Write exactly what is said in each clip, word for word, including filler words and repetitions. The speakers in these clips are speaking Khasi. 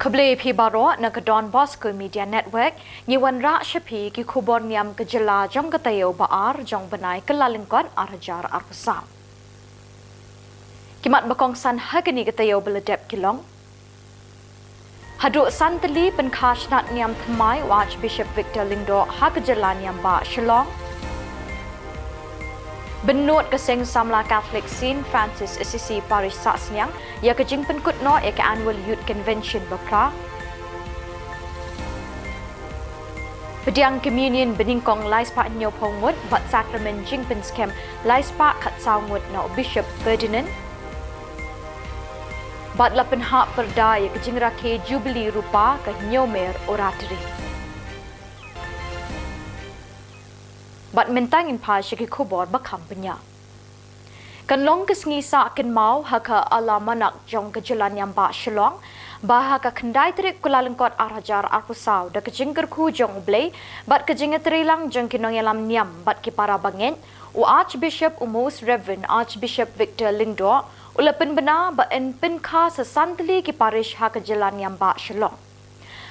Khublei phi baroh na ka Don Bosco Media Network, ngi wanrah sha phi ki khubor niam ka jylla jong ka taïew ba ar jong u bnai Kyllalyngkot ar hajar arphew saw. Ki mat ba kongsan ha kane ka taïew ba la dep ki long: Haduh san tylli pynkha shnat niam thymmai u Archbishop Victor Lyngdoh ha ka jylla niam bah Shillong. Bynnud ka seng samla Catholic Saint Francis Assisi Parish Sahsniang ïa ka jingpynkut noh ïa ka Annual Youth Convention ba phra. Pdiang Communion banyngkong lai spah hynñiewphew ngut bad Sakramen jingpynskhem lai spah khatsaw ngut na u Bishop Ferdinand. Bad la pynhap pyrda ïa ka jingrakhe Jubilee Rupa ka Hynñiewmer Oratory. Bad mynta ngin phai sha ki khubor ba kham bniah. Kan long ka sngi sah kynmaw ha ka Alamanak jong ka jylla niam bah Shillong, ba ha ka khyndai tarik Kyllalyngkot ar hajar arphew saw da ka jingkyrkhu jong U Blei bad ka jingïatreilang jong ki nongïalam niam bad ki para bangeit, u Archbishop, u Most Reverend Archbishop Victor Lyngdoh u la pynbna ba yn pynkha sa san tylli ki parish ha ka jylla niam bah Shillong.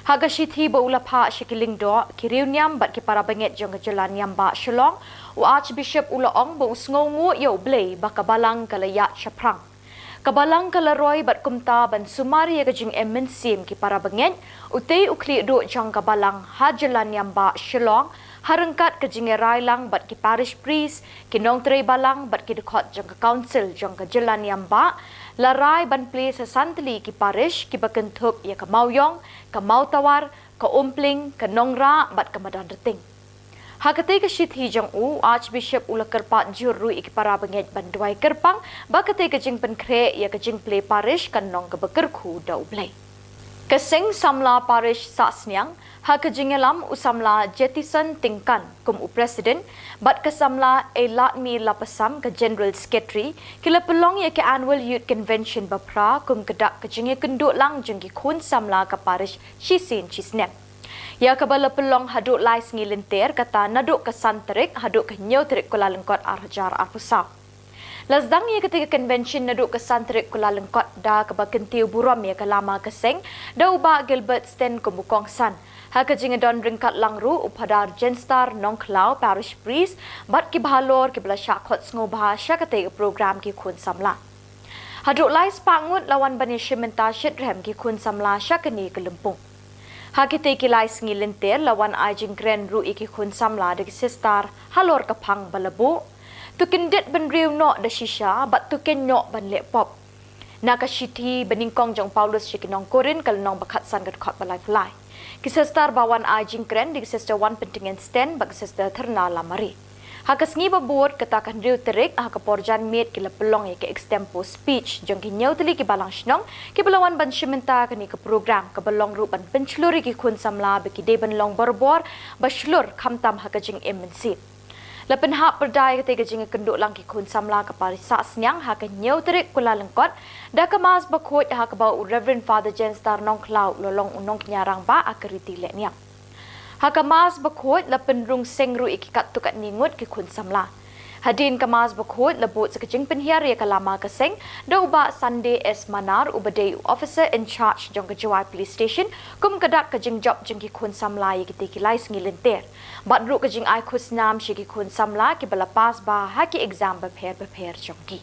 Ha ka shithi ba u la phah sha ki lyngdoh, ki riewniam bad ki para bangeit jong ka jylla niam bah Shillong, u Archbishop u la ong ba u sngewnguh ïa U Blei ba ka balang ka la ïaid shaphrang. Ka balang ka la roi bad kumta ban sumar ïa ka jingem mynsiem ki para bangeit, utei u khlieh duh jong ka balang ha jylla niam bah Shillong, ha ryngkat ka jingïarai lang bad ki parish priest, ki nongtrei balang bad ki dkhot jong ka council jong ka jylla niam bah, la rai ban plie sa san tylli ki parish kiba kynthup ïa ka Mawïong, ka Mawtawar, ka Umpling, ka Nongrah bad ka Madanrting. Ha katei ka shithi jong u, u Archbishop u la kyrpad jur ruh ïa ki para bangeit ban duwai kyrpang ba katei ka jingpynkhreh ïa ka jingplie parish kan long kaba kyrkhu da U Blei. Ka seng samla parish Sahsniang, ha ka jingïalam u samla Jetison Tyngkan kum u president bad ka samla Eiladmi Lapasam ka general secretary, ki la pynlong ïa ka Annual Youth Convention ba phra kum ka dak ka jingïakynduh lang jong ki khun samla ka parish shisien shisnem, ïa kaba la pynlong haduh lai sngi lynter, kata naduh ka san tarik haduh ka hynñiew tarik Kyllalyngkot ar hajar arphew saw. La sdang ïa katei ka convention naduh ka san tarik Kyllalyngkot da kaba kyntiew burom ïa ka lama ka seng da u Bah Gilbert Sten kum u kongsan. Ha ka jingïadon ryngkat lang ruh u Phadar Jenstar Nongkhlaw, parish priest, bad kiba halor kiba la shah khot sngewbha sha katei ka program ki khun samla. Haduh lai spah ngut la wan ban ïashim bynta shitrhem ki khun samla sha kane ka lympung. Ha kitei ki lai sngi lynter la wan ai jingkren ruh ïa ki khun samla da ki sister halor ka phang ba la buh: To kyndit bynriew noh da shisha bad to kynnoh ban leh pop. Na ka shithi banyngkong jong u Paulus sha ki nong Korinth ka lynnong ba khatsan ka dkhot ba laiphew lai. Ki sister ba wan ai jingkren dei ki Sister Wanpyntngen Sten bad ki Sister Therna Lamare. Ha ka sngi ba bud, kata ka hynriew tarik, ha ka por janmiet ki la pynlong ïa ka extempore speech jong ki hynñiew tylli ki balang shnong kiba la wan ban shim bynta kane ka program, kaba long ruh ban pynshlur ïa ki khun samla ba ki dei ban long barabor ba shlur khamtam ha ka jingim mynsiem. La pynhap pyrda ïa katei ka jingïakynduh lang ki khun samla ka parish Sahsniang ha ka hynñiew tarik Kyllalyngkot da ka Mass bakhuid ha kaba u Reverend Father Jenstar Nongkhlaw u la long u nongkñia rangbah ha ka riti lehniam. Ha ka Mass bakhuid la pynrung seng ruh ïa ki katto katne ngut ki khun samla. Hadien ka Mass bakhuid la bud sa ka jingpynhiar ïa ka lama ka seng da u Bah Sunday S Manar uba dei u officer in charge jong ka Jowai Police Station kum ka dak ka jingjop jong ki khun samla ïa kitei ki lai sngi lynter. Bad ruh ka jingai khusnam sha ki khun samla kiba la pass bha ha ki exam bapher bapher jong ki.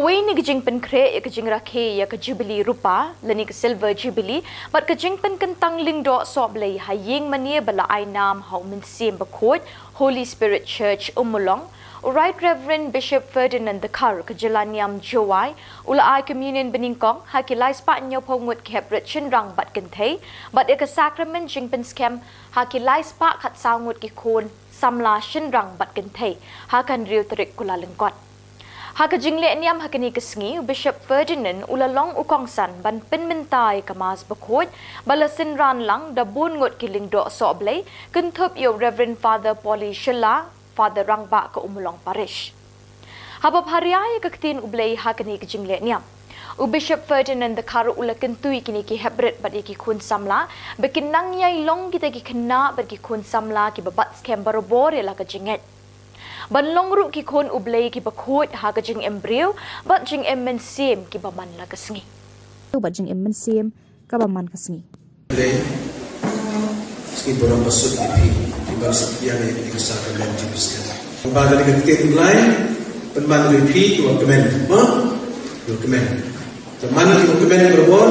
Kawei na ki jingpynkhreh ïa ka jingrakhe ïa ka Jubilee Rupa lane ka Silver Jubilee bad ka jingpynkyntang lyngdoh sohblei ha ïing mane ba la ai nam ha U Mynsiem Bakhuid, Holy Spirit Church, Ummulong, u Right Reverend Bishop Ferdinand Dkhar ka jylla niam Jowai u la ai communion banyngkong ha ki lai spah hynñiewphew ngut ki heprit shynrang bad kynthei bad ïa ka sakramen jingpynskhem ha ki lai spah khatsaw ngut ki khun samla shynrang bad kynthei ha ka hynriew tarik Kyllalyngkot. Ha ka jingleh niam ha kane ka sngi, u Bishop Ferdinand u la long u kongsan ban pynmynta ïa ka Mass Bakhuid ba la synran lang da bun ngut ki lyngdoh sohblei, kynthup ïa u Reverend Father Polly Shylla, Father Rangbah ka Ummulong Parish. Haba pharia ïa ka ktien U Blei ha kane ka jingleh niam, u Bishop Ferdinand Dkhar u la kyntu ïa kine ki heprit bad ïa ki khun samla ba kin nang ïai long kita ki khynnah bad ki khun samla kiba bat skhem barabor ïa la ka jingngeit, ban long ruh ki khun U Blei kiba khuid ha ka jingimbriew bad jingim mynsiem kiba man la ka sngi. Bad jingim mynsiem kaba man ka sngi. Blei, sngi burom basuk ïa phi, phi ban satia ïa ka sakramen jingpyskhem. Ba da ka ktien U Blei, pynban ïa phi, ïa ka kmen, ha? Ïa ka kmen. Te man ïa ka kmen barabor,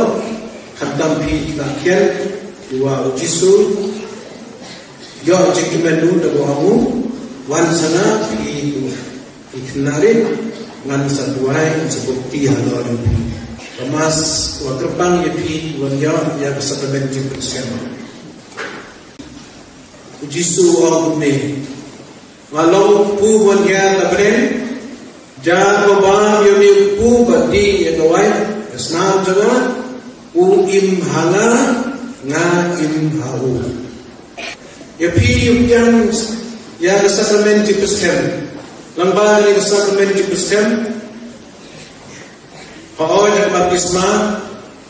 khamtam phi ki la khian, ïa u Jisu, ïoh jingkmen u da ba u ong u, wan sha nga phi ki khynnah rit, ngan sa duwai, ngan sa baptis halor jong phi. Ka Mass ka kyrpang ïa phi, wan ïoh ïa ka sakramen jingpynshlur. U Jisu u ong kumne, nga long u kpu bun hiar na bneng, jan ba bam ïa une u kpu bad dih ïa ka waiñ, ka snam jong nga, u im ha nga, nga im ha u. Ïa phi ïa u pdiang ïa ka sakramen jingpyskhem. Lyngba kane ka sakramen jingpyskhem, hooid ha ka baptisma,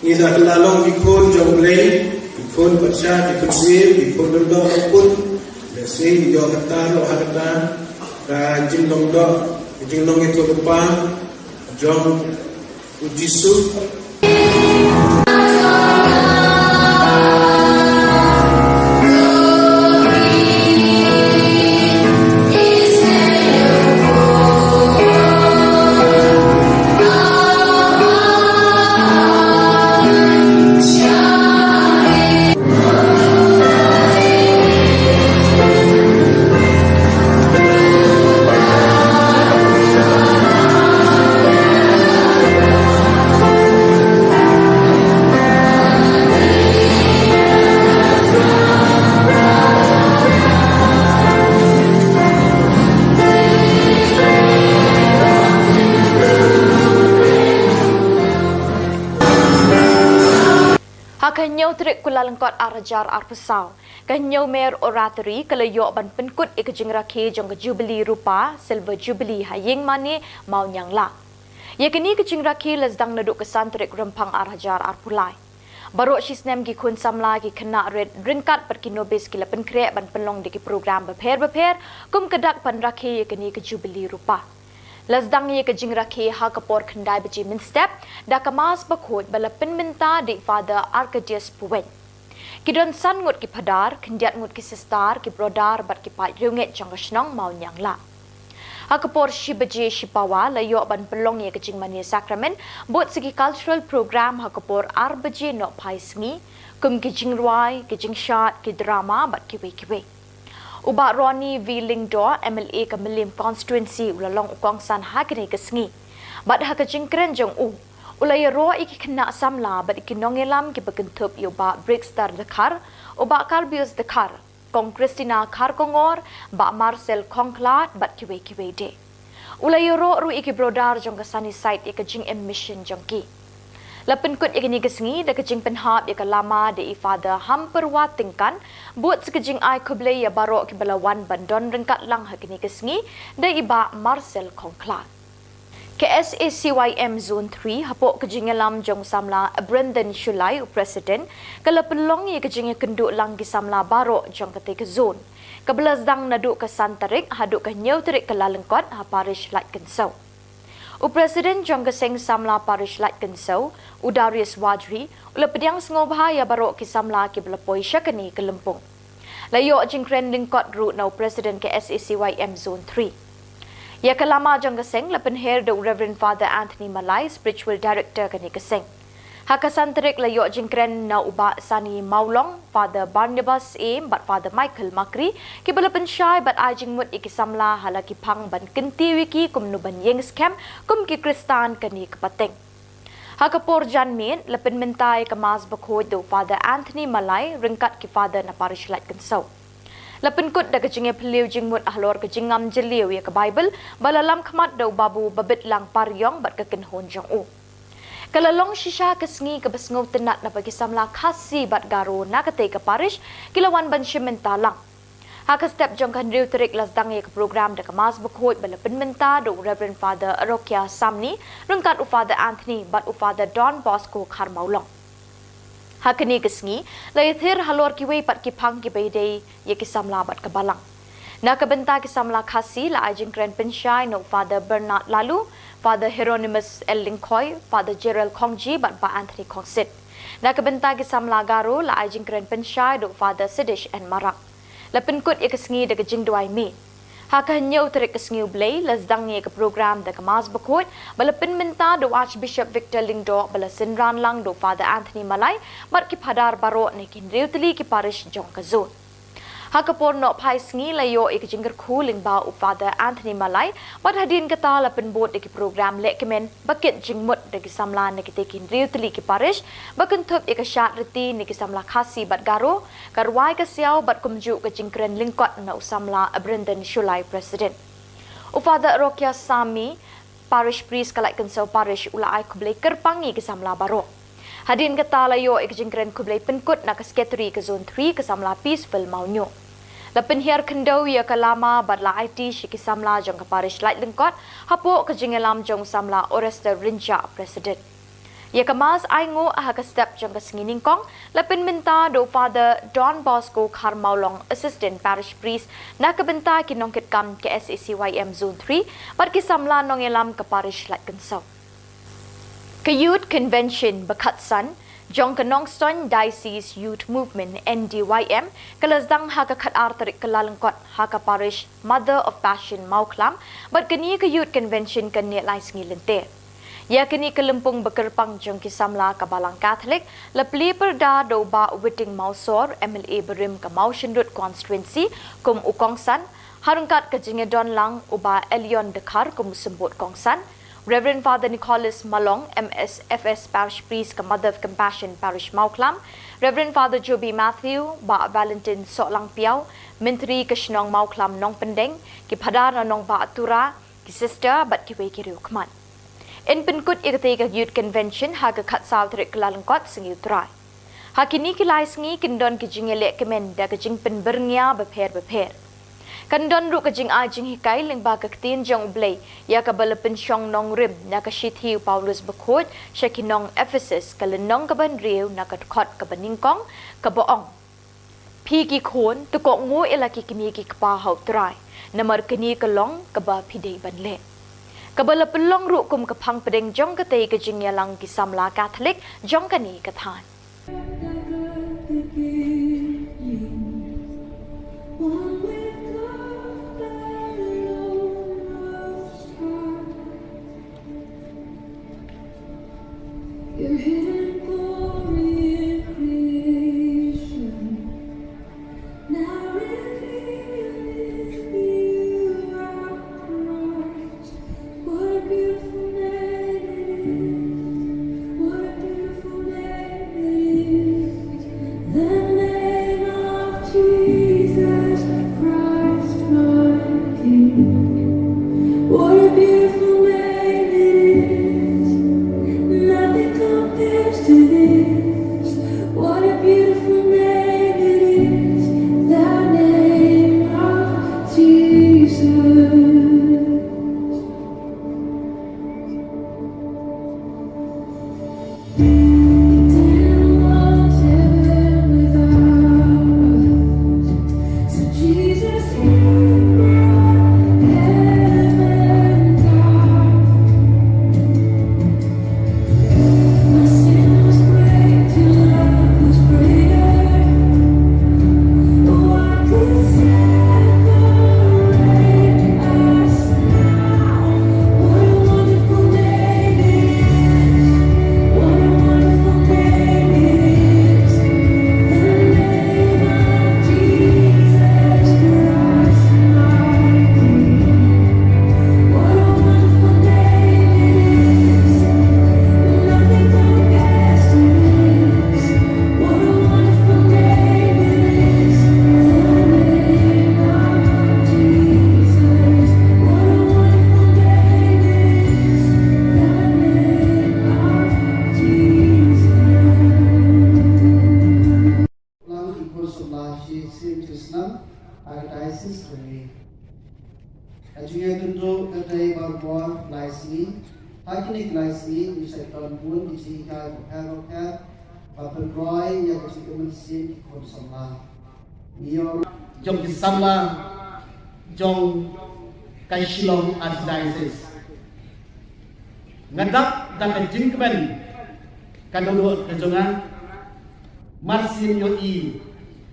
ngi la kylla long ki khun jong U Blei, ki khun patsha, ki khun syiem, ki khun lyngdoh, ki khun. Lehse ngi ïoh kata ruh ha kata ka jinglong doh, ka jinglong ïathuhlypa jong u Jisu. Ha ka hynñiew tarik Kyllalyngkot ar hajar arphew saw, ka Hynñiewmer Oratory ka la ïoh ban pynkut ïa ka jingrakhe jong ka Jubilee Rupa, Silver Jubilee ha Ïingmane, Mawniangla. Ïa kane ka jingrakhe la sdang naduh ka san tarik Rymphang ar hajar arphew lai. Baroh shisnem ki khun samla, ki khynnah rit, ryngkat bad ki nobis ki la pynkhreh ban pynlong da ki program bapher bapher kum ka dak ban rakhe ïa kane ka Jubilee Rupa. La sdang ïa ka jingrakhe ha ka por khyndai baje mynstep da ka Mass Bakhuid ba la pynmynta da i Father Arcadius Puwein. Ki don san ngut ki phadar, khyndiat ngut ki sister, ki brother bad ki paid riewngeit jong ka shnong Mawniangla. Ha ka por shi baje shipawa la ïoh ban pynlong ïa ka jingmane sakramen bad sa ki cultural program ha ka por ar baje nohphai sngi, kum ki jingrwai, ki jingshad, ki drama bad kiwei kiwei. U Bah Ronnie V Lyngdoh, M L A ka Mylliem Constituency, u la long u kongsan ha kane ka sngi. Bad ha ka jingkren jong u, u la ïaroh ïa ki khynnah samla bad ïa ki nongïalam kiba kynthup ïa u Bah Brixter Dkhar, u Bah Karbius Dkhar, Kong Christina Kharkongor, Bah Marcel Khongkhlad bad kiwei kiwei de. U la ïaroh ruh ïa ki brother jong ka Sunnyside ïa ka jingim mission jong ki. La pynkut ïa kane ka sngi da ka jingpynhap ïa ka lama da i Father Hampyrwa Tyngkan, bad sa ka jingai khublei ïa baroh kiba la wan ban don ryngkat lang ha kane ka sngi da i Bah Marcel Khongkhlad. Ka S A C Y M Zone three, hapoh ka jingïalam jong u samla Brendan Shullai, u President, ka la pynlong ïa ka jingïakynduh lang ki samla baroh jong katei ka zone, kaba la sdang naduh ka san tarik haduh ka hynñiew tarik Kyllalyngkot ha Parish Laitkynsew. U President jong ka Seng Samla Parish Laitkynsew, u Darius Wadri, u la pdiang sngewbha ïa baroh ki samla kiba la poi sha kane ka lympung. La ïoh jingkren lyngkot ruh na u President ka S A C Y M Zone three. Ïa ka lama jong ka seng la pynher da u Reverend Father Anthony Malai, Spiritual Director kane ka seng. Ha ka san tarik la ïoh jingkren na u Bah Sani Mawlong, Father Barnabas Syiem bad Father Michael Makri, kiba la pynshai bad ai jingmut ïa ki samla ha la ki phang ban kyntiew ïa ki kumno ban ïeng skhem kum ki Khristan kane ka pateng. Ha ka por janmiet la pynmynta ïa ka Mass Bakhuid da u Father Anthony Malai ryngkat ki Father na Parish Laitkynshew. La pynkut da ka jingïaphylliew jingmut halor ka jingngam jylliew ïa ka Baibl, ba la lam khmat da u Babu Babitlang Pariong bad ka kynhun jong u. Ka la long shisha ka sngi kaba sngewtynnat naba ki samla Khasi bad Garo na katei ka parish ki la wan ban shim bynta lang. Ha ka step jong ka hynriew tarik la sdang ïa ka program da ka Mass Bakhuid ba la pynmynta da u Reverend Father Arokia Samni ryngkat u Father Anthony bad u Father Don Bosco Kharmawlong. Ha kane ka sngi la ïathir halor kiwei pat ki phang kiba ïadei ïa ki samla bad ka Balang. Na ka bynta ki samla Khasi la ai jingkren pynshai na u Father Bernard Laloo, Father Hieronymus L Lyngkhoi, Father Gerald Khongji bad Bah Anthony Khongsit. Na ka bynta ki samla Garo la ai jingkren pynshai da u Father Sidish N Marak. La pynkut ïa ka sngi da ka jingduwai miet. Ha ka hynñiew tarik ka sngi U Blei la sdang ïa ka program da ka Mass Bakhuid ba la pynmynta da u Archbishop Victor Lyngdoh ba la synran lang da u Father Anthony Malai bad ki Phadar baroh na ki hynriew tylli ki parish jong ka zone. Ha ka por nohphai sngi la ïoh ïa ka jingkyrkhu lyngba u Father Anthony Malai bad hadien kata la pynbud da ki program lehkmen ba kit jingmut da ki samla na kitei ki hynriew tylli ki parish ba kynthup ïa ka shad riti na ki samla Khasi bad Garo, ka rwai ka siaw bad kumjuh ka jingkren lyngkot na u samla Abrandon Shullai, President. U Father Arokia Samni, Parish Priest ka Laitkynshew Parish, u la ai khublei kyrpang ïa ki samla baroh. Hadien kata la ïoh ïa ka jingkren khublei pynkut na ka Secretary ka Zone three ka samla Peaceful Mawñiuh. La pynhiar khyndew ïa ka lama bad la aiti sha ki samla jong ka Parish Laitlyngkot hapoh ka jingïalam jong u samla Orester Rynjah, President. Ïa ka Mass ainguh ha ka step jong ka sngi nyngkong la pynmynta da u Father Don Bosco Kharmawlong, Assistant Parish Priest, na ka bynta ki nongkitkam ka S A C Y M Zone three bad ki samla nongïalam ka Parish Laitkynshew. Ka Youth Convention ba khatsan jong ka Nongstoiñ Diocese Youth Movement, N D Y M, ka la sdang ha ka khatar tarik Kyllalyngkot ha ka Parish Mother of Passion Mawkhlam bad kane ka Youth Convention kan neh lai sngi lynter. Ïa kane ka lympung ba kyrpang jong ki samla ka Balang Katholik la plie pyrda da u Bah Witing Mawsor, M L A barim ka Mawshynrut Constituency kum u kongsan, ha ryngkat ka jingïadon lang u Bah Elion Dkhar kum u symbud kongsan, Reverend Father Nicholas Malong, M S F S Parish Priest ka Mother of Compassion Parish Mawkhlam, Reverend Father Joby Matthew, Bah Valentine Sohlangpiaw, Myntri ka shnong Mawkhlam Nongpyndeng, ki Phadar na Nongbah Tura, ki Sister bad kiwei ki riewkhmat. Yn pynkut ïa katei ka Youth Convention ha ka khatsaw tarik Kyllalyngkot, Sngi U Trai. Ha kine ki lai sngi kin don ki jingïalehkmen da ka jingpynbyrngia bapher bapher. Kan don ruh ka jingai jinghikai lyngba ka Ktien jong U Blei ïa kaba la pynshong nongrim na ka Shithi u Paulus Bakhuid sha ki nong Ephesus, ka lynnong kaba hynriew na ka dkhot kaba nyngkong, kaba ong: Phi ki khun, to kohnguh ïa la ki kmie ki kpa ha U Trai, namar kane ka long kaba phi dei ban leh. Kaba la pynlong ruh kum ka phang pdeng jong katei ka jingïalang ki samla Katholik jong kane ka thaiñ. Your hidden glory in creation, now revealed in you, our Christ. What a beautiful name it is. What a beautiful name it Jingïakynduh ka dei barabor lai sngi. Ha kine ki lai sngi ngi sa ïoh bun ki jinghikai bapher bapher ba pynroi ïa ka jingim mynsiem ki khun samla. Ngi ïoh jong ki samla jong ka Shillong Archdiocese. Nga dap da ka jingkmen ka dohnud ka jong nga, mar sien ïohi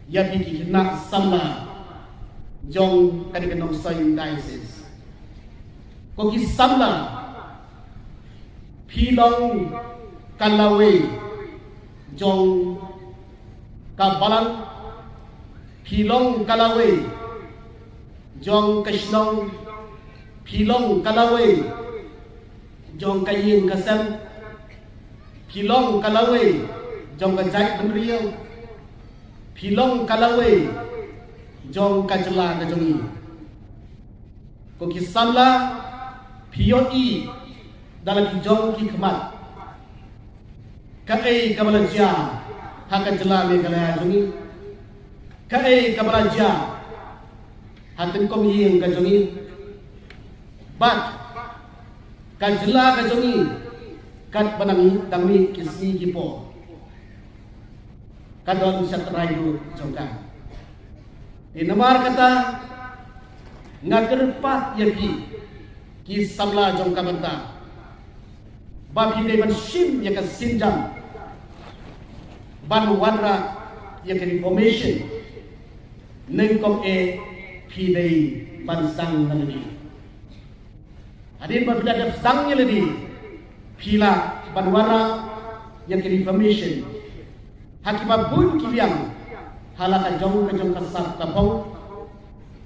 ïa phi ki khynnah samla jong kane ka Nongstoiñ Diocese. Ko ki samla, phi long ka lawei jong ka balang, phi long ka lawei jong ka shnong, phi long ka lawei jong ka ïing ka sem, phi long ka lawei jong ka jaitbynriew, phi long ka lawei jong ka jylla ka jong ngi. Ko ki samla, phi ïohi da la ki jong ki khmat kaei kaba la jia ha ka jylla Meghalaya jong ngi, kaei kaba la jia ha tyngkong ïing ka jong ngi bad ka jylla ka jong ngi, katba nang dang mih ki sngi ki por, ka don shatrai ruh jong ka. Te namar kata nga kyrpad ïa phi ki samla jong ka bynta ba phi dei ban shim ïa ka sienjam ban wanrah ïa ka Reformation, nyngkong eh phi dei ban sdang na lade. Hadien ba phi la dep sdang ïa lade, phi lah ban wanrah ïa ka Reformation ha kiba bun ki liang, ha la ka jong ka jong ka sap ka phong,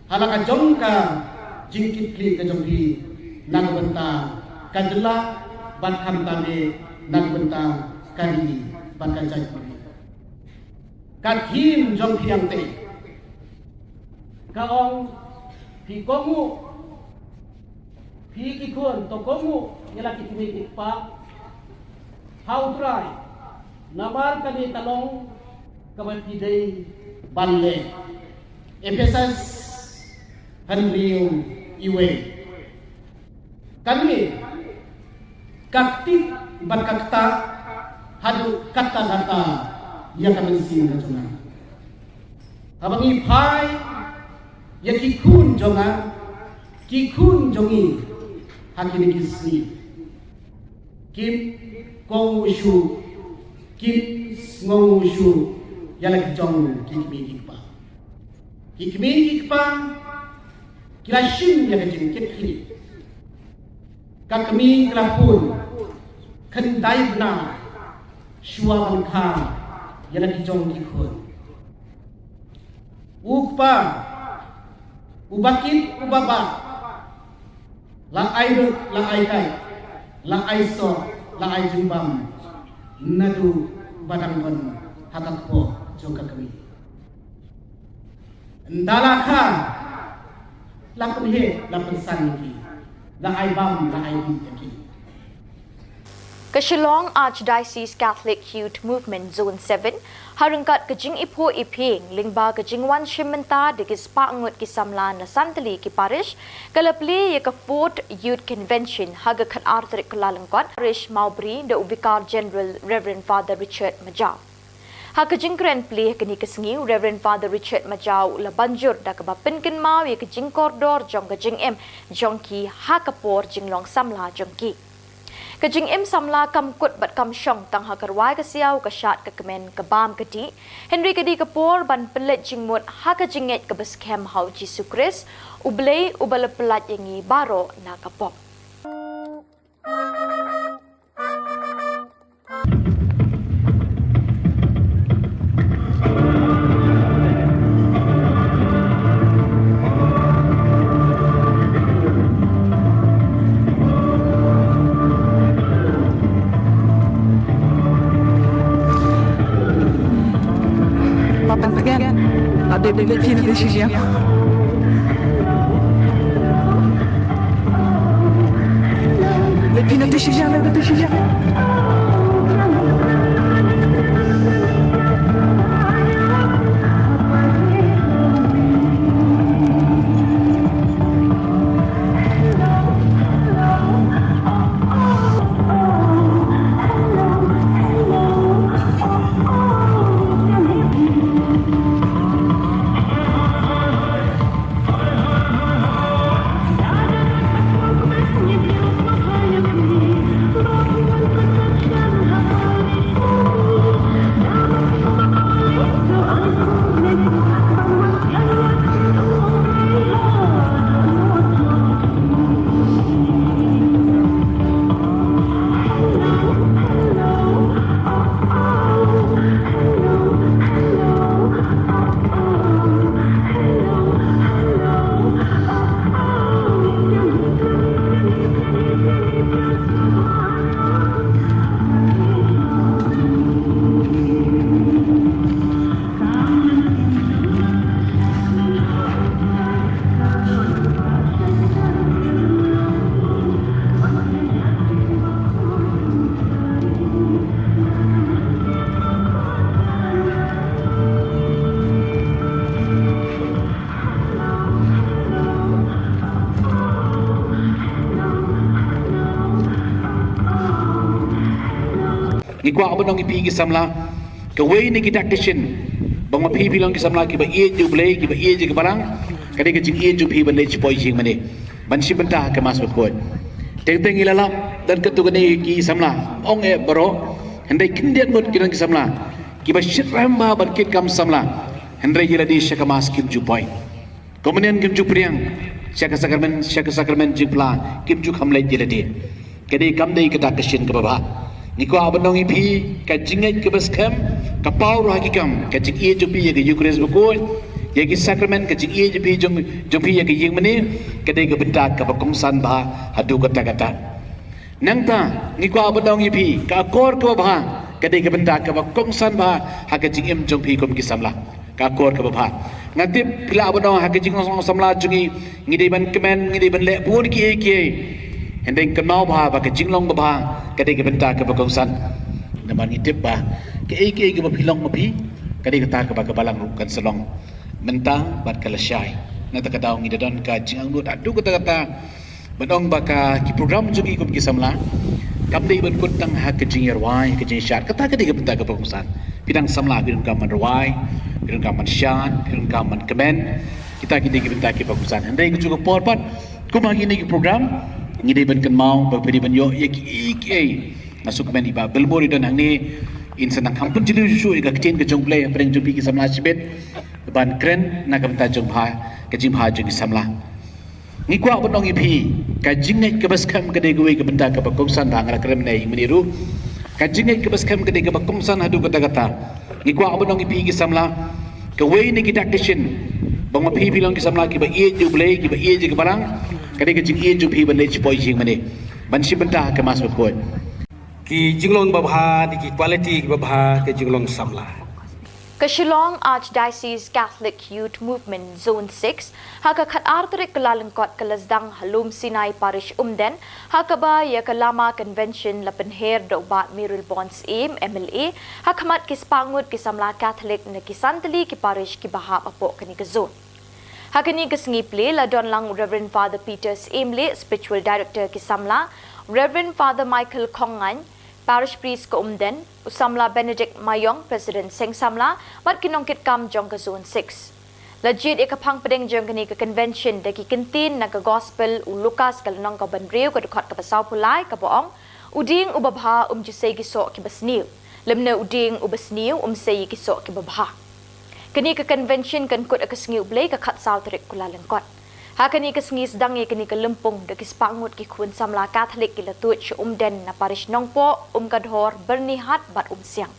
ha la ka jong ka jingkitkhlieh ka jong phi na ka bynta ka jylla bad khamtam eh na ka bynta ka ri bad ka jaitbynriew. Ka theme jong phi hangtei ka ong, phi kohnguh, phi ki khun to kohnguh ïa la ki kmie ki kpa ha U Trai, namar kane ka long kaba phi dei ban leh. Ephesus hynriew iwei. Kane ka kti bad ka kta haduh katta katta ïa ka mynsiem ka jong nga, haba ngi phai ïa ki khun jong nga, ki khun jong ngi ha kine ki sngi. Kim kohnguh shuh, kim sngewnguh shuh ïa la ki jong ki kmie ki kpa. Ki kmie ki kpa ki la shim ïa ka jingkitkhlieh. Ka kmie ka la pun khyndai bnai shuwa ban kha ïa la ki jong ki khun. U kpa uba kit uba bah, la ai lut, la ai kai, la ai soh, la ai jingbam naduh ba dang don ha ka kpoh jong ka kmie. Ynda la kha, la pynheh la pynsan ïa ki, la ai bam la ai dih ïa ki. Ka Shillong Archdiocese Catholic Youth Movement Zone seven ha ryngkat ka jingiphuh iphieng lyngba ka jingwan shim bynta da ki spah ngut ki samla na san tylli ki parish, ka la plie ïa ka Fourth Youth Convention ha ka khatar tarik Kyllalyngkot, Parish Mawbri, da u Vicar General Reverend Father Richard Majaw. Ha ka jingkren plie ha kane ka sngi, u Reverend Father Richard Majaw u la ban jur da kaba pynkynmaw ïa ka jingkordor jong ka jingim jong ki ha ka por jinglong samla jong ki. Ka jingim samla kam kut bad kam shong tang ha ka rwai ka siaw, ka shad ka kmen, ka bam ka dih, hynrei ka dei ka por ban pynleit jingmut ha ka jingngeit kaba skhem ha U Jisu Khrist, U Blei uba la pyllait ïa ngi baroh na ka pop. Ngi kwah ban ong ïa phi ki samla, kawei na ki dak ki shin ba ma phi phi long ki samla kiba ïeit ïa U Blei, kiba ïeit ïa ka balang, ka dei ka jingïeit jong phi ban leit shapoh ïing mane, ban shim bynta ha ka Mass Bakhuid. Teng teng ngi la lap, don katto katne ki samla, ong eh baroh, hynrei khyndiat ngut ki don ki samla kiba shyrkhei bha ban kit kam samla, hynrei ïa lade sha ka Mass kim ju poi. Komunion kim ju pdiang, sha ka sakramen, sha ka sakramen jingphla kim ju kham leit ïa lade. Ka dei kam dei kata ka shin kaba bha. Ngi kwah ban ong ïa phi, ka jingngeit kaba skhem ka paw ruh ha ki kam, ka jingïeit jong phi ïa ka Eucharist bakhuid, ïa ki sakramen, ka jingïeit jong phi jong, jong phi ïa ka ïing mane, ka dei ka bynta kaba kongsan bha haduh katta katta. Nangta ngi kwah ban ong ïa phi, ka akor kaba bha ka dei ka bynta kaba kongsan bha ha ka jingim jong phi kum ki samla. Ka akor kaba bha. Nga tip phi lah ban ong ha ka jinglong samla jong ngi, ngi dei ban kmen, ngi dei ban leh bun kiei kiei. Hynrei kynmaw bha ba ka jinglong babha ka dei ka bynta kaba kongsan. Namar ngi tip ba kaei kaei kaba phi long ma phi, ka dei kata kaba ka balang ruh kan sa long mynta bad ka lashai. Na kata ka daw ngi da don ka jingangnud haduh katta katta ban ong ba ka ki program jong ngi kum ki samla kam dei ban kut tang ha ka jingïarwai, ha ka jingshad. Kata ka dei ka bynta kaba kongsan. Phi dang samla phi donkam ban rwai, phi donkam ban shad, phi donkam ban kmen. Kita ki dei ki bynta kiba kongsan. Hynrei ka juh ka por pat, kum ha kine ki program, ngi dei ban kynmaw ba phi dei ban ïoh ïa kiei kiei. Nga sngewkmen i Bah Bilmur i don hangne, in sa nang kham pynjuliew shuh shuh ïa ka ktien ka jong U Blei hapdeng jong phi ki samla shibit, ban kren na ka bynta jong bha, ka jingbha jong ki samla. Ngi kwah ban ong ïa phi, ka jingngeit kaba skhem ka dei kawei ka bynta kaba kongsan, ba nga la kren mynne ïa mynne ruh. Ka jingngeit kaba skhem ka dei kaba kongsan haduh katta katta. Ngi kwah ban ong ïa phi ki samla, kawei na ki dak ki shin ba ma phi phi long ki samla kiba ïeit ïa U Blei, kiba ïeit ïa ka balang, ka dei ka jingïeit jong phi ban leit shapoh ïing mane, ban shim bynta ha ka Mass bakhuid. Ki jinglong babha, ki quality babha, ki jinglong samla. Ka Shillong Archdiocese Catholic Youth Movement Zone six, ha ka khatar tarik Kyllalyngkot ka la sdang ha Lum Sinai Parish Umden, ha kaba ïa ka Lama Convention la pynher da u Bah Myril Born Syiem M L A, ha khmat ki spah ngut ki samla Catholic na ki san tylli ki parish kiba hap hapoh kane ka zone. Ha kane ka sngi plie la don lang u Reverend Father Peter Syiem Leh, Spiritual Director ki samla, Reverend Father Michael Khongngaiñ, Parish Priest ka Umden, u samla Benedict Maiong, President Seng Samla, bad ki nongkitkam jong ka Zone six. La jied ïa ka phang pdeng jong kane ka convention da ki kyntien na ka Gospel u Lukas ka lynnong kaba hynriew ka dkhot kaba sawphew lai kaba ong, u dieng uba bha um ju sei ki soh kiba sniew, lymne u dieng uba sniew um sei ki soh kiba bha. Kane ka convention kan kut ha ka sngi U Blei ka khatsaw tarik Kyllalyngkot. Ha kane ka sngi sdang ïa kane ka lympung da ki spah ngut ki khun samla Catholic ki la tuid sha Umden na Parish Nongpoh, Umkadhor, Byrnihat bad Umsiang.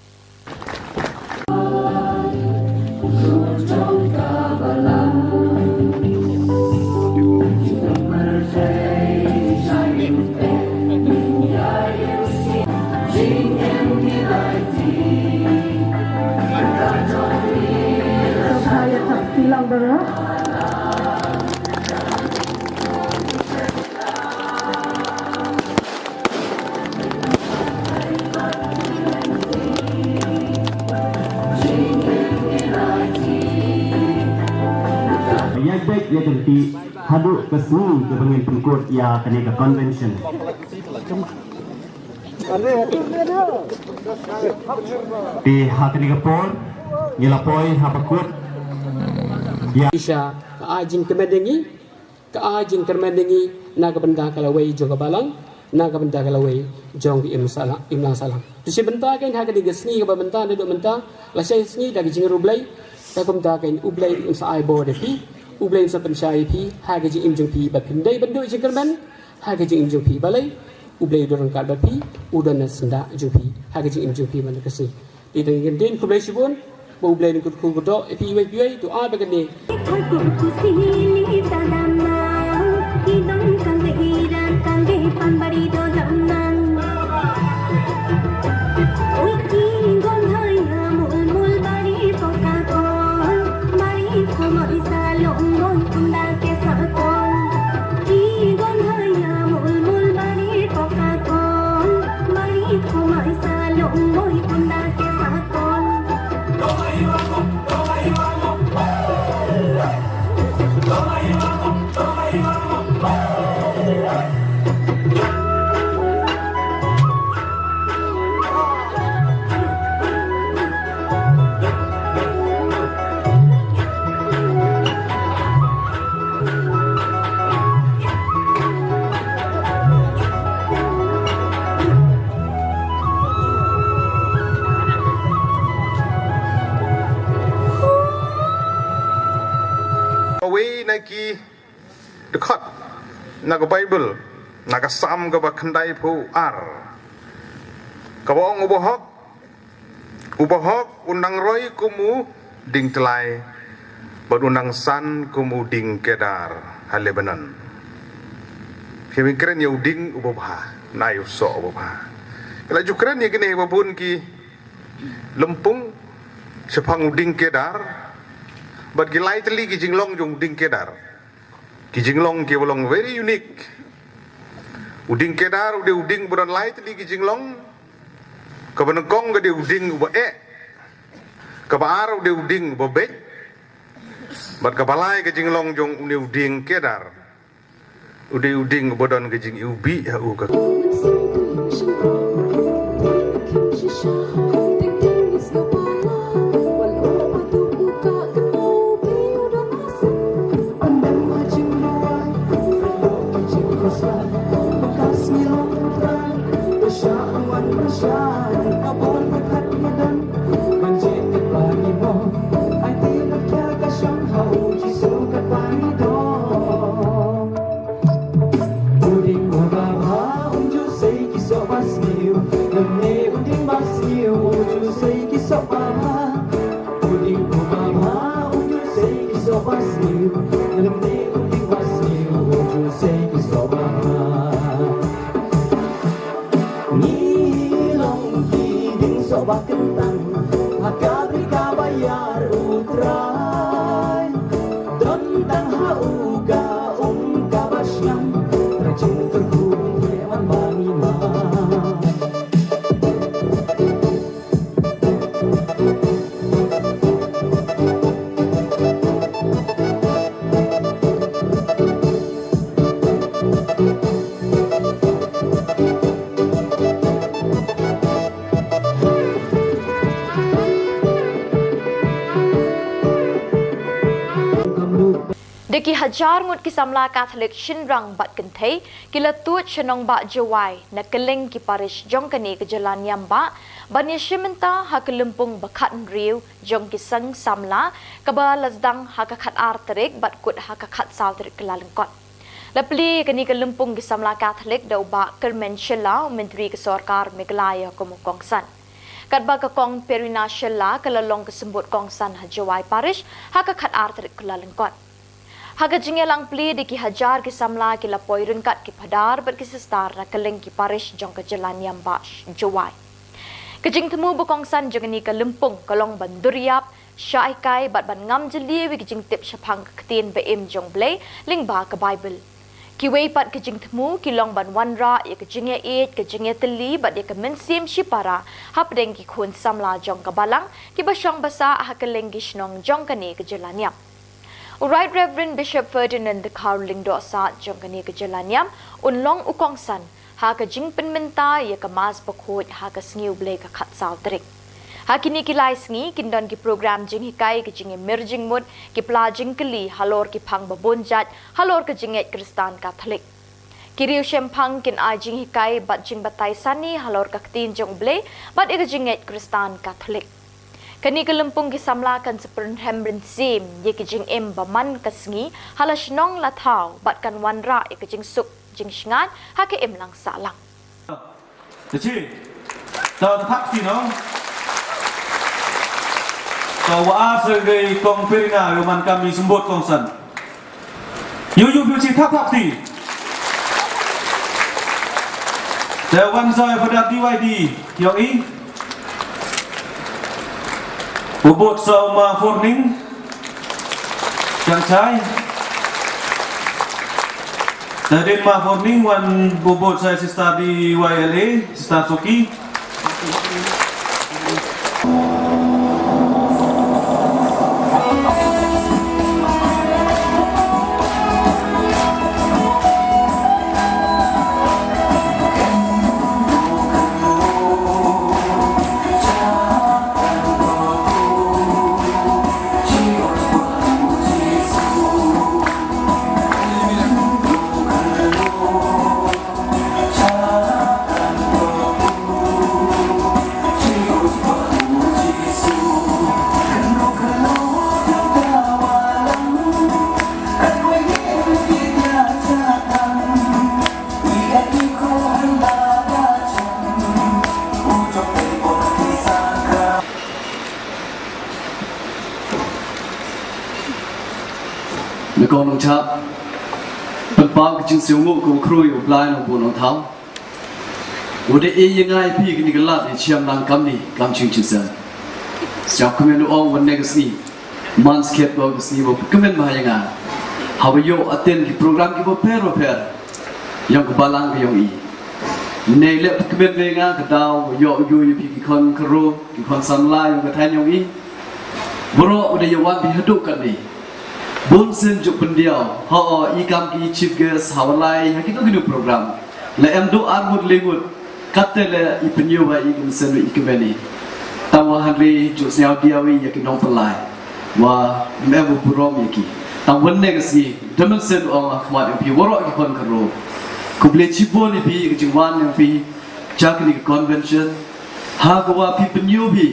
Ïa beit ïa kynti haduh ka sngi kaba ngin pynkut ïa kane ka convention. Te ha kane ka por ngi la poi ha ba kut ïa. Isha ka ai jingkmen ïa ngi, ka ai jingkyrmen ïa ngi na ka bynta ka lawei jong ka balang, na ka bynta ka lawei jong ka imlang sahlang, imlang sahlang. Te shi bynta kein ha kane ka sngi kaba mynta naduh mynta, lashai sngi da ka jingriewblei, te kumta kein U Blei un sa ai bor ïa phi, U Blei un sa pynshai ïa phi ha ka jingim jong phi ba phin dei ban duh jingkyrmen ha ka jingim jong phi. Balei? U Blei u don ryngkat bad phi, u don na syndah jong phi ha ka jingim jong phi man ka sngi. Te tang ïa ka ktien, khublei shibun, ba U Blei un kyrkhu kyrdoh ïa phi iwei pa iwei, to ai ba kane. Na ka Baibl, na ka Salm kaba khyndaiphew ar, kaba ong, u bahok, u bahok un nang roi kum u diengtlai, bad un nang san kum u dieng kedar ha Lebanon. Phi ïa kren ïa u dieng uba bha, na ïa u soh uba bha. Phi la ju kren ïa kine ba bun ki lympung shaphang u dieng kedar, bad ki lai tylli ki jinglong jong u dieng kedar. Ki jinglong kiba long very unique. U dieng kedar u dei u dieng ba don lai tylli ki jinglong. Kaba nyngkong ka dei u dieng uba eh. Kaba ar u dei u dieng uba beit. Bad kaba lai ka jinglong jong une u dieng kedar, u dei u dieng uba don ka jingiwbih ha u ka Ngi long ki dieng soh ba kyntang ha ka bri kaba ïar U Trai. Don tang ha u ka um kaba shnam, Trai jingkyrkhu, ïa man ba ngi ma. Da ki hajar ngut ki samla Katholik shynrang bad kynthei ki la tuid sha nongbah Jowai na kylleng ki parish jong kane ka jylla niam bah ban ïashim bynta ha ka lympung ba khathynriew jong ki seng samla, kaba la sdang ha ka khatar tarik bad kut ha ka khatsaw tarik Kyllalyngkot. La plie ïa kane ka lympung ki samla Katholik da u Bah Kyrmen Shylla, u Myntri ka Sorkar Meghalaya kum u kongsan. Katba ka Kong Perina Shylla ka la long ka symbud kongsan ha Jowai Parish ha ka khatar tarik Kyllalyngkot. Ha ka jingïalang plie da ki hajar ki samla ki la poi ryngkat ki phadar bad ki sister na kylleng ki parish jong ka jylla niam bah Jowai. Ka jingthmu ba kongsan jong kane ka lympung ka long ban durïap, shah hikai bad ban ngam jylliew ïa ki jingtip shaphang ka ktien ba im jong U Blei lyngba ka Baibl. Kiwei pat ki jingthmu ki long ban wanrah ïa ka jingïaieit, ka jingïatylli bad ïa ka mynsiem shipara hapdeng ki khun samla jong ka balang kiba shong ba sah ha kylleng ki shnong jong kane ka jylla niam. U Right Reverend Bishop Ferdinand Dkhar Lyngdoh Saad jong kane ka jylla niam un long u kongsan ha ka jingpynmynta ïa ka Mass Bakhuid ha ka sngi U Blei ka khatsaw tarik. Ha kine ki lai sngi kin don ki program jinghikai, ka jingïamir jingmut, ki pla jingkylli halor ki phang ba bun jait halor ka jingngeit Khristan Katholik. Ki riewshemphang kin ai jinghikai bad jingbatai sani halor ka ktien jong U Blei bad ïa ka jingngeit Khristan Katholik. Kane ka lympung ki samla kan sa pynrhem rynsim ïa ki jingim ba man ka sngi ha la shnong la thaw bad kan wanrah ïa ka jingsuk jingshngaiñ ha ka imlang sahlang. Te chi. Ta ta thak ti no. Ta wa ar sa gei Kong Perina ïa man kam i symbud kongsan. Yu yu phi chi thak thak ti. Te wan sa ïa Father D Y D ïa i. U bud sa u Ma Forning. Chang chai. Te dei Ma Forning wan u bud sa Sister D Y L A, Sister Soki. Nongchap, pynpaw ka jingsngewnguh ka u khrui u Blai Nongbuh Nongthaw. U da ai ïa nga ïa phi kane ka lad ïa chiam lang kamni kam ching chin sen. Sñiaw kmen u ong wan ne ka sngi. Man skhet ba ka sngi ba kmen ba ha ïa nga. Haba ïoh attend ki program kiba pher ba pher. Ïong ka balang ka ïong i. Ne leh kmen ba ïa nga ka daw ïoh ïoh ïa phi ki khon karo ki khon samla ïong ka thaiñ ïong i. Baroh u da ïa wan phi haduh katni. Bun sien juk pyndiaw ha o i kam ki chief guest ha walai ha kino kino program. La em duh ar ngut le ngut. Katte le i pynïoh ba i kum sen i kmen i. Tang wa hynrei juk sñiaw diaw i ïa ki nongpynlai. Wa em em u burom ïa ki. Tang wan ne ka sngi da mynsen ong ha khmat ïa phi waroh ki khon karo. Khublei chibun ïa phi ïa ka jingwan ïa phi. Cha kani ka convention. Ha ka wa phi pynïoh phi.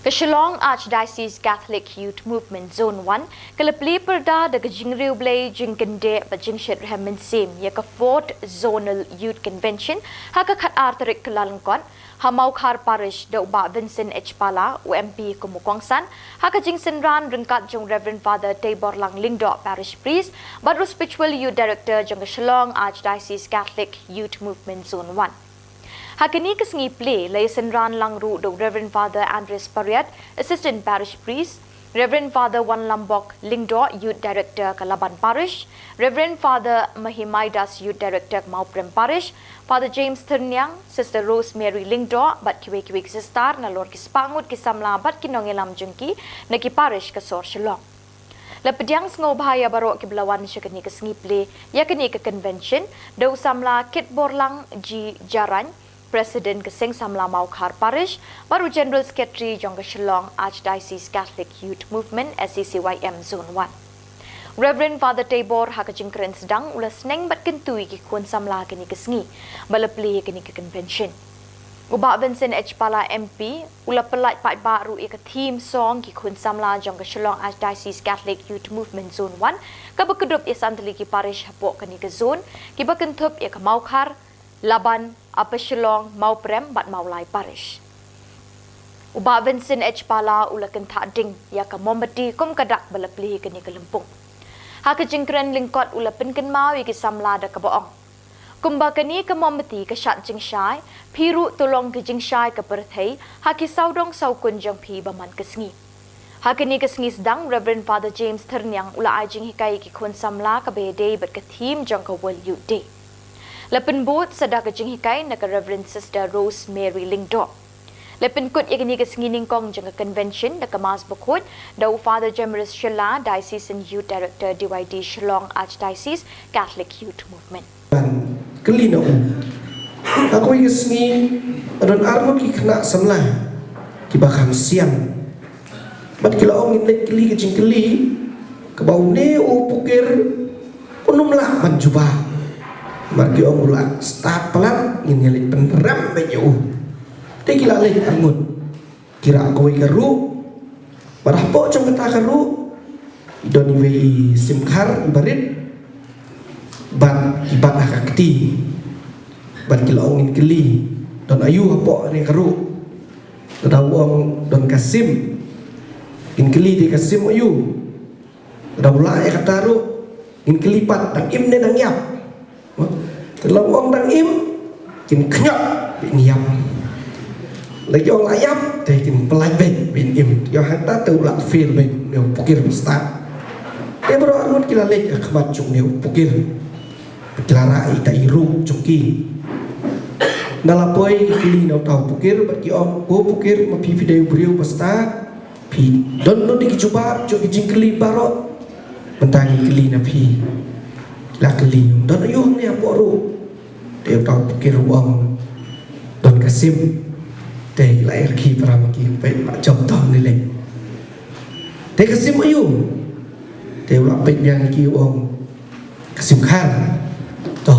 Ka Shillong Archdiocese Catholic Youth Movement Zone one ka la plie pyrda da ka jingriewblei, jingkyndit bad jingshit rhem mynsiem ïa ka Fourth Zonal Youth Convention ha ka khatar tarik Kyllalyngkot ha Mawkhar Parish da u Bah Vincent H Pala, u M P kum u kongsan, ha ka jingsynran ryngkat jong Reverend Father Teiborlang Lyngdoh, Parish Priest bad u Spiritual Youth Director jong ka Shillong Archdiocese Catholic Youth Movement Zone one. Ha kane ka sngi plie la ïa synran lang ruh da u Reverend Father Andres Pariat, Assistant Parish Priest, Reverend Father Wanlambok Lyngdoh, Youth Director ka Laban Parish, Reverend Father Mahimaidas, Youth Director ka Mawprem Parish, Father James Thyrniang, Sister Rosemary Lyngdoh bad kiwei kiwei ki sister nalor ki spah ngut ki samla bad ki nongïalam jong ki na ki parish ka sor Shillong. La pdiang sngewbha ïa baroh kiba la wan sha kane ka sngi plie ïa kane ka convention da u samla Kitborlang G Jarain, President ka Seng Samla Mawkhar Parish bad u General Secretary jong ka Shillong Archdiocese Catholic Youth Movement, S C C Y M Zone one. Reverend Father Teibor ha ka jingkren sdang u la sneng bad kyntu ïa ki khun samla kane ka sngi ba la plie ïa kane ka convention. U Bah Vincent H Pala M P u la pyllait paidbah ruh ïa ka theme song ki khun samla jong ka Shillong Archdiocese Catholic Youth Movement Zone one kaba kdup ïa san tylli ki parish hapoh kane ka zone kiba kynthup ïa ka Mawkhar, Laban, Upper Shillong, Mawprem bad Mawlai Parish. U Bah Vincent H Pala u la kynthah ding ïa ka mombati kum ka dak ba la plie kane ka lympung. Ha ka jingkren lyngkot u la pynkynmaw ïa ki samla da kaba ong, kumba kane ka mombati ka shad jingshai, phi ruh to long ki jingshai ka pyrthei ha ki sawdong sawkun jong phi ba man ka sngi. Ha kane ka sngi sdang, Reverend Father James Thyrniang u la ai jinghikai ïa ki khun samla kaba ïadei bad ka theme jong ka World Youth Day. La pynbud sa da ka jinghikai na ka Reverend Sister Rosemary Lyngdoh. La pynkut ïa kane ka sngi nyngkong jong ka convention da ka Mass Bakhuid da u Father Jemrus Shylla, Diocesan Youth Director D Y D Shillong Archdiocese Catholic Youth Movement. Ban kylli na u, ha kawei ka sngi ka don ar ngut ki khynnah samla kiba kham siang. Bad ki la ong ngin leit kylli ka jingkylli kaba une u pukir un ym lah ban jubab. Namar ki ong u la stad palat, ngin ïa leit pynrem beit ïa u. Te ki la leit ar ngut. Ki rah kawei ka ruh. Bad hapoh jong kata ka ruh i don iwei i sim khar iba rit. Bad i bat ha ka kti. Bad ki la ong ngin kylli, don aïu hapoh kane ka ruh? Lada u ong don ka sim, ngin kylli te ka sim aïu? Lada u lah ïa kata ruh, ngin kylli pat dang im ne dang ïap? Te lada u ong dang im, kin khñiot ban ïap. La ïoh la ïap te kin pynlait beit ban im. Ïoh hangta te u la fail beit ne u pukir ba stad. Te baroh arngut ki la leit ha khmat jong ne u pukir. Ki la rah ïa ita i ruh jong ki. Nda la poi ki kylli na uta u pukir bad ki ong, "Ko pukir, ma phi phi dei u briew ba stad? Phi don don ki jubab jong ki jingkylli baroh. Mynta ngin kylli na phi." Ki la kylli, "Don aiu hangne hapoh ruh?" Te uta u pukir u ong, "Don ka sim." Te ki la ïa ki para ma ki, "Peit, la jop to hangne lei." "Te ka sim aiu?" Te u la peit biang ïa ki u ong, "Ka sim khar." To.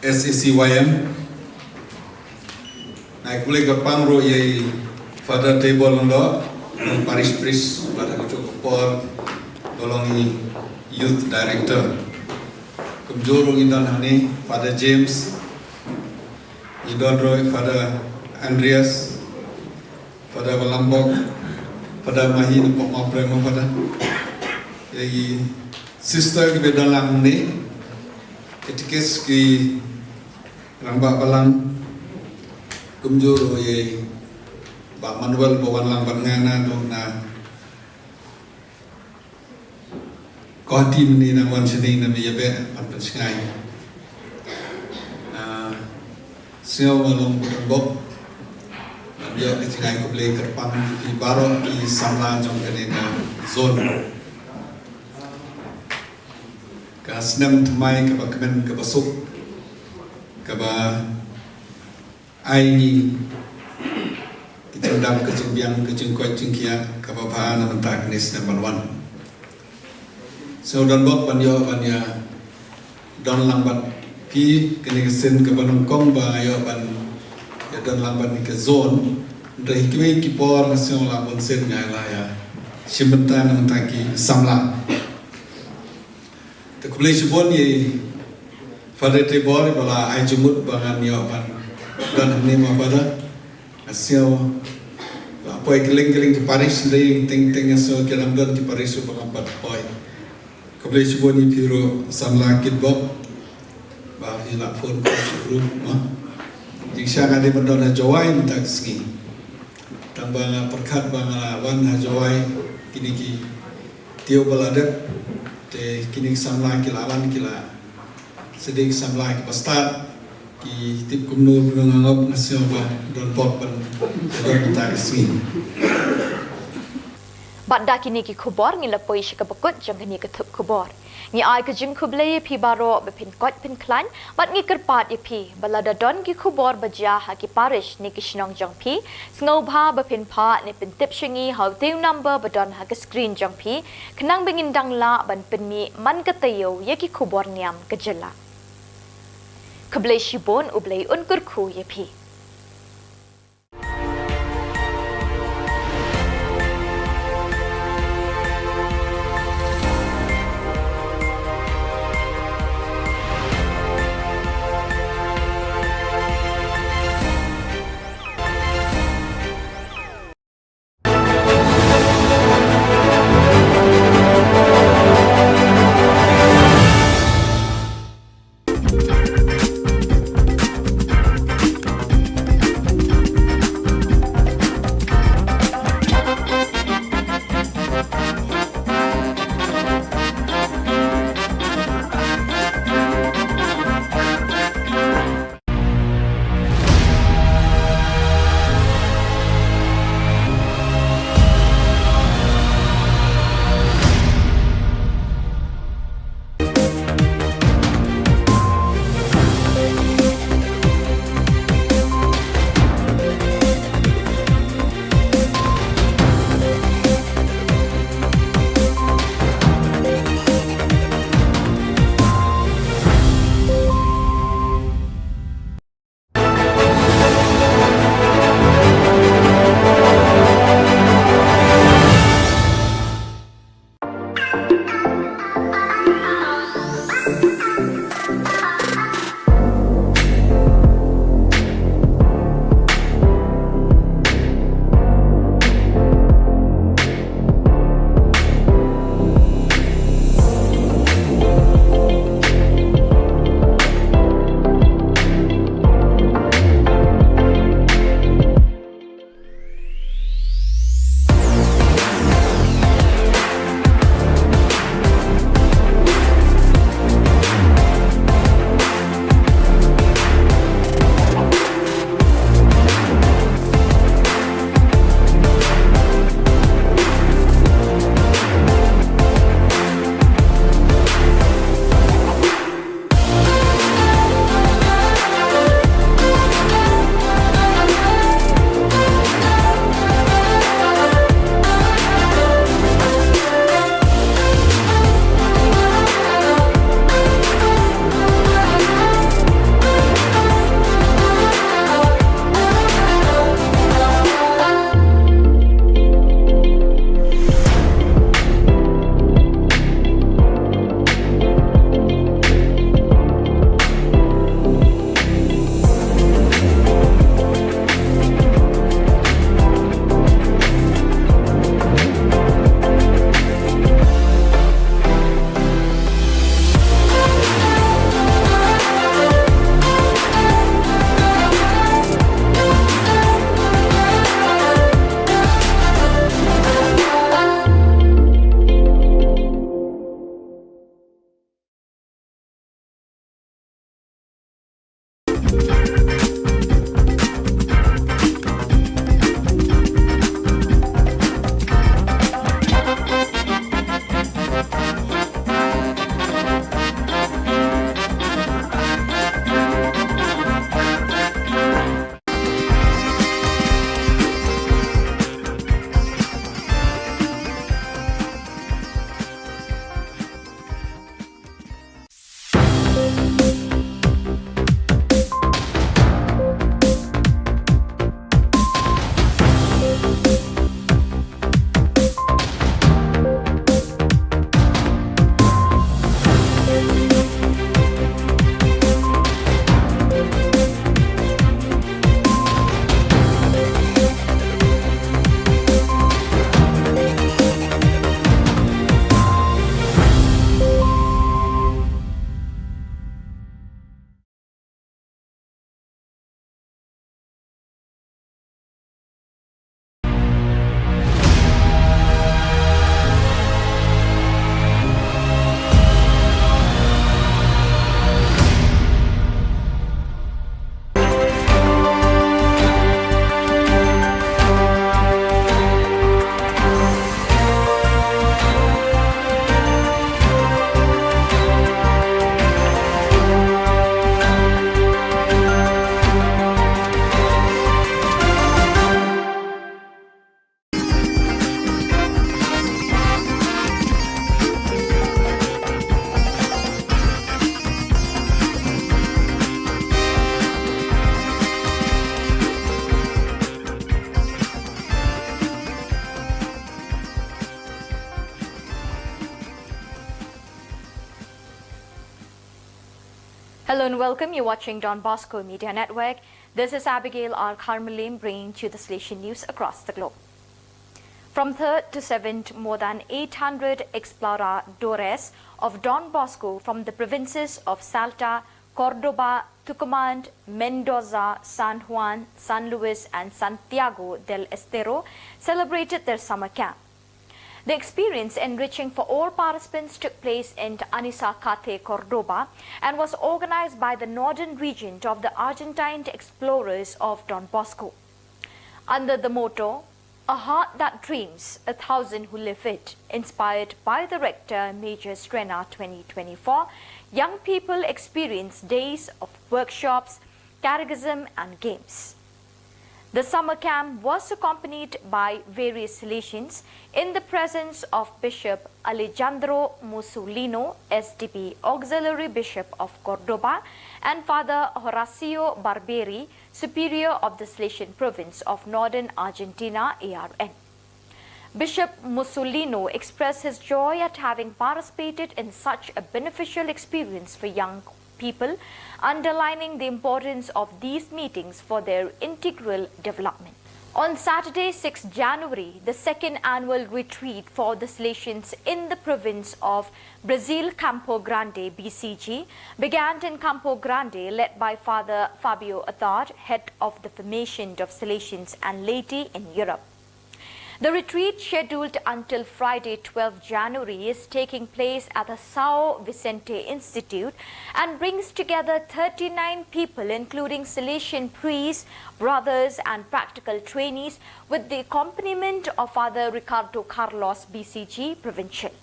S A C Y M. Nga ai khublei kyrpang ruh ïa i Father Teibor Lyngdoh, u parish priest, bad ha kajuh ka por ba long i youth director. Kumjuh ruh ngi don hangne Father James, ngi don ruh Father Andreas, Father Balambok, Father Mahi, na pok ma prem Father. Ïa i sister kiba don lang hangne, katekis ki Rangbah Balang, kumjuh ruh ïa i Bah Manuel ba wan lang bad nga na dong na Guwahati mynne, nang wan shane na me ïa beh ban pynshngaiñ. Ah, sngew nga long bok ban ïoh ka jingai khublei kyrpang ïa baroh ki samla jong kane ka zone. Ka snem thymmai kaba kmen kaba suk kaba ai ngi ki jingdam, ka jingbiang, ka jingkoit jingkhiah kaba bha na mynta kane snem ban wan. Sngewdon bok ban ïoh ban ïa don lang bad phi kane ka sien kaba nyngkong ba nga ïoh ban ïa don lang bad kane ka zone. Hynrei kiwei ki por nga sngew la bun sien nga la ïa shim bynta na mynta ki samla. Te khublei shibun ïa i Father Teibor ba la ai jingmut ba ngan ïoh ban don hangne ma Father. Nga sngew la poi kylleng kylleng ki parish, hynrei teng teng nga sngew ki dang don ki parish ba ngam pat poi. Khublei shibun ïa phi ruh samla kitbok ba phi la phone ko shu ruh ma. Jingshisha nga dei ban don ha Jowai mynta ka sngi. Tang ba nga pyrkhat ba nga la wan ha Jowai, kine ki taïew ba la dep, te kine ki samla ki la wan, ki la sdang, ki samla kiba stad, ki tip kumno kumno nga ngop, nga sngew ba don bok ban don mynta ka sngi. Bad da kine ki khubor ngi la poi sha kaba kut jong kane ka thup khubor. Ngi ai ka jingkhublei ïa phi baroh ba phin koit phin khlaiñ, bad ngi kyrpad ïa phi ba lada don ki khubor ba jia ha ki parish ne ki shnong jong phi, sngewbha ba phin phah ne pyntip sha ngi ha utei u number ba don ha ka screen jong phi, khnang ba ngin dang lah ban pynmih man ka taïew ïa ki khubor niam ka jylla. Khublei shibun, U Blei un kyrkhu ïa phi. Hello and welcome. You're watching Don Bosco Media Network. This is Abigail R. Kharmalim bringing to you the Salesian news across the globe. From third to seventh, more than eight hundred exploradores of Don Bosco from the provinces of Salta, Cordoba, Tucumán, Mendoza, San Juan, San Luis, and Santiago del Estero celebrated their summer camp. The experience, enriching for all participants, took place in Anisacate, Cordoba, and was organized by the Northern Regent of the Argentine Explorers of Don Bosco. Under the motto, "A heart that dreams, a thousand who live it," inspired by the Rector Major Strena twenty twenty-four, young people experienced days of workshops, catechism, and games. The summer camp was accompanied by various Salesians in the presence of Bishop Alejandro Musolino, S D B, Auxiliary Bishop of Cordoba, and Father Horacio Barberi, Superior of the Salesian Province of Northern Argentina, A R N. Bishop Musolino expressed his joy at having participated in such a beneficial experience for young people, underlining the importance of these meetings for their integral development. On Saturday, sixth January, the second annual retreat for the Salesians in the province of Brazil, Campo Grande, B C G, began in Campo Grande, led by Father Fabio Attard, head of the Formation of Salesians and Laity in Europe. The retreat, scheduled until Friday, twelfth January, is taking place at the São Vicente Institute and brings together thirty-nine people, including Salesian priests, brothers, and practical trainees, with the accompaniment of Father Ricardo Carlos, B C G Provincial.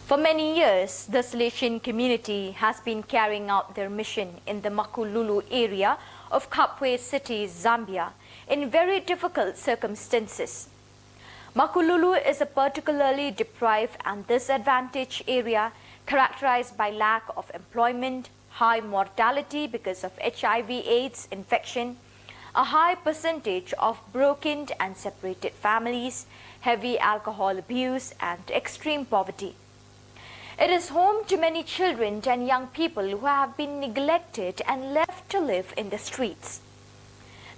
For many years, the Salesian community has been carrying out their mission in the Makululu area of Kabwe City, Zambia, in very difficult circumstances. Makululu is a particularly deprived and disadvantaged area characterized by lack of employment, high mortality because of H I V AIDS infection, a high percentage of broken and separated families, heavy alcohol abuse, and extreme poverty. It is home to many children and young people who have been neglected and left to live in the streets.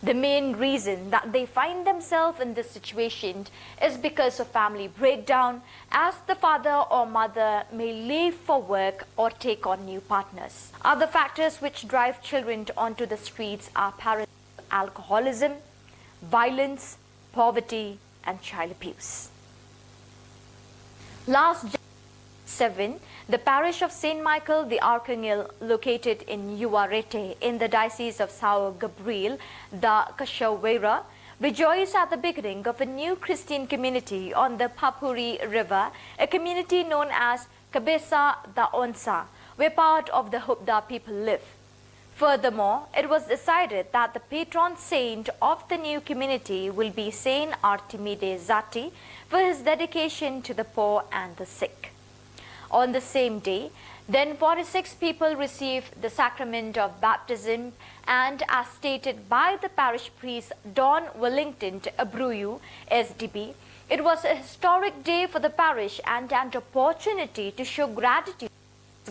The main reason that they find themselves in this situation is because of family breakdown, as the father or mother may leave for work or take on new partners. Other factors which drive children onto the streets are parental alcoholism, violence, poverty, and child abuse. Last Jan-, seven, the parish of Saint Michael the Archangel, located in Uarete in the Diocese of São Gabriel da Cachoeira, rejoiced at the beginning of a new Christian community on the Papuri River, a community known as Cabeça da Onça, where part of the Hubda people live. Furthermore, it was decided that the patron saint of the new community will be Saint Artimide Zati for his dedication to the poor and the sick. On the same day, then forty-six people received the sacrament of baptism, and as stated by the parish priest Don Wellington Abruyu, S D B, it was a historic day for the parish and an opportunity to show gratitude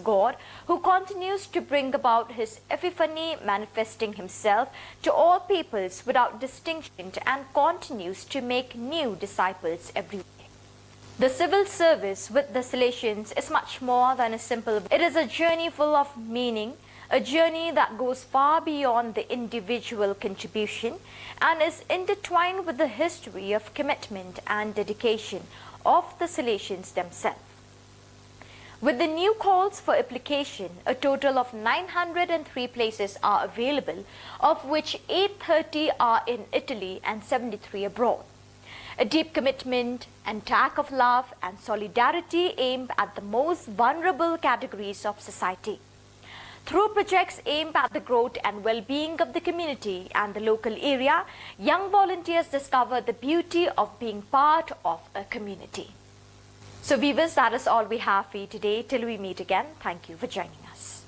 God, who continues to bring about his epiphany, manifesting himself to all peoples without distinction, and continues to make new disciples every day. The civil service with the Salesians is much more than a simple. It is a journey full of meaning, a journey that goes far beyond the individual contribution and is intertwined with the history of commitment and dedication of the Salesians themselves. With the new calls for application, a total of nine hundred and three places are available, of which eight thirty are in Italy and seventy-three abroad. A deep commitment and act of love and solidarity aimed at the most vulnerable categories of society. Through projects aimed at the growth and well-being of the community and the local area, young volunteers discover the beauty of being part of a community. So viewers, that is all we have for you today. Till we meet again, thank you for joining us.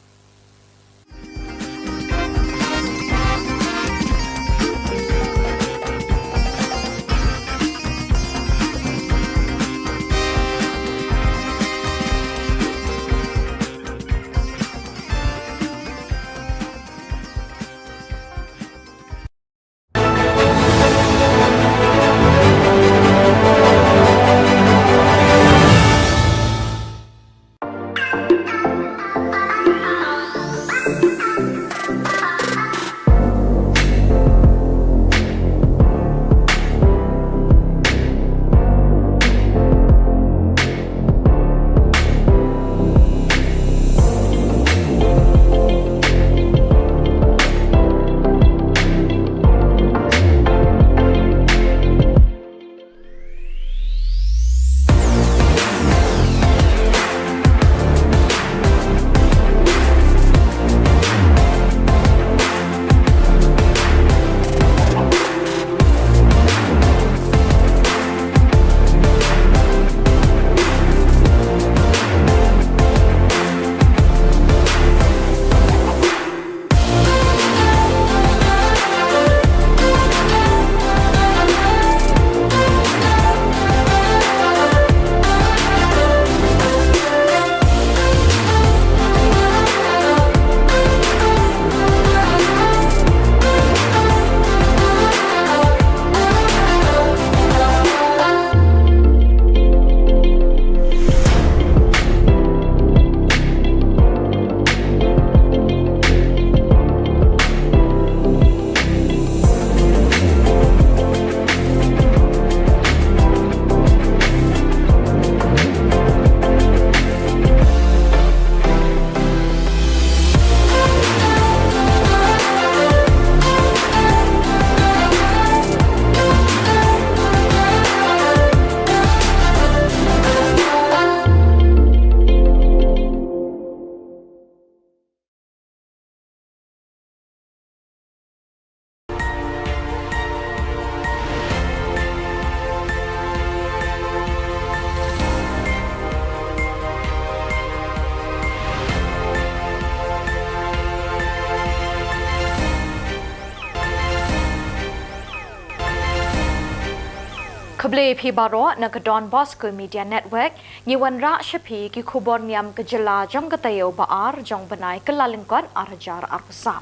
Khublei phi baroh na ka Don Bosco Media Network, ngi wanrah sha phi ki khubor niam ka jylla jong ka taïew ba ar jong u bnai Kyllalyngkot ar hajar arphew saw.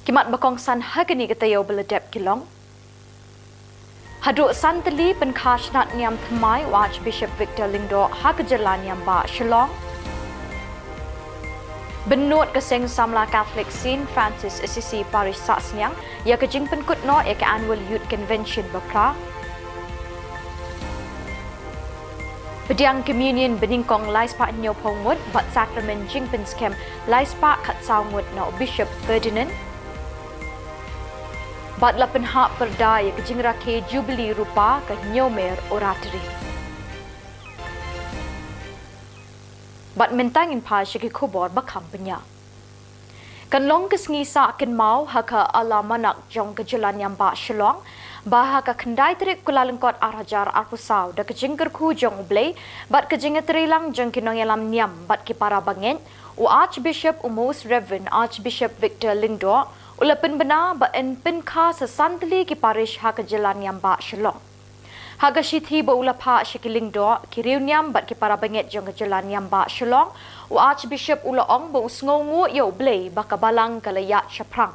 Ki mat ba kongsan ha kane ka taïew ba la dep ki long: Haduh san tylli pynkha shnat niam thymmai u Archbishop Victor Lyngdoh ha ka jylla niam bah Shillong. Bynnud ka seng samla Catholic Saint Francis Assisi Parish Sahsniang ïa ka jingpynkut noh ïa ka Annual Youth Convention ba phra. Pdiang Communion banyngkong lai spah hynñiew phew ngut bad Sakramen jingpynskhem lai spah khatsaw ngut na u Bishop Ferdinand. Bad la pynhap pyrda ïa ka jingrakhe Jubilee Rupa ka Hynñiewmer Oratory. Bad mynta ngin phai sha ki khubor ba kham bniah. Kan long ka sngi sah kynmaw ha ka Alamanak jong ka jylla niam bah Shillong, ba ha ka khyndai tarik Kyllalyngkot ar hajar arphew saw da ka jingkyrkhu jong U Blei bad ka jingïatreilang jong ki nongïalam niam bad ki para bangeit, u Archbishop, u Most Reverend Archbishop Victor Lyngdoh, u la pynbna ba yn pynkha sa san tylli ki parish ha ka jylla niam bah Shillong. Ha ka shithi ba u la phah sha ki lyngdoh, ki riewniam bad ki para bangeit jong ka jylla niam bah Shillong, u Archbishop u la ong ba u sngewnguh ïa U Blei ba ka balang ka la ïaid shaphrang.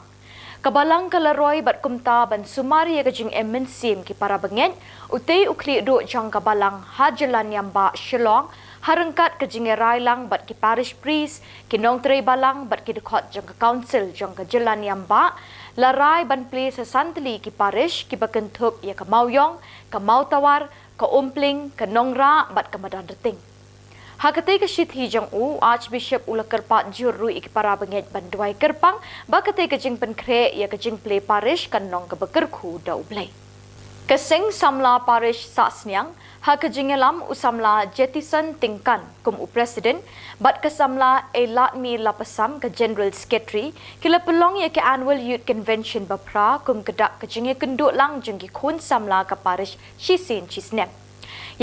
Ka balang ka la roi bad kumta ban sumar ïa ka jingim mynsiem ki para bangeit, utei u khlieh duh jong ka balang ha jylla niam bah Shillong, ha ryngkat ka jingïarai lang bad ki parish priest, ki nongtrei balang bad ki dkhot jong ka council jong ka jylla niam bah, la rai ban plie sa san tylli ki parish kiba kynthup ïa ka Mawïong, ka Mawtawar, ka Umpling, ka Nongrah bad ka Madanrting. Ha katei ka shithi jong u, u Archbishop u la kyrpad jur ruh ïa ki para bangeit ban duwai kyrpang ba katei ka jingpynkhreh ïa ka jingplie parish kan long kaba kyrkhu da U Blei. Ka seng samla parish Sahsniang, ha ka jingïalam u samla Jetison Tyngkan kum u president bad ka samla Eiladmi Lapasam ka general secretary, ki la pynlong ïa ka Annual Youth Convention ba phra kum ka dak ka jingïakynduh lang jong ki khun samla ka parish shisien shisnem,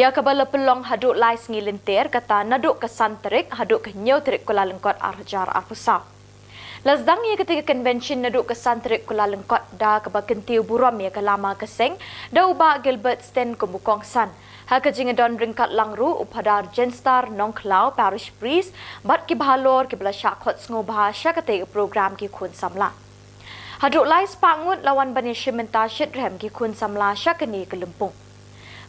ïa kaba la pynlong haduh lai sngi lynter, kata naduh ka san tarik haduh ka hynñiew tarik Kyllalyngkot ar hajar arphew saw. La sdang ïa katei ka convention naduh ka san tarik Kyllalyngkot da kaba kyntiew burom ïa ka lama ka seng da u Bah Gilbert Sten kum u kongsan. Ha ka jingïadon ryngkat lang ruh u Phadar Jenstar Nongkhlaw, parish priest, bad kiba halor kiba la shah khot sngewbha sha katei ka program ki khun samla. Haduh lai spah ngut la wan ban ïashim bynta shitrhem ki khun samla sha kane ka lympung.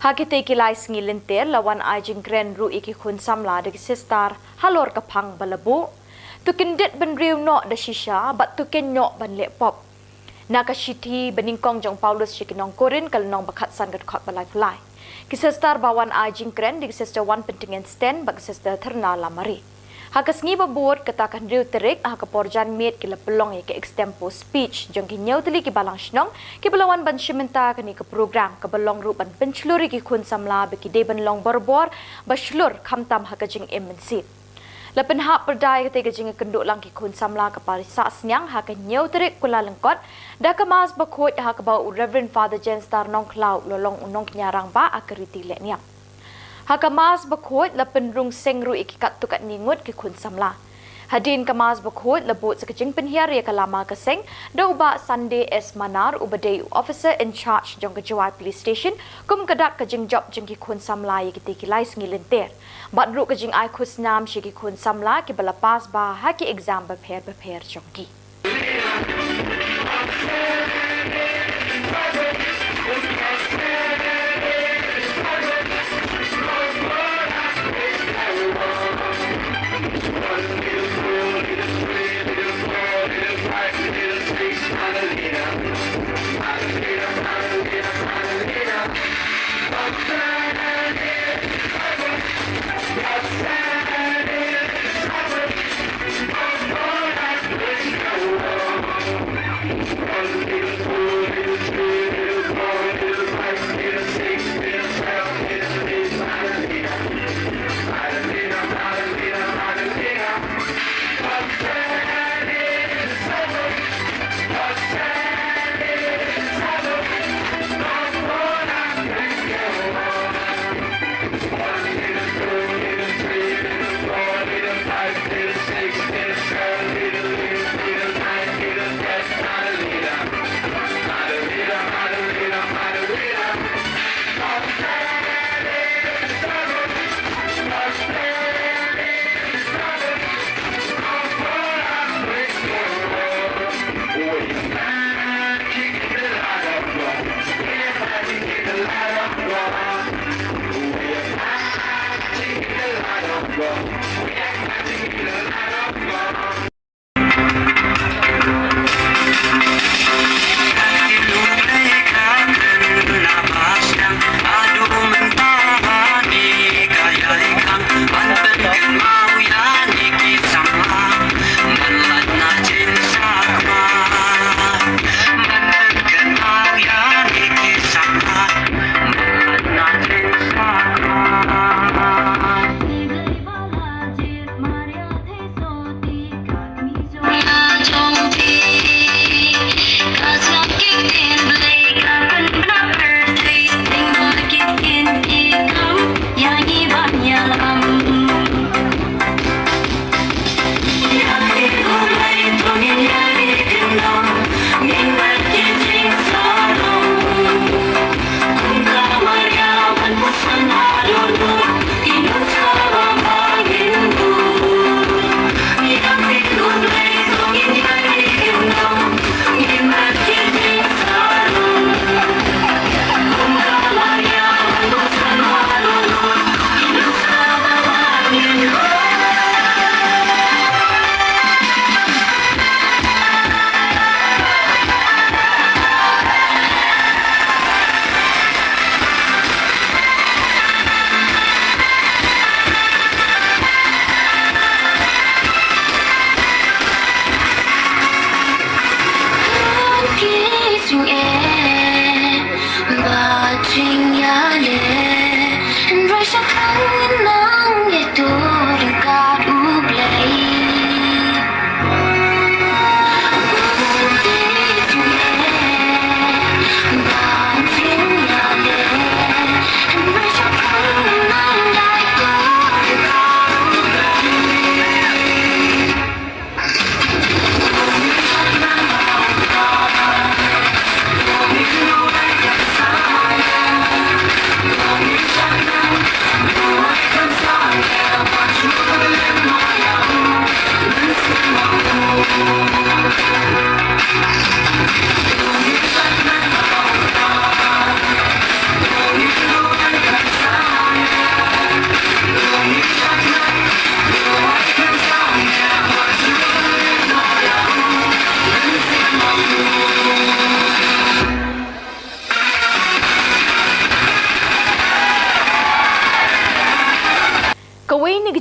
Ha kitei ki lai sngi lynter la wan ai jingkren ruh ïa ki khun samla da ki sister halor ka phang ba la buh: To kyndit bynriew noh da shisha bad to kynnoh ban leh pop. Na ka shithi banyngkong jong u Paulus sha ki nong Korinth ka lynnong ba khatsan ka dkhot ba laiphew lai. Ki sister ba wan ai jingkren dei ki Sister Wanpyntngen Sten bad ki Sister Therna Lamare. Ha ka sngi ba bud, kata ka hynriew tarik, ha ka por janmiet ki la pynlong ïa ka extempore speech jong ki hynñiew tylli ki balang shnong kiba la wan ban shim bynta kane ka program, kaba long ruh ban pynshlur ïa ki khun samla ba ki dei ban long barabor ba shlur khamtam ha ka jingim mynsiem. La pynhap pyrda ïa katei ka jingïakynduh lang ki khun samla ka parish Sahsniang ha ka hynñiew tarik Kyllalyngkot da ka Mass bakhuid ha kaba u Reverend Father Jenstar Nongkhlaw u la long u nongkñia rangbah ha ka riti lehniam. Ha ka Mass bakhuid la pynrung seng ruh ïa ki katto katne ngut ki khun samla. Hadien ka Mass bakhuid la bud sa ka jingpynhiar ïa ka lama ka seng da u Bah Sunday S Manar uba dei u officer in charge jong ka Jowai Police Station kum ka dak ka jingjop jong ki khun samla ïa kitei ki lai sngi lynter. Bad ruh ka jingai khusnam sha ki khun samla kiba la pass bha ha ki exam bapher bapher jong ki.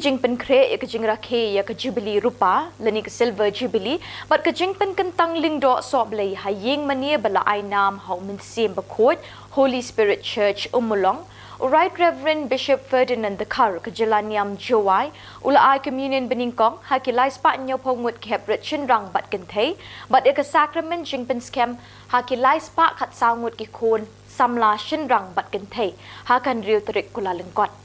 Jingpynkhreh ïa ka jingrakhe ïa ka Jubilee Rupa lane ka Silver Jubilee bad ka jingpynkyntang lyngdoh sohblei ha ïing mane ba la ai nam ha U Mynsiem Bakhuid, Holy Spirit Church, Ummulong, u Right Reverend Bishop Ferdinand Dkhar ka jylla niam Jowai u la ai communion banyngkong ha ki laispah hynñiewphew ngut ki heprit shynrang bad kynthei bad ïa ka sakramen jingpynskhem ha ki laispah khatsaw ngut ki khun samla shynrang bad kynthei ha ka hynriew tarik Kyllalyngkot.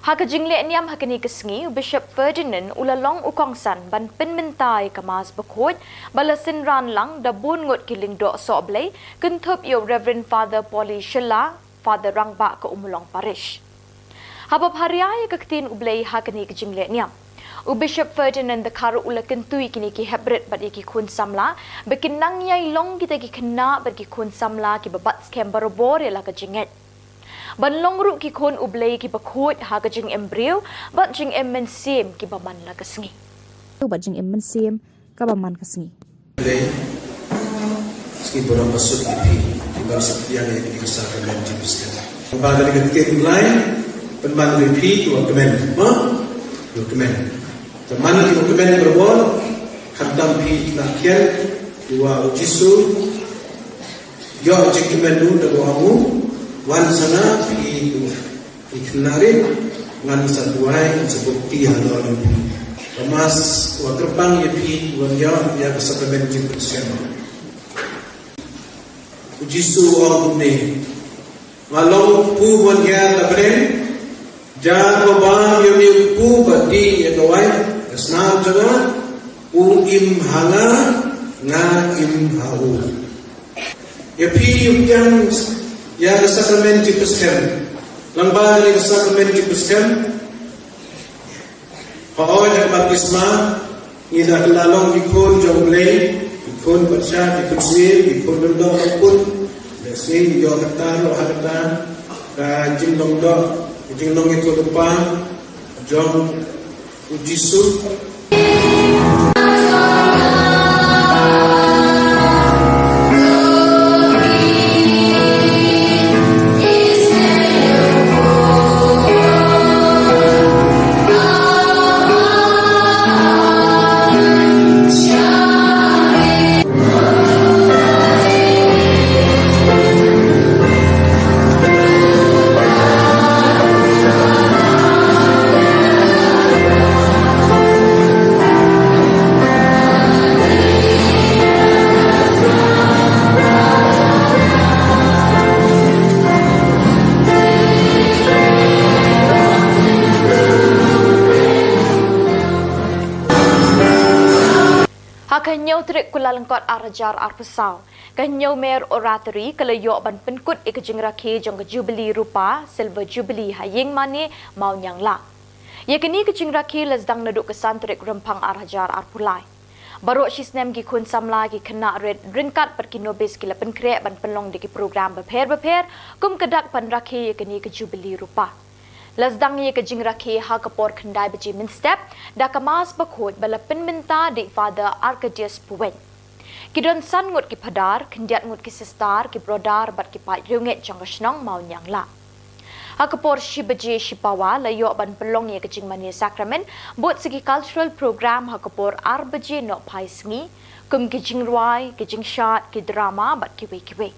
Ha ka jingleh niam ha kane ka sngi, u Bishop Ferdinand u la long u kongsan ban pynmynta ïa ka Mass Bakhuid ba la synran lang da bun ngut ki lyngdoh sohblei, kynthup ïa u Reverend Father Polly Shylla, Father Rangbah ka Ummulong Parish. Haba pharia ïa ka ktien U Blei ha kane ka jingleh niam, u Bishop Ferdinand Dkhar u la kyntu ïa kine ki heprit bad ïa ki khun samla ba kin nang ïai long kita ki khynnah bad ki khun samla kiba bat skhem barabor ïa la ka jingngeit, ban long ruh ki khun U Blei kiba khuid ha ka jingim briew bad jingim mynsiem kiba man la ka sngi. Bad jingim mynsiem kaba man ka sngi. Blei, sngi burom basuk ïa phi, phi ban saphriang ïa kine ki sakramen jingpynsngewbha. Ba da ka ktien U Blei, pynban ïa phi, ïa u kmen, ha? Ïa u kmen. Te man ïa u kmen barabor, khamtam phi khynnah khian, ïa u Jisu, ïoh jingkmen ruh da u ong u, wan sa nga phi, ïa u Ki khynnah rit, ngan sa duwai, ngan sa bukti halor jong phi. Ka Mass wa kyrpang ïa phi, wan ïa, ïa ka sakramen jingpynsngewbha. U Jisu u ong kumne, nga long u kpu wan ïa ka bneng, jan ba bam ïa une u kpu ba dih ïa ka wai, ka snam jong nga, u im ha nga, nga im ha u. Ïa phi ïa pdiang ïa ka sakramen jingpynsngewbha. Lyngba kane ka sakramen jingpynsngewbha, hooid ha ka baptisma, ngi la kylla long ki khun jong U Blei, ki khun patsha, ki khun syiem, ki khun lyngdoh, ki khun. Lehse ïoh kata ruh ha kata ka jinglong doh, ka jinglong ïathuhlypa jong U Jisu. Ha ka hynñiew tarik Kyllalyngkot ar hajar arphew saw, ka Hynñiewmer Oratory ka la ïoh ban pynkut ïa ka jingrakhe jong ka Jubilee Rupa, Silver Jubilee ha Ïingmane, Mawniangla. Ïa kane ka jingrakhe la sdang naduh ka san tarik Rymphang ar hajar arphew lai. Baroh shi snem ki khun samla, ki khynnah rit, ryngkat bad ki nobis ki la pynkhreh ban pynlong da ki program bapher bapher kum ka dak ban rakhe ïa kane ka Jubilee Rupa. La sdang ïa ka jingrakhe ha ka por khyndai baje mynstep da ka Mass Bakhuid ba la pynmynta da i Father Arcadius Puwein. Ki don san ngut ki phadar, khyndiat ngut ki sister, ki brother bad ki paid riewngeit jong ka shnong Mawniangla. Ha ka por shi baje shipawa la ïoh ban pynlong ïa ka jingmane sakramen bad sa ki cultural program ha ka por ar baje nohphai sngi, kum ki jingrwai, ki jingshad, ki drama bad kiwei kiwei.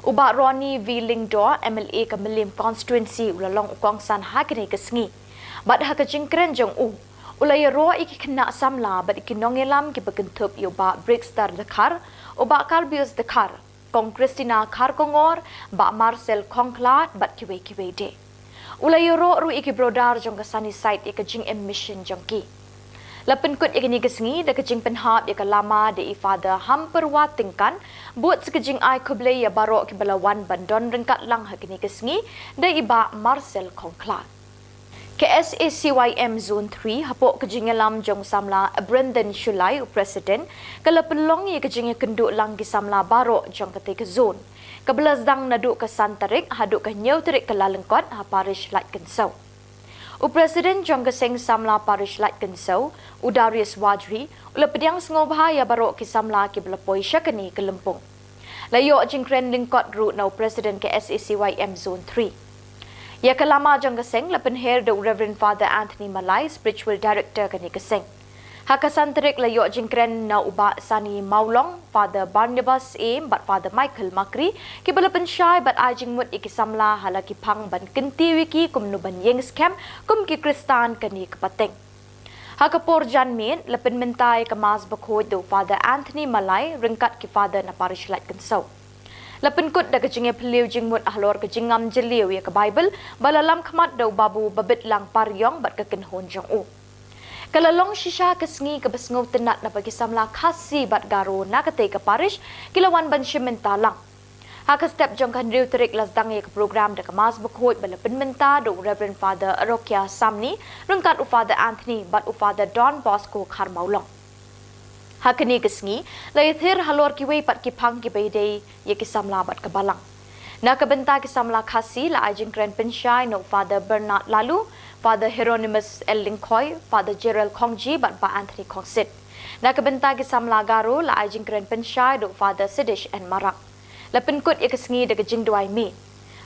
U Bah Ronnie V Lyngdoh, M L A ka Mylliem Constituency, u la long u kongsan ha kane ka sngi. Bad ha ka jingkren jong u, u la ïaroh ïa ki khynnah samla bad ïa ki nongïalam kiba kynthup ïa u Bah Brixter Dkhar, u Bah Karbius Dkhar, Kong Christina Kharkongor, Bah Marcel Khongkhlad bad kiwei kiwei de. U la ïaroh ruh ïa ki brother jong ka Sunnyside ïa ka jingim mission jong ki. La pynkut ïa kane ka sngi da ka jingpynhap ïa ka lama da i Father Hampyrwa Tyngkan, bad sa ka jingai khublei ïa baroh kiba la wan ban don ryngkat lang ha kane ka sngi da i Bah Marcel Khongkhlad. Ka S A C Y M Zone three, hapoh ka jingïalam jong u samla Brendan Shullai, u President, ka la pynlong ïa ka jingïakynduh lang ki samla baroh jong katei ka zone, kaba la sdang naduh ka san tarik haduh ka hynñiew tarik Kyllalyngkot ha Parish Laitkynsew. U President jong ka Seng Samla Parish Laitkynsew, u Darius Wadri, u la pdiang sngewbha ïa baroh ki samla kiba la poi sha kane ka lympung. La ïoh jingkren lyngkot ruh na u President ka S A C Y M Zone three. Ïa ka lama jong ka seng la pynher da u Reverend Father Anthony Malai, Spiritual Director kane ka seng. Ha ka san tarik la ïoh jingkren na u Bah Sani Mawlong, Father Barnabas Syiem bad Father Michael Makri, kiba la pynshai bad ai jingmut ïa ki samla ha la ki phang ban kyntiew ïa ki kumno ban ïeng skhem kum ki Khristan kane ka pateng. Ha ka por janmiet la pynmynta ïa ka Mass Bakhuid da u Father Anthony Malai ryngkat ki Father na Parish Laitkynshew. La pynkut da ka jingïaphylliew jingmut halor ka jingngam jylliew ïa ka Baibl ba la lam khmat da u Babu Babitlang Pariong bad ka kynhun jong u. Ka la long shisha ka sngi kaba sngewtynnat naba ki samla Khasi bad Garo na katei ka parish ki la wan ban shim bynta lang. Ha ka step jong ka hynriew tarik la sdang ïa ka program da ka Mass Bakhuid ba la pynmynta da u Reverend Father Arokia Samni ryngkat u Father Anthony bad u Father Don Bosco Kharmawlong. Ha kane ka sngi la ïathir halor kiwei pat ki phang kiba ïadei ïa ki samla bad ka Balang. Na ka bynta ki samla Khasi la ai jingkren pynshai na u Father Bernard Laloo, Father Hieronymus L Lyngkhoi, Father Gerald Khongji bad Bah Anthony Khongsit. Na ka bynta ki samla Garo la ai jingkren pynshai da u Father Sidish N Marak. La pynkut ïa ka sngi da ka jingduwai miet.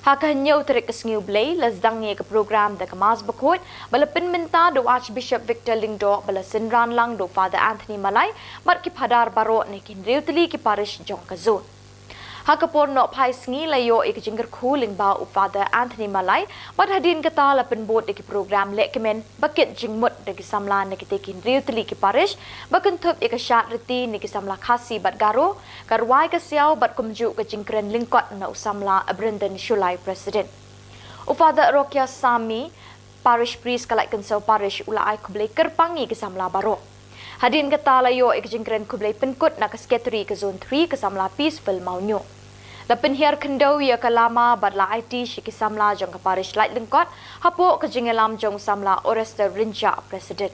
Ha ka hynñiew tarik ka sngi U Blei la sdang ïa ka program da ka Mass Bakhuid ba la pynmynta da u Archbishop Victor Lyngdoh ba la synran lang da u Father Anthony Malai bad ki Phadar baroh na ki hynriew tylli ki parish jong ka zone. Ha ka por nohphai sngi la ïoh ïa ka jingkyrkhu lyngba u Father Anthony Malai bad hadien kata la pynbud da ki program lehkmen ba kit jingmut da ki samla na kitei ki hynriew tylli ki parish ba kynthup ïa ka shad riti na ki samla Khasi bad Garo, ka rwai ka siaw bad kumjuh ka jingkren lyngkot na u samla Abrandon Shullai, President. U Father Arokia Samni, Parish Priest ka Laitkynshew Parish, u la ai khublei kyrpang ïa ki samla baroh. Hadien kata la ïoh ïa ka jingkren khublei pynkut na ka Secretary ka Zone three ka samla Peaceful Mawñiuh. La pynhiar khyndew ïa ka lama bad la aiti sha ki samla jong ka Parish Laitlyngkot hapoh ka jingïalam jong u samla Orester Rynjah, President.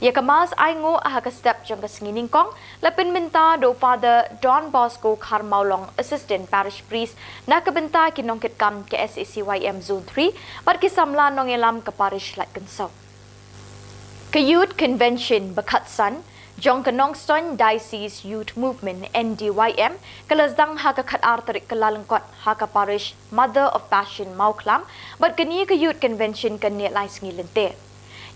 Ïa ka Mass ainguh ha ka step jong ka sngi nyngkong la pynmynta da u Father Don Bosco Kharmawlong, Assistant Parish Priest, na ka bynta ki nongkitkam ka S A C Y M Zone three bad ki samla nongïalam ka Parish Laitkynshew. Ka Youth Convention ba khatsan jong ka Nongstoiñ Diocese Youth Movement, N D Y M, ka la sdang ha ka khatar tarik Kyllalyngkot ha ka Parish Mother of Passion Mawkhlam bad kane ka Youth Convention kan neh lai sngi lynter.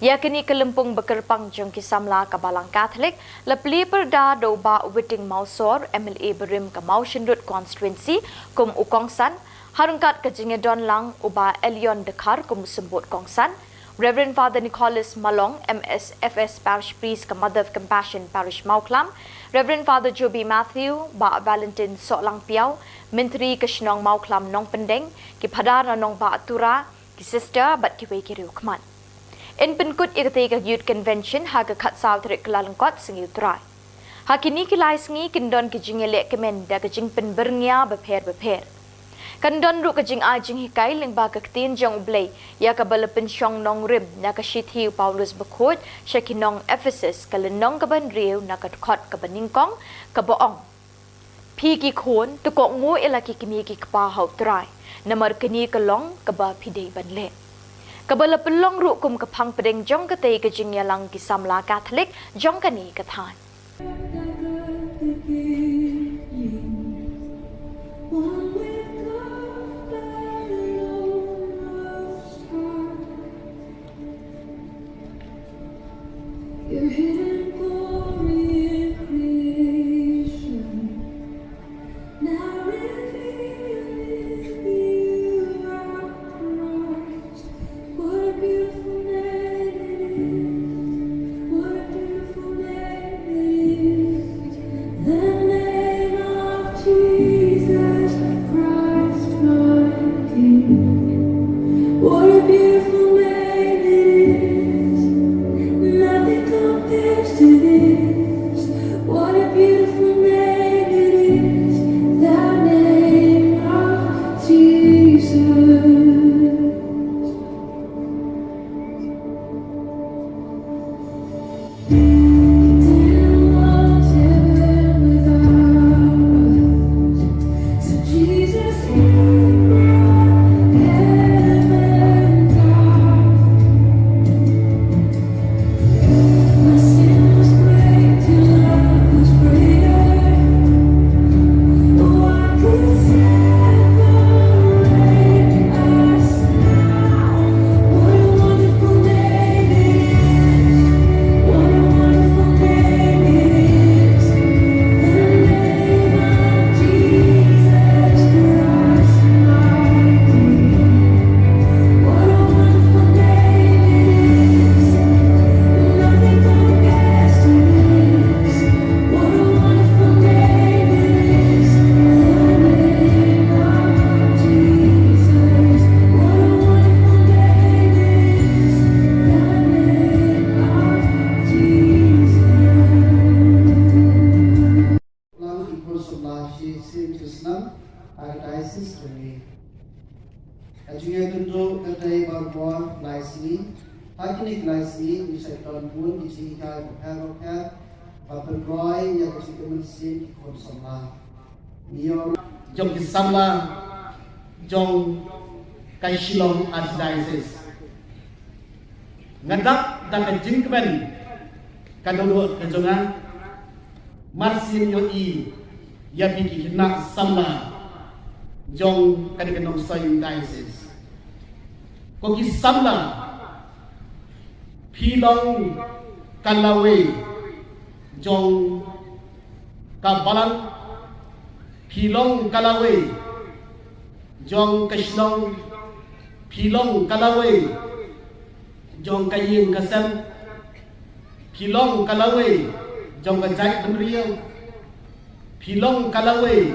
Ïa kane ka lympung ba kyrpang jong ki samla ka Balang Katholik la plie pyrda da u Bah Witing Mawsor, M L A barim ka Mawshynrut Constituency kum u kongsan, ha ryngkat ka jingïadon lang u Bah Elion Dkhar kum u symbud kongsan, Reverend Father Nicholas Malong, M S F S Parish Priest ka Mother of Compassion Parish Mawkhlam, Reverend Father Joby Matthew, Bah Valentine Sohlangpiaw, Myntri ka shnong Mawkhlam Nongpyndeng, ki Phadar na Nongbah Tura, ki Sister bad kiwei ki riewkhmat. Yn pynkut ïa katei ka Youth Convention ha ka khatsaw tarik Kyllalyngkot, Sngi U Trai. Ha kine ki lai sngi kin don ki jingïalehkmen da ka jingpynbyrngia bapher bapher. Kan don ruh ka jingai jinghikai lyngba ka Ktien jong U Blei ïa kaba la pynshong nongrim na ka Shithi u Paulus Bakhuid sha ki nong Ephesus, ka lynnong kaba hynriew na ka dkhot kaba nyngkong, kaba ong: Phi ki khun, to kohnguh ïa la ki kmie ki kpa ha U Trai, namar kane ka long kaba phi dei ban leh. Kaba la pynlong ruh kum ka phang pdeng jong katei ka jingïalang ki samla Katholik jong kane ka thaiñ. Your hidden glory in creation, now revealed in you are Christ. What a beautiful name it is. What a beautiful name it Ka jingïakynduh ka dei baroh lai sngi. Ha kine ki lai sngi ngi sa don bun ki jinghikai bapher bapher ba pynroi ïa ka jingim mynsiem ki khun samla. Ngi ïoh jong ki samla jong ka Shillong Archdiocese. Nga dap da ka jingkmen ka dohnud ka jong nga. Mar sien ïohi ïa phi ki khynnah samla jong kane ka Nongstoiñ Diocese. Ko ki samla, phi long ka lawei jong ka balang, phi long ka lawei jong ka shnong, phi long ka lawei jong ka ïing ka sem, phi long ka lawei jong ka jaitbynriew, phi long ka lawei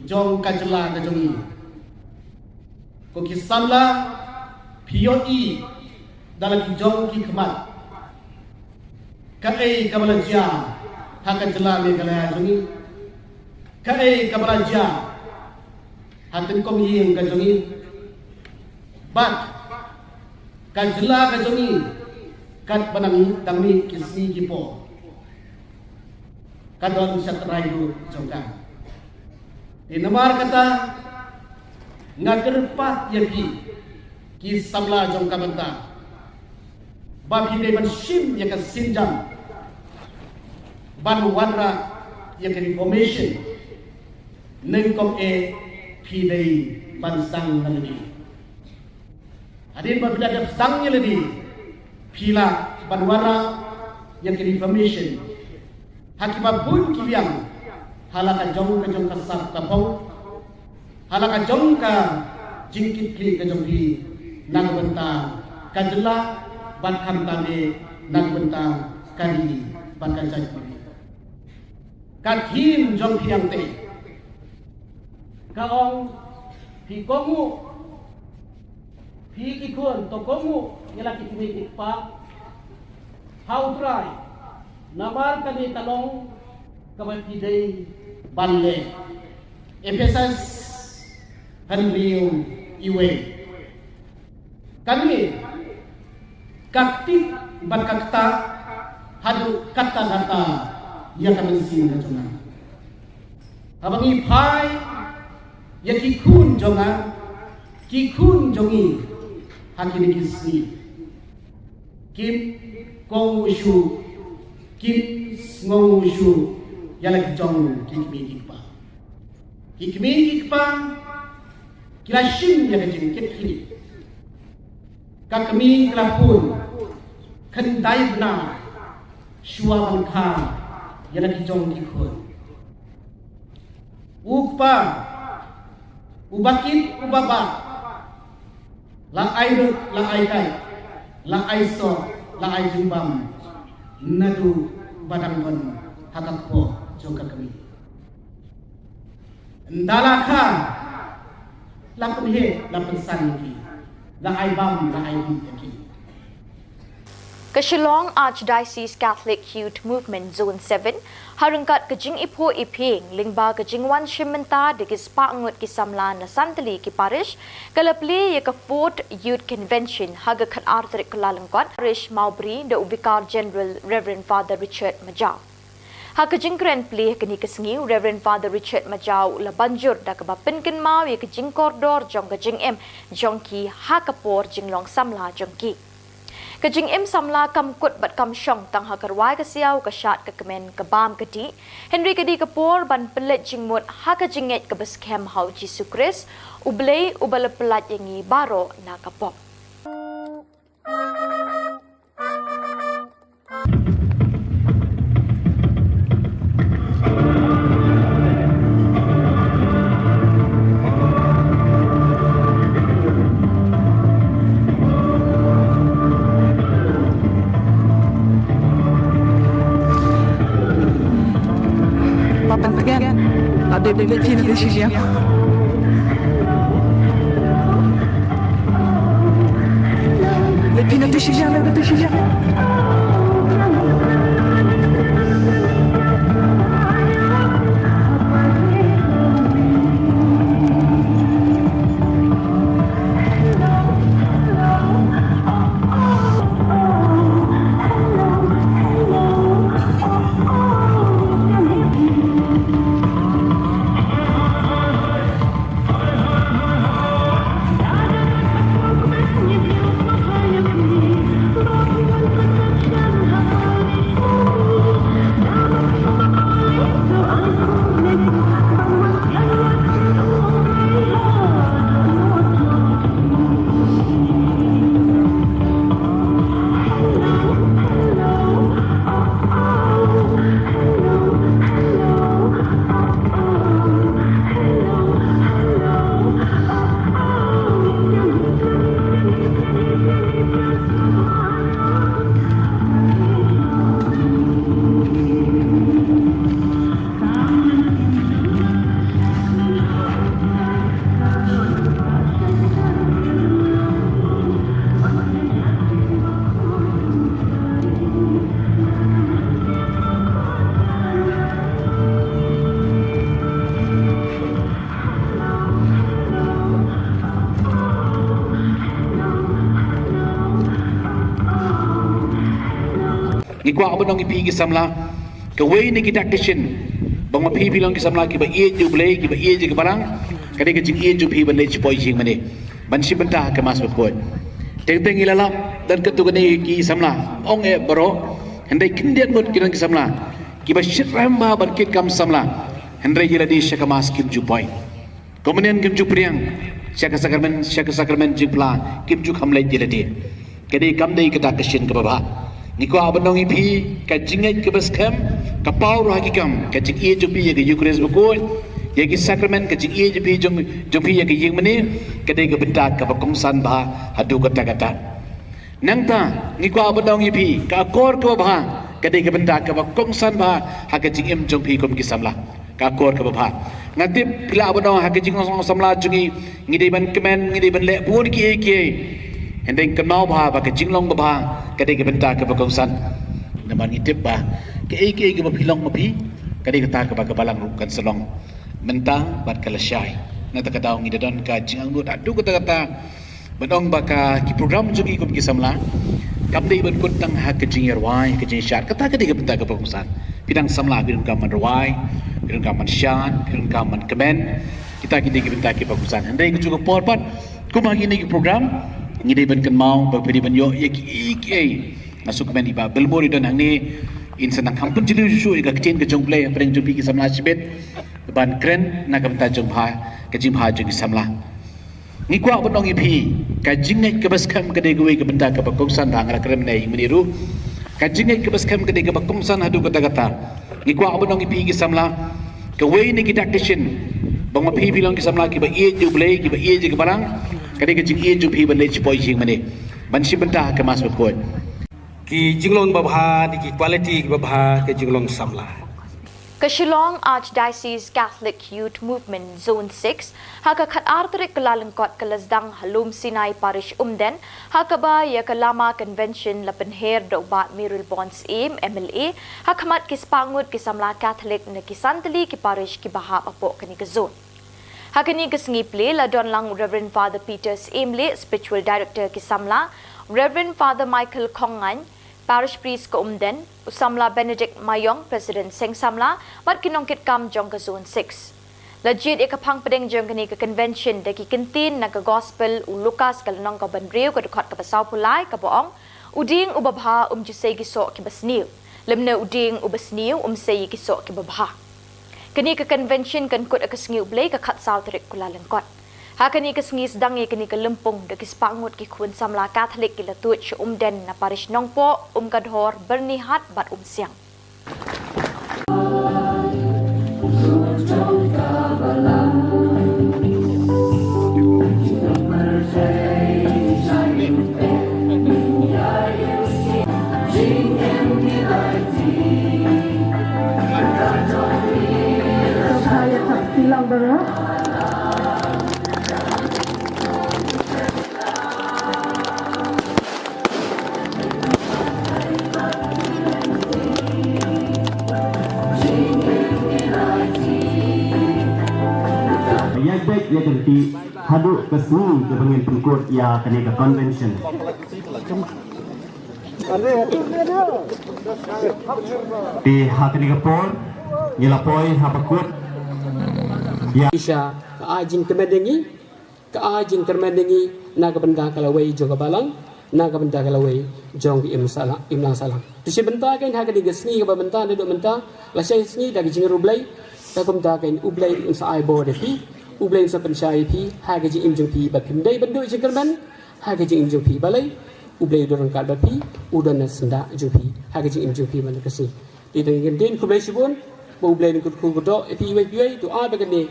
jong ka jylla ka jong ngi. Ko ki samla, phi ïohi da la ki jong ki khmat kaei kaba la jia ha ka jylla Meghalaya jong ngi, kaei kaba la jia ha tyngkong ïing ka jong ngi bad ka jylla ka jong ngi, katba nang dang mih ki sngi ki por, ka don shatrai ruh jong ka. Te namar kata nga kyrpad ïa phi ki samla jong ka bynta ba phi dei ban shim ïa ka sienjam ban wanrah ïa ka Reformation, nyngkong eh phi dei ban sdang na lade. Hadien ba phi la dep sdang ïa lade, phi lah ban wanrah ïa ka Reformation ha kiba bun ki liang, ha la ka jong ka jong ka sap ka phong, ha la ka jong ka jingkitkhlieh ka jong phi na ka bynta ka jylla bad khamtam eh na ka bynta ka ri bad ka jaitbynriew. Ka theme jong phi hangtei ka ong, phi kohnguh, phi ki khun to kohnguh ïa la ki kmie ki kpa ha U Trai, namar kane ka long kaba phi dei ban leh. Ephesus hynriew iwei. Kane ka ktip bad ka ktah haduh katta katta ïa ka mynsiem ka jong nga. Haba ngi phai ïa ki khun jong nga, ki khun jong ngi ha kine ki sngi, kim kohnguh shuh, kim sngewnguh shuh ïa la ki jong ki kmie ki kpa. Ki kmie ki kpa ki la shim ïa ka jingkitkhlieh. Ka kmie ka la pun khyndai bnai shuwa ban kha ïa la ki jong ki khun. U kpa uba kit uba bah la ai lut, la ai kai, la ai soh, la ai jingbam naduh ba dang don ha ka kpoh jong ka kmie. Ynda la kha, la pynheh, la pynsan ïa ki, la ai bam, la ai dih ïa ki. Ka Shillong Archdiocese Catholic Youth Movement Zone seven ha ryngkat ka jingiphuh iphieng lyngba ka jingwan shim bynta da ki spah ngut ki samla na san tylli ki parish, ka la plie ïa ka Fourth Youth Convention ha ka khatar tarik Kyllalyngkot, Parish Mawbri, da u Vicar General Reverend Father Richard Majaw. Ha ka jingkren plie ha kane ka sngi, u Reverend Father Richard Majaw u la ban jur da kaba pynkynmaw ïa ka jingkordor jong ka jingim jong ki ha ka por jinglong samla jong ki. Ka jingim samla kam kut bad kam shong tang ha ka rwai ka siaw, ka shad ka kmen, ka bam ka dih, hynrei ka dei ka por ban pynleit jingmut ha ka jingngeit kaba skhem ha U Jisu Khrist, U Blei uba la pyllait ïa ngi baroh na ka pop. Papan pegan. Ada dia lagi nanti sini. Lagi nanti sini, lagi nanti sini. Ngi kwah ban ong ïa phi ki samla, kawei na ki dak ki shin ba ma phi phi long ki samla kiba ïeit ïa U Blei, kiba ïeit ïa ka balang, ka dei ka jingïeit jong phi ban leit shapoh ïing mane, ban shim bynta ha ka Mass Bakhuid. Teng teng ngi la lap, don katto katne ki samla, ong eh baroh, hynrei khyndiat ngut ki don ki samla kiba shyrkhei bha ban kit kam samla, hynrei ïa lade sha ka Mass kim ju poi. Komunion kim ju pdiang, sha ka sakramen, sha ka sakramen jingphla kim ju kham leit ïa lade. Ka dei kam dei kata ka shin kaba bha. Ngi kwah ban ong ïa phi, ka jingngeit kaba skhem ka paw ruh ha ki kam, ka jingïeit jong phi ïa ka Eucharist Bakhuid, ïa ki sakramen, ka jingïeit jong phi jong, jong phi ïa ka ïing mane, ka dei ka bynta kaba kongsan bha haduh katta katta. Nangta ngi kwah ban ong ïa phi, ka akor kaba bha ka dei ka bynta kaba kongsan bha ha ka jingim jong phi kum ki samla. Ka akor kaba bha. Nga tip phi lah ban ong ha ka jinglong samla jong ngi, ngi dei ban kmen, ngi dei ban leh bun kiei kiei. Hynrei kynmaw bha ba ka jinglong babha ka dei ka bynta kaba kongsan. Namar ngi tip ba kaei kaei kaba phi long ma phi, ka dei kata kaba ka balang ruh kan sa long mynta bad ka lashai. Na kata ka daw ngi da don ka jingangnud haduh katta katta ban ong ba ka ki program jong ngi kum ki samla kam dei ban kut tang ha ka jingïarwai, ka jingshad. Kata ka dei ka bynta kaba kongsan. Phi dang samla phi donkam ban rwai, phi donkam ban shad, phi donkam ban kmen. Kita ki dei ki bynta kiba kongsan. Hynrei kajuh ka por pat kum ha kine ki program ngi dei ban kynmaw ba phi dei ban ïoh ïa kiei kiei. Nga sngewkmen i Bah Bilmur i don hangne, in sa nang kham pynjuliew shuh shuh ïa ka ktien ka jong U Blei hapdeng jong phi ki samla shibit ban kren na ka bynta jong bha, ka jingbha jong ki samla. Ngi kwah ban ong ïa phi, ka jingngeit kaba skhem ka dei kawei ka bynta kaba kongsan, ba nga la kren mynne ïa mynne ruh. Ka jingngeit kaba skhem ka dei kaba kongsan haduh katta katta. Ngi kwah ban ong ïa phi ki samla, kawei na ki dak ki shin ba ma phi phi long ki samla kiba ïeit ïa U Blei, kiba ïeit ïa ka balang, ka dei ka jingïeit jong phi ban leit shapoh ïing mane, ban shim bynta ha ka Mass Bakhuid. Ki jinglong babha, ki quality babha, ki jinglong samla. Ka Shillong Archdiocese Catholic Youth Movement Zone six, ha ka khatar tarik Kyllalyngkot ka la sdang ha Lum Sinai Parish Umden, ha kaba ïa ka Lama Convention la pynher da u Bah Myril Born Syiem M L A, ha khmat ki spah ngut ki samla Catholic na ki san tylli ki parish kiba hap hapoh kane ka zone. Ha kane ka sngi plie la don lang u Reverend Father Peter Syiem Leh, Spiritual Director ki samla, Reverend Father Michael Khongngaiñ, Parish Priest ka Umden, u samla Benedict Maiong, President Seng Samla, bad ki nongkitkam jong ka Zone six. La jied ïa ka phang pdeng jong kane ka convention da ki kyntien na ka Gospel u Lukas ka lynnong kaba hynriew ka dkhot kaba sawphew lai kaba ong, u dieng uba bha um ju sei ki soh kiba sniew, lymne u dieng uba sniew um sei ki soh kiba bha. Kane ka convention kan kut ha ka sngi U Blei ka khatsaw tarik Kyllalyngkot. Ha kane ka sngi sdang ïa kane ka lympung da ki spah ngut ki khun samla Catholic ki la tuid sha Umden na Parish Nongpoh, Umkadhor, Byrnihat bad Umsiang. Ïa beit ïa kynti haduh ka sngi kaba ngin pynkut ïa kane ka convention. Te ha kane ka por ngi la poi ha ba kut ïa. Isha ka ai jingkmen ïa ngi, ka ai jingkyrmen ïa ngi na ka bynta ka lawei jong ka balang, na ka bynta ka lawei jong ka imlang sahlang, imlang sahlang. Te shi bynta kein ha kane ka sngi kaba mynta naduh mynta lashai sngi da ka jingïaroh U Blei, da kumta kein U Blei un sa ai bor ïa phi, U Blei un sa pynshai ïa phi ha ka jingim jong phi, ba phim dei ban duh jingkyrmen ha ka jingim jong phi. Balei? U Blei u don ryngkat bad phi, u don na syndah jong phi ha ka jingim jong phi man ka sngi. Te tang ïa ka ktien, khublei shibun, ba U Blei un kyrkhu kyrdoh ïa phi iwei pa iwei, to ai ba kane.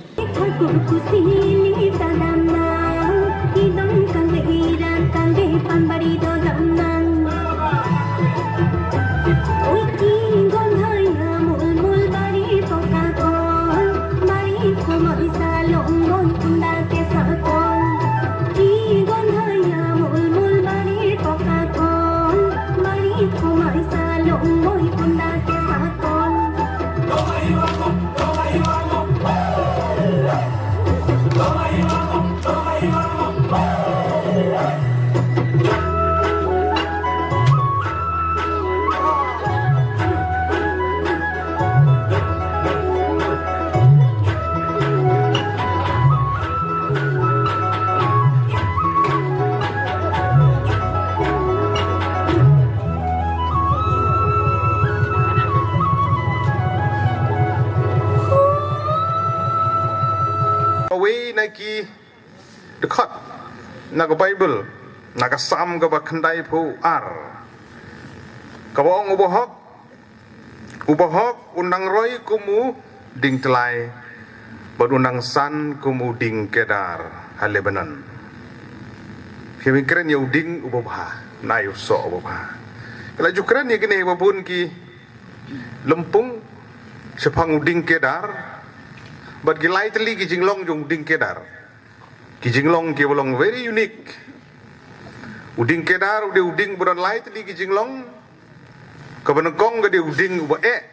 Dkhot na ka Baibl, na ka Salm kaba khyndaiphew ar, kaba ong, u bahok, u bahok un nang roi kum u dieng tylai, bad un nang san kum u dieng kedar ha Lebanon. Phi kren ïa u dieng uba bha, na ïa u soh uba bha. Ki la ju kren ïa kine ba bun ki lympung shaphang u dieng kedar, bad ki lai tylli ki jinglong jong u dieng kedar. Ki jinglong kiba long very unique. U dieng kedar u dei u dieng ba don lai tylli ki jinglong. Kaba nyngkong ka dei u dieng uba eh.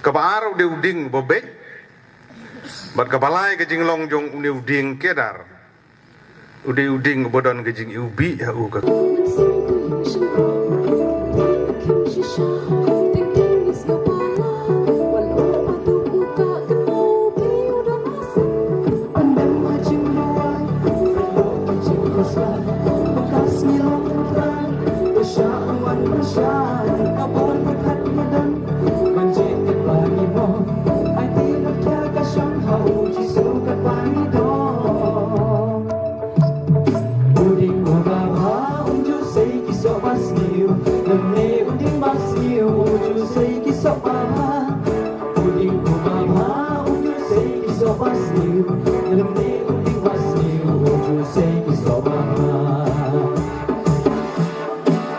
Kaba ar u dei u dieng uba beit. Bad kaba lai ka jinglong jong une u dieng kedar, u dei u dieng uba don ka jingiwbih ha u ka.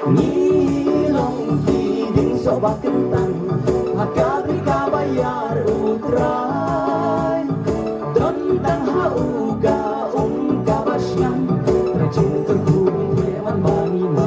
Ngi long ki dieng soh ba kyntang ha ka bri kaba ïar U Trai. Don tang ha u ka um kaba shngiang, Trai jingkyrkhu, man ba ngi ma.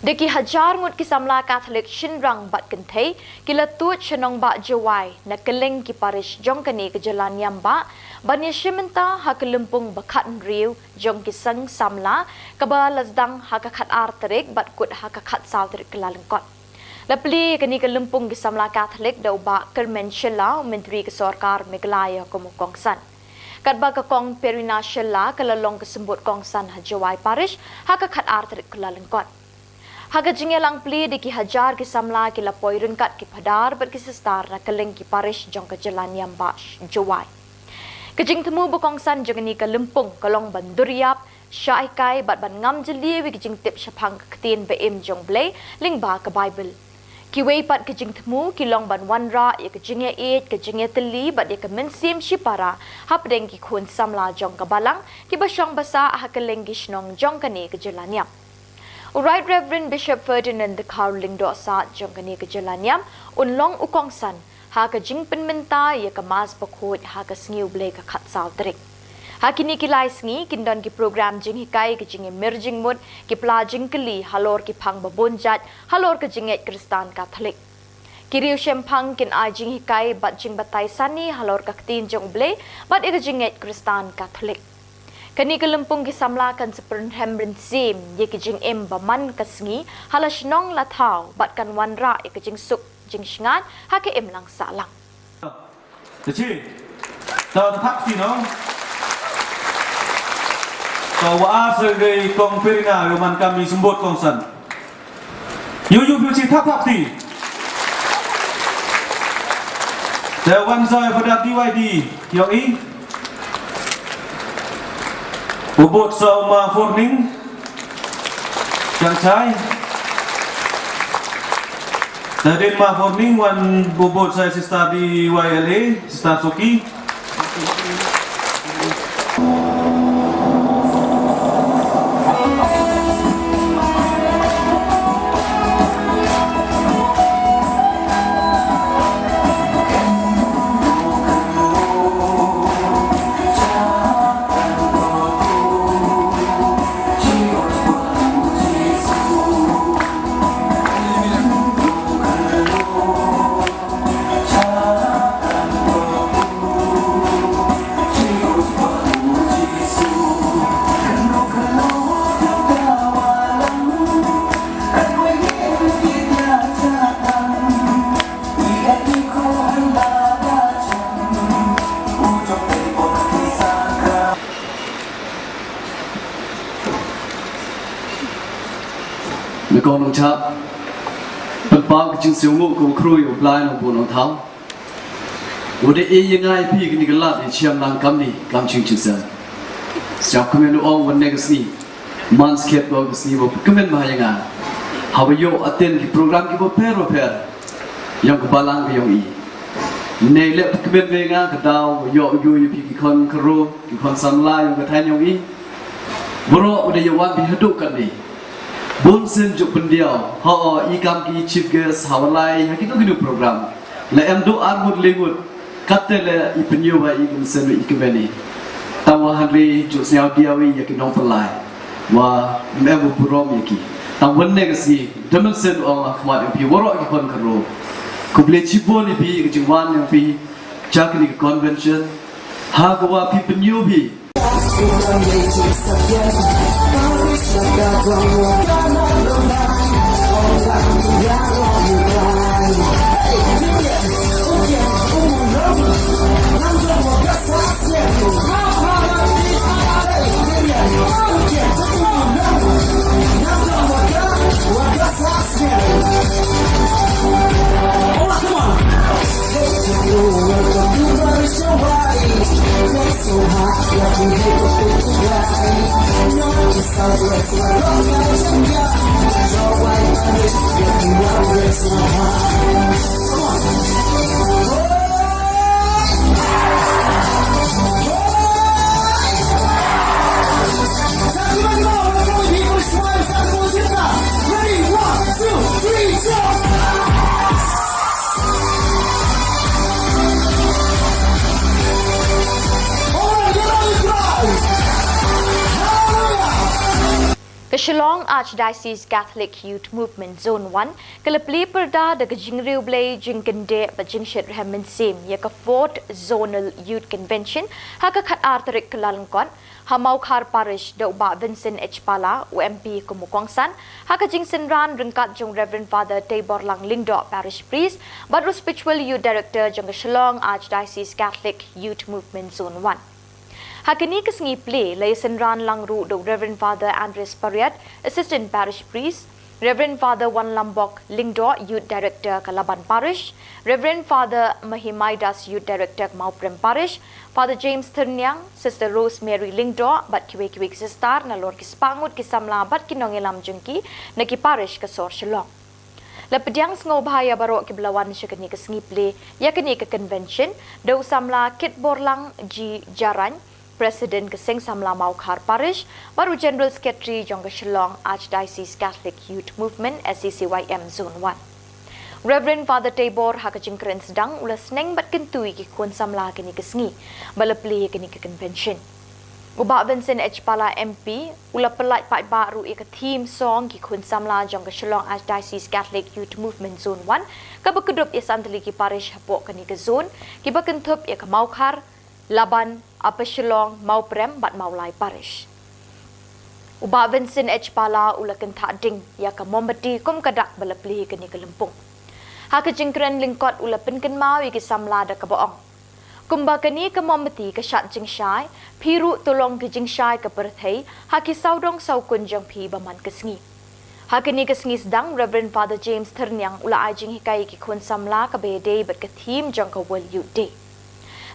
Da ki hajar ngut ki samla Katholik shynrang bad kynthei ki la tuid sha nongbah Jowai na kylleng ki parish jong kane ka jylla niam bah ban ïashim bynta ha ka lympung ba khathynriew jong ki seng samla, kaba la sdang ha ka khatar tarik bad kut ha ka khatsaw tarik Kyllalyngkot. La plie ïa kane ka lympung ki samla Katholik da u Bah Kyrmen Shylla, u Myntri ka Sorkar Meghalaya kum u kongsan. Katba ka Kong Perina Shylla ka la long ka symbud kongsan ha Jowai Parish ha ka khatar tarik Kyllalyngkot. Ha ka jingïalang plie da ki hajar ki samla ki la poi ryngkat ki phadar bad ki sister na kylleng ki parish jong ka jylla niam bah Jowai. Ka jingthmu ba kongsan jong kane ka lympung ka long ban duriap, shah hikai bad ban ngam jylliew ïa ki jingtip shaphang ka ktien ba im jong U Blei lyngba ka Baibl. Kiwei pat ki jingthmu ki long ban wanrah ïa ka jingïaieit, ka jingïatylli bad ïa ka mynsiem shipara hapdeng ki khun samla jong ka balang kiba shong ba sah ha kylleng ki shnong jong kane ka jylla niam. U Right Reverend Bishop Ferdinand Dkhar Lyngdoh Saad jong kane ka jylla niam un long u kongsan ha ka jingpynmynta ïa ka Mass bakhuid ha ka sngi U Blei ka khatsaw tarik. Ha kine ki lai sngi kin don ki program jinghikai, ki jingïamir jingmut, ki pla jingkylli halor ki phang ba bun jait halor ka jingngeit Khristan Katholik. Ki riewshemphang kin ai jinghikai bad jingbatai sani halor ka ktien jong U Blei bad ïa ka jingngeit Khristan Katholik. Kane ka lympung ki samla kan sa pynrhem mynsiem ïa ki jingim ba man ka sngi ha la shnong la thaw bad kan wanrah ïa ka jingsuk jingshngaiñ ha ka imlang sahlang. Te chi. Ta ta thak ti no. Ta wa ar sa dei Kong Perina, ïa man kam i symbud kongsan. Ïu, ïu, phi chi thap thap ti. Te wan sa Father D Y D, ïohi. U bud sa u Ma Forning. Chang chai. Te dei Ma Forning wan u bud sa Sister D Y L A, Sister Soki. Nongchap, pynpaw ka jingsngewnguh ka u khrui u Blai Nongbuh Nongthaw. U da ai ïa nga ïa phi kane ka lad ïa chiam lang kamni kam ching ching sen. Sngap kmen u ong wan ne ka sngi. Man skhet ko ka sngi ba kmen ba ha ïa nga. Haba ïoh attend ki program kiba pher ba pher. Ïong ka balang ka ïong i. Ne leh kmen ba nga ka daw ïoh ïoh ïa phi ki khon karo ki khon samla ïong ka thaiñ ïong i. Baroh u da ïa wan phi haduh katni. Bun sien juk pyndiaw ha o i kam ki chief guest ha walai ha kino kino program. La em duh ar ngut le ngut. Katte le i pynïoh ba i kum sen i kmen i. Tang wa hanri juk sñiaw diaw i ïa ki nongpynlai. Wa em em u burom ïa ki. Tang wan ne ka sngi da mynsen ong ha khmat ïa phi waroh ki khon karo. Khublei chibun ïa phi ïa ka jingwan ïa phi. Cha kani ka convention. Ha ka wa phi pynïoh phi. Ka Shillong Archdiocese Catholic Youth Movement Zone one ka la plie pyrda da ka jingriewblei, jingkyndit bad jingshitrhem mynsiem ïa ka Fourth Zonal Youth Convention ha ka khatar tarik Kyllalyngkot ha Mawkhar Parish da u Bah Vincent H Pala, u M P kum u kongsan, ha ka jingsynran ryngkat jong Reverend Father Teiborlang Lyngdoh, Parish Priest bad u Spiritual Youth Director jong ka Shillong Archdiocese Catholic Youth Movement Zone one. Ha kane ka sngi plie la ïasynran lang ruh da u Reverend Father Andres Pariat, Assistant Parish Priest, Reverend Father Wanlambok Lyngdoh, Youth Director ka Laban Parish, Reverend Father Mahimaidas, Youth Director ka Mawprem Parish, Father James Thyrniang, Sister Rosemary Lyngdoh bad kiwei kiwei ki sister nalor ki spah ngut ki samla bad ki nongïalam jong ki na ki parish ka sor Shillong. La pdiang sngewbha ïa baroh kiba la wan sha kane ka sngi plie ïa kane ka convention da u samla Kitborlang G Jarain, President ka Seng Samla Mawkhar Parish bad u General Secretary jong ka Shillong Archdiocese Catholic Youth Movement, S C C Y M Zone one. Reverend Father Teibor ha ka jingkren sdang u la sneng bad kyntu ïa ki khun samla kane ka sngi ba la plie ïa kane ka convention. U Bah Vincent H Pala M P u la pyllait paidbah ruh ïa ka theme song ki khun samla jong ka Shillong Archdiocese Catholic Youth Movement Zone one kaba kdup ïa san tylli ki parish hapoh kane ka zone kiba kynthup ïa ka Mawkhar, Laban, Upper Shillong, Mawprem bad Mawlai Parish. U Bah Vincent H Pala u la kynthah ding ïa ka mombati kum ka dak ba la plie kane ka lympung. Ha ka jingkren lyngkot u la pynkynmaw ïa ki samla da kaba ong, kumba kane ka mombati ka shad jingshai, phi ruh to long ki jingshai ka pyrthei ha ki sawdong sawkun jong phi ba man ka sngi. Ha kane ka sngi sdang, Reverend Father James Thyrniang u la ai jinghikai ïa ki khun samla kaba ïadei bad ka theme jong ka World Youth Day.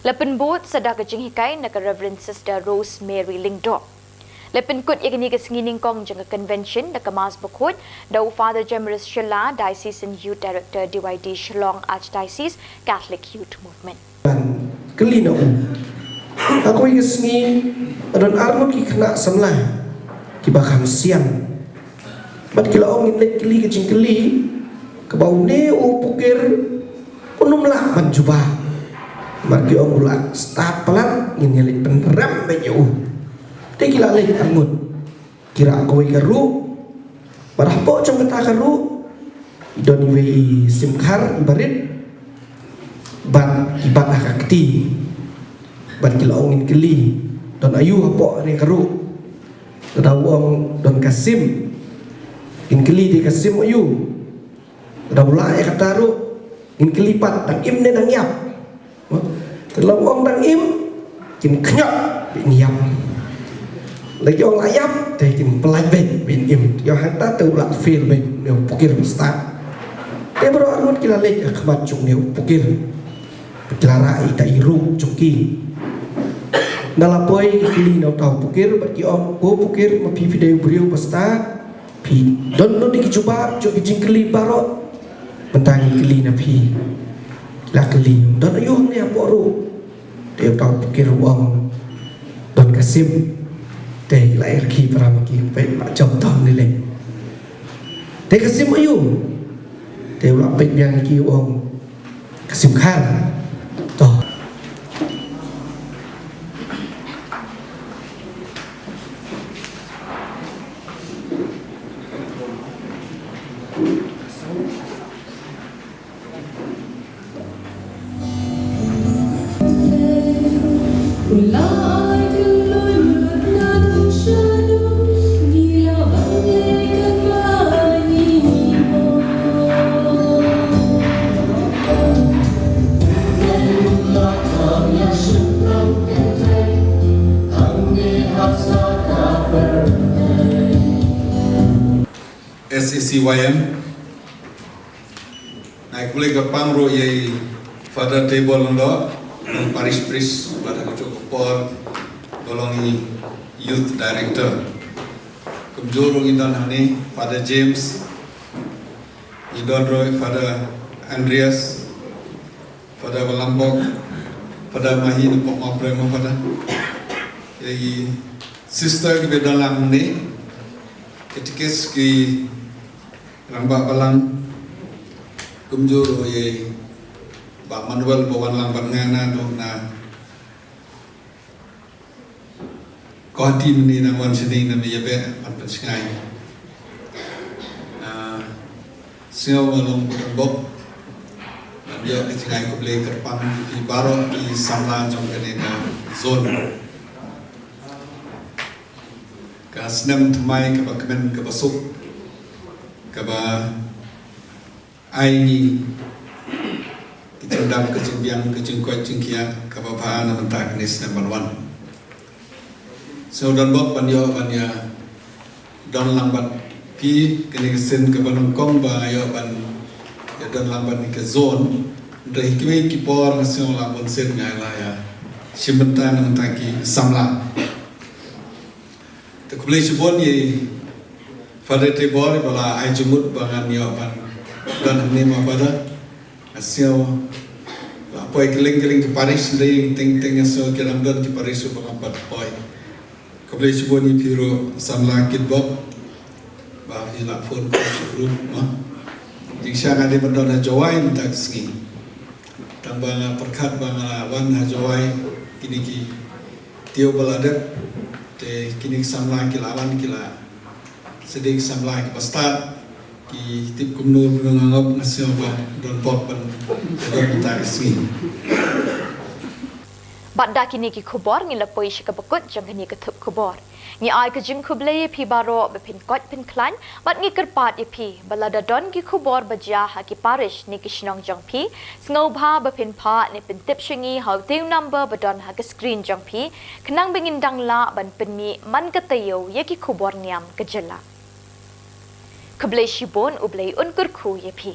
La pynbud sa da ka jinghikai na ka Reverend Sister Rosemary Lyngdoh. La pynkut ïa kane ka sngi nyngkong jong ka convention da ka Mass Bakhuid da u Father Jemrus Shylla, Diocesan Youth Director D Y D Shillong Archdiocese Catholic Youth Movement. Ban kylli na u. Ha kawei ka sngi ka don ar ngut ki khynnah samla kiba kham sian. Bad ki la ong ngin leit kylli ka jingkylli kaba une u pukir un ym lah ban jubab. Namar ki ong u la stad palat ngin ïa leit pynrem beit ïa u. Te ki la leit ar ngut. Ki rah kawei ka ruh. Bad hapoh jong kata ka ruh i don iwei i sim khar iba rit. Bad i bat ha ka kti. Bad ki la ong ngin kylli don aïu hapoh kane ka ruh. Lada u ong don ka sim, ngin kylli te ka sim aïu. Lada u lah ïa kata ruh, ngin kylli pat dang im ne dang ïap. Te lada u ong dang im, kin khñiot ban ïap. La ki ong la ïap, te kin pyllait beit, beit im. Ïoh hangta te u la fail beit, une u pukir ba stad. Te baroh arngut ki la leit ha khmat jong une u pukir. Ki la rah ïa ita i ruh jong ki. Nda la poi ki kylli na uta u pukir, bad ki ong, ko pukir, ma phi phi dei u briew ba stad. Phi don noh ïa ki jubab, jong ki jingkylli baroh. Mynta ngin kylli na phi. Ki la kylli, don aiu hangne hapoh ruh. Te uta u pukir u ong, don ka sim. Te ki la rkhie para ma ki, peit la jop tang ne leh. Te ka sim aiu? Te u la peit biang ïa ki u ong, ka sim khar. To. S A C Y M. Nga ai khublei kyrpang ruh ïa i Father Teibor Lyngdoh, long parish priest, bad ha kajuh ka por, ba long i youth director. Kumjuh ruh ngi don hangne, Father James, ngi don ruh i Father Andreas, Father Balangbok, Father Mahi, na pok ma prem Father. Ïa i sister kiba don lang hangne, katekis ki Rangbah Balang, kumjuh ruh ïa i Bah Manuel ba wan lang bad nga naduh na Guwahati mynne, nang wan shane na Mawbah ban pynshngaiñ. Ah, sngew nga long donbok ban ïoh ka jingai khublei kyrpang ïa phi baroh ki samla jong kane ka zone. Ka snem thymmai kaba kmen kaba suk, kaba ai ngi ki jingdap, ka jingbiang, ka jingkoit jingkhiah kaba bha na mynta kane snem ban wan. Sngew donbok ban ïoh ban ïa don lang bad phi kane ka sien kaba nyngkong ba nga ïoh ban ïa don lang bad kane ka zone. Hynrei kiwei ki por nga sngew la bun sien nga la ïa shim bynta na mynta ki samla. Te khublei shibun ïa i Father Teibor ba la ai jingmut ba ngan ïoh ban don hangne ma Father. Nga sngew la poi kylleng kylleng ki parish, hynrei teng teng nga sngew ki dang don ki parish ba ngam pat poi. Khublei shibun ïa phi ruh samla kitbok ba phi la phone ko shu ruh ma. Jingshisha nga dei ban don ha Jowai mynta ka sngi. Tang ba nga pyrkhat ba nga la wan ha Jowai, kine ki taïew ba la dep, te kine ki samla ki la wan, ki la sdang, ki samla kiba stad, ki tip kumno kumno nga ngop, nga sngew ba donbok ban don mynta ka sngi. Bad da kine ki khubor ngi la poi sha kaba kut jong kane ka thup khubor. Ngi ai ka jingkhublei ïa phi baroh ba phin koit phin khlaiñ, bad ngi kyrpad ïa phi ba lada don ki khubor ba jia ha ki parish ne ki shnong jong phi, sngewbha ba phin phah ne pyntip sha ngi ha utei u number ba don ha ka screen jong phi, khnang ba ngin dang lah ban pynmih man ka taïew ïa ki khubor niam ka jylla. Khublei shibun, U Blei un kyrkhu ïa phi.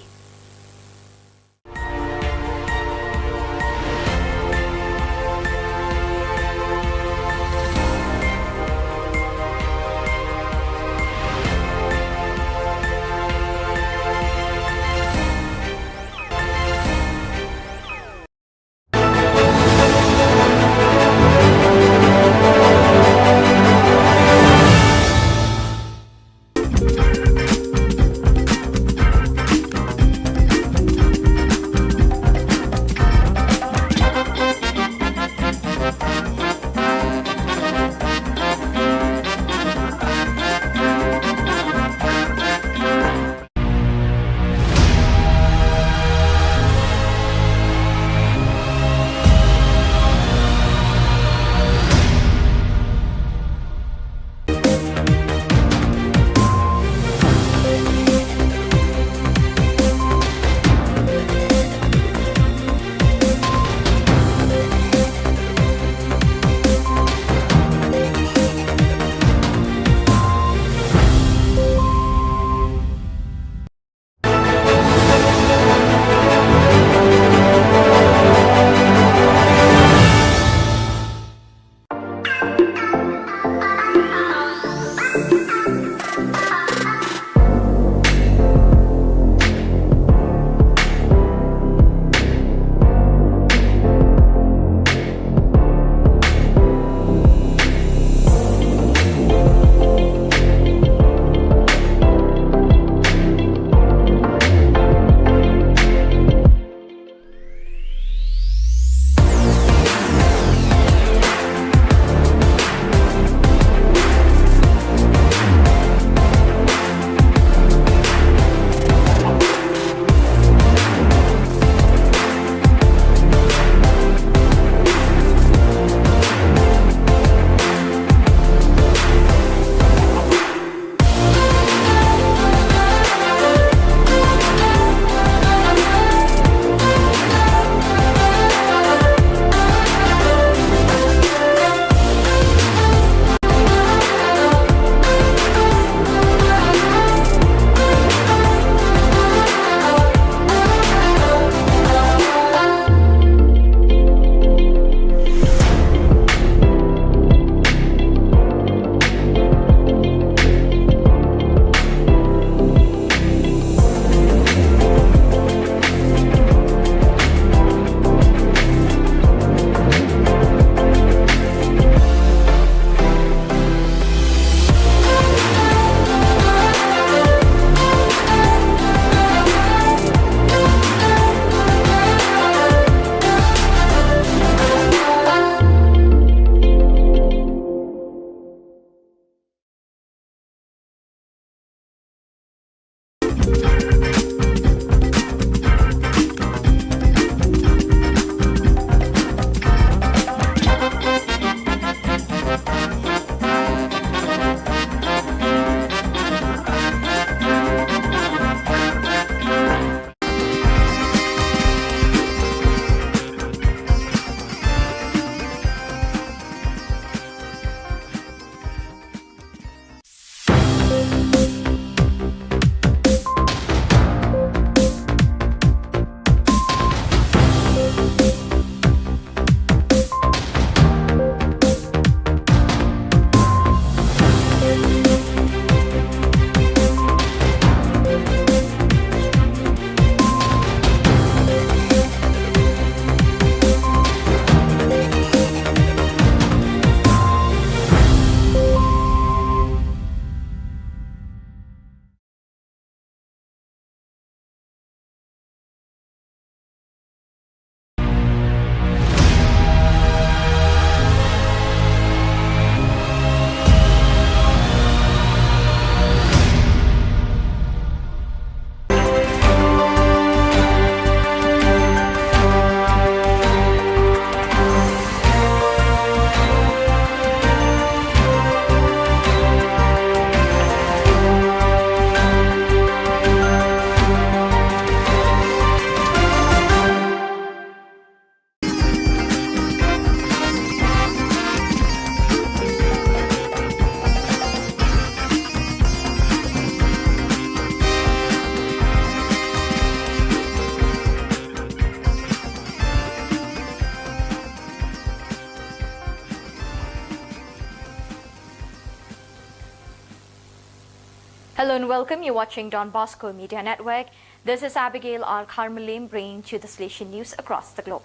Hello and welcome. You're watching Don Bosco Media Network. This is Abigail R. Carmelim bringing to you the Salesian news across the globe.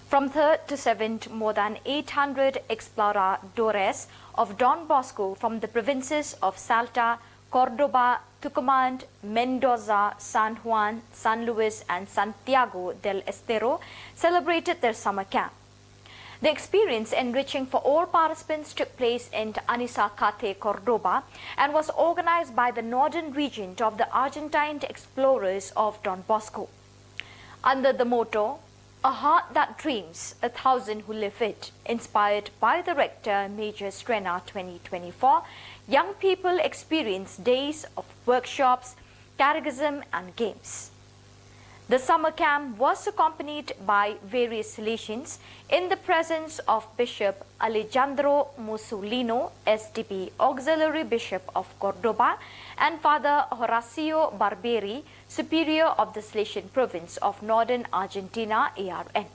From third to seventh, more than eight hundred exploradores of Don Bosco from the provinces of Salta, Cordoba, Tucumán, Mendoza, San Juan, San Luis, and Santiago del Estero celebrated their summer camp. The experience, enriching for all participants, took place in Anisacate, Cordoba, and was organized by the Northern Regent of the Argentine Explorers of Don Bosco. Under the motto, "A heart that dreams, a thousand who live it," inspired by the Rector Major Strena twenty twenty-four, young people experienced days of workshops, catechism, and games. The summer camp was accompanied by various Salesians in the presence of Bishop Alejandro Musolino, S D B, Auxiliary Bishop of Cordoba, and Father Horacio Barberi, Superior of the Salesian Province of Northern Argentina, A R N.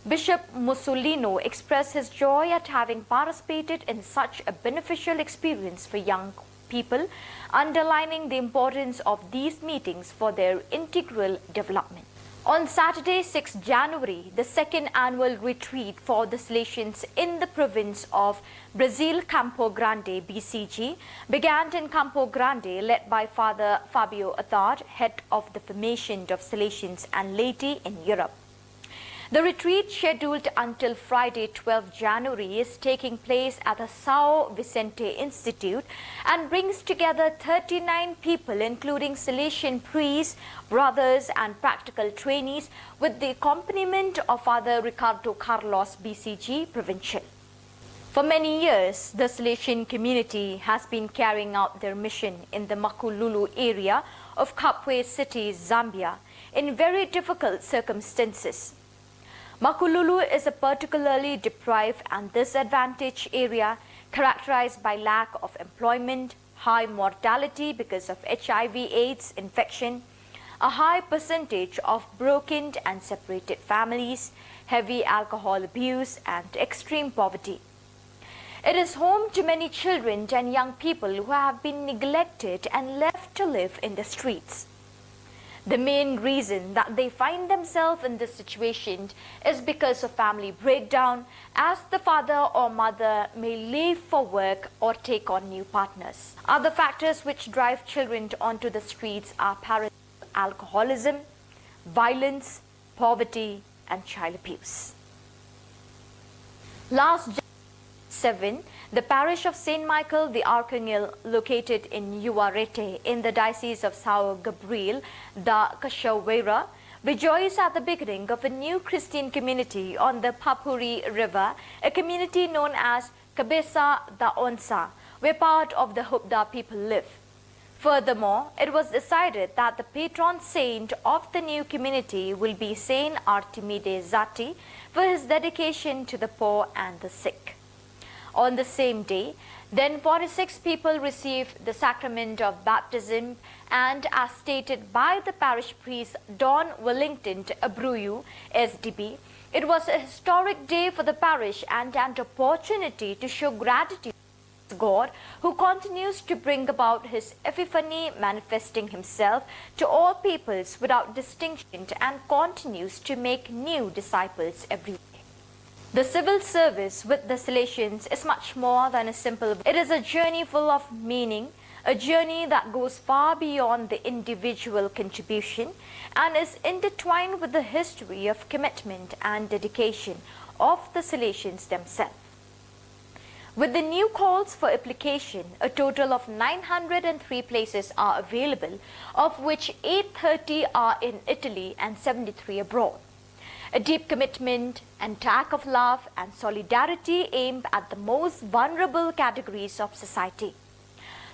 Bishop Musolino expressed his joy at having participated in such a beneficial experience for young people, underlining the importance of these meetings for their integral development. On Saturday, sixth January, the second annual retreat for the Salesians in the province of Brazil, Campo Grande, B C G, began in Campo Grande, led by Father Fabio Attard, head of the Formation of Salesians and Laity in Europe. The retreat, scheduled until Friday, twelfth January, is taking place at the São Vicente Institute and brings together thirty-nine people, including Salesian priests, brothers, and practical trainees, with the accompaniment of Father Ricardo Carlos, B C G Provincial. For many years, the Salesian community has been carrying out their mission in the Makululu area of Kabwe City, Zambia, in very difficult circumstances. Makululu is a particularly deprived and disadvantaged area characterized by lack of employment, high mortality because of H I V AIDS infection, a high percentage of broken and separated families, heavy alcohol abuse, and extreme poverty. It is home to many children and young people who have been neglected and left to live in the streets. The main reason that they find themselves in this situation is because of family breakdown, as the father or mother may leave for work or take on new partners. Other factors which drive children onto the streets are parental alcoholism, violence, poverty, and child abuse. Last Jan-, seven, the parish of Saint Michael the Archangel, located in Uarete in the Diocese of São Gabriel da Cachoeira, rejoiced at the beginning of a new Christian community on the Papuri River, a community known as Cabeça da Onça, where part of the Hubda people live. Furthermore, it was decided that the patron saint of the new community will be Saint Artemide Zati for his dedication to the poor and the sick. On the same day, then forty-six people received the sacrament of baptism, and as stated by the parish priest Don Wellington Abruyu, S D B, it was a historic day for the parish and an opportunity to show gratitude God, who continues to bring about his epiphany, manifesting himself to all peoples without distinction, and continues to make new disciples every day. The civil service with the Salesians is much more than a simple. It is a journey full of meaning, a journey that goes far beyond the individual contribution and is intertwined with the history of commitment and dedication of the Salesians themselves. With the new calls for application, a total of nine hundred and three places are available, of which eight thirty are in Italy and seventy-three abroad. A deep commitment and act of love and solidarity aimed at the most vulnerable categories of society.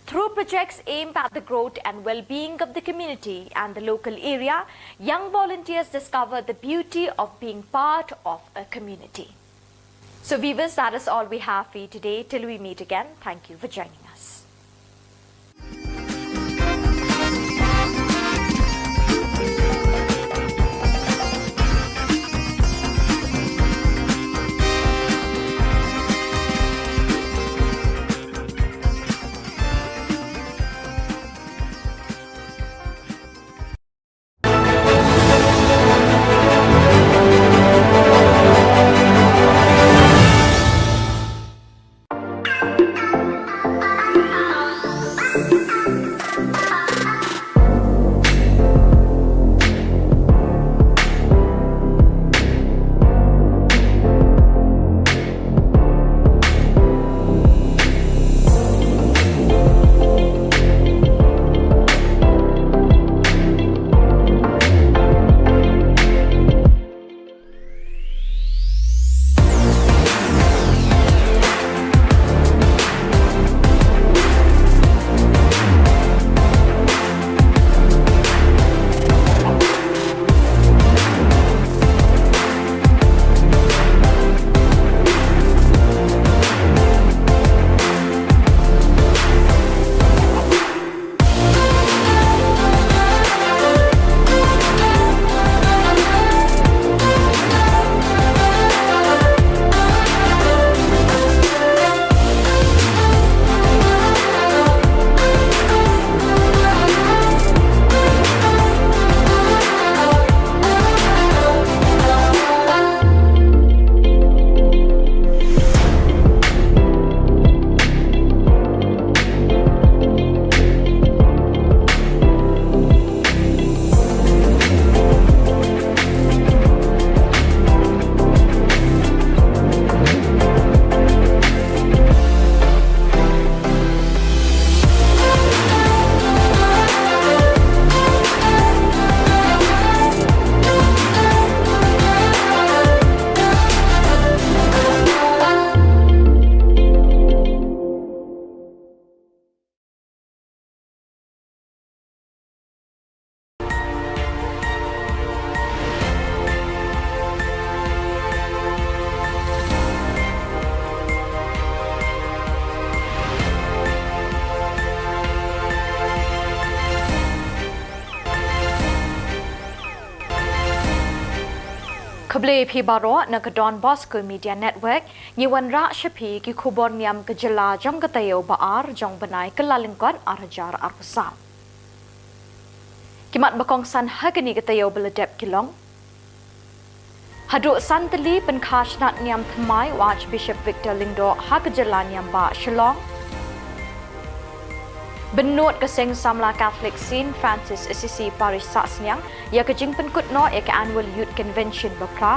Through projects aimed at the growth and well-being of the community and the local area, young volunteers discover the beauty of being part of a community. So, viewers, that is all we have for you today. Till we meet again, thank you for joining us. Khublei phi baroh na ka Don Bosco Media Network, ngi wanrah sha phi ki khubor niam ka jylla jong ka taïew ba ar jong u bnai Kyllalyngkot ar hajar arphew saw. Ki mat ba kongsan ha kane ka taïew ba la dep ki long: Haduh san tylli pynkha shnat niam thymmai u Archbishop Victor Lyngdoh ha ka jylla niam bah Shillong. Bynnud ka seng samla Catholic Saint Francis Assisi Parish Sahsniang ïa ka jingpynkut noh ïa ka Annual Youth Convention ba phra.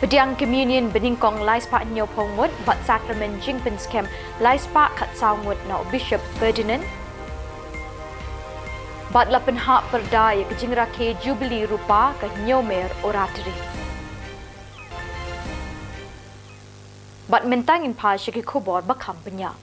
Pdiang Communion banyngkong lai spah hynñiew phew ngut bad Sakramen jingpynskhem lai spah khatsaw ngut na u Bishop Ferdinand. Bad la pynhap pyrda ïa ka jingrakhe Jubilee Rupa ka Hynñiewmer Oratory. Bad mynta ngin phai sha ki khubor ba kham bniah.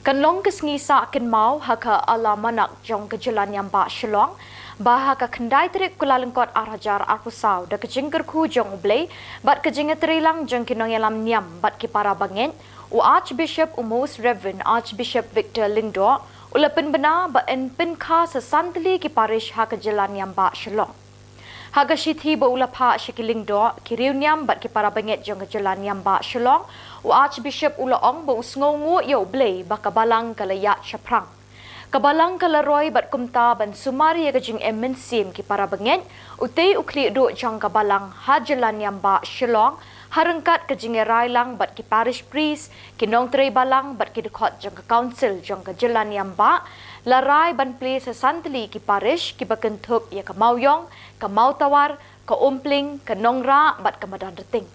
Kan long ka sngi sah kynmaw ha ka Alamanak jong ka jylla niam bah Shillong, ba ha ka khyndai tarik Kyllalyngkot ar hajar arphew saw da ka jingkyrkhu jong U Blei bad ka jingïatreilang jong ki nongïalam niam bad ki para bangeit, u Archbishop, u Most Reverend Archbishop Victor Lyngdoh, u la pynbna ba yn pynkha sa san tylli ki parish ha ka jylla niam bah Shillong. Ha ka shithi ba u la phah sha ki lyngdoh, ki riewniam bad ki para bangeit jong ka jylla niam bah Shillong, u Archbishop u la ong ba u sngewnguh ïa U Blei ba ka balang ka la ïaid shaphrang. Ka balang ka la roi bad kumta ban sumar ïa ka jingim mynsiem ki para bangeit, utei u khlieh duh jong ka balang ha jylla niam bah Shillong, ha ryngkat ka jingïarai lang bad ki parish priest, ki nongtrei balang bad ki dkhot jong ka council jong ka jylla niam bah, la rai ban plie sa san tylli ki parish kiba kynthup ïa ka Mawïong, ka Mawtawar, ka Umpling, ka Nongrah bad ka Madanrting.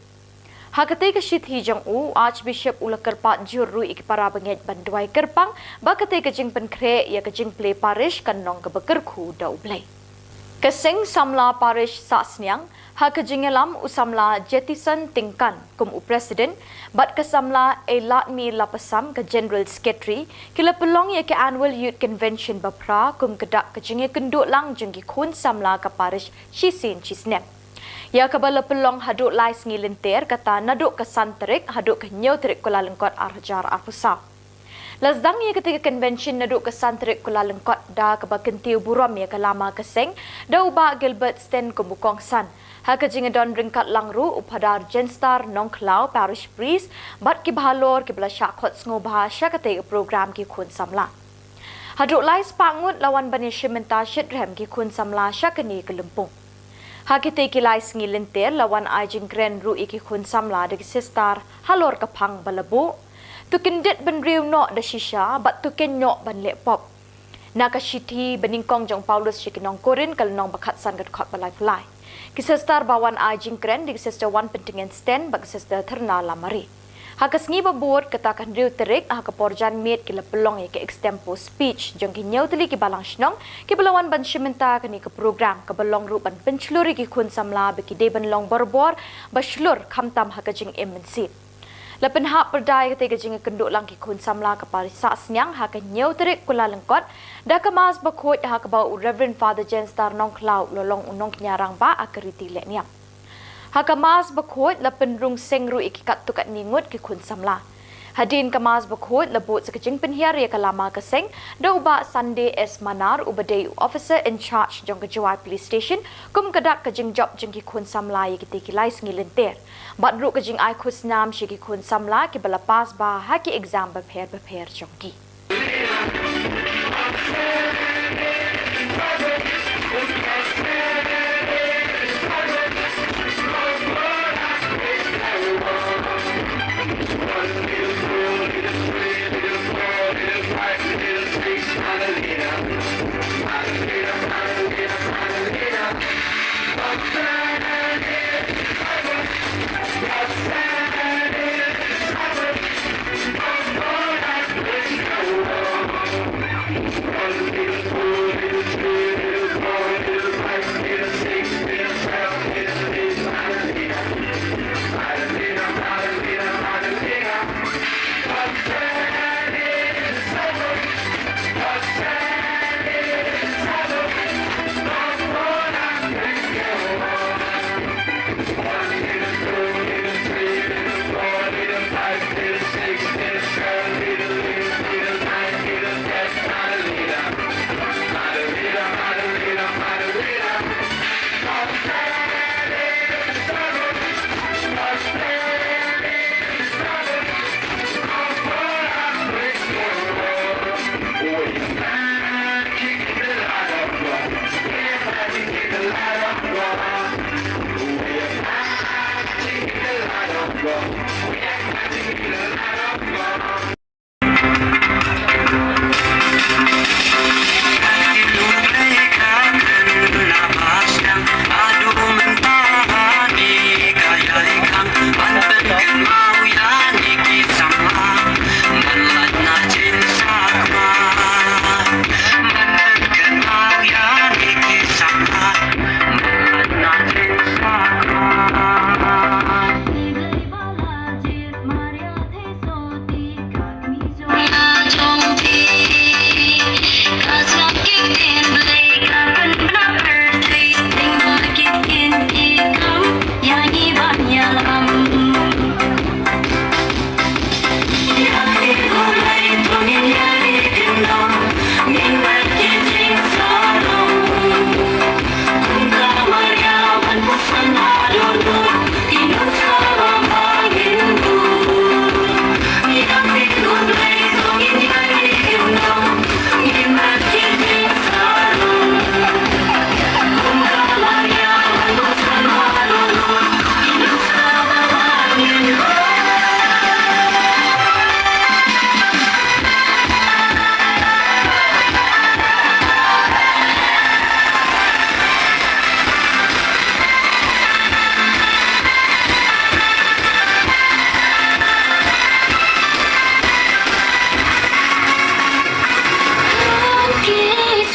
Ha katei ka shithi jong u, u Archbishop u la kyrpad jur ruh ïa ki para bangeit ban duwai kyrpang ba katei ka jingpynkhreh ïa ka jingplie parish kan long kaba kyrkhu da U Blei. Ka seng samla parish Sahsniang, ha ka jingïalam u samla Jetison Tyngkan kum u president bad ka samla Eiladmi Lapasam ka general secretary, ki la pynlong ïa ka Annual Youth Convention ba phra kum ka dak ka jingïakynduh lang jong ki khun samla ka parish shisien shisnem, ïa kaba la pynlong haduh lai sngi lynter, kata naduh ka san tarik haduh ka hynñiew tarik Kyllalyngkot ar hajar arphew saw. La sdang ïa katei ka convention naduh ka san tarik Kyllalyngkot da kaba kyntiew burom ïa ka lama ka seng da u Bah Gilbert Sten kum u kongsan, ha ka jingïadon ryngkat lang ruh u Phadar Jenstar Nongkhlaw, parish priest, bad kiba halor kiba la shah khot sngewbha sha katei ka program ki khun samla. Haduh lai spah ngut la wan ban ïashim bynta shitrhem ki khun samla sha kane ka lympung. Ha kitei ki lai sngi lynter la wan ai jingkren ruh ïa ki khun samla da ki sister halor ka phang ba la buh: To kyndit bynriew noh da shisha bad to kynnoh ban leh pop. Na ka shithi banyngkong jong u Paulus sha ki nong Korinth ka lynnong ba khatsan ka dkhot ba laiphew lai. Ki sister ba wan ai jingkren dei ki Sister Wanpyntngen Sten bad ki Sister Thyrna Lamare. Ha ka sngi ba bud, kata ka hynriew tarik, ha ka por janmiet ki la pynlong ïa ka extempore speech jong ki hynñiew tylli ki balang shnong kiba la wan ban shim bynta kane ka program, kaba long ruh ban pynshlur ïa ki khun samla ba ki dei ban long barabor ba shlur khamtam ha ka jingim mynsiem. La pynhap pyrda ïa katei ka jingïakynduh lang ki khun samla ka parish Sahsniang ha ka hynñiew tarik Kyllalyngkot da ka Mass bakhuid, ha kaba u Reverend Father Jenstar Nongkhlaw u la long u nongkñia rangbah ha ka riti lehniam. Ha ka Mass bakhuid la pynrung seng ruh ïa ki katto katne ngut ki khun samla. Hadien ka Mass bakhuid la bud sa ka jingpynhiar ïa ka lama ka seng da u Bah Sunday S Manar, uba dei u officer in charge jong ka Jowai Police Station, kum ka dak ka jingjop jong ki khun samla ïa kitei ki lai sngi lynter. Bad ruh ka jingai khusnam sha ki khun samla kiba la pass bha ha ki exam bapher bapher jong ki.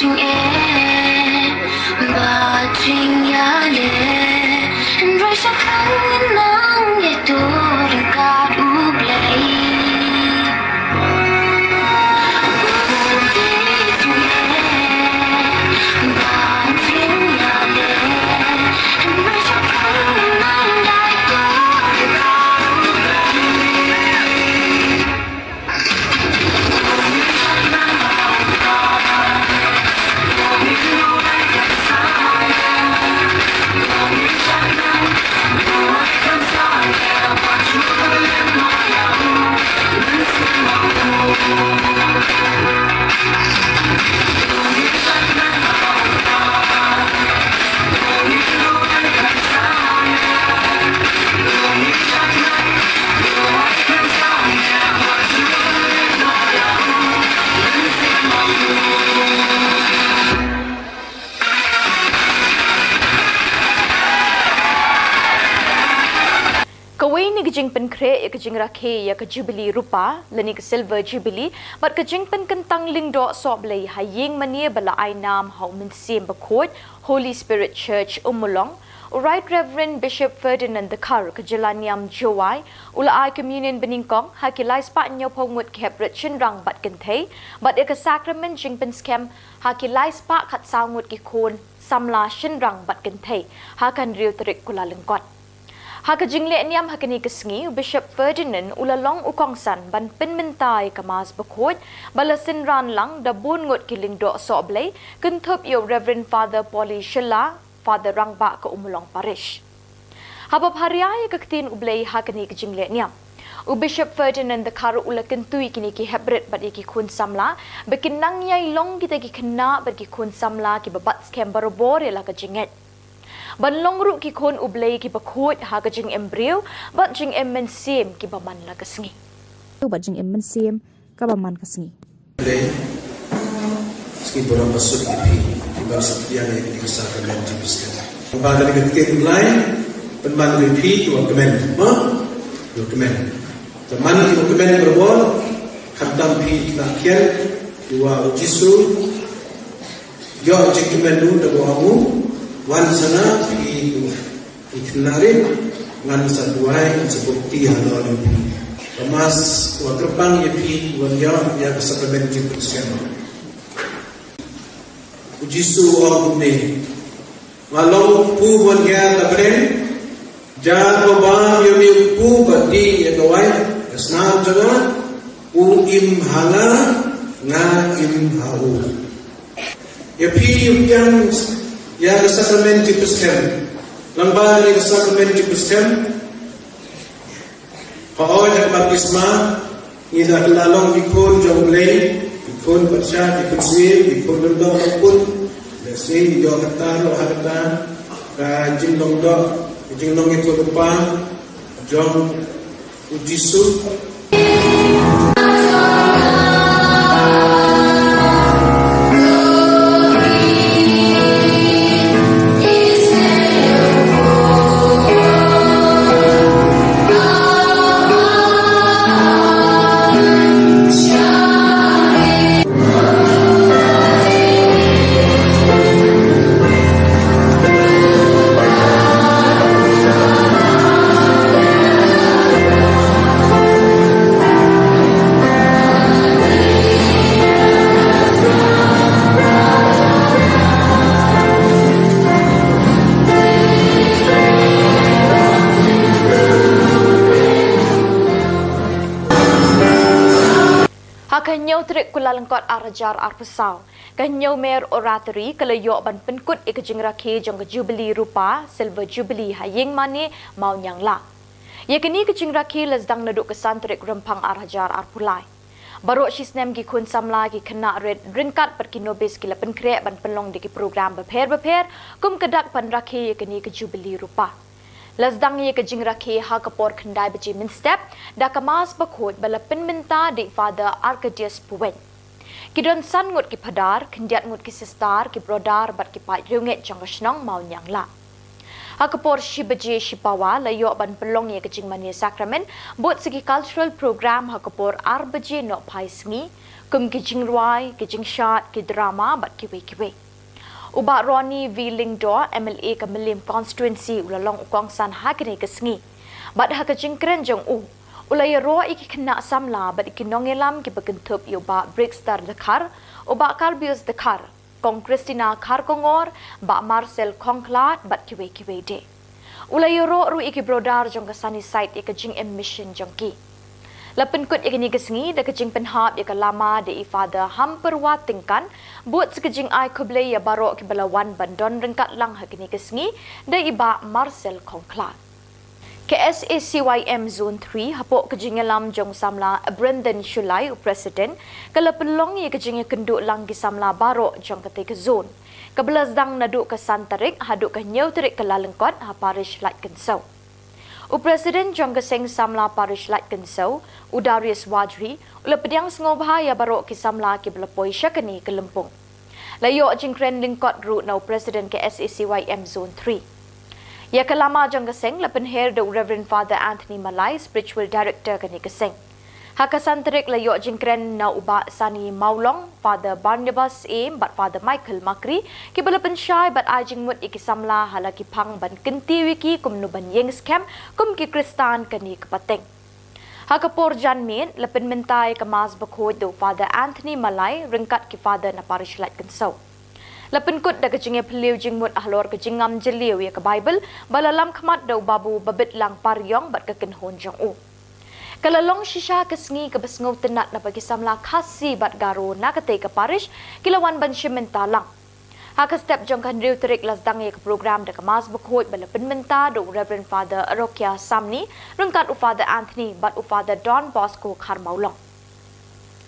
Jingeh bad jingïaleh, hynrei shakhan nang ïa to ryngkat U Blei. Jingeh bad jingïaleh, hynrei shakhan nang ïa to ryngkat U Blei. Kawei na ki jingpynkhreh ïa ka jingrakhe ïa ka Jubilee Rupa lane ka Silver Jubilee bad ka jingpynkyntang lyngdoh sohblei ha ïing mane ba la ai nam ha U Mynsiem Bakhuid, Holy Spirit Church, Ummulong, U Right Reverend Bishop Ferdinand Dkhar ka jylla niam Jowai u la ai communion banyngkong ha ki lai spah hynñiewphew ngut ki heprit shynrang bad kynthei bad ïa ka sakramen jingpynskhem ha ki lai spah khatsaw ngut ki khun samla shynrang bad kynthei ha ka hynriew tarik Kyllalyngkot. Ha ka jingleh niam ha kane ka sngi, u Bishop Ferdinand u la long u kongsan ban pynmynta ïa ka Mass Bakhuid ba la synran lang da bun ngut ki lyngdoh sohblei, kynthup ïa u Reverend Father Polly Shylla, Father Rangbah ka Ummulong Parish. Haba pharia ïa ka ktien U Blei ha kane ka jingleh niam, u Bishop Ferdinand Dkhar u la kyntu ïa kine ki heprit bad ïa ki khun samla ba kin nang ïai long kita ki khynnah bad ki khun samla kiba bat skhem barabor ïa la ka jingngeit, ban long ruh ki khun U Blei kiba khuid ha ka jingim briew bad jingim mynsiem kiba man la ka sngi. Bad jingim mynsiem kaba man ka sngi. Blei, sngi burom basuk ïa phi, phi ban suk ïa kane ka sakramen jingpynsngewthuh. Ba da ka ktien Blei, pynban ïa phi kiba kmen, ha? Kiba kmen. Te man kiba kmen barabor, khamtam phi khynnah khian, kiwa u Jisu ïoh jingkmen ruh da ba ong u, wan sa nga phi kiwa Ki khynnah rit, ngan sa duwai, ngan sa bukti halor jong phi. Ka Mass wa kyrpang ïa phi, wan ïa, ïa ka sakramen jingpynsngewthuh. U Jisu u ong kumne, nga long u kpu ban ïa ta bren, jar ba bam ïa u kpu bad dih ïa ka wai, ka snam jong nga, u im ha nga, nga im ha u. Ïa phi ïa pdiang ïa ka sakramen jingpynsngewthuh. Lyngba kane ka sakramen jingpynsngewthuh, hooid ha ka baptisma, ngi la kylla long ki khun jong U Blei, ki khun patsha, ki khun sngewbha, ki khun lyngdoh, ki khun. Lehse ïoh kata ruh ha kata ka jinglong doh, ka jinglong ïathuhlypa jong U Jisu. Ha ka hynñiew tarik Kyllalyngkot ar hajar arphew saw, ka Hynñiewmer Oratory ka la ïoh ban pynkut ïa ka jingrakhe jong ka Jubilee Rupa, Silver Jubilee ha Ïingmane, Mawniangla. Ïa kane ka jingrakhe la sdang naduh ka san tarik Rymphang ar hajar arphew lai. Baroh shi snem ki khun samla, ki khynnah rit ryngkat bad ki nobis ki la pynkhreh ban pynlong da ki program bapher bapher kum ka dak ban rakhe ïa kane ka Jubilee Rupa. La sdang ïa ka jingrakhe ha ka por khyndai baje mynstep da ka Mass Bakhuid ba la pynmynta da i Father Arcadius Puwein. Ki don san ngut ki phadar, khyndiat ngut ki sister, ki brother bad ki paid riewngeit jong ka shnong Mawniangla. Ha ka por shi baje shipawa la ïoh ban pynlong ïa ka jingmane sakramen bad sa ki cultural program ha ka por ar baje nohphai sngi, kum ki jingrwai, ki jingshad, ki drama bad kiwei kiwei. U Bah Ronnie V Lyngdoh, M L A ka Mylliem Constituency, u la long u kongsan ha kane ka sngi. Bad ha ka jingkren jong u, u la ïaroh ïa ki khynnah samla bad ïa ki nongïalam kiba kynthup ïa u Bah Brixter Dkhar, u Bah Karbius Dkhar, Kong Christina Kharkongor, Bah Marcel Khongkhlad bad kiwei kiwei de. U la ïaroh ruh ïa ki brother jong ka Sunnyside ïa ka jingim mission jong ki. La pynkut ïa kane ka sngi da ka jingpynhap ïa ka lama da i Father Hamperwa Tyngkan, bad sa ka jingai khublei ïa baroh kiba la wan ban don ryngkat lang ha kane ka sngi da i Bah Marcel Khongkhlad. Ka S A C Y M Zone three, hapoh ka jingïalam jong u samla Brendan Shullai, u President, ka la pynlong ïa ka jingïakynduh lang ki samla baroh jong katei ka zone, kaba la sdang naduh ka san tarik haduh ka hynñiew tarik Kyllalyngkot ha Parish Laitkynsew. U President jong ka Seng Samla Parish Laitkynsew, u Darius Wadri, u la pdiang sngewbha ïa baroh ki samla kiba la poi sha kane ka lympung. La ïoh jingkren lyngkot ruh na u President ka S A C Y M Zone three. Ïa ka lama jong ka seng la pynher da u Reverend Father Anthony Malai, Spiritual Director kane ka seng. Ha ka san tarik la ïoh jingkren na u Bah Sani Mawlong, Father Barnabas Syiem bad Father Michael Makri, kiba la pynshai bad ai jingmut ïa ki samla ha la ki phang ban kyntiew ïa ki kumno ban ïeng skhem kum ki Khristan kane ka pateng. Ha ka por janmiet, la pynmynta ïa ka Mass Bakhuid da u Father Anthony Malai, ryngkat ki Father na Parish Laitkynsew. La pynkut da ka jingïaphylliew jingmut halor ka jingngam jylliew ïa ka Baibl, ba la lam khmat da u Babu Babitlang Pariong bad ka kynhun jong u. Ka la long shisha ka sngi kaba sngewtynnat naba ki samla Khasi bad Garo na katei ka parish ki la wan ban shim bynta lang. Ha ka step jong ka hynriew tarik la sdang ïa ka program da ka Mass Bakhuid ba la pynmynta da u Reverend Father Arokia Samni, ryngkat u Father Anthony bad u Father Don Bosco Kharmawlong.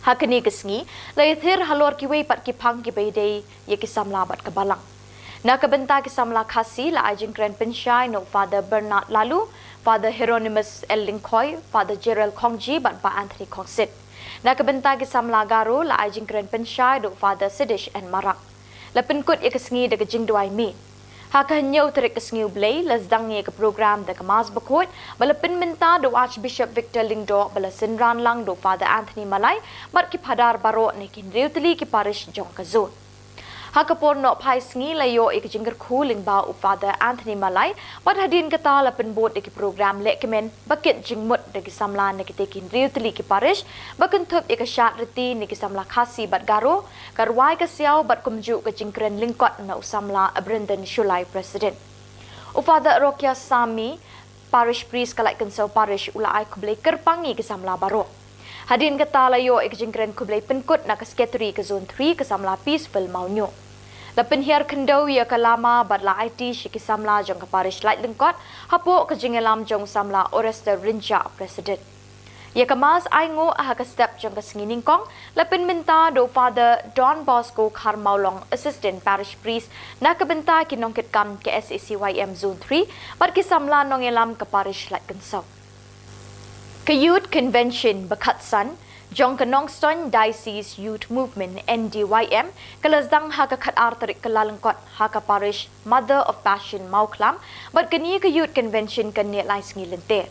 Ha kane ka sngi, la ïathir halor kiwei pat ki phang kiba ïadei ïa ki samla bad ka balang. Na ka bynta ki samla Khasi la ai jingkren pynshai na u Father Bernard Laloo, Father Hieronymus L Lyngkhoi, Father Gerald Khongji bad Bah Anthony Khongsit. Na ka bynta ki samla Garo la ai jingkren pynshai da u Father Sidish N Marak. La pynkut ïa ka sngi da ka jingduwai miet. Ha ka hynñiew tarik ka sngi U Blei, la sdang ïa ka program da ka Mass Bakhuid, ba la pynmynta da u Archbishop Victor Lyngdoh, ba la synran lang da u Father Anthony Malai bad ki phadar baroh na ki hynriew tylli ki parish jong ka zone. Ha ka por nohphai sngi la ïoh ïa ka jingkyrkhu lyngba u Father Anthony Malai, bad hadien kata la pynbud ïa ki program lehkmen ba kit jingmut da ki samla na kitei ki hynriew tylli ki parish, ba kynthup ïa ka shad riti na ki samla Khasi bad Garo, ka rwai ka siaw bad kumjuh ka jingkren lyngkot na u samla Brendan Shullai, President. U Father Rokia Sami, Parish Priest ka Laitkynsew Parish, u la ai khublei kyrpang ïa ki samla baroh. Hadien kata la ïoh ïa ka jingkren khublei pynkut na ka Secretary ka Zone three ka samla Peaceful Mawñiuh. La pynhiar khyndew ïa ka lama bad la aiti sha ki samla jong ka Parish Laitlyngkot, hapoh ka jingïalam jong u samla Orester Rynjah, President. Ïa ka Mass ainguh ha ka step jong ka sngi nyngkong, la pynmynta da u Father Don Bosco Kharmawlong, Assistant Parish Priest, na ka bynta ki nongkitkam ka S A C Y M Zone three, bad ki samla nongïalam ka Parish Laitkynsong. Ka Youth Convention ba khatsan, jong ka Nongstoiñ Diocese Youth Movement, N D Y M, ka la sdang ha ka khatar tarik Kyllalyngkot ha ka Parish Mother of Passion Mawkhlam, bad kane ka Youth Convention kan neh lai sngi lynter.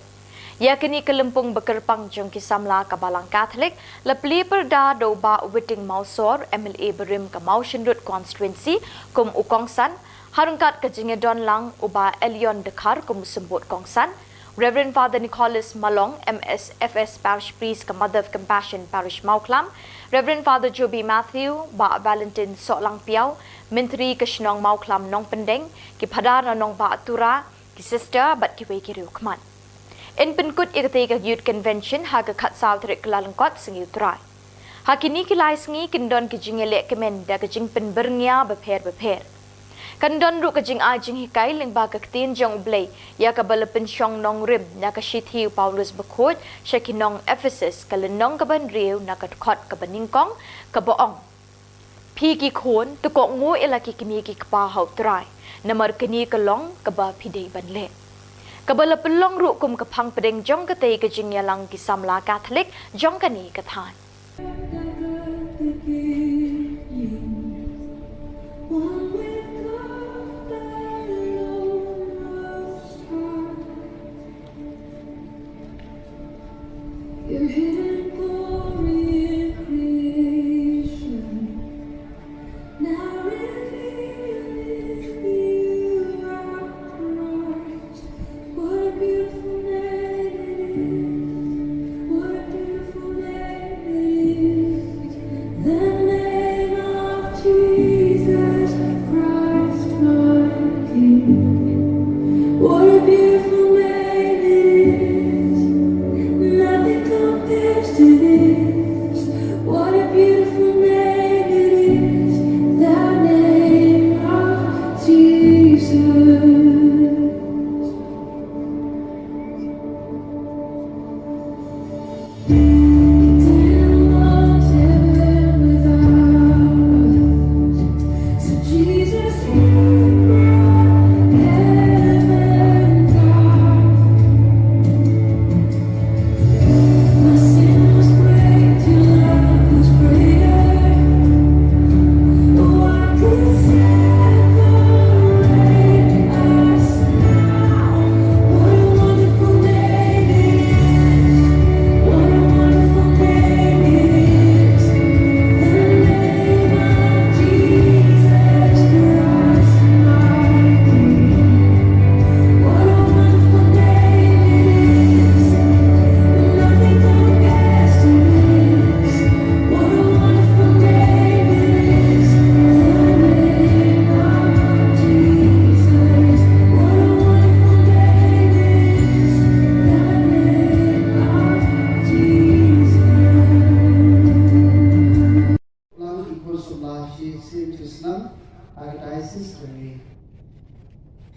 Ïa kane ka lympung ba kyrpang jong ki samla ka Balang Katholik, la plie pyrda da u Bah Witing Mawsor, M L A barim ka Mawshynrut Constituency, kum u kongsan, ha ryngkat ka jingïadon lang u Bah Elion Dkhar kum u symbud kongsan, Reverend Father Nicholas Malong, M S F S Parish Priest ka Mother of Compassion Parish Mawkhlam, Reverend Father Joby Matthew, Bah Valentine Sohlangpiaw, Myntri ka shnong Mawkhlam Nongpyndeng, ki phadar na nongbah Tura, ki sister bad kiwei ki riewkhmat. Yn pynkut ïa katei ka Youth Convention ha ka khatsaw tarik Kyllalyngkot, sngi U Trai. Ha kine ki lai sngi kin don ki jingïalehkmen da ka jingpynbyrngia bapher bapher. Kan don ruh ka jingai jinghikai lyngba ka ktien jong U Blei, ïa kaba la pynshong nongrim na ka shithi u Paulus Bakhuid sha ki nong Ephesus, ka lynnong kaba hynriew, na ka dkhot kaba nyngkong, kaba ong: Phi ki khun, to kohnguh ïa la ki kmie ki kpa ha U Trai, namar kane ka long kaba phi dei ban leh. Kaba la pynlong ruh kum ka phang pdeng jong katei ka jingïalang ki samla Katholik jong kane ka thaiñ.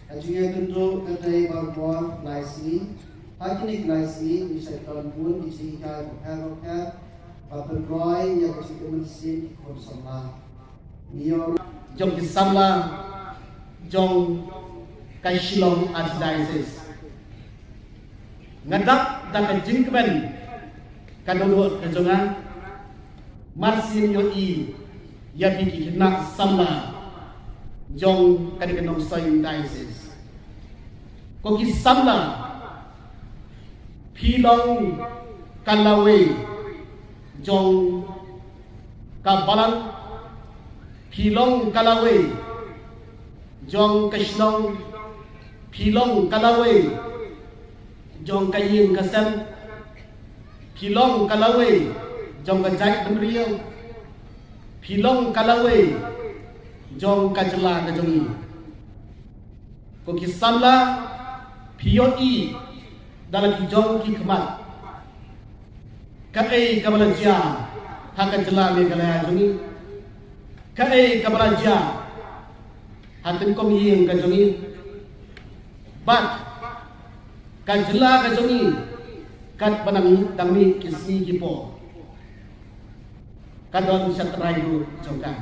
Ka jingïakynduh ka dei ba bor lai sngi. Ha kine ki lai sngi ngi sa don bun ki jinghikai bapher bapher ba pynroi ïa ka jingim mynsiem ki khun samla. Ngi ïoh jong ki samla jong ka Shillong Archdiocese. Nga dap da ka jingkmen ka dohnud ka jong nga. Mar sien ïohi ïa phi ki khynnah samla jong kane ka Nongstoiñ Diocese. Ko ki samla, phi long ka lawei jong ka balang, phi long ka lawei jong ka shnong, phi long ka lawei jong ka ïing ka sem, phi long ka lawei jong ka jaitbynriew, phi long ka lawei jong ka jylla ka jong ngi. Ko ki samla, phi ïohi da la ki jong ki khmat kaei kaba la jia ha ka jylla Meghalaya jong ngi, kaei kaba la jia ha tyngkong ïing ka jong ngi, bad ka jylla ka jong ngi katba nang dang mih ki sngi ki por ka don shatrai ruh jong ka.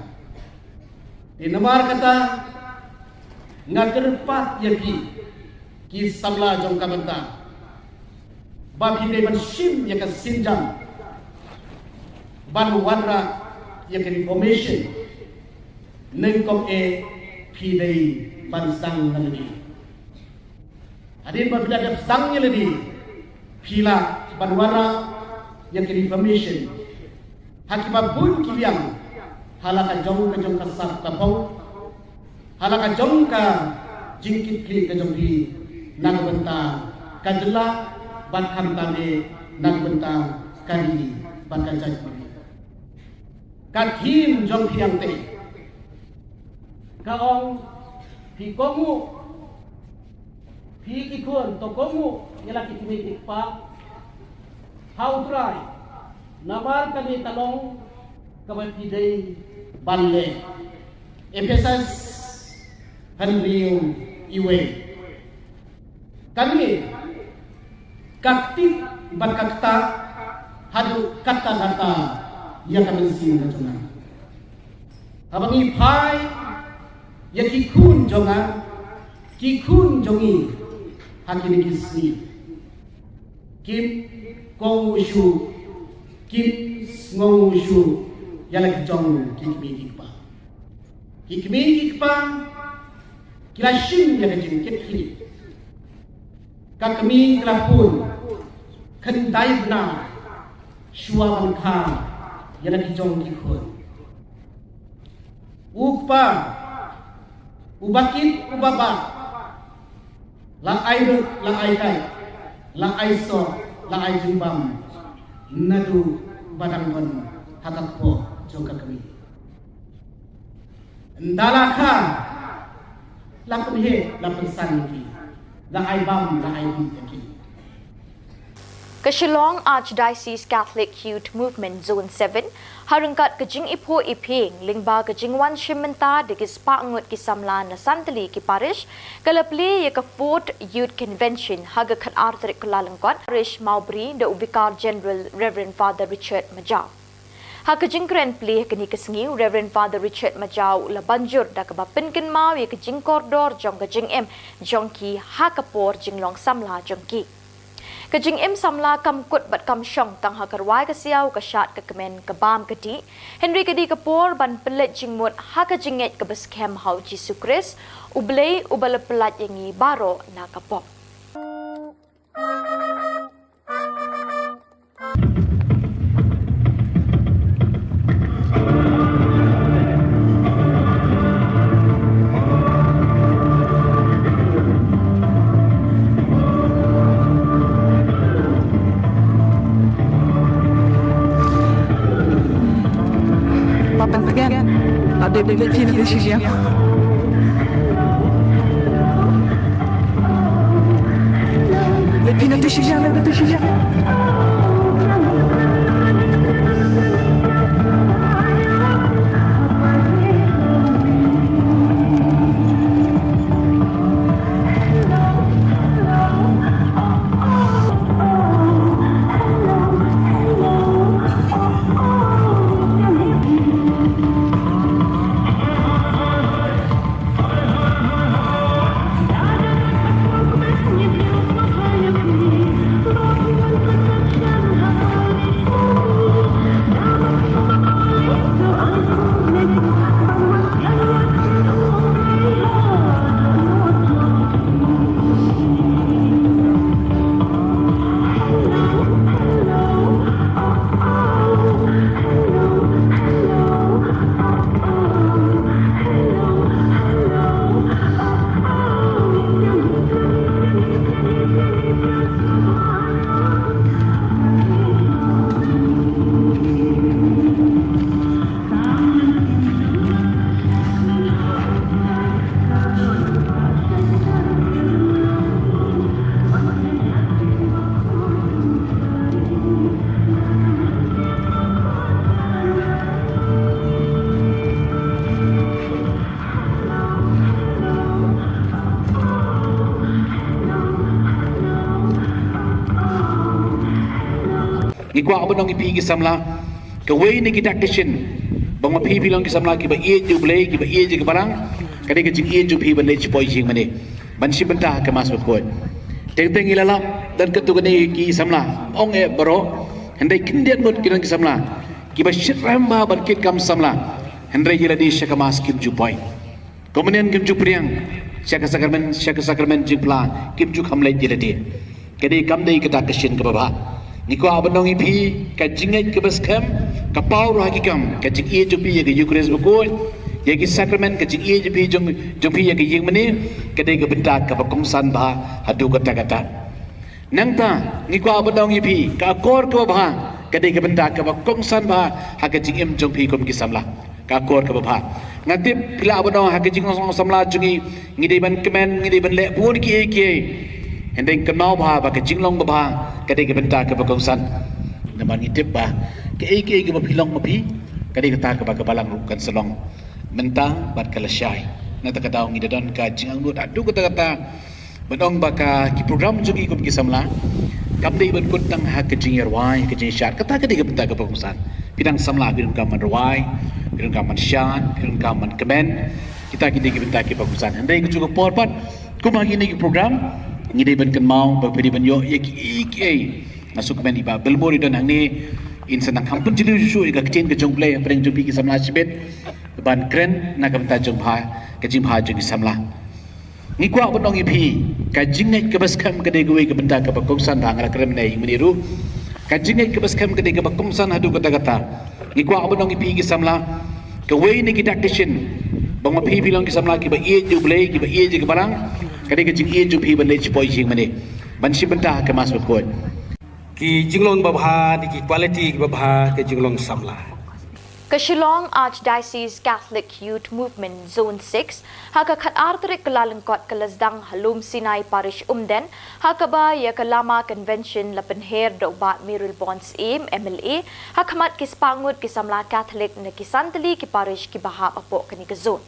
Te namar kata nga kyrpad ïa phi ki samla jong ka bynta ba phi dei ban shim ïa ka sienjam ban wanrah ïa ka reformation. Nyngkong eh phi dei ban sdang na lade. Hadien ba phi la dep sdang ïa lade, phi lah ban wanrah ïa ka reformation ha kiba bun ki liang, ha la ka jong ka jong ka sap ka phong, ha la ka jong ka jingkit khlieh ka jong phi na ka bynta ka jylla bad khamtam eh na ka bynta ka ri bad ka jaitbynriew. Ka theme jong phi hangtei ka ong, phi kohnguh, phi ki khun to kohnguh ïa la ki kmie ki kpa ha U Trai, namar kane ka long kaba phi dei ban leh. Ephesus hynriew, wei. Kane ka ktip bad ka ktah haduh katta katta ïa ka mynsiem ka jong nga. Haba ngi phai ïa ki khun jong nga, ki khun jong ngi ha kine ki sngi, kim kohnguh shuh, kim sngewnguh shuh ïa la ki jong ki kmie ki kpa. Ki kmie ki kpa ki la shim ïa ka jingkit khlieh. Ka kmie ka la pun khyndai bnai shuwa ban kha ïa la ki jong ki khun. U kpa uba kit uba bah, la ai lut la ai kait, la ai soh la ai jingbam naduh ba dang don ha ka kpoh jong ka kmie. Ynda la kha, la pynheh la pynsan ïa ki, la ai bam la ai bih ïa ki. Ka Shillong Archdiocese Catholic Youth Movement Zone seven ha ryngkat ka jingiphuh iphieng lyngba ka jingwan shimbynta da ki spah ngut ki samla na san tylli ki parish, ka la plie ïa ka Fourth Youth Convention ha ka khatar tarik Kyllalyngkot, Parish Mawbri, da u Vicar General Reverend Father Richard Majaw. Ha ka jingkren plie ha kane ka sngi, u Reverend Father Richard Majaw u la ban jur da kaba pynkynmaw ïa ka jingkordor jong ka jingim jong ki ha ka por jinglong samla jong ki. Ka jingim samla kam kut bad kam shong tang ha ka rwai ka siaw, ka shad ka kmen, ka bam ka dih, hynrei ka dei ka por ban pynleit jingmut ha ka jingngeit kaba skhem ha U Jisu Khrist, U Blei uba la pyllait ïa ngi baroh na ka pop. Papan tegan. Ada dia lihat sini di sini ya. Lihat sini di sini ya, lihat di sini ya. Kwah ban ong ïa phi ki samla, kawei na ki dak ki shin ba ma phi phi long ki samla kiba ïeit ïa U Blei, kiba ïeit ïa ka balang, ka dei ka jingïeit jong phi ban leit shapoh ïing mane, ban shim bynta ha ka Mass Bakhuid. Teng teng ngi la lap, don katto katne ki samla, ong eh baroh, hynrei khyndiat ngut ki don ki samla kiba shyrkhei bha ban kit kam samla, hynrei ïa lade sha ka Mass kim ju poi. Kumne kim ju pdiang sha ka sakramen, sha ka sakramen jingphla, kim ju kham leit ïa lade. Ka dei, kam dei ka dak ka shin kaba bha. Ngi kwah ban ong ïa phi, ka jingngeit kaba skhem ka paw ruh ha ki kam, ka jingïeit jong phi ïa ka Eucharist Bakhuid, ïa ki sakramen, ka jingïeit jong phi jong, jong phi ïa ka ïing mane, ka dei ka bynta kaba kongsan bha haduh katta katta. Nangta ngi kwah ban ong ïa phi, ka akor kaba bha ka dei ka bynta kaba kongsan bha ha ka jingim jong phi kum ki samla. Ka akor kaba bha. Nga tip phi lah ban ong ha ka jinglong samla jong ngi, ngi dei ban kmen, ngi dei ban leh bun kiei kiei. Hynrei kynmaw bha ba ka jinglong babha ka dei ka bynta kaba kongsan. Namar ngi tip ba kaei kaei kaba phi long ma phi, ka dei kata kaba ka balang ruh kan sa long mynta bad ka lashai. Na kata ka daw ngi da don ka jingangnud haduh katta katta ban ong ba ka, ki program jong ngi kum ki samla kam dei ban kut tang ha ka jingïarwai, ka jingshad. Kata ka dei ka bynta kaba kongsan. Phi dang samla, phi donkam ban rwai, phi donkam ban shad, phi donkam ban kmen. Kita ki dei ki bynta kiba kongsan. Hynrei kajuh ka por pat, kum ha kine ki program, ngi dei ban kynmaw ba phi dei ban ïoh ïa kiei kiei. Nga sngewkmen i Bah Bilmur i don hangne, in sa nang kham pynjylliew shuh shuh ïa ka ktien ka jong U Blei hapdeng jong phi ki samla shibit, ban kren na ka bynta jong bha, ka jingbha jong ki samla. Ngi kwah ban ong ïa phi, ka jingngeit kaba skhem ka dei kawei ka bynta kaba kongsan, ba nga la kren mynne ïa mynne ruh. Ka jingngeit kaba skhem ka dei kaba kongsan haduh katta katta. Ngi kwah ban ong ïa phi ki samla, kawei na ki dak ki shin ba ma phi phi long ki samla kiba ïeit ïa U Blei, kiba ïeit ïa ka balang, ka dei ka jingïeit jong phi ban leit shapoh ïing mane, ban shim bynta ha ka Mass Bakhuid. Ki jinglong babha, ki quality babha, ki jinglong samla. Ka Shillong Archdiocese Catholic Youth Movement Zone six, ha ka khatar tarik Kyllalyngkot ka la sdang ha Lum Sinai Parish Umden, ha kaba ïa ka Lama Convention la pynher da u Bah Myril Born Syiem M L A, ha khmat ki spah ngut ki samla Catholic na ki san tylli ki parish kiba hap hapoh kane ka zone.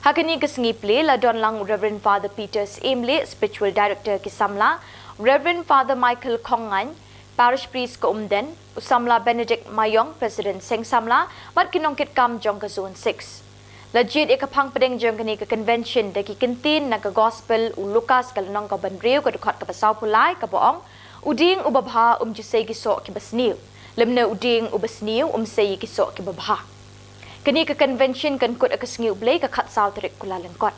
Ha kane ka sngi plie la don lang u Reverend Father Peter Syiem Leh, Spiritual Director ki samla, Reverend Father Michael Khongngaiñ, Parish Priest ka Umden, u samla Benedict Maiong, President Seng Samla, bad ki nongkitkam jong ka Zone six. La jied ïa ka phang pdeng jong kane ka convention da ki kyntien na ka Gospel u Lukas ka lynnong kaba hynriew ka dkhot kaba sawphew lai kaba ong, u dieng uba bha um ju sei ki soh kiba sniew, lymne u dieng uba sniew um sei ki soh kiba bha. Kane ka convention kan kut ha ka sngi U Blei ka khatsaw tarik Kyllalyngkot.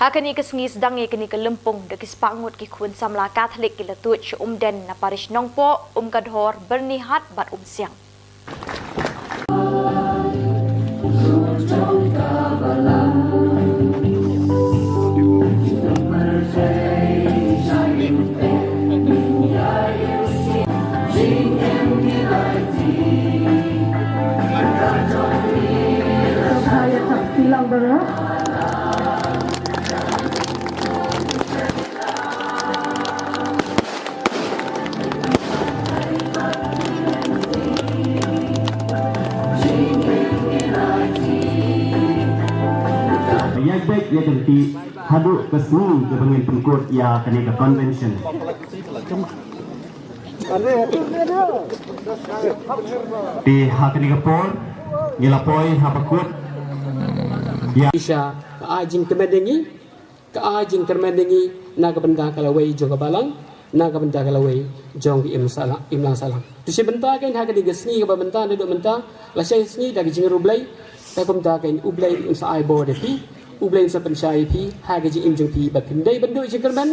Ha kane ka sngi sdang ïa kane ka lympung da ki spah ngut ki khun samla Catholic ki la tuid sha Umden na Parish Nongpoh, Umkadhor, Byrnihat bad Umsiang. Ïa beit ïa ka lynti haduh ka sngi kaba ngin pynkut ïa kane ka convention. Te ha kane ka por ngi la poi ha ba kut ïa. Isha ka ai jingkmen ïa ngi, ka ai jingkyrmen ïa ngi na ka bynta ka lawei jong ka balang, na ka bynta ka lawei jong ka imsala, imlang sahlang. Te shi bynta kein ha kane ka sngi kaba mynta, naduh mynta la shai sngi da ka jingriewblei, te kumta kein U Blei un sa ai bor ïa phi, U Blei un sa pynshai ïa phi ha ka jingim jong phi, ba phim dei ban duh jingkyrmen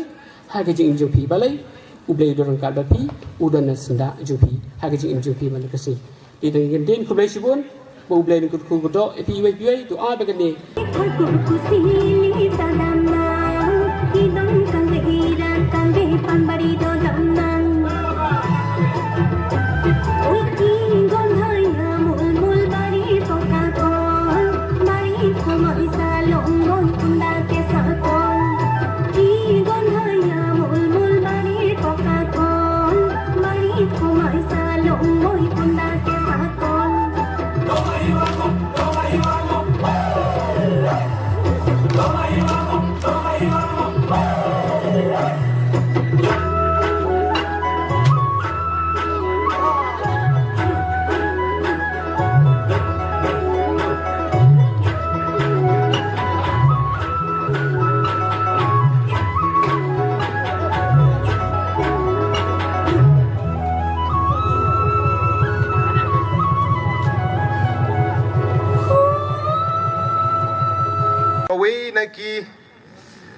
ha ka jingim jong phi. Balei? U Blei u don ryngkat bad phi, u don na syndah jong phi ha ka jingim jong phi man la ka sngi. Te tang ïa ka ktien, khublei shibun, ba U Blei un kyrkhu kyrdoh ïa phi iwei pa iwei. To ai ba kane.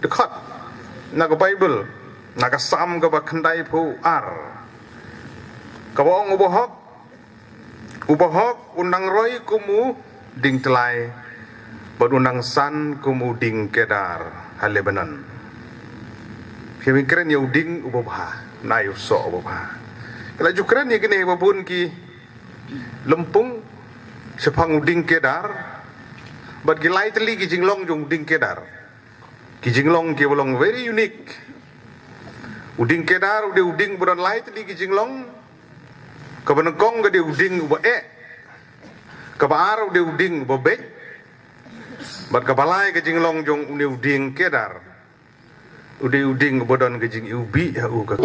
Dkhot na ka Baibl, na ka Salm kaba khyndaiphew ar, kaba ong, u bahok, u bahok un nang roi kum u dieng tyllai, bad un nang san kum u dieng kedar ha Lebanon. Phi ïa kren ïa u dieng uba bha, na ïa u soh uba bha. Ki la ju kren ïa kine ba bun ki lympung shaphang u dieng kedar, bad ki lai tylli ki jinglong jong u dieng kedar. Ki jinglong kiba long very unique. U dieng kedar u dei u dieng ba don lai tylli ki jinglong. Kaba nyngkong ka dei u dieng uba eh. Kaba ar u dei u dieng uba beit. Bad kaba lai ka jinglong jong une u dieng kedar, u dei u dieng uba don ka jingiwbih ha u ka.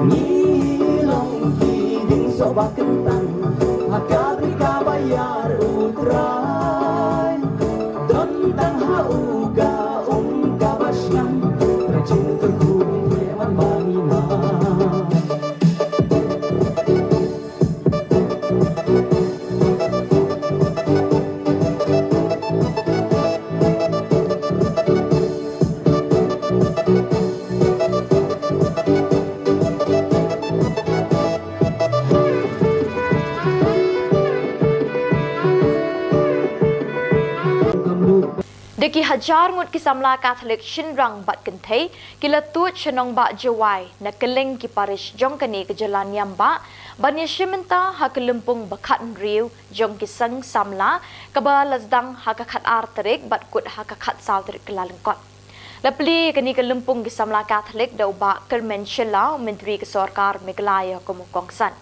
Ngi long ki dieng soh ba kyntang ha ka bri kaba ïar U Trai. Don tang ha u ka um kaba shngain, Trai jingkyrkhu, ym treh man ba ngi mad. Da ki hajar ngut ki samla Katholik shynrang bad kynthei ki la tuid sha nongbah Jowai na kylleng ki parish jong kane ka jylla niam bah ban ïashim bynta ha ka lympung ba khathynriew jong ki seng samla, kaba la sdang ha ka khatar tarik bad kut ha ka khatsaw tarik Kyllalyngkot. La plie ïa kane ka lympung ki samla Katholik da u Bah Kyrmen Shylla, u Myntri ka Sorkar Meghalaya kum u kongsan.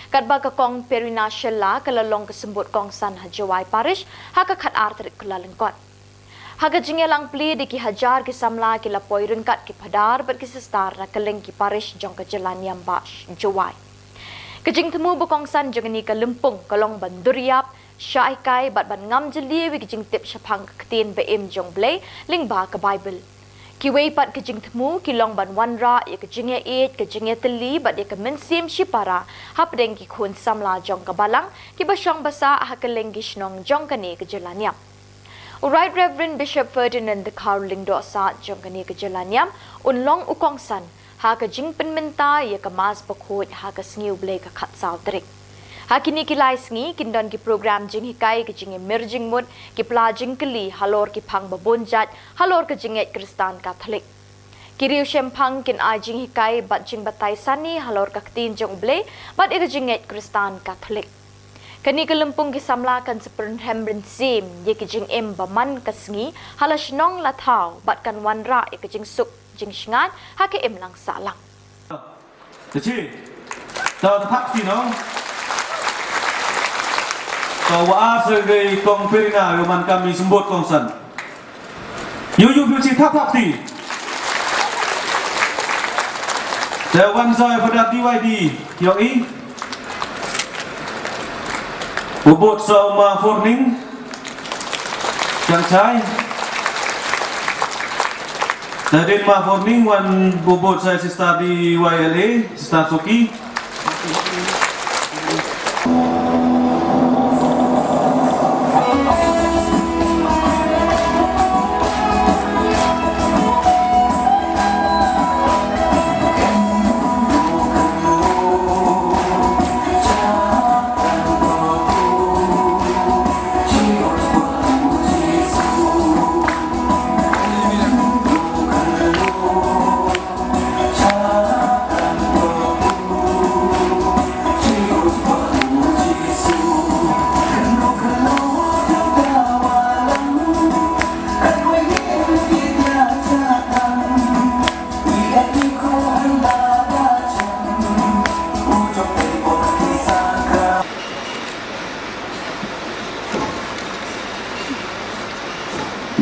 Katba ka Kong Perina Shylla ka la long ka symbud kongsan ha Jowai Parish ha ka khatar tarik Kyllalyngkot. Ha ka jingïalang plie da ki hajar ki samla ki la poi ryngkat ki phadar bad ki sister na kylleng ki parish jong ka jylla niam bah Jowai. Ka jingthmu ba kongsan jong kane ka lympung ka long ban dur ïap, shah hikai bad ban ngam jylliew ïa ki jingtip shaphang ka ktien ba im jong U Blei lyngba ka Baibl. Kiwei pat ki jingthmu ki long ban wanrah ïa ka jingïaieit, ka jingïatylli bad ïa ka mynsiem shipara hapdeng ki khun samla jong ka balang kiba shong ba sah ha kylleng ki shnong jong kane ka jylla niam. U Right Reverend Bishop Ferdinand Dkhar Lyngdoh Saad jong kane ka jylla niam un long u kongsan ha ka jingpynmynta ïa ka Mass Bakhuid ha ka Sngi U Blei ka khatsaw tarik. Ha kine ki lai sngi kin don ki program jinghikai, ki jingïamir jingmut, ki pla jingkylli halor ki phang ba bun jait halor ka jingngeit Khristan Katholik. Ki riewshemphang kin ai jinghikai bad jingbatai sani halor ka ktien jong U Blei bad ïa ka jingngeit Khristan Katholik. Kane ka lympung ki samla kan sa pynrhem rynsim ïa ki jingim ba man ka sngi ha la shnong la thaw bad kan wanrah ïa ka jingsuk jingsngewbha ha ka imlang sahlang. Te chi. Ta thak ti no. Ta wa ar sa dei Kong Perina, ïa man kam i symbud kongsan. Yu yu yu chi thak thak ti. Te wan sa ïa Father D Y D, ïa i. U bud sa u Ma Forning. Chang chai. Te dei Ma Forning wan bubut sa Sister D Y L A, Sister Soki.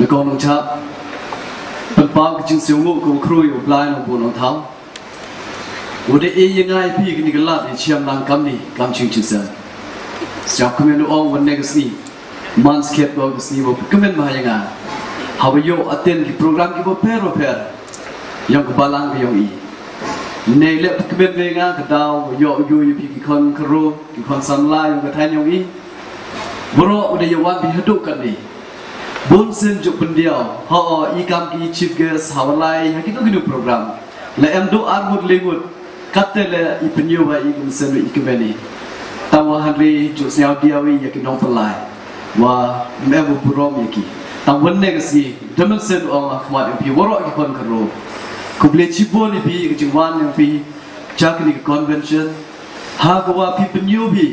Kong Nongchap, pynpaw ka jingsngewnguh ka u khrui u Blai Nongbuh Nongthaw. U da ai ïa nga ïa phi kane ka lad ïa ka shiang lang kamni kam shynrang. Sngewkmen u ong, wan ne ka sngi, man skhem ka sngi ba kmen bha ïa nga haba ïoh attend ki program kiba pher ba pher jong ka balang ka jong i. Ne leh kmen bha ïa nga ka daw ba ïoh ïa phi ki khun khynnah, ki khun samla jong ka thaiñ jong i. Baroh u da ïa wan bha haduh katne. Bun sien ju pyndiaw ha i kam ki chief guest ha u lai ha kino kino program. La em duh ar ngut le ngut, katte la i pynïoh ba i kum sien i kmen i. Tangba hynrei ju sngewdiaw i ïa ki nongpynlait, wa ym em u burom ïa ki. Tang wan ne ka sngi, da mynsiem ong ha khmat ïa phi waroh ki khun khynnah. Khublei shibun ïa phi ka jingwan ïa phi sha kane ka convention, ha kaba phi pynïoh phi.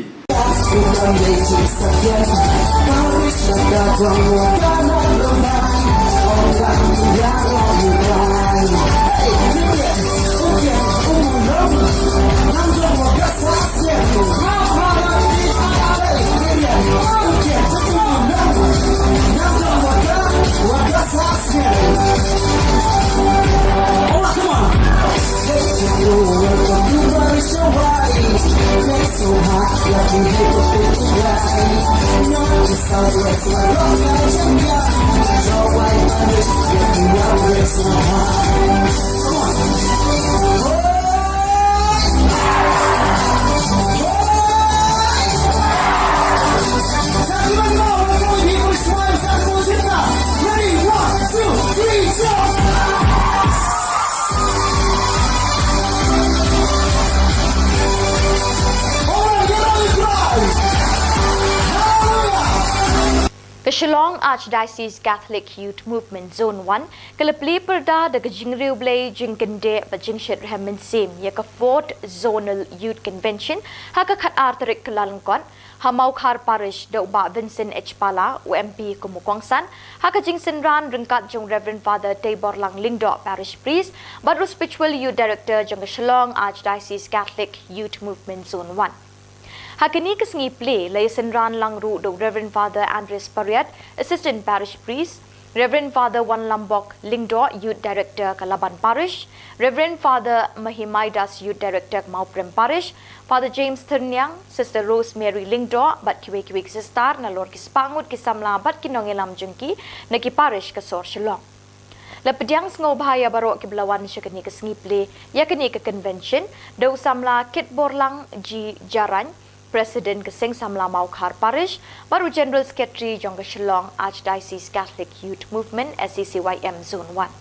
Ka Shillong Archdiocese Catholic Youth Movement Zone one ka la plie pyrda da ka jingriewblei, jingkyndit bad jingshitrhem mynsiem ïa ka Fourth Zonal Youth Convention ha ka khatar tarik Kyllalyngkot ha Mawkhar Parish da u Bah Vincent H Pala, u M P kum u kongsan, ha ka jingsynran ryngkat jong Reverend Father Teiborlang Lyngdoh, Parish Priest bad u Spiritual Youth Director jong ka Shillong Archdiocese Catholic Youth Movement Zone one. Ha kane ka sngi plie la ïa synran lang ruh da u Reverend Father Andres Pariat, Assistant Parish Priest, Reverend Father Wanlambok Lyngdoh, Youth Director ka Laban Parish, Reverend Father Mahimaidas, Youth Director ka Mawprem Parish, Father James Thyrniang, Sister Rosemary Lyngdoh bad kiwei kiwei ki sister nalor ki spah ngut ki samla bad ki nongïalam jong ki na ki parish ka sor Shillong. La pdiang sngewbha ïa baroh kiba la wan sha kane ka sngi plie ïa kane ka convention da u samla Kitborlang G Jarain, President ka Seng Samla Mawkhar Parish bad u General Secretary jong ka Shillong Archdiocese Catholic Youth Movement, S A C Y M Zone one.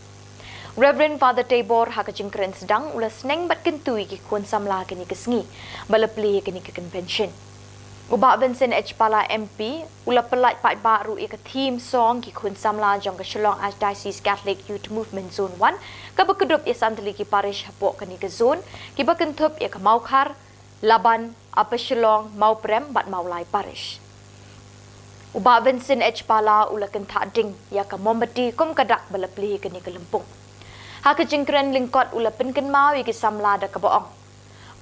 Reverend Father Teibor ha ka jingkren sdang u la sneng bad kyntu ïa ki khun samla kane ka sngi ba la plie ïa kane ka convention. U Bah Vincent H Pala M P u la pyllait paidbah ruh ïa ka theme song ki khun samla jong ka Shillong Archdiocese Catholic Youth Movement Zone one kaba kdup ïa san tylli ki parish hapoh kane ka zone, kiba kynthup ïa ka Mawkhar, Laban, Upper Shillong, Mawprem bad Mawlai Parish. U Bah Vincent H Pala u la kynthah ding ïa ka mombati kum ka dak ba la plie ïa kane ka lympung. Ha ka jingkren lyngkot u la pynkynmaw ïa ki samla da kaba ong,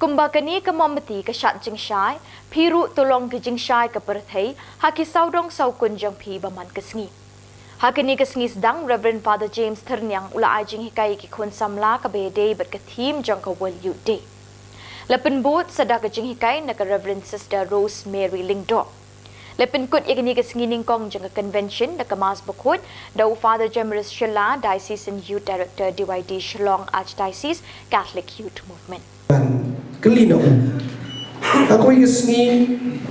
kumba kane ka mombati ka shad jingshai, phi ruh to long ki jingshai ka pyrthei ha ki sawdong sawkun jong phi ba man ka sngi. Ha kane ka sngi sdang, Reverend Father James Thyrniang u la ai jinghikai ïa ki khun samla kaba ïadei bad ka theme jong ka World Youth Day. La pynbud sa da ka jinghikai na ka Reverend Sister Rosemary Lyngdoh. La pynkut ïa kane ka sngi nyngkong jong ka convention da ka Mass Bakhuid da u Father Jemrus Shylla, Diocesan Youth Director D Y D Shillong Archdiocese Catholic Youth Movement. Ban kylli na u, ha kawei ka sngi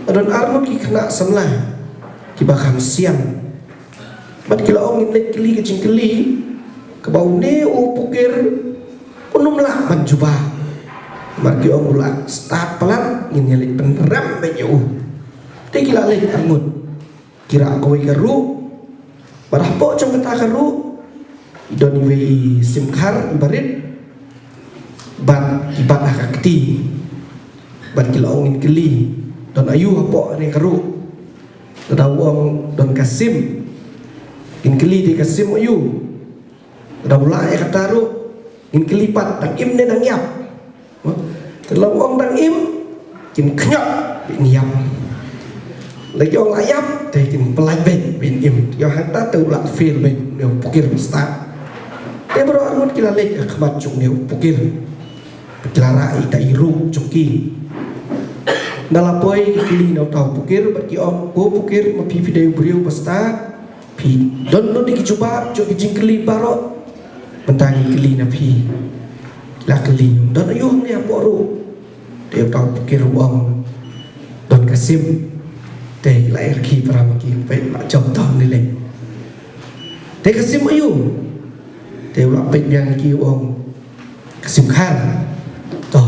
ka don arngut ki khynnah samla kiba kham sian. Bad ki la ong ngin leit kylli ka jingkylli kaba une u pukir un ym lah ban jubab. Namar ki ong u la stad palat, ngin ïa leit pynrem beit ïa u. Te ki la leit arngut. Ki rah kawei ka ruh. Bad hapoh jong kata ka ruh i don iwei i sim khar iba rit. Bad i bat ha ka kti. Bad ki la ong ngin kylli, don aïu hapoh kane ka ruh? Te da u ong don ka sim. Ngin kylli te ka sim aïu? Te da u lah ïa kata ruh, ngin kylli pat dang im ne dang ïap? Te la u ong dang im, kin khñiot ban ïap. La ki ong la ïap, te kin pyllait beit, beit im. Ïa hangta te u la fail beit, une u pukir ba stad. Te baroh arngut ki la leit ha khmat jong une u pukir. Ki la rah ïa kita i ruh jong ki. Nda la poi ki kylli na uta u pukir, bad ki ong, ko pukir, ma phi phi dei u briew ba stad. Phi don lut ïa ki jubab jong ki jingkylli baroh. Mynta ngin kylli na phi. Ki la kylli, don aïu hangne hapoh ruh? Te uta u pukir u ong, don ka sim. Te ki la rkhie para ma ki, peit la jop tang ne leh. Te ka sim aïu? Te u la peit biang ïa ki u ong, ka sim khar. To.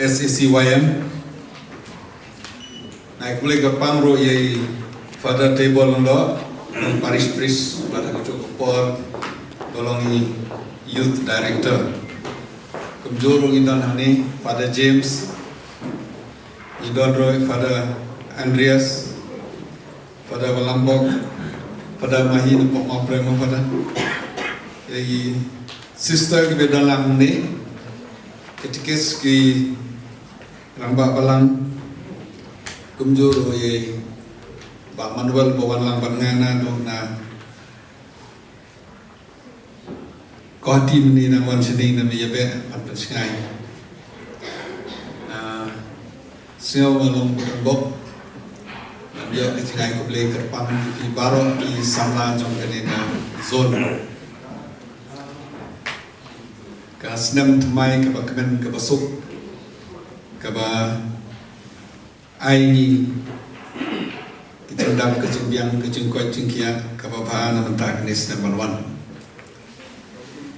S A C Y M. Nga ai khublei kyrpang ruh ïa i Father Teibor Lyngdoh, parish priest, bad ha kajuh ka por ba long i youth director. Kumjuh ruh ngi don hangne Father James, ngi don ruh Father Andreas, Father Walambok, Father Mahi, na pok ma prema Father. Ïa i sister kiba don lang hangne, katekis ki Rangbah Balang, kumjuh ruh ïa i Bah Manuel ba wan lang bad nga naduh na Guwahati mynne, nang wan shane na me ïa beh ban pynshngaiñ. Nga sngew nga long donbok ban ïoh ka jingai khublei kyrpang ïa phi baroh ki samla jong kane ka zone. Ka snem thymmai kaba kmen kaba suk, kaba ai ngi ka jingdap, ka jingbiang, ka jingkoit jingkhiah kaba bha na mynta kane snem ban wan.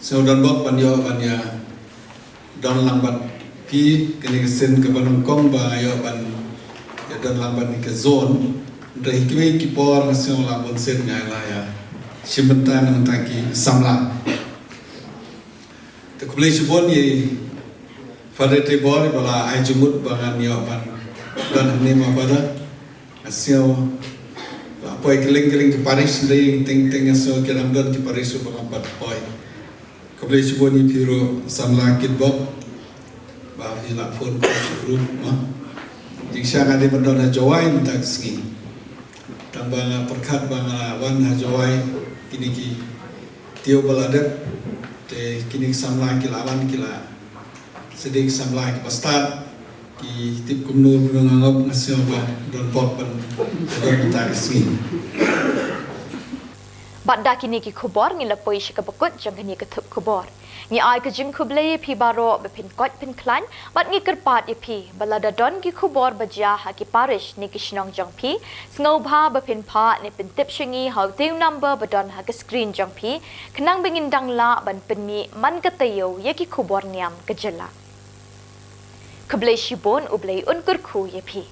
Sngew donbok ban ïoh ban ïa don lang bad phi kane ka sien kaba nyngkong ba nga ïoh ban ïa don lang bad kane ka zone. Hynrei ha kiwei ki por nga sngew la bun sien nga la ïa shim bynta na mynta ki samla. Te khublei shibun ïa i Father Teibor ba la ai jingmut ba ngan ïoh ban don hangne ma Father. Nga sngew la poi kylleng kylleng ki parish, hynrei teng teng nga sngew ki dang don ki parish ba ngam pat poi. Khublei shibun ïa phi ruh samla kitbok ba phi la phone ko shu ruh ma. Jingshisha nga dei ban don ha Jowai mynta ka sngi. Tang ba nga pyrkhat ba nga wan ha Jowai, kine ki taïew ba la dep, te kine ki samla ki la wan, ki la sdang, ki samla kiba stad, ki tip kumno kumno nga ngop, nga sngew ba donbok ban don mynta ka sngi. Bad da kine ki khubor ngi la poi sha kaba kut jong kane ka thup khubor. Ngi ai ka jingkhublei ïa phi baroh ba phin koit phin khlaiñ, bad ngi kyrpad ïa phi ba lada don ki khubor ba jia ha ki parish ne ki shnong jong phi, sngewbha ba phin phah ne pyntip sha ngi ha utei u number ba don ha ka screen jong phi, khnang ba ngin dang lah ban pynmih man ka taïew ïa ki khubor niam ka jylla. Khublei shibun, U Blei un kyrkhu ïa phi.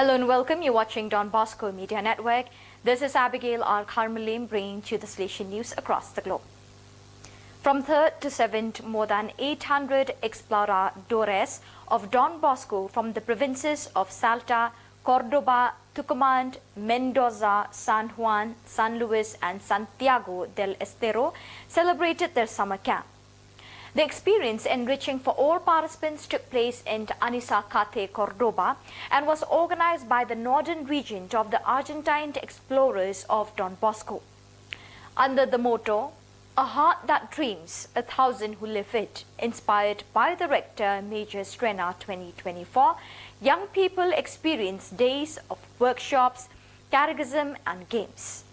Hello and welcome. You're watching Don Bosco Media Network. This is Abigail R. Carmelim bringing to you the Salesian news across the globe. From third to seventh, more than eight hundred exploradores of Don Bosco from the provinces of Salta, Cordoba, Tucumán, Mendoza, San Juan, San Luis, and Santiago del Estero celebrated their summer camp. The experience, enriching for all participants, took place in Anisacate, Cordoba, and was organized by the Northern Regent of the Argentine Explorers of Don Bosco. Under the motto, "A heart that dreams, a thousand who live it," inspired by the Rector Major Strena twenty twenty-four, young people experienced days of workshops, catechism, and games.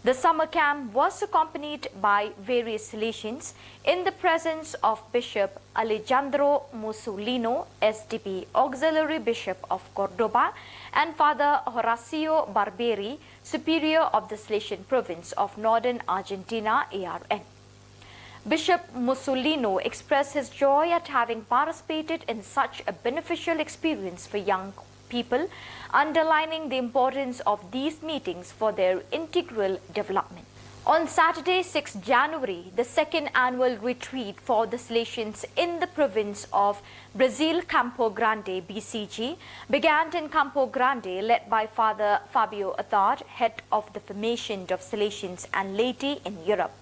The summer camp was accompanied by various Salesians in the presence of Bishop Alejandro Musolino, S D B, Auxiliary Bishop of Cordoba, and Father Horacio Barberi, Superior of the Salesian Province of Northern Argentina, A R N. Bishop Musolino expressed his joy at having participated in such a beneficial experience for young people, underlining the importance of these meetings for their integral development. On Saturday, sixth January, the second annual retreat for the Salesians in the province of Brazil, Campo Grande, B C G, began in Campo Grande, led by Father Fabio Attard, head of the Formation of Salesians and Laity in Europe.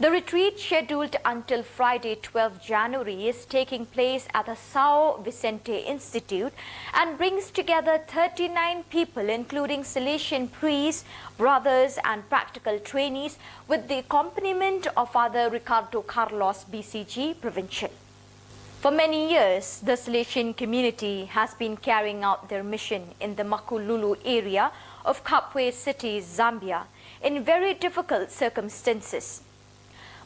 The retreat, scheduled until Friday, twelfth January, is taking place at the São Vicente Institute and brings together thirty-nine people, including Salesian priests, brothers, and practical trainees, with the accompaniment of Father Ricardo Carlos, B C G Provincial. For many years, the Salesian community has been carrying out their mission in the Makululu area of Kabwe City, Zambia, in very difficult circumstances.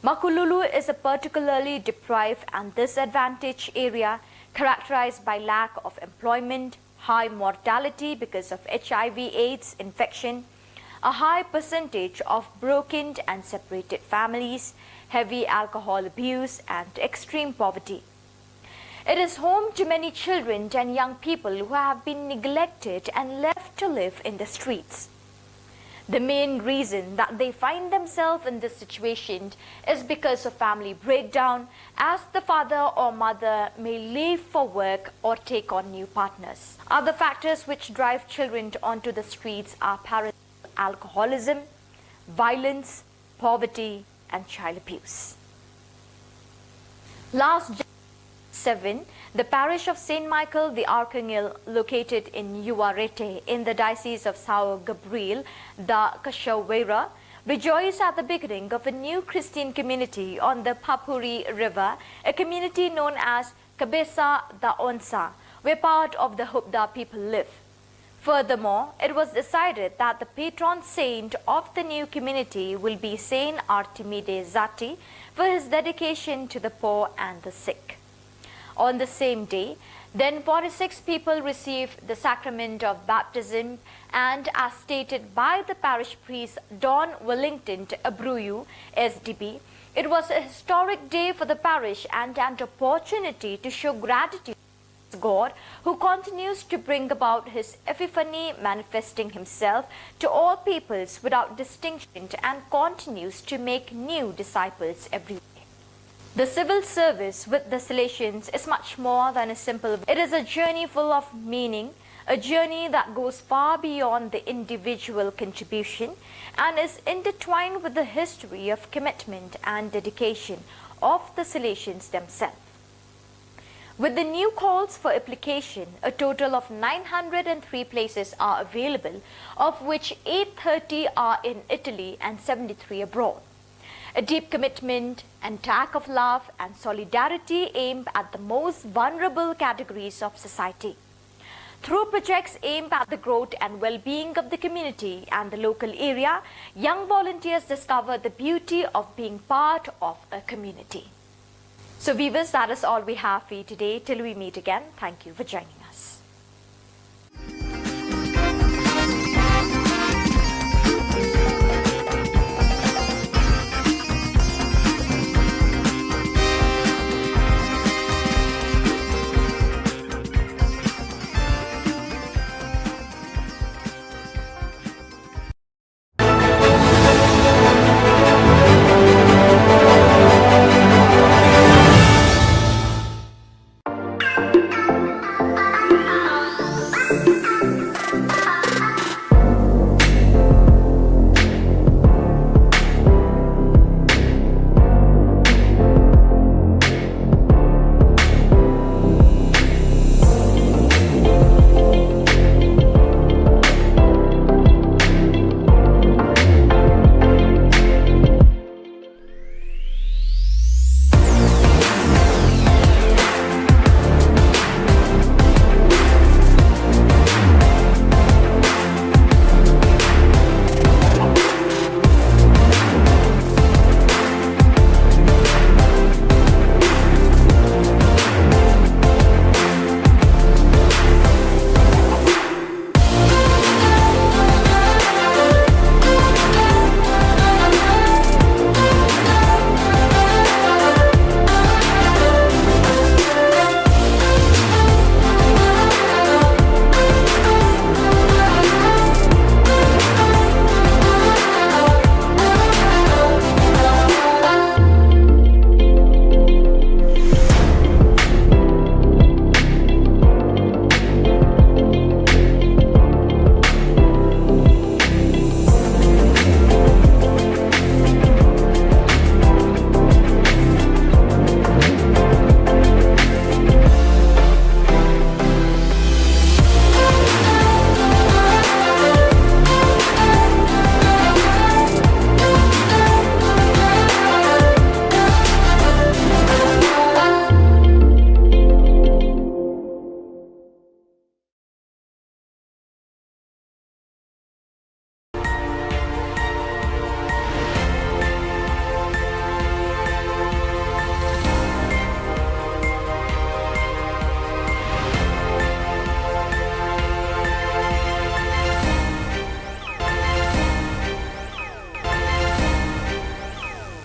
Makululu is a particularly deprived and disadvantaged area characterized by lack of employment, high mortality because of H I V AIDS infection, a high percentage of broken and separated families, heavy alcohol abuse, and extreme poverty. It is home to many children and young people who have been neglected and left to live in the streets. The main reason that they find themselves in this situation is because of family breakdown, as the father or mother may leave for work or take on new partners. Other factors which drive children onto the streets are parental alcoholism, violence, poverty, and child abuse. Last Jan-, seven, the parish of Saint Michael the Archangel, located in Uarete in the Diocese of São Gabriel da Cachoeira, rejoiced at the beginning of a new Christian community on the Papuri River, a community known as Cabeça da Onça, where part of the Hubda people live. Furthermore, it was decided that the patron saint of the new community will be Saint Artemide Zati for his dedication to the poor and the sick. On the same day, then forty-six people received the sacrament of baptism, and as stated by the parish priest Don Wellington Abruyu, S D B, it was a historic day for the parish and an opportunity to show gratitude God, who continues to bring about his epiphany, manifesting himself to all peoples without distinction, and continues to make new disciples every day. The civil service with the Salesians is much more than a simple. It is a journey full of meaning, a journey that goes far beyond the individual contribution and is intertwined with the history of commitment and dedication of the Salesians themselves. With the new calls for application, a total of nine hundred and three places are available, of which eight thirty are in Italy and seventy-three abroad. A deep commitment and act of love and solidarity aimed at the most vulnerable categories of society. Through projects aimed at the growth and well-being of the community and the local area, young volunteers discover the beauty of being part of a community. So viewers, that is all we have for you today. Till we meet again, thank you for joining us.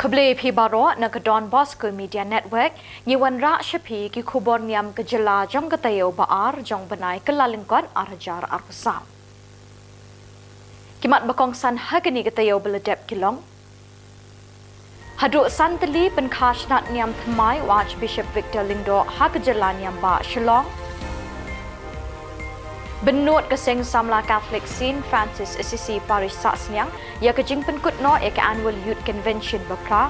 Khublei phi baroh na ka Don Bosco Media Network, ngi wanrah sha phi ki khubor niam ka jylla jong ka taïew ba ar jong u bnai Kyllalyngkot ar hajar arphew saw. Ki mat ba kongsan ha kane ka taïew ba la dep ki long: Haduh san tylli pynkha shnat niam thymmai u Archbishop Victor Lyngdoh ha ka jylla niam bah Shillong. Bynnud ka seng samla Catholic Saint Francis Assisi Parish Sahsniang ïa ka jingpynkut noh ïa ka Annual Youth Convention ba phra.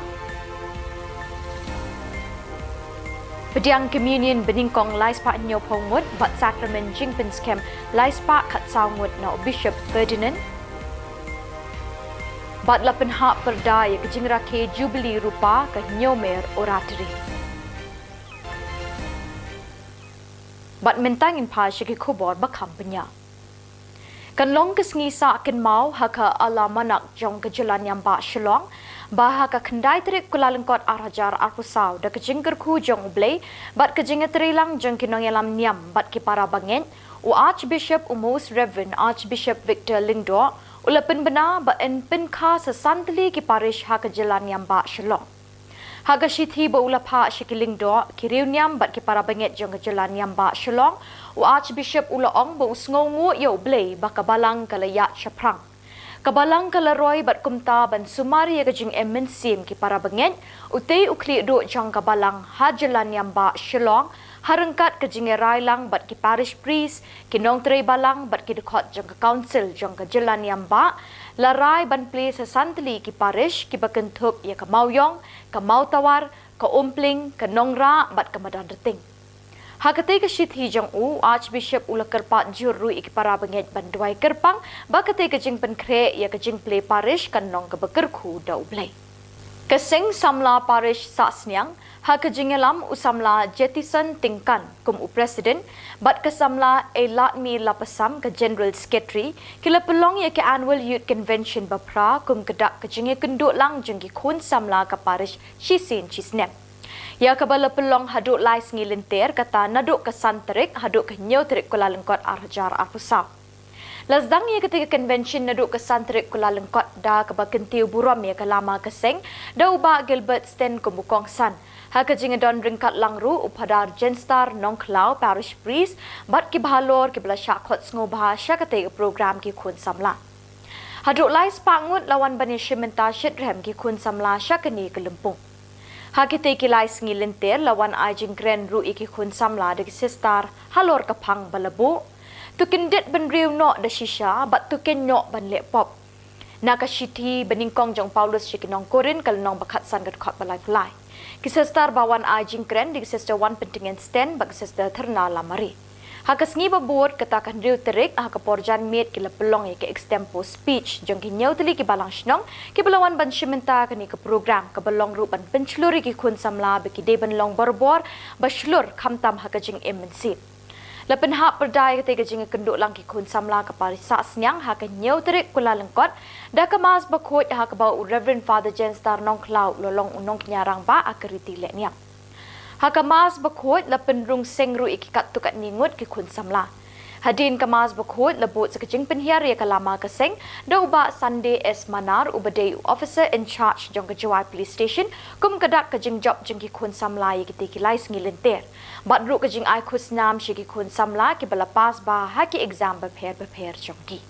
Pdiang Communion banyngkong lai spah hynñiewphew ngut bad Sakramen jingpynskhem lai spah khatsaw ngut na u Bishop Ferdinand. Bad la pynhap pyrda ïa ka jingrakhe Jubilee Rupa ka Hynñiewmer Oratory. Bad mynta ngin phai sha ki khubor ba kham bniah. Kan long ka sngi sah kynmaw ha ka Alamanak jong ka jylla niam bah Shillong, ba ha ka khyndai tarik Kyllalyngkot ar hajar arphew saw da ka jingkyrkhu jong U Blei bad ka jingïatreilang jong ki nongïalam niam bad ki para bangeit, u Archbishop, u Most Reverend Archbishop Victor Lyngdoh, u la pynbna ba yn pynkha sa san tylli ki parish ha ka jylla niam bah Shillong. Ha ka shithi ba u la phah sha ki lyngdoh, ki riewniam bad ki para bangeit jong ka jylla niam bah Shillong, u Archbishop u la ong ba u sngewnguh ïa U Blei ba ka balang ka la ïaid shaphrang. Ka balang ka la roi bad kumta ban sumar ïa ka jingim mynsiem ki para bangeit, utei u khlieh duh jong ka balang ha jylla niam bah Shillong, ha ryngkat ka jingïarai lang bad ki parish priest, ki nongtrei balang bad ki dkhot jong ka council jong ka jylla niam bah, la rai ban plie sa san tylli ki parish kiba kynthup ïa ka Mawïong, ka Mawtawar, ka Umpling, ka Nongrah bad ka Madanrting. Ha katei ka shithi jong u, Archbishop u la kyrpad jur ruh ïa ki para bangeit ban duwai kyrpang ba katei ka jingpynkhreh ïa ka jingplie parish kan long kaba kyrkhu da U Blei. Ka seng samla parish Sahsniang, ha ka jingïalam u samla Jetison Tyngkan kum u president bad ka samla Eiladmi Lapasam ka general secretary, ki la pynlong ïa ka Annual Youth Convention ba phra kum ka dak ka jingïakynduh lang jong ki khun samla ka parish shisien shisnem, ïa kaba la pynlong haduh lai sngi lynter, kata naduh ka san tarik haduh ka hynñiew tarik Kyllalyngkot ar hajar arphew saw. La sdang ïa katei ka convention naduh ka san tarik Kyllalyngkot da kaba kyntiew burom ïa ka lama ka seng da u Bah Gilbert Sten kum u kongsan, ha ka jingïadon ryngkat lang ruh u Phadar Jenstar Nongkhlaw, parish priest, bad kiba halor kiba la shah khot sngewbha sha katei ka program ki khun samla. Haduh lai spah ngut la wan ban ïashim bynta shitrhem ki khun samla sha kane ka lympung. Ha kitei ki lai sngi lynter la wan ai jingkren ruh ïa ki khun samla da ki sister halor ka phang ba la buh: To kyndit bynriew noh da shisha bad to kynnoh ban leh pop. Na ka shithi banyngkong jong u Paulus sha ki nong Korinth ka lynnong ba khatsan ka dkhot ba laiphew lai. Ki sister ba wan ai jingkren dei ki Sister Wanpyntngen Sten bad ki Sister Therna Lamare. Ha ka sngi ba bud, kata ka hynriew tarik, ha ka por janmiet ki la pynlong ïa ka extempore speech jong ki hynñiew tylli ki balang shnong kiba la wan ban shim bynta kane ka program, kaba long ruh ban pynshlur ïa ki khun samla ba ki dei ban long barabor ba shlur khamtam ha ka jingim mynsiem. La pynhap pyrda ïa katei ka jingïakynduh lang ki khun samla ka parish Sahsniang ha ka hynñiew tarik Kyllalyngkot da ka Mass bakhuid, ha kaba u Reverend Father Jenstar Nongkhlaw u la long u nongkñia rangbah ha ka riti lehniam. Ha ka Mass bakhuid la pynrung seng ruh ïa ki katto katne ngut ki khun samla. Hadien ka Mass bakhuid la bud sa ka jingpynhiar ïa ka lama ka seng da u Bah Sunday S Manar uba dei u officer in charge jong ka Jowai Police Station kum ka dak ka jingjop jong ki khun samla ïa kitei ki lai sngi lynter, bad ruh ka jingai khusnam sha ki khun samla kiba la pass bha ha ki exam bapher bapher jong ki.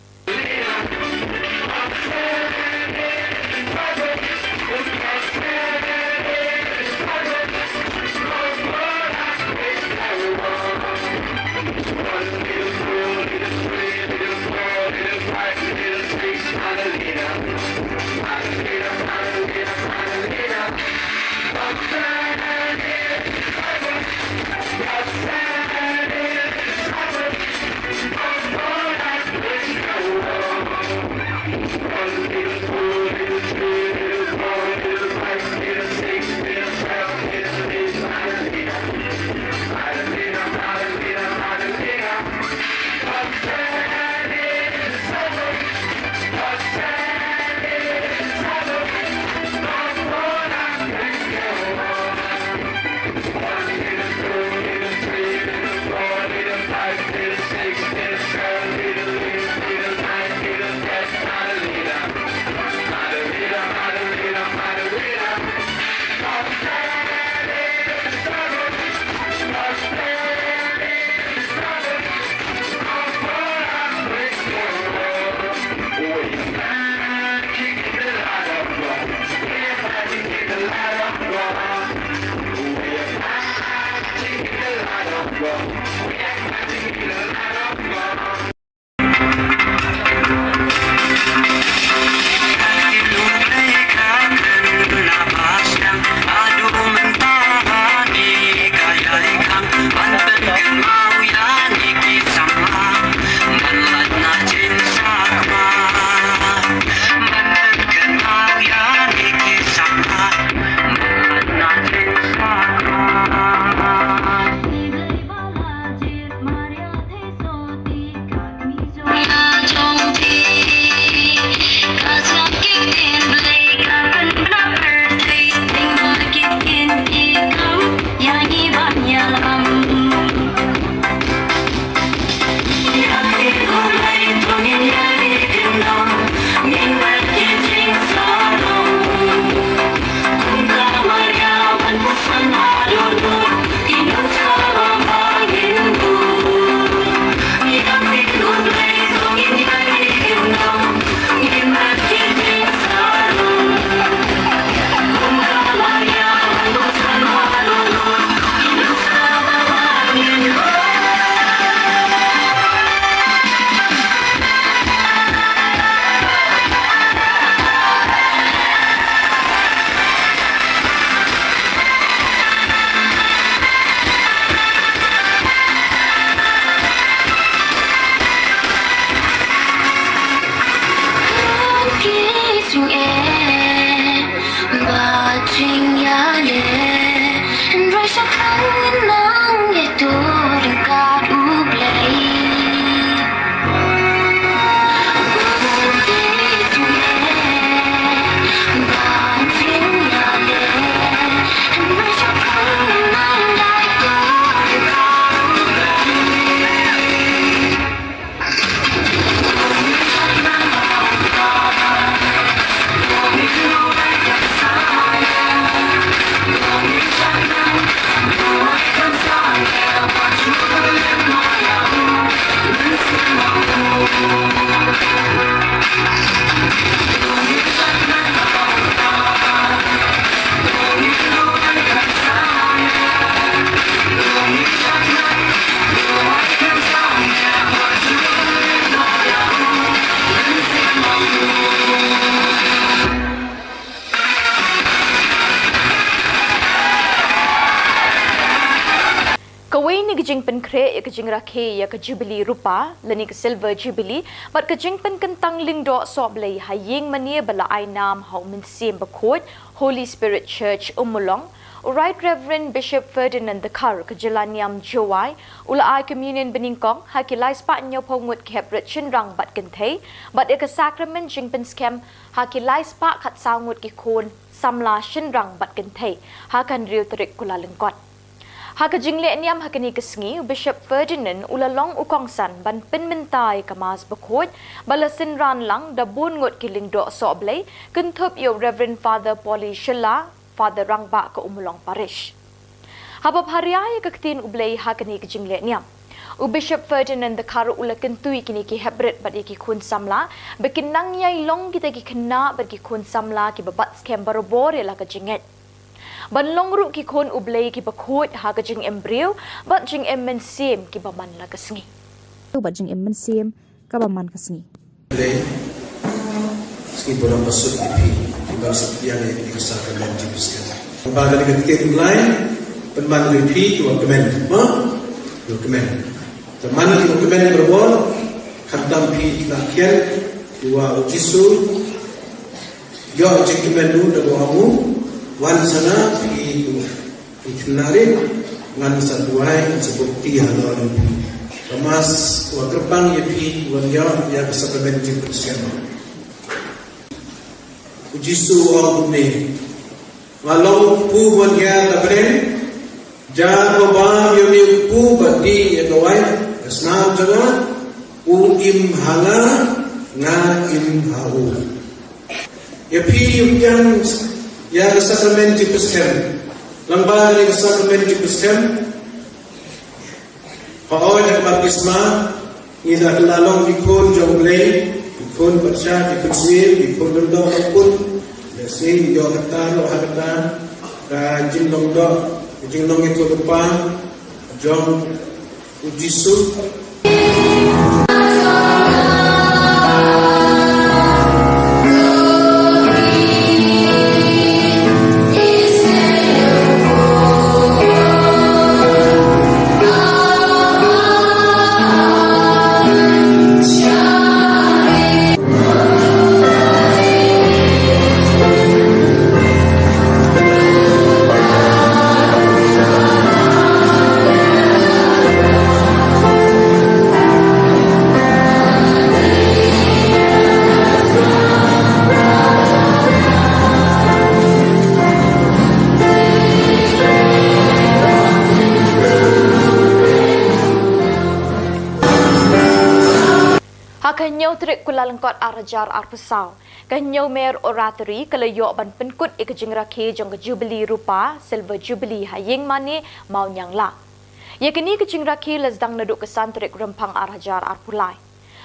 Kawei na ki jingpynkhreh ïa ka jingrakhe ïa ka Jubilee Rupa lane ka Silver Jubilee bad ka jingpynkyntang lyngdoh sohblei ha ïing mane ba la ai nam ha U Mynsiem Bakhuid, Holy Spirit Church, Ummulong, u Right Reverend Bishop Ferdinand Dkhar ka jylla niam Jowai u la ai communion banyngkong ha ki laispah hynñiewphew ngut ki heprit shynrang bad kynthei bad ïa ka sakramen jingpynskhem ha ki laispah khatsaw ngut ki khun samla shynrang bad kynthei ha ka hynriew tarik Kyllalyngkot. Ha ka jingleh niam ha kane ka sngi, u Bishop Ferdinand u la long u kongsan ban pynmynta ïa ka Mass Bakhuid ba la synran lang da bun ngut ki lyngdoh sohblei, kynthup ïa u Reverend Father Polly Shylla, Father Rangbah ka Ummulong Parish. Haba pharia ïa ka ktien U Blei ha kane ka jingleh niam, u Bishop Ferdinand Dkhar u la kyntu ïa kine ki heprit bad ïa ki khun samla ba kin nang ïai long kita ki khynnah bad ki khun samla kiba bat skhem barabor ïa la ka jingngeit, ban long ruh ki khun U Blei kiba khuid ha ka jingim briew bad jingim mynsiem kiba man la ka sngi. Bad jingim mynsiem kaba man ka sngi. Blei, sngi burom basuk ïa phi, phi ban suk biang ïa kane ka sakramen jingpynsngewbha. Ba kane ka ktien U Blei, pynban ïa phi kiba kmen, ha? Kiba kmen. Te man ïa kiba kmen barabor, khamtam phi kiba khian, ïa U Jisu, ïoh jingkmen ruh da ba ong u, wan sa nga phi kiba Phi khynnah rit, ngan sa duwai, ngan sa buh kti halor jong phi. Ka Mass wa kyrpang ïa phi, wan ïa, ïa ka sakramen jingpynsngewbha. U Jisu u ong kumne, nga long u kpu ban ïa ka bneng, jar ba bam ïa une u kpu bad dih ïa ka wait, ka snam jong nga, u im ha nga, nga im ha u. Ïa phi ïa u pdiang ïa ka sakramen jingpynsngewbha. Lyngba kane ka sakramen jingpynsngewbha, hooid ha ka baptisma, ngi la kylla long ki khun jong U Blei, ki khun bacha, ki khun sniew, ki khun lyngdoh, ki khun. Lehse ïoh kata ruh ha kata ka jinglong doh, ka jinglong ïathuhlypa jong U Jisu. Ka hynñiew tarik Kyllalyngkot ar hajar arphew saw, ka Hynñiewmer Oratory ka la ïoh ban pynkut ïa ka jingrakhe jong ka Jubili Rupa, Silver Jubilee, ha Ïing Mane, Mawniangla. Ïa kane ka jingrakhe la sdang naduh ka san tarik Rymphang ar hajar arphew lai.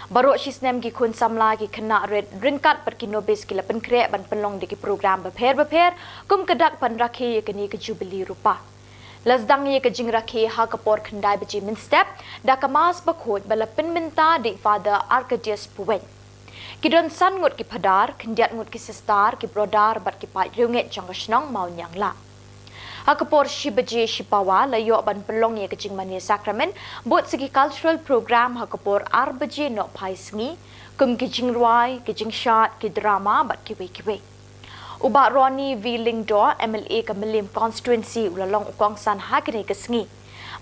Baroh shi snem ki khun samla, ki khynnah rit ryngkat bad ki nobis ki la pynkhreh ban pynlong da ki program bapher bapher kum ka dak ban rakhe ïa kane ka Jubili Rupa. La sdang ïa ka jingrakhe ha ka por khyndai baje mynstep da ka Mass Bakhuid ba la pynmynta da i Father Arcadius Puwein. Ki don san ngut ki phadar, khyndiat ngut ki sister, ki brother bad ki paid riewngeit jong ka shnong Mawniangla. Ha ka por shi baje shipawa la ïoh ban pynlong ïa ka jingmane sakramen bad sa ki cultural program ha ka por ar baje nohphai sngi, kum ki jingrwai, ki jingshad, ki drama bad kiwei kiwei. U Bah Ronnie V Lyngdoh, M L A ka Mylliem Constituency, u la long u kongsan ha kane ka sngi.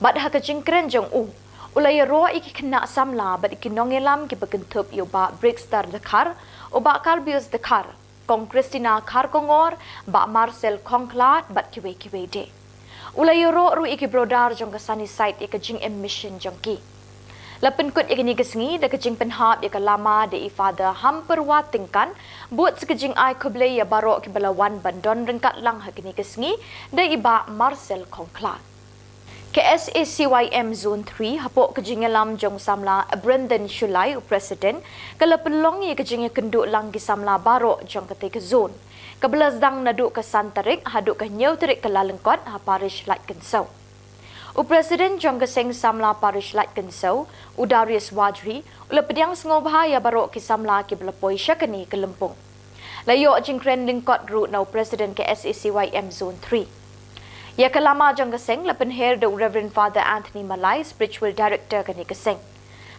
Bad ha ka jingkren jong u, u la ïaroh ïa ki khynnah samla bad ïa ki nongïalam kiba kynthup ïa u Bah Brixter Dkhar, u Bah Karbius Dkhar, Kong Christina Kharkongor, Bah Marcel Khongkhlad bad kiwei kiwei de. U la ïaroh ruh ïa ki brother jong ka Sunnyside ïa ka jingim mission jong ki. La pynkut ïa kane ka sngi da ka jingpynhap ïa ka lama da i Father Hampyrwa Tyngkan, bad sa ka jingai khublei ïa baroh kiba la wan ban don ryngkat lang ha kane ka sngi da i Bah Marcel Khongkhlad. Ka S A C Y M Zone three, hapoh ka jingïalam jong u samla Brendan Shullai, u President, ka la pynlong ïa ka jingïakynduh lang ki samla baroh jong katei ka zone, kaba la sdang naduh ka san tarik haduh ka hynñiew tarik Kyllalyngkot ha Parish Laitkynsew. U President jong ka Seng Samla Parish Laitkynsew, u Darius Wadri, u la pdiang sngewbha ïa baroh ki samla kiba la poi sha kane ka lympung. La ïoh jingkren lyngkot ruh na u President ka S A C Y M Zone three. Ïa ka lama jong ka seng la pynher da u Reverend Father Anthony Malai, Spiritual Director kane ka seng.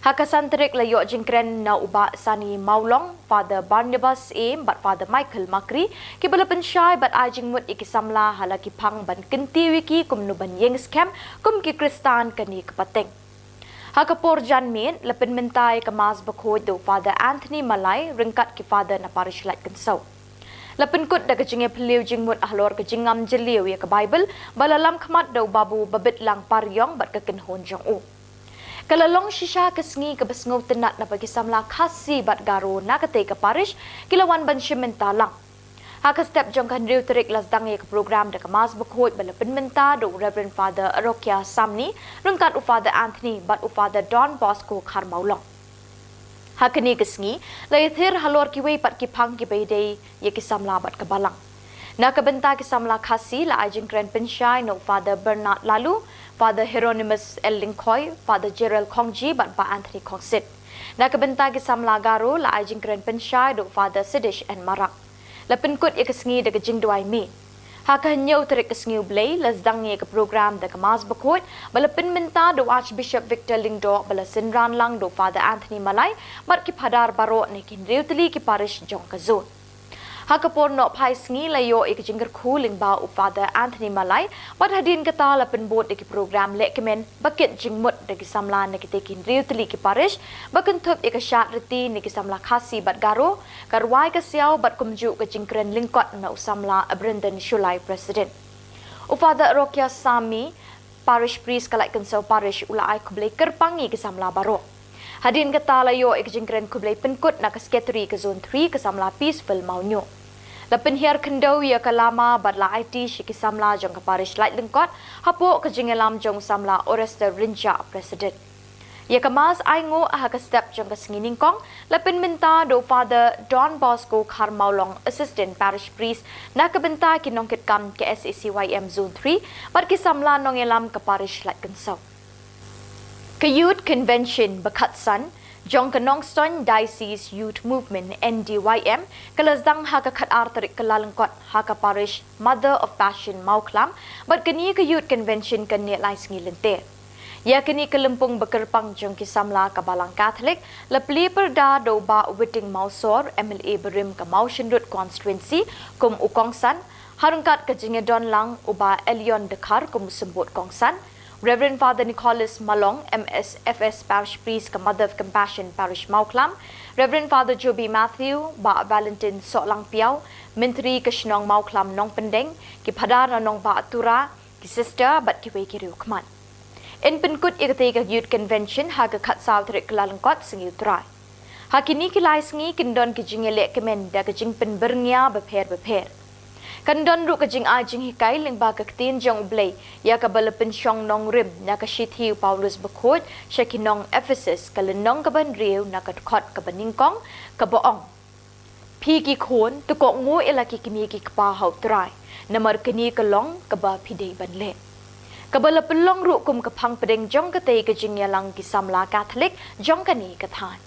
Ha ka san tarik la ïoh jingkren na u Bah Sani Mawlong, Father Barnabas Syiem bad Father Michael Makri, kiba la pynshai bad ai jingmut ïa ki samla ha la ki phang ban kyntiew ïa ki kumno ban ïeng skhem kum ki Khristan kane ka pateng. Ha ka por janmiet la pynmynta ïa ka Mass Bakhuid da u Father Anthony Malai ryngkat ki Father na Parish Laitkynsew. La pynkut da ka jingïaphylliew jingmut halor ka jingngam jylliew ïa ka Baibl ba la lam khmat da u Babu Babitlang Pariong bad ka kynhun jong u. Ka la long shisha ka sngi kaba sngewtynnat naba ki samla Khasi bad Garo na katei ka parish ki la wan ban shim bynta lang. Ha ka step jong ka hynriew tarik la sdang ïa ka program da ka Mass Bakhuid ba la pynmynta da u Reverend Father Arokia Samni ryngkat u Father Anthony bad u Father Don Bosco Kharmawlong. Ha kane ka sngi la ïathir halor kiwei pat ki phang kiba ïadei ïa ki samla bad ka balang. Na ka bynta ki samla Khasi la ai jingkren pynshai na u Father Bernard Laloo, Father Hieronymus L Lyngkhoi, Father Gerald Khongji bad Bah Anthony Khongsit. Na ka bynta ki samla Garo la ai jingkren pynshai da u Father Sidish N Marak. La pynkut ïa ka sngi da ka jingduwai miet. Ha ka hynñiew tarik ka Sngi U Blei la sdang ïa ka program da ka Mass Bakhuid ba la pynmynta da u Archbishop Victor Lyngdoh ba la synran lang da u Father Anthony Malai bad ki phadar baroh na ki hynriew tylli ki parish jong ka zone. Ha ka por nohphai sngi la ïoh ïa ka jingkyrkhu lyngba u Father Anthony Malai bad hadien kata la pynbud da ki program lehkmen ba kit jingmut da ki samla na kitei ki hynriew tylli ki parish ba kynthup ïa ka shad riti na ki samla Khasi bad Garo, ka rwai ka siaw bad kumjuh ka jingkren lyngkot na u samla Brendan Shullai, President. U Father Arokia Samni, Parish Priest ka Laitkynsew Parish, u la ai khublei kyrpang ïa ki samla baroh. Hadien kata la ïoh ïa ka jingkren khublei pynkut na ka Secretary ka Zone three, ka samla Peaceful Mawnyo. La pynhiar khyndew ïa ka lama bad la aiti sha ki samla jong ka Parish Laitlyngkot hapoh ka jingïalam jong u samla Orester Rynjah, President. Ïa ka Mass ainguh ha ka step jong ka sngi nyngkong la pynmynta da u Father Don Bosco Kharmawlong, Assistant Parish Priest, na ka bynta ki nongkitkam ka S A C Y M Zone three bad ki samla nongïalam ka Parish Laitkynsew. Ka Youth Convention ba khatsan jong ka Nongstoiñ Diocese Youth Movement, N D Y M, ka la sdang ha ka khatar tarik Kyllalyngkot ha ka Parish Mother of Passion, Mawkhlam, bad kane ka Youth Convention kan neh lai sngi lynter. Ïa kane ka lympung ba kyrpang jong ki samla ka Balang Katholik la plie pyrda da u Bah Witing Mawsor, M L A barim ka Mawshynrut Constituency, kum u kongsan, ha ryngkat ka jingïadon lang u Bah Elion Dkhar kum u symbud kongsan, Reverend Father Nicholas Malong, M S F S Parish Priest ka Mother of Compassion Parish Mawkhlam, Reverend Father Joby Matthew, Bah Valentine Sohlangpiaw, Myntri ka shnong Mawkhlam Nongpyndeng, ki phadar na Nongbah Tura, ki sister bad kiwei ki riewkhmat. Yn pynkut ïa katei ka Youth Convention ha ka khatsaw tarik Kyllalyngkot, Sngi U Trai. Ha kine ki lai sngi kin don ki jingïalehkmen da ka jingpynbyrngia bapher bapher. Kan don ruh ka jingai jinghikai lyngba ka ktien jong U Blei ïa kaba la pynshong nongrim na ka shithi u Paulus Bakhuid sha ki nong Ephesus, ka lynnong kaba hynriew, na ka dkhot kaba nyngkong, kaba ong: Phi ki khun, to kohnguh ïa la ki kmie ki kpa ha U Trai, namar kane ka long kaba phi dei ban leh. Kaba la pynlong ruh kum ka phang pdeng jong katei ka jingïalang ki samla Katholik jong kane ka thaiñ.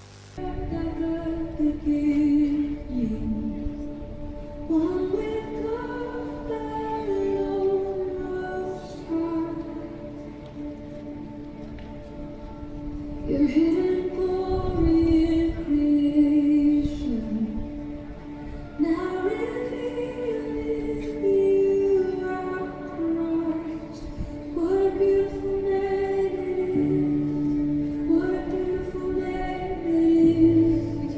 Your hidden glory in creation, now revealed in you, our Christ. What a beautiful name it is. What a beautiful name it is.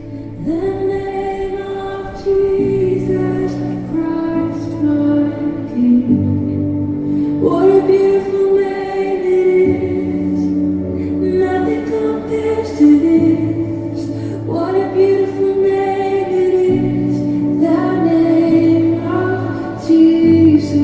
The name of Jesus Christ, my King. What a beautiful name it is. Nothing compares to this. What a beautiful name it is. The name of Jesus.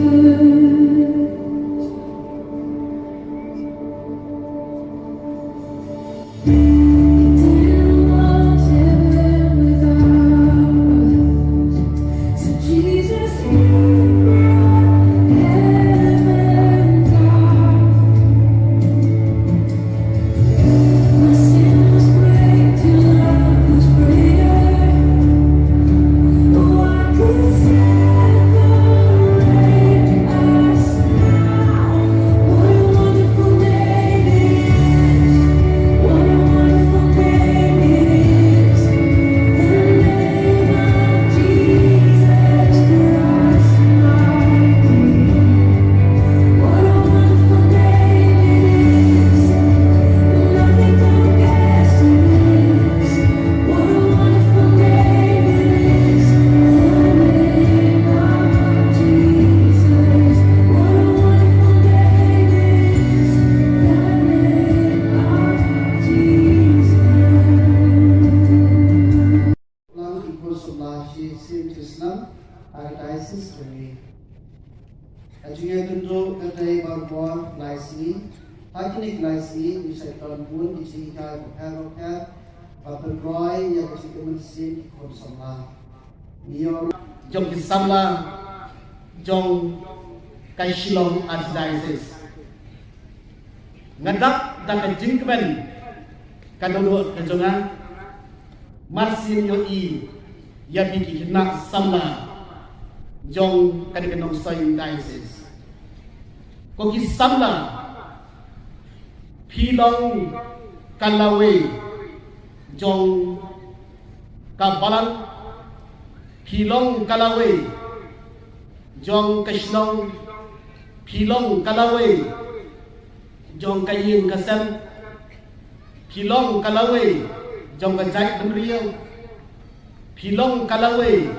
Lang ki khun samla shi sien shi snem ha ka diocese jong ngi. Ka jingïakynduh ka dei baroh lai sngi. Ha kine ki lai sngi ngi sa don bun ki jinghikai bapher bapher ba pynroi ïa ka jingim mynsiem ki khun samla. Ngi ïoh jong ki samla jong ka Shillong Archdiocese. Nga dap da ka jingkmen ka dohnud ka jong nga mar sien ïohi ïa phi ki khynnah samla jong kane ka Nongstoiñ Diocese. Ko ki samla, phi long ka lawei jong ka balang, phi long ka lawei jong ka shnong, phi long ka lawei jong ka ïing ka sem, phi long ka lawei jong ka jaitbynriew, phi long ka lawei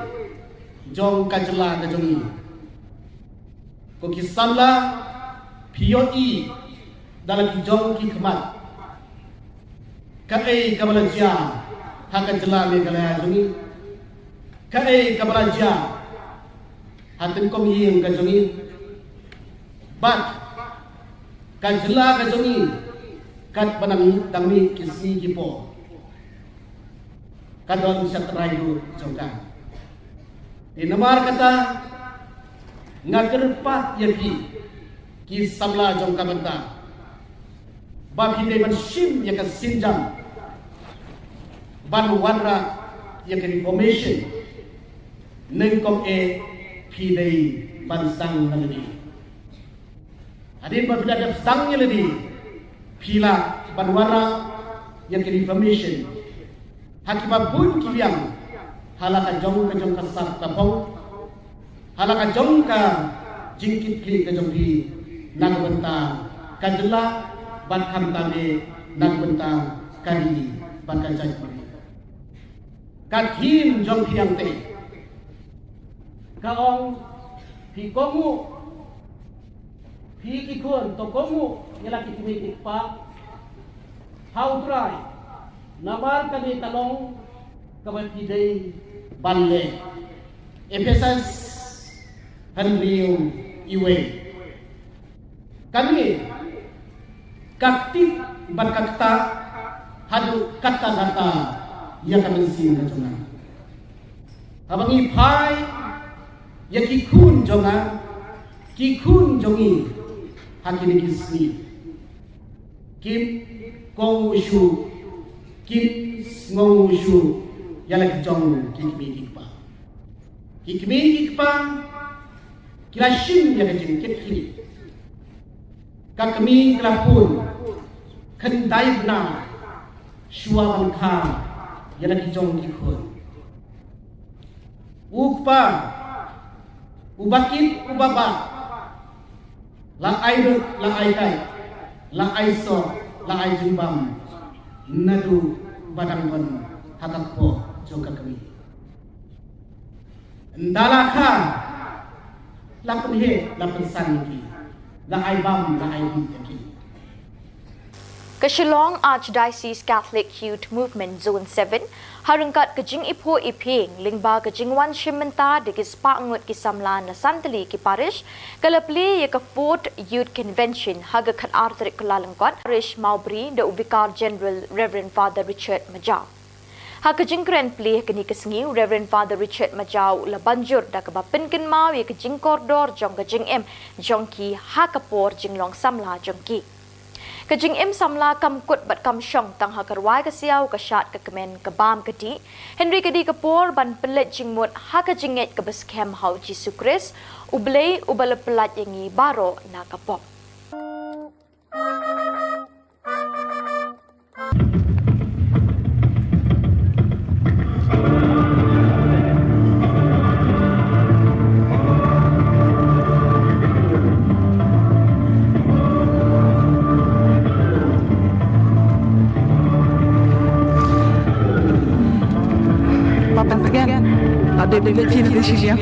jong ka jylla ka jong ngi. Ko ki samla, phi ïohi da la ki jong ki khmat kaei kaba la jia ha ka jylla Meghalaya jong ngi, kaei kaba la jia ha tyngkong ïing ka jong ngi bad ka jylla ka jong ngi katba nang dang mih ki sngi ki por. Ka don shatrai ruh jong ka. Te namar kata nga kyrpad ïa phi ki samla jong ka bynta ba phi dei ban shim ïa ka sienjam ban wanrah ïa ka Reformation. Nyngkong eh phi dei ban sdang na lade. Hadien ba phi la dep sdang ïa lade, phi lah ban wanrah ïa ka Reformation ha kiba bun ki liang, ha la ka jong ka jong ka sap ka phong, ha la ka jong ka jingkitkhlieh ka jong phi na ka bynta ka jylla bad khamtam eh na ka bynta ka ri bad ka jaitbynriew. Ka theme jong phi hangtei ka ong, phi kohnguh, phi ki khun to kohnguh ïa la ki kmie ki kpa ha U Trai, namar kane ka long Kaba phi dei ban leh. Ephesus hynriew, wei. Kane ka ktip bad ka ktah haduh katta katta ïa ka mynsiem ka jong nga. Haba ngi phai ïa ki khun jong nga, ki khun jong ngi ha kine ki sngi, kim kohnguh shuh, kim sngewnguh shuh ïa la ki jong ki kmie ki kpa. Ki kmie ki kpa ki la shim ïa ka jingkit khlieh. Ka kmie ka la bun khyndai bnai shuwa ban kha ïa la ki jong ki khun. U kpa uba kit uba bah la ai lut, la ai kai, la ai soh, la ai jingbam naduh ba dang don ha ka kpoh jong ka kmie. Ynda la kha, la pynheh, la pynsan ïa ki, la ai bam, la ai dih ïa ki. Ka Shillong Archdiocese Catholic Youth Movement Zone seven ha ryngkat ka jingiphuh iphieng lyngba ka jingwan shim bynta da ki spah ngut ki samla na san tylli ki parish ka la plie ïa ka Fourth Youth Convention ha ka khatar tarik Kyllalyngkot, Parish Mawbri, da u Vicar General Reverend Father Richard Majaw. Ha ka jingkren plie ha kane ka sngi, u Reverend Father Richard Majaw u la ban jur da kaba pynkynmaw ïa ka jingkordor jong ka jingim jong ki ha ka por jinglong samla jong ki. Ka jingim samla kam kut bad kam shong tang ha ka rwai ka siaw, ka shad ka kmen, ka bam ka dih, hynrei ka dei ka por ban pynleit jingmut ha ka jingngeit kaba skhem ha u Jisu Khrist, U Blei uba la pyllait ïa ngi baroh na ka pop. Papa, again. Ada dia cina di sini ya.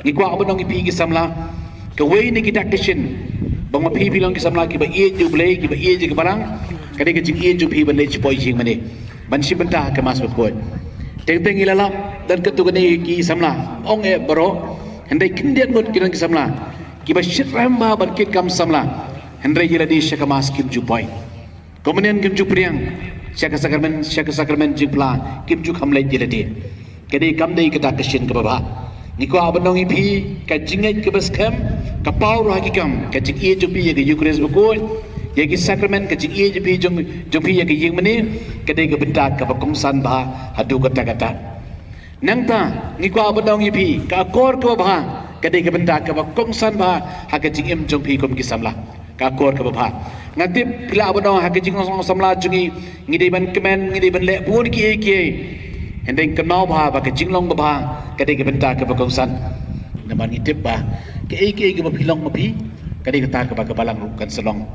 Ngi kwah ban ong ïa phi ki samla, kawei na kita ki shin ba ma phi phi long ki samla kiba ïeit ïa U Blei, kiba ïeit ïa ka balang, ka dei ka jingïeit jong phi ban leit shapoh ïing mane, ban shim bynta ha ka Mass bakhuid. Teng teng ngi la lap don katto katne ki samla, ong eh baroh, hynrei khyndiat ngut ki don ki samla kiba shyrkhei bha ban kit kam samla, hynrei ïa lade sha ka Mass kim ju poi. Kumne kim ju pdiang sha ka sakramen, sha ka sakramen jingphla, kim ju kham leit ïa lade. Ka dei kam dei kata ka shin kaba bha. Ngi kwah ban ong ïa phi, ka jingngeit kaba skhem ka paw ruh ha ki kam, ka jingïeit jong phi ïa ka Eucharist bakhuid, ïa ki sakramen, ka jingïeit jong phi jong, jong phi ïa ka ïing mane, ka dei ka bynta kaba kongsan bha haduh katta katta. Nangta ngi kwah ban ong ïa phi, ka akor kaba bha ka dei ka bynta kaba kongsan bha ha ka jingim jong phi kum ki samla. Ka akor kaba bha. Nga tip phi lah ban ong ha ka jinglong samla jong ngi, ngi dei ban kmen, ngi dei ban leh bun kiei kiei. Hynrei kynmaw bha ba ka jinglong ba bha ka dei ka bynta kaba kongsan. Namar ngi tip ba kaei kaei kaba phi long ma phi, Ka dei kata kaba ka Balang ruh kan sa long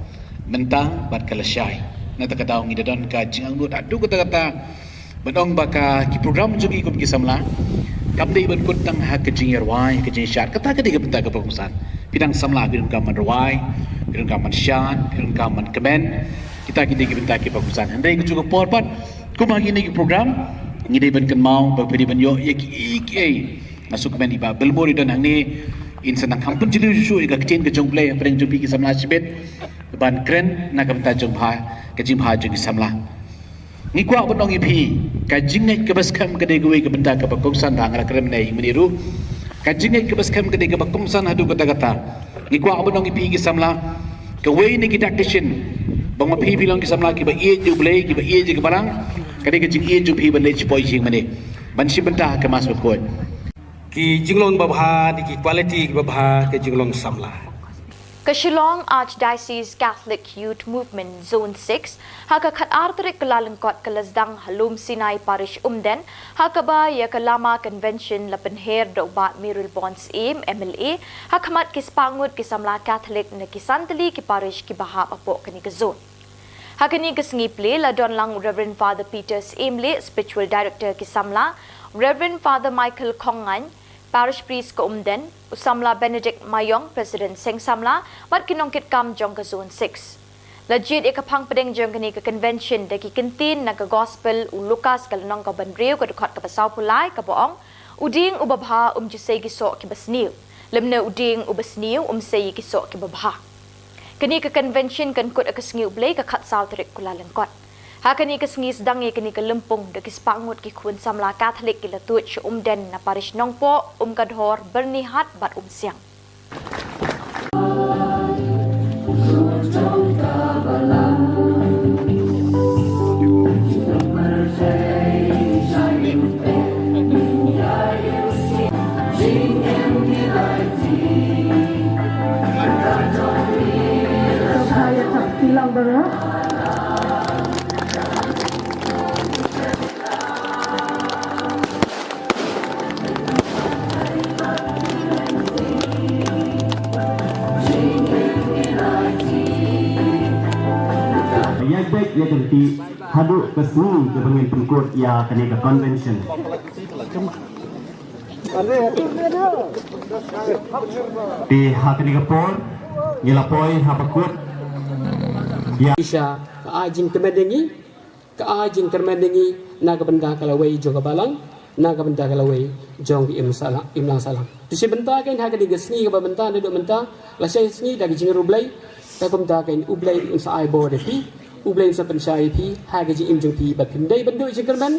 mynta bad ka lashai. Na kata ka daw ngi da don ka jingangnud haduh katta katta ban ong ba ka ki program jong ngi kum ki samla kam dei ban kut tang ha ka jingïarwai, ka jingshad. Kata ka dei ka bynta kaba kongsan. Phi dang samla, phi donkam ban rwai, phi donkam ban shad, phi donkam ban kmen. Kita ki dei ki bynta kiba kongsan. Hynrei kajuh ka por pat, kum ha kine ki program, ngi dei ban kynmaw ba phi dei ban ïoh ïa kiei kiei. Nga sngewkmen i Bah Bill Moore i don hangne, in sa nang kham pynjylliew shuh shuh ïa ka ktien ka jong U Blei hapdeng jong phi ki samla shibit, ban kren na ka bynta jong bha, ka jingbha jong ki samla. Ngi kwah ban ong ïa phi, ka jingngeit kaba skhem ka dei kawei ka bynta kaba kongsan, ba nga la kren mynne ïa mynne ruh. Ka jingngeit kaba skhem ka dei kaba kongsan haduh katta katta. Ngi kwah ban ong ïa phi ki samla, kawei na ki dak ki shin ba ma phi phi long ki samla kiba ïeit ïa U Blei, kiba ïeit ïa ka Balang, ka dei ka jingïeit jong phi ban leit shapoh ïing mynne, ban shim bynta ha ka Mass bakhuid. Ki jinglong babha, ki quality babha, ki jinglong samla. Ka Shillong Archdiocese Catholic Youth Movement Zone six, ha ka khatar tarik Kyllalyngkot ka la sdang ha Lum Sinai Parish Umden, ha kaba ïa ka Lama Convention la pynher da u Bah Mayralborn Syiem, M L A, ha khmat ki spah ngut ki samla Catholic na ki san tylli ki parish kiba hap hapoh kane ka zone. Ha kane ka sngi plie la don lang u Reverend Father Peter Syiemlieh, Spiritual Director ki samla, u Reverend Father Michael Khongngaiñ, Parish Priest ka Umden, u samla Benedict Maiong, President Seng Samla, bad ki nongkitkam jong ka Zone six. La jied ïa ka phang pdeng jong kane ka convention da ki kyntien na ka Gospel u Lukas ka lynnong kaba hynriew ka dkhot kaba sawphew lai kaba ong, u dieng uba bha um ju sei ki soh kiba sniew, lymne u dieng uba sniew um sei ki soh kiba bha. Kane ka convention kan kut ha ka sngi U Blei ka khatsaw tarik Kyllalyngkot. Ha kane ka sngi sdang ïa kane ka lympung da ki spah ngut ki khun samla Catholic ki la tuid sha Umden na parish Nongpoh, Umkadhor, Byrnihat bad Umsiang. Ïa bad ïa kynti haduh ka sngi kaba ngin pynkut ïa kane ka convention. Te ha kane ka por ngi la poi ha ba kut ïa. Isha ka ai jingkmen ïa ngi, ka ai jingkyrmen ïa ngi na ka bynta ka lawei jong ka Balang, na ka bynta ka lawei jong ka imlang sahlang, imlang sahlang. Te shi bynta kein ha kane ka sngi kaba mynta, naduh mynta lashai sngi da ka jingriewblei, ka kumta kein U Blei un sa ai bor ïa phi, U Blei un sa pynshai ïa phi ha ka jingim jong phi, bad phin dei ban duh jingkyrmen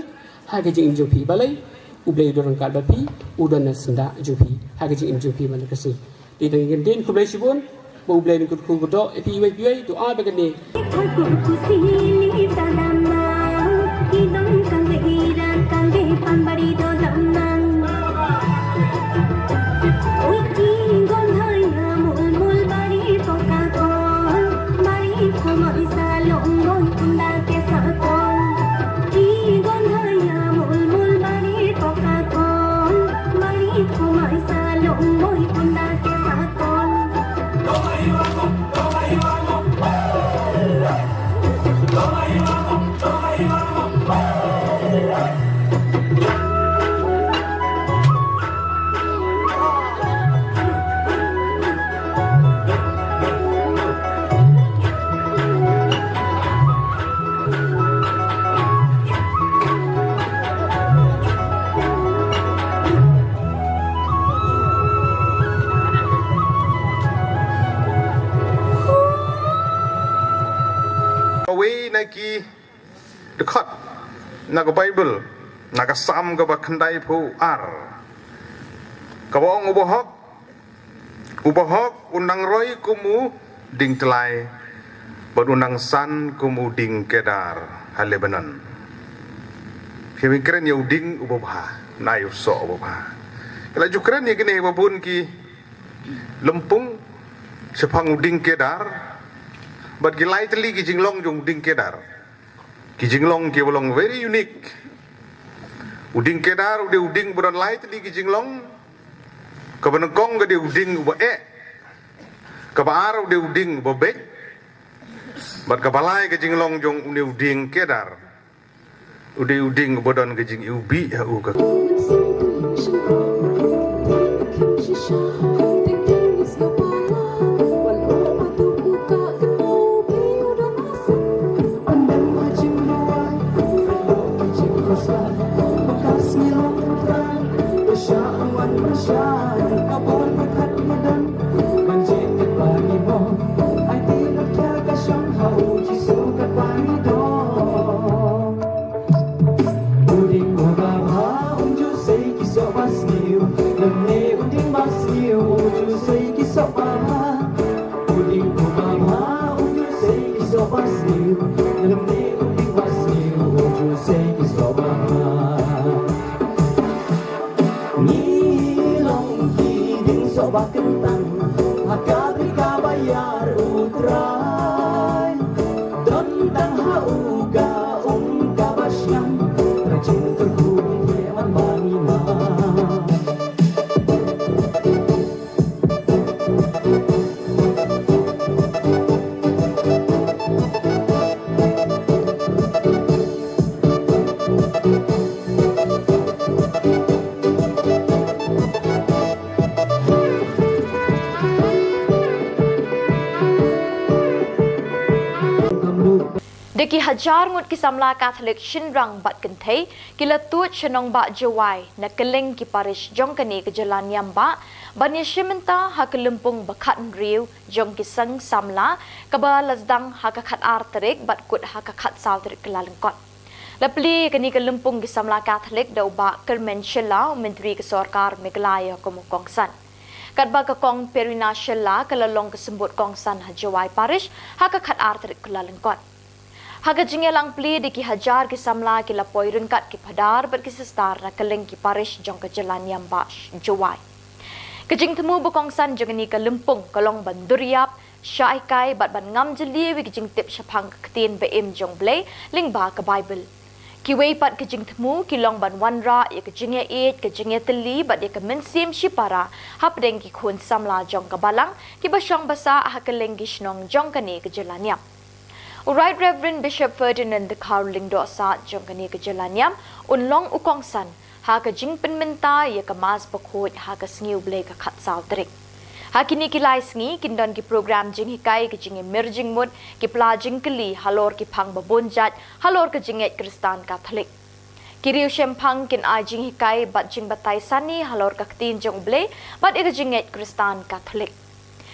ha ka jingim jong phi. Balei? U Blei u don ryngkat bad phi, u don na syndah jong phi ha ka jingim jong phi man la ka sngi. Te tang ïa kane, khublei shibun, ba U Blei un kyrkhu kyrdoh ïa phi iwei pa iwei. To ai ba kane. Kawei na ki dkhot na ka Baibl, na ka Salm kaba khyndaiphew ar, kaba ong, u bahok, u bahok un nang roi kum u dieng tyllai, bad un nang san kum u dieng kedar ha Lebanon. Phi kren ïa u dieng uba bha, na ïa u soh uba bha. Ki la ju kren ïa kine ba bun ki lympung shaphang u dieng kedar, bad ki lai tylli ki jinglong jong u dieng kedar. Ki jinglong kiba long very unique. U dieng kedar u dei u dieng ba don lai tylli ki jinglong. Kaba nyngkong ka dei u dieng uba eh. Kaba ar u dei u dieng uba beit, bad kaba lai ka jinglong jong une u dieng Kedar u dei u dieng uba don ka jingiwbih ha u ka. Ngi long ki dieng sohba kyntang ha ka bri kaba ïar U Trai. Don tang ha u ka um kaba shngain, Trai jingkyrkhu ïa man ba ngi man. Da ki hajar ngut ki samla Katholik shynrang bad kynthei ki la tuid sha nongbah Jowai na kylleng ki parish jong kane ka jylla niam bah ban ïashim bynta ha ka lympung ba khathynriew jong ki seng samla, kaba la sdang ha ka khatar tarik bad kut ha ka khatsaw tarik Kyllalyngkot. La plie ïa kane ka lympung ki samla Katholik da u Bah Kyrmen Shylla, u Myntri ka Sorkar Meghalaya kum u kongsan. Katba ka Kong Perina Shylla ka la long ka symbud kongsan ha Jowai Parish ha ka khatar tarik Kyllalyngkot. Ha ka jingïalang plie da ki hajar ki samla ki la poi ryngkat ki phadar bad ki sister na kylleng ki parish jong ka jylla niam bah Jowai. Ka jingthmu ba kongsan jong kane ka lympung ka long ban dur ïap, shah hikai bad ban ngam jylliew ïa ki jingtip shaphang ka ktien ba im jong U Blei lyngba ka Baibl. Kiwei pat ki jingthmu ki long ban wanrah ïa ka jingïaieit, ka jingïatylli bad ïa ka mynsiem shipara hapdeng ki khun samla jong ka balang kiba shong basa ha kylleng ki shnong jong kane ka jylla niam. U Right Reverend Bishop Ferdinand Dkhar Lyngdoh Saad jong kane ka jylla niam un long u kongsan ha ka jingpynmynta ïa ka Mass Bakhuid ha ka sngi U Blei ka khatsaw tarik. Ha kine ki lai sngi kin don ki program jinghikai, ki jingïamir jingmut, ki pla jingkylli halor ki phang ba bun jait halor ka jingngeit Khristan Katholik. Ki riewshemphang kin ai jinghikai bad jingbatai sani halor ka ktien jong U Blei bad ïa ka jingngeit Khristan Katholik.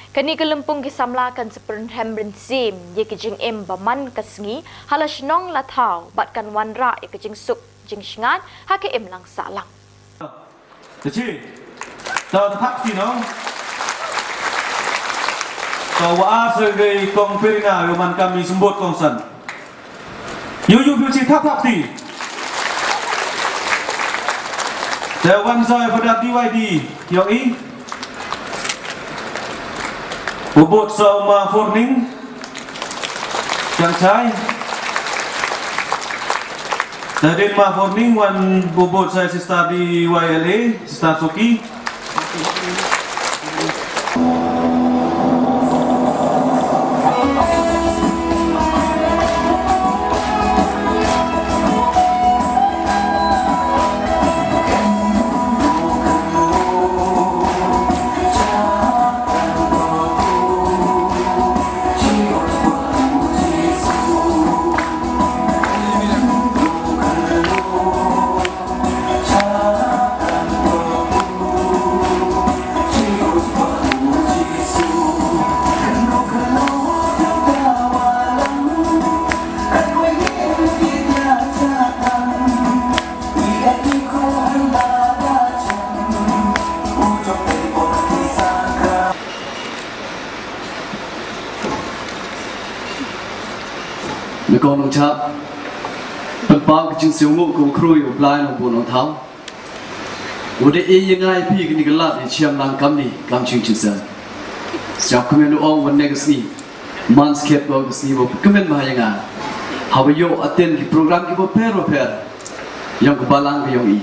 Kane ka lympung ki samla kan sa pynrhem rynsim ïa ki jingim ba man ka sngi ha la shnong la thaw bad kan wanrah ïa ka jingsuk jingshngaiñ ha ka imlang sahlang. Te chi. Ta ta thak ti no. Ta wa ar sa gai Kong Perina ïa man kam i symbud kongsan. Yu yu yu chi thap thap ti. Te wan sa ïa Father D Y D ïong i. U bud sa u Ma Forning. Chang chai. Te dei Ma Forning wan u bud sa Sister D Y L A, Sister Soki. Ngi kong nongchap, pynpaw ka jingsngewnguh ka u khrui u Blai nongbuh nongthaw. Wat da ai ïa nga ïa phi kane ka lad ïa ka shynrang kamni kam jingchim sel. Sngewkmen u ong wan ne ka sngi. Man skhem ko ka sngi ba kmen ma ïa nga. Haba ïoh attend ki program kiba pher ba pher. Ïong ka balang ka ïong i.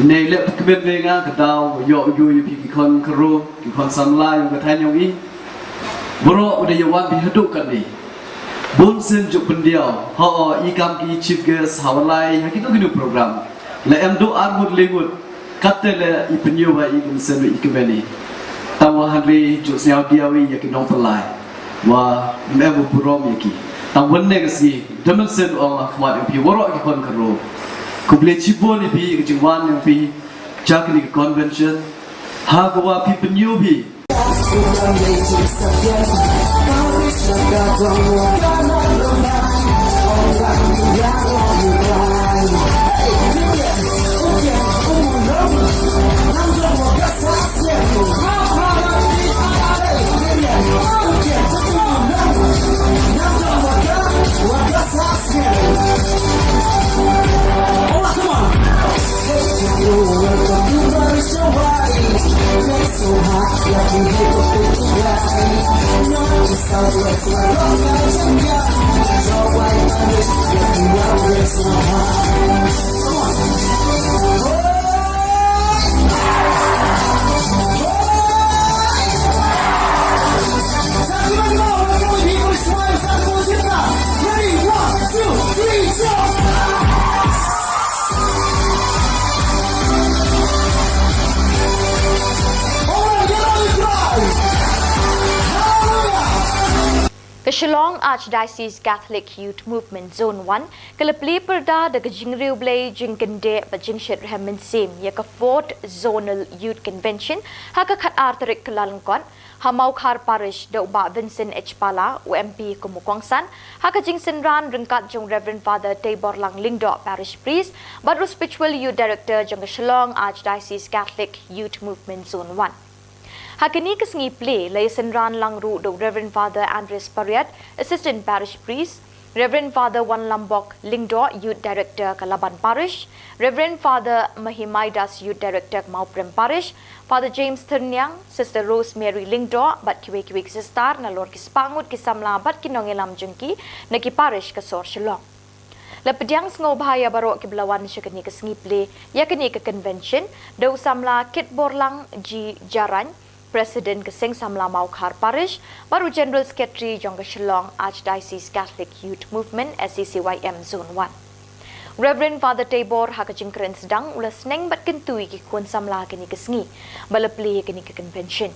Ne leh kmen ma ïa nga ka daw ïoh ïoh ïa phi ki khon kyrwoh, ki khon samla ïong ka thaiñ ïong i. Baroh u da ïa wan bad haduh katne, bun sien ju pyndiaw ha u i kam ki chief guest ha u lai ha kino kino program. La em duh ar ngut le ngut, katte la i pynïoh ba i kum sien i kmen i. Tang wa hynrei ju sñiaw diaw i ïa ki nongpynlait wa ym em u burom ïa ki. Tang wan ne ka sngi da mynsiem ong ha khmat ïa phi waroh ki khon ka ro. Khublei chibun ïa phi ka jingwan ïa phi cha kane ka convention. Ha ka wa phi pynïoh phi Ka Shillong Archdiocese Catholic Youth Movement Zone one ka la plie pyrda da ka jingriewblei, jingkyndit bad jingshitrhem mynsiem ïa ka Fourth Zonal Youth Convention ha ka khatar tarik Kyllalyngkot ha Mawkhar Parish da u Bah Vincent H Pala, u M P kum u kongsan, ha ka jingsynran ryngkat jong Reverend Father Teiborlang Lyngdoh, Parish Priest bad u Spiritual Youth Director jong ka Shillong Archdiocese Catholic Youth Movement Zone one. Ha kane ka sngi plie la ïa synran lang ruh da u Reverend Father Andres Pariat, Assistant Parish Priest, Reverend Father Wanlambok Lyngdoh, Youth Director ka Laban Parish, Reverend Father Mahimaidas, Youth Director ka Mawprem Parish, Father James Thyrniang, Sister Rosemary Lyngdoh bad kiwei kiwei ki sister nalor ki spah ngut ki samla bad ki nongïalam jong ki na ki parish ka sor Shillong. La pdiang sngewbha ïa baroh kiba la wan sha kane ka sngi plie ïa kane ka convention da u samla Kitborlang G Jarain, President ka Seng Samla Mawkhar Parish, bad u General Secretary jong ka Shillong Archdiocese Catholic Youth Movement, S A C Y M Zone one. Reverend Father Teibor ha ka jingkren sdang u la sneng bad kyntu ïa ki khun samla kane ka sngi ba la plie ïa kane ka convention.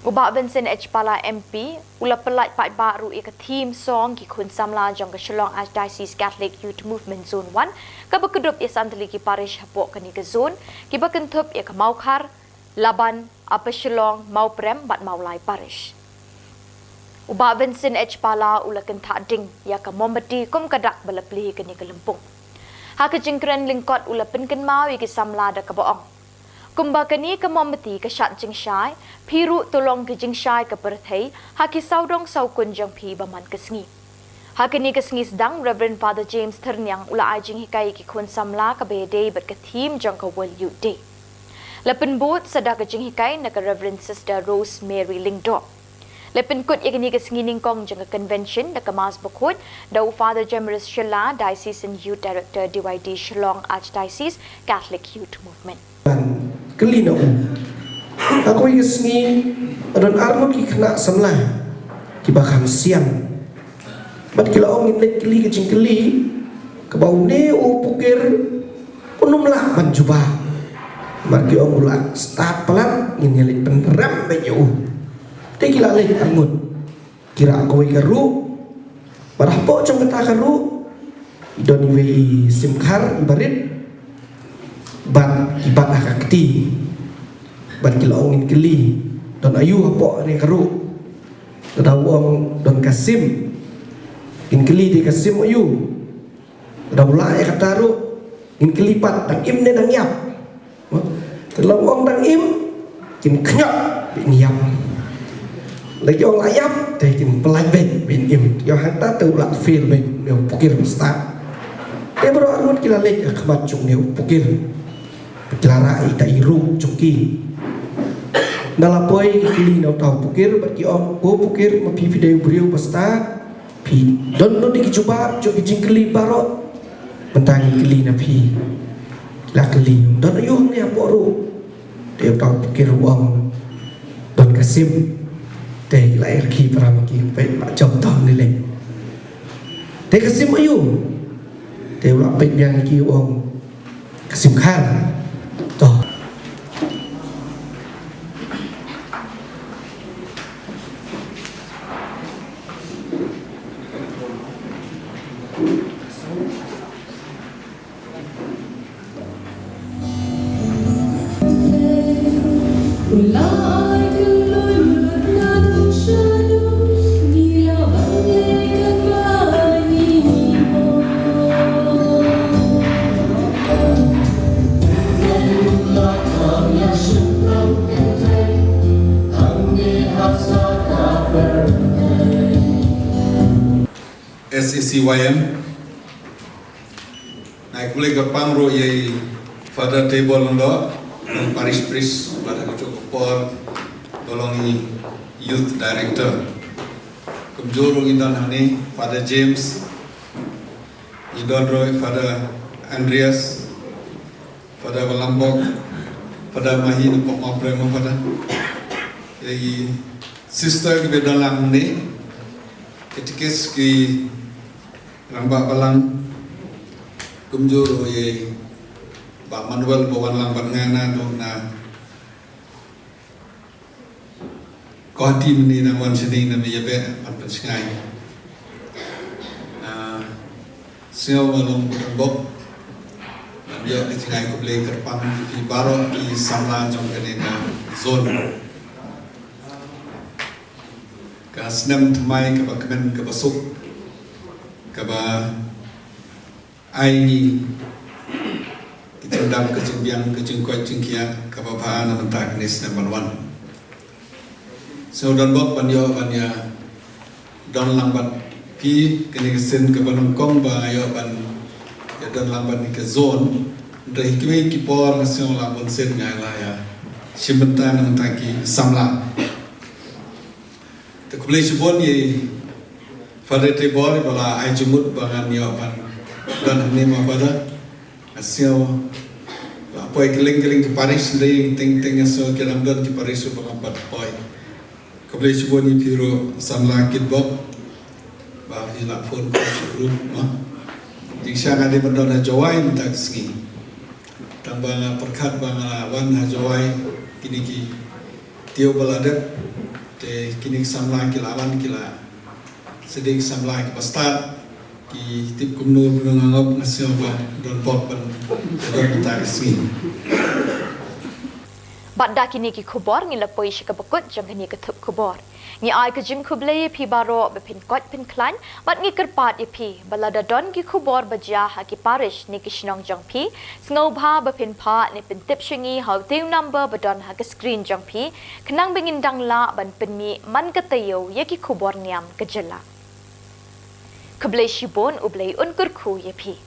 U Bah Vincent H Pala M P u la pyllait paidbah ruh ïa ka theme song ki khun samla jong ka Shillong Archdiocese Catholic Youth Movement Zone one, kaba kdup ïa san tylli ki parish hapoh kane ka zone, kiba kynthup ïa ka Mawkhar, Laban, Upper Shillong, Mawprem bad Mawlai Parish. U Bah Vincent H Pala u la kynthah ding ïa ka mombati kum ka dak ba la plie ha kane ka lympung. Ha ka jingkren lyngkot u la pynkynmaw ïa ki samla da kaba ong: Kumba kane ka mombati ka shad jingshai, phi ruh to long ki jingshai ka pyrthei ha ki sawdong sawkun jong phi ba man ka sngi. Ha kane ka sngi sdang, Reverend Father James Thyrniang u la ai jinghikai ïa ki khun samla kaba ïadei bad ka theme jong ka World Youth Day. La pynbud sa da ka jinghikai na ka Reverend Sister Rosemary Lyngdoh. La pynkut ïa kane ka sngi nyngkong jong ka convention da ka Mass Bakhuid da u Father Jemrus Shylla, Diocesan Youth Director D Y D Shillong Archdiocese Catholic Youth Movement. Ban kylli na u. Ha kawei ka sngi, ka don ar ngut ki khynnah samla kiba kham sian. Bad ki la ong ngin leit kylli ka jingkylli kaba une u pukir un ym lah ban jubab. Bad ki ong u lah stad palat, ngin ïa leit pynrem beit ïa u. Te ki la leit ar ngut. Ki rah kawei ka ruh. Bad hapoh jong kata ka ruh, i don iwei i simkhar iba rit. Bad i bat ha ka kti. Bad ki la ong ngin kylli, don aïu hapoh kane ka ruh. Lada u ong don ka sim, ngin kylli te ka sim aïu. Lada u lah ïa kata ruh, ngin kylli pat dang im ne dang ïap. Te lada u ong dang im, kin khñiot ba in ïap. Lada ki ong lah ïap, te kin pyllait beit ba in im. Ïa hangta te u lah fail beit, ne u pukir ba stad. Te baroh ar ngut ki la leit ha khmat jong ne u pukir. Ki la rah ïa kita i ruh jong ki. Nda la poi ki kylli na uta u pukir, bad ki ong, ko pukir, ma phi phi dei u briew ba stad. Phi don nud ïa ki jubab jong ki jingkylli baroh. Mynta ngin kylli na phi. Ki la kylli, don aïu hangne hapoh ruh. Te uta u pukir u ong, don ka sim. Te la er ki para ma ki peit ma jong tong ni leng. Te ka sim ayu. Te u la peit biang ki ong ka sim khar. To. S A C Y M. Nga ai khublei kyrpang ruh ïa i Father Table Lyngdoh, parish priest, bad ha kajuh ka por ba long i youth director. Kumjuh ruh ngi don hangne Father James, ngi don ruh Father Andreas, Father Balambok, Father Mahi, na pok ma prem Father. Ïa i sister kiba don lang hangne, katekis ki Rangbah Balang, kumjuh ruh ïa i Bah Manuel ba wan lang bad nga naduh na Guwahati mynne, nang wan shane na Mawbeh ban pynshngaiñ. Nga sngew nga long bok ban ïoh ka jingai khublei kyrpang ïa phi baroh ki samla jong kane ka zone. Ka snem thymmai kaba kmen kaba suk, kaba ai ngi ka jingdap, ka jingbiang, ka jingkoit jingkhiah kaba bha na mynta kane snem ban wan. Sngew don bok ban ïoh ban ïa don lang bad phi kane ka sien kaba nyngkong ba nga ïoh ban ïa don lang bad kane ka zone. Hynrei ha kiwei ki por nga sngew la bun sien nga la ïa shim bynta na bynta ki samla. Te khublei shibun ïa i Father Tebor ba la ai jingmut ba ngan ïoh ban don hangne ma Father. Nga sngew la poi kylleng kylleng ki parish, hynrei teng teng nga sngew ki dang don ki parish ba ngam pat poi. Khublei shibun ïa phi ruh samla kitbok ba phi la phone call sha group ma. Jingshisha nga dei ban don ha Jowai mynta ka sngi. Tang ba nga pyrkhat ba nga la wan ha Jowai, kine ki taïew ba la dep, te kine ki samla ki la wan, ki la sdang, ki samla kiba stad, ki tip kumno kumno nga ngop, nga sngew ba don bok ban don mynta ka sngi. Bad da kine ki khubor ngi la poi sha kaba kut jong kane ka thup khubor. Ngi ai ka jingkhublei ïa phi baroh ba phin koit phin khlaiñ, bad ngi kyrpad ïa phi ba lada don ki khubor ba jia ha ki parish ne ki shnong jong phi, sngewbha ba phin phah ne pyntip sha ngi ha utei u number ba don ha ka screen jong phi, khnang ba ngin dang lah ban pynmih man ka taïew ïa ki khubor niam ka jylla. Khublei shibun, U Blei un kyrkhu ïa phi.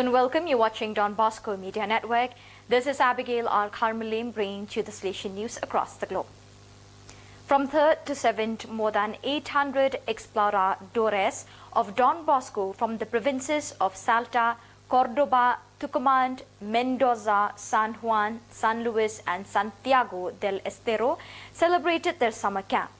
And welcome, you're watching Don Bosco Media Network. This is Abigail R. Carmelim bringing to you the Salesian news across the globe. From third to seventh, more than eight hundred exploradores of Don Bosco from the provinces of Salta, Cordoba, Tucumán, Mendoza, San Juan, San Luis, and Santiago del Estero celebrated their summer camp.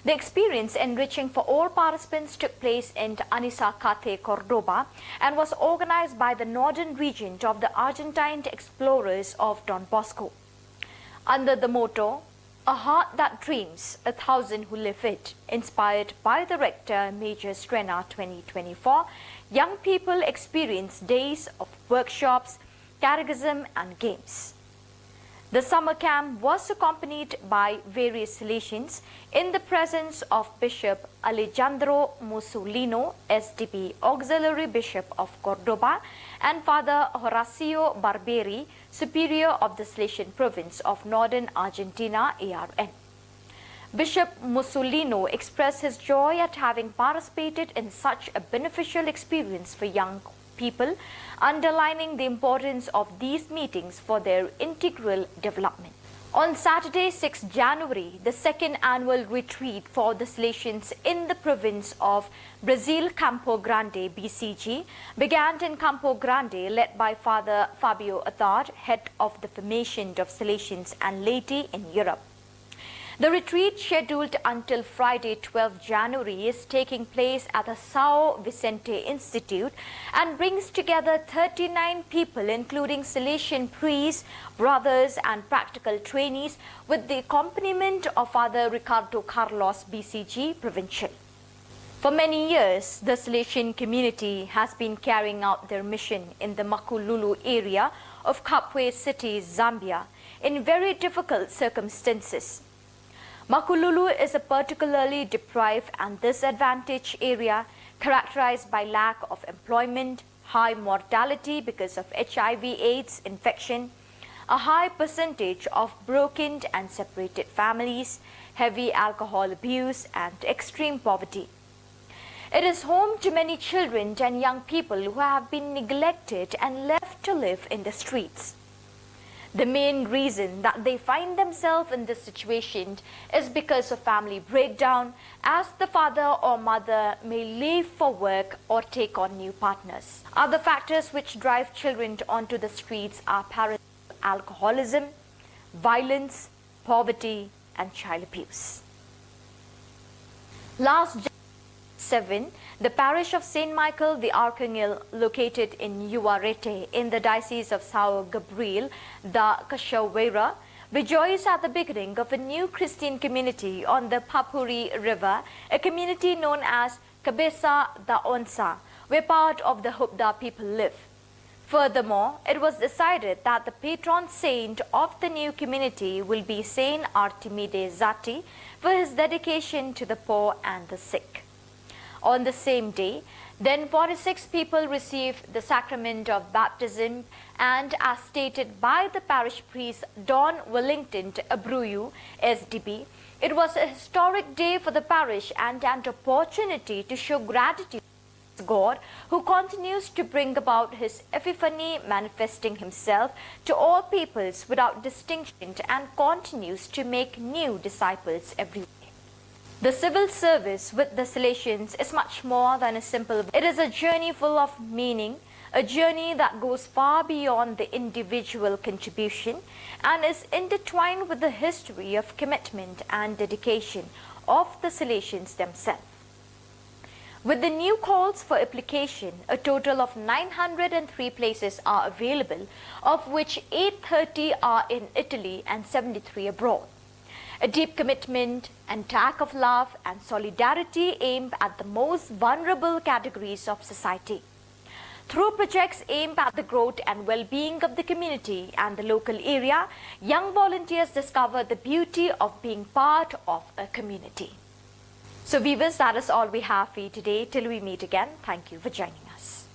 The experience, enriching for all participants, took place in Anisacate, Cordoba, and was organized by the Northern Regent of the Argentine Explorers of Don Bosco. Under the motto, "A heart that dreams, a thousand who live it," inspired by the Rector Major Strena twenty twenty-four, young people experienced days of workshops, catechism, and games. The summer camp was accompanied by various Salesians in the presence of Bishop Alejandro Musolino, S D B, Auxiliary Bishop of Cordoba, and Father Horacio Barberi, Superior of the Salesian Province of Northern Argentina, A R N. Bishop Musolino expressed his joy at having participated in such a beneficial experience for young people, underlining the importance of these meetings for their integral development. On Saturday, sixth January, the second annual retreat for the Salesians in the province of Brazil, Campo Grande, B C G, began in Campo Grande, led by Father Fabio Attard, head of the Formation of Salesians and Laity in Europe. The retreat, scheduled until Friday, twelfth January, is taking place at the São Vicente Institute and brings together thirty-nine people, including Salesian priests, brothers, and practical trainees, with the accompaniment of Father Ricardo Carlos, B C G Provincial. For many years, the Salesian community has been carrying out their mission in the Makululu area of Kabwe City, Zambia, in very difficult circumstances. Makululu is a particularly deprived and disadvantaged area characterized by lack of employment, high mortality because of H I V AIDS infection, a high percentage of broken and separated families, heavy alcohol abuse, and extreme poverty. It is home to many children and young people who have been neglected and left to live in the streets. The main reason that they find themselves in this situation is because of family breakdown, as the father or mother may leave for work or take on new partners. Other factors which drive children onto the streets are parental alcoholism, violence, poverty, and child abuse. Last Jan-, seven, the parish of Saint Michael the Archangel, located in Uarete in the Diocese of São Gabriel da Cachoeira, rejoiced at the beginning of a new Christian community on the Papuri River, a community known as Cabeça da Onça, where part of the Hubda people live. Furthermore, it was decided that the patron saint of the new community will be Saint Artemide Zati for his dedication to the poor and the sick. On the same day, then forty-six people received the sacrament of baptism, and as stated by the parish priest Don Wellington Abruyu, S D B, it was a historic day for the parish and an opportunity to show gratitude God, who continues to bring about his epiphany, manifesting himself to all peoples without distinction, and continues to make new disciples every day. The civil service with the Salesians is much more than a simple. It is a journey full of meaning, a journey that goes far beyond the individual contribution and is intertwined with the history of commitment and dedication of the Salesians themselves. With the new calls for application, a total of nine hundred and three places are available, of which eight thirty are in Italy and seventy-three abroad. A deep commitment and act of love and solidarity aimed at the most vulnerable categories of society. Through projects aimed at the growth and well-being of the community and the local area, young volunteers discover the beauty of being part of a community. So viewers, that is all we have for you today. Till we meet again, thank you for joining us.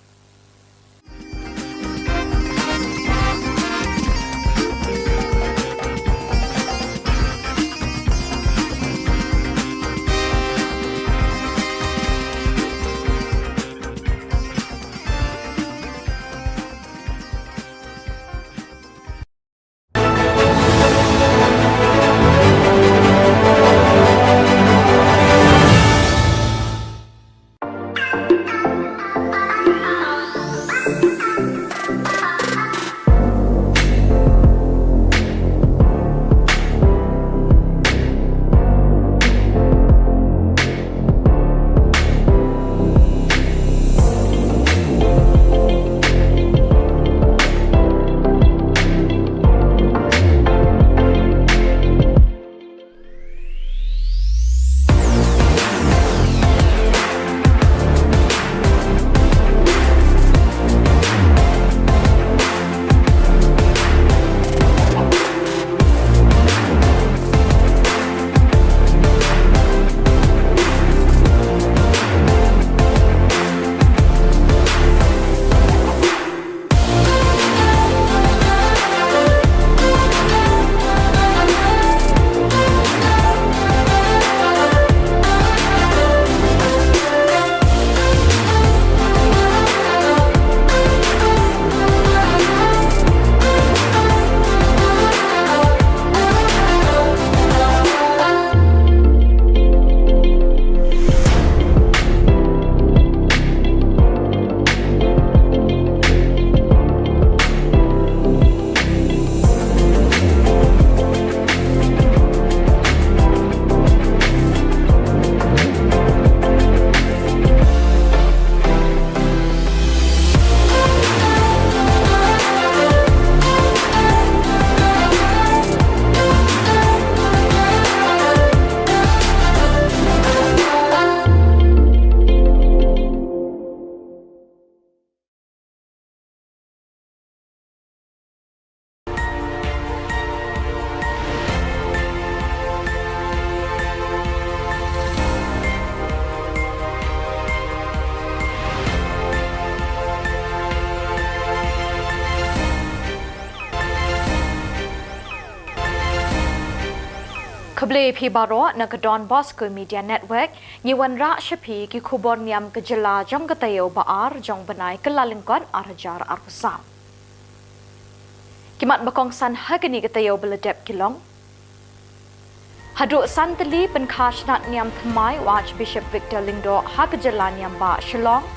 Khublei phi baroh na ka Don Bosco Media Network, ngi wanrah sha phi ki khubor niam ka jylla jong ka taïew ba ar jong u bnai Kyllalyngkot ar hajar arphew saw. Ki mat ba kongsan ha kane ka taïew ba la dep ki long: Haduh san tylli pynkha shnat niam thymmai u Archbishop Victor Lyngdoh ha ka jylla niam bah Shillong.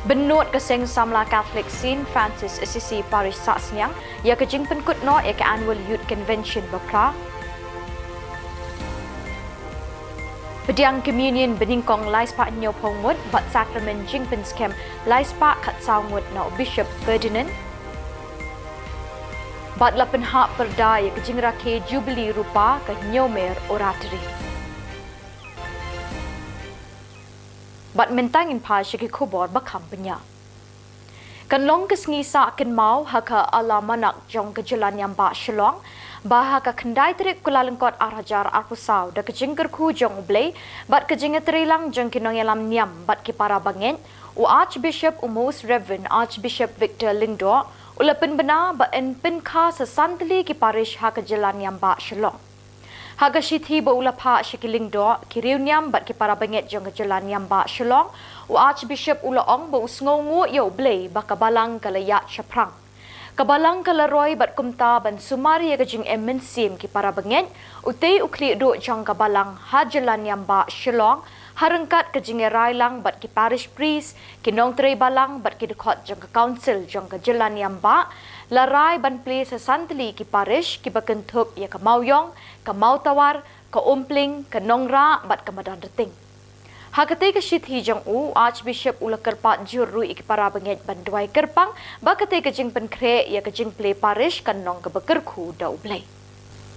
Bynnud ka seng samla Catholic Saint Francis Assisi Parish Sahsniang ïa ka jingpynkut noh ïa ka Annual Youth Convention ba phra. Pdiang Communion banyngkong lai spah hynñiew phew ngut bad Sakramen jingpynskhem lai spah khatsaw ngut na u Bishop Ferdinand. Bad la pynhap pyrda ïa ka jingrakhe Jubilee Rupa ka Hynñiewmer Oratory. Bad mynta ngin phai sha ki khubor ba kham bniah. Kan long ka sngi sah kynmaw ha ka Alamanak jong ka jylla niam bah Shillong, ba ha ka khyndai tarik Kyllalyngkot ar hajar arphew saw da ka jingkyrkhu jong U Blei bad ka jingïatreilang jong ki nongïalam niam bad ki para bangeit, u Archbishop, u Most Reverend Archbishop Victor Lyngdoh u la pynbna ba yn pynkha sa san tylli ki parish ha ka jylla niam bah Shillong. Ha ka shithi ba u la phah sha ki lyngdoh, ki riewniam bad ki para bangeit jong ka jylla niam bah Shillong, u Archbishop u la ong ba u sngewnguh ïa U Blei ba ka balang ka la ïaid shaphrang. Ka balang ka la roi bad kumta ban sumar ïa ka jingim mynsiem ki para bangeit, utei u khlieh duh jong ka balang ha jylla niam bah Shillong, ha ryngkat ka jingïarai lang bad ki parish priest, ki nongtrei balang bad ki dkhot jong ka council jong ka jylla niam bah, la rai ban plie sa san tylli ki parish kiba kynthup ïa ka Mawïong, ka Mawtawar, ka Umpling, ka Nongrah bad ka Madanrting. Ha katei ka shithi jong u, Archbishop u la kyrpad jur ruh ïa ki para bangeit ban duwai kyrpang ba katei ka jingpynkhreh ïa ka jingplie parish kan long kaba kyrkhu da U Blei.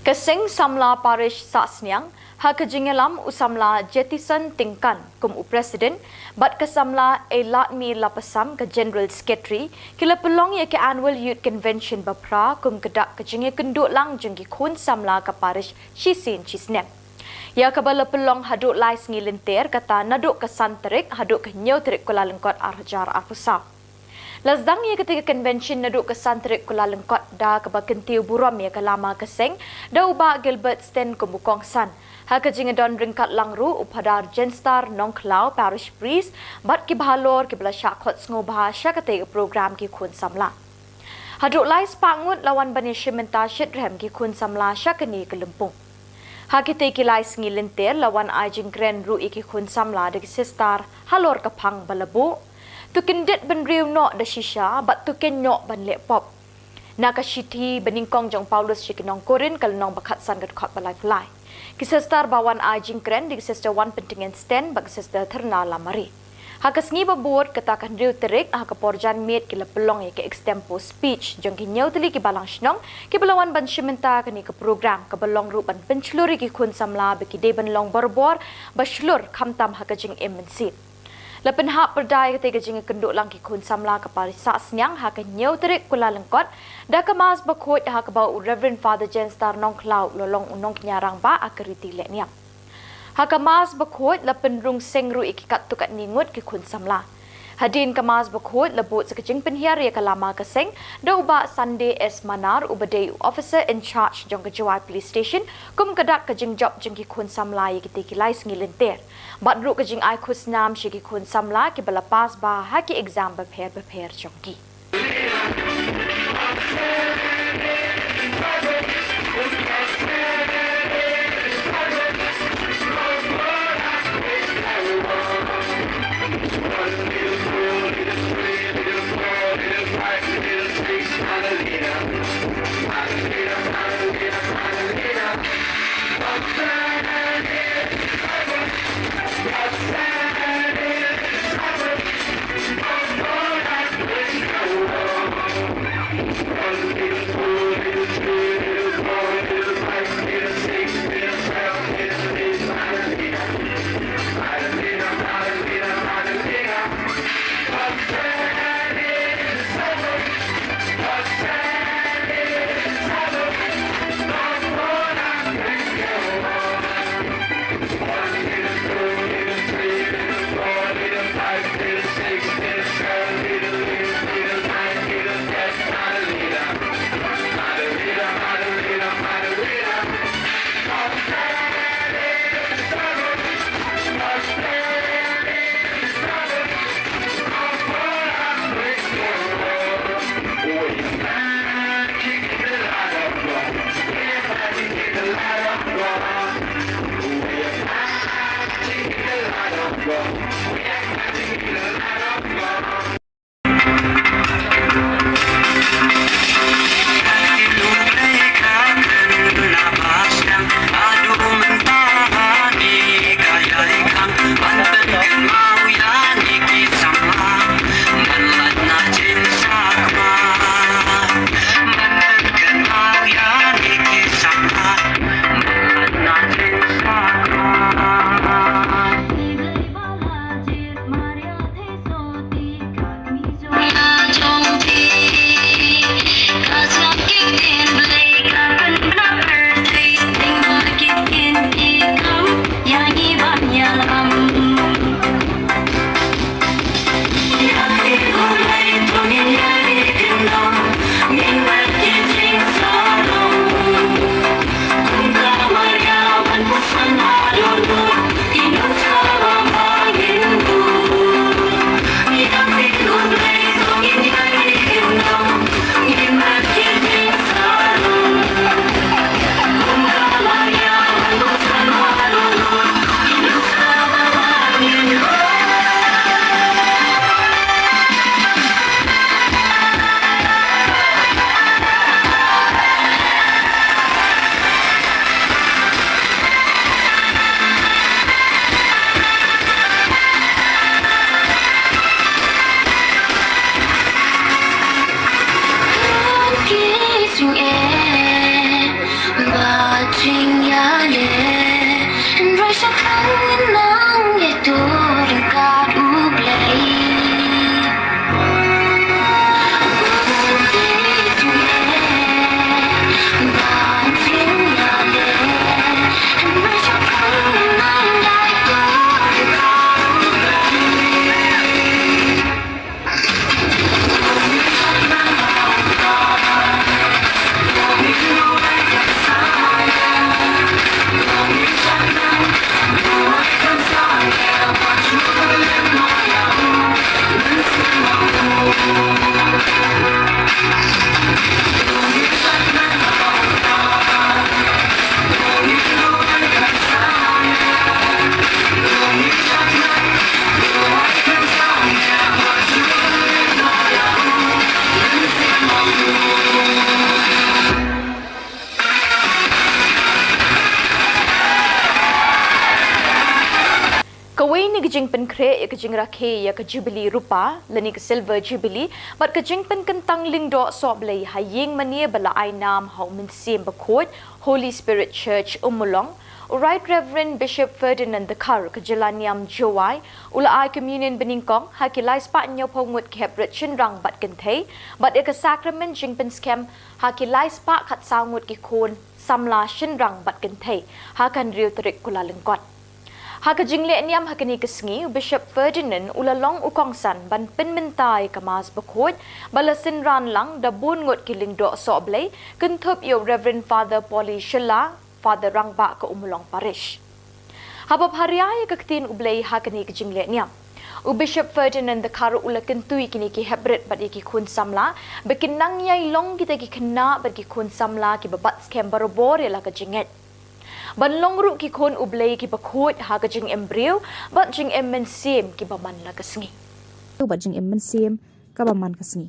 Ka seng samla parish Sahsniang, ha ka jingïalam u samla Jetison Tyngkan kum u president bad ka samla Eiladmi Lapasam ka general secretary, ki la pynlong ïa ka Annual Youth Convention ba phra kum ka dak ka jingïakynduh lang jong ki khun samla ka parish shisien shisnem, ïa kaba la pynlong haduh lai sngi lynter, kata naduh ka san tarik haduh ka hynñiew tarik Kyllalyngkot ar hajar arphew saw. La sdang ïa katei ka convention naduh ka san tarik Kyllalyngkot da kaba kyntiew burom ïa ka lama ka seng da u Bah Gilbert Sten kum u kongsan, ha ka jingïadon ryngkat lang ruh u Phadar Jenstar Nongkhlaw, parish priest, bad kiba halor kiba la shah khot sngewbha sha katei ka program ki khun samla. Haduh lai spah ngut la wan ban ïashim bynta shitrhem ki khun samla sha kane ka lympung. Ha kitei ki lai sngi lynter la wan ai jingkren ruh ïa ki khun samla da ki sister halor ka phang ba la buh: To kyndit bynriew noh da shisha bad to kynnoh ban leh pop. Na ka shithi banyngkong jong u Paulus sha ki nong Korinth ka lynnong ba khatsan ka dkhot ba laiphew lai. Ki sister ba wan ai jingkren dei ki Sister Wanpyntngen Sten bad ki Sister Therna Lamare. Ha ka sngi ba bud, kata ka hynriew tarik, ha ka por janmiet ki la pynlong ïa ka extempore speech jong ki hynñiew tylli ki balang shnong kiba la wan ban shim bynta kane ka program, kaba long ruh ban pynshlur ïa ki khun samla ba ki dei ban long barabor ba shlur khamtam ha ka jingim mynsiem. La pynhap pyrda ïa katei ka jingïakynduh lang ki khun samla ka parish Sahsniang ha ka hynñiew tarik Kyllalyngkot da ka Mass bakhuid, ha kaba u Reverend Father Jenstar Nongkhlaw u la long u nongkñia rangbah ha ka riti lehniam. Ha ka Mass bakhuid la pynrung seng ruh ïa ki katto katne ngut ki khun samla. Hadien ka Mass bakhuid la bud sa ka jingpynhiar ïa ka lama ka seng da u Bah Sunday S Manar uba dei u officer in charge jong ka Jowai Police Station kum ka dak ka jingjop jong ki khun samla ïa kitei ki lai sngi lynter, bad ruh ka jingai khusnam sha ki khun samla kiba la pass bha ha ki exam bapher bapher jong ki. jingpynkhreh ïa ka jingrakhe ïa ka Jubilee Rupa lane ka Silver Jubilee bad ka jingpynkyntang lyngdoh sohblei ha ïing mane ba la ai nam ha U Mynsiem Bakhuid, Holy Spirit Church, Ummulong, u Right Reverend Bishop Ferdinand Dkhar ka jylla niam Jowai u la ai communion banyngkong ha ki lai spah hynñiewphew ngut ki heprit shynrang bad kynthei bad ïa ka sakramen jingpynskhem ha ki lai spah khatsaw ngut ki khun samla shynrang bad kynthei ha ka hynriew tarik Kyllalyngkot. Ha ka jingleh niam ha kane ka sngi, u Bishop Ferdinand u la long u kongsan ban pynmynta ïa ka Mass Bakhuid ba la synran lang da bun ngut ki lyngdoh sohblei, kynthup ïa u Reverend Father Polly Shylla, Father Rangbah ka Ummulong Parish. Haba pharia ïa ka ktien U Blei ha kane ka jingleh niam, u Bishop Ferdinand Dkhar u la kyntu ïa kine ki heprit bad ïa ki khun samla ba kin nang ïai long kita ki khynnah bad ki khun samla kiba bat skhem barabor ïa la ka jingngeit, ban long ruh ki khun U Blei kiba khuid ha ka jingim briew bad jingim mynsiem kiba man la ka sngi. Bad jingim mynsiem kaba man ka sngi.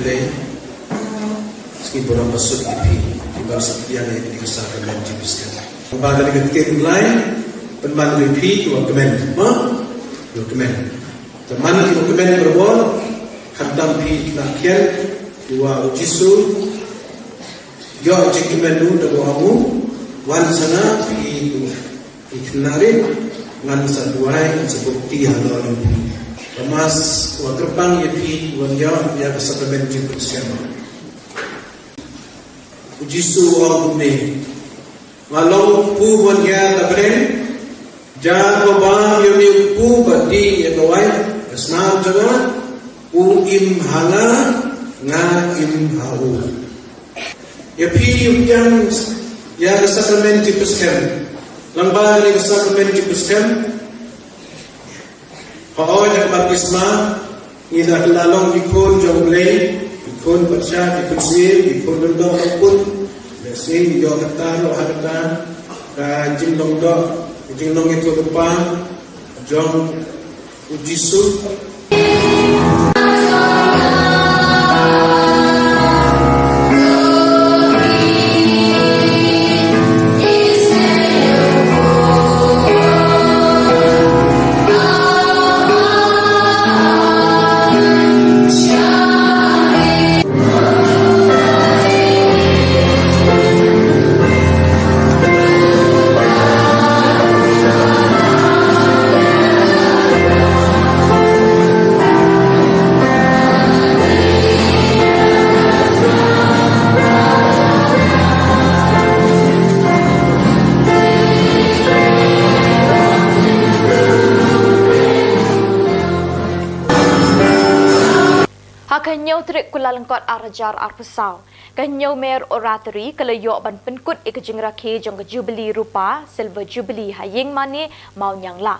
Blei, sngi burom basuk ïa phi, phi ban suk ïa kane ka sakramen jingpynskhem. Ba kane ka ktien Blei pynban ïa phi kiba kmen, ha? Kiba kmen. Te man kiba kmen barabor, khamtam phi ki khynnah khian, kiba U Jisu ïoh jingkmen ruh da ba ong u, wan sha nga phi ki khynnah rit, ngan sa duwai, ngan sa bukti halor jong phi. Ka Mass ka kyrpang ïa phi ban ïoh ïa ka sakramen jingpynskhem. U Jisu u ong kumne, nga long u kpu ban hiar da bneng, jan ba bam ïa une u kpu bad dih ïa ka waiñ, ka snam jong nga, u im ha nga, nga im ha u. Ïa phi ïa u pdiang ïa ka sakramen jingpynskhem. Lyngba kane ka sakramen jingpynskhem, hooid ha ka baptisma, ngi la kylla long ki khun jong U Blei, ki khun pyrshah, ki khun sniew, ki khun lyngdoh lyngkut. Lehse ngi ïoh kata ruh ha kata ka jinglong doh, ka jinglong ïathuhlypa jong U Jisu. Ha ka hynñiew tarik Kyllalyngkot ar hajar arphew saw, ka Hynñiewmer Oratory ka la ïoh ban pynkut ïa ka jingrakhe jong ka Jubilee Rupa, Silver Jubilee ha ïing mane Mawniangla.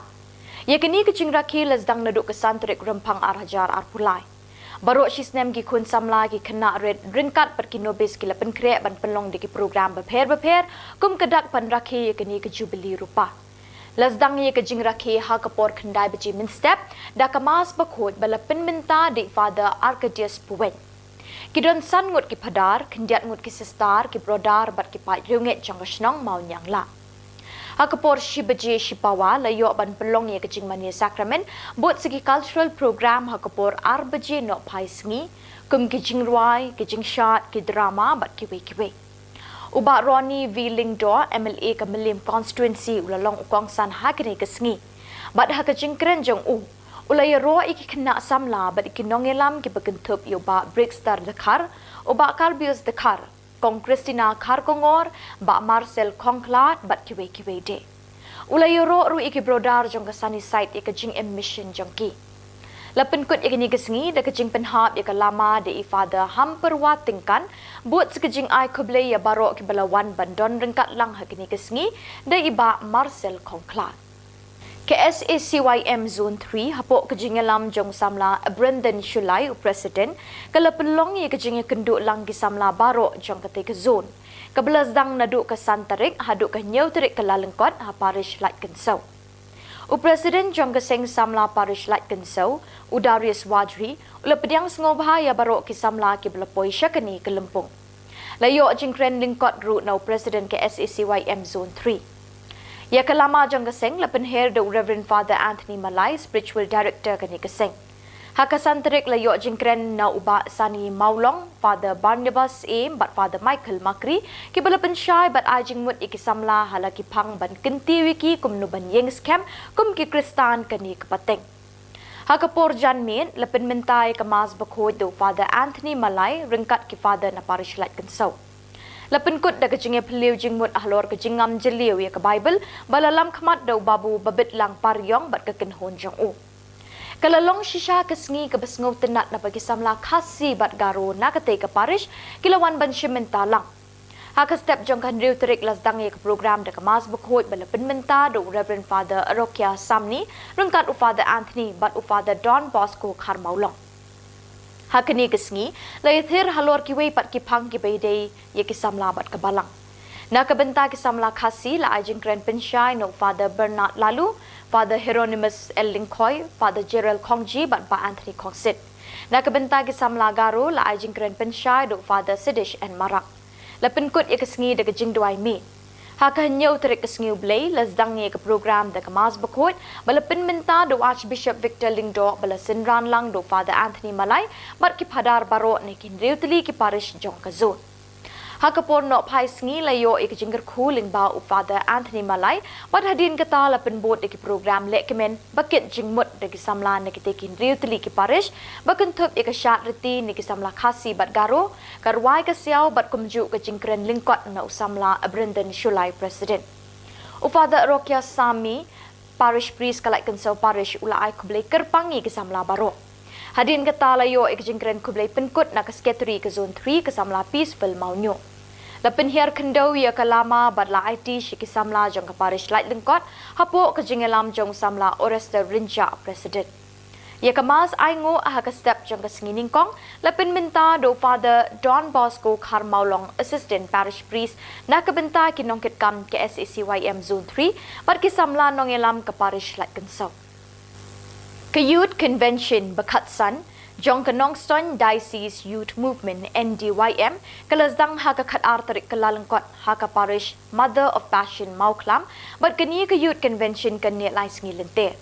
Ïa kane ka jingrakhe la sdang naduh ka san tarik Rymphang ar hajar arphew lai. Baroh shi snem ki khun samla, ki khynnah rit, ryngkat bad ki nobis ki la pynkhreh ban pynlong da ki program bapher bapher kum ka dak ban rakhe ïa kane ka Jubilee Rupa. La sdang ïa ka jingrakhe ha ka por khyndai baje mynstep da ka Mass Bakhuid ba la pynmynta da i Father Arcadius Puwein. Ki don san ngut ki phadar, khyndiat ngut ki sister, ki brother bad ki paid riewngeit jong ka shnong Mawniangla. Ha ka por shi baje shipawa la ïoh ban pynlong ïa ka jingmane sakramen bad sa ki cultural program ha ka por ar baje nohphai sngi, kum ki jingrwai, ki jingshad, ki drama bad kiwei kiwei. U Bah Ronnie V Lyngdoh, M L A ka Mylliem Constituency, u la long u kongsan ha kane ka sngi. Bad ha ka jingkren jong u, u la ïaroh ïa ki khynnah samla bad ïa ki nongïalam kiba kynthup ïa u Bah Brixter Dkhar, u Bah Karbius Dkhar, Kong Christina Kharkongor, Bah Marcel Khongkhlad bad kiwei kiwei de. U la ïaroh ruh ïa ki brother jong ka Sunnyside ïa ka jingim mission jong ki. La pynkut ïa kane ka sngi da ka jingpynhap ïa ka lama da i Father Hampyrwa Tyngkan, bad sa ka jingai khublei ïa baroh kiba la wan ban don ryngkat lang ha kane ka sngi da i Bah Marcel Khongkhlad. Ka S A C Y M Zone three, hapoh ka jingïalam jong u samla Brendan Shullai, u President, ka la pynlong ïa ka jingïakynduh lang ki samla baroh jong katei ka zone, kaba la sdang naduh ka san tarik haduh ka hynñiew tarik Kyllalyngkot ha Parish Laitkynsew. U President jong ka Seng Samla Parish Laitkynsew, u Darius Wadri, u la pdiang sngewbha ïa baroh ki samla kiba la poi sha kane ka lympung. La ïoh jingkren lyngkot ruh na u President ka S A C Y M Zone three. Ïa ka lama jong ka seng la pynher da u Reverend Father Anthony Malai, Spiritual Director kane ka seng. Ha ka san tarik la ïoh jingkren na u Bah Sani Mawlong, Father Barnabas Syiem bad Father Michael Makri, kiba la pynshai bad ai jingmut ïa ki samla ha la ki phang ban kyntiew ïa ki kumno ban ïeng skhem kum ki Khristan kane ka pateng. Ha ka por janmiet la pynmynta ïa ka Mass Bakhuid da u Father Anthony Malai ryngkat ki Father na Parish Laitkynsew. La pynkut da ka jingïaphylliew jingmut halor ka jingngam jylliew ïa ka Baibl, ba la lam khmat da u Babu Babitlang Pariong bad ka kynhun jong u. Ka la long shisha ka sngi kaba sngewtynnat naba ki samla Khasi bad Garo na katei ka parish ki la wan ban shim bynta lang. Ha ka step jong ka hynriew tarik la sdang ïa ka program da ka Mass Bakhuid ba la pynmynta da u Reverend Father Arokia Samni ryngkat u Father Anthony bad u Father Don Bosco Kharmawlong. Ha kane ka sngi la ïathir halor kiwei pat ki phang kiba ïadei ïa ki samla bad ka Balang. Na ka bynta ki samla Khasi la ai jingkren pynshai na u Father Bernard Laloo, Father Hieronymus L Lyngkhoi, Father Gerald Khongji bad Bah Anthony Khongsit. Na ka bynta ki samla Garo la ai jingkren pynshai da u Father Sidish N Marak. La pynkut ïa ka sngi da ka jingduwai miet. Ha ka hynñiew tarik ka sngi U Blei la sdang ïa ka program da ka Mass Bakhuid ba la pynmynta da u Archbishop Victor Lyngdoh ba la synran lang da u Father Anthony Malai bad ki Phadar baroh na ki hynriew tylli ki parish jong ka zone. Ha ka por nohphai sngi la ïoh ïa ka jingkyrkhu lyngba u Father Anthony Malai bad hadien kata la pynbud da ki program lehkmen ba kit jingmut da ki samla na kitei ki hynriew tylli ki parish, ba kynthup ïa ka shad riti na ki samla Khasi bad Garo, ka rwai ka siaw bad kumjuh ka jingkren lyngkot na u samla Abrandon Shullai, President. U Father Arokia Samni, Parish Priest ka Laitkynsew Parish, u la ai khublei kyrpang ïa ki samla baroh. Hadien kata la ïoh ïa ka jingkren khublei pynkut na ka Secretary ka Zone three ka samla Peaceful Mawñiuh. La pynhiar khyndew ïa ka lama bad la aiti sha ki samla jong ka Parish Laitlyngkot hapoh ka jingïalam jong u samla Orester Rynjah, President. Ïa ka Mass ainguh ha ka step jong ka sngi nyngkong la pynmynta da u Father Don Bosco Kharmawlong, Assistant Parish Priest, na ka bynta ki nongkitkam ka S A C Y M Zone three bad ki samla nongïalam ka Parish Laitkynsong. Ka Youth Convention ba khatsan jong ka Nongstoiñ Diocese Youth Movement, N D Y M, ka la sdang ha ka khatar tarik Kyllalyngkot ha ka Parish Mother of Passion Mawkhlam, bad kane ka Youth Convention kan neh lai sngi lynter.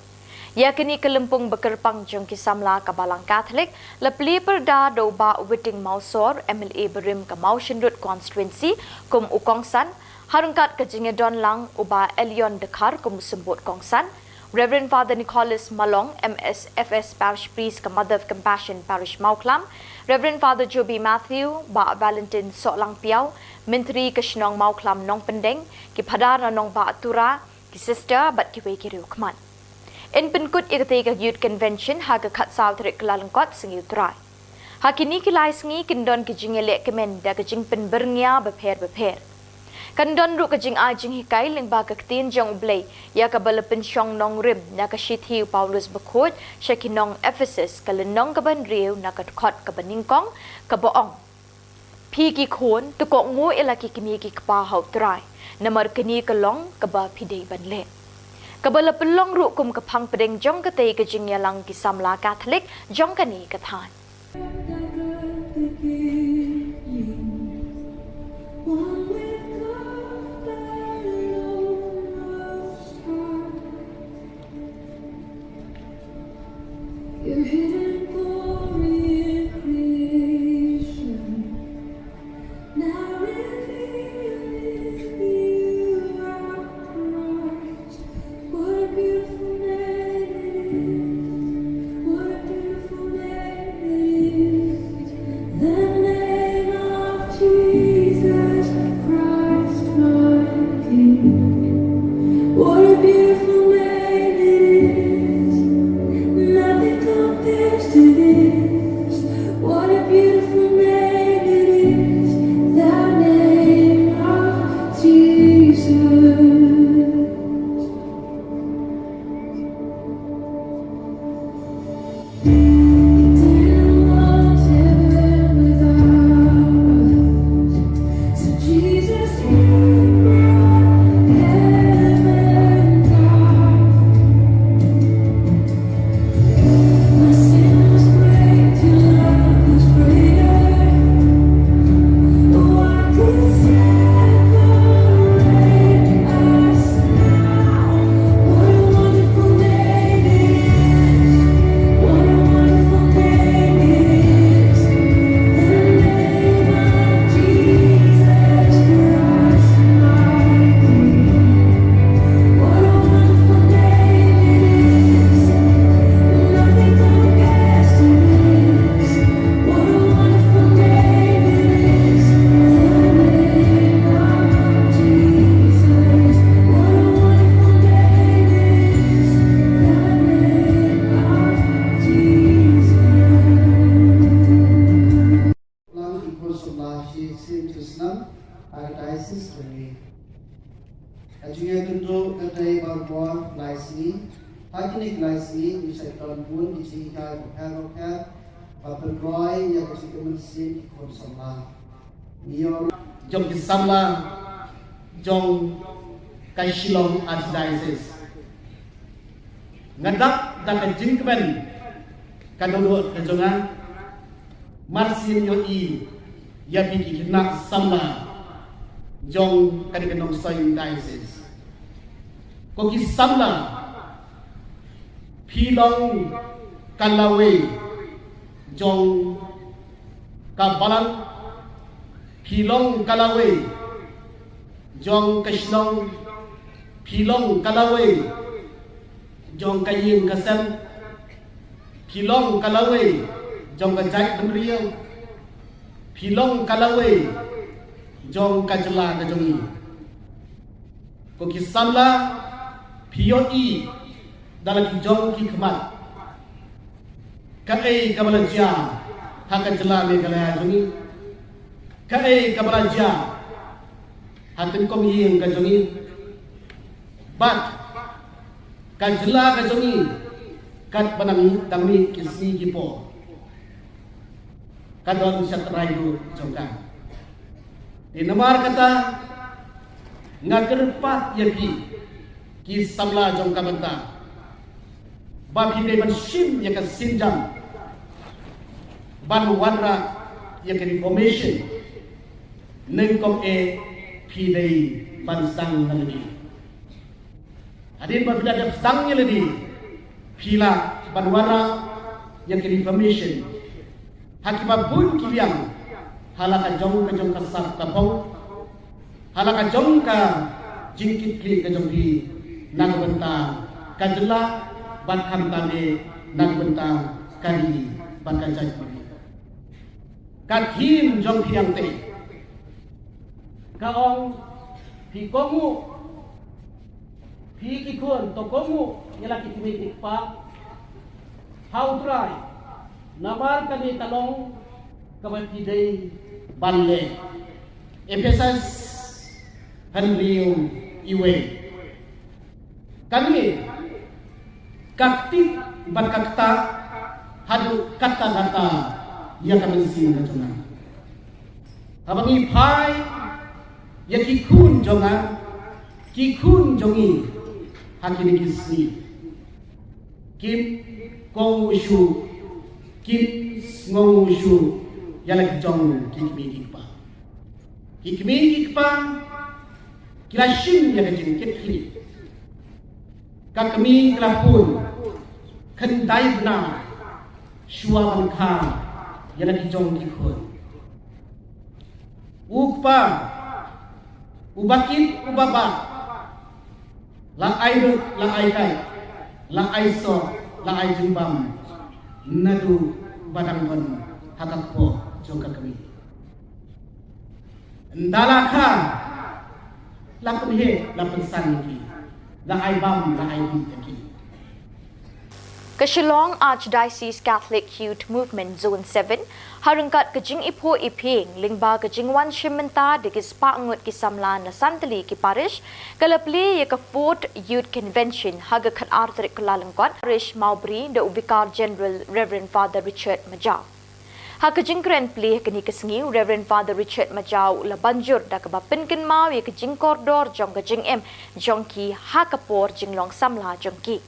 Ïa kane ka lympung ba kyrpang jong ki samla ka Balang Katholik la plie pyrda da u Bah Witing Mawsor, M L A barim ka Mawshynrut Constituency kum u kongsan, ha ryngkat ka jingïadon lang u Bah Elion Dkhar kum u symbud kongsan, Reverend Father Nicholas Malong, M S F S Parish Priest ka Mother of Compassion Parish Mawkhlam, Reverend Father Joby Matthew, Bah Valentine Sohlangpiaw, Myntri ka shnong Mawkhlam Nongpyndeng, ki Phadar na Nongbah Tura, ki Sister bad kiwei ki riewkhmat. Yn pynkut ïa katei ka Youth Convention ha ka khatsaw tarik Kyllalyngkot, sngi U Trai. Ha kine ki lai sngi kin don ki jingïalehkmen da ka jingpynbyrngia bapher bapher. Kan don ruh ka jingai jinghikai lyngba ka Ktien jong U Blei ïa kaba la pynshong nongrim na ka Shithi u Paulus Bakhuid sha ki nong Ephesus, ka lynnong kaba hynriew na ka dkhot kaba nyngkong, kaba ong: Phi ki khun, to kohnguh ïa la ki kmie ki kpa ha U Trai, namar kane ka long kaba phi dei ban leh. Kaba la pynlong ruh kum ka phang pdeng jong katei ka jingïalang ki samla Katholik jong kane ka thaiñ. Your hidden glory in creation, now revealed in you, our Christ. What a beautiful name it is. What a beautiful name it Sien Chisnam, ha ka diocese jong ngi. Ka jingïakynduh ka dei baroh lai sngi. Ha kine ki lai sngi ngi sa don bun ki jinghikai bapher bapher ba pynroi ïa ka jingim mynsiem ki khun samla. Ngi ïoh jong ki samla jong ka Shillong Archdiocese. Nga dap da ka jingkmen ka dohnud ka jong nga. Mar sien ïohi ïa phi ki khynnah samla jong kane ka Nongstoiñ Diocese. Ko ki samla, phi long ka lawei jong ka balang, phi long ka lawei jong ka shnong, phi long ka lawei jong ka ïing ka sem, phi long ka lawei jong ka jaitbynriew, phi long ka lawei jong ka jylla ka jong ngi. Ko ki samla, phi ïohi da la ki jong ki khmat kaei kaba la jia ha ka jylla Meghalaya jong ngi, kaei kaba la jia ha tyngkong ïing ka jong ngi bad ka jylla ka jong ngi, katba nang dang mih ki sngi ki por, ka don shatrai ruh jong ka. Te namar kata, nga kyrpad ïa phi ki samla jong ka bynta ba phi dei ban shim ïa ka sienjam ban wanrah ïa ka Reformation, nyngkong eh phi dei ban sdang na lade. Hadien ba phi la dep sdang ïa lade, phi lah ban wanrah ïa ka Reformation ha kiba bun ki liang, ha la ka jong ka jong ka sap ka phong, ha la ka jong ka jingkitkhlieh ka jong phi na ka bynta ka jylla, bad khamtam eh na ka bynta ka ri bad ka jaitbynriew. Ka theme jong phi hangtei ka ong, phi kohnguh, phi ki khun, to kohnguh ïa la ki kmie ki kpa ha U Trai, namar kane ka long kaba phi dei ban leh. Ephesus hynriew, iwei. Kane ka ktip bad ka ktah haduh katta katta ïa ka mynsiem ka jong nga. Haba ngi phai ïa ki khun jong nga, ki khun jong ngi ha kine ki sngi, kim kohnguh shuh, kim sngewnguh shuh ïa la ki jong ki kmie ki kpa. Ki kmie ki kpa ki la shim ïa ka jingkitkhlieh. Ka kmie ka la pun khyndai bnai shuwa ban kha ïa la ki jong ki khun. U kpa uba kit uba bah la ai lut, la ai kai, la ai soh, la ai jingbam naduh ba dang don ha ka kpoh jong ka kmie. Ynda la kha, la pynheh, la pynsan ïa ki, la ai bam, la ai dih ïa ki. Ka Shillong Archdiocese Catholic Youth Movement Zone seven, ha ryngkat ka jingiphuh iphieng lyngba ka jingwan shim bynta da ki spah ngut ki samla na san tylli ki parish, ka la plie ïa ka Fourth Youth Convention ha ka khatar tarik Kyllalyngkot, Parish Mawbri, da u Vicar General Reverend Father Richard Majaw. Ha ka jingkren plie ha kane ka sngi, u Reverend Father Richard Majaw u la ban jur da kaba pynkynmaw ïa ka jingkordor jong ka jingim jong ki ha ka por jinglong samla jong ki.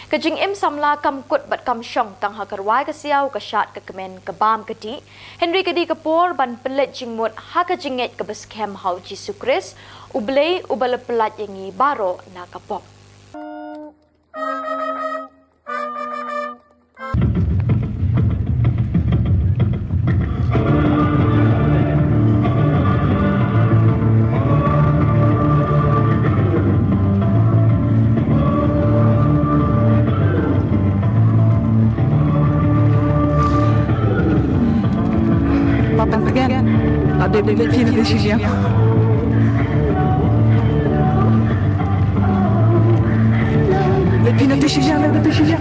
Ka jingim samla kam kut bad kam shong tang ha ka rwai ka siaw, ka shad ka kmen, ka bam ka dih, hynrei ka dei ka por ban pynleit jingmut ha ka jingngeit kaba skhem ha U Jisu Khrist, U Blei uba la pyllait ïa ngi baroh na ka pop. Papa, again. Ada dia, dia, dia, dia, dia. Pina tu shisha, pina tu shisha.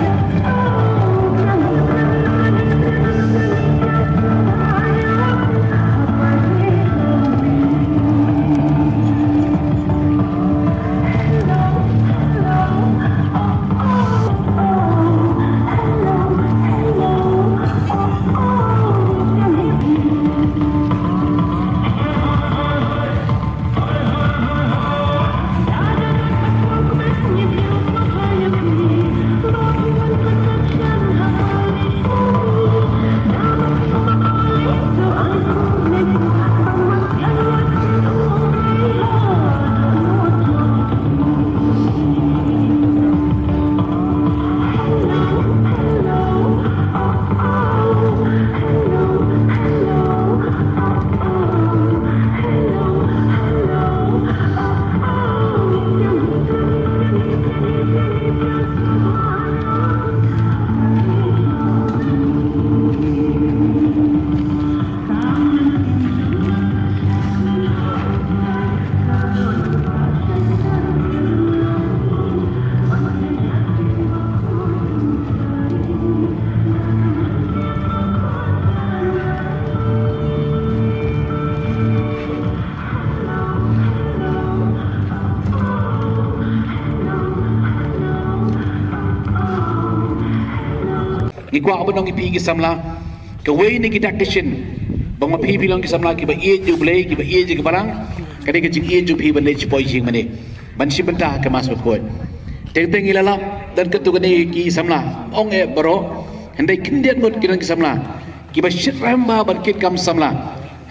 Ngi kwah ban ong ïa phi ki samla, kawei na ki dak ki shin, ba ma phi phi long ki samla kiba ïeit ïa U Blei, kiba ïeit ïa ka Balang, ka dei ka jingïeit jong phi ban leit shapoh ïing mane, ban shim bynta ha ka Mass bakhuid. Teng teng ngi la lap, don katto katne ki samla, ong eh baroh, hynrei khyndiat ngut ki don ki samla kiba shyrkhei bha ban kit kam samla,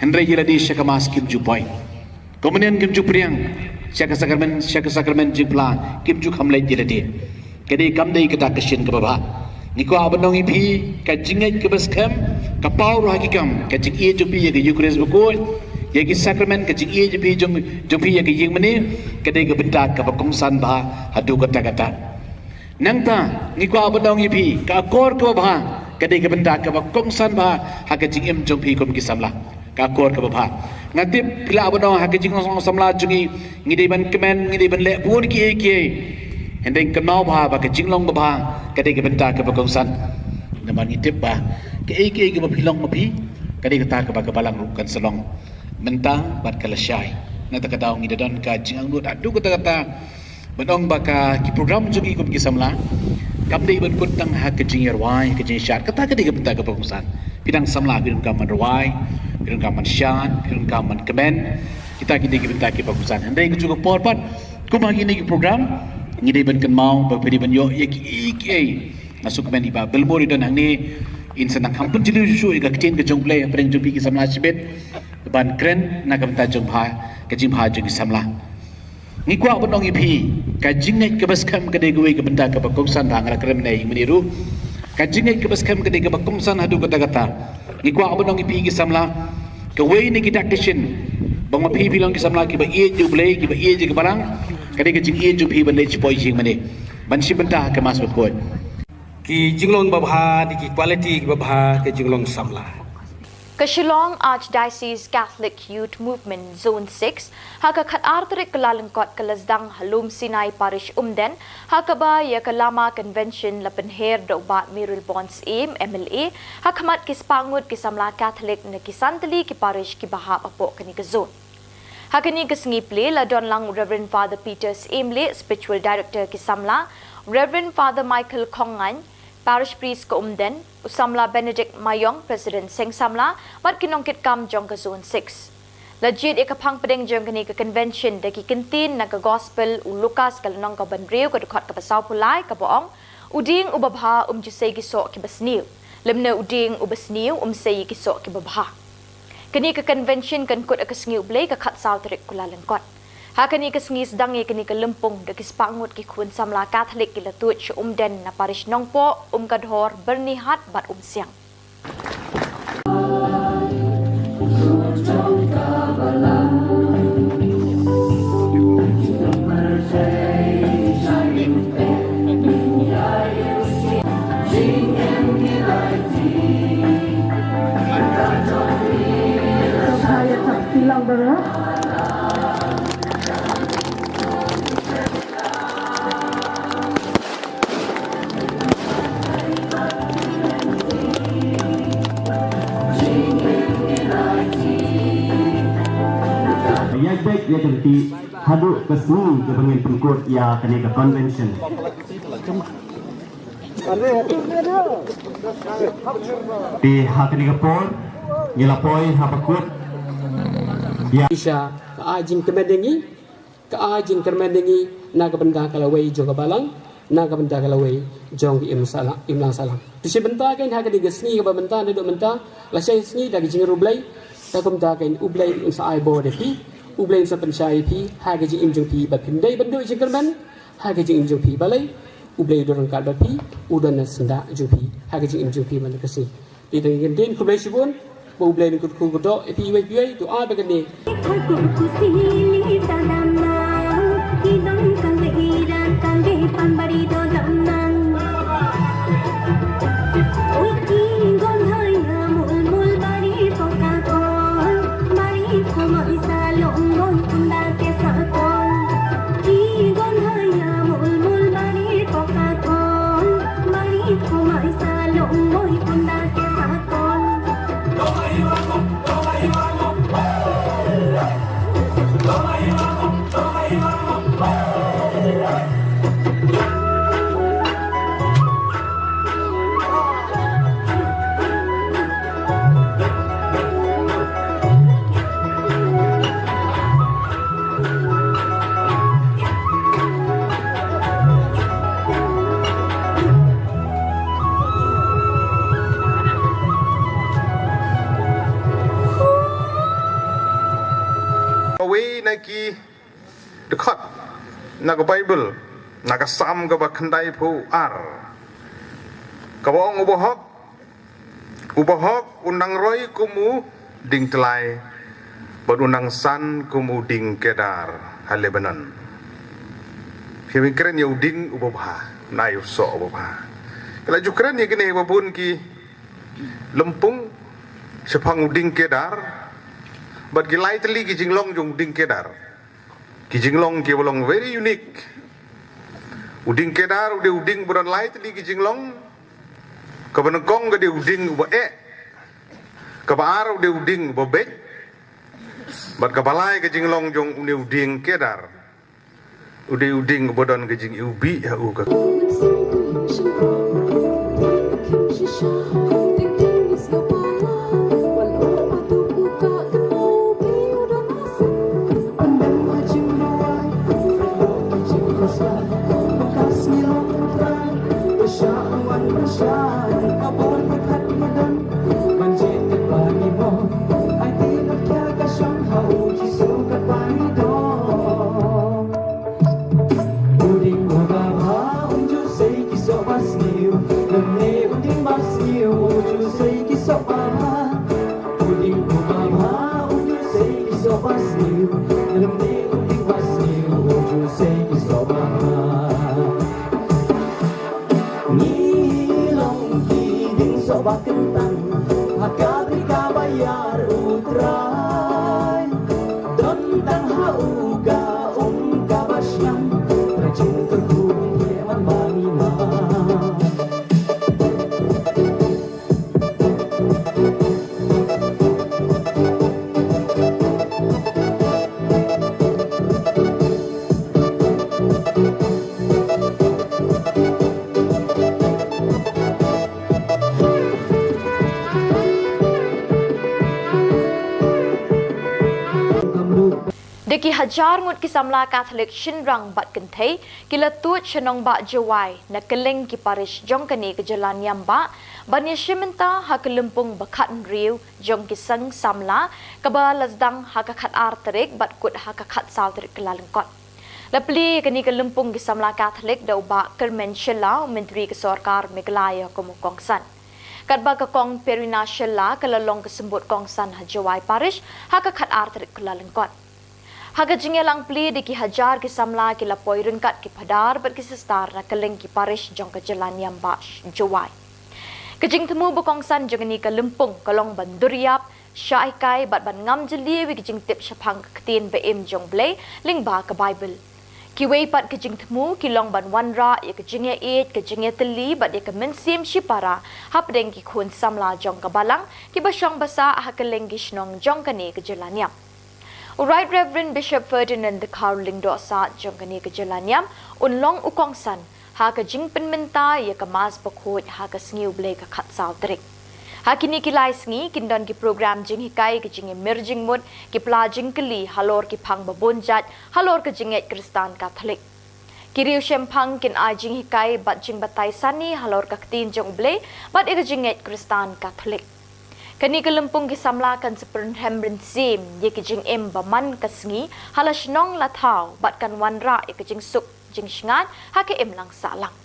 hynrei ïa lade sha ka Mass kim ju poi. Komunion kim ju pdiang, sha ka sakramen, sha ka sakramen jingphla kim ju kham leit ïa lade. Ka dei, kam dei kata ka shin kaba bha. Ngi kwah ban ong ïa phi, ka jingngeit kaba skhem ka paw ruh ha ki kam, ka jingïeit jong phi ïa ka Eucharist bakhuid, ïa ki sakramen, ka jingïeit jong phi jong, jong phi ïa ka ïing mane, ka dei ka bynta kaba kongsan bha haduh katta katta. Nangta ngi kwah ban ong ïa phi, ka akor kaba bha ka dei ka bynta kaba kongsan bha ha ka jingim jong phi kum ki samla. Ka akor kaba bha. Nga tip phi lah ban ong ha ka jinglong samla jong ngi, ngi dei ban kmen, ngi dei ban leh bun kiei kiei. Hynrei kynmaw bha ba ka jinglong babha ka dei ka bynta kaba kongsan. Namar ngi tip ba kaei kaei kaba phi long ma phi, ka dei kata kaba ka Balang ruh kan sa long mynta bad ka lashai. Na kata ka daw ngi da don ka jingangnud haduh katta katta ban ong ba ka, ki program jong ngi kum ki samla kam dei ban kut tang ha ka jingïarwai, ka jingshad. Kata ka dei ka bynta kaba kongsan. Phi dang samla phi donkam ban rwai, phi donkam ban shad, phi donkam ban kmen. Kita ki dei ki bynta kiba kongsan. Hynrei kajuh ka por pat, kum ha kine ki program, ngi dei ban kynmaw ba phi dei ban ïoh ïa kiei kiei. Nga sngewkmen i Bah Bilmur i don hangne, in sa nang kham pynjylliew shuh shuh ïa ka ktien ka jong U Blei hapdeng jong phi ki samla shibit, ban kren na ka bynta jong bha, ka jingbha jong ki samla. Ngi kwah ban ong ïa phi, ka jingngeit kaba skhem ka dei kawei ka bynta kaba kongsan, ba nga la kren mynne ruh. Ka jingngeit kaba skhem ka dei kaba kongsan haduh katta katta. Ngi kwah ban ong ïa phi ki samla, kawei na ki dak ki shin, ba ma phi phi long ki samla kiba ïeit ïa U Blei, kiba ïeit ïa ka Balang, ka dei ka jingïeit jong phi ban leit shapoh ïing mane, ban shim bynta ha ka Mass bakhuid. Ki jinglong babha, ki quality babha, ki jinglong samla. Ka Shillong Archdiocese Catholic Youth Movement Zone six, ha ka khatar tarik Kyllalyngkot ka la sdang ha Lum Sinai Parish Umden, ha kaba ïa ka Lama Convention la pynher da u Bah Mayralborn Syiem, M L A, ha khmat ki spah ngut ki samla Catholic na ki san tylli ki parish kiba hap hapoh kane ka zone. Ha kane ka sngi plie la don lang u Reverend Father Peter Syiemlieh, Spiritual Director ki samla, Reverend Father Michael Khongngaiñ, Parish Priest ka Umden, u samla Benedict Maiong, President Seng Samla, bad ki nongkitkam jong ka Zone six. La jied ïa ka phang pdeng jong kane ka convention da ki kyntien na ka Gospel u Lukas ka lynnong kaba hynriew ka dkhot kaba sawphew lai kaba ong, u dieng uba bha um ju sei ki soh kiba sniew, lymne u dieng uba sniew um sei ki soh kiba bha. Kane ka convention kan kut ha ka sngi U Blei ka khatsaw tarik Kyllalyngkot. Ha kane ka sngi sdang ïa kane ka lympung da ki spah ngut ki khun samla Catholic ki la tuid sha Umden na Parish Nongpoh, Umkadhor, Byrnihat bad Umsiang. Ïa bad ïa ka lynti haduh ka sngi kaba ngin pynkut ïa kane ka convention. Te ha kane ka por ngi la poi ha ba kut ïa. Isha ka ai jingkmen ïa ngi, ka ai jingkyrmen ïa ngi na ka bynta ka lawei jong ka balang, na ka bynta ka lawei jong ka imlang sahlang, imlang sahlang. Te shi bynta kein ha kane ka sngi kaba mynta, naduh mynta lashai sngi da ka jingriewblei. Te kumta kein U Blei un sa ai bor ïa phi, U Blei un sa pynshai ïa phi ha ka jingim jong phi, ba phim dei ban duh jingkyrmen ha ka jingim jong phi. Balei? U Blei u don ryngkat bad phi, u don na syndah jong phi ha ka jingim jong phi man la ka sngi. Te tang ïa kane, khublei shibun, ba U Blei un kyrkhu kyrdoh ïa phi iwei pa iwei. Duwai ba kane. Wei na ki dkhot na ka Baibl, na ka Salm kaba khyndaiphew ar, kaba ong, u bahok, u bahok u nang roi kum u dieng tyllai, bad u nang san kum u dieng kedar ha Lebanon. Phi ïa kren ïa u dieng uba bha, na ïa u soh uba bha. Ka la ju kren ïa kine ba bun ki lympung shaphang u dieng kedar, bad ki lai tylli ki jinglong jong u dieng kedar. Ki jinglong kiba long very unique. U dieng kedar u dei u dieng ba don lai tylli ki jinglong. Kaba nyngkong ka dei u dieng uba eh. Kaba ar u dei u dieng uba beit. Bad kaba lai ka jinglong jong une u dieng kedar, u dei u dieng uba don ka jingiwbih ha u ka. Ngi long ki dieng soh ba kyntang ha ka bri kaba ïar U Trai. Don tang ha u ka um kaba shngaiñ, Trai jingkyrkhu ïa man ba ngi ma. Da ki hajar ngut ki samla Katholik shynrang bad kynthei ki la tuid sha nongbah Jowai na kylleng ki parish jong kane ka jylla niam bah, ban ïashim bynta ha ka lympung ba khathynriew jong ki seng samla, kaba la sdang ha ka khatar tarik bad kut ha ka khatsaw tarik Kyllalyngkot. La plie ïa kane ka lympung ki samla Katholik da u Bah Kyrmen Shylla, u Myntri ka Sorkar Meghalaya kum u kongsan. Katba ka Kong Perina Shylla ka la long ka symbud kongsan ha Jowai Parish ha ka khatar tarik Kyllalyngkot. Ha ka jingïalang plie da ki hajar ki samla ki la poi ryngkat ki phadar bad ki sistar na kylleng ki parish jong ka jylla niam bah Jowai. Ka jingthmu ba kongsan jong kane ka lympung ka long ban dur ïap, shah hikai bad ban ngam jylliew ïa ki jingtip shaphang ka ktien ba im jong U Blei lyngba ka Baibl. Kiwei pat ki jingthmu ki long ban wanrah ïa ka jingïaieit, ka jingïatylli bad ïa ka mynsiem shipara hapdeng ki khun samla jong ka balang kiba shong basa ha kylleng ki shnong jong kane ka jylla niam. U Right Reverend Bishop Ferdinand Dkhar Lyngdoh Saad jong kane ka jylla niam un long u kongsan ha ka jingpynmynta ïa ka Mass Bakhuid ha ka sngi U Blei ka khatsaw tarik. Ha kine ki lai sngi kin don ki program jinghikai, ki jingïamir jingmut, ki pla jingkylli halor ki phang ba bun jait halor ka jingngeit Khristan Katholik. Ki riewshemphang kin ai jinghikai bad jingbatai sani halor ka ktien jong U Blei bad ïa ka jingngeit Khristan Katholik. Kane ka lympung ki samla kan sa pynrhem rynsim ïa ki jingim ba man ka sngi ha la shnong la thaw bad kan wanrah ïa ka jingsuk jingshngaiñ ha ka imlang sahlang.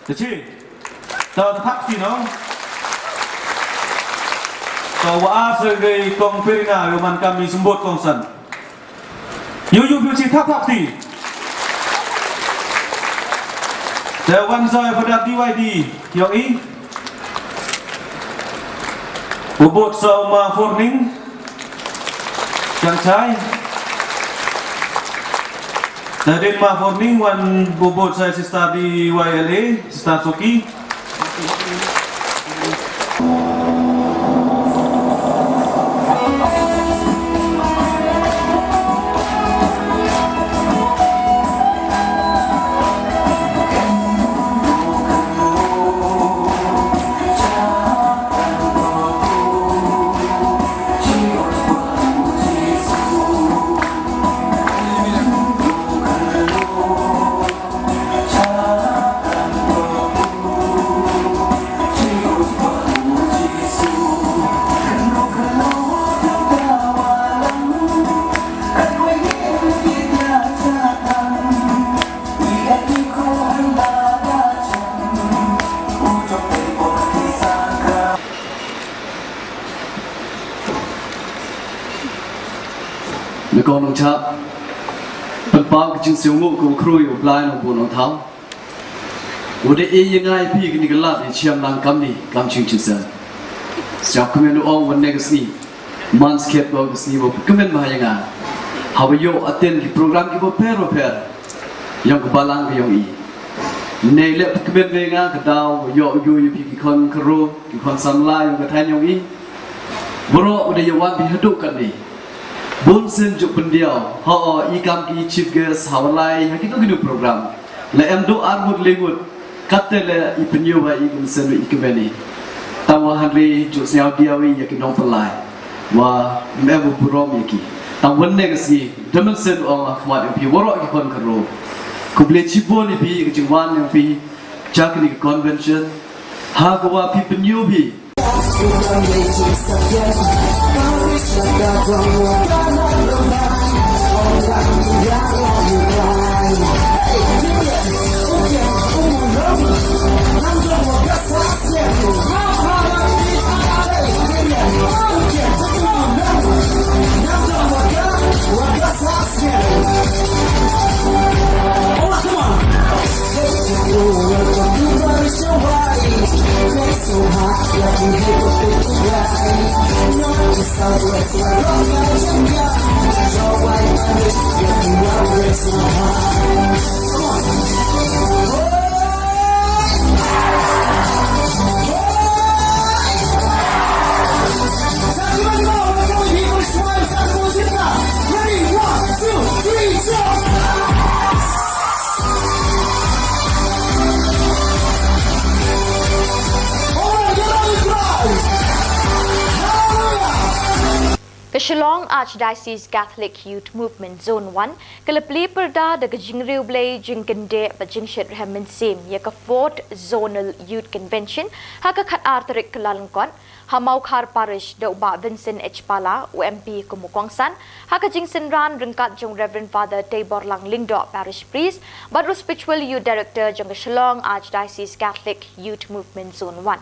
Te chi. Te thap ti no. Te wa ar sa dei Kong Perina, ïa man kam i symbud kongsan. Ïu ïu ïu chi thap thap ti. Te wan sa ïa Father D Y D ïong i. U bud sa u Ma Forning. Chang chai. Te dei Ma Forning wan u bud sa Sister D Y L A, Sister Soki. Ngi kong nongchap, pynpaw ka jingsngewnguh ka u khrui u Blai Nongbun Nongthaw. U da ai ïa ngi phi kane ka lad ïa ka shiang lang kamni kam jingshit. Sngewkmen u ong wan ne ka sngi, man skhem ko ka sngi ba kmen ba ha ïa nga. Haba ïoh attend ki program kiba pher ba pher jong ka balang ka jong i. Ne leh kmen ba ïa nga ka daw ïoh ïoh ïa phi ki khon karo, ki khon samla jong ka thaiñ jong i. Baroh u da ïa wan phi haduh katni. Bun sien ju pyndiaw, ho, i kam ki chief guest, ha walai, ha kito kito program. La em duh ar ngut le ngut, katte le i pynïoh ba i kum sien i kmen i. Tang wa hynrei ju sngewdiaw i ïa ki nongpynlait. Wa em u burom ïa ki. Tang wan ne ka sngi, da mynsiem ong ha khmat ïa phi waroh ki khon karo. Khublei chibun ïa phi, ka jingwan ïa phi, cha kane ka convention. Ha ka wa phi pynïoh phi. Ka Shillong Archdiocese Catholic Youth Movement Zone one ka la plie pyrda da ka jingriewblei, jingkyndit bad jingshitrhem mynsiem ïa ka Fourth Zonal Youth Convention ha ka khatar tarik Kyllalyngkot ha Mawkhar Parish da u Bah Vincent H Pala, u M P kum u kongsan, ha ka jingsynran ryngkat jong Reverend Father Teiborlang Lyngdoh, Parish Priest bad u Spiritual Youth Director jong ka Shillong Archdiocese Catholic Youth Movement Zone one.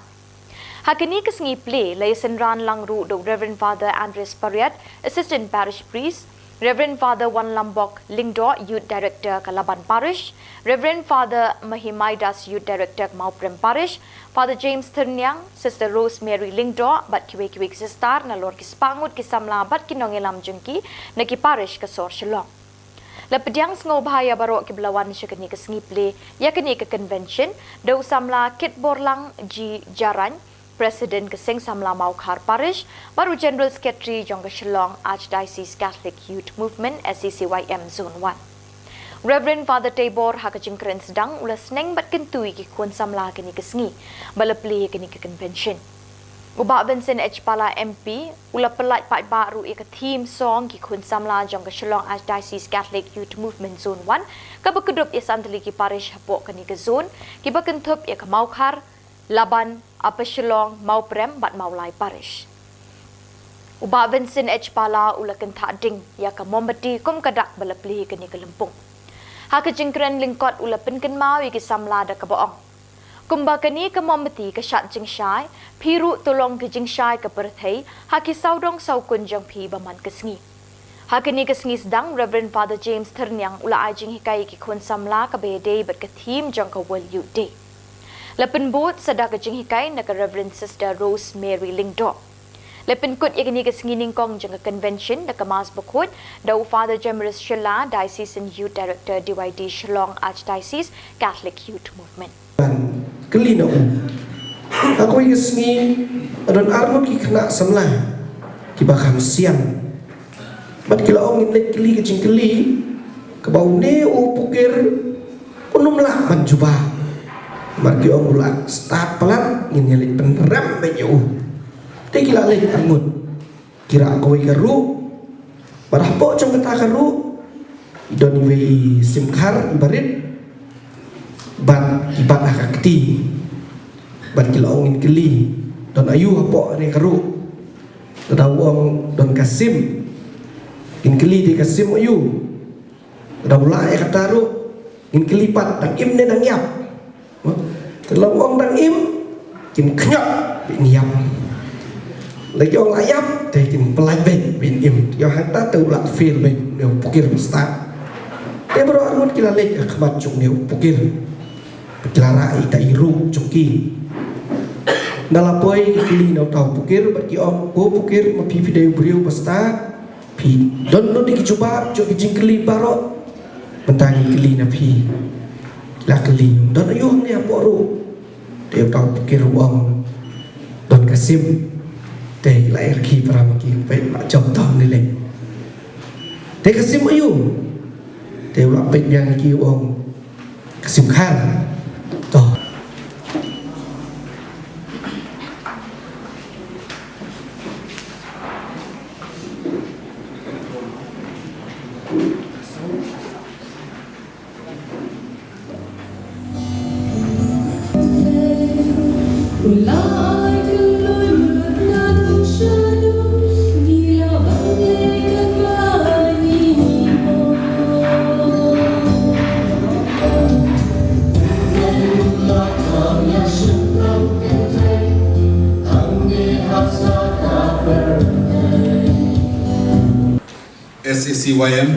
Ha kane ka sngi plie la ïa synran lang ruh da u Reverend Father Andres Pariat, Assistant Parish Priest, Reverend Father Wanlambok Lyngdoh, Youth Director ka Laban Parish, Reverend Father Mahimaidas, Youth Director ka Mawprem Parish, Father James Thyrniang, Sister Rosemary Lyngdoh bad kiwei kiwei ki sister nalor ki spah ngut ki samla bad ki nongïalam jong ki na ki parish ka sor Shillong. La pdiang sngewbha ïa baroh kiba la wan sha kane ka sngi plie ïa kane ka convention da u samla Kitborlang G Jarain, President ka Seng Samla Mawkhar Parish, bad u General Secretary jong ka Shillong Archdiocese Catholic Youth Movement, S C C Y M Zone one. Reverend Father Teibor ha ka jingkren sdang u la sneng bad kyntu ïa ki khun samla kane ka sngi ba la plie ïa kane ka convention. U Bah Vincent H Pala M P u la pyllait paidbah ruh ïa ka theme song ki khun samla jong ka Shillong Archdiocese Catholic Youth Movement Zone one kaba kdup ïa san tylli ki parish hapoh kane ka zone kiba kynthup ïa ka Mawkhar, Laban, Upper Shillong, Mawprem bad Mawlai Parish. U Bah Vincent H Pala u la kynthah ding ïa ka mombati kum ka dak ba la plie ïa kane ka lympung. Ha ka jingkren lyngkot u la pynkynmaw ïa ki samla da kaba ong, kumba kane ka mombati ka shad jingshai, phi ruh to long ki jingshai ka pyrthei ha ki sawdong sawkun jong phi ba man ka sngi. Ha kane ka sngi sdang, Reverend Father James Thyrniang u la ai jinghikai ïa ki khun samla kaba ïadei bad ka theme jong ka World Youth Day. La pynbud sa da ka jinghikai na ka Reverend Sister Rosemary Lyngdoh. La pynkut ïa kane ka sngi nyngkong jong ka convention da ka Mass Bakhuid da u Father Jemrus Shylla, Diocesan Youth Director D Y D Shillong Archdiocese Catholic Youth Movement. Ban kylli na u, ha kawei ka sngi ka don ar ngut ki khynnah samla kiba kham sian. Bad ki la ong ngin leit kylli ka jingkylli kaba une u pukir un ym lah ban jubab. Namar ki ong u la stad palat, ngin ïa leit pynrem beit ïa u. Te ki la leit ar ngut. Ki rah kawei ka ruh. Bad hapoh jong kata ka ruh i don iwei i sim khar iba rit. Bad i bat ha ka kti. Bad ki la ong ngin kylli, don aïu hapoh kane ka ruh? Te da u ong don ka sim. Ngin kylli te ka sim aïu? Te da u lah ïa kata ruh, ngin kylli pat dang im ne dang ïap? Te la u ong dang im, kin khñiot ba in ïap. La ki ong la ïap, Te kin pyllait beit, beit im. Ïoh hangta te u la fail beit, ne u pukir ba stad. Te baroh arngut ki la leit ha khmat jong ne u pukir. Ki la rah ïa ita i ruh jong ki. Nda la poi ki kylli na uta u pukir, bad ki ong, "Ko pukir, ma phi phi dei u briew ba stad? Phi don noh de ki jubab jong ki jingkylli baroh? Mynta ngin kylli na phi." Ki la kylli, "Don aïu hangne hapoh ruh?" Te uta u pukir u ong, "Don ka sim." Te la ïarkhie para ma ki, peit ma jam tang ne leh. "Te ka sim aïu?" Te u la peit biang ïa ki u ong, "Ka sim khar." To. S A C Y M.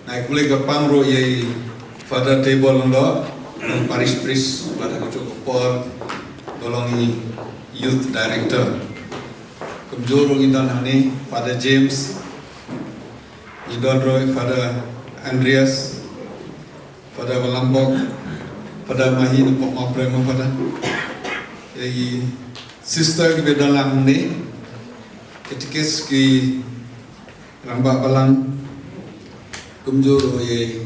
Nga ai khublei kyrpang ruh ïa i Father Teibor Lyngdoh, parish priest, bad ha kajuh ka por ba long i youth director. Kumjuh ruh ngi don hangne Father James, ngi don ruh Father Andreas, Father Walambok, Father Mahi, na pok ma prema Father. Ïa i sister kiba don lang hangne, katekis ki Rangbah Balang, kumjuh ruh ïa i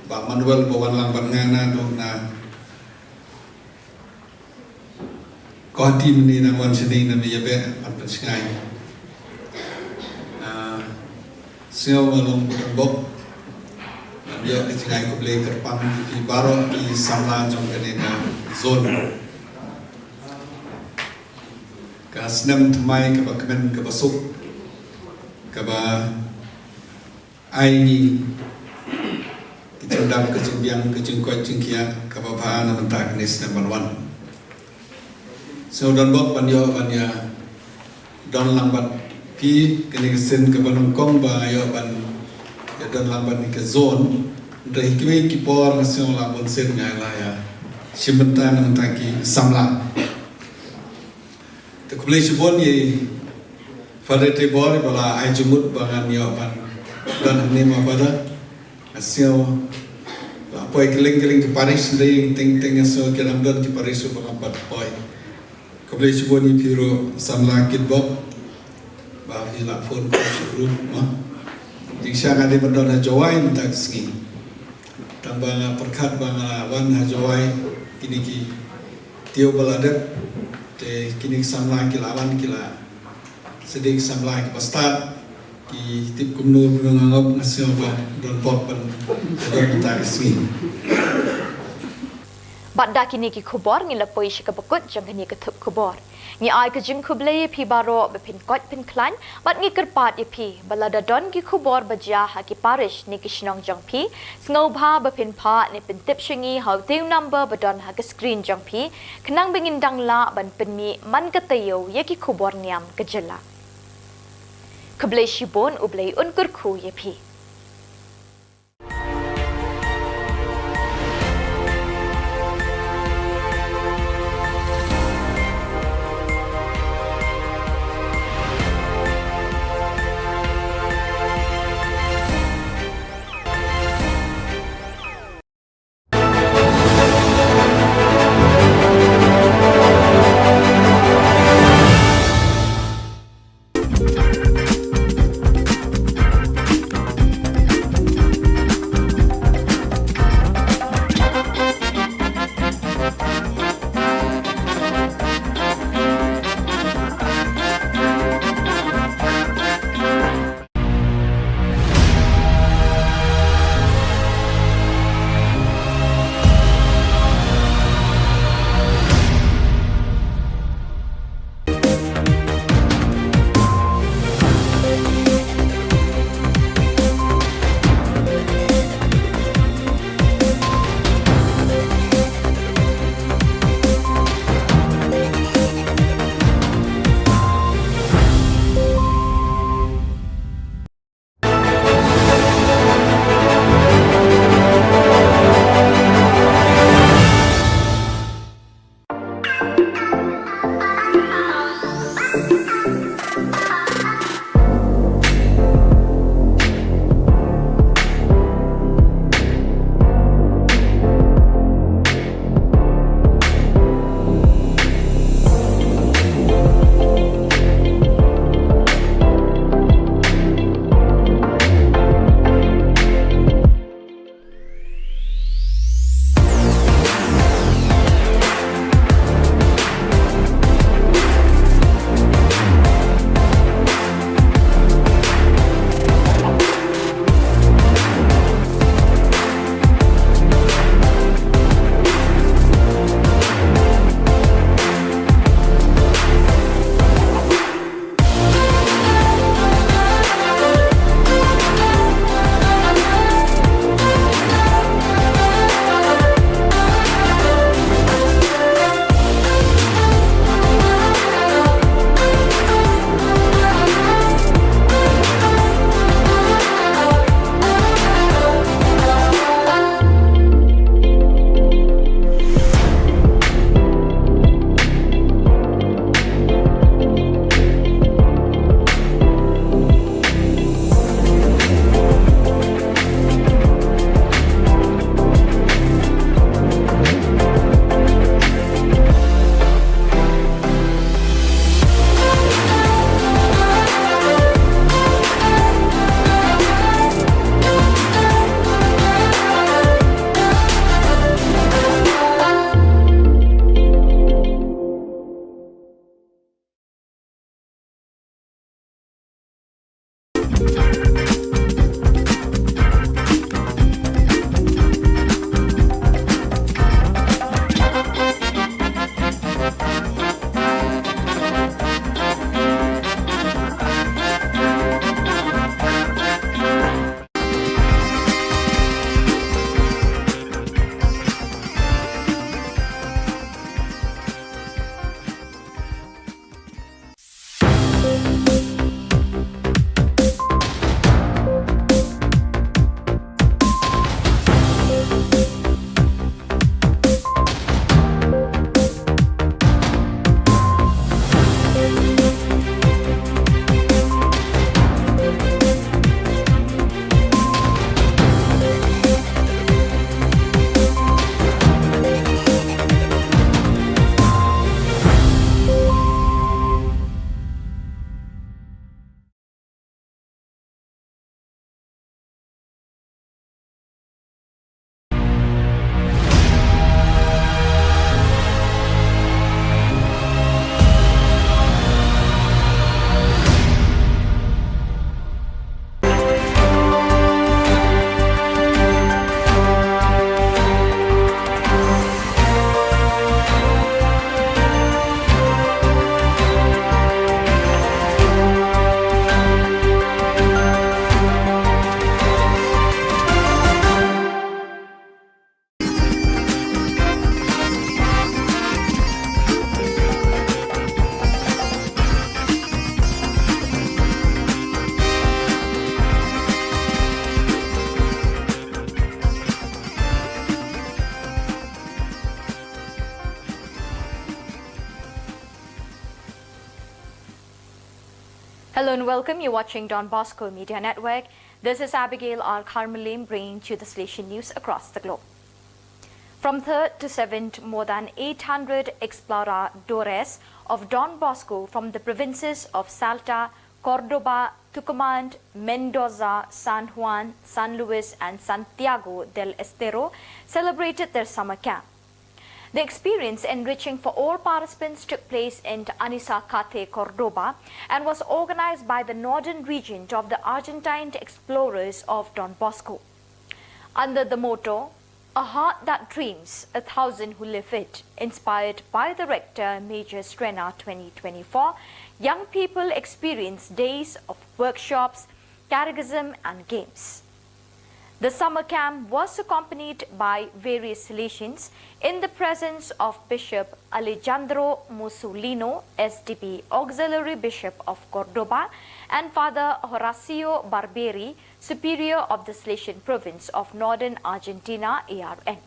Bah Manuel ba wan lang bad nga naduh na Guwahati mynne, nang wan shane na Mawbeh ban pynshngaiñ. Nga sngew nga long ba donbok ban ïoh ka jingai khublei kyrpang ïa phi baroh ki samla jong kane ka zone. Ka snem thymmai kaba kmen kaba suk, kaba ai ngi ka jingdap, ka jingbiang, ka jingkoit jingkhiah kaba bha na mynta kane snem ban wan. Sngew donbok ban ïoh ban ïa don lang bad phi kane ka sien kaba nyngkong ba nga ïoh ban ïa don lang bad kane ka zone. Hynrei ha kiwei ki por nga sngew la bun sien nga la ïa shim bynta na bynta ki samla. Te khublei shibun ïa i Father Teibor ba la ai jingmut ba ngan ïoh ban don hangne ma Father. Nga sngew la poi kylleng kylleng ki parish, hynrei teng teng nga sngew ki dang don ki parish ruh ba ngam pat poi. Khublei shibun ïa phi ruh samla kitbok ba phi la phone call shuh ruh ma. Jingshisha nga dei ban don ha Jowai mynta ka sngi. Tang ba nga pyrkhat ba nga wan ha Jowai, kine ki taïew ba la dep, te kine ki samla ki la wan, ki la sdang, ki samla kiba stad, ki tip kumno kumno nga ngop, nga sngew ba donbok ban don mynta ka sngi. Bad da kine ki khubor ngi la poi sha kaba kut jong kane ka thup khubor. Ngi ai ka jingkhublei ïa phi baroh ba phin koit phin khlaiñ, bad ngi kyrpad ïa phi ba lada don ki khubor ba jia ha ki parish ne ki shnong jong phi, sngewbha ba phin phah ne pyntip sha ngi ha utei u number ba don ha ka screen jong phi, khnang ba ngin dang lah ban pynmih man ka taïew ïa ki khubor niam ka jylla. Khublei shibun, U Blei un kyrkhu ïa phi. Hello and welcome. You're watching Don Bosco Media Network. This is Abigail R. Carmelim bringing to you the Salesian news across the globe. From third to seventh, more than eight hundred exploradores of Don Bosco from the provinces of Salta, Cordoba, Tucumán, Mendoza, San Juan, San Luis, and Santiago del Estero celebrated their summer camp. The experience, enriching for all participants, took place in Anisacate, Cordoba, and was organized by the Northern Region of the Argentine Explorers of Don Bosco. Under the motto, "A heart that dreams, a thousand who live it," inspired by the rector, Mayor Strenna twenty twenty-four, young people experienced days of workshops, catechism, and games. The summer camp was accompanied by various Salesians in the presence of Bishop Alejandro Musolino, S D B Auxiliary Bishop of Cordoba, and Father Horacio Barberi, Superior of the Salesian Province of Northern Argentina, A R N.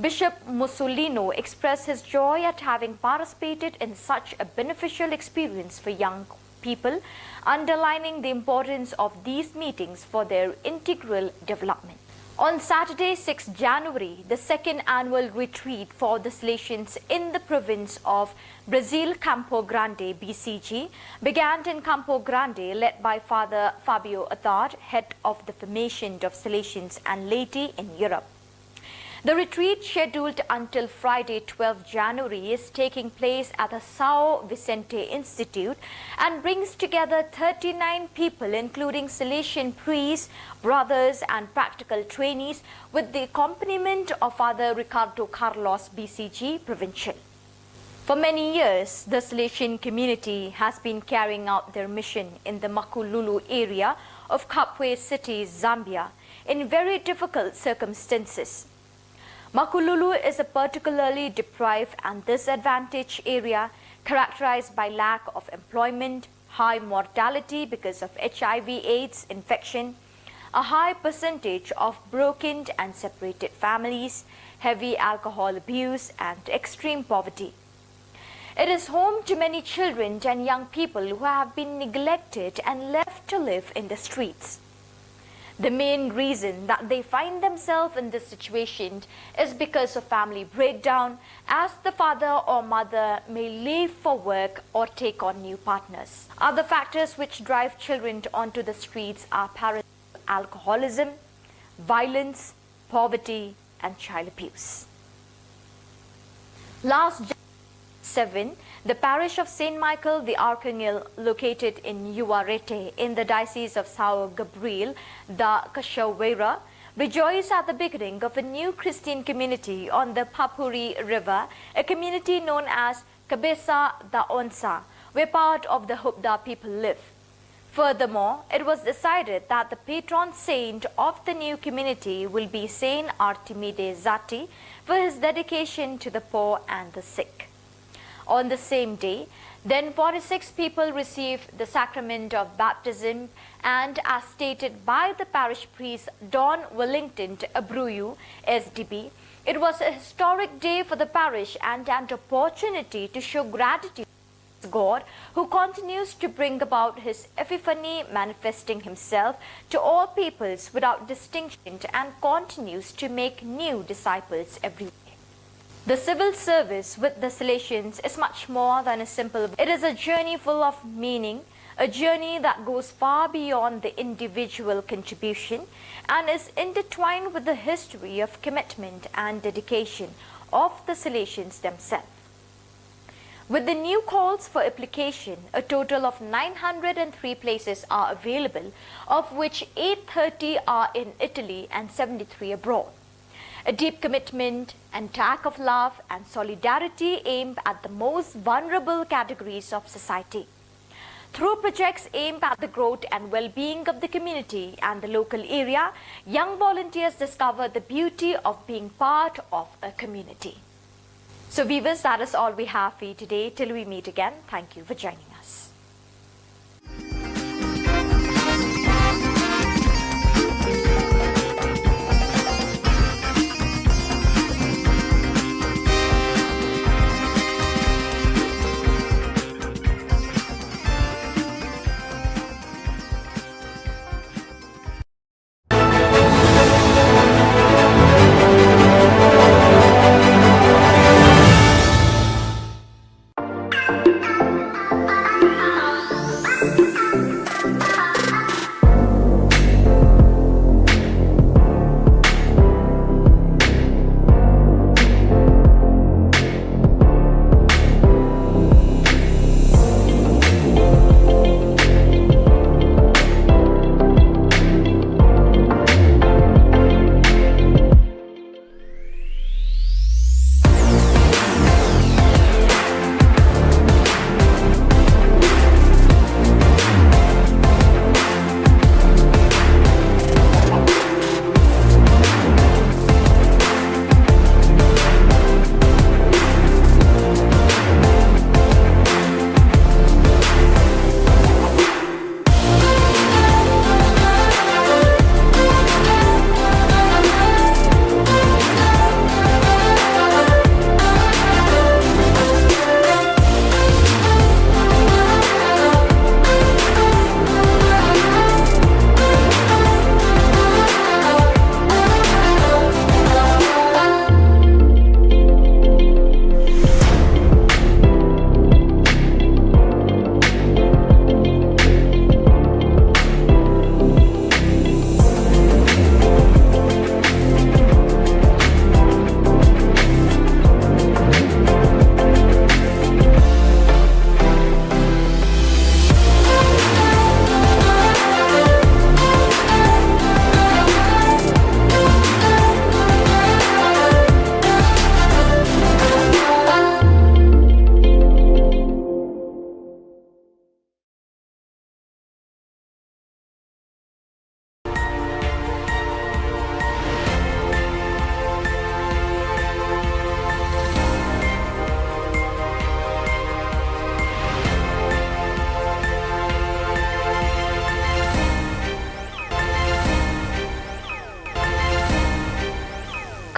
Bishop Musolino expressed his joy at having participated in such a beneficial experience for young people, underlining the importance of these meetings for their integral development. On Saturday, sixth January, the second annual retreat for the Salesians in the province of Brazil, Campo Grande, B C G, began in Campo Grande, led by Father Fabio Attard, head of the Formation of Salesians and Laity in Europe. The retreat, scheduled until Friday, twelfth January, is taking place at the São Vicente Institute and brings together thirty-nine people, including Salesian priests, brothers, and practical trainees, with the accompaniment of Father Ricardo Carlos, B C G Provincial. For many years, the Salesian community has been carrying out their mission in the Makululu area of Kabwe City, Zambia, in very difficult circumstances. Makululu is a particularly deprived and disadvantaged area characterized by lack of employment, high mortality because of H I V AIDS infection, a high percentage of broken and separated families, heavy alcohol abuse, and extreme poverty. It is home to many children and young people who have been neglected and left to live in the streets. The main reason that they find themselves in this situation is because of family breakdown, as the father or mother may leave for work or take on new partners. Other factors which drive children onto the streets are parental alcoholism, violence, poverty, and child abuse. Last Jan-, Seven, the parish of Saint Michael the Archangel, located in Yuwarete in the Diocese of Sao Gabriel da Cachoeira, rejoiced at the beginning of a new Christian community on the Papuri River, a community known as Cabeça da Onça, where part of the Hubda people live. Furthermore, it was decided that the patron saint of the new community will be Saint Artimide Zati for his dedication to the poor and the sick. On the same day, then forty-six people received the sacrament of baptism, and as stated by the parish priest Don Wellington Abruyu, S D B, it was a historic day for the parish and an opportunity to show gratitude God, who continues to bring about his epiphany, manifesting himself to all peoples without distinction, and continues to make new disciples every day. The civil service with the Salesians is much more than a simple, it is a journey full of meaning, a journey that goes far beyond the individual contribution and is intertwined with the history of commitment and dedication of the Salesians themselves. With the new calls for application, a total of nine hundred and three places are available, of which eight thirty are in Italy and seventy-three abroad. A deep commitment and tag of love and solidarity aimed at the most vulnerable categories of society. Through projects aimed at the growth and well-being of the community and the local area, young volunteers discover the beauty of being part of a community. So viewers, that is all we have for you today. Till we meet again, thank you for joining us.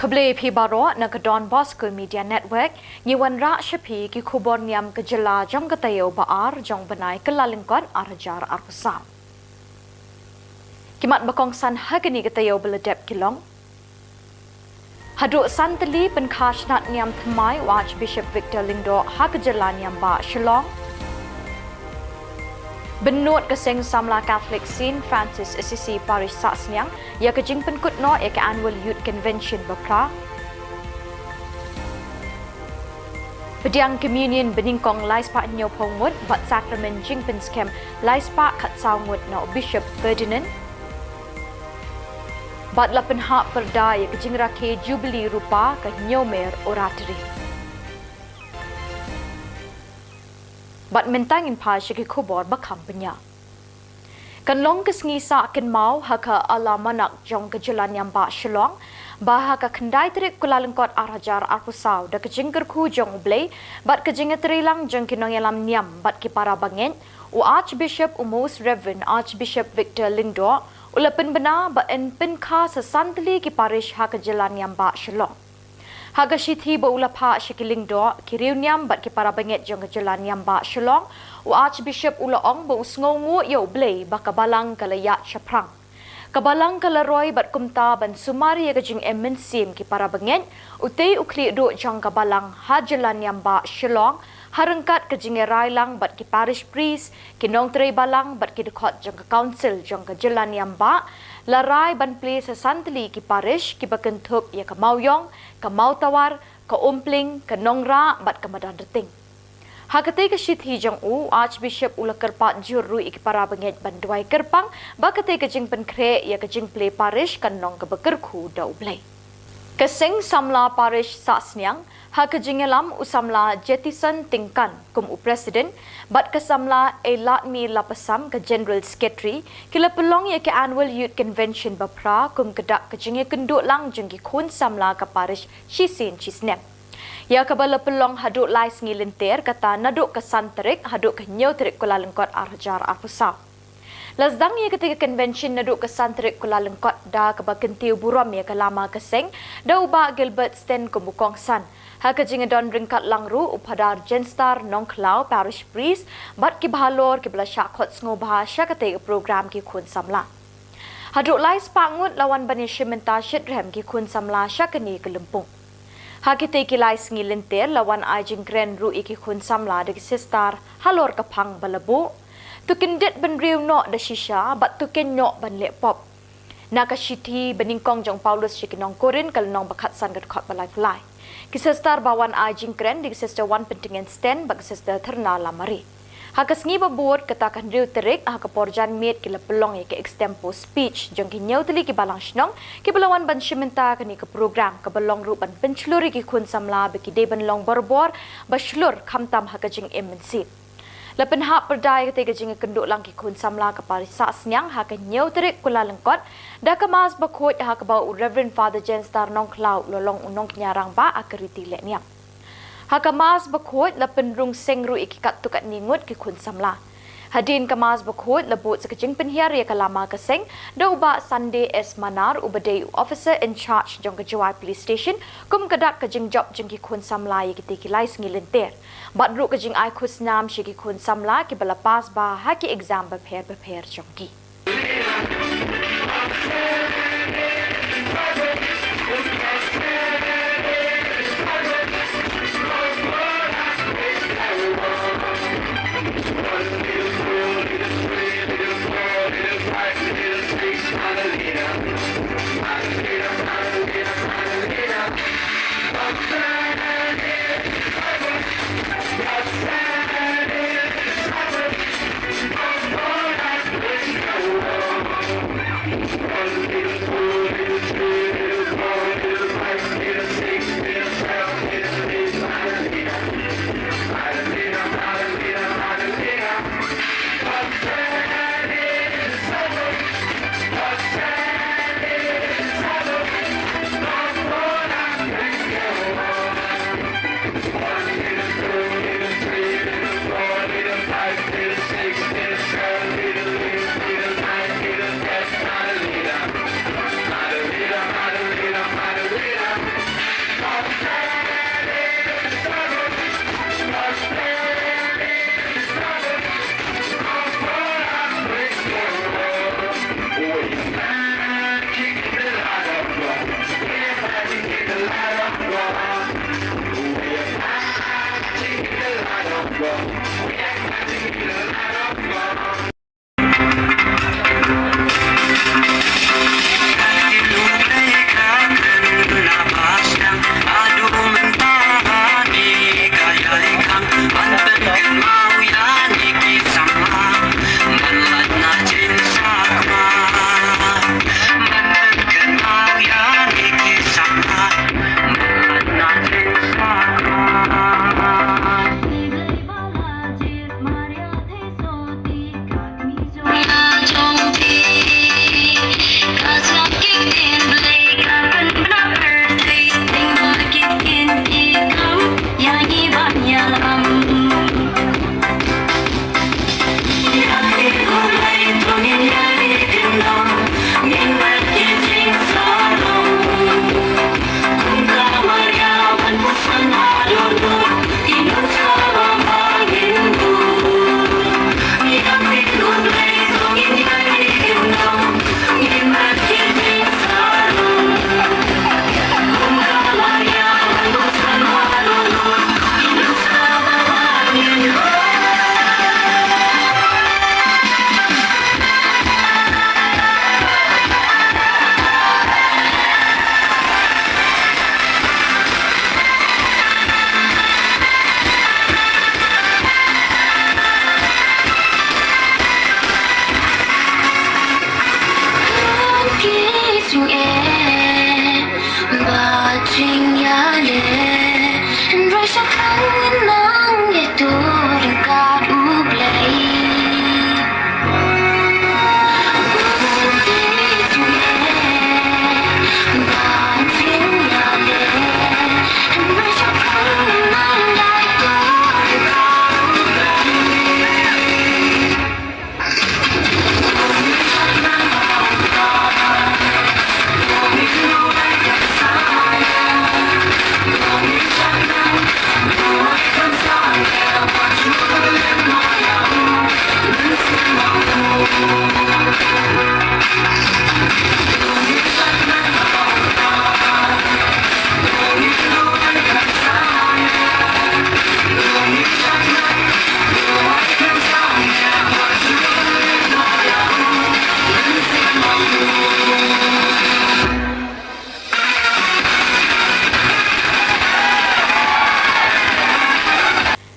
Khublei phi baroh na ka Don Bosco Media Network, ngi wanrah sha phi ki khubor niam ka jylla jong ka taïew ba ar jong u bnai Kyllalyngkot ar hajar arphew saw. Ki mat ba kongsan ha kane ka taïew ba la dep ki long: Haduh san tylli pynkha shnat niam thymmai u Archbishop Victor Lyngdoh ha ka jylla niam bah Shillong. Bynnud ka seng samla Catholic Saint Francis Assisi Parish Sahsniang ïa ka jingpynkut noh ïa ka Annual Youth Convention ba phra. Pdiang Communion banyngkong lai spah hynñiewphew ngut bad Sakramen jingpynskhem lai spah khatsaw ngut na u Bishop Ferdinand. Bad la pynhap pyrda ïa ka jingrakhe Jubilee Rupa ka Hynñiewmer Oratory. Bad mynta ngin phai sha ki khubor ba kham bniah. Kan long ka sngi sah kynmaw ha ka Alamanak jong ka Jylla Niam Bah Shillong, ba ha ka khyndai tarik Kyllalyngkot ar hajar arphew saw da ka jingkyrkhu jong U Blei bad ka jingïatreilang jong ki nongïalam niam bad ki para bangeit, u Archbishop, u Most Reverend Archbishop Victor Lyngdoh, u la pynbna ba yn pynkha sa san tylli ki parish ha ka Jylla Niam Bah Shillong. Ha ka shithi ba u la phah sha ki lyngdoh, ki riewniam bad ki para bangeit jong ka Jylla Niam Bah Shillong, u Archbishop u la ong ba u sngewnguh ïa U Blei ba ka Balang ka la ïaid shaphrang. Ka Balang ka la roi bad kumta ban sumar ïa ka jingim mynsiem ki para bangeit, utei u khlieh duh jong ka Balang ha Jylla Niam Bah Shillong, ha ryngkat ka jingïarai lang bad ki parish priest, ki nongtrei balang bad ki dkhot jong ka Council jong ka Jylla Niam Bah, la rai ban plie sa san tylli ki parish kiba kynthup ïa ka Mawïong, ka Mawtawar, ka Umpling, ka Nongrah bad ka Madanrting. Ha katei ka shithi jong u, Archbishop u la kyrpad jur ruh ïa ki para bangeit ban duwai kyrpang ba katei ka jingpynkhreh ïa ka jingplie parish kan long kaba kyrkhu da U Blei. Ka Seng Samla Parish Sahsniang, ha ka jingïalam u Samla Jetison Tyngkan kum u President bad ka Samla Eiladmi Lapasam ka General Secretary, ki la pynlong ïa ka Annual Youth Convention ba phra kum ka dak ka jingïakynduh lang jong ki khun samla ka parish shisien shisnem, ïa kaba la pynlong haduh lai sngi lynter, kata naduh ka san tarik haduh ka hynñiew tarik Kyllalyngkot ar hajar arphew saw. La sdang ïa katei ka convention naduh ka san tarik Kyllalyngkot da kaba kyntiew burom ïa ka lama ka seng da u Bah Gilbert Sten kum u kongsan. Ha ka jingdon ryngkat lang ruh u Phadar Jenstar Nongkhlaw, Parish Priest, bad kiba halor kiba la shah khot sngewbha sha katei ka program ki khun samla. Haduh lai spah ngut la wan ban ïashim bynta shitrhem ki khun samla sha kane ka lympung. Ha kitei ki lai sngi lynter la wan ai jingkren ruh ïa ki khun samla da ki sister halor ka phang ba la buh: To kyndit bynriew noh da shisha bad to kynnoh ban leh pop. Na ka shithi banyngkong jong u Paulus sha ki nong Korinth ka lynnong ba khatsan ka dkhot ba laiphew lai. Ki sister ba wan ai jingkren dei ki Sister Wanpyntngen Sten bad ki Sister Therna Lamare. Ha ka sngi ba bud, kata ka hynriew tarik, ha ka por janmiet ki la pynlong ïa ka extempore speech jong ki hynñiew tylli ki balang shnong kiba la wan ban shim bynta kane ka program, kaba long ruh ban pynshlur ïa ki khun samla ba ki dei ban long barabor ba shlur khamtam ha ka jingim mynsiem. La pynhap pyrda ïa katei ka jingïakynduh lang ki khun samla ka Parish Sahsniang ha ka hynñiew tarik Kyllalyngkot da ka Mass bakhuid ha kaba u Reverend Father Jenstar Nongkhlaw u la long u nongkñia rangbah ha ka riti lehniam. Ha ka Mass bakhuid la pynrung seng ruh ïa ki katto katne ngut ki khun samla. Hadien ka Mass bakhuid la bud sa ka jingpynhiar ïa ka lama ka seng da u Bah Sunday S Manar uba dei u Officer in Charge jong ka Jowai Police Station kum ka dak ka jingjop jong ki khun samla ïa kitei ki lai sngi lynter. Bad ruh ka jingai khusnam sha ki khun samla kiba la pass bha ha ki exam bapher bapher jong ki. Jingeh bad jingïaleh, hynrei shakhang nang ïa to ryngkat U Blei. Jingeh bad jingïaleh, hynrei shakhang nang ïa to ryngkat U Blei.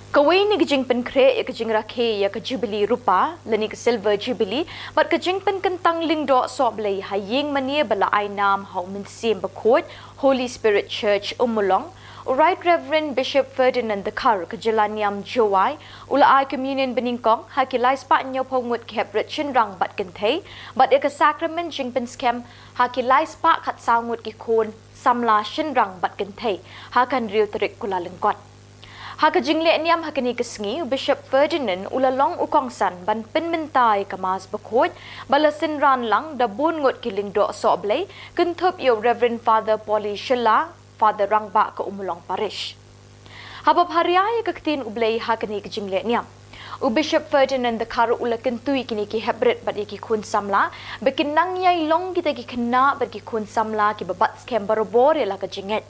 Kawei na ki jingpynkhreh ïa ka jingrakhe ïa ka Jubilee Rupa lane ka Silver Jubilee bad ka jingpynkyntang lyngdoh sohblei ha ïing mane ba la ai nam ha U Mynsiem Bakhuid, Holy Spirit Church, Ummulong, U Right Reverend Bishop Ferdinand Dkhar ka jylla niam Jowai u la ai communion banyngkong ha ki laispah hynñiewphew ngut ki heprit shynrang bad kynthei bad ïa ka sakramen jingpynskhem ha ki laispah khatsaw ngut ki khun samla shynrang bad kynthei ha ka hynriew tarik Kyllalyngkot. Ha ka jingleh niam ha kane ka sngi, u Bishop Ferdinand u la long u kongsan ban pynmynta ïa ka Mass Bakhuid ba la synran lang da bun ngut ki lyngdoh sohblei, kynthup ïa u Reverend Father Polly Shylla, Father Rangbah ka Ummulong Parish. Haba pharia ïa ka ktien U Blei ha kane ka jingleh niam, u Bishop Ferdinand Dkhar u la kyntu ïa kine ki heprit bad ïa ki khun samla ba kin nang ïai long kita ki khynnah bad ki khun samla kiba bat skhem barabor ïa la ka jingngeit,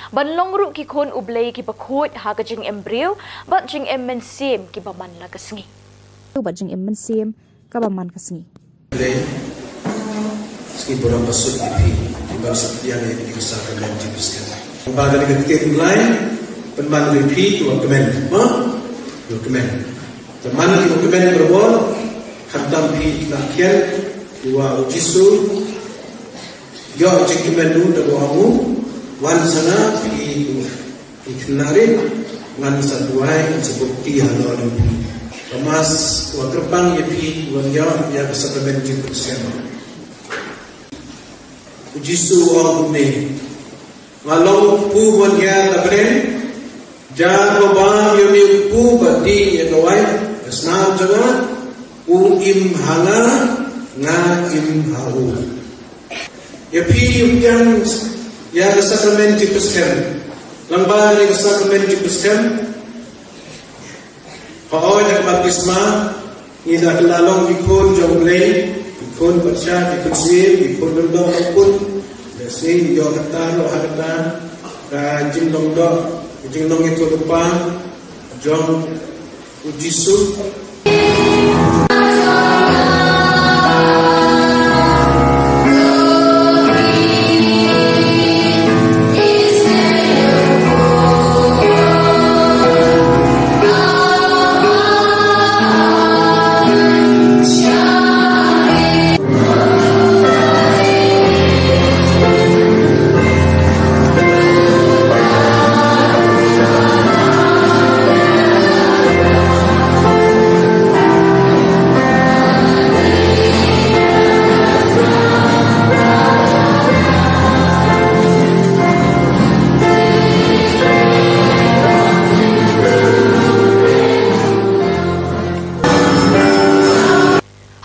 ban long ruh ki khun U Blei kiba khuid ha ka jingim briew bad jingim mynsiem kiba man la ka sngi. Bad jingim mynsiem kaba man ka sngi. Blei, sngi burom ba suk ïa phi, phi ban suk ïa ngi ïa ka sakramen jingpynskhem. Ba ka dei ka ktien Blei, pynban ïa phi ki wa kmen, ha? Ki wa kmen. Te man ki wa kmen barabor, khamtam phi ki la khian, ki wa u Jisu, ïoh jingkmen u da ba ong u, wan sa nga phi ki wa. Ki khynnah rit, ngan sa duwai, ngan sa bukti halor jong phi. Ka Mass wa kyrpang ïa phi, wan ïa, ïa ka sakramen jingpynskhem. U Jisu u ong kumne, nga long u kpu ban ïa ka bneng, jar ba bam ïa une u kpu ba dih ïa ka wai, ka snam jong nga, u im ha nga, nga im ha u. Ïa phi ïa pdiang ïa ka sakramen jingpynskhem. Lyngba kane ka sakramen jingpynskhem, hooid ha ka baptisma, ngi la kylla long ki khun jong U Blei, ki khun patsha, ki khun syiem, ki khun lyngdoh, ki khun. Lehse ngi ïoh kata ruh ha kata ka jinglong doh, ka jinglong ïathuhlypa jong U Jisu.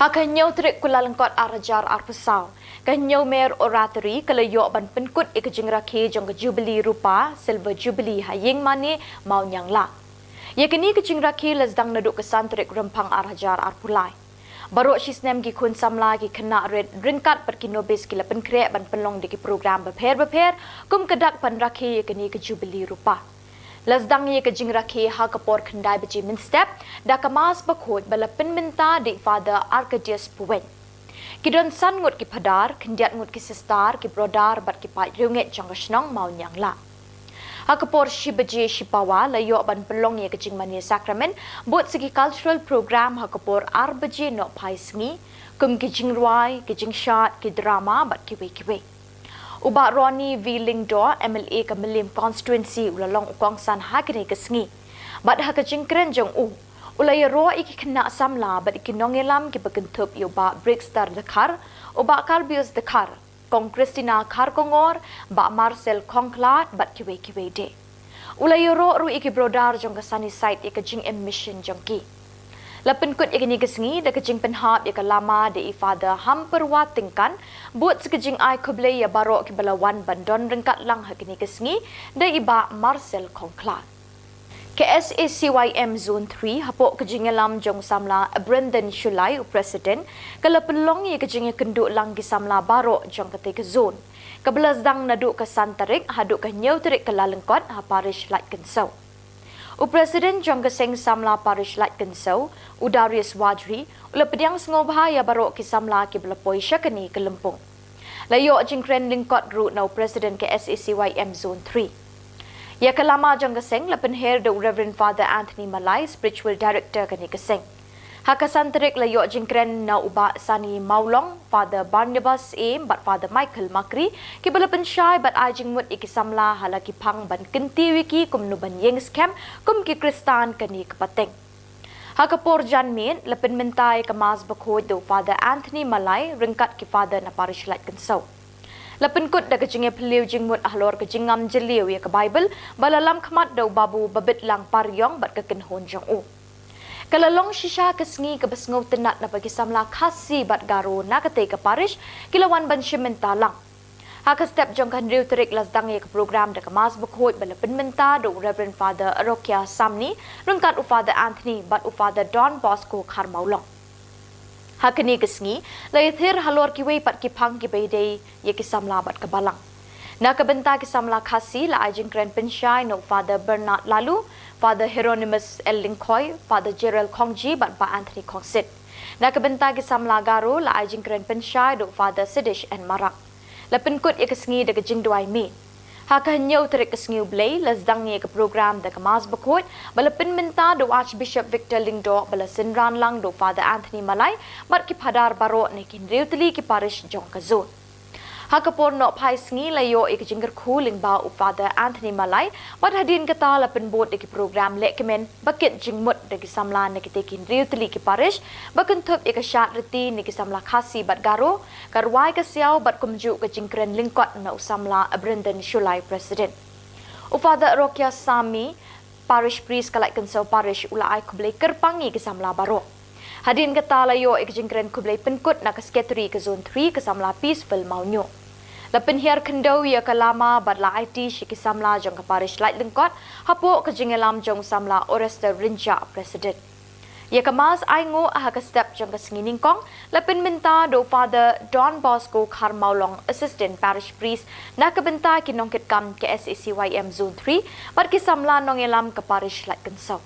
Ha ka hynñiew tarik Kyllalyngkot ar hajar arphew saw, ka Hynñiewmer Oratory ka la ïoh ban pynkut ïa ka jingrakhe jong ka Jubilee Rupa, Silver Jubilee ha ïing mane Mawniangla. Ïa kane ka jingrakhe la sdang naduh ka san tarik Rymphang ar hajar arphew lai. Baroh shi snem ki khun samla, ki khynnah rit ryngkat bad ki nobis ki la pynkhreh ban pynlong da ki program bapher bapher kum ka dak ban rakhe ïa kane ka Jubilee Rupa. La sdang ïa ka jingrakhe ha ka por khyndai baje mynstep da ka Mass Bakhuid ba la pynmynta da i Father Arcadius Puwein. Ki don san ngut ki phadar, khyndiat ngut ki sister, ki brother bad ki paid riewngeit jong ka shnong Mawniangla. Ha ka por shi baje shi pawa la ïoh ban pynlong ïa ka jingmane sakramen bad sa ki cultural program ha ka por ar baje nohphai sngi, kum ki jingrwai, ki jingshad, ki drama bad kiwei kiwei. U Bah Ronnie V Lyngdoh, M L A ka Mylliem Constituency, u la long u kongsan ha kane ka sngi. Bad ha ka jingkren jong u, u la ïaroh ïa ki khynnah samla bad ïa ki nongïalam kiba kynthup ïa u Bah Brixter Dkhar, u Bah Karbius Dkhar, Kong Christina Kharkongor, Bah Marcel Khongkhlad bad kiwei kiwei de. U la ïaroh ruh ïa ki brother jong ka Sunnyside ïa ka jingim mission jong ki. La pynkut ïa kane ka sngi da ka jingpynhap ïa ka lama da i Father Hampyrwa Tyngkan, bad sa ka jingai khublei ïa baroh kiba la wan ban don ryngkat lang ha kane ka sngi da i Bah Marcel Khongkhlad. Ka S A C Y M Zone three, hapoh ka jingïalam jong u samla Brendan Shullai, u President, ka la pynlong ïa ka jingïakynduh lang ki samla baroh jong katei ka zone, kaba la sdang naduh ka san tarik haduh ka hynñiew tarik Kyllalyngkot ha Parish Laitkynsew. U President jong ka Seng Samla Parish Laitkynsew, u Darius Wajri, u la pdiang sngewbha ïa baroh ki samla kiba la poi sha kane ka lympung. La ïoh jingkren lyngkot ruh na u President ka S A C Y M Zone three. Ïa ka lama jong ka seng la pynher da u Reverend Father Anthony Malai, Spiritual Director kane ka seng. Ha ka san tarik la ïoh jingkren na u Bah Sani Mawlong, Father Barnabas Syiem bad Father Michael Makri, kiba la pynshai bad ai jingmut ïa ki samla ha la ki phang ban kyntiew ïa ki kumno ban ïeng skhem kum ki Khristan kane ka pateng. Ha ka por janmiet, la pynmynta ïa ka Mass Bakhuid da u Father Anthony Malai ryngkat ki Father na Parish Laitkynsew. La pynkut da ka jingïaphylliew jingmut halor ka jingngam jylliew ïa ka Baibl, ba la lam khmat da u Babu Babitlang Pariong bad ka kynhun jong u. Ka la long shisha ka sngi kaba sngewtynnat naba ki samla Khasi bad Garo na katei ka parish ki la wan ban shim bynta lang. Ha ka step jong ka hynriew tarik la sdang ïa ka program da ka Mass Bakhuid ba la pynmynta da u Reverend Father Rokia Samni, ryngkat u Father Anthony bad u Father Don Bosco Kharmawlong. Ha kane ka sngi, la ïathir halor kiwei pat ki phang kiba ïadei ïa ki samla bad ka balang. Na ka bynta ki samla Khasi la ai jingkren pynshai na u Father Bernard Laloo, Father Hieronymus L Lyngkhoi, Father Gerald Khongji bad Bah Anthony Khongsit. Na ka bynta ki samla Garo la ai jingkren pynshai da u Father Sidish N Marak. La pynkut ïa ka sngi da ka jingduwai miet. Ha ka hynñiew tarik ka sngi U Blei, la sdang ïa ka program da ka Mass Bakhuid ba la pynmynta da u Archbishop Victor Lyngdoh ba la synran lang da u Father Anthony Malai bad ki phadar baroh na ki hynriew tylli ki parish jong ka zone. Ha ka por nohphai sngi la ïoh ïa ka jingkyrkhu lyngba u Father Anthony Malai, bad hadien kata la pynbud ïa ki program lehkmen ba kit jingmut da ki samla na kitei ki hynriew tylli ki parish, ba kynthup ïa ka shad riti na ki samla Khasi bad Garo, ka rwai ka siaw bad kumjuh ka jingkren lyngkot na u samla Brendan Shullai, President. U Father Rokia Samni, Parish Priest ka Laitkynsew Parish, u la ai khublei kyrpang ïa ki samla baroh. Hadien kata la ïoh ïa ka jingkren khublei pynkut na ka Secretary ka Zone three, ka samla Peaceful Mawnyo. La pynhiar khyndew ïa ka lama bad la aiti sha ki samla jong ka Parish Laitlyngkot, hapoh ka jingïalam jong u samla Orester Rynjah, President. Ïa ka Mass ainguh ha ka step jong ka sngi nyngkong, la pynmynta da u Father Don Bosco Kharmawlong, Assistant Parish Priest, na ka bynta ki nongkitkam ka S A C Y M Zone three, bad ki samla nongïalam ka Parish Laitkynsong.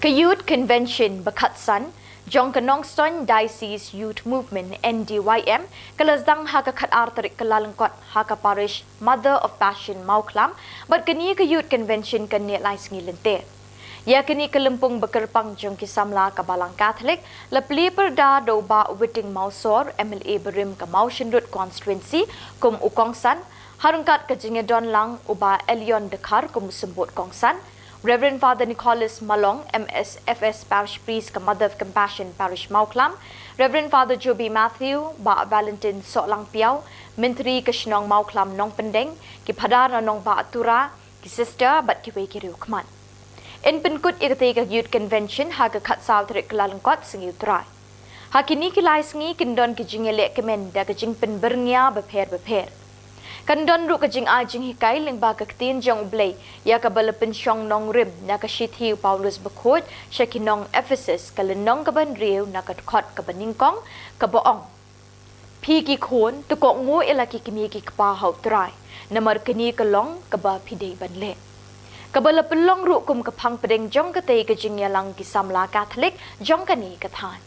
Ka Youth Convention ba khatsan jong ka Nongstoiñ Diocese Youth Movement, N D Y M, ka la sdang ha ka khatar tarik Kyllalyngkot ha ka Parish Mother of Passion Mawkhlam, bad kane ka Youth Convention kan neh lai sngi lynter. Ïa kane ka lympung ba kyrpang jong ki samla ka Balang Katholik, la plie pyrda da u Bah Witing Mawsor, M L A barim ka Mawshynrut Constituency, kum u kongsan, ha ryngkat ka jingïadon lang u Bah Elion Dkhar kum u symbud kongsan, Reverend Father Nicholas Malong, M S F S Parish Priest ka Mother of Compassion Parish Mawkhlam, Reverend Father Joby Matthew, Bah Valentine Sohlangpiaw, Myntri ka shnong Mawkhlam Nongpyndeng, ki phadar na nongbah Tura, ki sister bad kiwei ki riewkhmat. Yn pynkut ïa katei ka Youth Convention ha ka khatsaw tarik Kyllalyngkot, sngi U Trai. Ha kine ki lai sngi kin don ki jingïalehkmen da ka jingpynbyrngia bapher bapher. Kan don ruh ka jingai jinghikai lyngba ka ktien jong U Blei, ïa kaba la pynshong nongrim na ka shithi u Paulus Bakhuid sha ki nong Ephesus, ka lynnong kaba hynriew, na ka dkhot kaba nyngkong, kaba ong: Phi ki khun, to kohnguh ïa la ki kmie ki kpa ha U Trai, namar kane ka long kaba phi dei ban leh. Kaba la pynlong ruh kum ka phang pdeng jong katei ka jingïalang ki samla Katholik jong kane ka thaiñ.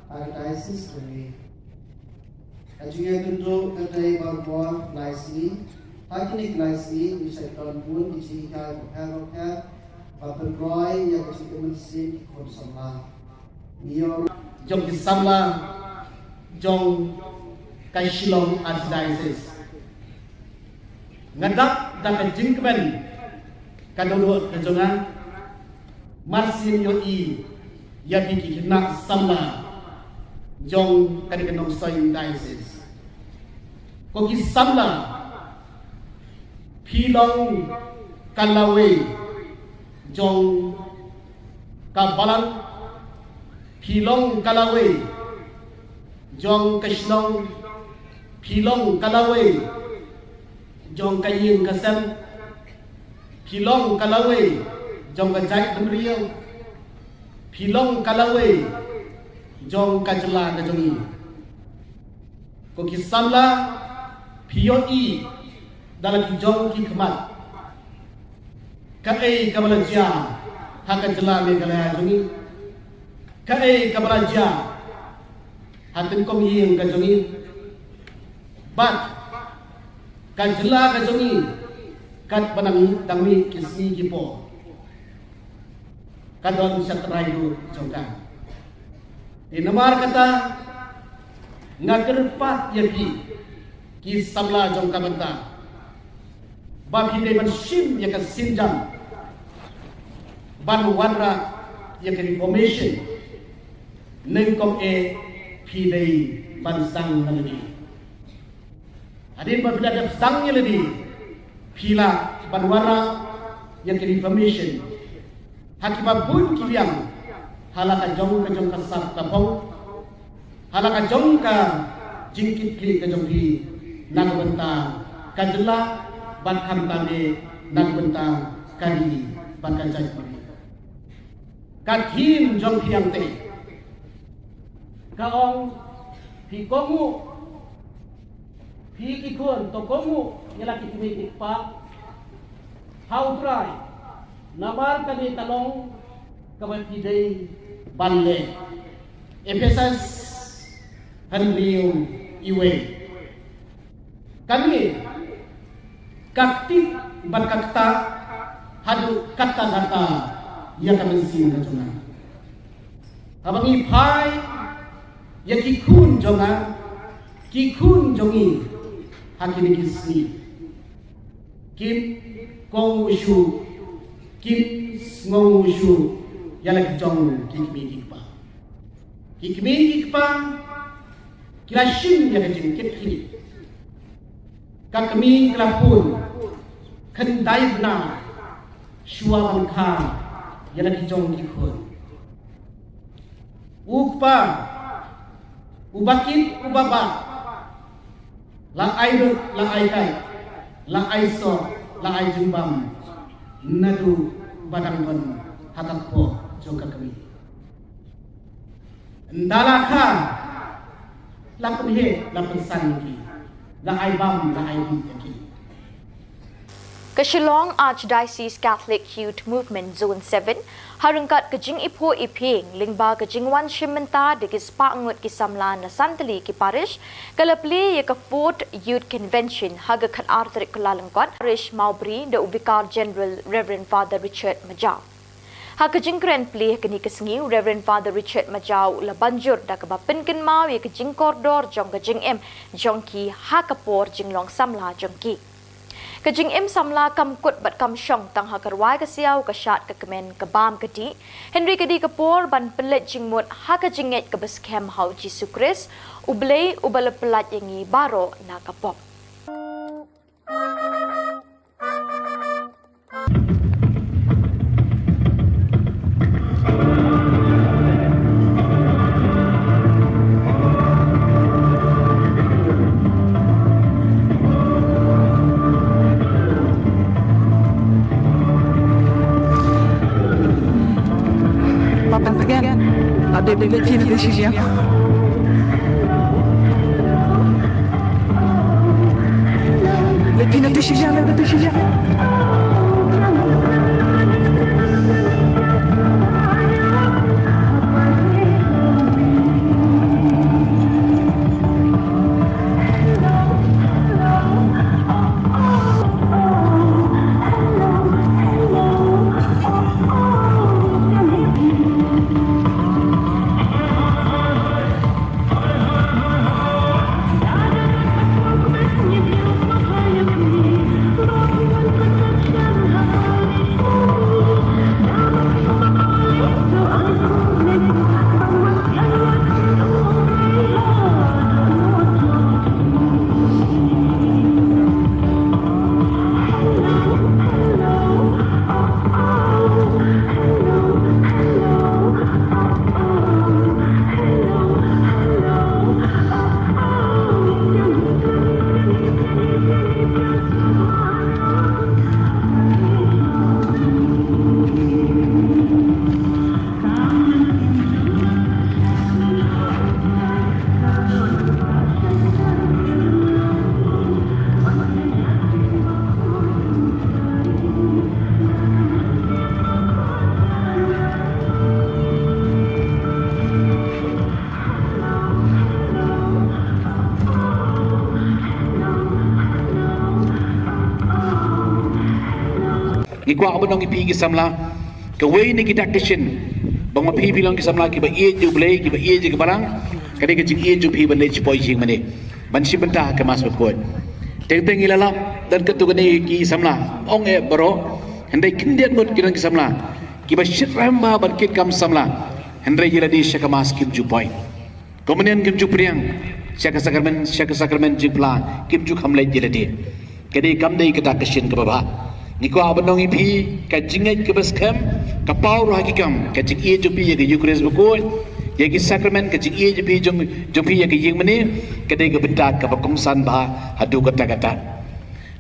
Archdiocese Rymei. Ka jingïakynduh ka dei barabor lai sngi. Ha kine ki lai sngi ngi sa don bun ki jinghikai bapher bapher ba pynroi ïa ka jingim mynsiem ki khun samla. Ngi ïoh jong ki samla jong ka Shillong Archdiocese. Nga dap da ka jingkmen ka dohnud ka jong nga. Mar sien ïohi ïa phi ki khynnah samla jong kane ka Nongstoiñ Diocese. Ko ki samla, phi long ka lawei jong ka balang, phi long ka lawei jong ka shnong, phi long ka lawei jong ka ïing ka sem, phi long ka lawei jong ka jaitbynriew, phi long ka lawei jong ka jylla ka jong ngi. Ko ki samla, phi ïohi da la ki jong ki khmat kaei kaba la jia ha ka jylla Meghalaya jong ngi, kaei kaba la jia ha tyngkong ïing ka jong ngi, bad ka jylla ka jong ngi katba nang dang mih ki sngi ki por. Ka don sha trai ruh jong ka. Te namar kata nga kyrpad ïa phi ki samla jong ka bynta ba phi dei ban shim ïa ka sienjam ban wanrah ïa ka reformation. Nyngkong eh phi dei ban sdang na lade. Hadien ba phi la dep sdang ïa lade, phi lah ban wanrah ïa ka reformation ha kiba bun ki liang, ha la ka jong ka jong ka sap ka phong, ha la ka jong ka jingkitkhlieh ka jong phi na ka bynta ka jylla, bad khamtam eh na ka bynta ka ri bad ka jaitbynriew. Ka theme jong phi hangtei ka ong, phi kohnguh, phi ki khun to kohnguh ïa la ki kmie ki kpa ha U Trai, namar kane ka long kaba phi dei ban leh. Ephesus hynriew, wei. Kane ka ktip bad ka ktah haduh katta katta ïa ka mynsiem ka jong nga. Haba ngi phai ïa ki khun jong nga, ki khun jong ngi ha kine ki sngi, kim kohnguh shuh, kim sngewnguh shuh ïa la ki jong ki kmie ki kpa. Ki kmie ki kpa ki la shim ïa ka jingkitkhlieh. Ka kmie ka la pun khyndai bnai shuwa ban kha ïa la ki jong ki khun. U kpa uba kit uba bah, la ai lut, la ai kai, la ai soh, la ai jingbam naduh ba dang don ha ka kpoh jong ka kmie. Ynda la kha, la pynheh, la pynsan ïa ki, la ai bam, la ai dih ïa ki. Ka Shillong Archdiocese Catholic Youth Movement Zone seven, ha ryngkat ka jingiphuh iphieng lyngba ka jingwan shim bynta da ki spah ngut ki samla na san tylli ki parish, ka la plie ïa ka Fourth Youth Convention ha ka khatar tarik Kyllalyngkot, Parish Mawbri, da u Vicar General Reverend Father Richard Majaw. Ha ka jingkren plie ha kane ka sngi, u Reverend Father Richard Majaw u la ban jur da kaba pynkynmaw ïa ka jingkordor jong ka jingim jong ki ha ka por jinglong samla jong ki. Ka jingim samla kam kut bad kam shong tang ha ka rwai ka siaw, ka shad ka kmen, ka bam ka dih, hynrei ka dei ka por ban pynleit jingmut ha ka jingngeit kaba skhem ha U Jisu Khrist, U Blei uba la pyllait ïa ngi baroh na ka pop. Papan tegan. Ada bila cina di sini ya. Lagi nanti sini, nanti sini. Ngi kwah ban ong ïa phi ki samla, kawei na ki dak ki shin ba ma phi phi long ki samla kiba ïeit ïa U Blei, kiba ïeit ïa ka Balang, ka dei ka jingïeit jong phi ban leit shapoh ïing mane, ban shim bynta ha ka Mass bakhuid. Teng teng ngi la lap don katto katne ki samla, ong eh baroh, hynrei khyndiat ngut ki don ki samla kiba shyrkhei bha ban kit kam samla, hynrei ïa lade sha ka Mass kim ju poi. Kumne kim ju pdiang sha ka sakramen, sha ka sakramen jingphla, kim ju kham leit ïa lade. Ka dei, kam dei kata ka shin kaba bha. Ngi kwah ban ong ïa phi, ka jingngeit kaba skhem ka paw ruh ha ki kam, ka jingïeit jong phi ïa ka Eucharist bakhuid, ïa ki sakramen, ka jingïeit jong phi, jong, jong phi ïa ka ïing mane, ka dei ka bynta kaba kongsan bha haduh katta katta.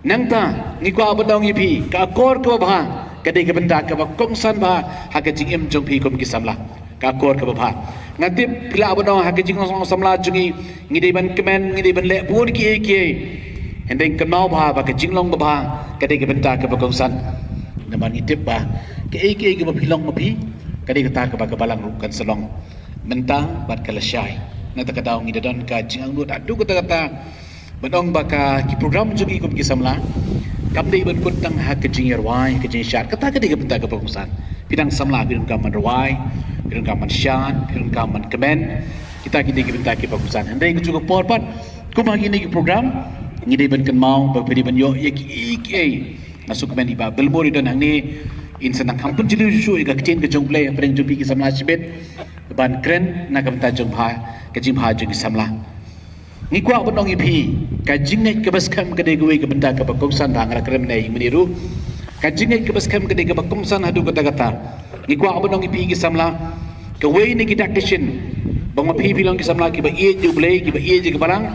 Nangta ngi kwah ban ong ïa phi, ka akor kaba bha ka dei ka bynta kaba kongsan bha ha ka jingim jong phi kum ki samla. Ka akor kaba bha, nga tip phi lah ban ong ha ka jinglong samla jong ngi, ngi dei ban kmen, ngi dei ban leh bun kiei kiei. Hynrei kynmaw bha ba ka jinglong ba bha ka dei ka bynta kaba kongsan. Namar ngi tip ba kaei kaei kaba phi long ma phi, ka dei kata kaba ka Balang ruh kan sa long mynta bad ka lashai. Na kata ka daw ngi da don ka jingangnud haduh katta katta ban ong ba ka, ki program jong ngi kum ki samla kam dei ban kut tang ha ka jingïarwai, ka jingshad. Kata ka dei ka bynta kaba kongsan. Phi dang samla, phi donkam ban rwai, phi donkam ban shad, phi donkam ban kmen. Kita ki dei ki bynta kiba kongsan. Hynrei kajuh ka por pat, kum ha kine ki program, ngi dei ban kynmaw ba phi dei ban ïoh ïa kiei kiei. Nga sngewkmen i Bah Bilmur i don hangne, in sa nang kham pynjylliew shuh shuh ïa ka ktien ka jong U Blei hapdeng jong phi ki samla shibit, ban kren na ka bynta jong bha, ka jingbha jong ki samla. Ngi kwah ban ong ïa phi, ka jingngeit kaba skhem ka dei kawei ka bynta kaba kongsan bha, nga la kren mynne, mynne ruh. Ka jingngeit kaba skhem ka dei kaba kongsan haduh katta katta. Ngi kwah ban ong ïa phi ki samla, kawei na ki dak ki shin ba ma phi phi long ki samla kiba ïeit ïa U Blei, kiba ïeit ïa ka Balang,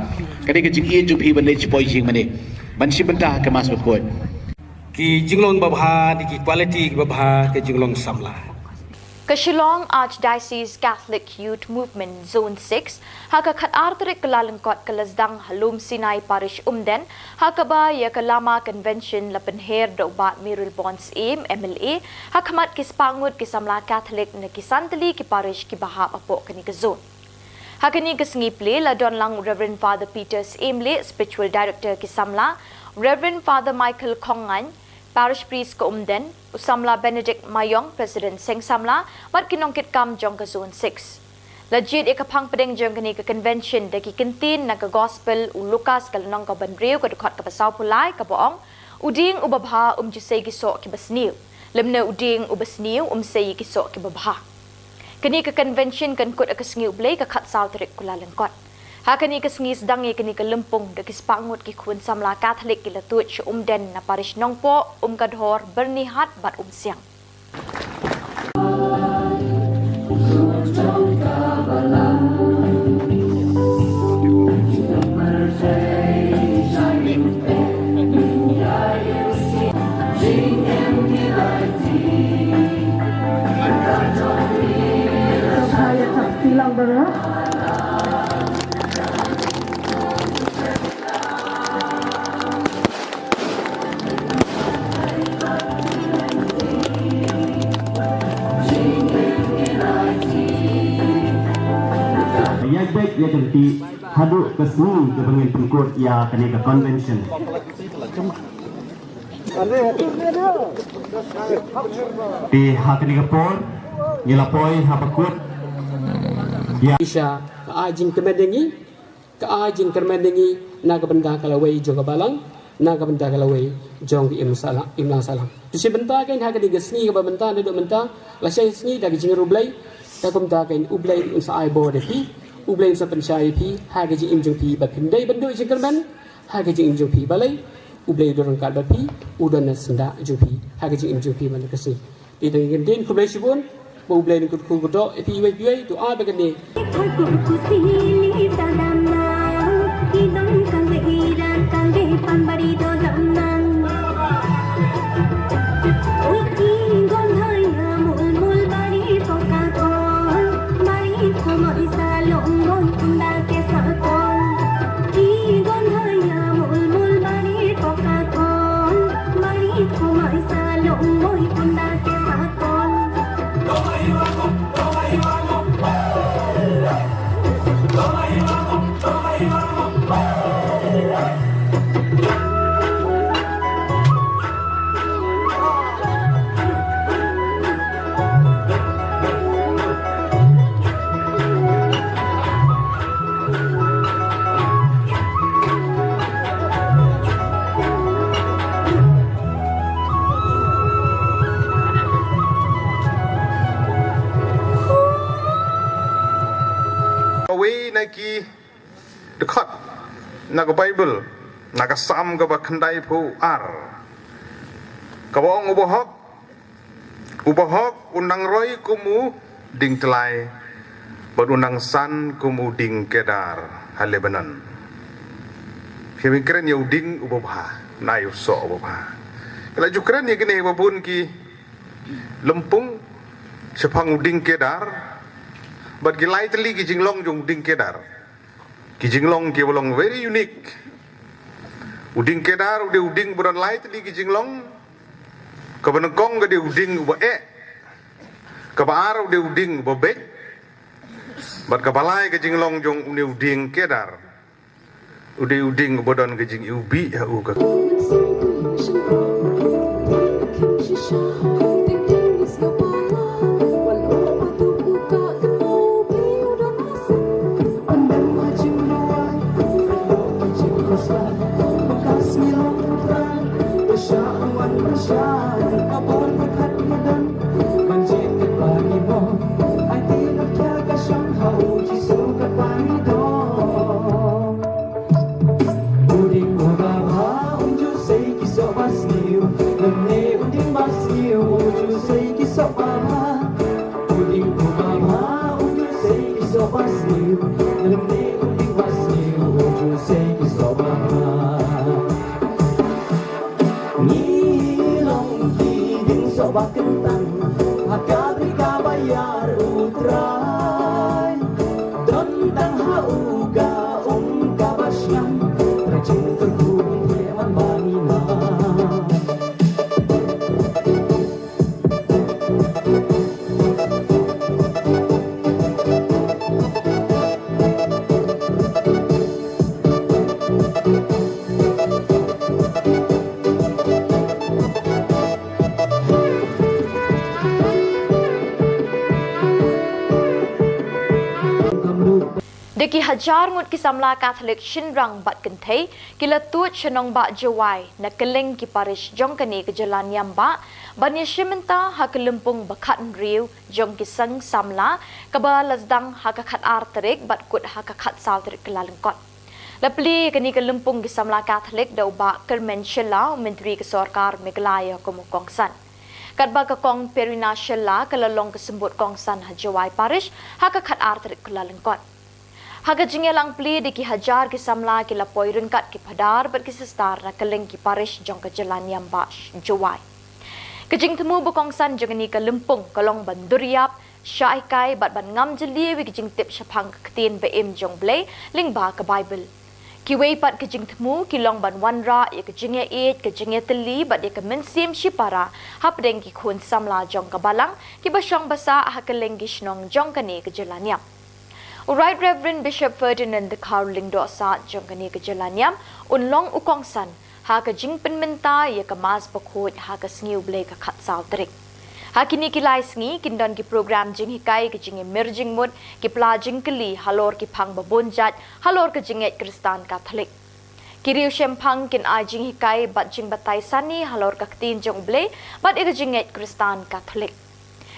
ka dei ka jingïeit jong phi ban leit shapoh ïing mane, ban shim bynta ha ka Mass bakhuid. Ki jinglong babha, da ki quality babha, ka jinglong samla. Ka Shillong Archdiocese Catholic Youth Movement Zone six, ha ka khatar tarik Kyllalyngkot ka la sdang ha Lum Sinai Parish Umden, ha kaba ïa ka Lama Convention la pynher da u Bah Mayralborn Syiem, M L A, ha khmat ki spah ngut ki samla Catholic na ki san tylli ki parish kiba hap hapoh kane ka zone. Ha kane ka sngi plie la don lang u Reverend Father Peter Syiemlieh, Spiritual Director ki samla, Reverend Father Michael Khongngaiñ, Parish Priest ka Umden, u samla Benedict Maiong, President Seng Samla, bad ki nongkitkam jong ka Zone six. La jied ïa ka phang pdeng jong kane ka convention da ki kyntien na ka Gospel u Lukas ka lynnong kaba hynriew ka dkhot kaba sawphew lai kaba ong, u dieng uba bha um ju sei ki soh kiba sniew, lymne u dieng uba sniew um sei ki soh kiba bha. Kane ka convention kan kut ha ka sngi U Blei ka khatsaw tarik Kyllalyngkot. Ha kane ka sngi sdang ïa kane ka lympung da ki spah ngut ki khun samla Catholic ki la tuid sha Umden na parish Nongpoh, Umkadhor, Byrnihat bad Umsiang. Ïa bad ïa kynti haduh ka sngi kaba ngin pynkut ïa kane ka convention. Te ha kane ka por ngi la poi ha ba kut ïa. Isha ka ai jingkmen ïa ngi, ka ai jingkyrmen ïa ngi na ka bynta ka lawei jong ka balang, na ka bynta ka lawei jong ka imlang sahlang, imlang sahlang. Te shi bynta kein ha kane ka sngi kaba mynta, naduh mynta lashai sngi da ka jingriewblei Te kumta kein U Blei un sa ai bor ïa phi, U Blei un sa pynshai ïa phi ha ka jingim jong phi, ba phin dei ban duh jingkyrmen ha ka jingim jong phi. Balei? U Blei u don ryngkat bad phi, u don ha syndah jong phi ha ka jingim jong phi man la ka sngi. Te tang ïa kane, khublei shibun. Ba U Blei un kyrkhu kyrdoh ïa phi iwei pa iwei. To ai ba kane. Kawei na ki dkhot na ka Baibl, na ka Salm kaba khyndaiphew ar, kaba ong, U bahok, U bahok u nang roi kum u dieng tyllai, bad u nang san kum u dieng kedar ha Lebanon. Phi ïa kren ïa u dieng uba bha, na ïa u soh uba bha. Ki la ju kren ïa kine ba bun ki lympung shaphang u dieng kedar, bad ki lai tylli ki jinglong jong u dieng kedar. Ki jinglong kiba long very unique. U dieng kedar u dei u dieng ba don lai tylli ki jinglong. Kaba nyngkong ka dei u dieng uba eh. Kaba ar u dei u dieng uba beit. Bad kaba lai ka jinglong jong une u dieng kedar, u dei u dieng uba don ka jingiwbih ha u ka Ngi long ki dieng soh ba kyntang ha ka bri kaba ïar U Trai. Don tang ha u ka um kaba shngain, Trai jingkyrkhu, ym theh man ba ngi mad. Da ki hajar ngut ki samla Katholik shynrang bad kynthei ki la tuid sha nongbah Jowai na kylleng ki parish jong kane ka jylla niam bah ban ïashim bynta ha ka lympung ba khathynriew jong ki seng samla, kaba la sdang ha ka khatar tarik bad kut ha ka khatsaw tarik Kyllalyngkot. La plie ïa kane ka lympung ki samla Katholik da u Bah Kyrmen Shylla, u Myntri ka Sorkar Meghalaya kum u kongsan. Katba ka Kong Perina Shylla ka la long ka symbud kongsan ha Jowai Parish ha ka khatar tarik Kyllalyngkot. Ha ka jingïalang plie da ki hajar ki samla ki la poi ryngkat ki phadar bad ki sister na kylleng ki parish jong ka jylla niam bah Jowai. Ka jingthmu ba kongsan jong kane ka lympung ka long ban dur ïap, shah hikai bad ban ngam jylliew ïa ki jingtip shaphang ka ktien ba im jong U Blei lyngba ka Baibl. Kiwei pat ki jingthmu ki long ban wanrah ïa ka jingïaieit, ka jingïatylli bad ïa ka mynsiem shipara hapdeng ki khun samla jong ka balang kiba shong ba sah ha kylleng ki shnong jong kane ka jylla niam. U Right Reverend Bishop Ferdinand Dkhar Lyngdoh Saad jong kane ka jylla niam un long u kongsan ha ka jingpynmynta ïa ka Mass Bakhuid ha ka sngi U Blei ka khatsaw tarik. Ha kine ki lai sngi kin don ki program jinghikai, ka jingïamir jingmut, ki pla jingkylli halor ki phang ba bun jait halor ka jingngeit Khristan Katholik. Ki riewshemphang kin ai jinghikai bad jingbatai sani halor ka ktien jong U Blei bad ïa ka jingngeit Khristan Katholik.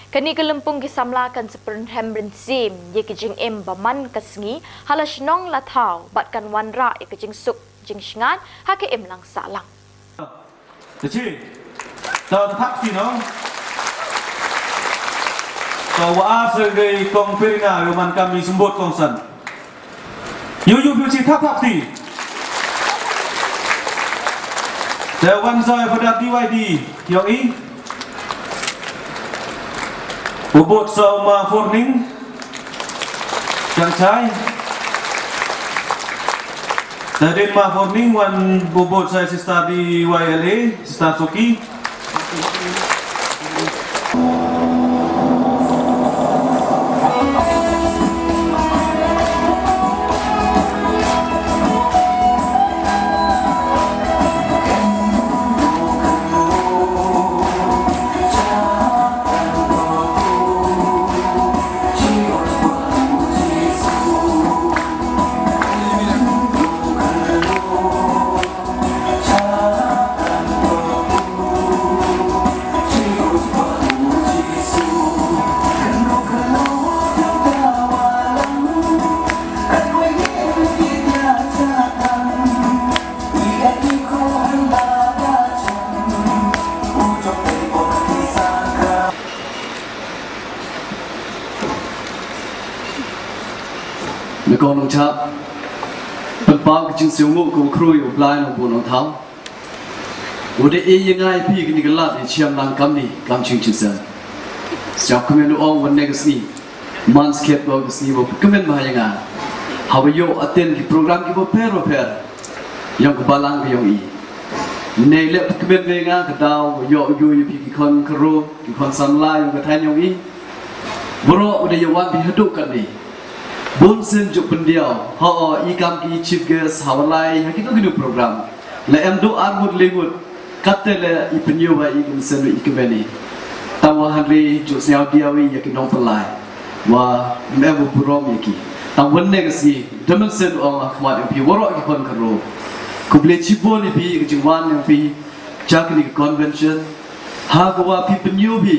Kane ka lympung ki samla kan sa pynrhem mynsiem ïa ki jingim ba man ka sngi ha la shnong la thaw bad kan wanrah ïa ka jingsuk jingsngewbha ha ka imlang sahlang. Te chi. Te thap ti no. Te wa ar sa dei kong Perina ïa man kam i sembot kongsan. Yu yu yu chi thap thap ti. Te wan sa ïa Father D Y D ïong i. U bud sa u Ma Forning. Chang chai. Te dei Ma Forning wan u bud sa Sister D Y L A, Sister Soki. Ngi kong nongchap, pynpaw ka jingsngewnguh ka u khrui u Blai nongbuh nongthaw. U da ai ïa nga ïa phi kane ka lad ïa ka imlang kamni kam jingjingseng. Sngewkmen u ong wan ne ka sngi. Man skhem ko ka sngi ba kmen bha ïa nga. Haba ïoh attend ki program kiba pher ba pher. Ïong ka balang ka ïong i. Ne leh kmen bha ïa nga ka daw ïoh ïoh ïa phi ki khon karo, ki khon samla ïong ka thaiñ ïong i. Baroh u da ïa wan phi haduh katne. Bun sien ju pyndiaw. Ho i kam ki chief guest haba lai ha kito kito program. La em duh ar ngut le ngut. Katte le i pynïoh ba i kum sen i kmen i. Tang wa hynrei ju sñiaw diaw i ïa ki nongpynlait. Wa em u burom ïa ki. Tang wan ne ka sngi. Dang mynsen ong ha khmat ïa phi waroh ki khon karo. Khublei chibun ïa phi ïa ka jingwan ïa phi. Cha kane ka convention. Ha ka wa phi pynïoh phi.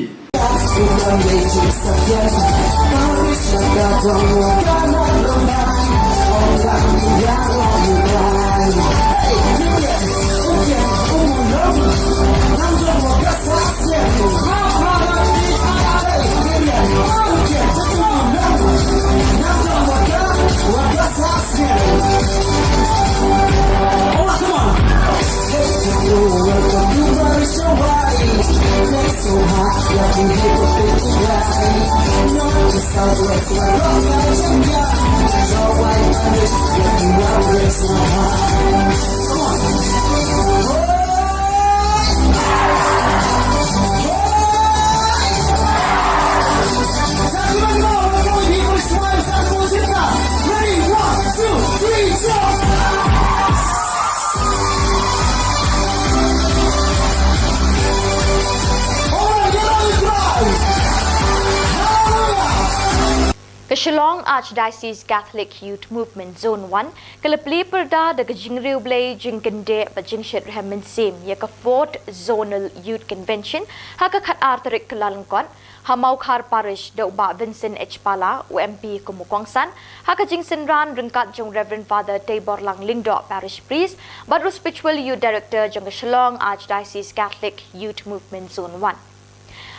Ka Shillong Archdiocese Catholic Youth Movement Zone one ka la plie pyrda da ka jingriewblei, jingkyndit bad jingshitrhem mynsiem ïa ka Fourth Zonal Youth Convention ha ka khatar tarik Kyllalyngkot ha Mawkhar Parish da u Bah Vincent H Pala, u M P kum u kongsan, ha ka jingsynran ryngkat jong Reverend Father Teiborlang Lyngdoh, Parish Priest bad u Spiritual Youth Director jong ka Shillong Archdiocese Catholic Youth Movement Zone one.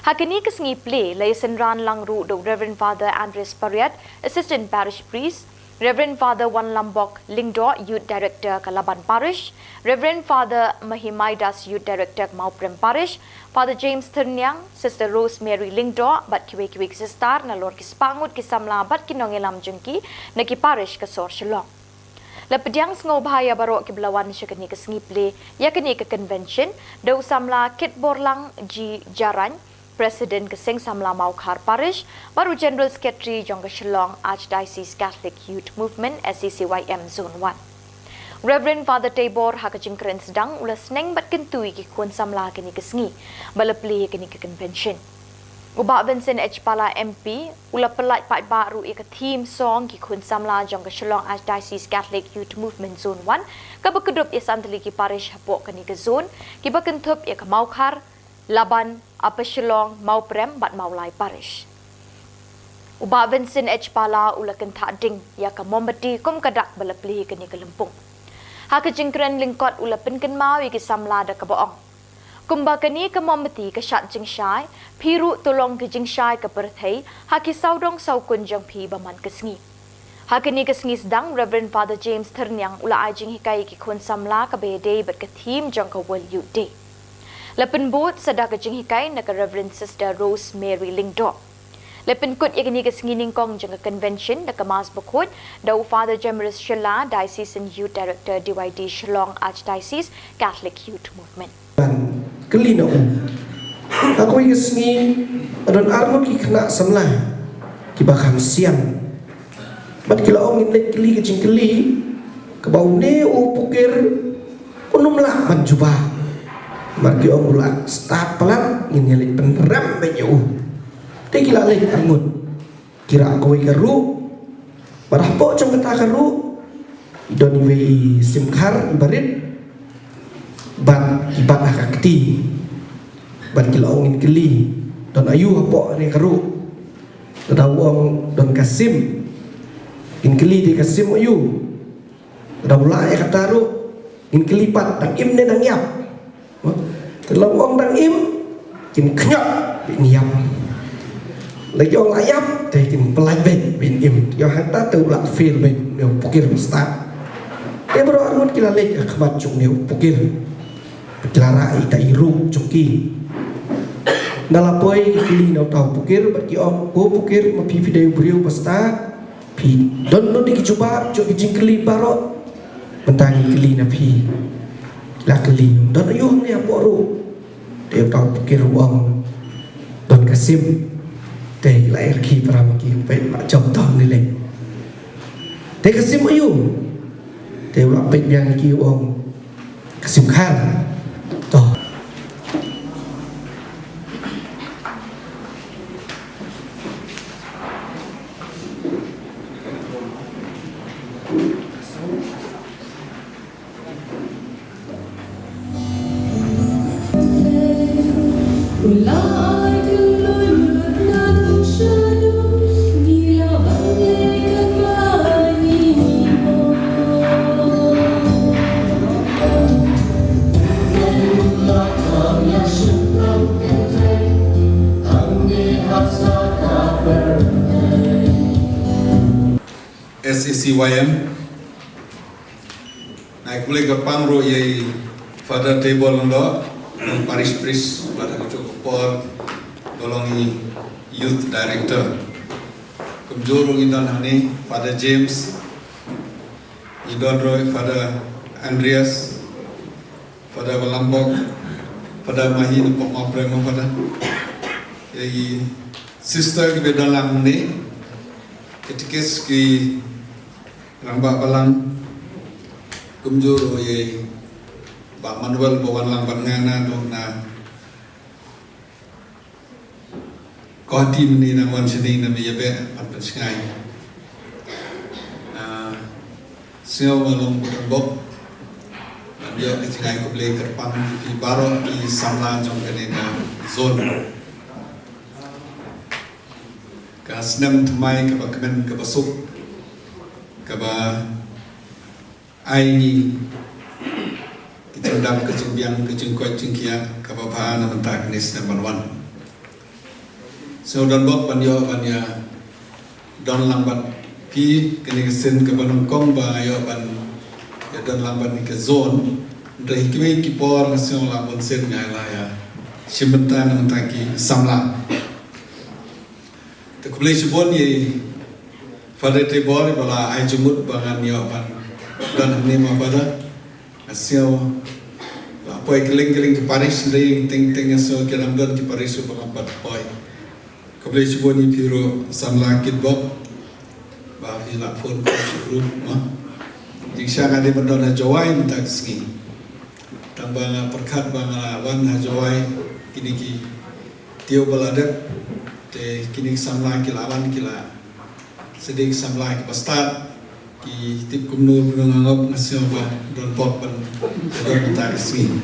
Ha kane ka sngi plie la ïasynran lang ruh da u Reverend Father Andreas Pariat, Assistant Parish Priest, Reverend Father Wanlambok Lyngdoh, Youth Director ka Laban Parish, Reverend Father Mahimaidas, Youth Director ka Mawprem Parish, Father James Thyrniang, Sister Rosemary Lyngdoh bad kiwei kiwei ki sister nalor ki spah ngut ki samla bad ki nongïalam jong ki na ki parish ka sor Shillong. La pdiang sngewbha ïa baroh kiba la wan sha kane ka sngi plie ïa kane ka convention da u samla Kitborlang G Jarain, President ka Seng Samla Mawkhar Parish bad u General Secretary jong ka Shillong Archdiocese Catholic Youth Movement, S A C Y M Zone one. Reverend Father Teibor ha ka jingkren sdang u la sneng bad kyntu ïa ki khun samla kane ka sngi ba la plie ïa kane ka convention. U Bah Vincent H Pala M P u la pyllait paidbah ruh ïa ka theme song ki khun samla jong ka Shillong Archdiocese Catholic Youth Movement Zone one kaba kdup ïa san tylli ki parish hapoh kane ka zone, kiba kynthup ïa ka Mawkhar, Laban, Upper Shillong, Mawprem bad Mawlai Parish. U Bah Vincent H Pala u la kynthah ding ïa ka mombati kum ka dak ba la plie ha kane ka lympung. Ha ka jingkren lyngkot u la pynkynmaw ïa ki samla da kaba ong, kumba kane ka mombati ka shad jingshai, phi ruh to long ka jingshai ka pyrthei ha ki sawdong sawkun jong phi ba man ka sngi. Ha kane ka sngi sdang, Reverend Father James Thyrniang u la ai jinghikai ïa ki khun samla kaba ïadei bad ka theme jong ka World Youth Day. La pynbud sa da ka jinghikai na ka Reverend Sister Rose Mary Lyngdoh. La pynkut ïa kane ka sngi nyngkong jong ka convention da ka Mass Bakhuid da u Father Jemrus Shylla, Diocesan Youth Director D Y D Shillong Archdiocese, Catholic Youth Movement. Ban kylli na u. Ha kawei ka sngi, ka don arngut ki khynnah samla kiba kham sian. Bad ki la ong ngin leit kylli ka jingkylli kaba une u pukir un ym lah ban jubab. Bad ki ong u la stad palat, ngin ïa leit pynrem beit ïa u. Te ki la leit arngut. Ki rah kawei ka ruh. Bad hapoh jong kata ka ruh, i don iwei i simkhar iba rit. Bad i bat ha ka kti. Bad ki la ong ngin kylli, don aïu hapoh kane ka ruh. Lada u ong don ka sim, ngin kylli te ka sim aïu. Lada u lah ïa kata ruh, ngin kylli pat dang im ne dang ïap. Te lada u ong dang im, kin khñiot ban ïap. Lada u ong la ïap, te kin pyllait beit ban im. Ïa hangta te u la fail beit, ne u pukir ba stad. Te baroh arngut ki la leit ha khmat jong ne u pukir. Ki la rah ïa ita i ruh jong ki. Nda la poi ki kylli na uta u pukir, bad ki ong, ko pukir, ma phi phi dei u briew ba stad. Phi don nud ïa ki jubab jong ki jingkylli baroh. Mynta ngin kylli na phi. La kylli, don aïu hangne hapoh ruh. Te uta u pukir u ong, don ka sim. Te la rkhie para ma ki, peit ba jop tang ne leh. Te ka sim aïu. Te u la peit biang ïa ki u ong, ka sim khar. To. S A C Y M. Nga ai khublei kyrpang ruh ïa i Father Teibor Lyngdoh, Parish Priest, bad ha kajuh ka por ba long i Youth Director. Kumjuh ruh ngi don hangne Father James, ngi don ruh Father Andreas, Father Walambok, Father Mahi na pok ma prema Father. Ïa i sister kiba don lang hangne, katekis ki rangbah balang, kumjuh ruh ïa i Bah Manuel ba wan lang bad nga naduh na Guwahati mynne, nang wan shane na me ïa beh ban pynshngaiñ. Ah, sngew nga long ba donbok ban ïoh ka jingai khublei kyrpang ïa phi baroh ki samla jong kane ka zone. Ka snem thymmai kaba kmen kaba suk, kaba ai ngi ka jingdap, ka jingbiang, ka jingkoit jingkhiah kaba bha na mynta kane snem ban wan. Sngew donbok ban ïoh ban ïa don lang bad phi kane ka sien kaba nyngkong ba nga ïoh ban ïa don lang bad kane ka zone. Hynrei ha kiwei ki por nga sngew la bun sien nga la ïa shim bynta na mynta ki samla. Te khublei shibun ïa i Father Teibor ba la ai jingmut ba ngan ïoh ban don hangne ma Father. Nga sngew la poi kylleng kylleng ki parish, hynrei teng teng nga sngew ki nang don ki parish ruh ba ngam pat poi. Khublei shibun ïa phi ruh samla kitbok ba phi la phone call sha u ruh ma. Jingshisha nga dei ban don ha Jowai mynta ka sngi. Tang ba nga pyrkhat ba nga la wan ha Jowai, kine ki taïew ba la dep, te kine ki samla ki la wan, ki la sdang, ki samla kiba stad, ki tip kumno kumno nga ngop, nga sngew ba donbok ban don mynta ka sngi.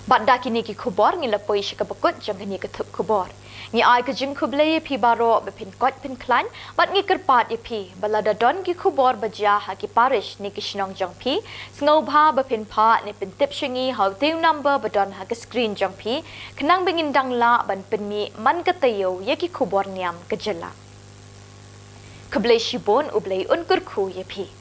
Bad da kine ki khubor ngi la poi sha kaba kut jong kane ka thup khubor. Ngi ai ka jingkhublei ïa phi baroh ba phin koit phin khlaiñ, bad ngi kyrpad ïa phi ba lada don ki khubor ba jia ha ki parish ne ki shnong jong phi, sngewbha ba phin phah ne pyntip sha ngi ha utei u number ba don ha ka screen jong phi, khnang ba ngin dang lah ban pynmih man ka taïew ïa ki khubor niam ka jylla. Khublei shibun, U Blei un kyrkhu ïa phi.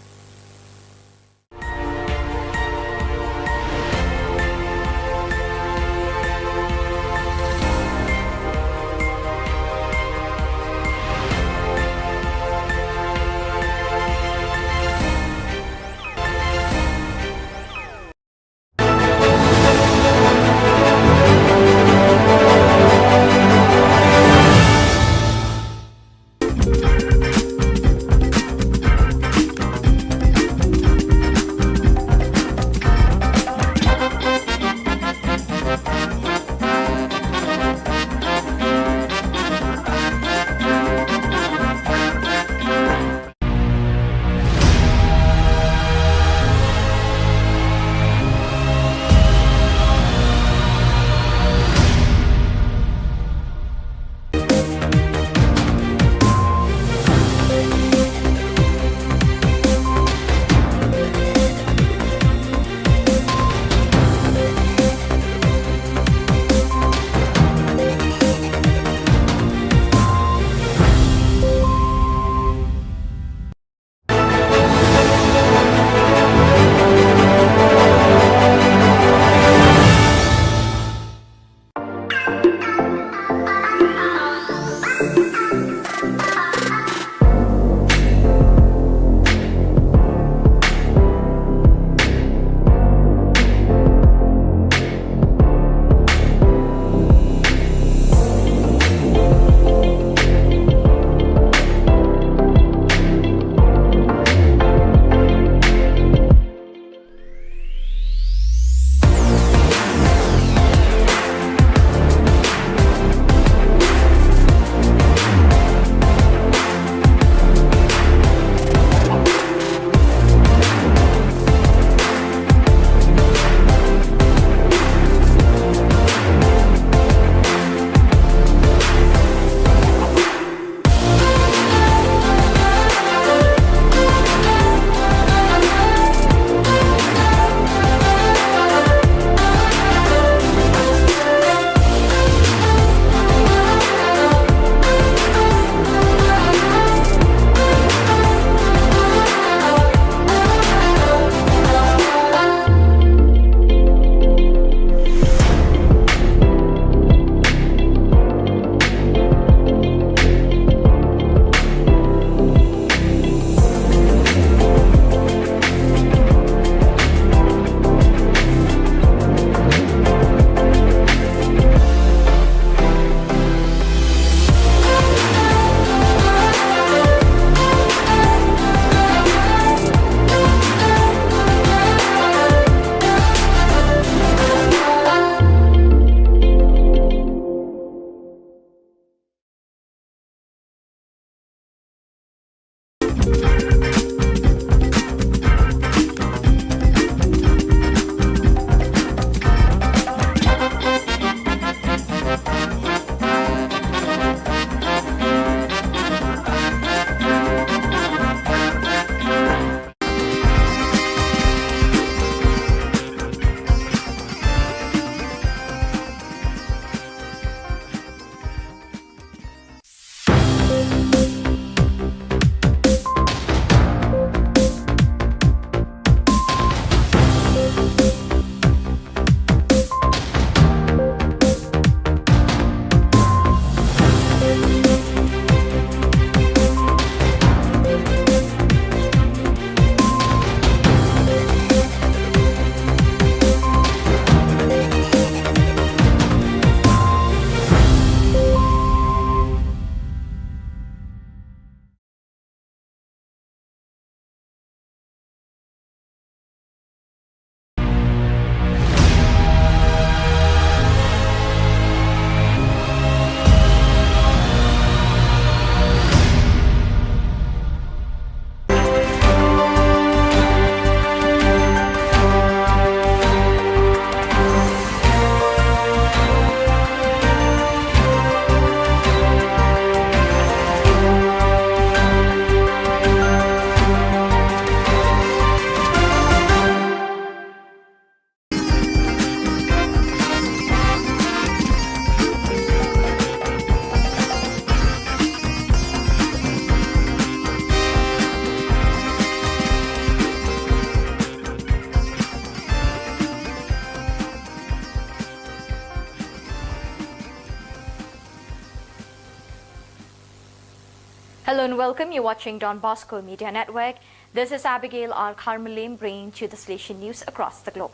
And welcome, you're watching Don Bosco Media Network. This is Abigail R. Carmelim bringing to you the Salesian news across the globe.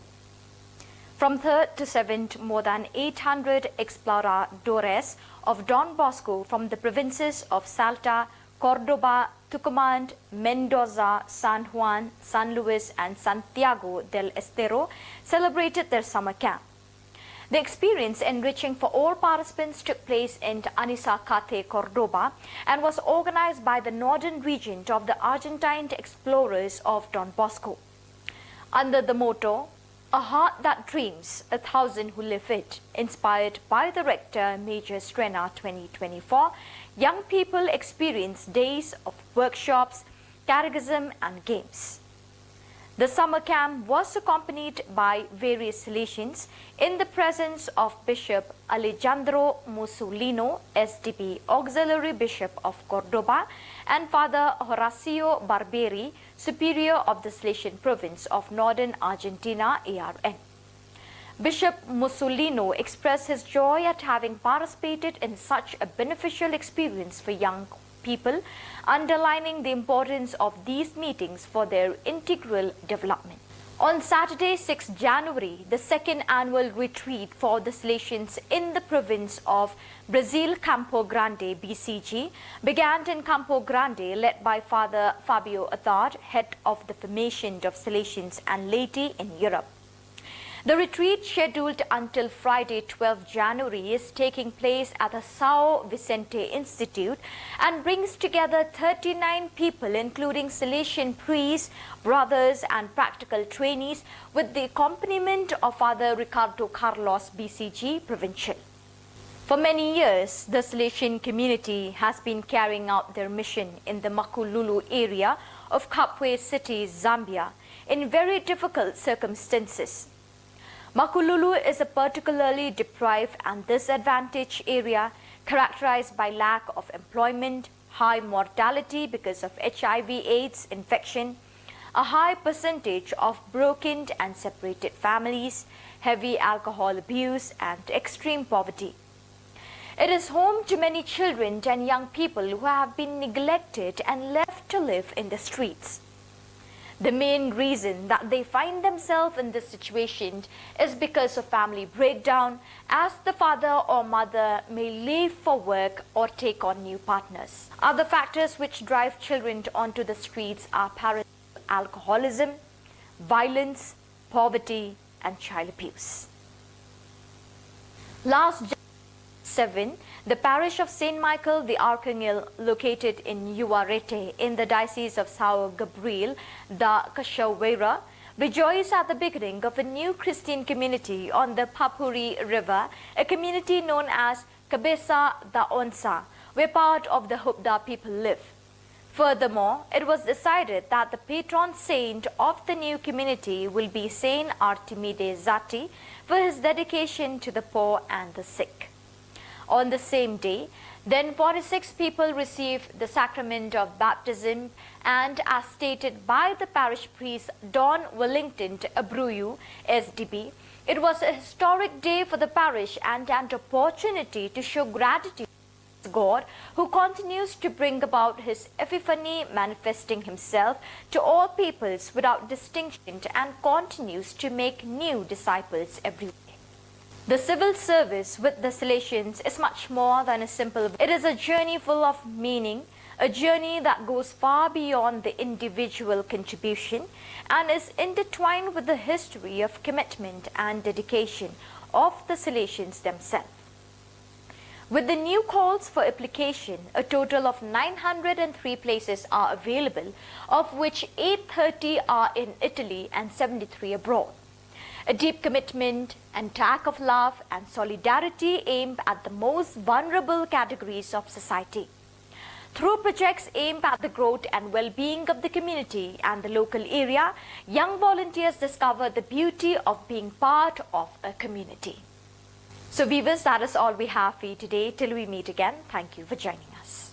From third to seventh, more than eight hundred exploradores of Don Bosco from the provinces of Salta, Cordoba, Tucumán, Mendoza, San Juan, San Luis, and Santiago del Estero celebrated their summer camp. The experience, enriching for all participants, took place in Anisacate, Cordoba, and was organized by the Northern Regent of the Argentine Explorers of Don Bosco. Under the motto, "A heart that dreams, a thousand who live it," inspired by the Rector Major Strena twenty twenty-four, young people experienced days of workshops, catechism, and games. The summer camp was accompanied by various Salesians in the presence of Bishop Alejandro Musolino, S D B, Auxiliary Bishop of Cordoba, and Father Horacio Barberi, Superior of the Salesian Province of Northern Argentina, A R N. Bishop Musolino expressed his joy at having participated in such a beneficial experience for young people, underlining the importance of these meetings for their integral development. On Saturday, sixth January, the second annual retreat for the Salesians in the province of Brazil, Campo Grande, B C G, began in Campo Grande, led by Father Fabio Attard, head of the Formation of Salesians and Laity in Europe. The retreat, scheduled until Friday, twelfth January, is taking place at the São Vicente Institute and brings together thirty-nine people, including Salesian priests, brothers, and practical trainees, with the accompaniment of Father Ricardo Carlos, B C G Provincial. For many years, the Salesian community has been carrying out their mission in the Makululu area of Kabwe City, Zambia, in very difficult circumstances. Makululu is a particularly deprived and disadvantaged area characterized by lack of employment, high mortality because of H I V AIDS infection, a high percentage of broken and separated families, heavy alcohol abuse, and extreme poverty. It is home to many children and young people who have been neglected and left to live in the streets. The main reason that they find themselves in this situation is because of family breakdown, as the father or mother may leave for work or take on new partners. Other factors which drive children onto the streets are parental alcoholism, violence, poverty, and child abuse. Last Jan-, seven, the parish of Saint Michael the Archangel, located in Uarete in the Diocese of São Gabriel da Cachoeira, rejoiced at the beginning of a new Christian community on the Papuri River, a community known as Cabeça da Onça, where part of the Hubda people live. Furthermore, it was decided that the patron saint of the new community will be Saint Artemide Zati for his dedication to the poor and the sick. On the same day, then forty-six people received the sacrament of baptism, and as stated by the parish priest Don Wellington Abruyu, S D B, it was a historic day for the parish and an opportunity to show gratitude God, who continues to bring about his epiphany, manifesting himself to all peoples without distinction, and continues to make new disciples every day. The civil service with the Salesians is much more than a simple. It is a journey full of meaning, a journey that goes far beyond the individual contribution and is intertwined with the history of commitment and dedication of the Salesians themselves. With the new calls for application, a total of nine hundred and three places are available, of which eight thirty are in Italy and seventy-three abroad. A deep commitment and act of love and solidarity aimed at the most vulnerable categories of society. Through projects aimed at the growth and well-being of the community and the local area, young volunteers discover the beauty of being part of a community. So viewers, that is all we have for you today. Till we meet again, thank you for joining us.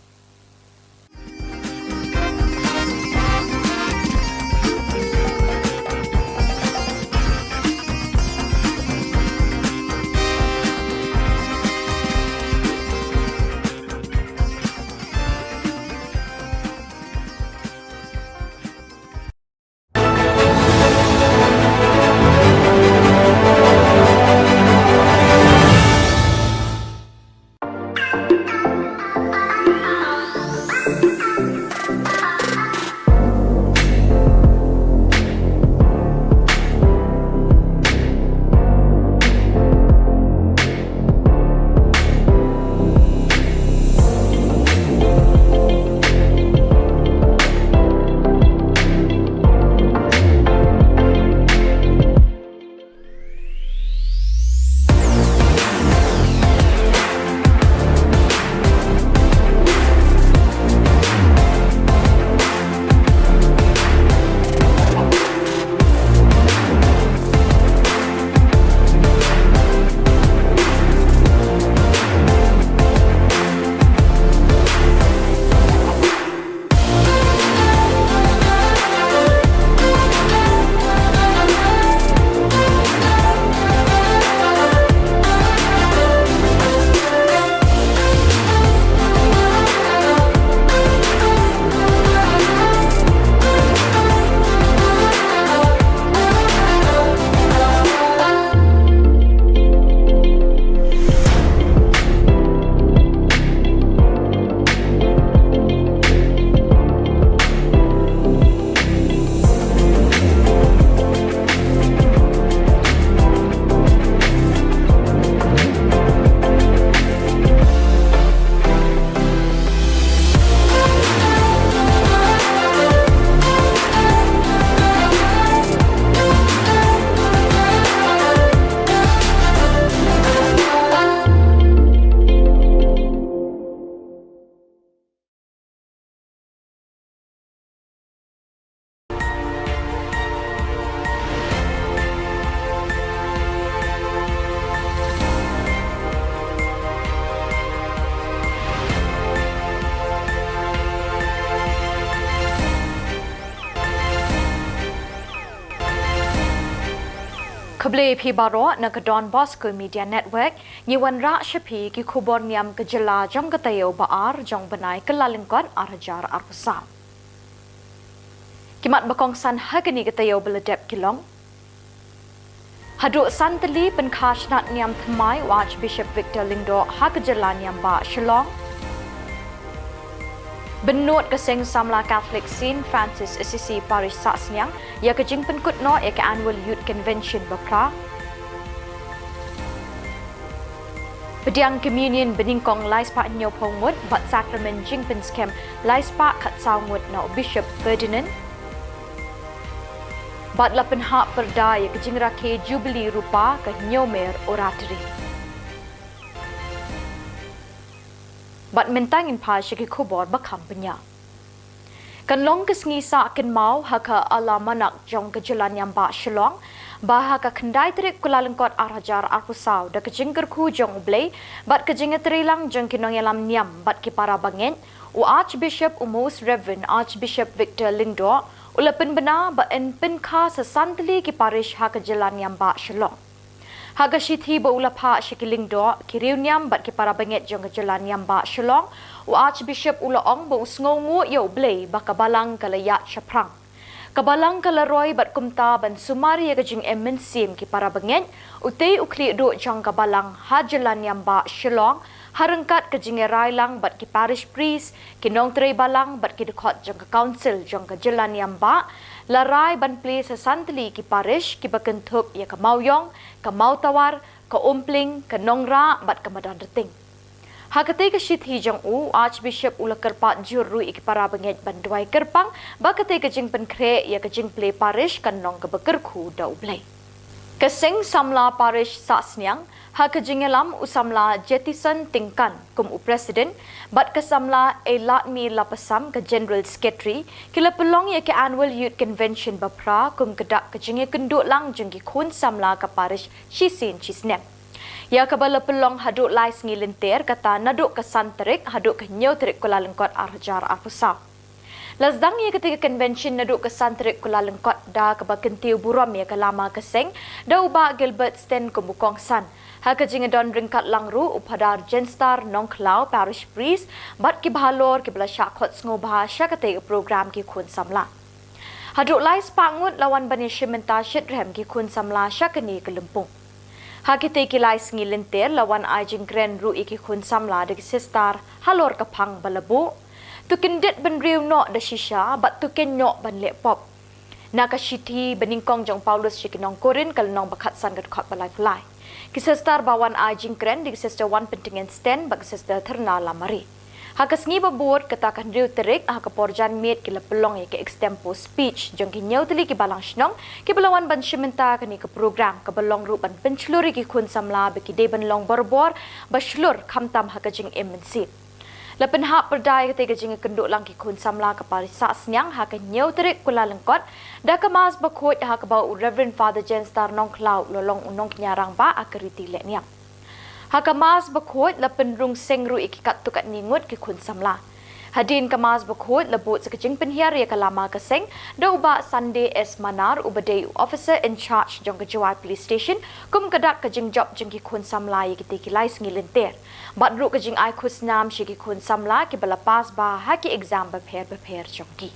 Khublei phi baroh na ka Don Bosco Media Network, ngi wanrah sha phi ki khubor niam ka jylla jong ka taïew ba ar jong u bnai Kyllalyngkot ar hajar arphew saw. Ki mat ba kongsan ha kane ka taïew ba la dep ki long: Haduh san tylli pynkha shnat niam thymmai u Archbishop Victor Lyngdoh ha ka jylla niam bah Shillong. Bynnud ka seng samla Catholic Saint Francis Assisi Parish Sahsniang ïa ka jingpynkut noh ïa ka Annual Youth Convention ba phra. Pdiang Communion banyngkong lai spah hynñiewphew ngut bad Sakramen jingpynskhem lai spah khatsaw ngut na u Bishop Ferdinand. Bad la pynhap pyrda ïa ka jingrakhe Jubilee Rupa ka Hynñiewmer Oratory. Bad mynta ngin phai sha ki khubor ba kham bniah. Kan long ka sngi sah kynmaw ha ka Alamanak jong ka jylla niam bah Shillong, ba ha ka khyndai tarik Kyllalyngkot ar hajar arphew saw da ka jingkyrkhu jong U Blei bad ka jingïatreilang jong ki nongïalam niam bad ki para bangeit, u Archbishop, u Most Reverend Archbishop Victor Lyngdoh u la pynbna ba yn pynkha sa san tylli ki parish ha ka jylla niam bah Shillong. Ha ka shithi ba u la phah sha ki lyngdoh, ki riewniam bad ki para bangeit jong ka jylla niam bah Shillong, u Archbishop u la ong ba u sngewnguh ïa U Blei ba ka balang ka la ïaid shaphrang. Ka balang ka la roi bad kumta ban sumar ïa ka jingim mynsiem ki para bangeit, utei u khlieh duh jong ka balang ha jylla niam bah Shillong, ha ryngkat ka jingïarai lang bad ki parish priest, ki nongtrei balang bad ki dkhot jong ka council jong ka jylla niam bah, la rai ban plie sa san tylli ki parish kiba kynthup ïa ka Mawïong, ka Mawtawar, ka Umpling, ka Nongrah bad ka Madanrting. Ha katei ka shithi jong u, u Archbishop u la kyrpad jur ruh ïa ki para bangeit ban duwai kyrpang ba katei ka jingpynkhreh ïa ka jingplie parish kan long kaba kyrkhu da U Blei. Ka seng samla parish Sahsniang, ha ka jingïalam u samla Jetison Tyngkan kum u president bad ka samla Eiladmi Lapasam ka general secretary, ki la pynlong ïa ka Annual Youth Convention ba phra kum ka dak ka jingïakynduh lang jong ki khun samla ka parish shisien shisnem, ïa kaba la pynlong haduh lai sngi lynter, kata naduh ka san tarik haduh ka hynñiew tarik Kyllalyngkot ar hajar arphew saw. La sdang ïa katei ka convention naduh ka san tarik Kyllalyngkot da kaba kyntiew burom ïa ka lama ka seng da u Bah Gilbert Sten kum u kongsan. Ha ka jingïadon ryngkat lang ruh u Phadar Jenstar Nongkhlaw, parish priest, bad kiba halor kiba la shah khot sngewbha sha katei ka program ki khun samla. Haduh lai spah ngut la wan ban ïashim bynta shitrhem ki khun samla sha kane ka lympung. Ha kitei ki lai sngi lynter la wan ai jingkren ruh ïa ki khun samla da ki sister halor ka phang ba la buh: To kyndit bynriew noh da shisha bad to kynnoh ban leh pop. Na ka shithi banyngkong jong u Paulus sha ki nong Korinth ka lynnong ba khatsan ka dkhot ba laiphew lai. Ki sister ba wan ai jingkren dei ki Sister Wanpyntngen Sten bad ki Sister Therna Lamare. Ha ka sngi ba bud, kata ka hynriew tarik, ha ka por janmiet ki la pynlong ïa ka extempore speech jong ki hynñiew tylli ki balang shnong kiba la wan ban shim bynta kane ka program, kaba long ruh ban pynshlur ïa ki khun samla ba ki dei ban long borabor ba shlur khamtam ha ka jingim mynsiem. La pynhap pyrda ïa katei ka jingïakynduh lang ki khun samla ka parish Sahsniang ha ka hynñiew tarik Kyllalyngkot da ka Mass bakhuid, ha kaba u Reverend Father Jenstar Nongkhlaw u la long u nongkñia rangbah ha ka riti lehniam. Ha ka Mass bakhuid la pynrung seng ruh ïa ki katto katne ngut ki khun samla. Hadien ka Mass bakhuid la bud sa ka jingpynhiar ïa ka lama ka seng da u Bah Sunday S Manar uba dei u officer in charge jong ka Jowai Police Station, kum ka dak ka jingjop jong ki khun samla ïa kitei ki lai sngi lynter, bad ruh ka jingai khusnam sha ki khun samla kiba la pass bha ha ki exam bapher bapher jong ki.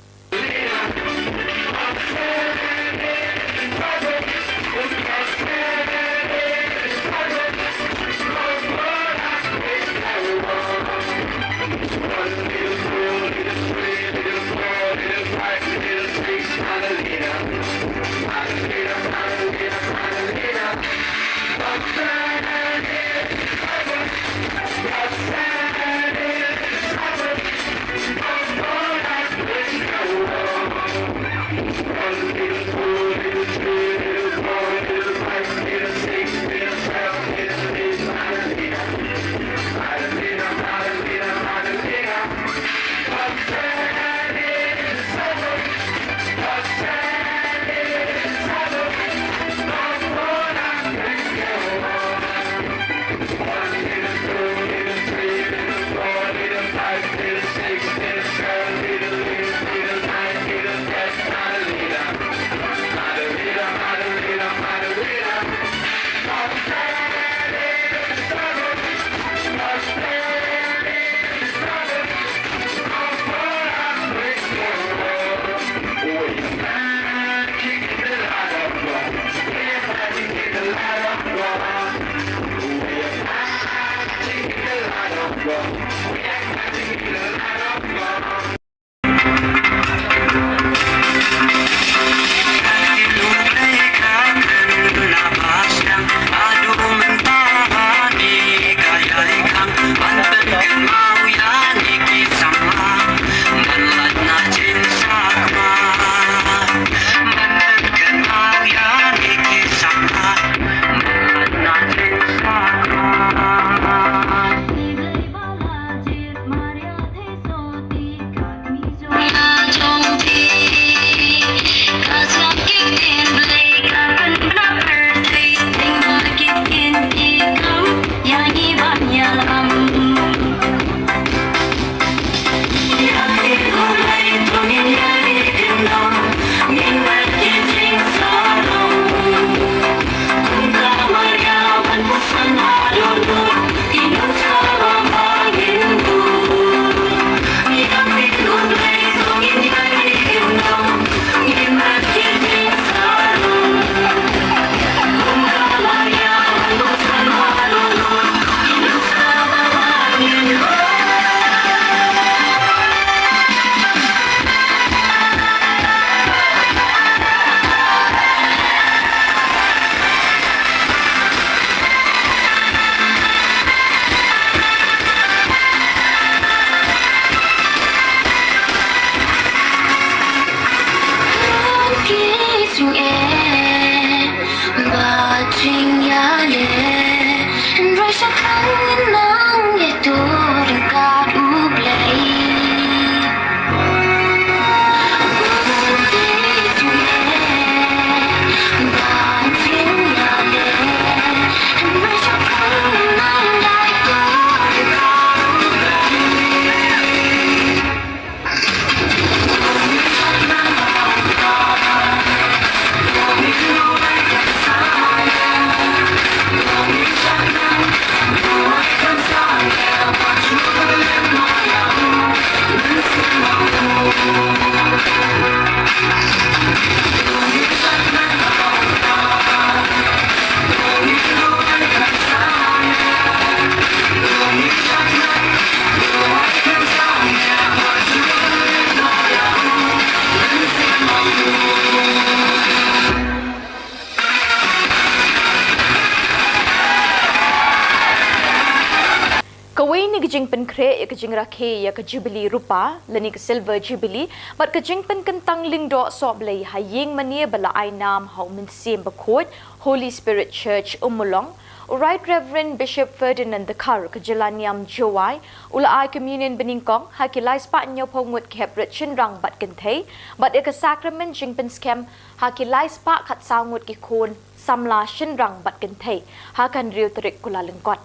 jingpynkhreh ïa ka jingrakhe ïa ka Jubilee Rupa lane ka Silver Jubilee bad ka jingpynkyntang lyngdoh sohblei ha ïing mane ba la ai nam ha U Mynsiem Bakhuid, Holy Spirit Church, Ummulong, u Right Reverend Bishop Ferdinand Dkhar ka jylla niam Jowai u la ai communion banyngkong ha ki lai spah hynñiewphew ngut ki heprit shynrang bad kynthei bad ïa ka sakramen jingpynskhem ha ki lai spah khatsaw ngut ki khun samla shynrang bad kynthei ha ka hynriew tarik Kyllalyngkot.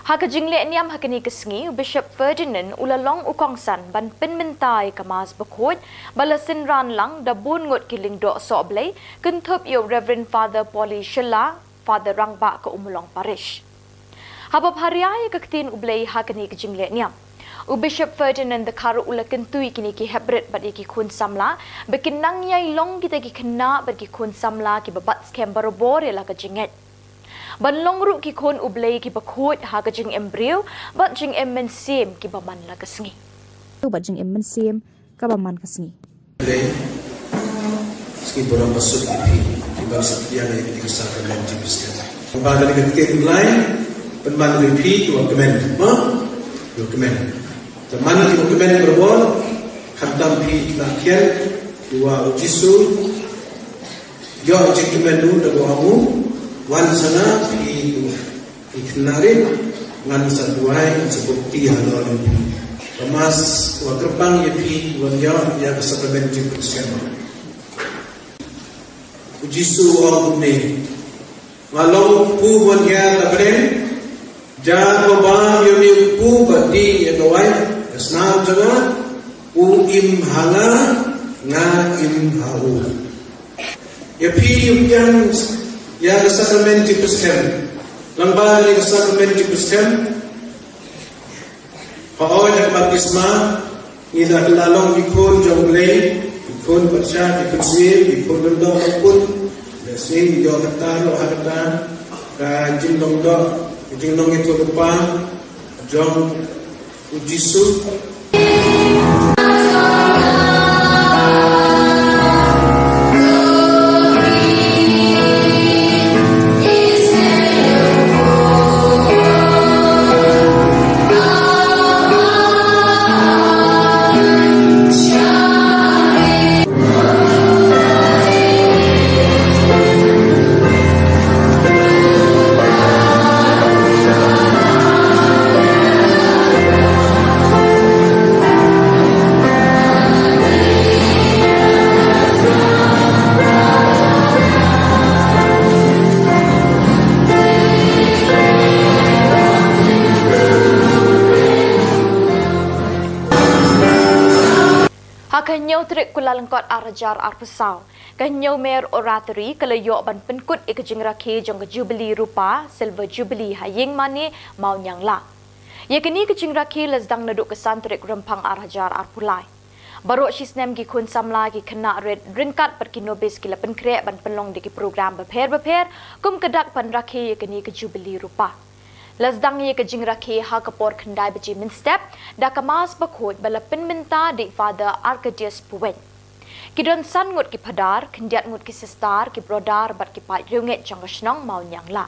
Ha ka jingleh niam ha kane ka sngi, u Bishop Ferdinand u la long u kongsan ban pynmynta ïa ka Mass Bakhuid ba la synran lang da bun ngut ki lyngdoh sohblei, kynthup ïa u Reverend Father Polly Shylla, Father Rangbah ka Ummulong Parish. Haba pharia ïa ka ktien U Blei ha kane ka jingleh niam, u Bishop Ferdinand Dkhar u la kyntu ïa kine ki heprit bad ïa ki khun samla ba kin nang ïai long kita ki khynnah bad ki khun samla kiba bat skhem barabor ïa la ka jingngeit, ban long ruh ki khun U Blei kiba khuid ha ka jingim briew bad jingim mynsiem kiba man la ka sngi. Bad jingim mynsiem kaba man ka sngi. Blei, sngi burom ba suk ïa phi, phi ban suk ïa kane ka sakramen jingpynskhem. Ba kane ka ktien U Blei pynban ïa phi kiba kmen, mo? Kiba kmen. Te man kiba kmen barabor, khamtam phi ki khynnah khian, kiba U Jisu ïoh jingkmen ruh da kaba ong u, wan sha nga phi ki khynnah rit, ngan sa duwai, ngan sa baptis halor jong phi. Ka Mass ka kyrpang ïa phi ban ïoh ïa ka sakramen jingpynskhem. U Jisu u ong kumne, nga long u kpu ban hiar na bneng, ïa kaba ïa une u kpu ba dih ïa ka waiñ, ka snam jong nga, u im ha nga, nga im ha u. Ïa phi ïa u pdiang ïa ka sakramen jingpynskhem. Lyngba kane ka sakramen jingpynskhem, hooid ha ka baptisma, ngi la kylla long ki khun jong U Blei, ki khun pyrshah, ki khun sniew, ki khun lyngdoh, ki khun. Lehse ngi ïoh kata ruh ha kata ka jinglong doh, ka jinglong ïathuhlypa jong U Jisu. Ha ka hynñiew tarik Kyllalyngkot ar hajar arphew saw, ka Hynñiewmer Oratory ka la ïoh ban pynkut ïa ka jingrakhe jong ka Jubilee Rupa, Silver Jubilee ha Ïingmane, Mawniangla. Ïa kane ka jingrakhe la sdang naduh ka san tarik Rymphang ar hajar arphew lai. Baroh shisnem ki khun samla, ki khynnah rit ryngkat bad ki nobis ki la pynkhreh ban pynlong da ki program bapher bapher kum ka dak ban rakhe ïa kane ka Jubilee Rupa. La sdang ïa ka jingrakhe ha ka por khyndai baje mynstep da ka Mass Bakhuid ba la pynmynta da i Father Arcadius Puwein. Ki don san ngut ki phadar, khyndiat ngut ki sister, ki brodar bad ki paid riewngeit jong ka shnong Mawniangla.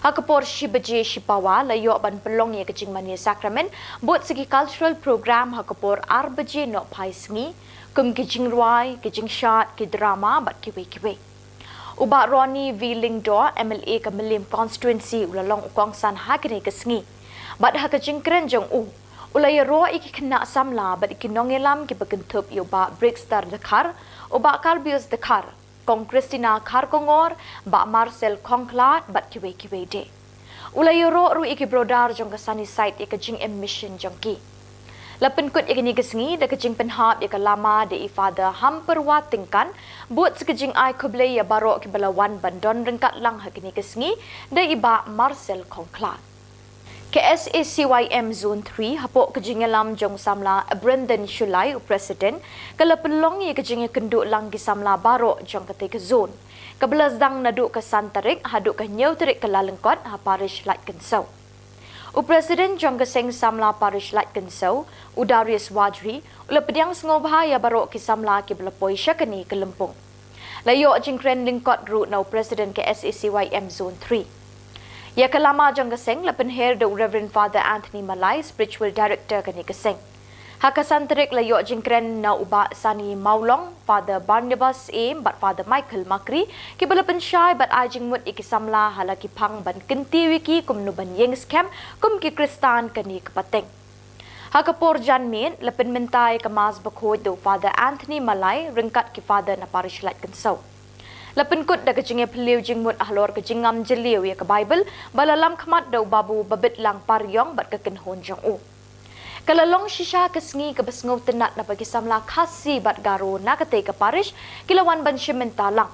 Ha ka por shi baje shipawa la ïoh ban pynlong ïa ka jingmane sakramen bad sa ki cultural program ha ka por ar baje nohphai sngi, kum ki jingrwai, ki jingshad, ki drama bad kiwei kiwei. U Bah Ronnie V Lyngdoh, M L A ka Mylliem Constituency, u la long u kongsan ha kane ka sngi. Bad ha ka jingkren jong u, u la ïaroh ïa ki khynnah samla bad ïa ki nongïalam kiba kynthup ïa u Bah Brigster Dkhar, u Bah Karbius Dkhar, Kong Christina Kharkongor, Bah Marcel Khongkhlad bad kiwei kiwei de. U la ïaroh ruh ïa ki brodar jong ka Sunnyside ïa ka jingim mission jong ki. La pynkut ïa kane ka sngi da ka jingpynhap ïa ka lama da i Father Hampyrwa Tyngkan, bad sa ka jingai khublei ïa baroh kiba la wan ban don ryngkat lang ha kane ka sngi da i Bah Marcel Khongkhlad. Ka S A C Y M Zone three, hapoh ka jingïalam jong u samla Brendan Shullai, u president, ka la pynlong ïa ka jingïakynduh lang ki samla baroh jong katei ka zone, kaba la sdang naduh ka san tarik haduh ka hynñiew tarik Kyllalyngkot ha parish Laitkynsew. U president jong ka seng samla parish Laitkynsew, u Darius Wadri, u la pdiang sngewbha ïa baroh ki samla kiba la poi sha kane ka lympung. La ïoh jingkren lyngkot ruh na u president ka S A C Y M Zone three. Ïa ka lama jong ka seng la pynher da u Reverend Father Anthony Malai, Spiritual Director kane ka seng. Ha ka san tarik la ïoh jingkren na u Bah Sani Mawlong, Father Barnabas Syiem bad Father Michael Makri, kiba la pynshai bad ai jingmut ïa ki samla ha la ki phang ban kyntiew ïa ki kumno ban ïeng skhem kum ki Khristan kane ka pateng. Ha ka por janmiet la pynmynta ïa ka Mass Bakhuid da u Father Anthony Malai ryngkat ki Father na Parish Laitkynsew. La pynkut da ka jingïaphylliew jingmut halor ka jingngam jylliew ïa ka Baibl ba la lam khmat da u Babu Babitlang Pariong bad ka kynhun jong u. Ka la long shisha ka sngi kaba sngewtynnat naba ki samla Khasi bad Garo na katei ka parish ki la wan ban shim bynta lang.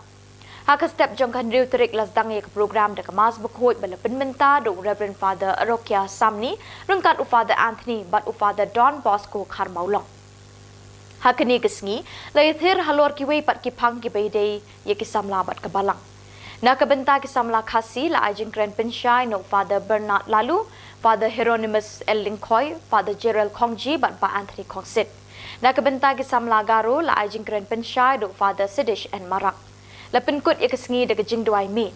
Ha ka step jong ka hynriew tarik la sdang ïa ka program da ka Mass Bakhuid ba la pynmynta da u Reverend Father Arokia Samni ryngkat u Father Anthony bad u Father Don Bosco Kharmawlong. Ha kane ka sngi la ïathir halor kiwei pat ki phang kiba ïadei ïa ki samla bad ka Balang. Na ka bynta ki samla Khasi la ai jingkren pynshai na u Father Bernard Lalu, Father Hieronymus L Lyngkhoi, Father Gerald Khongji bad Bah Anthony Khongsit. Na ka bynta ki samla Garo la ai jingkren pynshai da u Father Sidish N Marak. La pynkut ïa ka sngi da ka jingduwai miet.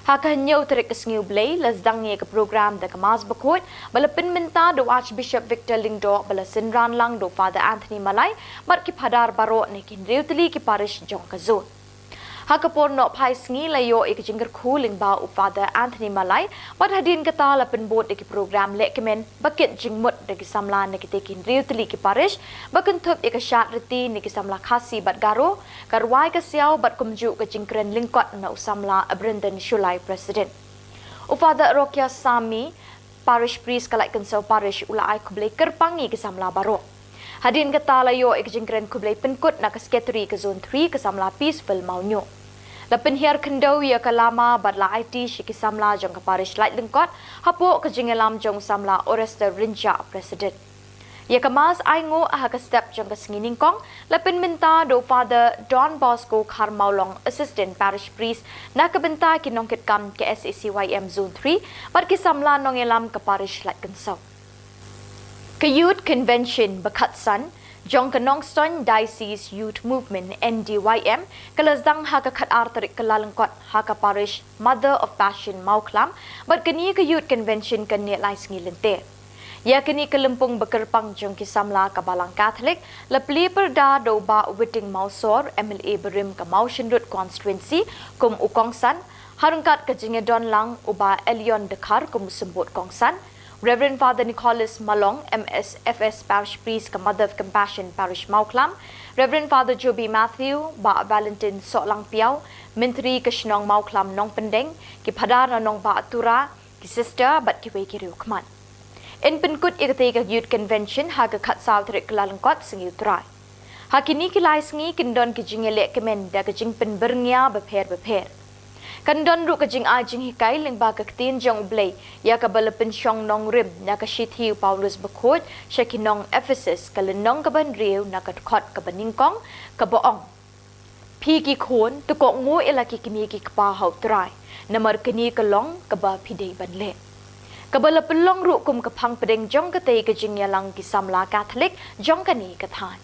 Ha ka hynñiew tarik ka sngi U Blei la sdang ïa ka program da ka Mass Bakhuid ba la pynmynta da u Archbishop Victor Lyngdoh ba la synran lang da u Father Anthony Malai bad ki Phadar baroh na ki hynriew tylli ki parish jong ka zone. Ha ka por nohphai sngi la ïoh ïa ka jingkyrkhu lyngba u Father Anthony Malai bad hadien kata la pynbud da ki program lehkmen ba kit jingmut da ki samla na kitei ki hynriew tylli ki parish ba kynthup ïa ka shad riti na ki samla Khasi bad Garo, ka rwai ka siaw bad kumjuh ka jingkren lyngkot na u samla Brendan Shullai, President. U Father Arokia Samni, Parish Priest ka Laitkynsew Parish, u la ai khublei kyrpang ïa ki samla baroh. Hadien kata la ïoh ïa ka jingkren khublei pynkut na ka Secretary ka Zone three ka samla Peaceful Mawñiuh. La pynhiar khyndew ïa ka lama bad la aiti sha ki samla jong ka Parish Laitlyngkot hapoh ka jingïalam jong u samla Orester Rynjah, President. Ïa ka Mass ainguh ha ka step jong ka sngi nyngkong la pynmynta da u Father Don Bosco Kharmawlong, Assistant Parish Priest, na ka bynta ki nongkitkam ka S A C Y M Zone three bad ki samla nongïalam ka Parish Laitkynsew. Ka Youth Convention ba khatsan jong ka Nongstoiñ Diocese Youth Movement, N D Y M, ka la sdang ha ka khatar tarik Kyllalyngkot ha ka Parish Mother of Passion Mawkhlam bad kane ka Youth Convention kan neh lai sngi lynter. Ïa kane ka lympung ba kyrpang jong ki samla ka Balang Katholik la plie pyrda da u Bah Witing Mawsor, M L A barim ka Mawshynrut Constituency kum u kongsan, ha ryngkat ka jingïadon lang u Bah Elion Dkhar kum u symbud kongsan, Reverend Father Nicholas Malong, M S F S Parish Priest ka Mother of Compassion Parish Mawkhlam, Reverend Father Joby Matthew, Bah Valentine Sohlangpiaw, Myntri ka shnong Mawkhlam Nongpyndeng, ki Phadar na Nongbah Tura, ki Sister bad kiwei ki riewkhmat. Yn pynkut ïa katei ka Youth Convention ha ka khatsaw tarik Kyllalyngkot, Sngi U Trai. Ha kine ki lai sngi kin don ki jingïalehkmen da ka jingpynbyrngia bapher bapher. Kan don ruh ka jingai jinghikai lyngba ka Ktien jong U Blei ïa kaba la pynshong nongrim na ka shithi u Paulus Bakhuid sha ki nong Ephesus, ka lynnong kaba hynriew na ka dkhot kaba nyngkong, kaba ong: Phi ki khun, to kohnguh ïa la ki kmie ki kpa ha U Trai, namar kane ka long kaba phi dei ban leh. Kaba la pynlong ruh kum ka phang pdeng jong katei ka jingïalang ki samla Katholik jong kane ka thaiñ.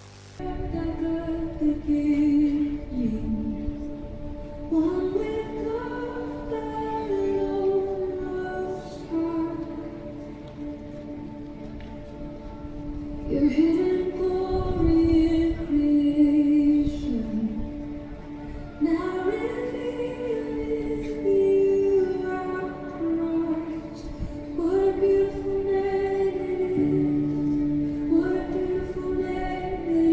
Your hidden glory in creation, now revealed in you, our Christ. What a beautiful name it is. What a beautiful name it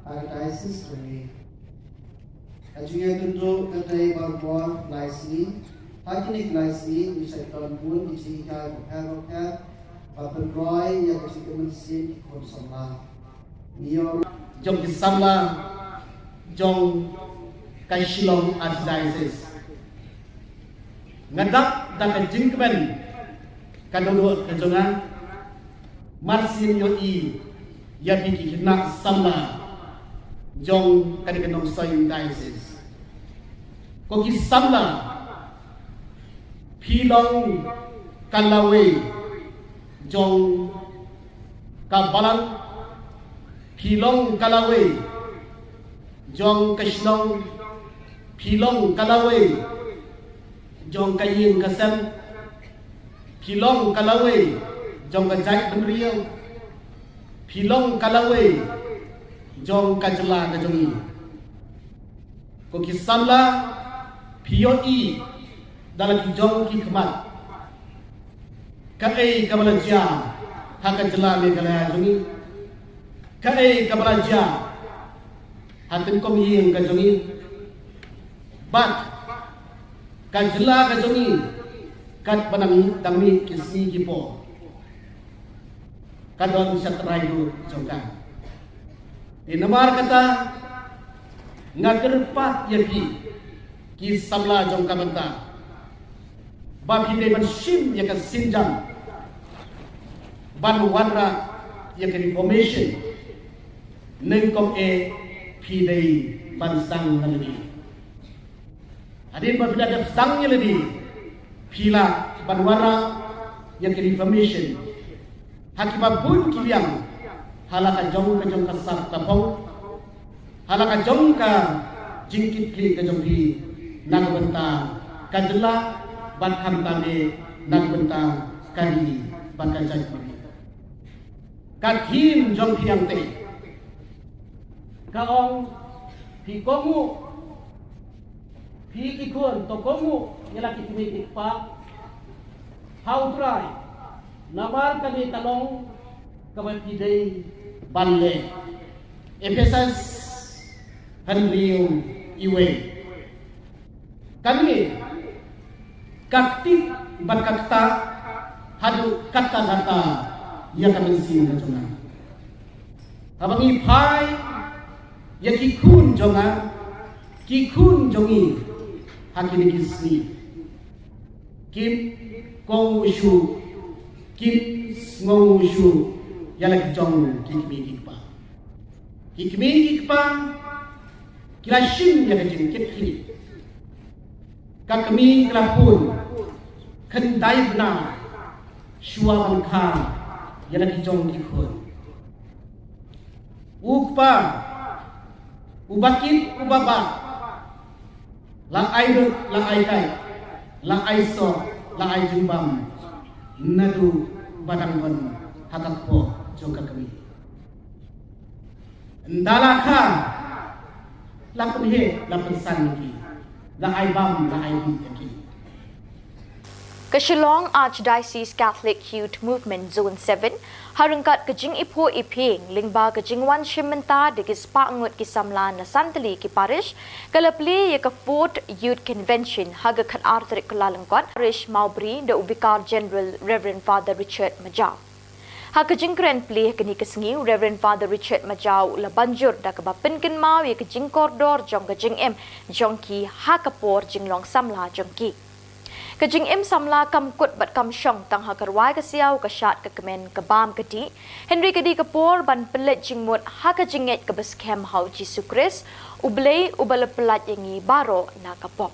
Archdiocese Rangli. Ka jingïakynduh ka dei baroh lai sngi. Ha kine ki lai sngi ngi sa ïoh don bun ki jinghikai bapher bapher ba pynroi ïa ka jingim mynsiem ki khun samla. Ngi ïoh jong ki samla jong ka Shillong Archdiocese. Nga dap da ka jingkmen ka dohnud ka jong nga. Mar sien ïohi ïa phi ki khynnah samla jong kane ka Nongstoiñ Diocese. Ko ki samla, phi long ka lawei jong ka balang, phi long ka lawei jong ka shnong, phi long ka lawei jong ka ïing ka sem, phi long ka lawei jong ka jaitbynriew, phi long ka lawei jong ka jylla ka jong ngi. Ko ki samla, phi ïohi da la ki jong ki khmat kaei kaba la jia ha ka jylla Meghalaya jong ngi, kaei kaba la jia ha tyngkong ïing ka jong ngi, bad ka jylla ka jong ngi katba nang dang mih ki sngi ki por. Ka don sha trai ruh jong ka. Te namar kata nga kyrpad ïa phi ki samla jong ka bynta ba phi dei ban shim ïa ka sienjam ban wanrah ïa ka reformation. Nyngkong eh phi dei ban sdang na lade. Hadien ba phi la dep sdang ïa lade, phi lah ban wanrah ïa ka reformation ha kiba bun ki liang, ha la ka jong ka jong ka sap ka phong, ha la ka jong ka jingkitkhlieh ka jong phi na ka bynta ka jylla bad khamtam eh na ka bynta ka ri bad ka jaitbynriew. Ka theme jong phi hangtei ka ong, phi kohnguh, phi ki khun to kohnguh ïa la ki kmie ki kpa ha U Trai, namar kane ka long kaba phi dei ban leh. Ephesus hynriew, iwei. Kane ka ktip bad ka ktah haduh katta katta ïa ka mynsiem ka jong nga. Haba ngi phai ïa ki khun jong nga, ki khun jong ngi ha kine ki sngi, kim kohnguh shuh, kim sngewnguh shuh ïa la ki jong ki kmie ki kpa. Ki kmie ki kpa ki la shim ïa ka jingkitkhlieh. Ka kmie ka la pun khyndai bnai shuwa ban kha ïa la ki jong ki khun. U kpa uba kit uba bah, la ai lut, la ai kait, la ai soh, la ai jingbam naduh ba dang don ha ka kpoh jong ka kmie. Ynda la kha, la pynheh, la pynsan ïa ki, la ai bam, la ai dih ïa ki. Ka Shillong Archdiocese Catholic Youth Movement Zone seven, ha ryngkat ka jingiphuh iphieng lyngba ka jingwan shim bynta da ki spah ngut ki samla na san tylli ki parish, ka la plie ïa ka fourth Youth Convention ha ka khatar tarik Kyllalyngkot, Parish Mawbri, da u Vicar General Reverend Father Richard Majaw. Ha ka jingkren plie ha kane ka sngi, u Reverend Father Richard Majaw u la ban jur da kaba pynkynmaw ïa ka jingkordor jong ka jingim jong ki ha ka por jinglong samla jong ki. Ka jingim samla kam kut bad kam shong tang ha ka rwai ka siaw, ka shad ka kmen, ka bam ka dih, hynrei ka dei ka por ban pynleit jingmut ha ka jingngeit kaba skhem ha U Jisu Khrist, U Blei uba la pyllait ïa ngi baroh na ka pop.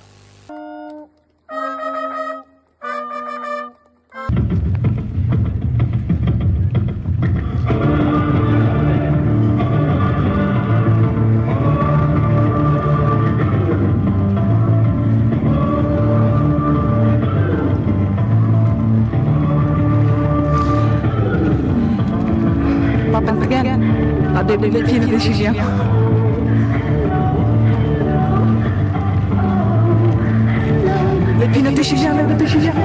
Ba pynthikna, ba dei ba phi na ka shi liang. Phi na ka shi liang, na ka shi liang.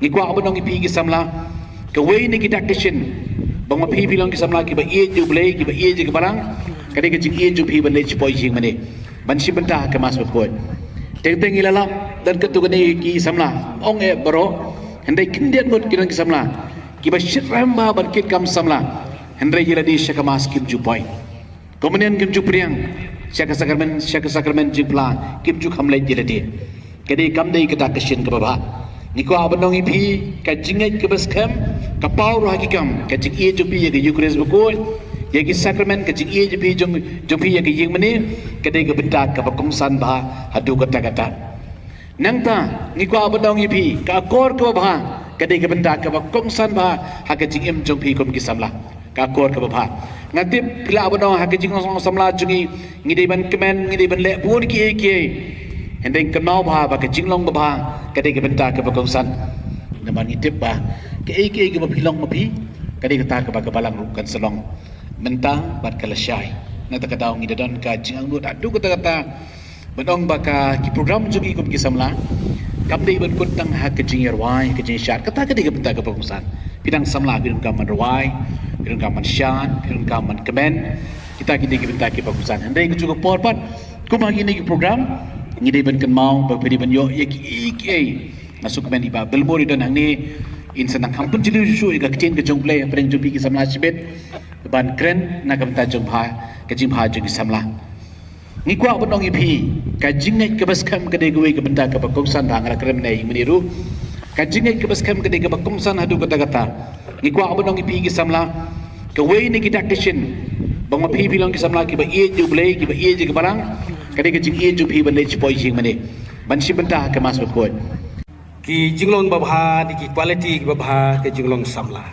Ngi kwah ban ong ïa phi ki samla, kawei na ki dak ki shin ba ma phi phi long ki samla kiba ïeit ïa U Blei, kiba ïeit ïa ka Balang, ka dei ka jingïeit jong phi ban leit sha poi jingmane, ban shim bynta ha ka Mass Bakhuid. Teng teng ïa la lap, don katto katne ki samla, ong eh baroh, hynrei khyndiat ngut ki don ki samla kiba shyrkhei bha ban kit kam samla, hynrei ïa lade sha ka Mass kim ju poi. Komunion kim ju pdiang, sha ka sakramen, sha ka sakramen jingphla kim ju kham leit ïa lade. Ka dei kam dei kata ka shin kaba bha. Ngi kwah ban ong ïa phi ka jingngeit kaba skhem ka paw ruh ha ki kam, ka jingïeit jong phi ïa ka Eucharist Bakhuid, ïa ki sakramen, ka jingïeit jong phi jong, jong phi ïa ka ïingmane, ka dei ka bynta kaba kongsan bha haduh katta katta. Nangta ngi kwah ban ong ïa phi ka akor kaba bha, ka dei ka bynta kaba kongsan bha ha ka jingim jong phi kum ki samla. Ka akor kaba bha. Nga tip phi lah ban ong ha ka jinglong samla jong ngi, ngi dei ban kmen, ngi dei ban leh bun kiei kiei. Hynrei kynmaw bha ba ka jinglong babha ka dei ka bynta kaba kongsan. Namar ngi tip ba kaei kaei kaba phi long ma phi, ka dei kata kaba ka Balang ruh kan sa long mynta bad ka lashai. Na kata ka daw ngi da don ka jingangnud haduh katta katta ban ong ba ka ki program jong ngi kum ki samla kam dei ban kut tang ha ka jingïarwai, ka jingshad. Kata ka dei ka bynta kaba kongsan. Phi dang samla phi donkam ban rwai, phi donkam ban shad, phi donkam ban kmen. Kita ki dei ki bynta kiba kongsan. Hynrei ka juh ka por pat kum ha kine ki program ngi dei ban kynmaw ba phi dei ban ïoh ïa kiei kiei. Nga sngewkmen i Bah Bilmur i don hangne, in sa nang kham pynjuliew shuh shuh ïa ka ktien ka jong U Blei hapdeng jong phi ki samla shibit ban kren na ka bynta jong bha, ka jingbha jong ki samla. Ngi kwah ban ong ïa phi ka jingngeit kaba skhem ka dei kawei ka bynta kaba kongsan. Ba nga la kren mynne ïa mynne ruh, ka jingngeit kaba skhem ka dei kaba kongsan haduh katta katta. Ngi kwah ban ong ïa phi ki samla, kawei na ki dak ki shin ba ma phi phi long ki samla kiba ïeit ïa U Blei, kiba ïeit ïa ka Balang, ka dei ka jingïeit jong phi ban leit sha poi jingmane, ban shim bynta ha ka Mass Bakhuid. Ki jinglong babha, ki quality babha, ki jinglong samla.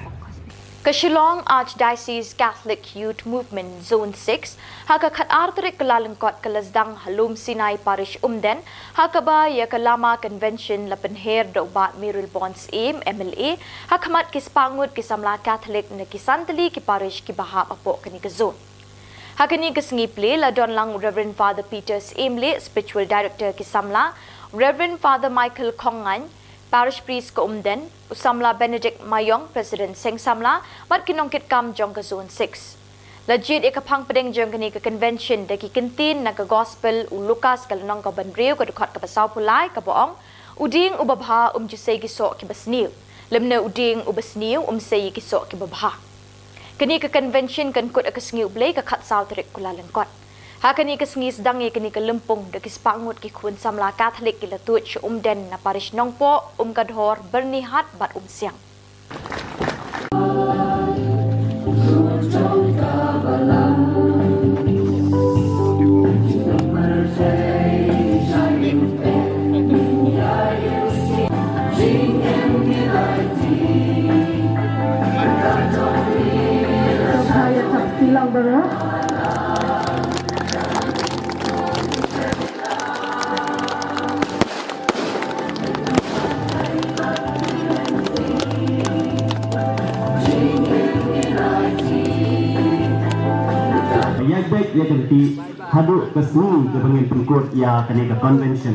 Ka Shillong Archdiocese Catholic Youth Movement Zone six, ha ka khatar tarik Kyllalyngkot ka la sdang ha Lum Sinai Parish Umden, ha kaba ïa ka Lama Convention la pynher da u Bah Mayralborn Syiem, M L A, ha khmat ki spah ngut ki samla Catholic na ki san tylli ki parish kiba hap hapoh kane ka zone. Ha kane ka sngi plie la don lang u Reverend Father Peter Syiemlieh, Spiritual Director ki samla, Reverend Father Michael Khongngaiñ, Parish Priest ka Umden, u samla Benedict Maiong, President Seng Samla, bad ki nongkitkam jong ka Zone six. La jied ïa ka phang pdeng jong kane ka convention da ki kyntien na ka Gospel u Lukas ka lynnong kaba hynriew ka dkhot kaba sawphew lai kaba ong, u dieng uba bha um ju sei ki soh kiba sniew, lymne u dieng uba sniew um sei ki soh kiba bha. Kane ka convention kan kut ha ka sngi U Blei ka khatsaw tarik Kyllalyngkot. Ha kane ka sngi sdang ïa kane ka lympung da ki spah ngut ki khun samla Catholic ki la tuid sha Umden na Parish Nongpoh, Umkadhor, Byrnihat bad Umsiang. Ïa bad ïa ka lynti haduh ka sngi kaba ngin pynkut ïa kane ka convention.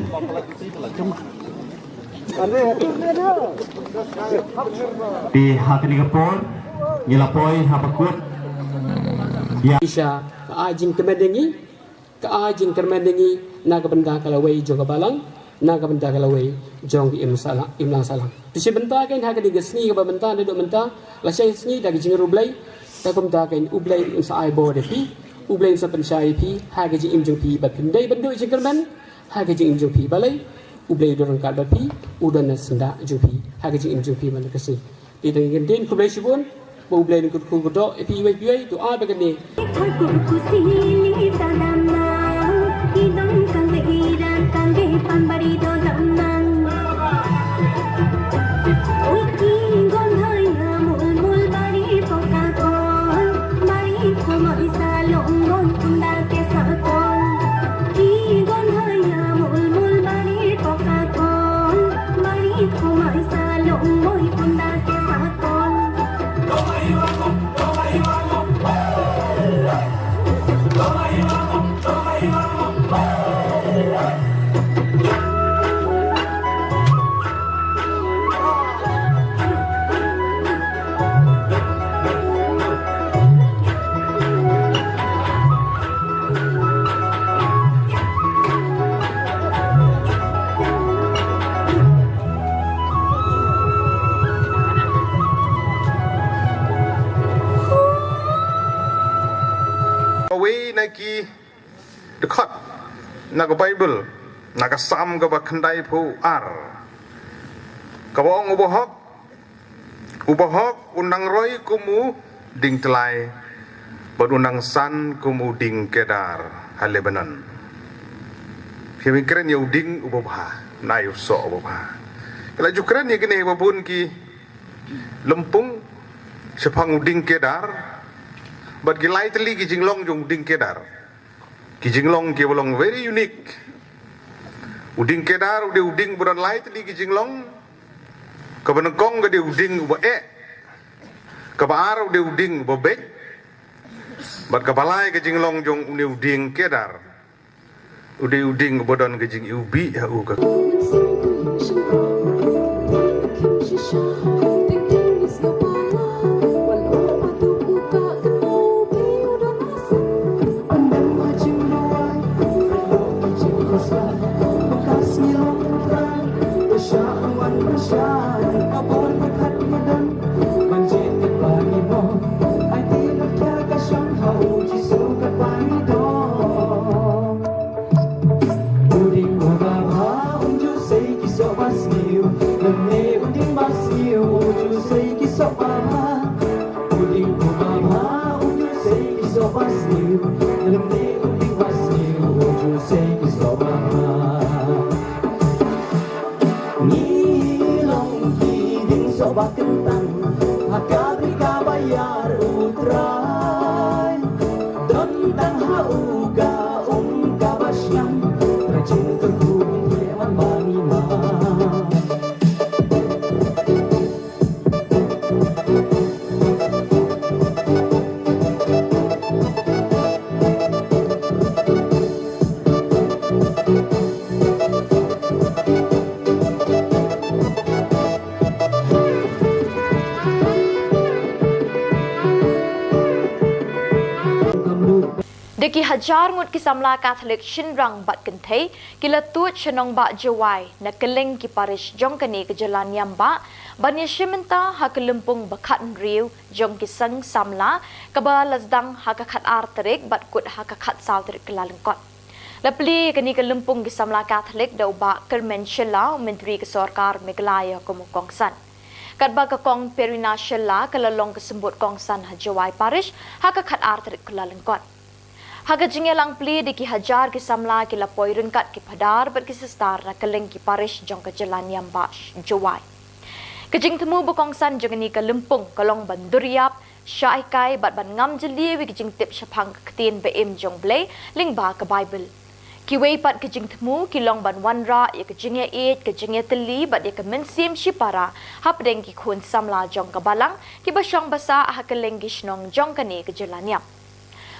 Te ha kane ka por ngi la poi ha ba kut ïa. Shisha ka ai jingkmen ïa ngi, ka ai jingkyrmen ïa ngi na ka bynta ka lawei jong ka balang, na ka bynta ka lawei jong ka imsala-, imlang sahlang. Te shi bynta kein ha kane ka sngi kaba mynta, naduh mynta lashai sngi da ka jingïaroh U Blei, te kumta kein U Blei un sa ai bor ïa phi, U Blei un sa pynshai ïa phi ha ka jingim jong phi, bad phim dei ban duh jingkyrmen ha ka jingim jong phi. Balei? U Blei u don ryngkat bad phi, u don na syndah jong phi ha ka jingim jong phi man la ka sngi. Te tang ïa kane, khublei shibun, ba U Blei un kyrkhu kyrdoh ïa phi iwei pa iwei, to ai ba kane. Ki dkhot na ka Baibl, na ka Salm kaba khyndaiphew ar, kaba ong, u bahok, u bahok un nang roi kum u dieng tyllai, bad un nang san kum u dieng kedar ha Lebanon. Phi kren ïa u dieng uba bha, na ïa u soh uba bha. Ki la ju kren ïa kine ba bun ki lympung shaphang u dieng kedar, bad ki lai tylli ki jinglong jong u dieng kedar. Ki jinglong kiba long very unique. U dieng kedar u dei u dieng ba don lai tylli ki jinglong. Kaba nyngkong ka dei u dieng uba eh. Kaba ar u dei u dieng uba beit. Bad kaba lai ka jinglong jong une u dieng kedar, u dei u dieng uba don ka jingiwbih ha u ka Ngi long ki dieng soh ba kyntang ha ka bri kaba ïar U Trai. Don tang ha u ka um kaba shngiang, Trai jingkyrkhu, ïa man ba ngi na. Da ki hajar ngut ki samla Katholik shynrang bad kynthei ki la tuid sha nongbah Jowai na kylleng ki parish jong kane ka jylla niam bah ban ïashim bynta ha ka lympung ba khathynriew jong ki seng samla, kaba la sdang ha ka khatar tarik bad kut ha ka khatsaw tarik Kyllalyngkot. La plie ïa kane ka lympung ki samla Katholik da u Bah Kyrmen Shylla, u Myntri ka Sorkar Meghalaya kum u kongsan. Katba ka Kong Perina Shylla ka la long ka symbud kongsan ha Jowai Parish ha ka khatar tarik Kyllalyngkot. Ha ka jingïalang plie da ki hajar ki samla ki la poi ryngkat ki phadar bad ki sistar na kylleng ki parish jong ka jylla niam bah Jowai. Ka jingthmu ba kongsan jong kane ka lympung ka long ban dur ïap, shah hikai bad ban ngam jylliew ïa ki jingtip shaphang ka ktien ba im jong U Blei lyngba ka Baibl. Kiwei pat ki jingthmu ki long ban wanrah ïa ka jingïaieit, ka jingïatylli bad ïa ka mynsiem shipara hapdeng ki khun samla jong ka balang kiba shong ba sah ha kylleng ki shnong jong kane ka jylla niam.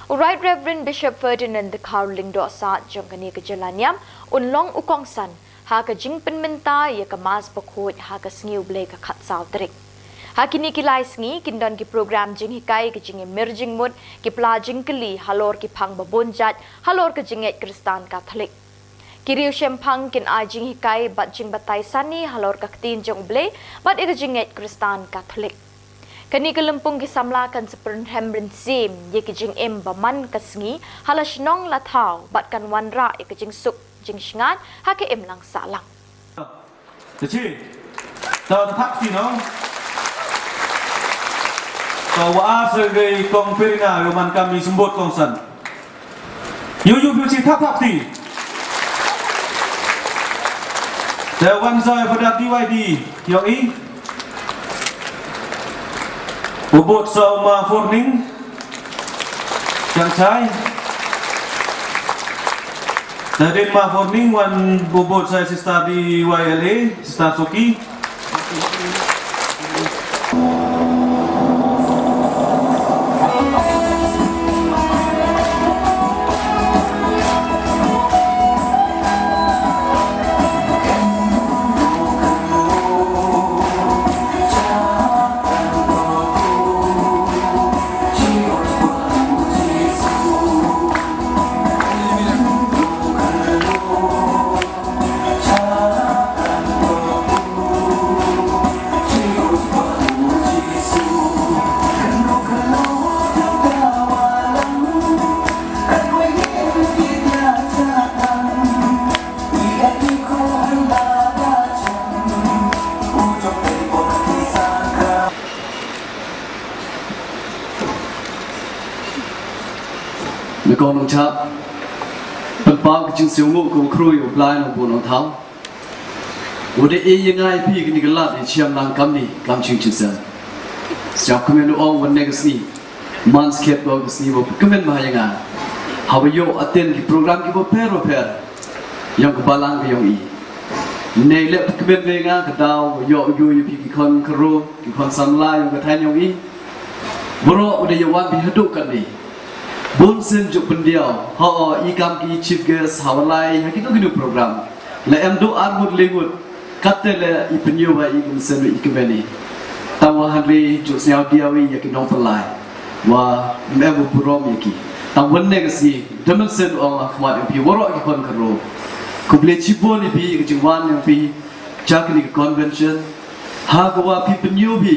U Right Reverend Bishop Ferdinand Dkhar Lyngdoh Saad jong kane ka jylla niam un long u kongsan ha ka jingpynmynta ïa ka Mass Bakhuid ha ka sngi U Blei ka khatsaw tarik. Ha kine ki lai sngi kin don ki program jinghikai, ki jingïamir jingmut, ki pla jingkylli halor ki phang ba bun jait halor ka jingngeit Khristan Katholik. Ki riewshemphang kin ai jinghikai bad jingbatai sani halor ka ktien jong U Blei bad ïa ka jingngeit Khristan Katholik. Kane ka lympung ki samla kan sa pynrhem rynsim ïa ki jingim ba man ka sngi ha la shnong la thaw bad kan wanrah ïa ka jingsuk jingshngaiñ ha ka imlang sahlang. Te chi. Ta thap ti no. Ta wa sa gei Kong Perina, ïa man kam i symbud kongsan. Ïa, ïa, ïa, chi thap thap ti. Te wan sa Father D Y D, ïa i. U bud sa Ma Forning. Chang chai. Te dei Ma Forning wan u bud sa Sister D Y L A, Sister Soki. Ngi kong nongchap, pynpaw ka jingsngewnguh ka u khrui u Blai nongbun nongthaw. U da ai ïa ngi ïa phi kane ka lad ïa chiam lang kamni kam jingshit sel. Sngewkmen u ong wan ne ka sngi, man skhem ka sngi ba kmen bha ïa nga. Haba ïoh attend ki program kiba pher ba pher jong ka balang ka jong i. Nei leh kmen bha ïa nga ka daw ïoh ïoh ïa phi ki khon karo, ki khon samla jong ka thaiñ jong i. Baroh u da ïa wan bha haduh katne. Bun sien ju pyndiaw ha o i kam ki chief guest ha u lai ha kino kino program. La em duh ar ngut le ngut. Katte la i pynïoh ba i kum sien i kmen i. Tang wa hangne ju sngewdiaw i ïa ki nongpynlait. Wa mem u burom ïa ki. Tang wan ne ka sngi da mynsiem ong ha khmat ïa phi waroh ki khon karo. Khublei chibun ïa phi ïa ka jingwan ïa phi. Cha kane ka convention. Ha ka wa phi pynïoh phi.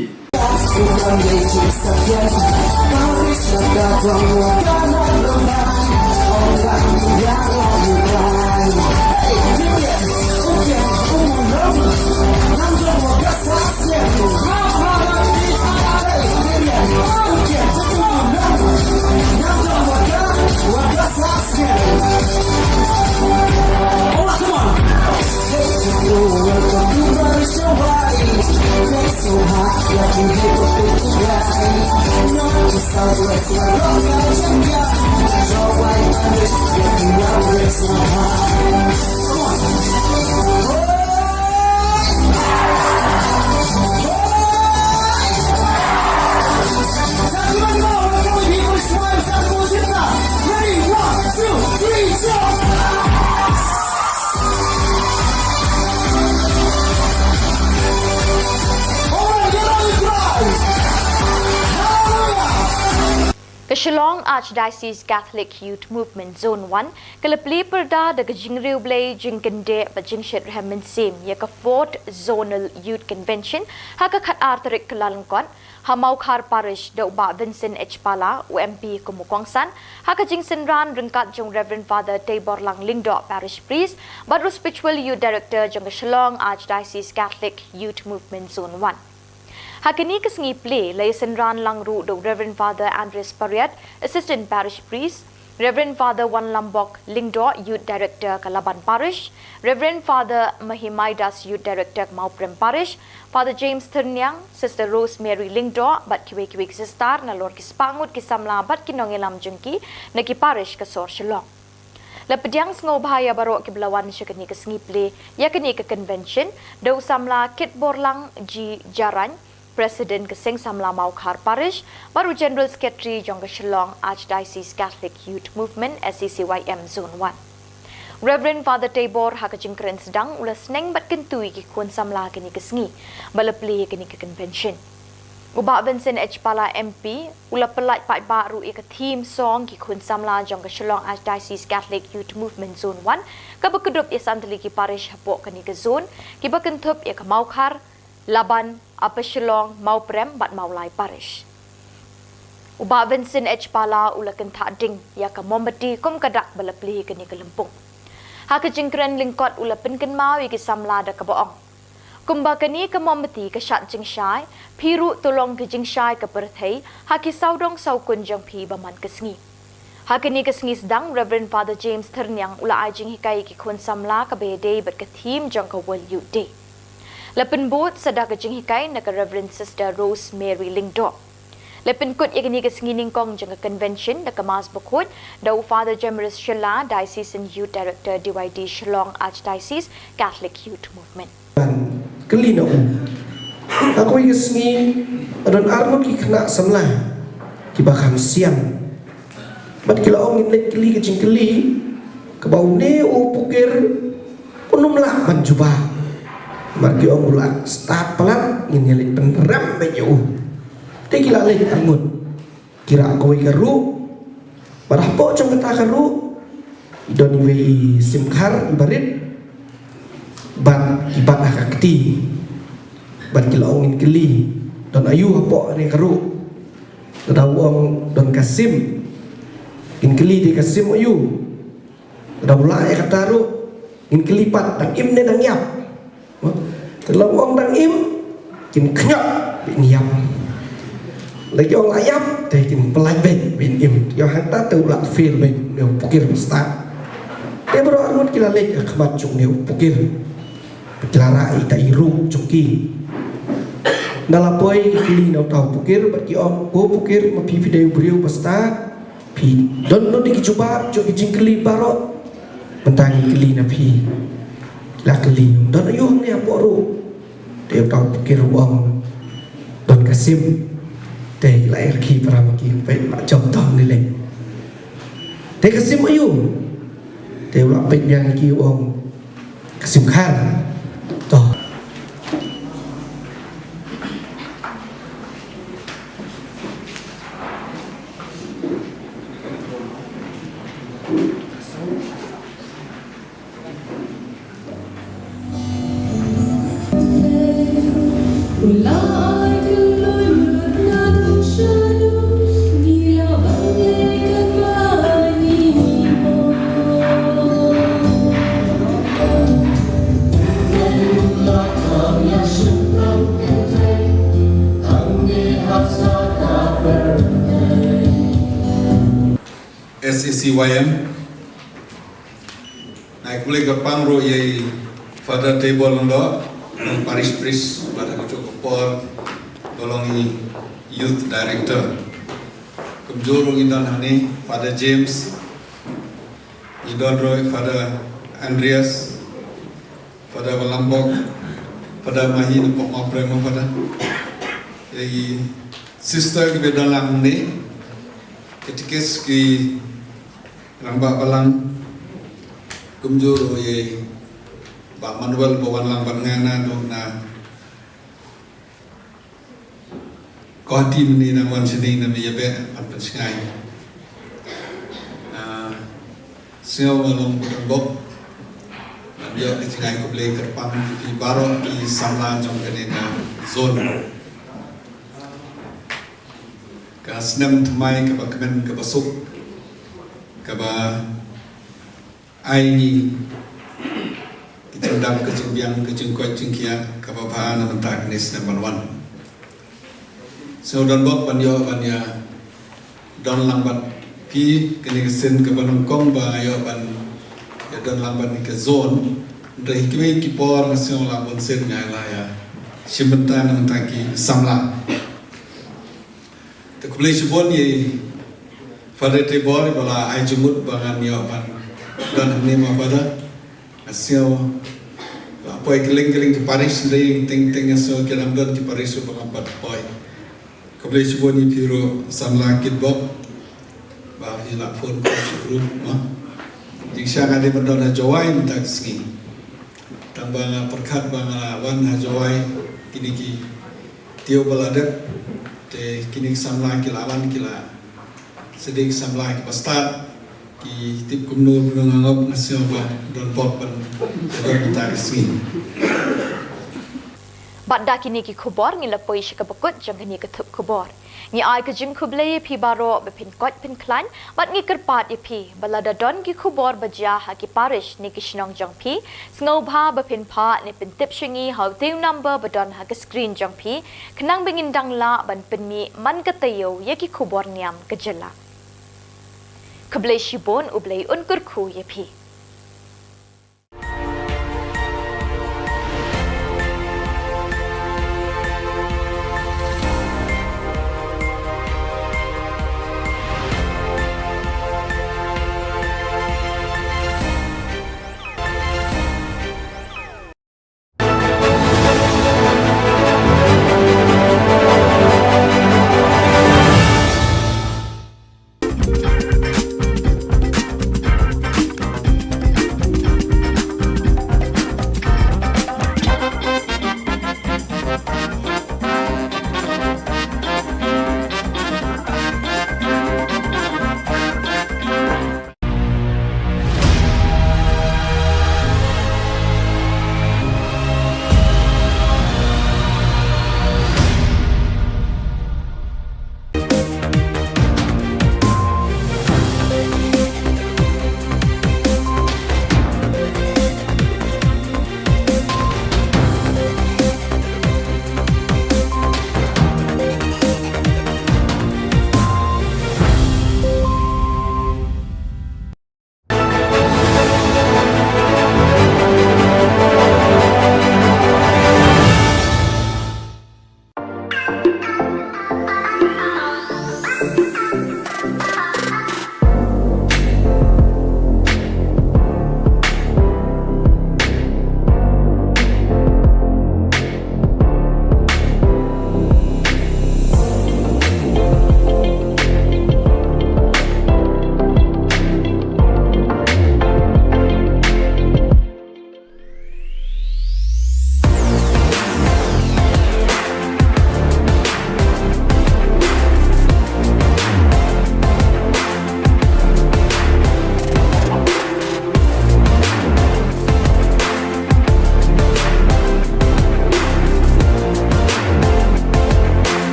Ka Shillong Archdiocese Catholic Youth Movement Zone one ka la plie pyrda da ka jingriewblei, jingkyndit bad jingshitrhem mynsiem ïa ka Fourth Zonal Youth Convention ha ka khatar tarik Kyllalyngkot ha Mawkhar Parish da u Bah Vincent H Pala, u M P kum u kongsan, ha ka jingsynran ryngkat jong Reverend Father Teiborlang Lyngdoh, Parish Priest, bad u Spiritual Youth Director jong ka Shillong Archdiocese Catholic Youth Movement Zone one. Ha kane ka sngi plie la ïa synran lang ruh da u Reverend Father Andres Pariat, Assistant Parish Priest, Reverend Father Wanlambok Lyngdoh, Youth Director ka Laban Parish, Reverend Father Mahimaidas, Youth Director ka Mawprem Parish, Father James Thyrniang, Sister Rosemary Lyngdoh, bad kiwei kiwei ki sister nalor ki spah ngut ki samla bad ki nongïalam jong ki na ki parish ka sor Shillong. La pdiang sngewbha ïa baroh kiba la wan sha kane ka sngi plie ïa kane ka convention da u samla Kitborlang G Jarain, President ka Seng Samla Mawkhar Parish, bad u General Secretary jong ka Shillong Archdiocese Catholic Youth Movement, S C C Y M Zone one. Reverend Father Teibor ha ka jingkren sdang u la sneng bad kyntu ïa ki khun samla kane ka sngi ba la plie ïa kane ka convention. U Bah Vincent H Pala M P u la pyllait paidbah ruh ïa ka theme song ki khun samla jong ka Shillong Archdiocese Catholic Youth Movement Zone one kaba kdup ïa san tylli ki parish hapoh kane ka zone kiba kynthup ïa ka Mawkhar, Laban, Upper Shillong, Mawprem bad Mawlai Parish. U Bah Vincent H Pala u la kynthah ding ïa ka mombati kum ka dak ba la plie kane ka lympung. Ha ka jingkren lyngkot u la pynkynmaw ïa ki samla da kaba ong, kumba kane ka mombati ka shad jingshai, phi ruh to long ka jingshai ka pyrthei ha ki sawdong sawkun jong phi ba man ka sngi. Ha kane ka sngi sdang, Reverend Father James Thyrniang u la ai jinghikai ïa ki khun samla kaba ïadei bad ka theme jong ka World Youth Day. La pynbud sa da ka jinghikai na ka Reverend Sister Rosemary Lyngdoh. La pynkut ïa kane ka sngi nyngkong jong ka convention da ka Mass Bakhuid da u Father Jemrus Shylla, Diocesan Youth Director D Y D Shillong Archdiocese Catholic Youth Movement. Ban kylli na u. Ha kawei ka sngi, ka don ar ngut ki khynnah samla kiba kham sian. Bad ki la ong ngin leit kylli ka jingkylli kaba une u pukir un ym lah ban jubab. Namar ki ong u la stad palat, ngin ïa leit pynrem beit ïa u. Te ki la leit ar ngut. Ki rah kawei ka ruh. Bad hapoh jong kata ka ruh, i don iwei i sim khar iba rit. Bad i bat ha ka kti. Bad ki la ong ngin kylli, don aïu hapoh kane ka ruh? Te da u ong don ka sim. Ngin kylli te ka sim aïu? Te da u lah ïa kata ruh, ngin kylli pat dang im ne dang ïap? Te la u ong dang im, kin khñiot ba in ïap. La ki ong la ïap, te kin pyllait beit ba in im. Ïoh hang Te u la fail beit une u pukir ba stad. Te baroh arngut ki la leit ha khmat jong une u pukir. Ki la rah ïa ita i ruh jong ki. Nda la poi ki kylli na uta u pukir bad ki ong, "Ko pukir, ma phi phi dei u briew ba stad? Phi don nud ïa ki jubab jong ki jingkylli baroh. Mynta ngin kylli na phi." La kylli, "Don aïu hangne hapoh ruh?" Te uta u pukir u ong, "Don ka sim." Te la ïa ki para ma ki, peit la jop tong ne leh. "Te ka sim aïu?" Te u la peit biang ïa ki u ong, "Ka sim khar." To. S A C Y M. Nga ai khublei kyrpang ruh ïa i Father Teibor Lyngdoh, parish priest, bad ha kajuh ka por ba long i youth director. Kumjuh ruh ngi don hangne Father James, ngi don ruh Father Andreas, Father Balangbok, Father Mahi, na pok ma prem Father. Ïa i sister kiba don lang hangne, katekis ki Rangbah Balang, kumjuh ruh ïa Bah Manuel ba wan lang bad nga naduh na Guwahati mynne, nang wan shane na me ïa beh ban pynsngew. Ah, sngew nga long ba donbok ban ïoh ka jingai khublei kyrpang ïa phi baroh ki samla jong kane ka zone. Ka snem thymmai kaba kmen kaba suk, kaba ai ngi ki jingdap, ka jingbiang, ka jingkoit jingkhiah kaba bha na mynta kane snem ban wan. Sngew donbok ban ïoh ban ïa don lang bad phi kane ka sien kaba nyngkong ba nga ïoh ban ïa don lang bad kane ka zone. Hynrei ha kiwei ki por nga sngew la bun sien nga la ïa shim bynta na bynta ki samla. Te khublei shibun ïa i Father Teibor ba la ai jingmut ba ngan ïoh ban don hangne ma Father. Nga sngew la poi kylleng kylleng ki parish, hynrei teng teng nga sngew ki dang don ki parish ruh ba ngam pat poi. Khublei shibun ïa phi ruh samla kitbok ba phi la phone ko shi group ma. Jingshisha nga dei ban don ha Jowai mynta ka sngi. Tang ba nga pyrkhat ba nga la wan ha Jowai, kine ki taïew ba la dep, te kine ki samla ki la wan, ki la sdang ki samla kiba stad, ki tip kumno kumno nga ngop, nga sngew ba donbok ban don mynta ka sngi. Bad da kine ki khubor ngi la poi sha kaba kut jong kane ka thup khubor. Ngi ai ka jingkhublei ïa phi baroh ba phin koit phin khlaiñ, bad ngi kyrpad ïa phi ba lada don ki khubor ba jia ha ki parish ne ki shnong jong phi, sngewbha ba phin phah ne pyntip sha ngi ha utei u number ba don ha ka screen jong phi, khnang ba ngin dang lah ban pynmih man ka taïew ïa ki khubor niam ka jylla. Khublei shibun, U Blei un kyrkhu ïa phi.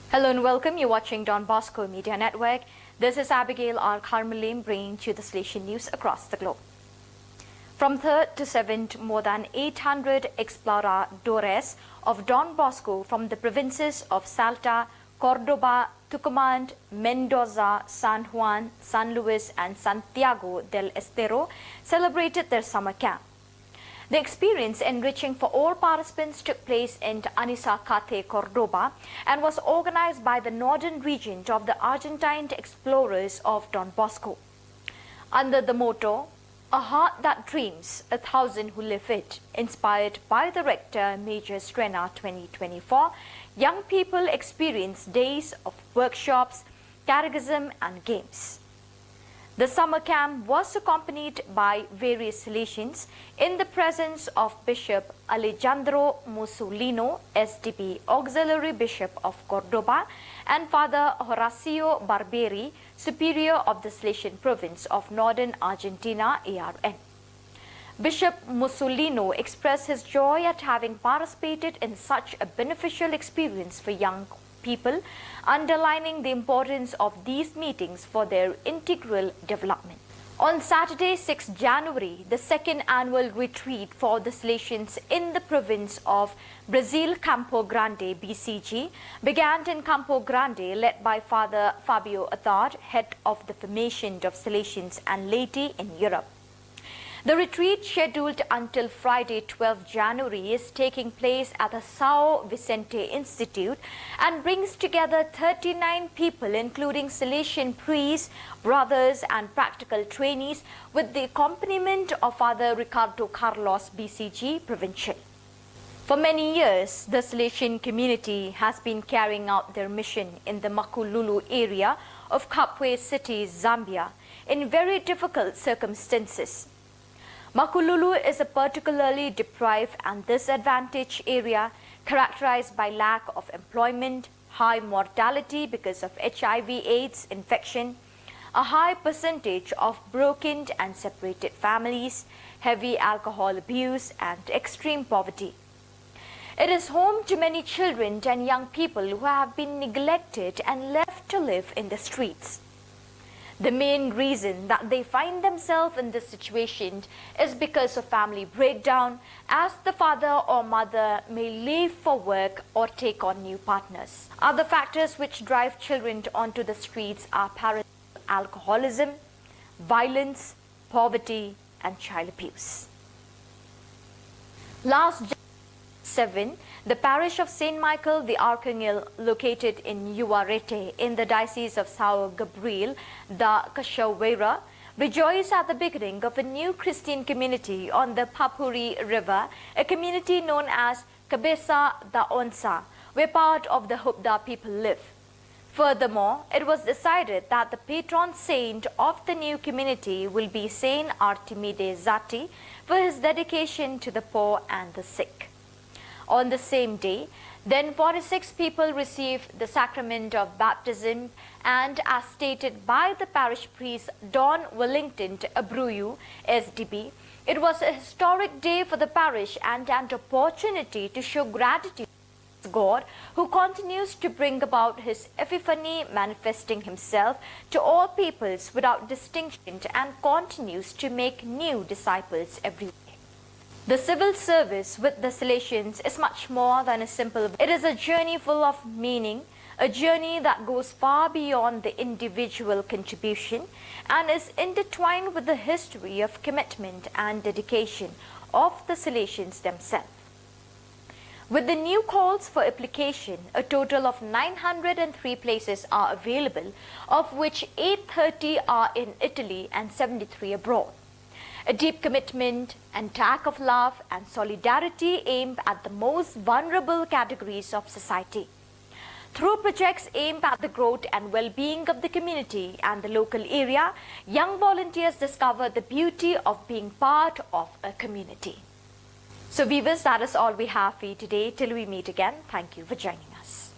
Hello and welcome. You're watching Don Bosco Media Network. This is Abigail R. Kharmalim bringing to you the Salesian news across the globe. From third to seventh, more than eight hundred exploradores of Don Bosco from the provinces of Salta, Cordoba, Tucumán, Mendoza, San Juan, San Luis, and Santiago del Estero celebrated their summer camp. The experience, enriching for all participants, took place in Anisacate, Cordoba, and was organized by the Northern Region of the Argentine Explorers of Don Bosco. Under the motto, "A heart that dreams, a thousand who live it," inspired by the Rector Major Strena twenty twenty-four, young people experienced days of workshops, catechism, and games. The summer camp was accompanied by various Salesians in the presence of Bishop Alejandro Musolino, S D B Auxiliary Bishop of Cordoba, and Father Horacio Barberi, Superior of the Salesian Province of Northern Argentina, A R N. Bishop Musolino expressed his joy at having participated in such a beneficial experience for young people, underlining the importance of these meetings for their integral development. On Saturday, sixth January, the second annual retreat for the Salesians in the province of Brazil, Campo Grande, B C G, began in Campo Grande, led by Father Fabio Attard, head of the Formation of Salesians and Laity in Europe. The retreat, scheduled until Friday, twelfth January, is taking place at the São Vicente Institute and brings together thirty-nine people, including Salesian priests, brothers, and practical trainees, with the accompaniment of Father Ricardo Carlos, B C G Provincial. For many years, the Salesian community has been carrying out their mission in the Makululu area of Kabwe City, Zambia, in very difficult circumstances. Makululu is a particularly deprived and disadvantaged area characterized by lack of employment, high mortality because of H I V AIDS infection, a high percentage of broken and separated families, heavy alcohol abuse, and extreme poverty. It is home to many children and young people who have been neglected and left to live in the streets. The main reason that they find themselves in this situation is because of family breakdown, as the father or mother may leave for work or take on new partners. Other factors which drive children onto the streets are parental alcoholism, violence, poverty, and child abuse. Last Jan-, seven, the parish of Saint Michael the Archangel, located in Uarete in the Diocese of São Gabriel da Cachoeira, rejoiced at the beginning of a new Christian community on the Papuri River, a community known as Cabeça da Onça, where part of the Hubda people live. Furthermore, it was decided that the patron saint of the new community will be Saint Artemides Zati for his dedication to the poor and the sick. On the same day, then forty-six people received the sacrament of baptism, and as stated by the parish priest Don Wellington Abruyu, S D B, it was a historic day for the parish and an opportunity to show gratitude God, who continues to bring about his epiphany, manifesting himself to all peoples without distinction and continues to make new disciples every day. The civil service with the Salesians is much more than a simple, it is a journey full of meaning, a journey that goes far beyond the individual contribution and is intertwined with the history of commitment and dedication of the Salesians themselves. With the new calls for application, a total of nine hundred and three places are available, of which eight thirty are in Italy and seventy-three abroad. A deep commitment and act of love and solidarity aimed at the most vulnerable categories of society. Through projects aimed at the growth and well-being of the community and the local area, young volunteers discover the beauty of being part of a community. So viewers, that is all we have for you today. Till we meet again, thank you for joining us.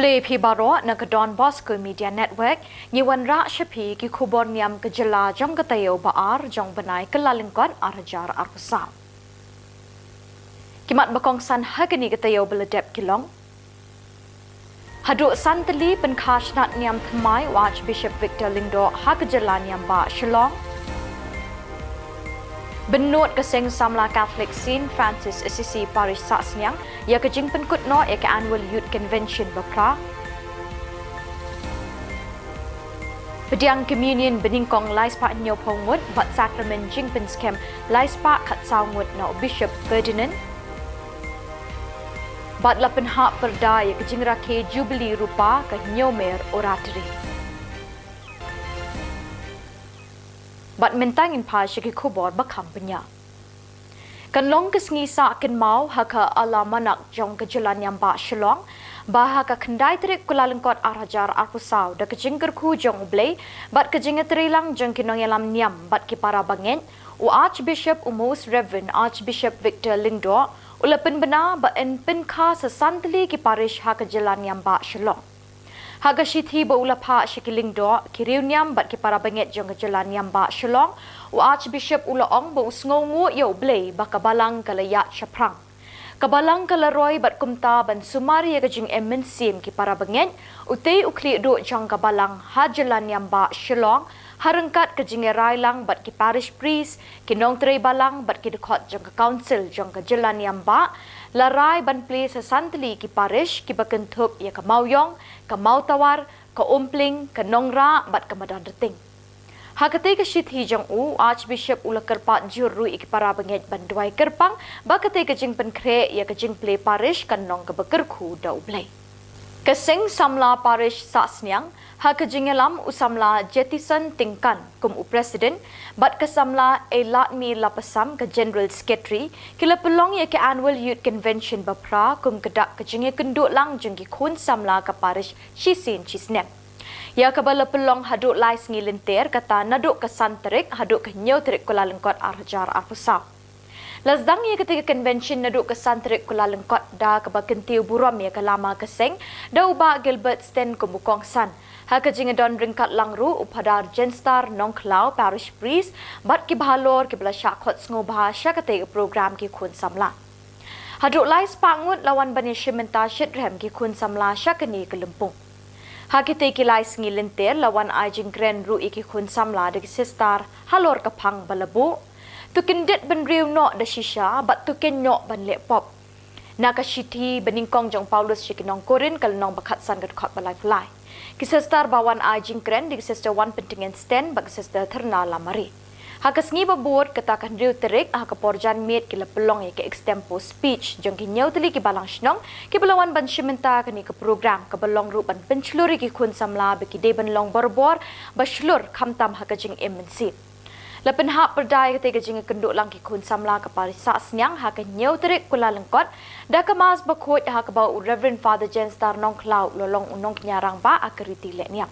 Khublei phi baroh na ka Don Bosco Media Network, ngi wanrah sha phi ki khubor niam ka jylla jong ka taïew ba ar jong u bnai Kyllalyngkot ar hajar arphew saw. Ki mat ba kongsan ha kane ka taïew ba la dep ki long: Haduh san tylli pynkha shnat niam thymmai u Archbishop Victor Lyngdoh ha ka jylla niam bah Shillong. Bynnud ka seng samla Catholic Saint Francis Assisi Parish Sahsniang ïa ka jingpynkut noh ïa ka Annual Youth Convention ba phra. Pdiang Communion banyngkong lai spah hynñiew phew ngut bad Sakramen jingpynskhem lai spah khatsaw ngut na u Bishop Ferdinand. Bad la pynhap pyrda ïa ka jingrakhe Jubilee Rupa ka Hynñiewmer Oratory. Bad mynta ngin phai sha ki khubor ba kham bniah. Kan long ka sngi sah kynmaw ha ka Alamanak jong ka jylla niam bah Shillong, ba ha ka khyndai tarik Kyllalyngkot ar hajar arphew saw da ka jingkyrkhu jong U Blei bad ka jingïatreilang jong ki nongïalam niam bad ki para bangeit, u Archbishop, u Most Reverend Archbishop Victor Lyngdoh u la pynbna ba yn pynkha sa san tylli ki parish ha ka jylla niam bah Shillong. Ha ka shithi ba u la phah sha ki lyngdoh, ki riewniam bad ki para bangeit jong ka jylla niam bah Shillong, u Archbishop u la ong ba u sngewnguh ïa U Blei ba ka balang ka la ïaid shaphrang. Ka balang ka la roi bad kumta ban sumar ïa ka jingim mynsiem ki para bangeit, utei u khlieh duh jong ka balang ha jylla niam bah Shillong, ha ryngkat ka jingïarai lang bad ki parish priest, ki nongtrei balang bad ki dkhot jong ka council jong ka jylla niam bah, la rai ban plie sa san tylli ki parish kiba kynthup ïa ka Mawïong, ka Mawtawar, ka Umpling, ka Nongrah bad ka Madanrting. Ha katei ka shithi jong u, u Archbishop u la kyrpad jur ruh ïa ki para bangeit ban duwai kyrpang ba katei ka jingpynkhreh ïa ka jingplie parish kan long kaba kyrkhu da U Blei. Ka seng samla parish Sahsniang, ha ka jingïalam u samla Jetison Tyngkan kum u president bad ka samla Eiladmi Lapasam ka general secretary, ki la pynlong ïa ka Annual Youth Convention ba phra kum ka dak ka jingïakynduh lang jong ki khun samla ka parish shisien shisnem, ïa kaba la pynlong haduh lai sngi lynter, kata naduh ka san tarik haduh ka hynñiew tarik Kyllalyngkot ar hajar arphew saw. La sdang ïa katei ka convention naduh ka san tarik Kyllalyngkot da kaba kyntiew burom ïa ka lama ka seng da u Bah Gilbert Sten kum u kongsan. Ha ka jingïadon ryngkat lang ruh u Phadar Jenstar Nongkhlaw, parish priest, bad kiba halor kiba la shah khot sngewbha sha katei ka program ki khun samla. Haduh lai spah ngut la wan ban ïashim bynta shitrhem ki khun samla sha kane ka lympung. Ha kitei ki lai sngi lynter la wan ai jingkren ruh ïa ki khun samla da ki sister halor ka phang ba la buh: To kyndit bynriew noh da shisha bad to kynnoh ban leh pop. Na ka shithi banyngkong jong u Paulus sha ki nong Korinth ka lynnong ba khatsan ka dkhot ba laiphew lai. Ki sister ba wan ai jingkren dei ki Sister Wanpyntngen Sten bad ki Sister Thyrna Lamare. Ha ka sngi ba bud, kata ka hynriew tarik, ha ka por janmiet ki la pynlong ïa ka extempore speech jong ki hynñiew tylli ki balang shnong kiba la wan ban shim bynta kane ka program, kaba long ruh ban pynshlur ïa ki khun samla ba ki dei ban long barabor ba shlur khamtam ha ka jingim mynsiem. La pynhap pyrda ïa katei ka jingïakynduh lang ki khun samla ka parish Sahsniang ha ka hynñiew tarik Kyllalyngkot da ka Mass bakhuid ha kaba u Reverend Father Jenstar Nongkhlaw u la long u nongkñia rangbah ha ka riti lehniam.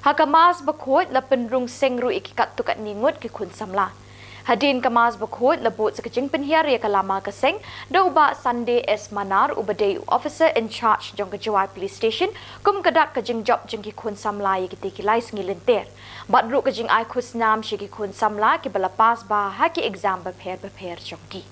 Ha ka Mass bakhuid la pynrung seng ruh ïa ki katto katne ngut ki khun samla. Hadien ka Mass bakhuid la bud sa ka jingpynhiar ïa ka lama ka seng da u Bah Sunday S Manar uba dei u officer in charge jong ka Jowai Police Station kum ka dak ka jingjop jong ki khun samla ïa kitei ki lai sngi lynter. Bad ruh ka jingai khusnam sha ki khun samla kiba la pass bha ha ki exam bapher bapher jong ki.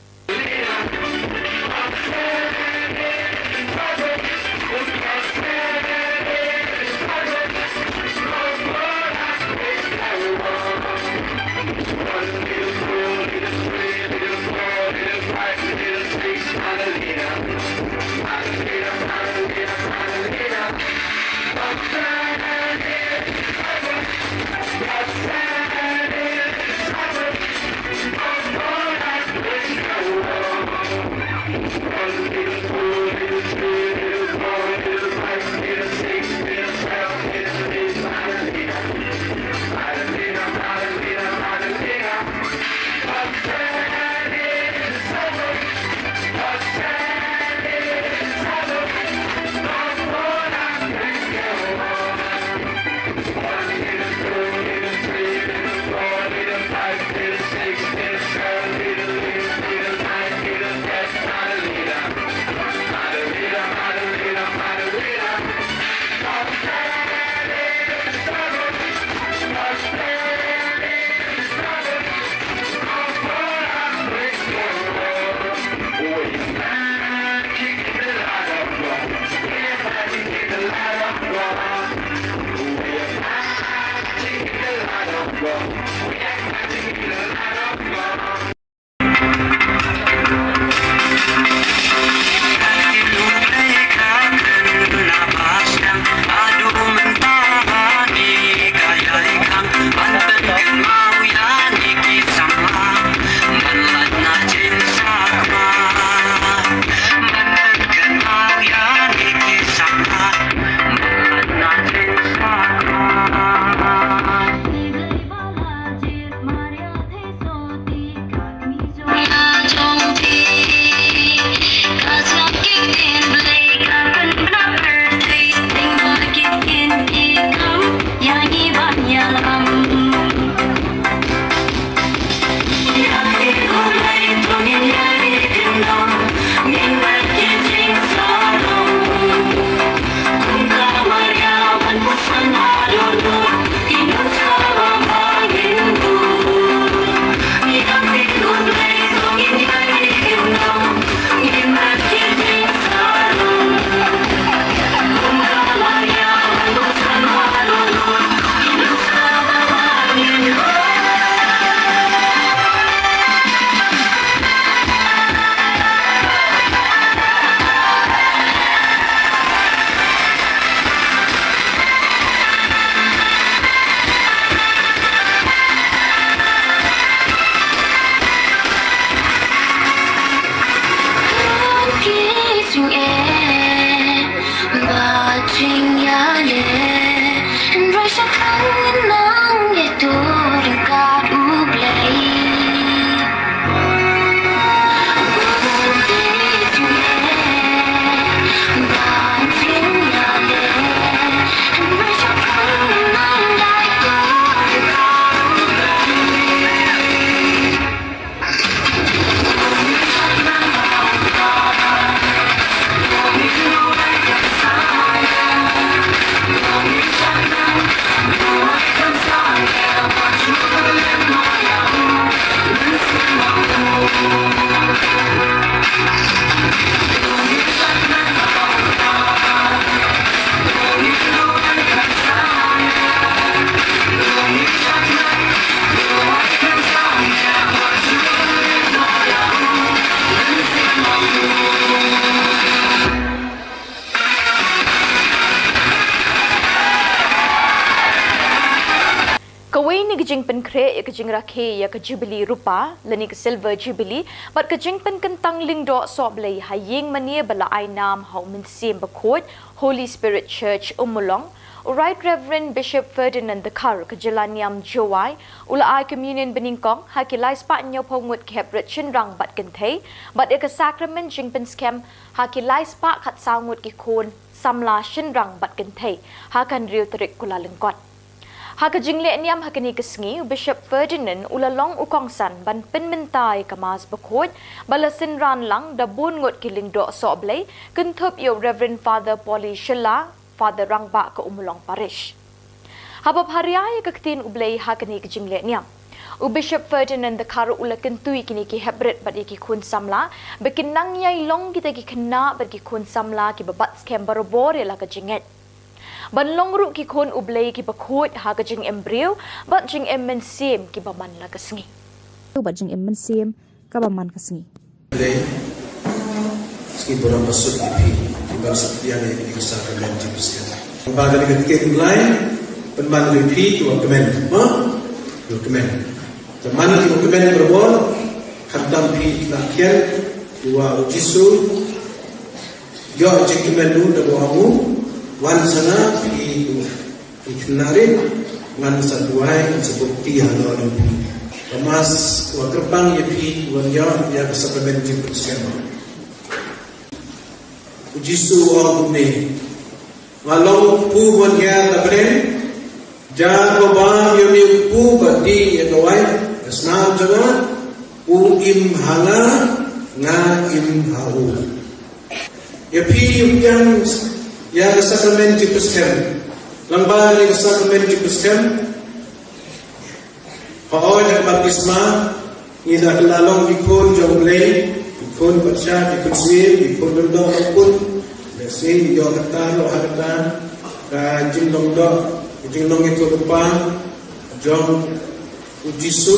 Te ïa ka jingrakhe ïa ka Jubilee Rupa lane ka Silver Jubilee bad ka jingpynkyntang lyngdoh sohblei ha ïing mane ba la ai nam ha U Mynsiem Bakhuid, Holy Spirit Church, Ummulong, u Right Reverend Bishop Ferdinand Dkhar ka jylla niam Jowai u la ai communion banyngkong ha ki lai spah hynñiewphew ngut ki heprit shynrang bad kynthei bad ïa ka sakramen jingpynskhem ha ki lai spah khatsaw ngut ki khun samla shynrang bad kynthei ha ka hynriew tarik Kyllalyngkot. Ha ka jingleh niam ha kane ka sngi, u Bishop Ferdinand u la long u kongsan ban pynmynta ïa ka Mass Bakhuid ba la synran lang da bun ngut ki lyngdoh sohblei, kynthup ïa u Reverend Father Polly Shylla, Father Rangbah ka Ummulong Parish. Haba pharia ïa ka ktien U Blei ha kane ka jingleh niam, u Bishop Ferdinand Dkhar u la kyntu ïa kine ki heprit bad ïa ki khun samla ba kin nang ïai long kita ki khynnah bad ki khun samla kiba bat skhem barabor ïa la ka jingngeit, ban long ruh ki khun U Blei kiba khuid ha ka jingim briew bad jingim mynsiem kiba man la ka sngi. Bad jingim mynsiem kaba man ka sngi. Blei, sngi burom ba suk ïa phi, phi ban suk ïa kane ka sakramen jingpynskhem. Ba kane ka ktien U Blei pynban ïa phi kiba kmen, ha? Kiba kmen. Te man kiba kmen barabor, khamtam phi ki khynnah khian, kiwa U Jisu ïoh jingkmen ruh da ba ong u, wan sha nga phi ki khynnah rit, ngan sa duwai, ngan sa baptis halor phi. Ka Mass wa kyrpang ïa phi wan ïoh ïa ka sakramen jingpynskhem. U Jisu u ong kumne, nga long u kpu bun hiar na bneng, jar ba bam ïa une u kpu bad dih ïa ka waiñ, ka snam jong nga, u im ha nga, nga im ha u. Ïa phi ïa u pdiang ïa ka sakramen jingpynskhem. Lyngba kane ka sakramen jingpynskhem, hooid ha ka baptisma, ngi la kylla long ki khun jong U Blei, ki khun patsha, ki khun siem, ki khun lyngdoh, ki khun. Lehse ngi ïoh kata ruh ha kata ka jinglong doh, ka jinglong ïathuhlypa jong U Jisu.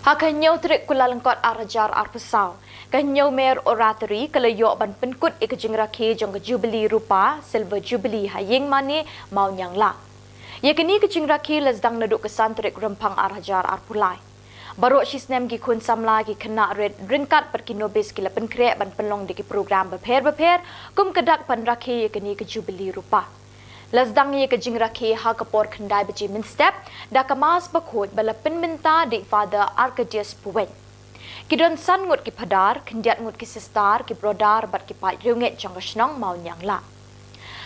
Ha ka hynñiew tarik Kyllalyngkot ar hajar arphew saw, ka Hynñiewmer Oratory ka la ïoh ban pynkut ïa ka jingrakhe jong ka Jubilee Rupa, Silver Jubilee ha Ïingmane, Mawniangla. Ïa kane ka jingrakhe la sdang naduh ka san tarik Rymphang ar hajar arphew lai. Baroh shi snem ki khun samla, ki khynnah rit ryngkat bad ki nobis ki la pynkhreh ban pynlong da ki program bapher bapher kum ka dak ban rakhe ïa kane ka Jubilee Rupa. La sdang ïa ka jingrakhe ha ka por khyndai baje mynstep da ka Mass Bakhuid ba la pynmynta da i Father Arcadius Puwein. Ki don san ngut ki phadar, khyndiat ngut ki sister, ki brother bad ki paid riewngeit jong ka shnong Mawniangla.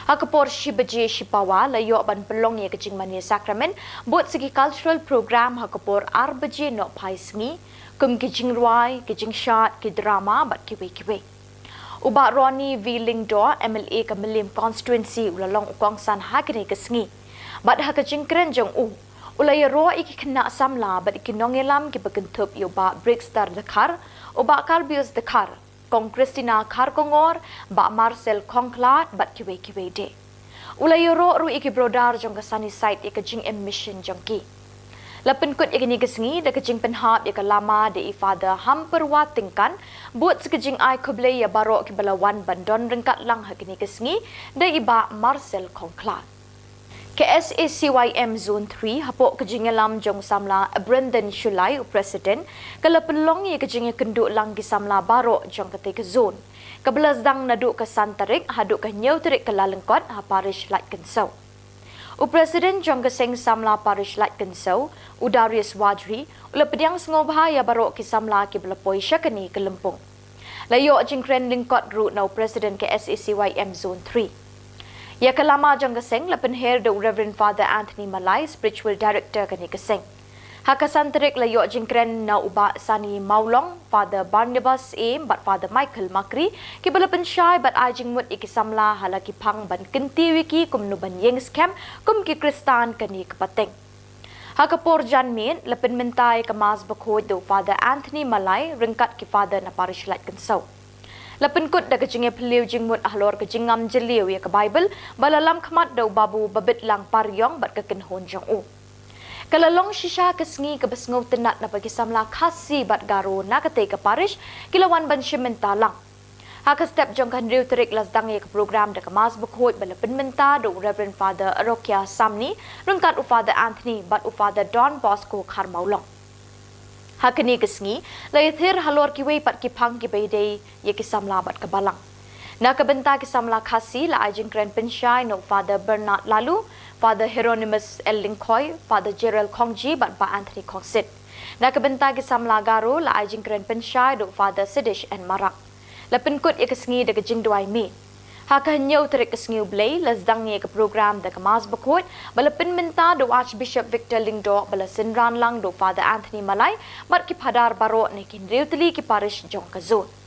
Ha ka por shi baje shipawa la ïoh ban pynlong ïa ka jingmane sakramen bad sa ki cultural program ha ka por ar baje nohphai sngi, kum ki jingrwai, ki jingshad, ki drama bad kiwei kiwei. U Bah Ronnie V Lyngdoh, M L A ka Mylliem Constituency, u la long u kongsan ha kane ka sngi. Bad ha ka jingkren jong u, u la ïaroh ïa ki khynnah samla bad ïa ki nongïalam kiba kynthup ïa u Bah Brixter Dkhar, u Bah Karbius Dkhar, Kong Christina Kharkongor, Bah Marcel Khongkhlad bad kiwei kiwei de. U la ïaroh ruh ïa ki brother jong ka Sunnyside ïa ka jingim mission jong ki. La pynkut ïa kane ka sngi da ka jingpynhap ïa ka lama da i Father Hampyrwa Tyngkan, bad sa ka jingai khublei ïa baroh kiba la wan ban don ryngkat lang ha kane ka sngi da i Bah Marcel Khongkhlad. Ka S A C Y M Zone three, hapoh ka jingïalam jong u samla Brendan Shullai, u president, ka la pynlong ïa ka jingïakynduh lang ki samla baroh jong katei ka zone, kaba la sdang naduh ka san tarik haduh ka hynñiew tarik Kyllalyngkot ha parish Laitkynsew. U president jong ka seng samla parish Laitkynsew, u Darius Wadri, u la pdiang sngewbha ïa baroh ki samla kiba la poi sha kane ka lympung. La ïoh jingkren lyngkot ruh na u president ka S A C Y M Zone three. Ïa ka lama jong ka seng la pynher da u Reverend Father Anthony Malai, Spiritual Director kane ka seng. Ha ka san tarik la ïoh jingkren na u Bah Sani Mawlong, Father Barnabas Syiem bad Father Michael Makri, kiba la pynshai bad ai jingmut ïa ki samla ha la ki phang ban kyntiew ïa ki kumno ban ïeng skhem kum ki Khristan kane ka pateng. Ha ka por janmiet la pynmynta ïa ka Mass Bakhuid da u Father Anthony Malai ryngkat ki Father na Parish Laitkynshew. La pynkut da ka jingïaphylliew jingmut halor ka jingngam jylliew ïa ka Baibl ba la lam khmat da u Babu Babitlang Pariong bad ka kynhun jong u. Ka la long shisha ka sngi kaba sngewtynnat naba ki samla Khasi bad Garo na katei ka parish ki la wan ban shim bynta lang. Ha ka step jong ka hynriew tarik la sdang ïa ka program da ka Mass Bakhuid ba la pynmynta da u Reverend Father Arokia Samni ryngkat u Father Anthony bad u Father Don Bosco Kharmawlong. Ha kane ka sngi la ïathir halor kiwei pat ki phang kiba ïadei ïa ki samla bad ka Balang. Na ka bynta ki samla Khasi la ai jingkren pynshai na u Father Bernard Laloo, Father Hieronymus L Lyngkhoi, Father Gerald Khongji bad Bah Anthony Khongsit. Na ka bynta ki samla Garo la ai jingkren pynshai da u Father Sidish N Marak. La pynkut ïa ka sngi da ka jingduwai miet. Ha ka hynñiew tarik ka sngi U Blei la sdang ïa ka program da ka Mass Bakhuid ba la pynmynta da u Archbishop Victor Lyngdoh ba la synran lang da u Father Anthony Malai bad ki Phadar baroh na ki hynriew tylli ki parish jong ka zone.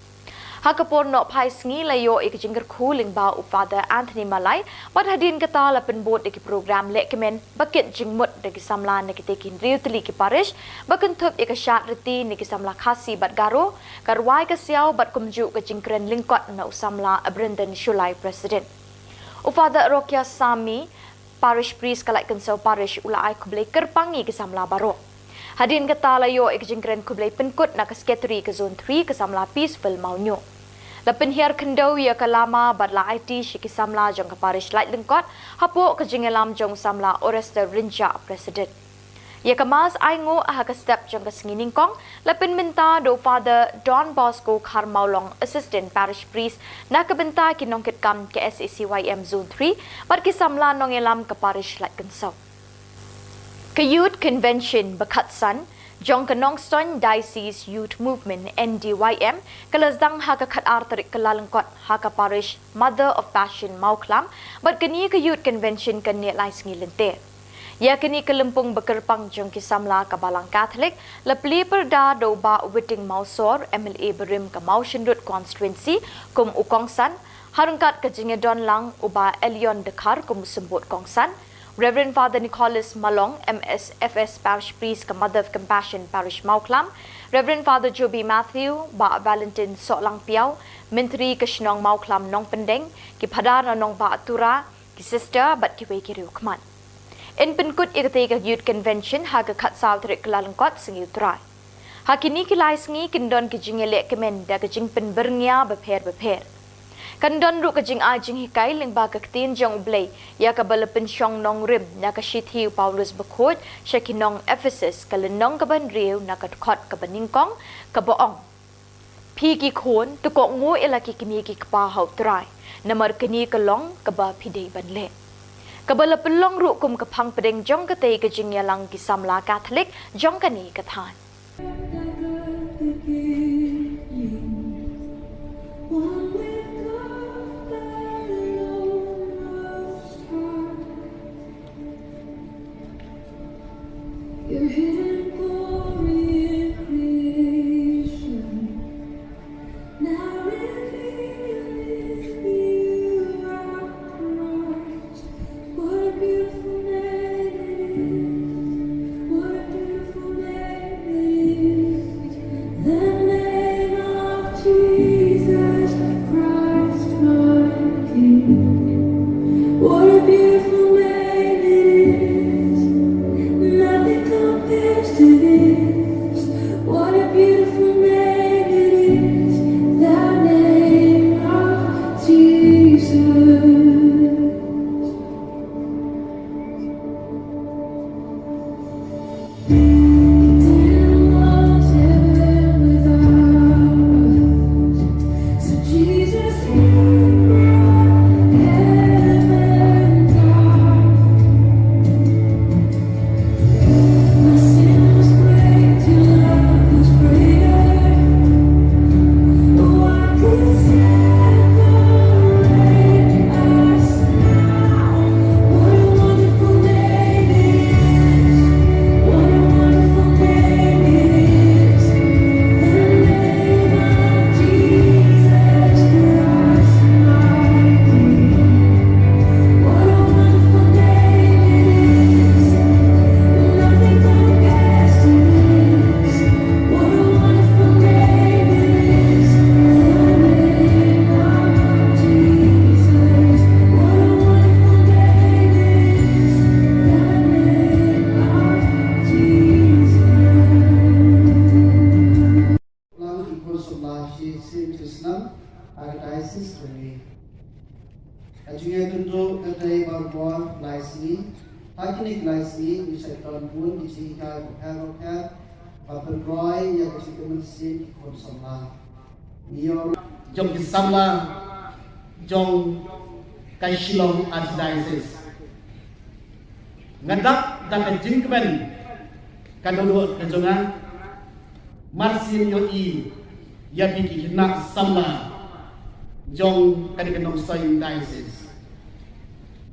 Ha ka por nohphai sngi la ïoh ïa ka jingkyrkhu lyngba u Father Anthony Malai bad hadien kata la pynbud da ki program lehkmen ba kit jingmut da ki samla na kitei ki hynriew tylli ki parish ba kynthup ïa ka shad riti na ki samla Khasi bad Garo, ka rwai ka siaw bad kumjuh ka jingkren lyngkot na u samla Brendan Shullai, President. U Father Arokia Samni, Parish Priest ka Laitkynshew Parish, u la ai khublei kyrpang ïa ki samla baroh. Hadien kata la ïoh ïa ka jingkren khublei pynkut na ka Secretary ka Zone three ka samla Peaceful Mawñiuh. La pynhiar khyndew ïa ka lama bad la aiti sha ki samla jong ka Parish Laitlyngkot hapoh ka jingïalam jong u samla Orester Rynjah, President. Ïa ka Mass ainguh ha ka step jong ka sngi nyngkong la pynmynta da u Father Don Bosco Kharmawlong, Assistant Parish Priest, na ka bynta ki nongkitkam ka S A C Y M Zone three bad ki samla nongïalam ka Parish Laitkynshew. Ka Youth Convention ba khatsan jong ka Nongstoiñ Diocese Youth Movement, N D Y M, ka la sdang ha ka khatar tarik Kyllalyngkot ha ka Parish Mother of Passion Mawkhlam bad kane ka Youth Convention kan neh lai sngi lynter. Ïa kane ka lympung ba kyrpang jong ki samla ka Balang Katholik la plie pyrda da u Bah Witing Mawsor, M L A barim ka Mawshynrut Constituency kum u kongsan, ha ryngkat ka jingïadon lang u Bah Elion Dkhar kum u symbud kongsan, Reverend Father Nicholas Malong, M S F S Parish Priest ka Mother of Compassion Parish Mawkhlam, Reverend Father Joby Matthew, Bah Valentine Sohlangpiaw, Myntri ka shnong Mawkhlam Nongpyndeng, ki Phadar na Nongbah Tura, ki Sister bad kiwei ki riewkhmat. Yn pynkut ïa katei ka Youth Convention ha ka khatsaw tarik Kyllalyngkot, Sngi U Trai. Ha kine ki lai sngi kin don ki jingïalehkmen da ka jingpynbyrngia bapher bapher. Kan don ruh ka jingai jinghikai lyngba ka Ktien jong U Blei ïa kaba la pynshong nongrim na ka Shithi u Paulus Bakhuid sha ki nong Ephesus, ka lynnong kaba hynriew na ka dkhot kaba nyngkong, kaba ong: Phi ki khun, to kohnguh ïa la ki kmie ki kpa ha U Trai, namar kane ka long kaba phi dei ban leh. Kaba la pynlong ruh kum ka phang pdeng jong katei ka jingïalang ki samla Katholik jong kane ka thaiñ. Your hidden glory in creation, now revealed in you, our Christ. What a beautiful name it is. What a beautiful name it is. The name of Jesus. Ka jingïakynduh ka dei baroh lai sngi. Ha kine ki lai sngi ngi sa don bun ki jinghikai bapher bapher ba pynroi ïa ka jingkmen sien ki khun samla. Ngi ïoh jong ki samla jong ka Shillong Archdiocese. Nga dap da ka jingkmen ka dohnud ka jong nga. Mar sien ïohi ïa phi ki khynnah samla jong kane ka Nongstoiñ Diocese.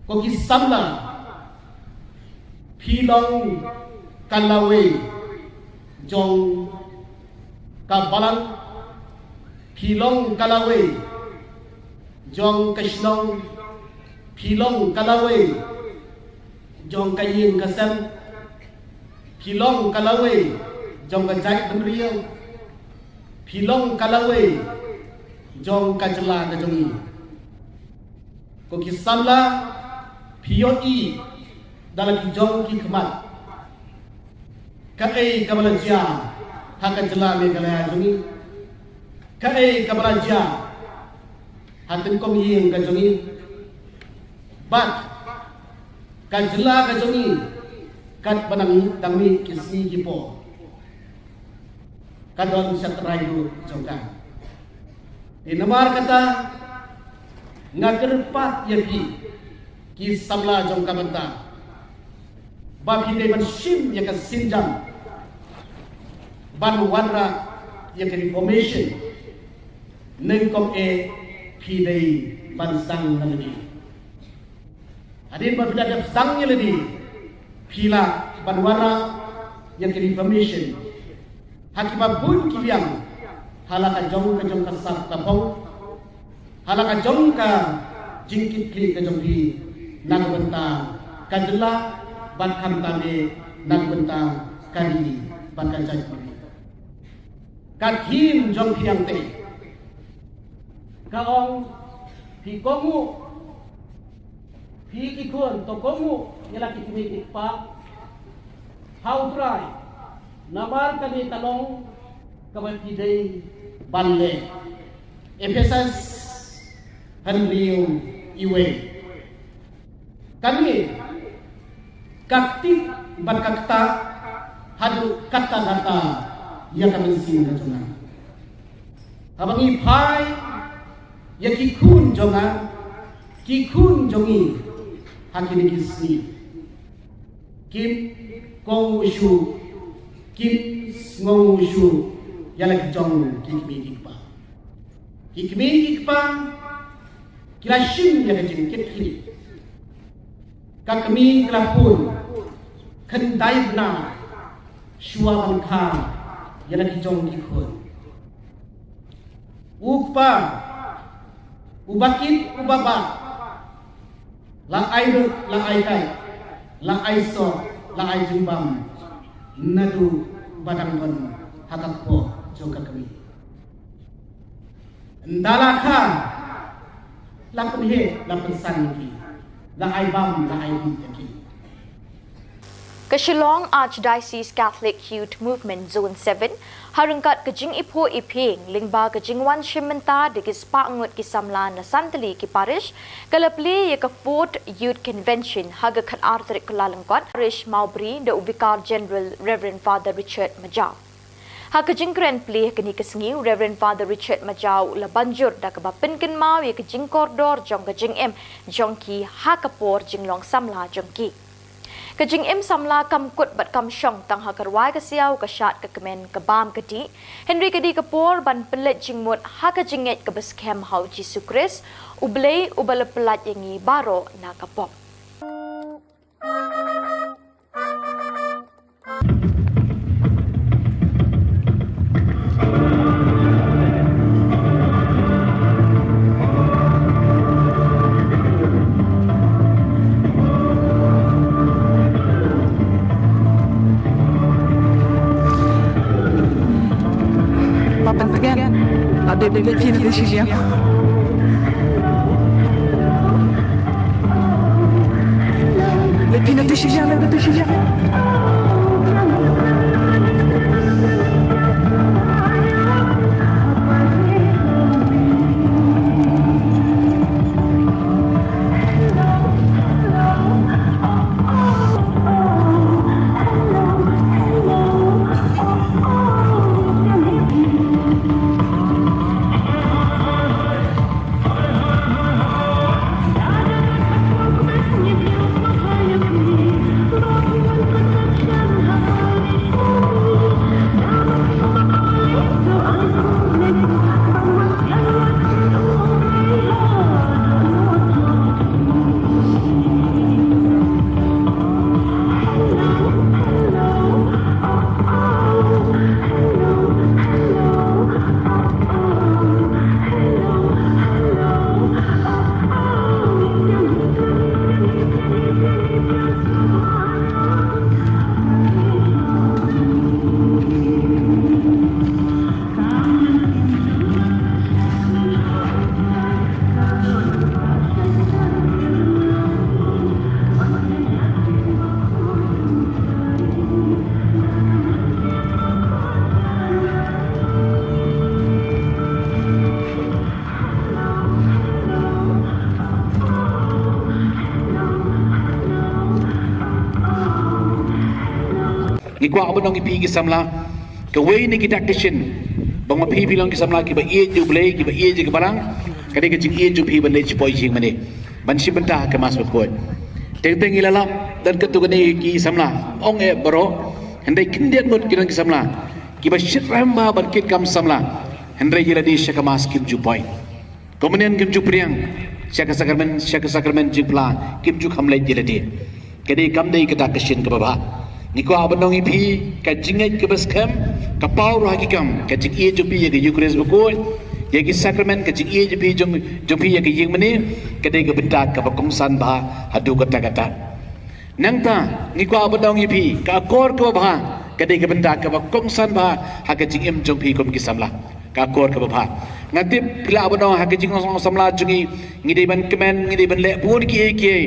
Ko ki samla, phi long ka lawei jong ka balang, phi long ka lawei jong ka shnong, phi long ka lawei jong ka ïing ka sem, phi long ka lawei jong ka jaitbynriew, phi long ka lawei jong ka jylla ka jong ngi. Ko ki samla, phi ïohi da la ki jong ki khmat kaei kaba la jia ha ka jylla Meghalaya jong ngi, kaei kaba la jia ha tyngkong ïing ka jong ngi bad ka jylla ka jong ngi, katba nang dang mih ki sngi ki por, ka don shatrai ruh jong ka. Te namar kata nga kyrpad ïa phi ki samla jong ka bynta ba phi dei ban shim ïa ka sienjam ban wanrah ïa ka Reformation, nyngkong eh phi dei ban sdang na lade. Hadien ba phi la dep sdang ïa lade, phi lah ban wanrah ïa ka Reformation ha kiba bun ki liang, ha la ka jong ka jong ka sap ka phong, ha la ka jong ka jingkitkhlieh ka jong phi na ka bynta ka jylla bad khamtam eh na ka bynta ka ri bad ka jaitbynriew. Ka theme jong phi hangtei ka ong, phi kohnguh, phi ki khun to kohnguh ïa la ki kmie ki kpa ha U Trai, namar kane ka long kaba phi dei ban leh. Ephesus hynriew, wei. Kane ka ktip bad ka ktah haduh katta katta ïa ka mynsiem ka jong nga. Haba ngi phai ïa ki khun jong nga, ki khun jong ngi ha kine ki sngi, kim kohnguh shuh, kim sngewnguh shuh ïa la ki jong ki kmie ki kpa. Ki kmie ki kpa ki la shim ïa ka jingkitkhlieh. Ka kmie ka la pun khyndai bnai shuwa ban kha ïa la ki jong ki khun. U kpa uba kit uba bah, la ai lut, la ai kai, la ai soh, la ai jingbam naduh ba dang don ha ka kpoh jong ka kmie. Ynda la kha, la pynheh, la pynsan ïa ki, la ai bam, la ai bih ïa ki. Ka Shillong Archdiocese Catholic Youth Movement Zone seven, ha ryngkat ka jingiphuh iphieng lyngba ka jingwan shim bynta da ki spah ngut ki samla na san tylli ki parish, ka la plie ïa ka Fourth Youth Convention ha ka khatar tarik Kyllalyngkot, Parish Mawbri, da u Vicar General Reverend Father Richard Majaw. Ha ka jingkren plie ha kane ka sngi, u Reverend Father Richard Majaw u la ban jur da kaba pynkynmaw ïa ka jingkordor jong ka jingim jong ki ha ka por jinglong samla jong ki. Ka jingim samla kam kut bad kam shong tang ha ka rwai ka siaw, ka shad ka kmen, ka bam ka dih, hynrei ka dei ka por ban pynleit jingmut ha ka jingngeit kaba skhem ha U Jisu Khrist, U Blei uba la pyllait ïa ngi baroh na ka pop. Papan pegan. Ada dia lagi nak dia. Lady Natasha, Lady Natasha. Ngi kwah ban ong ïa phi ki samla, kawei na ki dak ki shin ba ma phi phi long ki samla kiba ïeit ïa U Blei, kiba ïeit ïa ka balang, ka dei ka jingïeit jong phi ban leit shapoh ïing mane, ban shim bynta ha ka Mass Bakhuid. Teng teng ngi la lap, don katto katne ki samla, ong eh baroh, hynrei khyndiat ngut ki don ki samla kiba shyrkhei bha ban kit kam samla, hynrei ïa lade sha ka Mass kim ju poi. Komunion kim ju pdiang, sha ka sakramen, sha ka sakramen jingphla kim ju kham leit ïa lade. Ka dei, kam dei kata ka shin kaba bha. Ngi kwah ban ong ïa phi, ka jingngeit kaba skhem ka paw ruh ha ki kam, ka jingïeit jong phi ïa ka Eucharist Bakhuid, ïa ki sakramen, ka jingïeit jong phi jong, jong phi ïa ka ïing mane, ka dei ka bynta kaba kongsan bha haduh katta katta. Nangta ngi kwah ban ong ïa phi, ka akor kaba bha ka dei ka bynta kaba kongsan bha ha ka jingim jong phi kum ki samla. Ka akor kaba bha. Nga tip phi lah ban ong ha ka jinglong samla jong ngi, ngi dei ban kmen, ngi dei ban leh bun kiei kiei.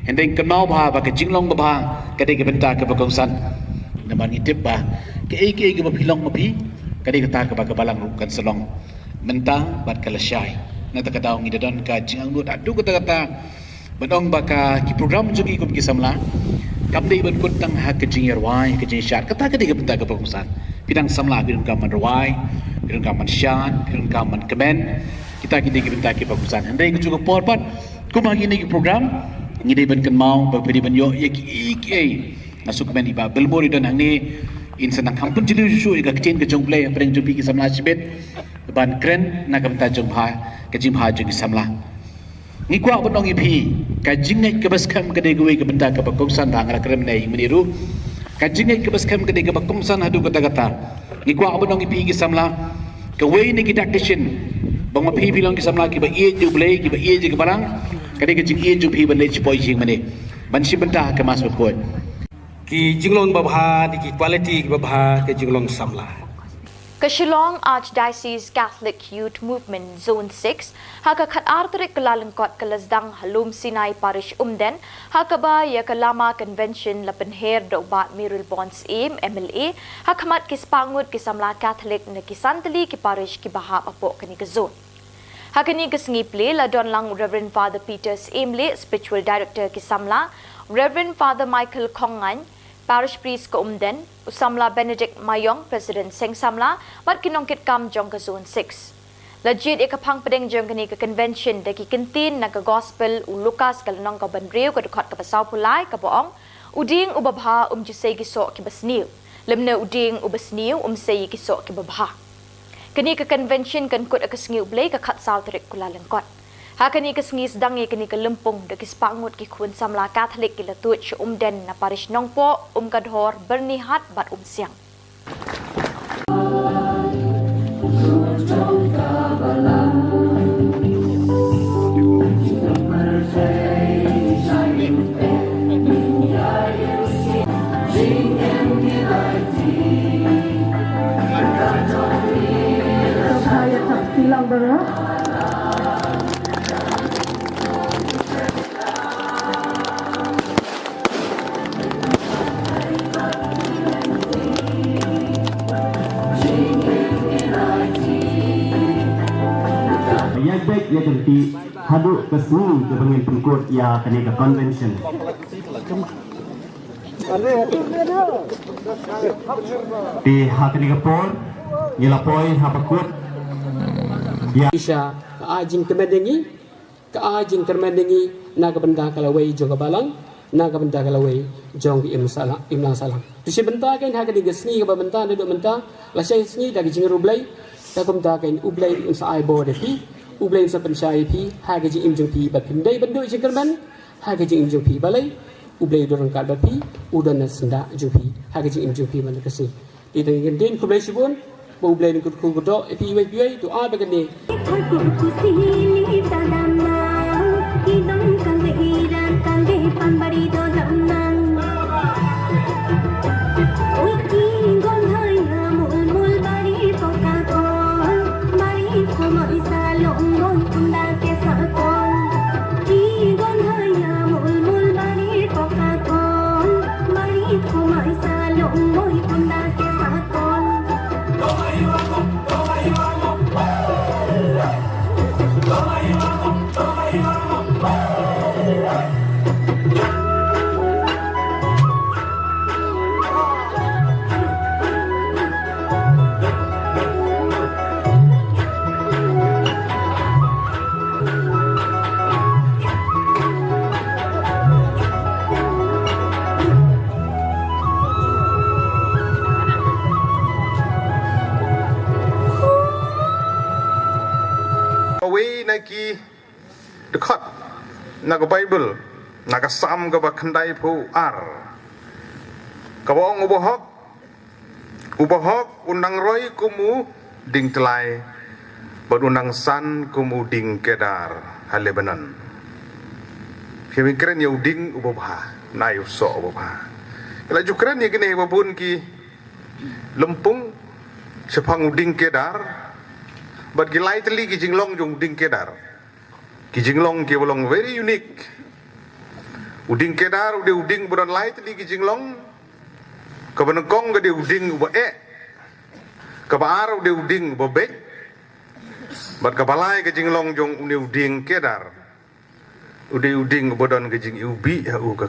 Hynrei kynmaw bha ba ka jinglong babha ka dei ka bynta kaba kongsan. Namar ngi tip ba kaei kaei kaba phi long ma phi, ka dei kata kaba ka balang ruh kan sa long mynta bad ka lashai. Na kata ka daw ngi da don ka jingangnud haduh katta katta ban ong ba ka, ki program jong ngi kum ki samla kam dei ban kut tang ha ka jingïarwai, ka jingshad. Kata ka dei ka bynta kaba kongsan. Phi dang samla phi donkam ban rwai, phi donkam ban shad, phi donkam ban kmen. Kita ki dei ki bynta kiba kongsan. Hynrei kajuh ka por pat, kum ha kine ki program, ngi dei ban kynmaw ba phi dei ban ïoh ïa kiei kiei. Nga sngewkmen i Bah Bilmur i don hangne, in sa nang kham pynjulor shuh shuh ïa ka ktien ka jong U Blei hapdeng jong phi ki samla shibit, ban kren na ka bynta jong bha, ka jingbha jong ki samla. Ngi kwah ban ong ïa phi, ka jingngeit kaba skhem ka dei kawei ka bynta kaba kongsan, ba nga la kren mynne ïa mynne ruh. Ka jingngeit kaba skhem ka dei kaba kongsan haduh katta katta. Ngi kwah ban ong ïa phi ki samla, kawei na ki dak ki shin ba ma phi phi long ki samla kiba ïeit ïa U Blei, kiba ïeit ïa ka balang, ka dei ka jingïeit jong phi ban leit shapoh ïing mane, ban shim bynta ha ka Mass Bakhuid. Ki jinglong babha, ki quality babha, ki jinglong samla. Ka Shillong Archdiocese Catholic Youth Movement Zone six, ha ka khatar tarik Kyllalyngkot ka la sdang ha Lum Sinai Parish Umden, ha kaba ïa ka Lama Convention la pynher da u Bah Myril Born Syiem M L A, ha khmat ki spah ngut ki samla Catholic na ki san tylli ki parish kiba hap hapoh kane ka zone. Ha kane ka sngi plie la don lang u Reverend Father Peter Syiemlieh, Spiritual Director ki samla, Reverend Father Michael Khongngaiñ, Parish Priest ka Umden, u samla Benedict Maiong, President Seng Samla, bad ki nongkitkam jong ka Zone six. La jied ïa ka phang pdeng jong kane ka convention da ki kyntien na ka Gospel u Lukas ka lynnong kaba hynriew ka dkhot kaba sawphew lai kaba ong, u dieng uba bha um ju sei ki soh kiba sniew, lymne u dieng uba sniew um sei ki soh kiba bha. Kane ka convention kan kut ha ka sngi U Blei ka khatsaw tarik Kyllalyngkot. Ha kane ka sngi sdang ïa kane ka lympung da ki spah ngut ki khun samla Catholic ki la tuid sha Umden na Parish Nongpoh, Umkadhor, Byrnihat bad Umsiang. Ïa beit ïa kynti haduh ka sngi kaba ngin pynkut ïa kane ka convention. Te ha kane ka por ngi la poi ha ba kut ïa. Isha ka ai jingkmen ïa ngi, ka ai jingkyrmen ïa ngi na ka bynta ka lawei jong ka balang, na ka bynta ka lawei jong ka imlang sahlang, imlang sahlang. Te shi bynta kein ha kane ka sngi kaba mynta, naduh mynta lashai sngi da ka jingriewblei, da kumta kein U Blei un sa ai bor ïa phi, U Blei un sa pynshai ïa phi ha ka jingim jong phi, ba phim dei ban duh jingkyrmen ha ka jingim jong phi. Balei? U Blei u don ryngkat bad phi, u don na syndah jong phi ha ka jingim jong phi man ka sngi. Te tang ïa ka ktien, khublei shibun, ba U Blei un kyrkhu kyrdoh ïa phi iwei pa iwei. To ai ba kane. Ki dkhot na ka Baibl, na ka Salm kaba khyndaiphew ar, kaba ong, u bahok, u bahok un nang roi kum u dieng tyllai, bad un nang san kum u dieng kedar ha Lebanon. Ki kren ïa u dieng uba bha, na ïa u soh uba bha. Ki la ju kren ïa kine ba bun ki lympung shaphang u dieng kedar, bad ki lai tylli ki jinglong jong u dieng kedar. Ki jinglong kiba long very unique. U dieng kedar u dei u dieng ba don lai tylli ki jinglong. Kaba nyngkong ka dei u dieng uba eh. Kaba ar u dei u dieng uba beit. Bad kaba lai ka jinglong jong une u dieng kedar, u dei u dieng uba don ka jingiwbih ha u ka.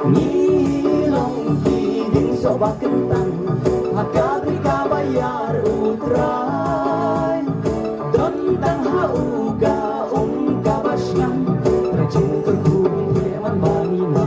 Ngi long ki dieng soh ba kyntang ha ka bri kaba ïar U Trai. Don tang ha u ka um kaba shngain, Trai jingkyrkhu ïa man ba ngi na.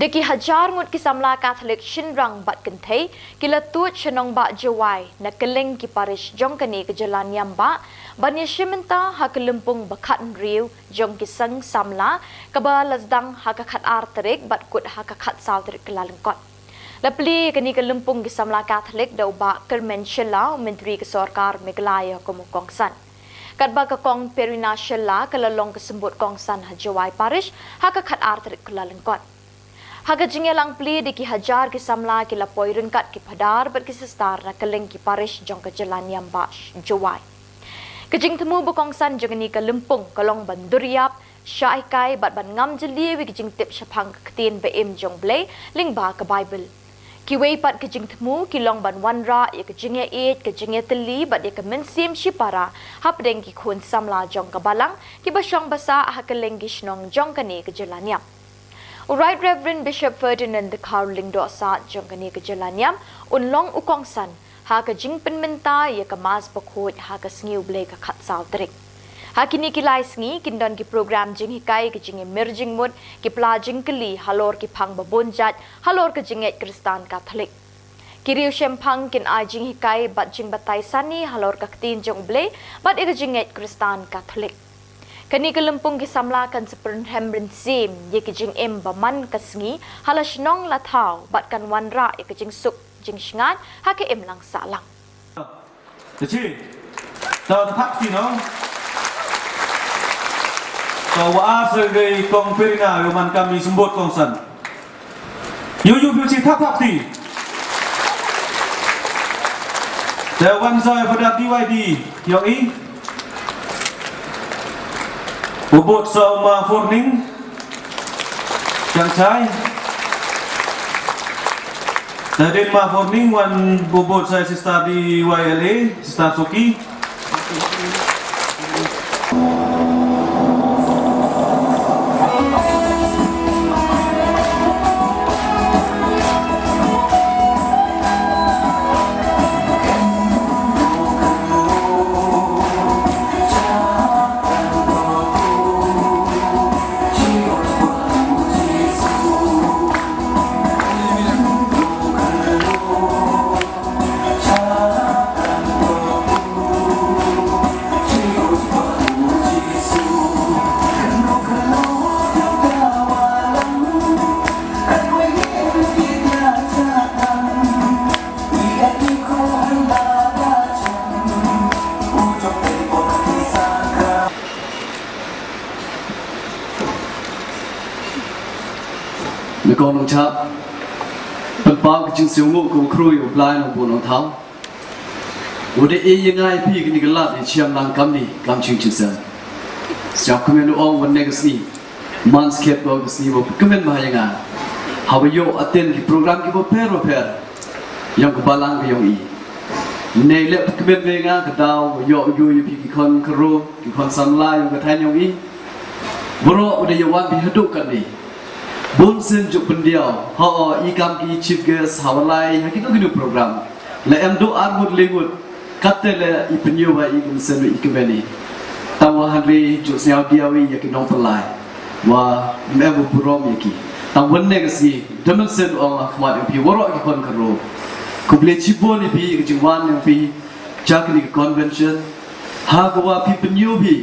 Da ki hajar ngut ki samla Katholik shynrang bad kynthei ki la tuid sha nongbah Jowai na kylleng ki parish jong kane ka jylla niam bah ban ïashim bynta ha ka lympung ba khathynriew jong ki seng samla, kaba la sdang ha ka khatar tarik bad kut ha ka khatsaw tarik Kyllalyngkot. La plie ïa kane ka lympung ki samla Katholik da u Bah Kyrmen Shylla, u Myntri ka Sorkar Meghalaya kum u kongsan. Katba ka Kong Perina Shylla ka la long ka symbud kongsan ha Jowai Parish ha ka khatar tarik Kyllalyngkot. Ha ka jingïalang plie da ki hajar ki samla ki la poi ryngkat ki phadar bad ki sister na kylleng ki parish jong ka jylla niam bah Jowai. Ka jingthmu ba kongsan jong kane ka lympung ka long ban durïap, shah hikai bad ban ngam jylliew ïa ki jingtip shaphang ka ktien ba im jong U Blei lyngba ka Baibl. Kiwei pat ki jingthmu ki long ban wanrah ïa ka jingïaieit, ka jingïatylli bad ïa ka mynsiem shipara hapdeng ki khun samla jong ka balang kiba shong ba sah ha kylleng ki shnong jong kane ka jylla niam. U Right Reverend Bishop Ferdinand Dkhar Lyngdoh Saad jong kane ka jylla niam un long u kongsan ha ka jingpynmynta ïa ka Mass Bakhuid ha ka Sngi U Blei ka khatsaw tarik. Ha kine ki lai sngi kin don ki program jinghikai, ki jingïamir jingmut, ki pla jingkylli halor ki phang ba bun jait halor ka jingngeit Khristan Katholik. Ki riewshemphang kin ai jinghikai bad jingbatai sani halor ka ktien jong U Blei bad ïa ka jingngeit Khristan Katholik. Kane ka lympung ki samla kan sa pynrhem mynsiem ïa ki jingim ba man ka sngi ha la shnong la thaw bad kan wanrah ïa ka jingsuk jingshngaiñ ha ka imlang sahlang. Te chi. Ta ta phak ti no. Ta wa ar sa gei Kong Perina ïa man kam i symbud kongsan. Yu yu phi chi thap thap ti. Te wan sa Father D Y D ïa i. U bud sa Ma Forning. Chang chai. Te dei Ma Forning wan u bud sa Sister D Y L A, Sister Soki. Na kong nang chap, pynpaw ka jingsngewnguh ka u khrui u Blai nang bu nang thaw. U da e ïa ngai phi kini ka lad ïa chiam lang kam ni kam ching chin sen. Siap kmen u ong wan ne ka sngi. Man skhet ko ka sngi ba kmen ba ïa nga. Haba ïoh attend ki program ki ba pher ba pher. Yang ka balang ka yong i. Ne lep kmen ba ïa nga ka daw ïoh ïoh ïa phi ki khon karo ki khon samla yang ka thaiñ yong i. Bro u da ïa wan phi haduh kan ni. Bun sien juk pyndiaw ha o i kam ki chief guest ha walai ha kino kino program. La em duh ar ngut le ngut. Katte le i pynïoh ba i kum sen i kmen i. Tang wa hanri juk sñiaw diaw i ïa ki nongpynlai. Wa em em u burom ïa ki. Tang wan ne ka sngi da mynsen ong ha khmat ïa phi waroh ki khon karo. Khublei chibun ïa phi ïa ka jingwan ïa phi. Cha kani ka convention. Ha ka wa phi pynïoh phi.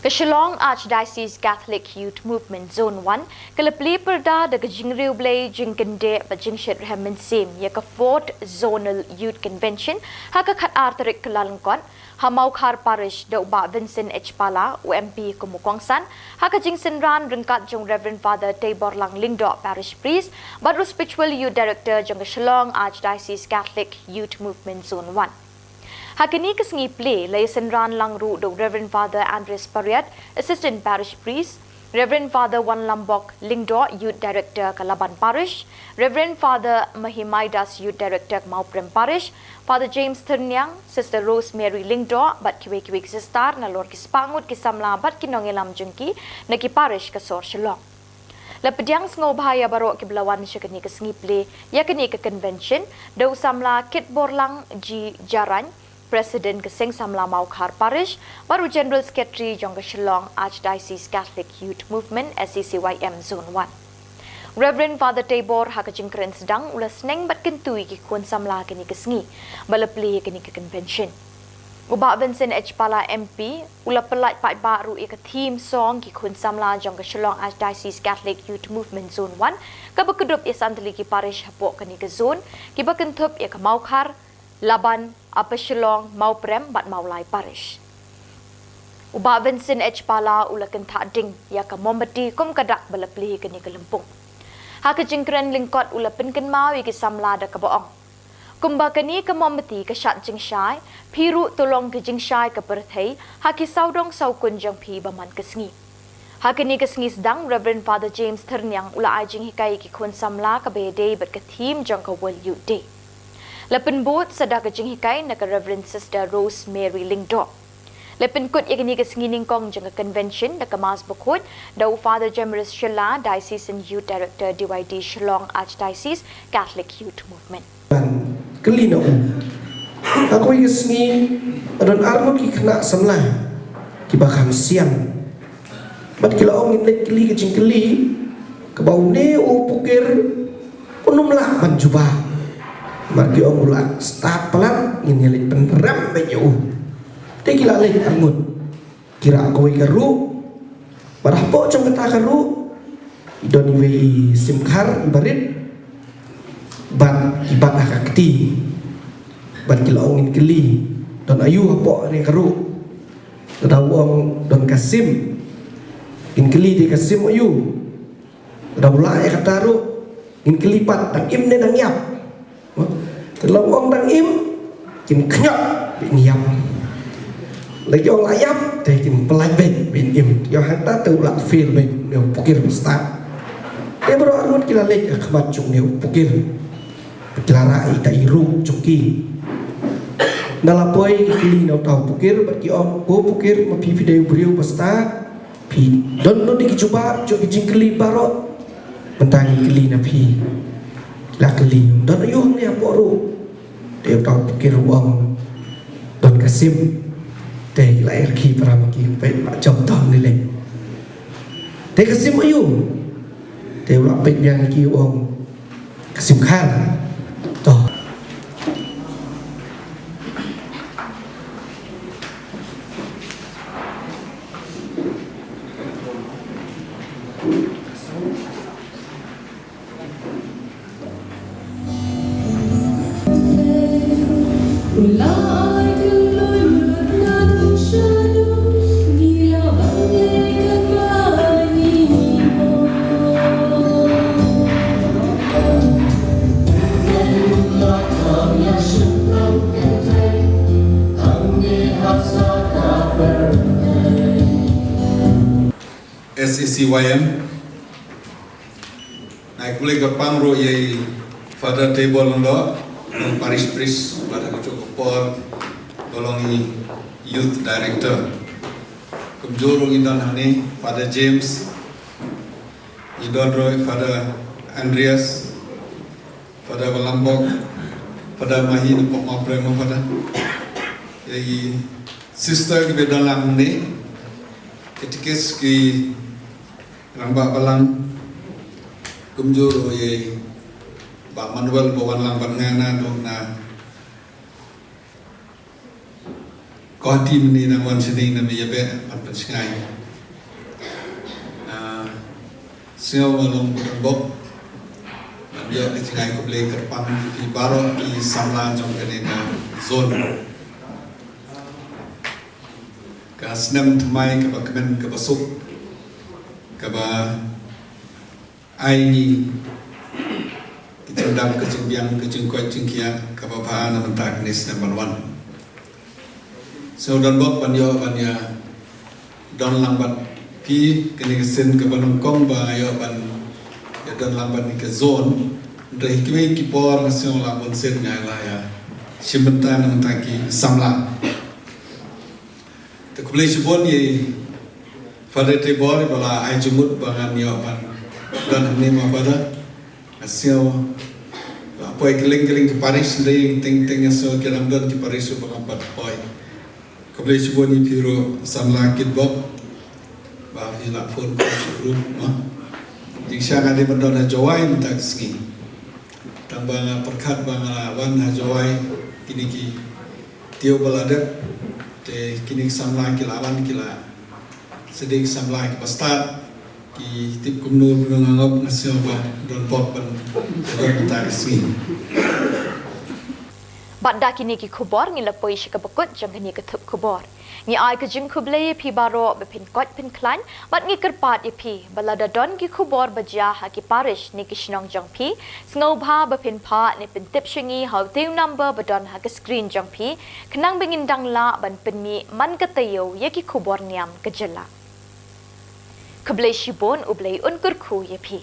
Ka Shillong Archdiocese Catholic Youth Movement Zone one ka la plie pyrda da ka jingriewblei, jingkyndit bad jingshitrhem mynsiem ïa ka Fourth Zonal Youth Convention ha ka khatar tarik Kyllalyngkot ha Mawkhar Parish da u Bah Vincent H Pala, u M P kum u kongsan, ha ka jingsynran ryngkat jong Reverend Father Teiborlang Lyngdoh, Parish Priest bad u Spiritual Youth Director jong ka Shillong Archdiocese Catholic Youth Movement Zone one. Ha kani ka sngi plie la ïasynran lang ruh da u Reverend Father Andres Pariat, Assistant Parish Priest, Reverend Father Wanlambok Lyngdoh, Youth Director ka Laban Parish, Reverend Father Mahimaidas, Youth Director ka Mawprem Parish, Father James Thyrniang, Sister Rosemary Lyngdoh bad kiwei kiwei ki sister nalor ki spah ngut ki samla bad ki nongïalam jong ki na ki parish ka sor Shillong. La pdiang sngewbha ïa baroh kiba la wan sha kane ka sngi plie ïa kane ka convention da u samla Kitborlang G Jarain, President ka Seng Samla Mawkhar Parish, bad u General Secretary jong ka Shillong Archdiocese Catholic Youth Movement, S C C Y M Zone one. Reverend Father Teibor ha ka jingkren sdang u la sneng bad kyntu ïa ki khun samla kane ka sngi ba la plie ïa kane ka convention. U Bah Vincent H Pala M P u la pyllait paidbah ruh ïa ka theme song ki khun samla jong ka Shillong Archdiocese Catholic Youth Movement Zone one kaba kdup ïa san tylli ki parish hapoh kane ka zone kiba kynthup ïa ka Mawkhar, Laban, Upper Shillong, Mawprem bad Mawlai Parish. U Bah Vincent H Pala u la kynthah ding ïa ka mombati kum ka dak ba la plie kane ka lympung. Ha ka jingkren lyngkot u la pynkynmaw ïa ki samla da kaba ong, kumba kane ka mombati ka shad jingshai, phi ruh to long ki jingshai ka pyrthei ha ki sawdong sawkun jong phi ba man ka sngi. Ha kane ka sngi sdang, Reverend Father James Thyrniang u la ai jinghikai ïa ki khun samla kaba ïadei bad ka theme jong ka World Youth Day. La pynbud sa da ka jinghikai na ka Reverend Sister Rosemary Lyngdoh. La pynkut ïa kane ka sngi nyngkong jong ka convention da ka Mass Bakhuid da u Father Jemrus Shylla, Diocesan Youth Director D Y D Shillong Archdiocese Catholic Youth Movement. Ban kylli na u. Ha kawei ka sngi ka don arngut ki khynnah samla kiba kham sian. Bad ki la ong ngin leit kylli ka jingkylli kaba une u pukir un ym lah ban jubab. Namar ki ong u la stad palat ngin ïa leit pynrem beit ïa u. Te ki la leit arngut. Ki rah kawei ka ruh. Bad hapoh jong kata ka ruh i don iwei i sim khar iba rit. Bad i bat ha ka kti. Bad ki la ong ngin kylli don aïu hapoh kane ka ruh. Lada u ong don ka sim, ngin kylli te ka sim aïu. Lada u lah ïa kata ruh, ngin kylli pat dang im ne dang ïap. Te lada u ong dang im, kin khñiot ba in ïap. La ki ong la ïap, te kin pyllait beit, beit im. Ïoh hangta te u la fail beit, une u pukir ba stad. Te baroh arngut ki la leit ha khmat jong une u pukir. Ki la rah ïa ita i ruh jong ki. Nda la poi ki kylli na uta u pukir, bad ki ong, ko pukir, ma phi phi dei u briew ba stad. Phi don don ki jubab, jong ki jingkylli baroh. Mynta ngin kylli na phi. Ki la kylli, don aiu hangne hapoh ruh. Te uta u pukir u ong, don ka sim. Te ki la ïa khie para ma ki, peit la jop to ne leh. Te ka sim aiu? Te u la peit biang ïa ki u ong, ka sim khar. To. S A C Y M. Nga ai khublei kyrpang ruh ïa i Father Teibor Lyngdoh, long parish priest, bad ha kajuh ka por, ba long i youth director. Kumjuh ruh ngi don hangne, Father James, ngi don ruh i Father Andreas, Father Balangbok, Father Mahi, na pok ma prem Father. Ïa i sister kiba don lang hangne, katekis ki Rangbah Balang, kumjuh ruh ïa i Bah Manuel ba wan lang bad nga naduh na Guwahati mynne, nang wan shane na me ïa beh ban pynshngaiñ. Ah, sngew nga long ba donbok ban ïoh ka jingai khublei kyrpang ïa phi baroh ki samla jong kane ka zone. Ka snem thymmai kaba kmen kaba suk, kaba ai ngi ka jingdap ka jingbiang ka jingkoit jingkhiah kaba bha na mynta kane snem ban wan. Sngew donbok ban ïoh ban ïa don lang bad phi kane ka sien kaba nyngkong ba nga ïoh ban ïa don lang bad kane ka zone. Hynrei ha kiwei ki por nga sngew la bun sien nga la ïa shim bynta na mynta ki samla. Te khublei shibun ïa i Father Teibor ba la ai jingmut ba ngan ïoh ban don hangne ma Father. Nga sngew la poi kylleng kylleng ki parish, hynrei teng teng nga sngew ki dang don ki parish ba ngam pat poi. Khublei shibun ïa phi ruh samla kitbok ba phi la phone ko shu ruh ma. Jingshisha nga dei ban don ha Jowai mynta ka sngi. Tang ba nga pyrkhat ba nga la wan ha Jowai, kine ki taïew ba la dep, te kine ki samla ki la wan, ki la sdang, ki samla kiba stad, ki tip kumno kumno nga ngop, nga sngew ba donbok ban don mynta ka sngi. Bad da kine ki khubor ngi la poi sha kaba kut jong kane ka thup khubor. Ngi ai ka jingkhublei ïa phi baroh ba phin koit phin khlaiñ, bad ngi kyrpad ïa phi ba lada don ki khubor ba jia ha ki parish ne ki shnong jong phi, sngewbha ba phin phah ne pyntip sha ngi ha utei u number ba don ha ka screen jong phi, khnang ba ngin dang lah ban pynmih man ka taïew ïa ki khubor niam ka jylla. Khublei shibun, U Blei un kyrkhu ïa phi.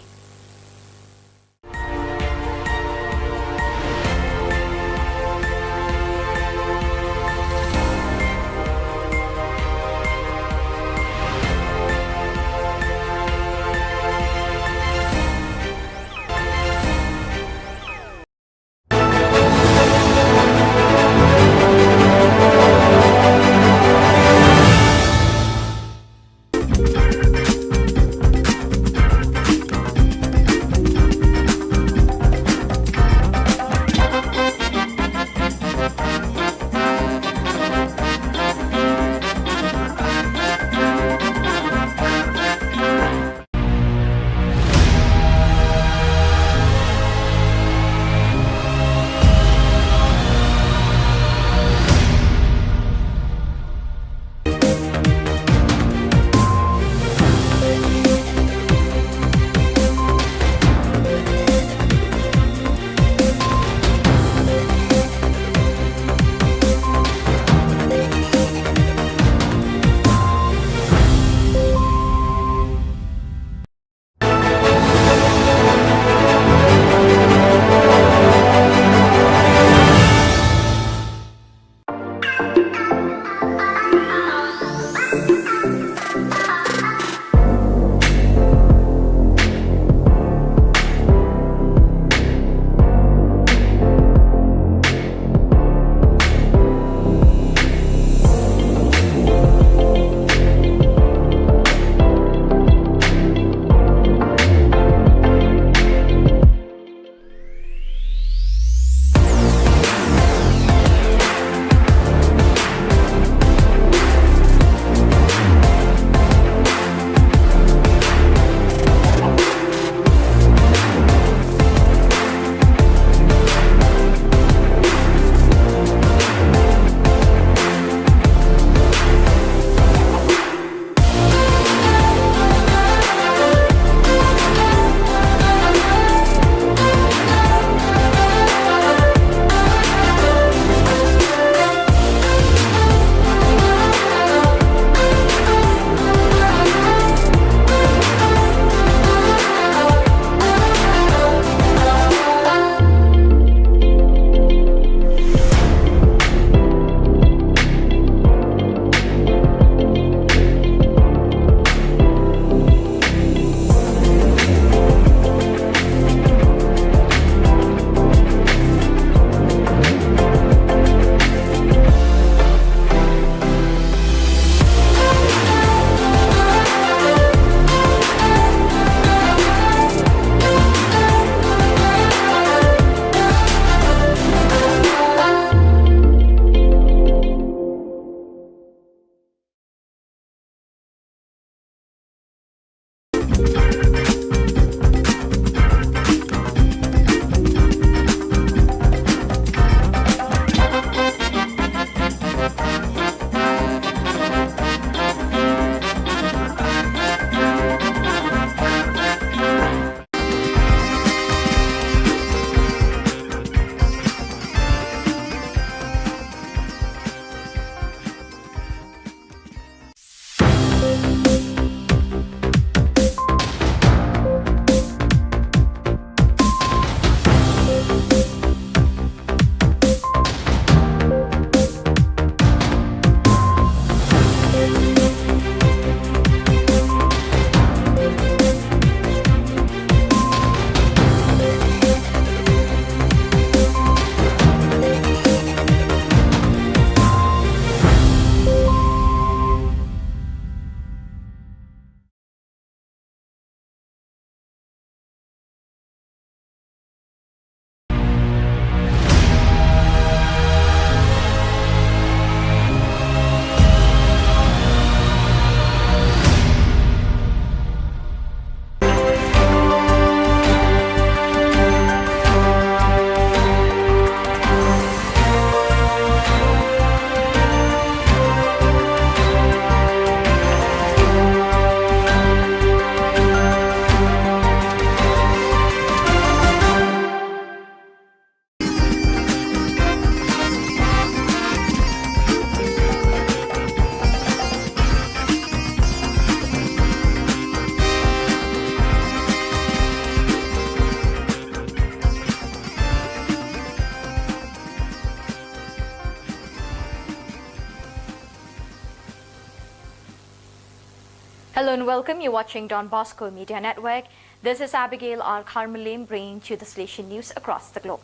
Hello and welcome. You're watching Don Bosco Media Network. This is Abigail R. Carmelim bringing to you the Salesian news across the globe.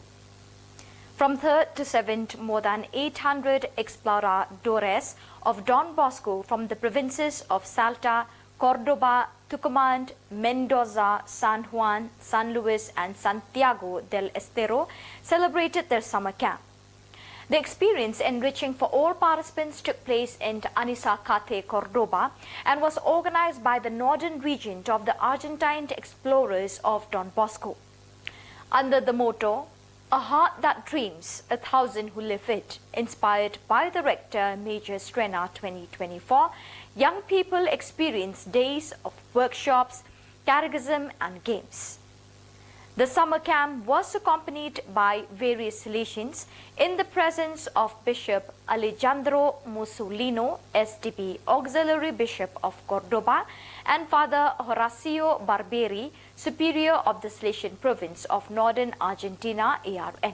From third to seventh, more than eight hundred exploradores of Don Bosco from the provinces of Salta, Cordoba, Tucumán, Mendoza, San Juan, San Luis, and Santiago del Estero celebrated their summer camp. The experience, enriching for all participants, took place in Anisacate, Cordoba, and was organized by the Northern Region of the Argentine Explorers of Don Bosco. Under the motto, "A heart that dreams, a thousand who live it," inspired by the Rector Major Strena twenty twenty-four, young people experienced days of workshops, catechism, and games. The summer camp was accompanied by various Salesians in the presence of Bishop Alejandro Musolino, S D B Auxiliary Bishop of Cordoba, and Father Horacio Barberi, Superior of the Salesian Province of Northern Argentina, A R N.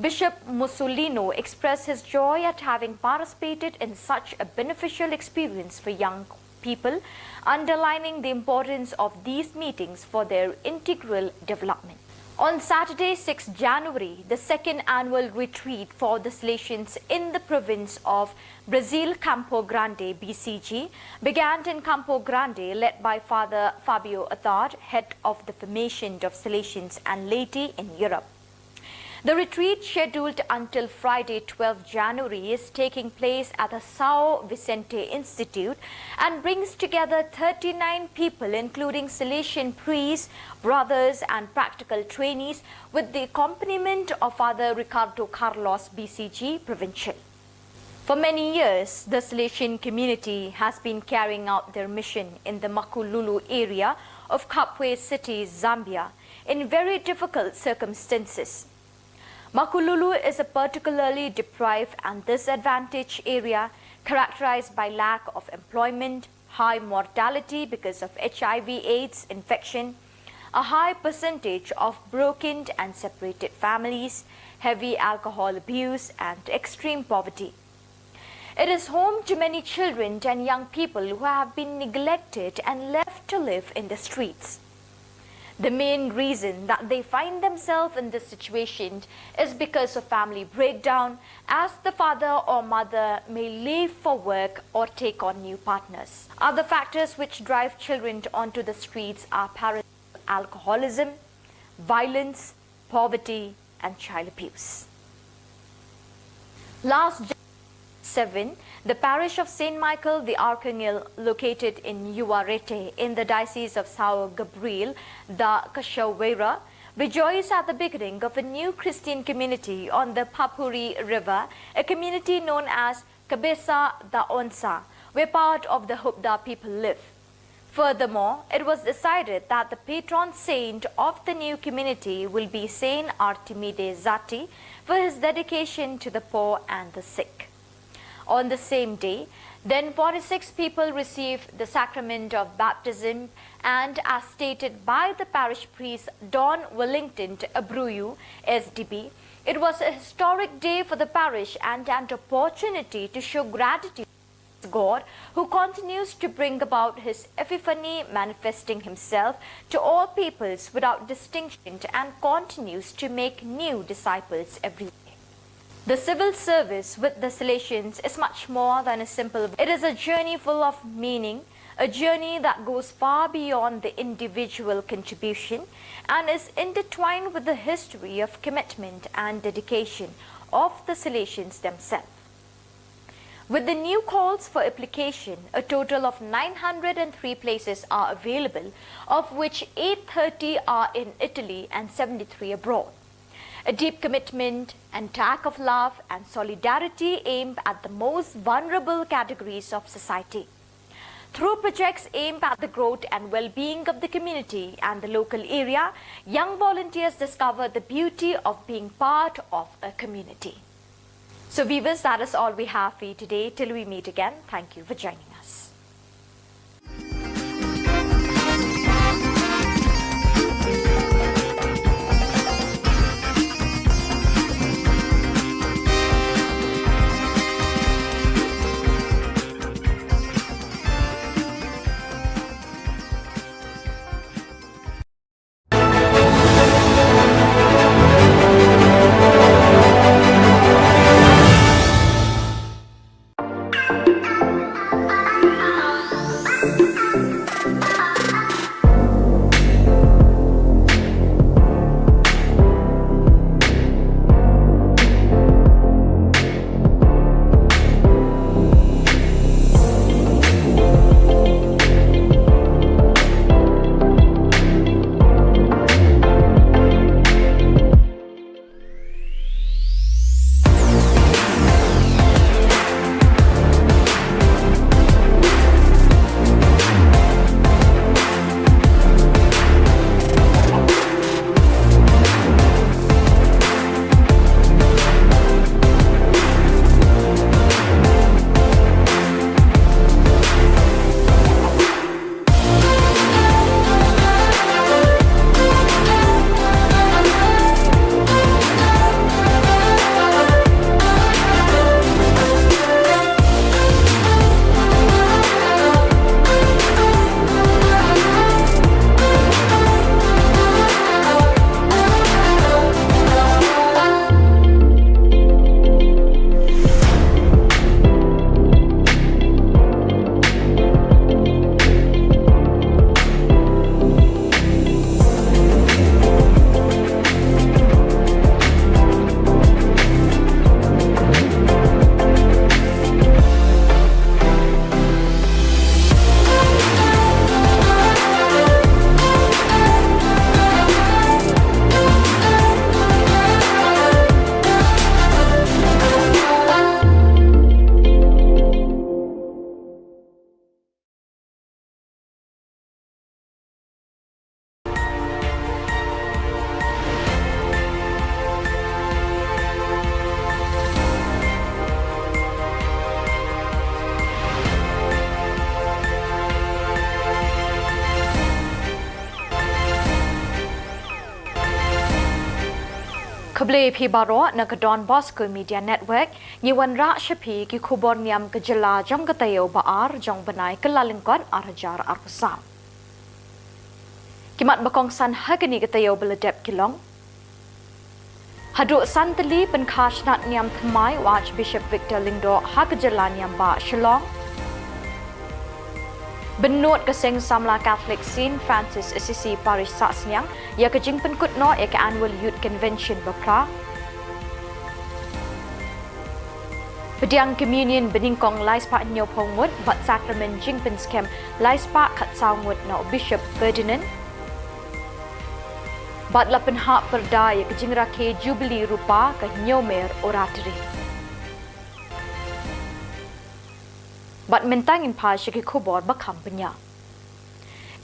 Bishop Musolino expressed his joy at having participated in such a beneficial experience for young people, underlining the importance of these meetings for their integral development. On Saturday, sixth January, the second annual retreat for the Salesians in the province of Brazil, Campo Grande, B C G, began in Campo Grande, led by Father Fabio Attard, head of the Formation of Salesians and Laity in Europe. The retreat, scheduled until Friday, twelfth January, is taking place at the São Vicente Institute and brings together thirty-nine people, including Salesian priests, brothers, and practical trainees, with the accompaniment of Father Ricardo Carlos, B C G Provincial. For many years, the Salesian community has been carrying out their mission in the Makululu area of Kabwe City, Zambia, in very difficult circumstances. Makululu is a particularly deprived and disadvantaged area, characterized by lack of employment, high mortality because of H I V AIDS infection, a high percentage of broken and separated families, heavy alcohol abuse, and extreme poverty. It is home to many children and young people who have been neglected and left to live in the streets. The main reason that they find themselves in this situation is because of family breakdown, as the father or mother may leave for work or take on new partners. Other factors which drive children onto the streets are parental alcoholism, violence, poverty, and child abuse. Last Jan-, seven, the parish of Saint Michael the Archangel, located in Uarete in the Diocese of São Gabriel da Cachoeira, rejoiced at the beginning of a new Christian community on the Papuri River, a community known as Cabeça da Onça, where part of the Hubda people live. Furthermore, it was decided that the patron saint of the new community will be Saint Artemide Zati for his dedication to the poor and the sick. On the same day, then forty-six people received the sacrament of baptism, and as stated by the parish priest Don Wellington Abruyu, S D B, it was a historic day for the parish and an opportunity to show gratitude God, who continues to bring about his epiphany, manifesting himself to all peoples without distinction, and continues to make new disciples every day. The civil service with the Salesians is much more than a simple, it is a journey full of meaning, a journey that goes far beyond the individual contribution and is intertwined with the history of commitment and dedication of the Salesians themselves. With the new calls for application, a total of nine hundred and three places are available, of which eight thirty are in Italy and seventy-three abroad. A deep commitment and act of love and solidarity aimed at the most vulnerable categories of society. Through projects aimed at the growth and well-being of the community and the local area, young volunteers discover the beauty of being part of a community. So viewers, that is all we have for you today. Till we meet again, thank you for joining us. Khublei phi baroh na ka Don Bosco Media Network, ngi wanrah sha phi ki khubor niam ka jylla jong ka taïew ba ar jong u bnai Kyllalyngkot ar hajar arphew saw. Ki mat ba kongsan ha kane ka taïew ba la dep ki long: Haduh san tylli pynkha shnat niam thymmai u Archbishop Victor Lyngdoh ha ka jylla niam bah Shillong. Bynnud ka seng samla Catholic Saint Francis Assisi Parish Sahsniang ïa ka jingpynkut noh ïa ka Annual Youth Convention ba phra. Pdiang Communion banyngkong lai spah hynñiew phew ngut bad Sakramen jingpynskhem lai spah khatsaw ngut na u Bishop Ferdinand. Bad la pynhap pyrda ïa ka jingrakhe Jubilee Rupa ka Hynñiewmer Oratory. Bad mynta ngin phai sha ki khubor ba kham bniah.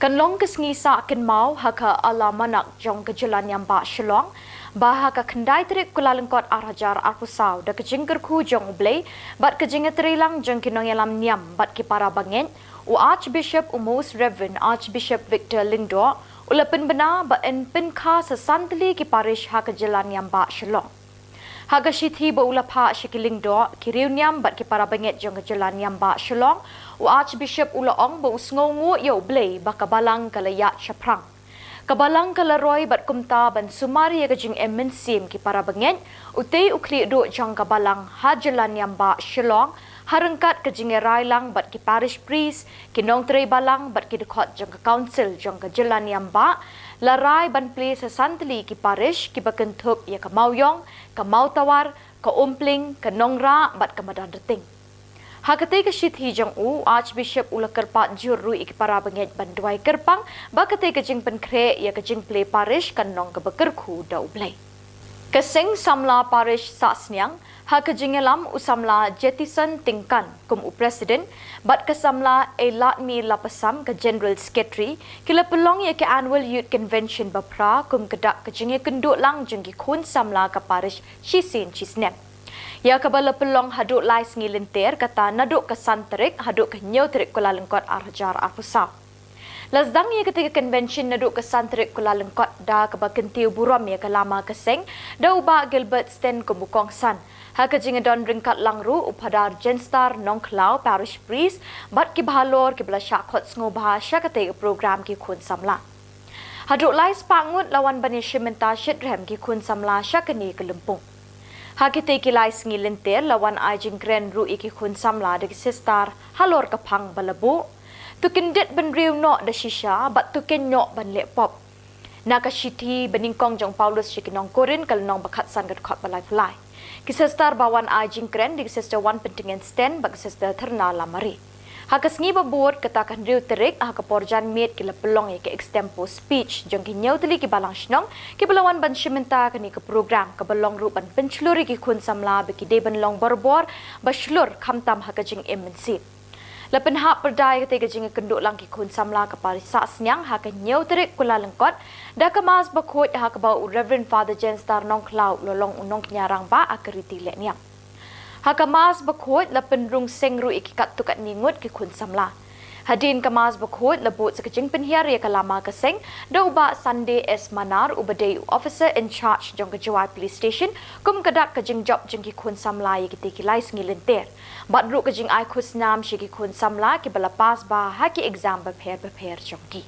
Kan long ka sngi sah kynmaw ha ka Alamanak jong ka jylla niam bah Shillong, ba ha ka khyndai tarik Kyllalyngkot ar hajar arphew saw da ka jingkyrkhu jong U Blei bad ka jingïatreilang jong ki nongïalam niam bad ki para bangeit, u Archbishop, u Most Reverend Archbishop Victor Lyngdoh, u la pynbna ba yn pynkha sa san tylli ki parish ha ka jylla niam bah Shillong. Ha ka shithi ba u la phah sha ki lyngdoh, ki riewniam bad ki para bangeit jong ka jylla niam bah Shillong, u Archbishop u la ong ba u sngewnguh ïa U Blei ba ka balang ka la ïaid shaphrang. Ka balang ka la roi bad kumta ban sumar ïa ka jingim mynsiem ki para bangeit, utei u khlieh duh jong ka balang ha jylla niam bah Shillong, ha ryngkat ka jingïarai lang bad ki parish priest, ki nongtrei balang bad ki dkhot jong ka council jong ka jylla niam bah, la rai ban plie sa san tylli ki parish kiba kynthup ïa ka Mawïong, ka Mawtawar, ka Umpling, ka Nongrah bad ka Madanrting. Ha katei ka shithi jong u, u Archbishop u la kyrpad jur ruh ïa ki para bangeit ban duwai kyrpang ba katei ka jingpynkhreh ïa ka jingplie parish kan long kaba kyrkhu da U Blei. Ka seng samla parish Sahsniang, ha ka jingïalam u samla Jetison Tyngkan kum u president bad ka samla Eiladmi Lapasam ka general secretary, ki la pynlong ïa ka Annual Youth Convention ba phra kum ka dak ka jingïakynduh lang jong ki khun samla ka parish shisien shisnem, ïa kaba la pynlong haduh lai sngi lynter, kata naduh ka san tarik haduh ka hynñiew tarik Kyllalyngkot ar hajar arphew saw. La sdang ïa katei ka convention naduh ka san tarik Kyllalyngkot da kaba kyntiew burom ïa ka lama ka seng da u Bah Gilbert Sten kum u kongsan. Ha ka jingïadon ryngkat lang ruh u Phadar Jenstar Nongkhlaw, parish priest, bad kiba halor kiba la shah khot sngewbha sha katei ka program ki khun samla. Haduh lai spah ngut la wan ban ïashim bynta shitrhem ki khun samla sha kane ka lympung. Ha kitei ki lai sngi lynter la wan ai jingkren ruh ïa ki khun samla da ki sister halor ka phang ba la buh: To kyndit bynriew noh da shisha bad to kynnoh ban leh pop. Na ka shithi banyngkong jong u Paulus sha ki nong Korinth ka lynnong ba khatsan ka dkhot ba laiphew lai. Ki sister ba wan ai jingkren dei ki Sister Wanpyntngen Sten bad ki Sister Therna Lamare. Ha ka sngi ba bud, kata ka hynriew tarik, ha ka por janmiet ki la pynlong ïa ka extempore speech jong ki hynñiew tylli ki balang shnong kiba la wan ban shim bynta kane ka program, kaba long ruh ban pynshlur ïa ki khun samla ba ki dei ban long barabor ba shlur khamtam ha ka jingim mynsiem. La pynhap pyrda ïa katei ka jingïakynduh lang ki khun samla ka parish Sahsniang ha ka hynñiew tarik Kyllalyngkot da ka Mass bakhuid, ha kaba u Reverend Father Jenstar Nongkhlaw u la long u nongkñia rangbah ha ka riti lehniam. Ha ka Mass bakhuid la pynrung seng ruh ïa ki katto katne ngut ki khun samla. Hadien ka Mass bakhuid la bud sa ka jingpynhiar ïa ka lama ka seng da u Bah Sunday S Manar uba dei u officer in charge jong ka Jowai Police Station kum ka dak ka jingjop jong ki khun samla ïa kitei ki lai sngi lynter. Bad ruh ka jingai khusnam sha ki khun samla kiba la pass bha ha ki exam bapher bapher jong ki.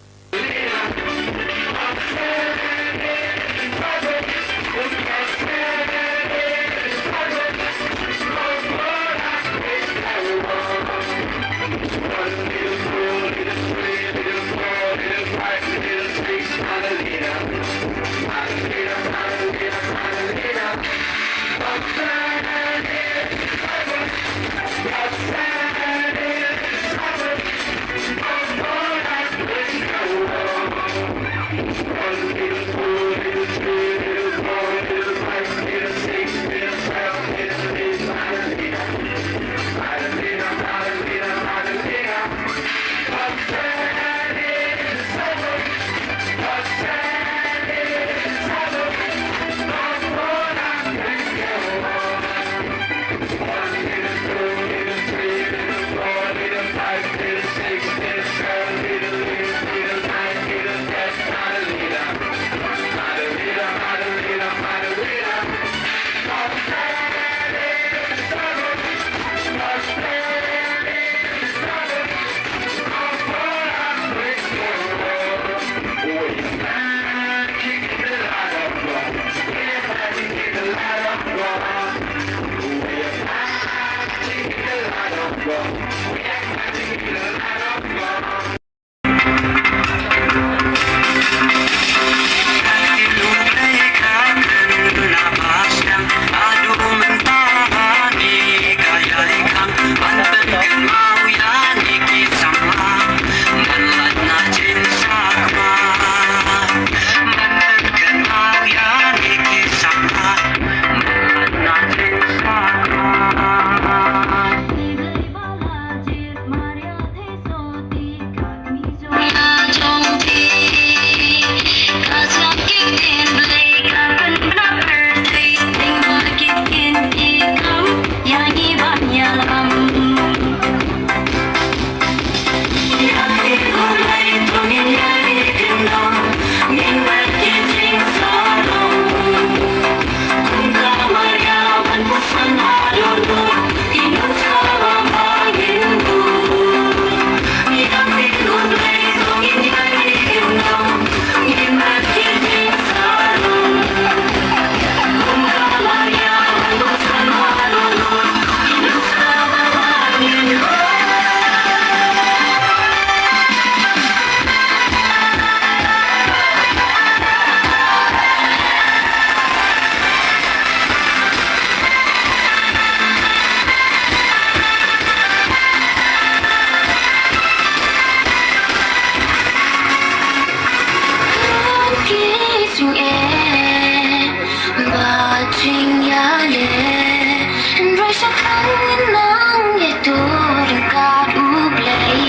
Ba jingïaleh, hynrei shakhang nang ïa dur kat U Blei.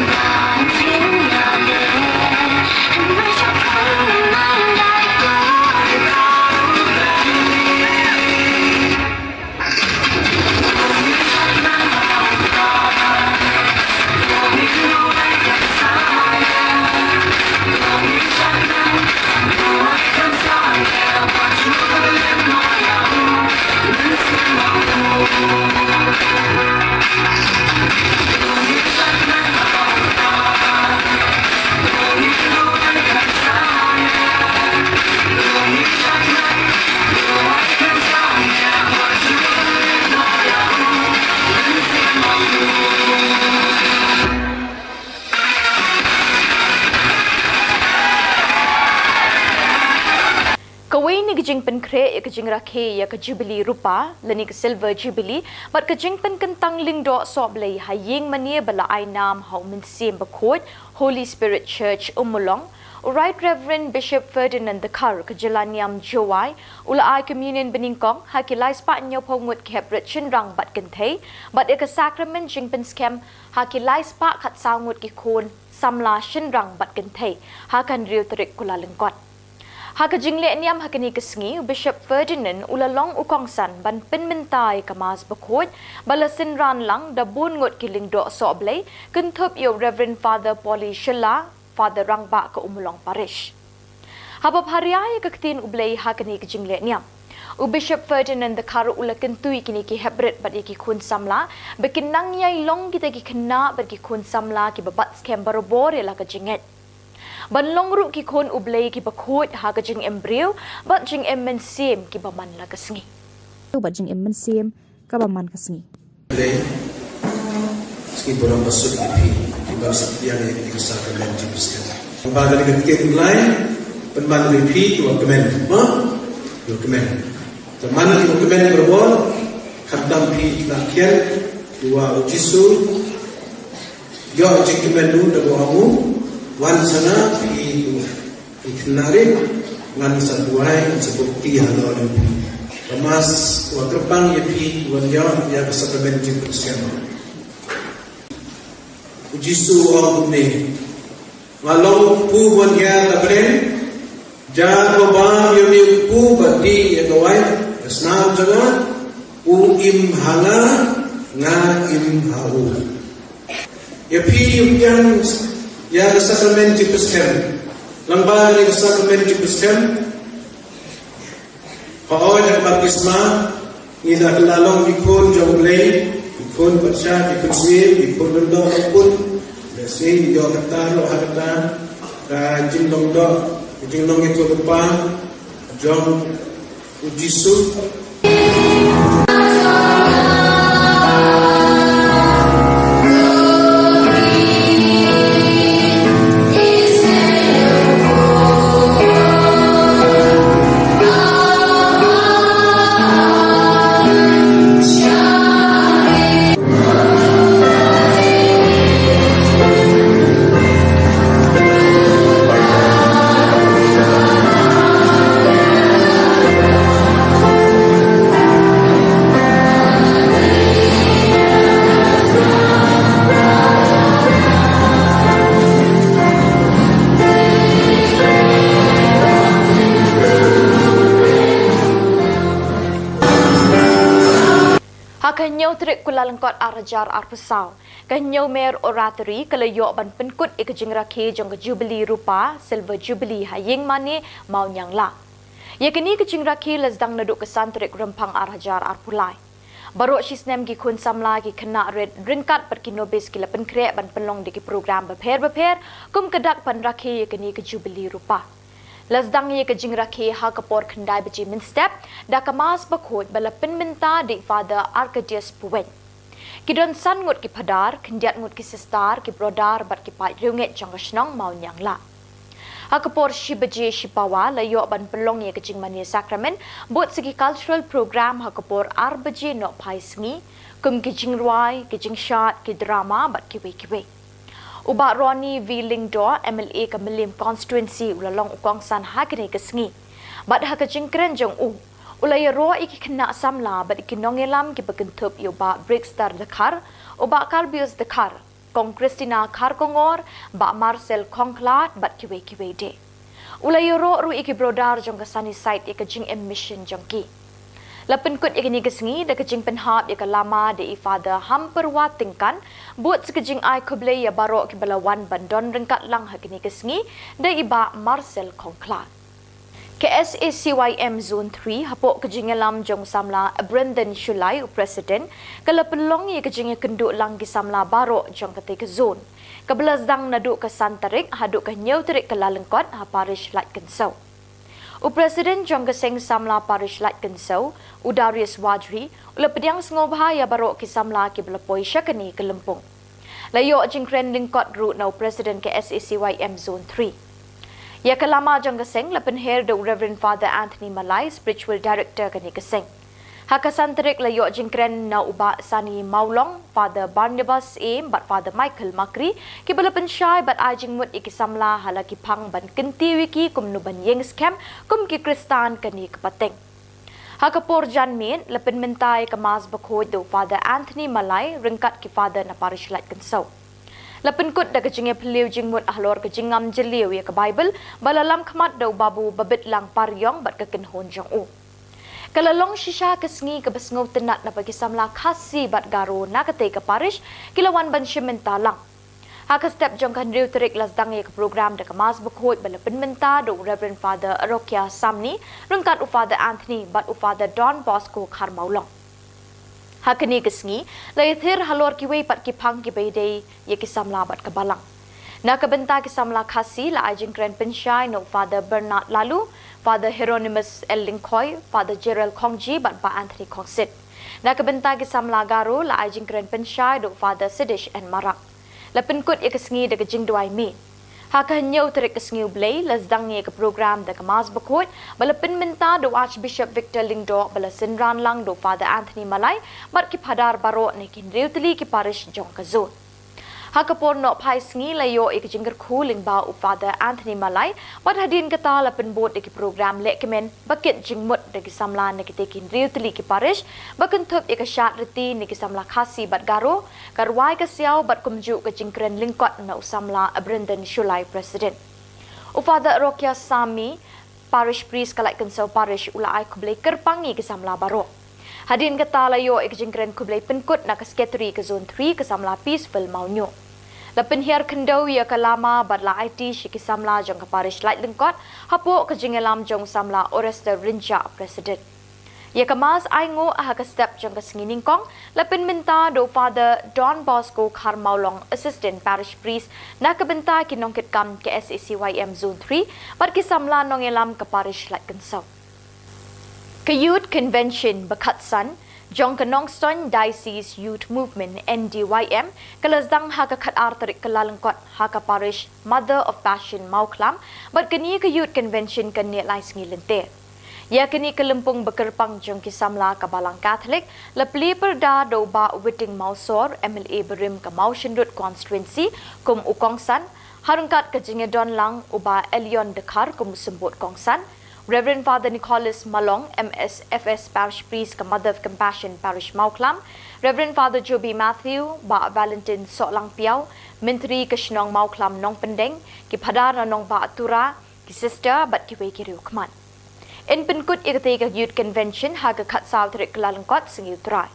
Ba jingïaleh, hynrei shakhang nang ïa dur kat U Blei. Kawei na ki jingpynkhreh ïa ka jingrakhe ïa ka Jubilee Rupa lane ka Silver Jubilee bad ka jingpynkyntang lyngdoh sohblei ha ïing mane ba la ai nam ha U Mynsiem Bakhuid, Holy Spirit Church, Ummulong, U Right Reverend Bishop Ferdinand Dkhar ka jylla niam Jowai u la ai communion banyngkong ha ki laispah hynñiewphew ngut ki heprit shynrang bad kynthei bad ïa ka sakramen jingpynskhem ha ki laispah khatsaw ngut ki khun samla shynrang bad kynthei ha ka hynriew tarik Kyllalyngkot. Ha ka jingleh niam ha kane ka sngi, u Bishop Ferdinand u la long u kongsan ban pynmynta ïa ka Mass Bakhuid ba la synran lang da bun ngut ki lyngdoh sohblei, kynthup ïa u Reverend Father Polly Shylla, Father Rangbah ka Ummulong Parish. Haba pharia ïa ka ktien U Blei ha kane ka jingleh niam, u Bishop Ferdinand Dkhar u la kyntu ïa kine ki heprit bad ïa ki khun samla ba kin nang ïai long kita ki khynnah bad ki khun samla kiba bat skhem barabor ïa la ka jingngeit, ban long ruh ki khun U Blei kiba khuid ha ka jingim briew bad jingim mynsiem kiba man la ka sngi. Bad jingim mynsiem kaba man ka sngi. Blei, sngi burom basuk ïa phi, phi ban sa pdiang ïa kane ka sakramen jingpynsngewbha. Ba da ka ktien U Blei, pynban ïa phi kiba kmen, ha? Kiba kmen. Te man kiba kmen barabor, khamtam phi ki la khian, kiba U Jisu ïoh jingkmen ruh da kaba ong u, wan sha nga phi kiba Ki khynnah rit, ngan sa duwai, ngan sa bukti halor jong phi. Ka Mass wa kyrpang ïa phi wan ïa, ïa ka sakramen jingpynsngewbha. U Jisu u ong kumne, nga long u kpu ban hiar na bneng, jar ba bam ïa une u kpu ba dih ïa ka wait, ka snam jong nga, u im ha nga, nga im ha u. Ïa phi ïa u pdiang ïa ka sakramen jingpynsngewbha. Lyngba kane ka sakramen jingpynsngewbha, hooid ha ka baptisma, ngi la kylla long ki khun jong U Blei, ki khun patsha, ki khun siem, ki khun lyngdoh lyngkut. Lehse ngi ïoh kata ruh ha kata ka jinglong doh, ka jinglong ïathuhlypa jong U Jisu. Ha ka hynñiew tarik Kyllalyngkot ar hajar arphew saw, ka Hynñiewmer Oratory ka la ïoh ban pynkut ïa ka jingrakhe jong ka Jubilee Rupa, Silver Jubilee ha ïing mane Mawniangla. Ïa kane ka jingrakhe la sdang naduh ka san tarik Rymphang ar hajar arphew lai. Baroh shi snem ki khun samla, ki khynnah rit ryngkat bad ki nobis ki la pynkhreh ban pynlong da ki program bapher bapher kum ka dak ban rakhe ïa kane ka Jubilee Rupa. La sdang ïa ka jingrakhe ha ka por khyndai baje mynstep da ka Mass Bakhuid ba la pynmynta da i Father Arcadius Puwein. Ki don san ngut ki phadar, khyndiat ngut ki sister, ki brother bad ki paid riewngeit jong ka shnong Mawniangla. Ha ka por shi baje shi pawa la ïoh ban pynlong ïa ka jingmane sakramen bad sa ki cultural program ha ka por ar baje nohphai sngi, kum ki jingrwai, ki jingshad, ki drama bad kiwei kiwei. U Bah Ronnie V Lyngdoh, M L A ka Mylliem Constituency, u la long u kongsan ha kane ka sngi. Bad ha ka jingkren jong u, u la ïaroh ïa ki khynnah samla bad ïa ki nongïalam kiba kynthup ïa u Bah Brixter Dkhar, u Bah Karbius Dkhar, Kong Christina Kharkongor, Bah Marcel Khongkhlad bad kiwei kiwei de. U la ïaroh ruh ïa ki brother jong ka Sunnyside ïa ka jingim mission jong ki. La pynkut ïa kane ka sngi da ka jingpynhap ïa ka lama da i Father Hamperwat Tyngkan, bad sa ka jingai khublei ïa baroh kiba la wan ban don ryngkat lang ha kane ka sngi da i Bah Marcel Khongkhlad. Ka S A C Y M Zone three, hapoh ka jingïalam jong u samla Brendan Shullai, u president, ka la pynlong ïa ka jingïakynduh lang ki samla baroh jong katei ka zone, kaba la sdang naduh ka san tarik haduh ka hynñiew tarik Kyllalyngkot ha parish Laitkynshew. U president jong ka seng samla parish Laitkynshew, u Darius Wadri, u la pdiang sngewbha ïa baroh ki samla kiba la poi sha kane ka lympung. La ïoh jingkren lyngkot ruh na u president ka S A C Y M Zone three. Ïa ka lama jong ka seng la pynher da u Reverend Father Anthony Malai, spiritual director kane ka seng. Ha ka san tarik la ïoh jingkren na u Bah Sani Mawlong, Father Barnabas Syiem bad Father Michael Makri, kiba la pynshai bad ai jingmut ïa ki samla ha la ki phang ban kyntiew ïa ki kumno ban ïeng skhem kum ki Khristan kane ka pateng. Ha ka por janmiet la pynmynta ïa ka Mass Bakhuid da u Father Anthony Malai ryngkat ki Father na parish Laitkynshew. La pynkut da ka jingïaphylliew jingmut halor ka jingngam jylliew ïa ka Baibl ba la lam khmat da u Babu Babitlang Pariong bad ka kynhun jong u. Ka la long shisha ka sngi kaba sngewtynnat naba ki samla Khasi bad Garo na katei ka parish ki la wan ban shim bynta lang. Ha ka step jong ka hynriew tarik la sdang ïa ka program da ka Mass Bakhuid ba la pynmynta da u Reverend Father Rokia Samni ryngkat u Father Anthony bad u Father Don Bosco Kharmawlong. Ha kane ka sngi la ïathir halor kiwei pat ki phang kiba ïadei ïa ki samla bad ka Balang. Na ka bynta ki samla Khasi la ai jingkren pynshai na u Father Bernard Laloo, Father Hieronymus L Lyngkhoi, Father Gerald Khongji bad Bah Anthony Khongsit. Na ka bynta ki samla Garo la ai jingkren pynshai da u Father Sidish N Marak. La pynkut ïa ka sngi da ka jingduwai miet. Ha ka hynñiew tarik ka sngi U Blei la sdang ïa ka program da ka Mass Bakhuid ba la pynmynta da u Archbishop Victor Lyngdoh ba la synran lang da u Father Anthony Malai bad ki phadar baroh na ki hynriew tylli ki parish jong ka zone. Ha ka por nohphai sngi la ïoh ïa ka jingkyrkhu lyngba u Father Anthony Malai bad hadien kata la pynbud ïa ki program lehkmen ba kit jingmut da ki samla na kitei ki hynriew tylli ki parish ba kynthup ïa ka shad riti na ki samla Khasi bad Garo, ka rwai ka siaw bad kumjuh ka jingkren lyngkot na u samla Brendan Shullai, president. U Father Rokia Samni, parish priest ka Laitkynshew parish, u la ai khublei kyrpang ïa ki samla baroh. Hadien kata la ïoh ïa ka jingkren khublei pynkut na ka secretary ka Zone three, ka samla Peaceful Mawñiuh. La pynhiar khyndew ïa ka lama bad la aiti sha ki samla jong ka parish Laitlyngkot hapoh ka jingïalam jong u samla Orester Rynjah, president. Ïa ka Mass ainguh ha ka step jong ka sngi nyngkong la pynmynta da u Father Don Bosco Kharmawlong, assistant parish priest, na ka bynta ki nongkitkam ka S A C Y M Zone three bad ki samla nongïalam ka parish Laitkynshew. Ka Youth Convention ba khatsan jong ka Nongstoiñ Diocese Youth Movement, N D Y M, ka la sdang ha ka khatar tarik Kyllalyngkot ha ka parish Mother of Passion, Mawkhlam, bad kane ka Youth Convention kan neh lai sngi lynter. Ïa kane ka lympung ba kyrpang jong ki samla ka Balang Katholik la plie pyrda da u Bah Witing Mawsor, M L A barim ka Mawshynrut Constituency, kum u kongsan, ha ryngkat ka jingïadon lang u Bah Elion Dkhar kum u symbud kongsan, Reverend Father Nicholas Malong, M S F S Parish Priest ka Mother of Compassion Parish, Mawkhlam, Reverend Father Joby Matthew, Bah Valentine Sohlangpiaw, Myntri ka shnong Mawkhlam Nongpyndeng, ki phadar na nongbah Tura, ki sister bad kiwei ki riewkhmat. Yn pynkut ïa katei ka Youth Convention ha ka khatsaw tarik Kyllalyngkot, Sngi U Trai.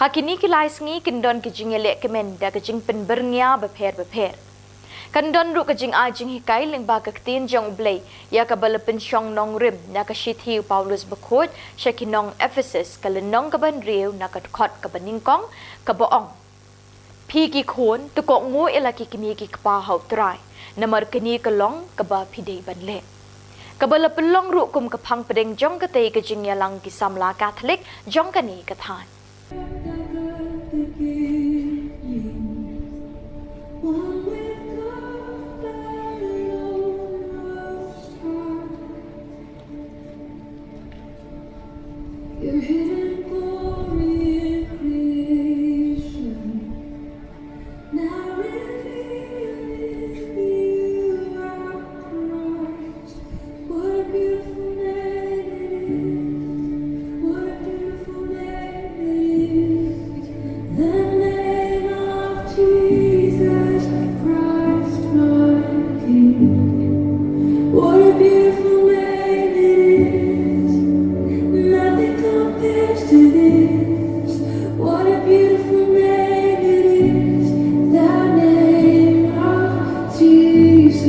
Ha kine ki lai sngi kin don ki jingïalehkmen da ka jingpynbyrngia bapher bapher. Kan don ruh ka jingai jinghikai lyngba ka Ktien jong U Blei ïa kaba la pynshong nongrim na ka shithi u Paulus Bakhuid sha ki nong Ephesus, ka lynnong kaba hynriew, na ka dkhot kaba nyngkong, kaba ong: Phi ki khun, to kohnguh ïa la ki kmie ki kpa ha U Trai, namar kane ka long kaba phi dei ban leh. Kaba la pynlong ruh kum ka phang pdeng jong katei ka jingïalang ki samla Katholik jong kane ka thaiñ. Hidden glory in creation, now revealed in you are Christ. What a beautiful name it is. What a beautiful name it is. The name of Jesus Christ, my King. What a beautiful name it is. Nothing compares to this. What a beautiful name it is. The name of Jesus.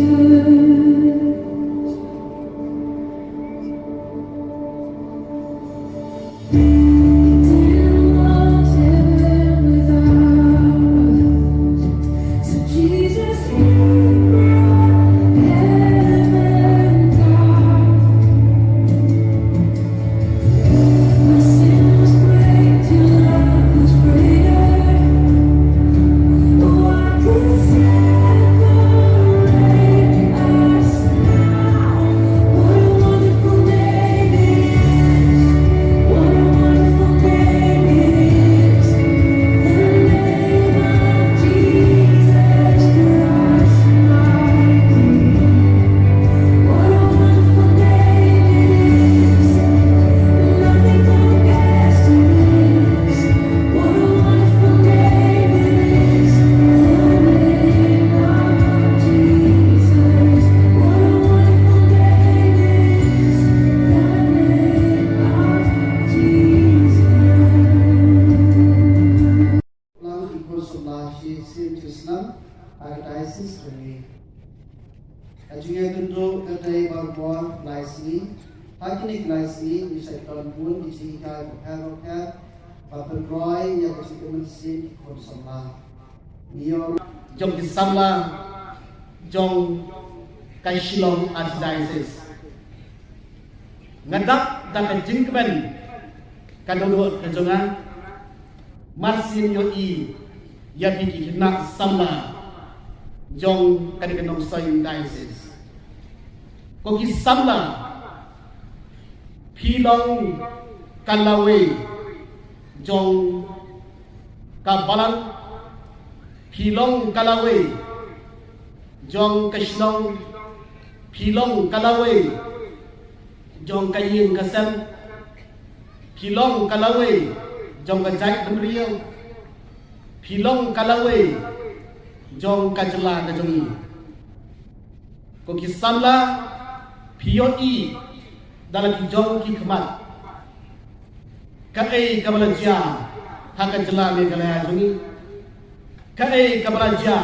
Lang ki khun samla shi sien shi snem ha ka diocese jong ngi. Ka jingïakynduh ka dei barabor lai sngi. Ha kine ki lai sngi ngi sa don bun ki jinghikai bapher bapher ba pynroi ïa ka jingkyrmen sien ki khun samla. Ngi ïoh jong ki samla jong ka Shillong Archdiocese. Nga dap da ka jingkmen ka dohnud ka jong nga. Mar sien ïohi ïa phi ki khynnah samla jong kane ka Nongstoiñ Diocese. Ko ki samla, phi long ka lawei jong ka balang, phi long ka lawei jong ka shnong, phi long ka lawei jong ka ïing ka sem, phi long ka lawei jong ka jaitbynriew, phi long ka lawei jong ka jylla ka jong ngi. Ko ki samla, phi ïohi da la ki jong ki khmat kaei kaba la jia ha ka jylla Meghalaya jong ngi, kaei kaba la jia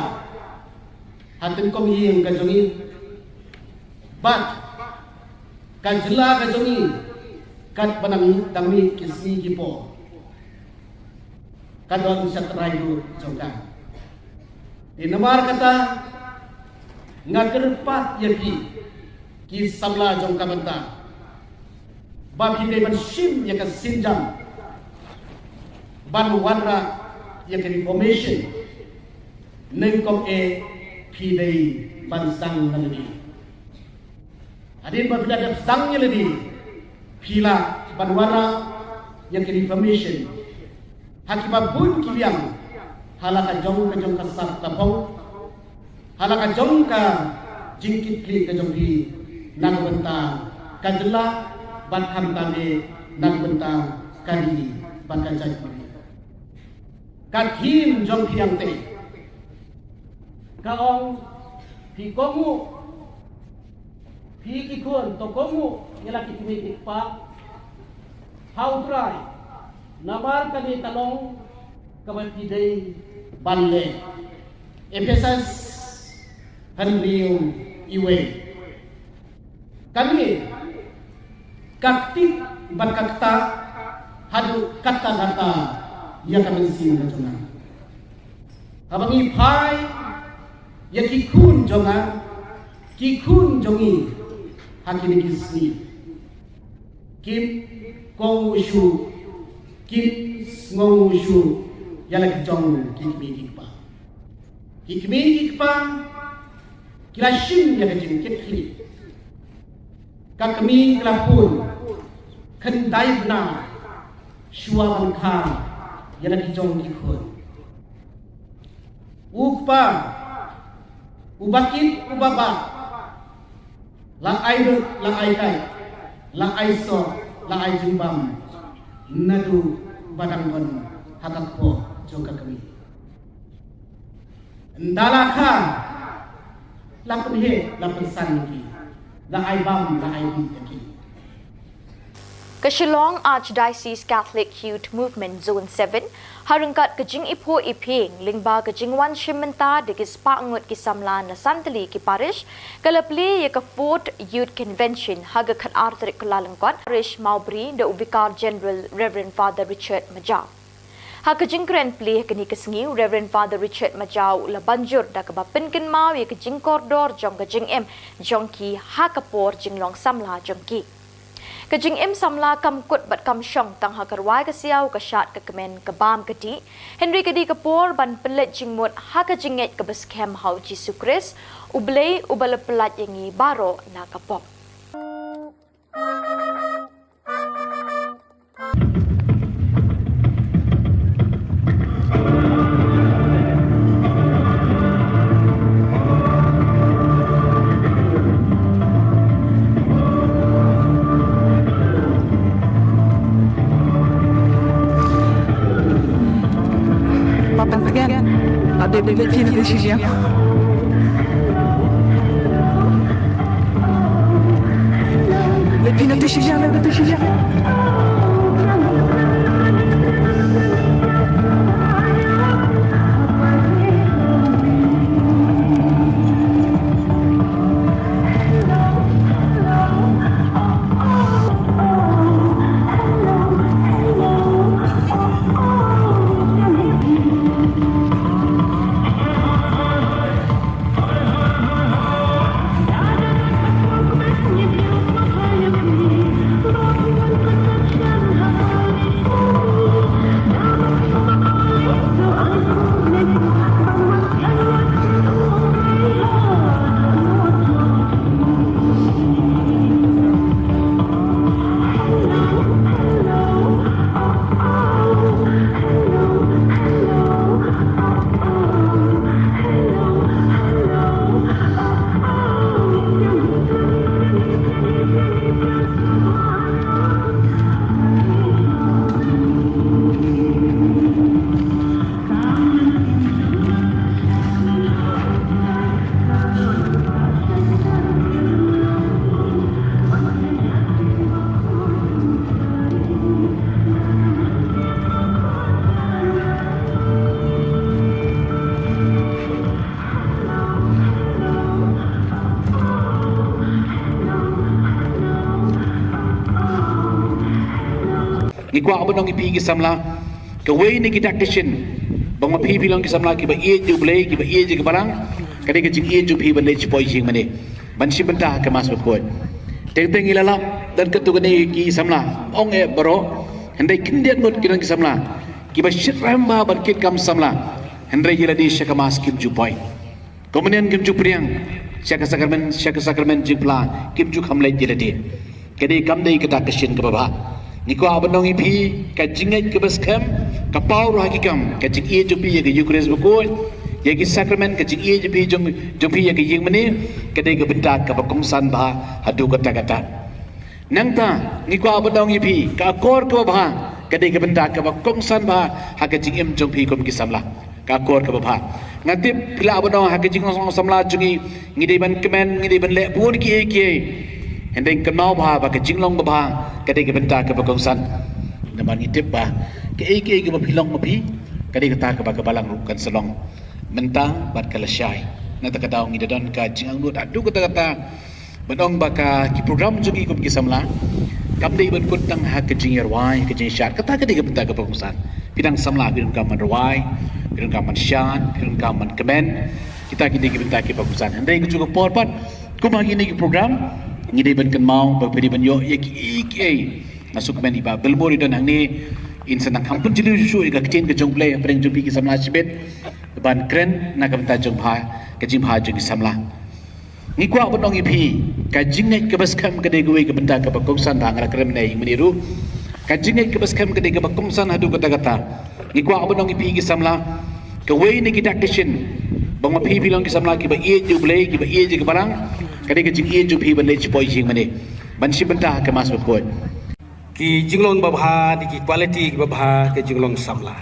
ha tyngkong ïing ka jong ngi, bad ka jylla ka jong ngi katba nang dang mih ki sngi ki por. Ka don sha trai ruh jong ka. Te namar kata nga kyrpad ïa phi ki samla jong ka bynta ba phi dei ban shim ïa ka sienjam ban wanrah ïa ka reformation. Nyngkong eh phi dei ban sdang na lade. Hadien ba phi la dep sdang ïa lade, phi lah ban wanrah ïa ka reformation ha kiba bun ki liang, ha la ka jong ka jong ka sap ka phong, ha la ka jong ka jingkitkhlieh ka jong phi na ka bynta ka jylla, bad khamtam eh na ka bynta ka ri bad ka jaitbynriew. Ka theme jong phi hangtei ka ong, phi kohnguh, phi ki khun to kohnguh ïa la ki kmie ki kpa ha U Trai, namar kane ka long kaba phi dei ban leh. Ephesus hynriew, wei. Kane ka ktieh bad ka ktah haduh katta katta ïa ka mynsiem ka jong nga. Haba ngi phai ïa ki khun jong nga, ki khun jong ngi ha kine ki sngi, kim kohnguh shuh, kim sngewnguh shuh ïa la ki jong ki kmie ki kpa. Ki kmie ki kpa ki la shim ïa ka jingkitkhlieh. Ka kmie ka la pun khyndai bnai Shuwa ban kha ïa la ki jong ki khun. U kpa, u bakit, u babah, la ai lut, la ai kai, la ai soh, la ai jingbam, naduh ba dang don ha ka kpoh jong ka kmie. Ynda la kha, la pynheh, la pynsan ïa ki, la ai bam, la ai bih ïa ki. Ka Shillong Archdiocese Catholic Youth Movement Zone seven, ha ryngkat ka jingiphuh iphieng lyngba ka jingwan shim bynta da ki spah ngut ki samla na san tylli ki parish, ka la plie ïa ka fourth Youth Convention ha ka khatar tarik Kyllalyngkot, Parish Mawbri, da u Vicar General Reverend Father Richard Majaw. Ha ka jingkren plie ha kane ka sngi, u Reverend Father Richard Majaw u la ban jur da kaba pynkynmaw ïa ka jingkordor jong ka jingim jong ki ha ka por jinglong samla jong ki. Ka jingim samla kam kut bad kam shong tang ha ka rwai ka siaw, ka shad ka kmen, ka bam ka dih, hynrei ka dei ka por ban pynleit jingmut ha ka jingngeit kaba skhem ha u Jisu Khrist, U Blei uba la pyllait ïa ngi baroh na ka pop. Papa again. Ada dia dia dia dia. Ngi kwah ban ong ïa phi ki samla, kawei na kita ki shin, ba ma phi phi long ki samla kiba ïeit ïa U Blei, kiba ïeit ïa ka Balang, ka dei ka jingïeit jong phi ban leit shapoh ïing mane, ban shim bynta ha ka Mass bakhuid. Teng teng ngi la lap, don katto katne ki samla, ong eh baroh, hynrei khyndiat ngut ki don ki samla kiba shyrkhei bha ban kit kam samla, hynrei ïa lade sha ka Mass kim ju poi. Kumne kim ju pdiang sha ka sakramen, sha ka sakramen jingphla kim ju kham leit ïa lade. Ka dei kam dei kata ka shin kaba bha. Ngi kwah ban ong ïa phi, ka jingngeit kaba skhem ka paw ruh ha ki kam, ka jingïeit jong phi ïa ka Eucharist bakhuid, ïa ki sakramen, ka jingïeit jong phi jong, jong phi ïa ka ïing mane, ka dei ka bynta kaba kongsan bha haduh katta katta. Nangta ngi kwah ban ong ïa phi, ka akor kaba bha ka dei ka bynta kaba kongsan bha ha ka jingim jong phi kum ki samla. Ka akor kaba bha. Nga tip phi lah ban ong ha ka jinglong samla jong ngi, ngi dei ban kmen, ngi dei ban leh bun kiei kiei. Hynrei kynmaw bha ba ka jinglong ba bha ka dei ka bynta kaba kongsan. Namar ngi tip ba kaei kaei kaba phi long ma phi, ka dei kata kaba ka Balang ruh kan sa long mynta bad ka lashai. Na kata ka daw ngi da don ka jingangnud haduh katta katta. Ban ong ba ka ki program jong ngi kum ki samla kam dei ban kut tang ha ka jingïarwai, ka jingshad, kata ka dei ka bynta kaba kongsan. Phi dang samla phi donkam ban rwai, phi donkam ban shad, phi donkam ban kmen. Kita ki dei ki bynta kiba kongsan. Hynrei kajuh ka por pat, kum ha kine ki program, ngi dei ban kynmaw ba phi dei ban ïoh ïa kiei kiei. Nga sngewkmen i Bah Bilmur i don hangne, in sa nang kham pynjylliew shuh shuh ïa ka ktien ka jong U Blei hapdeng jong phi ki samla shibit, ban kren na ka bynta jong pha, ka jingbha jong ki samla. Ngi kwah ban ong ïa phi, ka jingngeit kaba skhem ka dei kawei ka bynta kaba kongsan, ba nga la kren mynne ïa mynne ruh. Ka jingngeit kaba skhem ka dei kaba kongsan haduh katta katta. Ngi kwah ban ong ïa phi ki samla, kawei na ki dak ki shin, ba ma phi phi long ki samla kiba ïeit ïa U Blei, kiba ïeit ïa ka balang, ka dei ka jingïeit jong phi ban leit shapoh ïing mane, ban shim bynta ha ka mass bakhuid. Ki jinglong babha, ki quality babha, ki jinglong samla.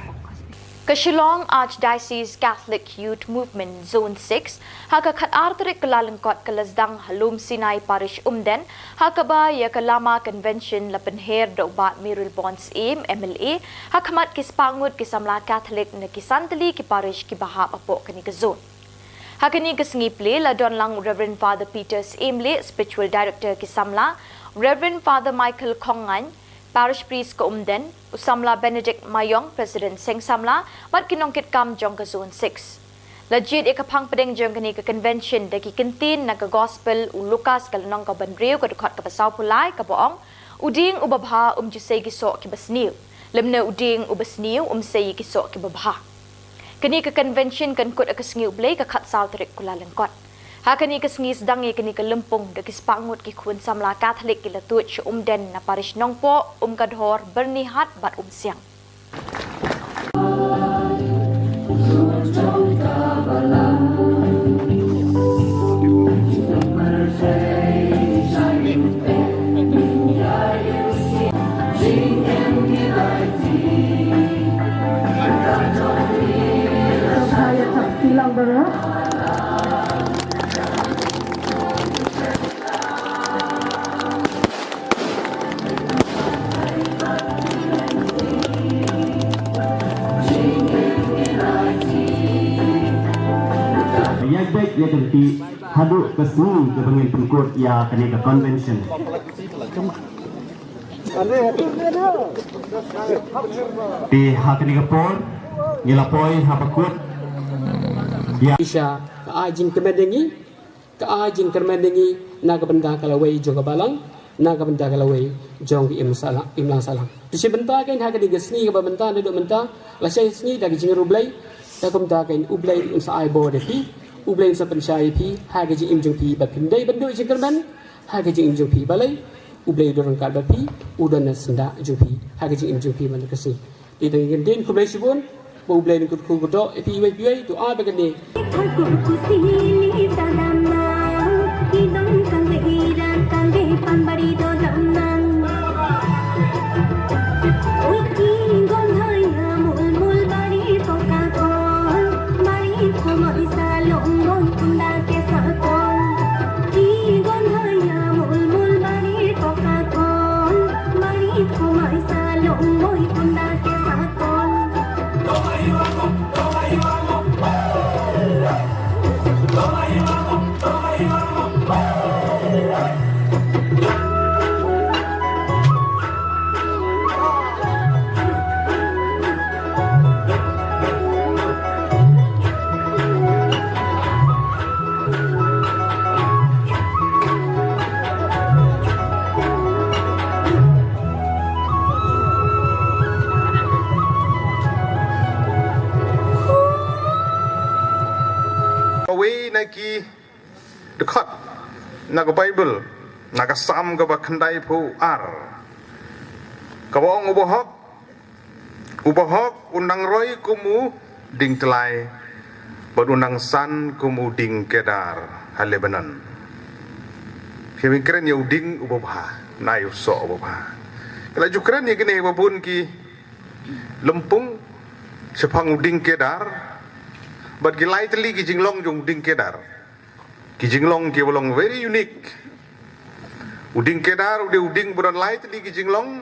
Ka Shillong Archdiocese Catholic Youth Movement Zone six, ha ka khatar tarik Kyllalyngkot ka la sdang ha Lum Sinai Parish Umden, ha kaba ïa ka Lama Convention la pynher da u Bah Mayralborn Syiem, M L A, ha khmat ki spah ngut ki samla Catholic na ki san tylli ki parish kiba hap hapoh kane ka zone. Ha kane ka sngi plie la don lang u Reverend Father Peter Syiemlieh, Spiritual Director ki samla, Reverend Father Michael Khongngaiñ, Parish Priest ka Umden, u samla Benedict Maiong, President Seng Samla, bad ki nongkitkam jong ka Zone six. La jied ïa ka phang pdeng jong kane ka convention da ki kyntien na ka Gospel u Lukas ka lynnong kaba hynriew ka dkhot kaba sawphew lai kaba ong, u dieng uba bha um ju sei ki soh kiba sniew, lymne u dieng uba sniew um sei ïa ki soh kiba bha. Kane ka convention kan kut ha ka sngi U Blei ka khatsaw tarik Kyllalyngkot. Ha kane ka sngi sdang ïa kane ka lympung da ki spah ngut ki khun samla Catholic ki la tuid sha Umden na parish Nongpoh, Umkadhor, Byrnihat bad Umsiang. Ïa bad ïa kynti haduh ka sngi kaba ngin pynkut ïa kane ka convention. Te ha kane ka por ngi la poi ha ba kut ïa. Isha ka ai jingkyrmen ïa ngi, ka ai jingkyrmen ïa ngi na ka bynta ka lawei jong ka balang, na ka bynta ka lawei jong ka imlang sahlang, imlang sahlang. Te shi bynta kein ha kane ka sngi kaba mynta naduh mynta la shai sngi da ka jingriewblei, da kumta kein U Blei un sa ai bor ïa phi, U Blei un sa pynshai ïa phi ha ka jingim jong phi, ba phin dei ban duh jingkyrmen ha ka jingim jong phi. Balei? U Blei u don ryngkat bad phi, u don na syndah jong phi ha ka jingim jong phi man ka sngi. Te tang ïa kane, khublei shibun, ba U Blei un kyrkhu kyrdoh ïa phi iwei pa iwei, to ai ba kane. Kawei na ki dkhot na ka Baibl, na ka Salm kaba khyndaiphew ar, kaba ong, u bahok, u bahok un nang roi kum u diengtlai, bad un nang san kum u dieng kedar ha Lebanon. Ki kren ïa u dieng uba bha, na ïa u soh uba bha. Ki la ju kren ïa kine ba bun ki lympung shaphang u dieng kedar, bad ki lai tylli ki jinglong jong u dieng kedar. Ki jinglong kiba long very unique. U dieng kedar u dei u dieng ba don lai tylli ki jinglong.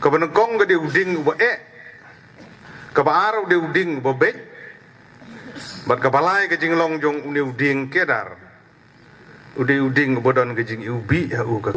Kaba nyngkong ka dei u dieng uba eh. Kaba ar u dei u dieng uba beit. Bad kaba lai ka jinglong jong une u dieng kedar, u dei u dieng uba don ka jingiwbih ha u ka.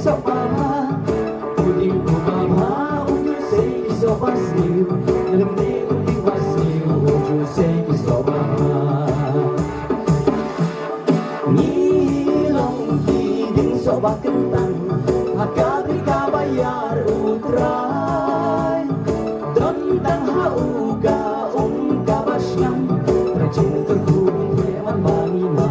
Sohbha, u ding u babha, u ju sei ki sohbha sniew. Lem ne u ding ba sniew, u ju sei ki sohbha. Ngi long ki ding sohbha kyntang, ha ka bri kaba ïar u Trai. Don tang ha u ka um kaba shnam, Trai jingkyrkhu um heh man ba ngi ma.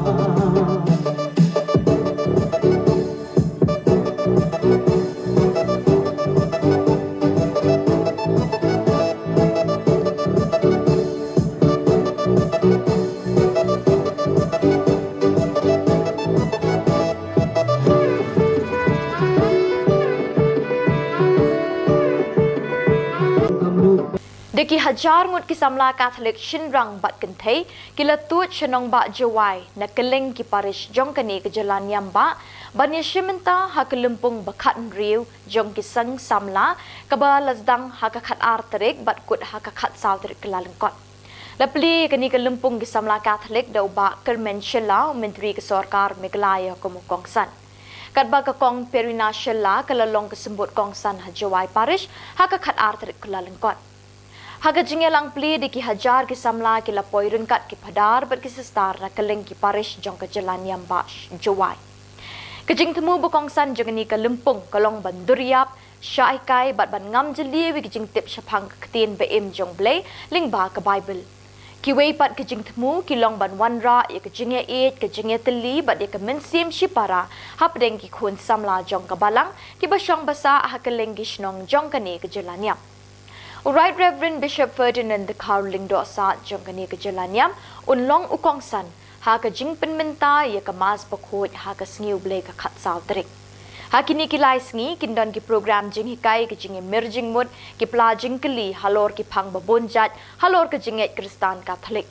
Da ki hajar ngut ki samla Katholik shynrang bad kynthei ki la tuid sha nongbah Jowai na kylleng ki parish jong kane ka jylla niam bah ban ïashim bynta ha ka lympung ba khathynriew jong ki seng samla kaba la sdang ha ka khatar tarik bad kut ha ka khatsaw tarik Kyllalyngkot. La plie ïa kane ka lympung ki samla Katholik da u Bah Kyrmen Shylla, u Myntri ka Sorkar Meghalaya kum u kongsan. Katba ka Kong Perina Shylla ka la long ka symbud kongsan ha Jowai Parish ha ka khatar tarik Kyllalyngkot. Ha ka jingïalang plie da ki hajar ki samla ki la poi ryngkat ki phadar bad ki sister na kylleng ki parish jong ka jylla niam bah Jowai. Ka jingthmu ba kongsan jong kane ka lympung ka long ban dur ïap, shah hikai bad ban ngam jylliew ïa ki jingtip shaphang ka ktien ba im jong U Blei lyngba ka Baibl. Kiwei pat ki jingthmu ki long ban wanrah ïa ka jingïaieit, ka jingïatylli bad ïa ka mynsiem shipara hapdeng ki khun samla jong ka balang kiba shong ba sah ha kylleng ki shnong jong kane ka jylla niam. U Right Reverend Bishop Ferdinand Dkhar Lyngdoh Saad jong kane ka jylla niam un long u kongsan ha ka jingpynmynta ïa ka Mass Bakhuid ha ka sngi U Blei ka khatsaw tarik. Ha kine ki lai sngi kin don ki program jinghikai, ka jingïamir jingmut, ki pla jingkylli halor ki phang ba bun jait halor ka jingngeit Khristan Katholik.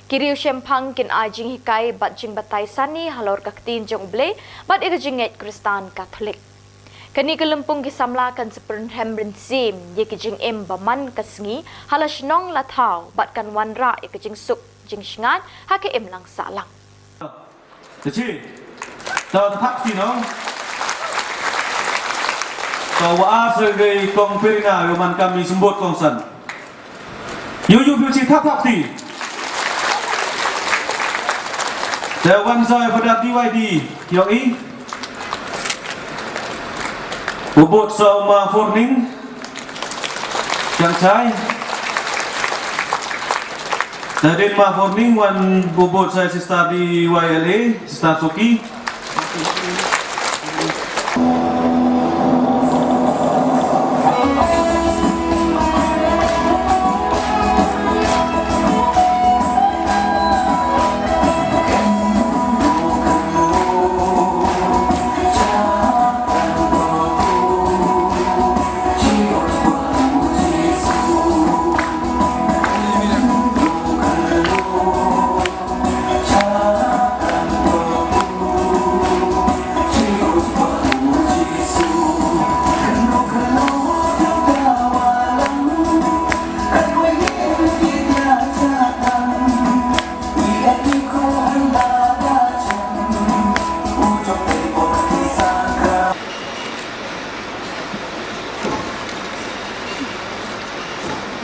Ki riewshemphang kin ai jinghikai bad jingbatai sani halor ka ktien jong U Blei bad ïa ka jingngeit Khristan Katholik. Kane ka lympung ki samla kan sa pynrhem rynsim ïa ki jingim ba man ka sngi ha la shnong la thaw bad kan wanrah ïa ka jingsuk jingshngaiñ ha ka imlang sahlang. Te chi. Ta thak ti no. Ta wa ar sa gei Kong Perina ïa u man kam i symbud kongsan. Ïa u, ïa u, ïa u, chi thap thap ti. Te wan sa ïa Father D Y D ïong i. U bud sa u Ma Forning. Chang chai. Te dei Ma Forning wan u bud sa ïa Sister D Y L A, Sister Soki.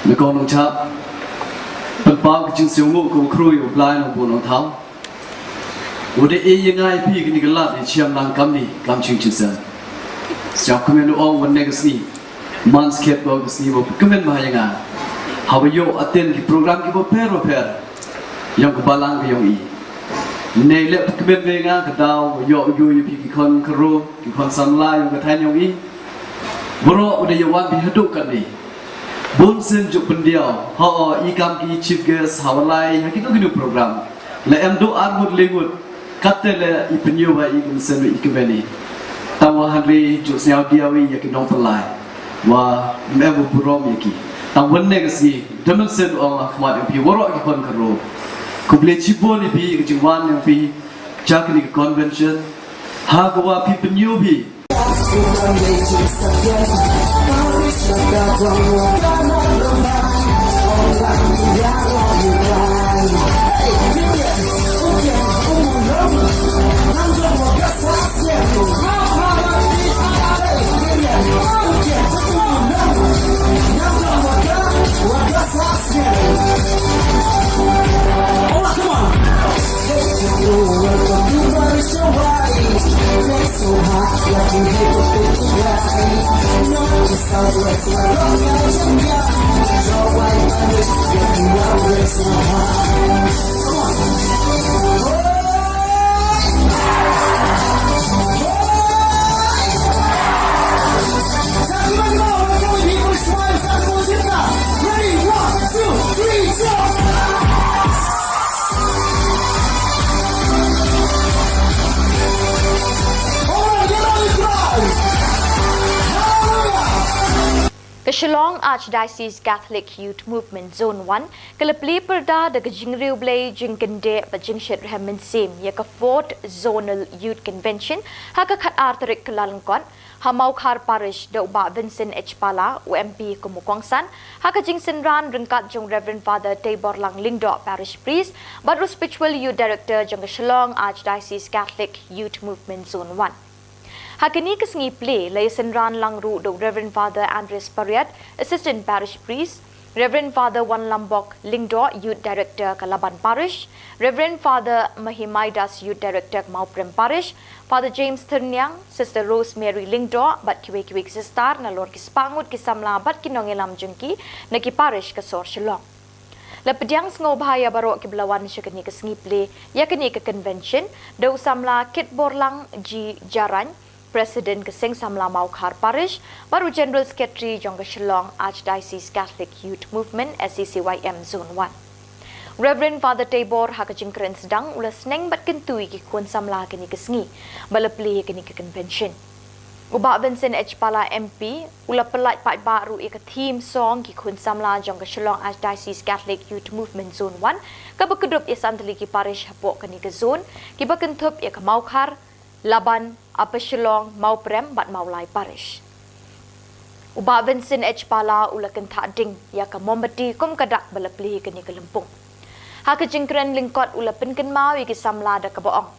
Ngi kong nongchap, pynpaw ka jingsngewnguh ka u khrui u Blai nongbuh nongthaw. U da ai ïa nga ïa phi kane ka lad ïa chiam lang kamni kam ching chin sen. Sngewkmen u ong wan ne ka sngi. Man skhem ko ka sngi ba kmen bha ïa nga. Haba ïoh attend ki program kiba pher ba pher. Ïong ka balang ka ïong i. Ne leh kmen bha ïa nga ka daw ïoh ïoh ïa phi ki khon kyrpang ki khon samla ïong ka thaiñ ïong i. Baroh u da ïa wan phi haduh katne. Bun sien juk pyndiaw ha o i kam ki chief guest ha walai ha kino kino program. La em duh ar ngut le ngut. Katte le i pynïoh ba i kum sen i kmen i. Tang wa hynrei juk sñiaw diaw i ïa ki nongpynlait. Wa em u burom ïa ki. Tang wan ne ka sngi. Dang mynsen ong ha khmat ïa phi waroh ki khon kyrpang. Khublei chibun ïa phi ka jingwan ïa phi. Cha kani ka convention. Ha ka wa phi pynïoh phi. Ka Shillong Archdiocese Catholic Youth Movement Zone one ka la plie pyrda da ka jingriewblei, jingkyndit bad jingshitrhem mynsiem ïa ka Fourth Zonal Youth Convention ha ka khatar tarik Kyllalyngkot ha Mawkhar Parish da u Bah Vincent H Pala, u M P kum u kongsan, ha ka jingsynran ryngkat jong Reverend Father Teiborlang Lyngdoh, Parish Priest bad u Spiritual Youth Director jong ka Shillong Archdiocese Catholic Youth Movement Zone one. Ha kane ka sngi plie la ïasynran lang ruh da u Reverend Father Andreas Pariat, Assistant Parish Priest, Reverend Father Wanlambok Lyngdoh, Youth Director ka Laban Parish, Reverend Father Mahimaidas, Youth Director ka Mawprem Parish, Father James Thyrniang, Sister Rosemary Lyngdoh bad kiwei kiwei ki sister, nalor ki spah ngut ki samla bad ki nongïalam jong ki na ki parish ka sor Shillong. La pdiang sngewbha ïa baroh kiba la wan sha kane ka sngi plie ïa kane ka convention da u samla Kitborlang G Jarain, President ka Seng Samla Mawkhar Parish bad u General Secretary jong ka Shillong Archdiocese Catholic Youth Movement, S A C Y M Zone one. Reverend Father Teibor ha ka jingkren sdang u la sneng bad kyntu ïa ki khun samla kane ka sngi ba la plie ïa kane ka convention. U Bah Vincent H Pala M P u la pyllait paidbah ruh ïa ka theme song Ki Khun Samla jong ka Shillong Archdiocese Catholic Youth Movement Zone one, kaba kdup ïa san tylli ki parish hapoh kane ka zone, kiba kynthup ïa ka Mawkhar, Laban, Upper Shillong, Mawprem bad Mawlai Parish. U Bah Vincent H Pala u la kynthah ding ïa ka mombati kum ka dak ba la plie ha kane ka lympung. Ha ka jingkren lyngkot u la pynkynmaw ïa ki samla da kaba ong,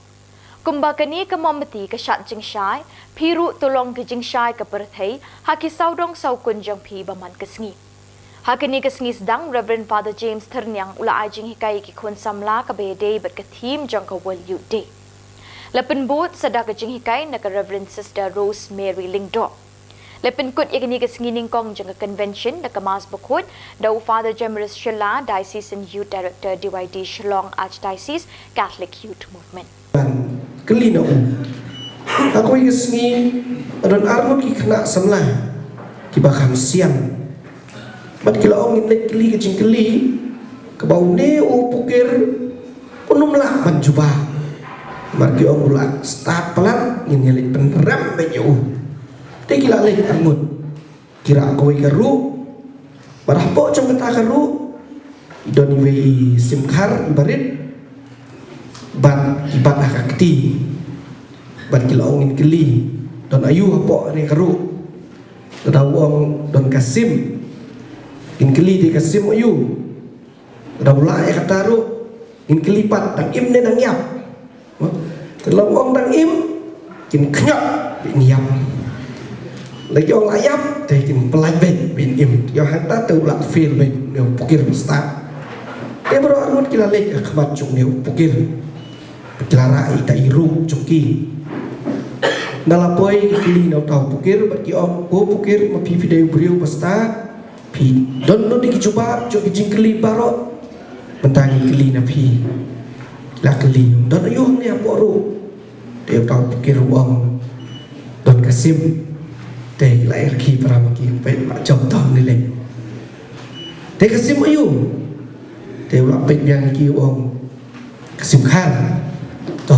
kumba kane ka mombati ka shad jingshai, phi ruh to long ki jingshai ka pyrthei ha ki sawdong sawkun jong phi ba man ka sngi. Ha kane ka sngi sdang, Reverend Father James Thyrniang u la ai jinghikai ïa ki khun samla kaba ïadei bad ka theme jong ka World Youth Day. La pynbud sa da ka jinghikai na ka Reverend Sister Rosemary Lyngdoh. La pynkut ïa kane ka sngi nyngkong jong ka convention da ka Mass Bakhuid da u Father Jemrus Shylla, Diocesan Youth Director D Y D Shillong Archdiocese Catholic Youth Movement. Ban kylli na u. Ha kawei ka sngi, la don arngut ki khynnah samla kiba kham sian. Bad ki la ong, ngin leit kylli ka jingkylli kaba une u pukir un ym lah ban jubab. Namar ki ong u la stad palat, ngin ïa leit pynrem beit ïa u. Te ki la leit arngut. Ki rah kawei ka ruh. Bad hapoh jong kata ka ruh, i don iwei i sim khar iba rit. Bad i bat ha ka kti. Bad ki la ong, ngin kylli, don aïu hapoh kane ka ruh? Lada u ong don ka sim, ngin kylli, dei ka sim aïu? Lada u lah ïa kata ruh, ngin kylli pat, dang im ne dang ïap? Te lada u ong dang im, kin khñiot ban ïap. Lada ki ong la ïap, te kin pyllait beit ban im. Ïa hangta te u la fail beit une u pukir ba stad. Te baroh arngut ki la leit ha khmat jong une u pukir. Ki la rah ïa kita i ruh jong ki. Nda la poi ki kylli na uta u pukir bad ki ong, ko pukir, ma phi phi dei u briew ba stad. Phi don, don ki jubab jong ki jingkylli baroh. Mynta ngin kylli na phi. Ki la kylli, don aïu hangne hapoh ruh? Te uta u pukir u ong, don ka sim. Te ki la ïa rkhie para ma ki, peit, la jop tang ne lei. Te ka sim aïu? Te u la peit biang ïa ki, u ong, ka sim khar. To.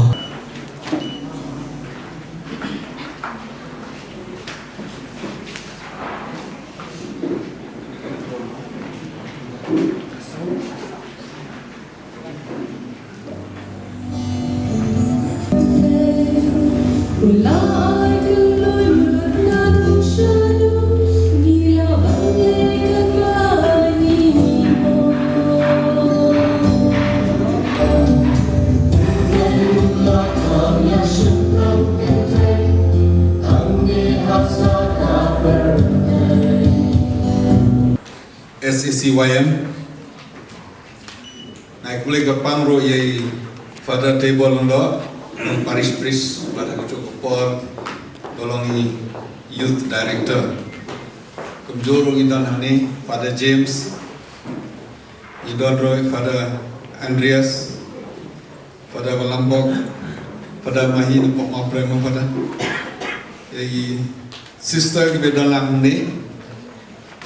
S A C Y M. Ngi khublei kyrpang ruh ïa i Father Table Lyngdoh, Parish Priest, bad ha kajuh ka por Ba long i Youth Director. Kumjuh ruh ngi don hangne Father James, ngi don ruh Father Andreas, Father Walambok, Father Mahi, na pok ma prema Father. I sister kiba don lang hangne,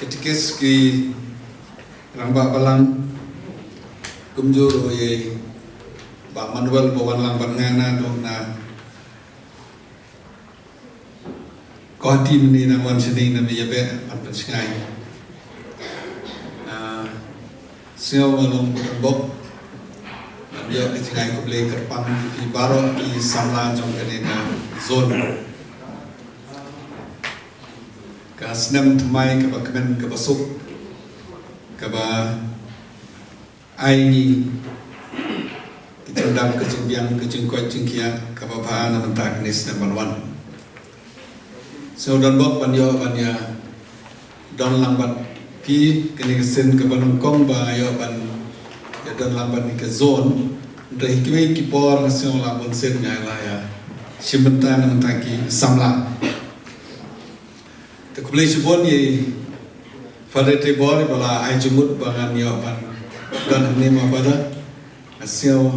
katekis ki rangbah balang, kumjuh ruh i Bah Manuel ba wan lang bad nga na dong na Ko hati mynne nang wan shane na me ïa beh ban pynshngaiñ. Ah, sngew nga long bok ban ïoh ka jingïakynduh kyrpang ïa phi baroh ki samla jong kane ka zone. Ka snem thymmai kaba kmen kaba suk kaba ai ngi ka jingdap, ka jingbiang, ka jingkoit jingkhiah kaba bha na mynta kane snem ban wan. Sngew don bok ban ïoh ban ïa don lang bad phi kane ka sien kaba nyngkong ba nga ïoh ban ïa don lang bad kane ka zone. Hynrei kiwei ki por nga sngew la bun sien nga la ïa shim bynta na mynta ki samla. Te khublei shibun ïa i Father Trevor ba la ai jingmut ba ngan ïoh ban don hangne ma Father. Nga sngew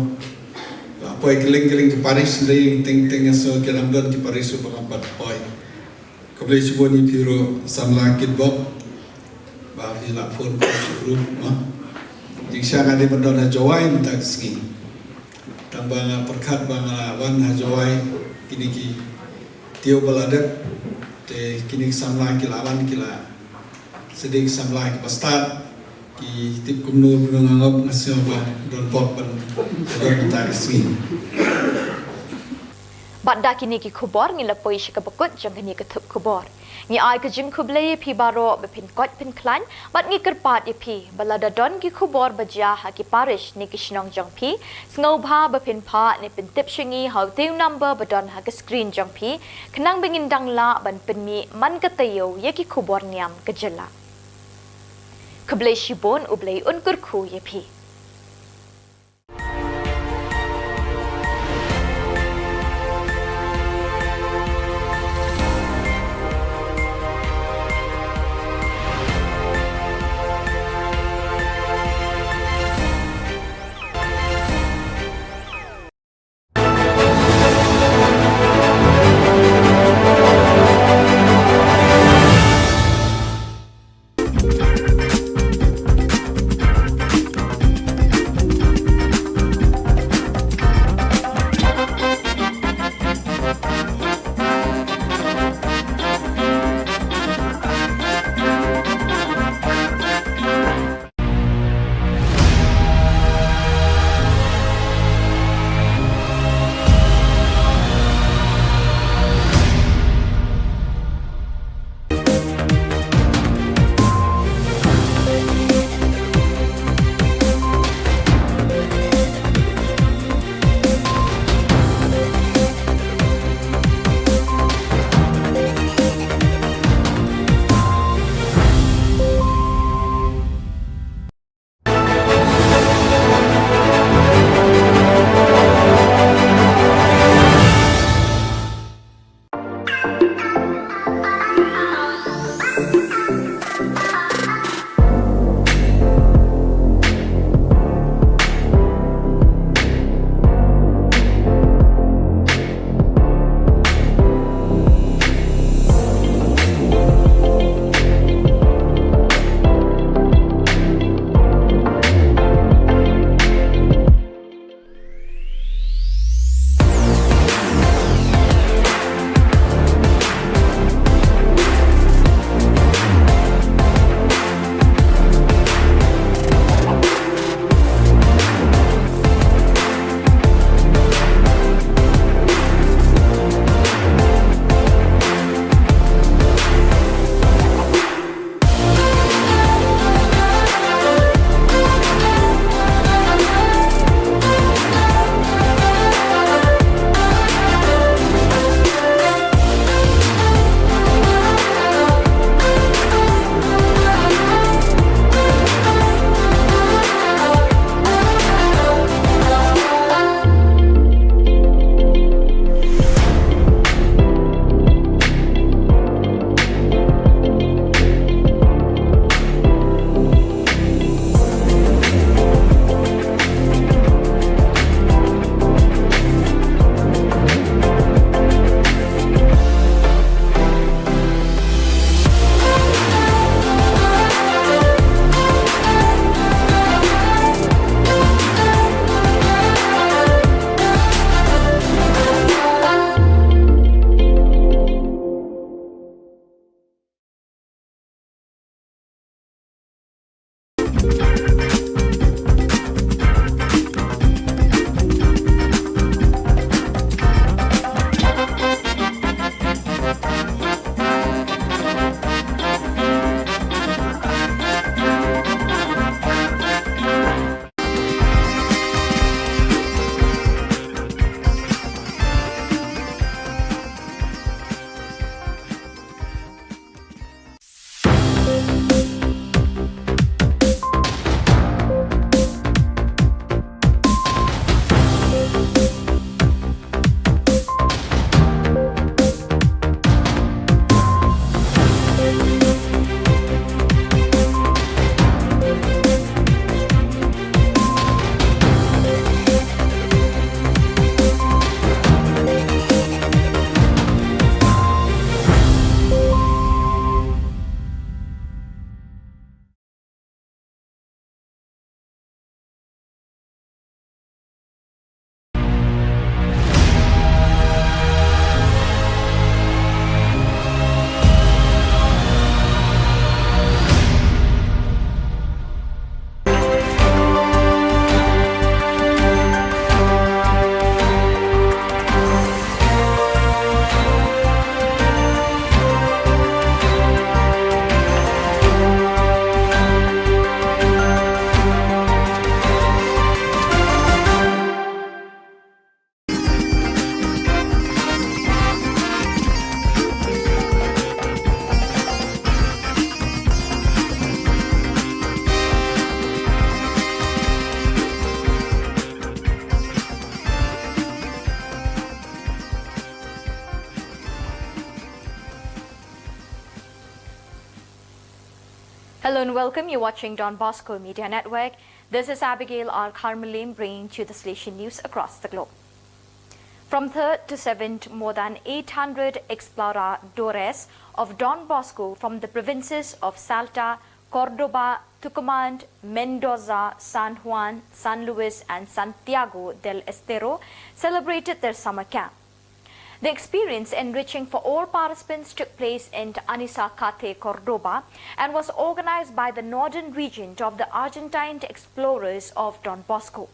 la poi kylleng kylleng ki parish, hynrei teng teng nga sngew ki la don ki parish ba ngam pat poi. Khublei shibun ïa phi ruh samla kitbok ba phi la phone ko shu ruh ma. Jingshisha nga dei ban don ha Jowai mynta ka sngi. Tang ba nga pyrkhat ba nga wan ha Jowai, kine ki taïew ba la dep, te kine ki samla ki la wan, ki la sdang, ki samla kiba stad, ki tip kumno kumno nga ngop, nga sngew ba don bok ban don mynta ka sngi. Bad da kine ki khubor ngi la poi sha kaba kut jong kane ka thup khubor. Ngi ai ka jingkhublei ïa phi baroh ba phin koit phin khlaiñ, bad ngi kyrpad ïa phi ba lada don ki khubor ba jia ha ki parish ne ki shnong jong phi, sngewbha ba phin phah ne pyntip sha ngi ha utei u number ba don ha ka screen jong phi, khnang ba ngin dang lah ban pynmih man ka taïew ïa ki khubor niam ka jylla. Khublei shibun, U Blei un kyrkhu ïa phi. Hello and welcome. You're watching Don Bosco Media Network. This is Abigail R. Carmelim bringing to you the Salesian news across the globe. From third to seventh, more than eight hundred exploradores of Don Bosco from the provinces of Salta, Cordoba, Tucumán, Mendoza, San Juan, San Luis, and Santiago del Estero celebrated their summer camp. The experience, enriching for all participants, took place in Anisacate, Cordoba, and was organized by the Northern Regent of the Argentine Explorers of Don Bosco.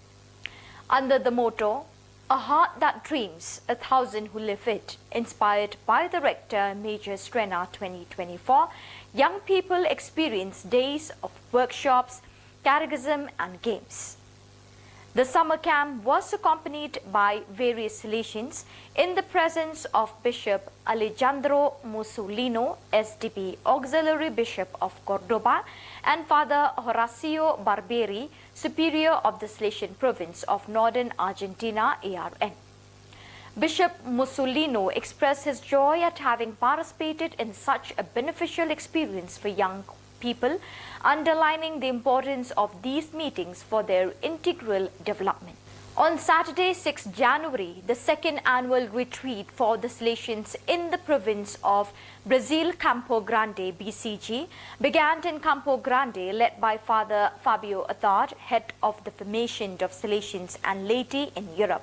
Under the motto, "A heart that dreams, a thousand who live it," inspired by the Rector Major Strena twenty twenty-four, young people experienced days of workshops, catechism, and games. The summer camp was accompanied by various Salesians in the presence of Bishop Alejandro Musolino, S D B, Auxiliary Bishop of Cordoba, and Father Horacio Barberi, Superior of the Salesian Province of Northern Argentina, A R N. Bishop Musolino expressed his joy at having participated in such a beneficial experience for young people, underlining the importance of these meetings for their integral development. On Saturday, sixth January, the second annual retreat for the Salesians in the province of Brazil, Campo Grande, B C G, began in Campo Grande, led by Father Fabio Attard, head of the Formation of Salesians and Laity in Europe.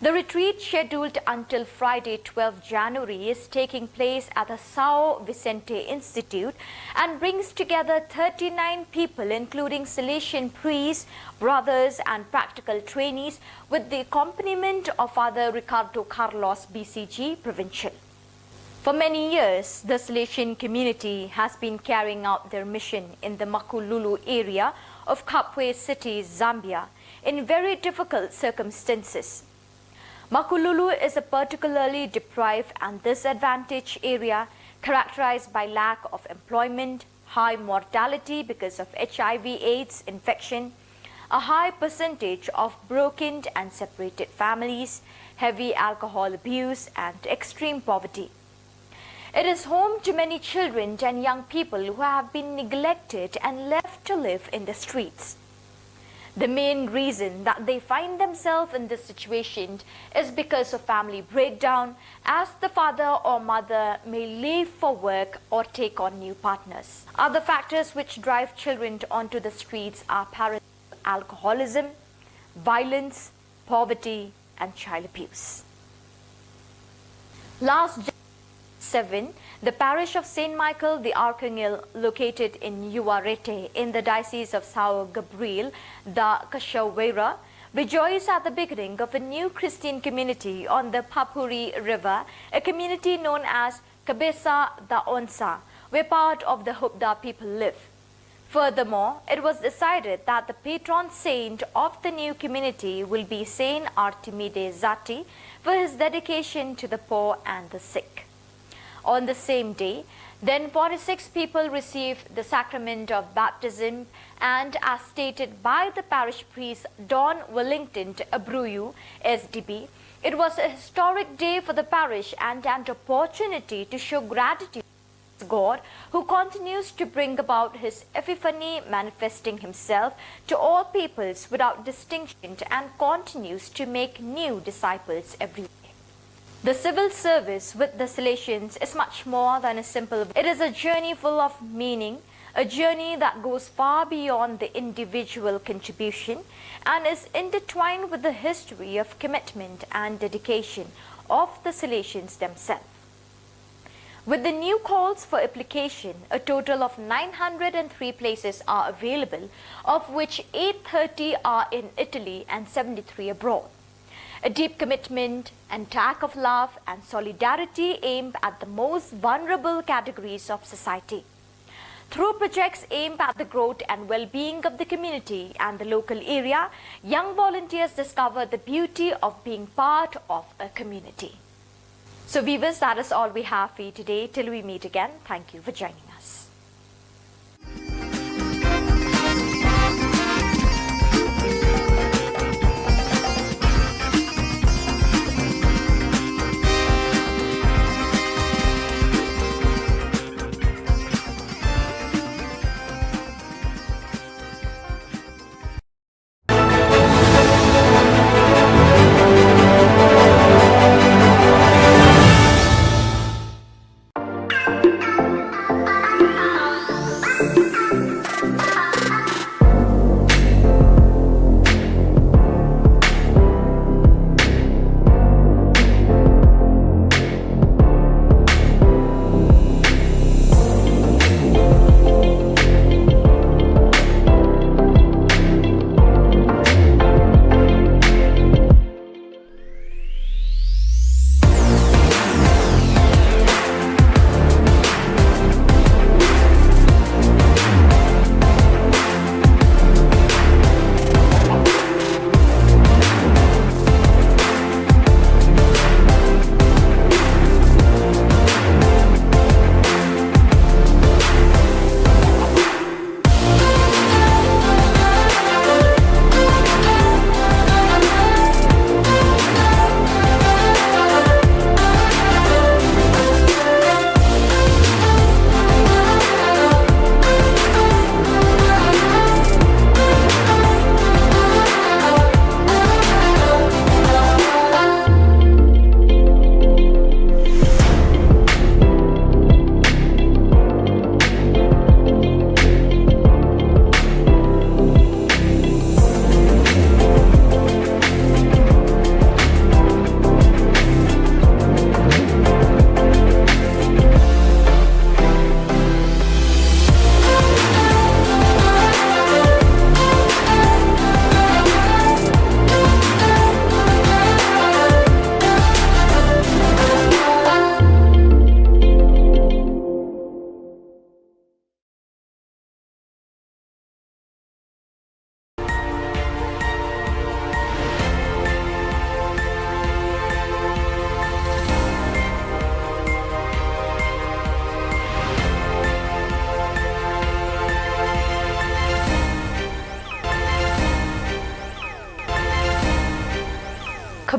The retreat, scheduled until Friday, twelfth January, is taking place at the Sao Vicente Institute and brings together thirty-nine people, including Salesian priests, brothers, and practical trainees, with the accompaniment of Father Ricardo Carlos, B C G Provincial. For many years, the Salesian community has been carrying out their mission in the Makululu area of Kabwe City, Zambia, in very difficult circumstances. Makululu is a particularly deprived and disadvantaged area characterized by lack of employment, high mortality because of H I V AIDS infection, a high percentage of broken and separated families, heavy alcohol abuse, and extreme poverty. It is home to many children and young people who have been neglected and left to live in the streets. The main reason that they find themselves in this situation is because of family breakdown, as the father or mother may leave for work or take on new partners. Other factors which drive children onto the streets are parental alcoholism, violence, poverty, and child abuse. Last Jan-, seven, the parish of Saint Michael the Archangel, located in Uarete in the Diocese of São Gabriel da Cachoeira, rejoiced at the beginning of a new Christian community on the Papuri River, a community known as Cabeça da Onça, where part of the Hubda people live. Furthermore, it was decided that the patron saint of the new community will be Saint Artemide Zati for his dedication to the poor and the sick. On the same day, then forty-six people received the sacrament of baptism, and as stated by the parish priest Don Wellington Abruyu, S D B, it was a historic day for the parish and an opportunity to show gratitude God, who continues to bring about his epiphany, manifesting himself to all peoples without distinction, and continues to make new disciples every day. The civil service with the Salesians is much more than a simple. It is a journey full of meaning, a journey that goes far beyond the individual contribution and is intertwined with the history of commitment and dedication of the Salesians themselves. With the new calls for application, a total of nine hundred and three places are available, of which eight thirty are in Italy and seventy-three abroad. A deep commitment and act of love and solidarity aimed at the most vulnerable categories of society. Through projects aimed at the growth and well-being of the community and the local area, young volunteers discover the beauty of being part of a community. So, viewers, that is all we have for you today. Till we meet again, thank you for joining us.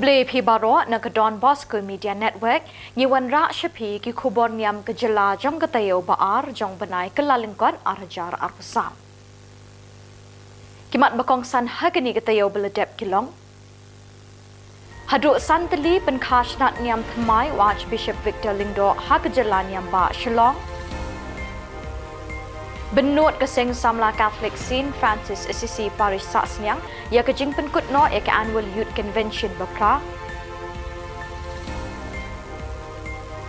Khublei phi baroh na ka Don Bosco Media Network, ngi wanrah sha phi ki khubor niam ka jylla jong ka taïew ba ar jong u bnai Kyllalyngkot ar hajar arphew saw. Ki mat ba kongsan ha kane ka taïew ba la dep ki long: Haduh san tylli pynkha shnat niam thymmai u Archbishop Victor Lyngdoh ha ka jylla niam bah Shillong. Bynnud ka seng samla Catholic Saint Francis Assisi Parish Sahsniang ïa ka jingpynkut noh ïa ka Annual Youth Convention ba phra.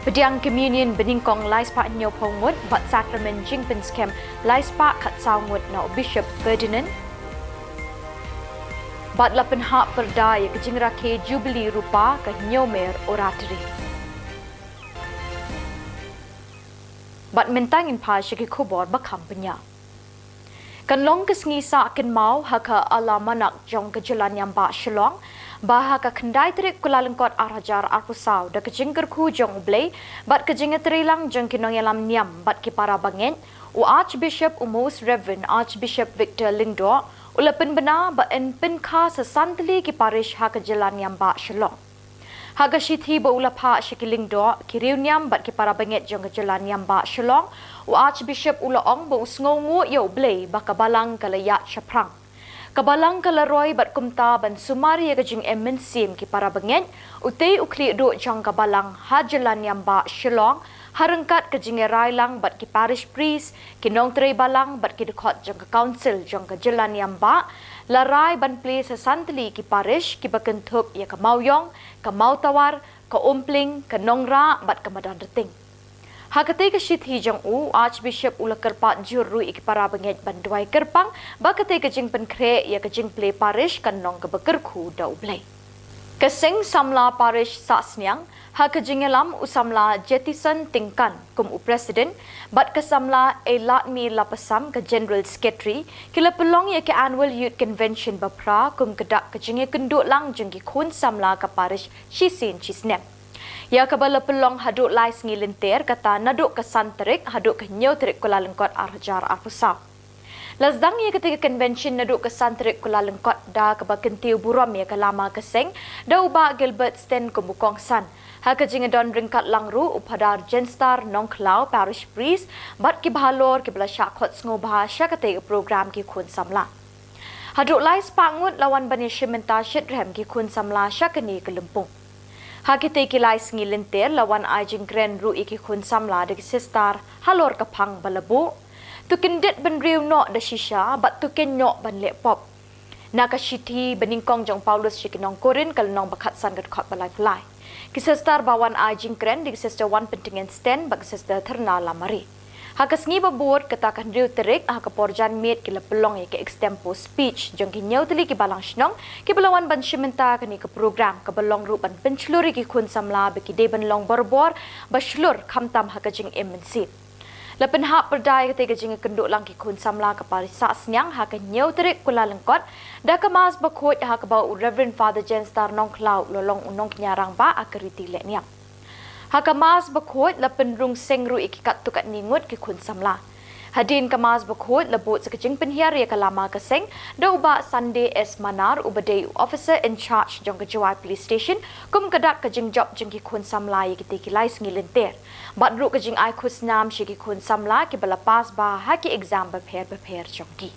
Pdiang Communion banyngkong lai spah hynñiewphew ngut bad Sakramen jingpynskhem lai spah khatsaw ngut na u Bishop Ferdinand. Bad la pynhap pyrda ïa ka jingrakhe Jubilee Rupa ka Hynñiewmer Oratory. Bad mynta ngin phai sha ki khubor ba kham bniah. Kan long ka sngi sah kynmaw ha ka Alamanak jong ka jylla niam bah Shillong, ba ha ka khyndai tarik Kyllalyngkot ar hajar arphew saw da ka jingkyrkhu jong U Blei bad ka jingïatreilang jong ki nongïalam niam bad ki para bangeit, u Archbishop, u Most Reverend Archbishop Victor Lyngdoh u la pynbna ba yn pynkha sa san tylli ki parish ha ka jylla niam bah Shillong. Ha ka shithi ba u la phah sha ki lyngdoh, ki riewniam bad ki para bangeit jong ka jylla niam bah Shillong, u Archbishop u la ong ba u sngewnguh ïa U Blei ba ka balang ka la ïaid shaphrang. Ka balang ka la roi bad kumta ban sumar ïa ka jingim mynsiem ki para bangeit, utei u khlieh duh jong ka balang ha jylla niam bah Shillong, ha ryngkat ka jingïarai lang bad ki parish priest, ki nongtrei balang bad ki dkhot jong ka council jong ka jylla niam bah, la rai ban plie sa san tylli ki parish kiba kynthup ïa ka Mawïong, ka Mawtawar, ka Umpling, ka Nongrah bad ka Madanrting. Ha katei ka shithi jong u, u Archbishop u la kyrpad jur ruh ïa ki para bangeit ban duwai kyrpang ba katei ka jingpynkhreh ïa ka jingplie parish kan long kaba kyrkhu da U Blei. Ka seng samla parish Sahsniang, ha ka jingïalam u samla Jetison Tyngkan kum u president bad ka samla Eiladmi Lapasam ka general secretary, ki la pynlong ïa ka Annual Youth Convention ba phra kum ka dak ka jingïakynduh lang jong ki khun samla ka parish shisien shisnem, ïa kaba la pynlong haduh lai sngi lynter, kata naduh ka san tarik haduh ka hynñiew tarik Kyllalyngkot ar hajar arphew saw. La sdang ïa katei ka convention naduh ka san tarik Kyllalyngkot da kaba kyntiew burom ïa ka lama ka seng da u Bah Gilbert Sten kum u kongsan, ha ka jingïadon ryngkat lang ruh u Phadar Jenstar Nongkhlaw, parish priest, bad kiba halor kiba la shah khot sngewbha sha katei ka program ki khun samla. Haduh lai spah ngut la wan ban ïashim bynta shitrhem ki khun samla sha kane ka lympung. Ha kitei ki lai sngi lynter la wan ai jingkren ruh ïa ki khun samla da ki sister halor ka phang ba la buh: To kyndit bynriew noh da shisha bad to kynnoh ban leh pop. Na ka shithi banyngkong jong u Paulus sha ki nong Korinth ka lynnong ba khatsan ka dkhot ba laiphew lai. Ki sister ba wan ai jingkren dei ki Sister Wanpyntngen Sten bad ki Sister Therna Lamare. Ha ka sngi ba bud, kata ka hynriew tarik, ha ka por janmiet ki la pynlong ïa ka extempore speech jong ki hynñiew tylli ki balang shnong kiba la wan ban shim bynta kane ka program, kaba long ruh ban pynshlur ïa ki khun samla ba ki dei ban long borabor ba shlur khamtam ha ka jingim mynsiem. La pynhap pyrda ïa katei ka jingïakynduh lang ki khun samla ka parish Sahsniang ha ka hynñiew tarik Kyllalyngkot da ka Mass bakhuid, ha kaba u Reverend Father Jenstar Nongkhlaw u la long u nongkñia rangbah ha ka riti lehniam. Ha ka Mass bakhuid la pynrung seng ruh ïa ki katto katne ngut ki khun samla. Hadien ka Mass bakhuid la bud sa ka jingpynhiar ïa ka lama ka seng da u Bah Sunday S Manar, uba dei u officer in charge jong ka Jowai Police Station, kum ka dak ka jingjop jong ki khun samla ïa kitei ki lai sngi lynter, bad ruh ka jingai khusnam sha ki khun samla kiba la pass bha ha ki exam bapher bapher jong ki.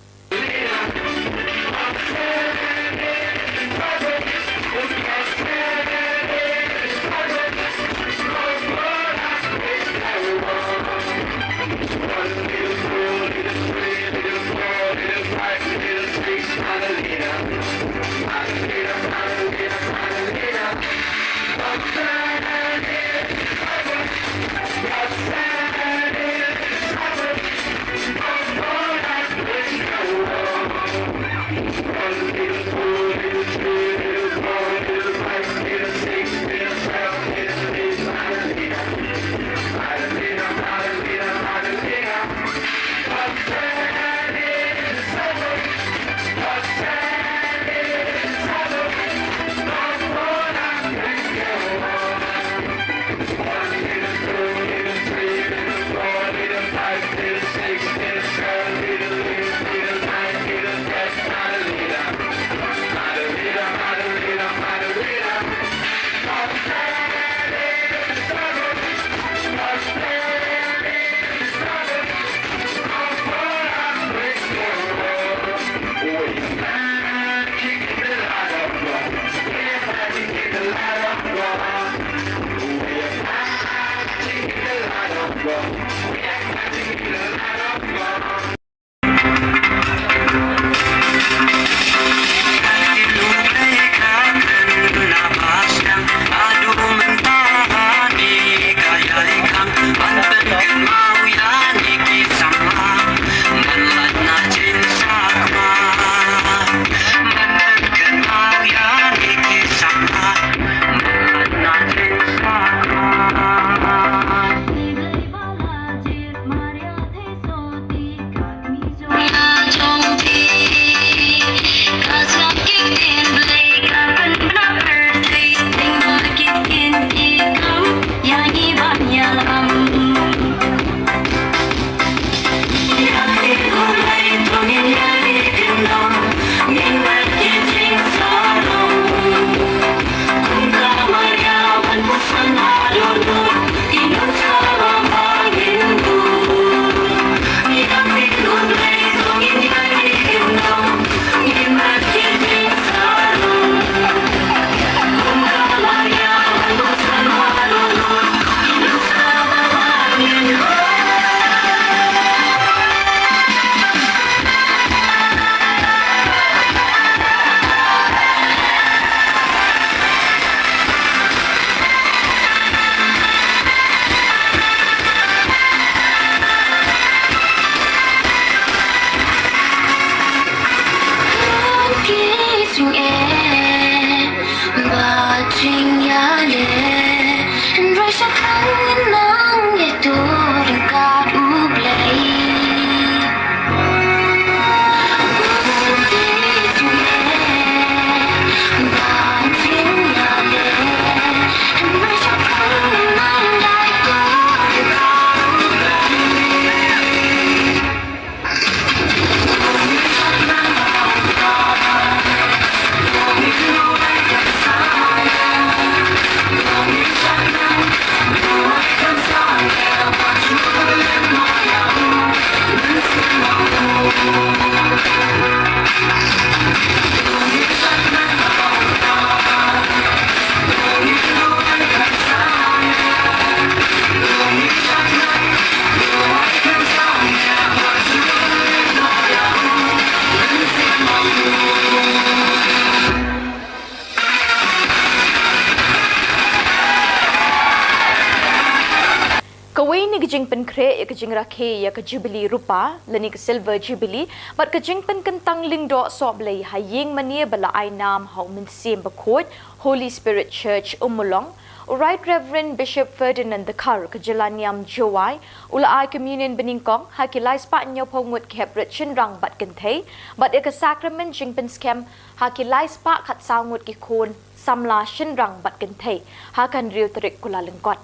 pynkhreh ïa ka jingrakhe ïa ka Jubilee Rupa lane ka Silver Jubilee bad ka jingpynkyntang lyngdoh sohblei ha ïing mane ba la ai nam ha U Mynsiem Bakhuid, Holy Spirit Church, Ummulong, u Right Reverend Bishop Ferdinand Dkhar ka jylla niam Jowai u la ai communion banyngkong ha ki lai spah hynñiewphew ngut ki heprit shynrang bad kynthei bad ïa ka sakramen jingpynskhem ha ki lai spah khatsaw ngut ki khun samla shynrang bad kynthei ha ka hynriew tarik Kyllalyngkot.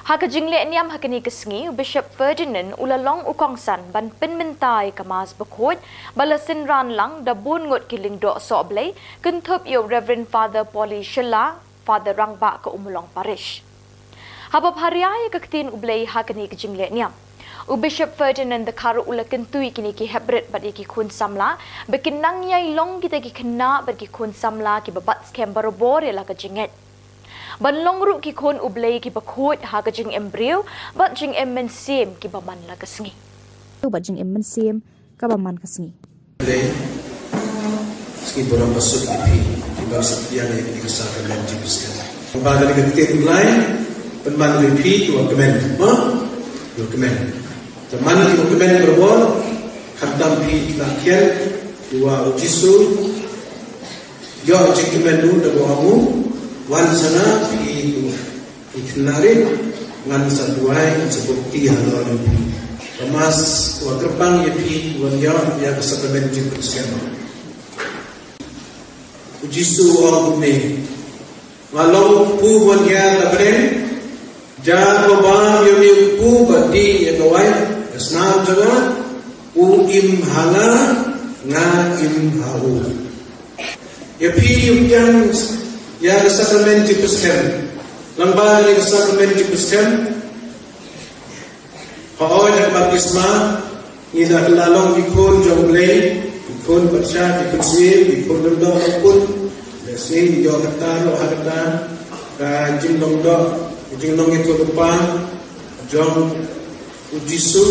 Ha ka jingleh niam ha kane ka sngi, u Bishop Ferdinand u la long u kongsan ban pynmynta ïa ka Mass Bakhuid ba la synran lang da bun ngut ki lyngdoh sohblei, kynthup ïa u Reverend Father Polly Shylla, Father Rangbah ka Ummulong Parish. Haba pharia ïa ka ktien U Blei ha kane ka jingleh niam, u Bishop Ferdinand Dkhar u la kyntu ïa kine ki heprit bad ïa ki khun samla ba kin nang ïai long kita ki khynnah bad ki khun samla kiba bat skhem barabor ïa la ka jingngeit, ban long ruh ki khun U Blei kiba khuid ha ka jingim briew bad jingim mynsiem kiba man la ka sngi. Bad jingim mynsiem kaba man ka sngi. Blei, sngi burom basuk ïa phi kiba la sdang ïa kane ka sakramen jingpynskhem. Ba kane ka ktien U Blei pynban ïa phi kiwa kmen, ha? Kiwa kmen. Te man kiwa kmen barabor, khamtam phi ki khynnah, kiwa u Jisu ïoh jingkmen ruh da ba ong u, wan sa nga phi ki khynnah rit, ngan sa duwai, ngan sa baptis halor phi. Ka Mass wa kyrpang ïa phi wan ïoh ïa ka sakramen jingpynskhem. U Jisu u ong kumne, nga long u kpu bun hiar na bneng, ïa kaba ïa une u kpu ba dih ïa ka waiñ, ïa ka snam jong nga, u im ha nga, nga im ha u. Ïa phi ïa u pdiang ïa ka sakramen jingpynskhem. Lyngba kane ka sakramen jingpynskhem, hooid ha ka baptisma, ngi la kylla long ki khun jong U Blei, ki khun patsha, ki khun sniew, ki khun lyngdoh, ki khun. Lehse ngi ïoh kata ruh ha kata ka jinglong doh, ka jinglong ïathuhlypa jong u Jisu.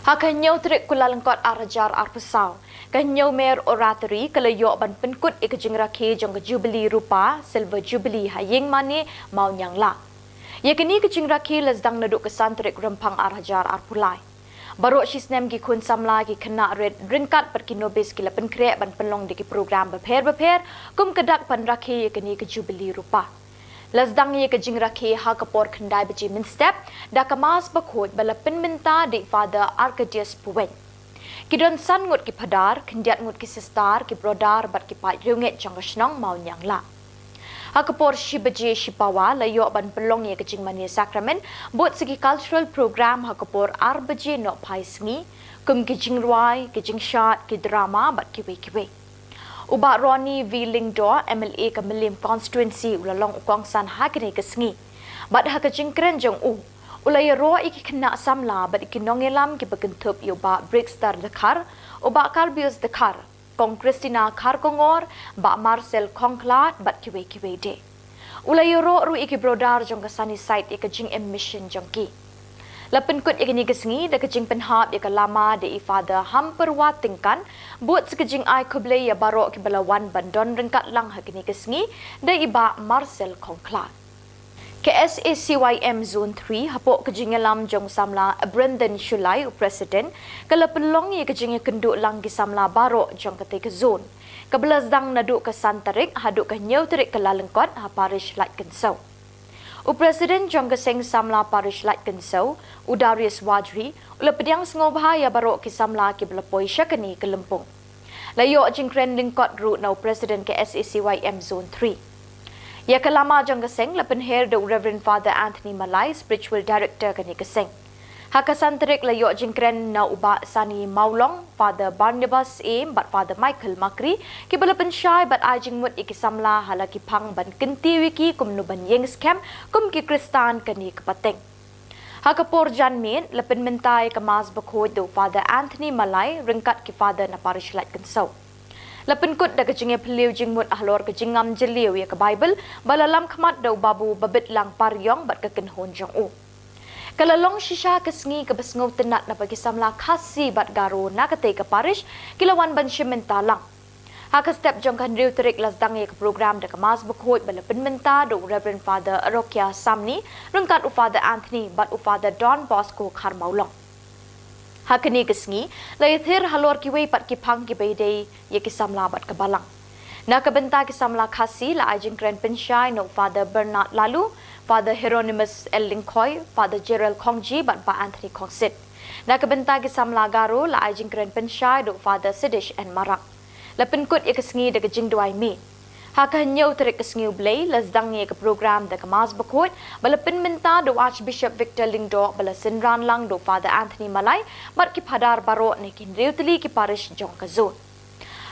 Ha ka hynñiew tarik Kyllalyngkot ar hajar arphew saw, ka Hynñiewmer Oratory ka la ïoh ban pynkut ïa ka jingrakhe jong ka Jubilee Rupa, Silver Jubilee ha Ïingmane, Mawniangla. Ïa kane ka jingrakhe la sdang naduh ka san tarik Rymphang ar hajar arphew lai. Baroh shisnem ki khun samla, ki khynnah rit ryngkat bad ki nobis ki la pynkhreh ban pynlong da ki program bapher bapher kum ka dak ban rakhe ïa kane ka Jubilee Rupa. La sdang ïa ka jingrakhe ha ka por khyndai baje mynstep da ka Mass Bakhuid ba la pynmynta da i Father Arcadius Puwein. Ki don san ngut ki phadar, khyndiat ngut ki sister, ki brodar bad ki paid riewngeit jong ka shnong Mawniangla. Ha ka por shi baje shipawa la ïoh ban pynlong ïa ka jingmane sakramen bad sa ki cultural program ha ka por ar baje nohphai sngi, kum ki jingrwai, ki jingshad, ki drama bad kiwei kiwei. U Bah Ronnie V Lyngdoh, M L A ka Mylliem Constituency, u la long u kongsan ha kane ka sngi. Bad ha ka jingkren jong u, u la ïaroh ïa ki khynnah samla bad ïa ki nongïalam kiba kynthup ïa u Bah Brixter Dkhar, u Bah Karbius Dkhar, Kong Christina Kharkongor, Bah Marcel Khongkhlad bad kiwei kiwei de. U la ïaroh ruh ïa ki brodar jong ka Sunnyside ïa ka jingim mission jong ki. La pynkut ïa kane ka sngi da ka jingpynhap ïa ka lama da i Father Hampyrwa Tyngkan, bad sa ka jingai khublei ïa baroh kiba la wan ban don ryngkat lang ha kane ka sngi da i Bah Marcel Khongkhlad. Ka S A C Y M Zone three, hapoh ka jingïalam jong u samla Brendan Shullai, u President, ka la pynlong ïa ka jingïakynduh lang ki samla baroh jong katei ka zone, kaba la sdang naduh ka san tarik haduh ka hynñiew tarik Kyllalyngkot ha Parish Laitkynsew. U President jong ka Seng Samla Parish Laitkynsew, u Darius Wadri, u la pdiang sngewbha ïa baroh ki samla kiba la poi sha kane ka lympung. La ïoh jingkren lyngkot ruh na u President ka S A C Y M Zone three. Ïa ka lama jong ka seng la pynher da u Reverend Father Anthony Malai, Spiritual Director kane ka seng. Ha ka san tarik la ïoh jingkren na u Bah Sani Mawlong, Father Barnabas Syiem bad Father Michael Makri, kiba la pynshai bad ai jingmut ïa ki samla ha la ki phang ban kyntiew ïa ki kumno ban ïeng skhem kum ki Khristan kane ka pateng. Ha ka por janmiet la pynmynta ïa ka Mass Bakhuid da u Father Anthony Malai ryngkat ki Father na Parish Laitkynsew. La pynkut da ka jingïaphylliew jingmut halor ka jingngam jylliew ïa ka Baibl ba la lam khmat da u Babu Babitlang Pariong bad ka kynhun jong u. Ka la long shisha ka sngi kaba sngewtynnat naba ki samla Khasi bad Garo na katei ka parish ki la wan ban shim bynta lang. Ha ka step jong ka hynriew tarik la sdang ïa ka program da ka Mass Bakhuid ba la pynmynta da u Reverend Father Arokia Samni ryngkat u Father Anthony bad u Father Don Bosco Kharmawlong. Ha kane ka sngi la ïathir halor kiwei pat ki phang kiba ïadei ïa ki samla bad ka Balang. Na ka bynta ki samla Khasi la ai jingkren pynshai na u Father Bernard Lalu, Father Hieronymus L Lyngkhoi, Father Gerald Khongji bad Bah Anthony Khongsit. Na ka bynta ki samla Garo la ai jingkren pynshai da u Father Sidish N Marak. La pynkut ïa ka sngi da ka jingduwai miet. Ha ka hynñiew tarik ka sngi U Blei la sdang ïa ka program da ka Mass Bakhuid ba la pynmynta da u Archbishop Victor Lyngdoh ba la synran lang da u Father Anthony Malai bad ki Phadar baroh na ki hynriew tylli ki parish jong ka zone.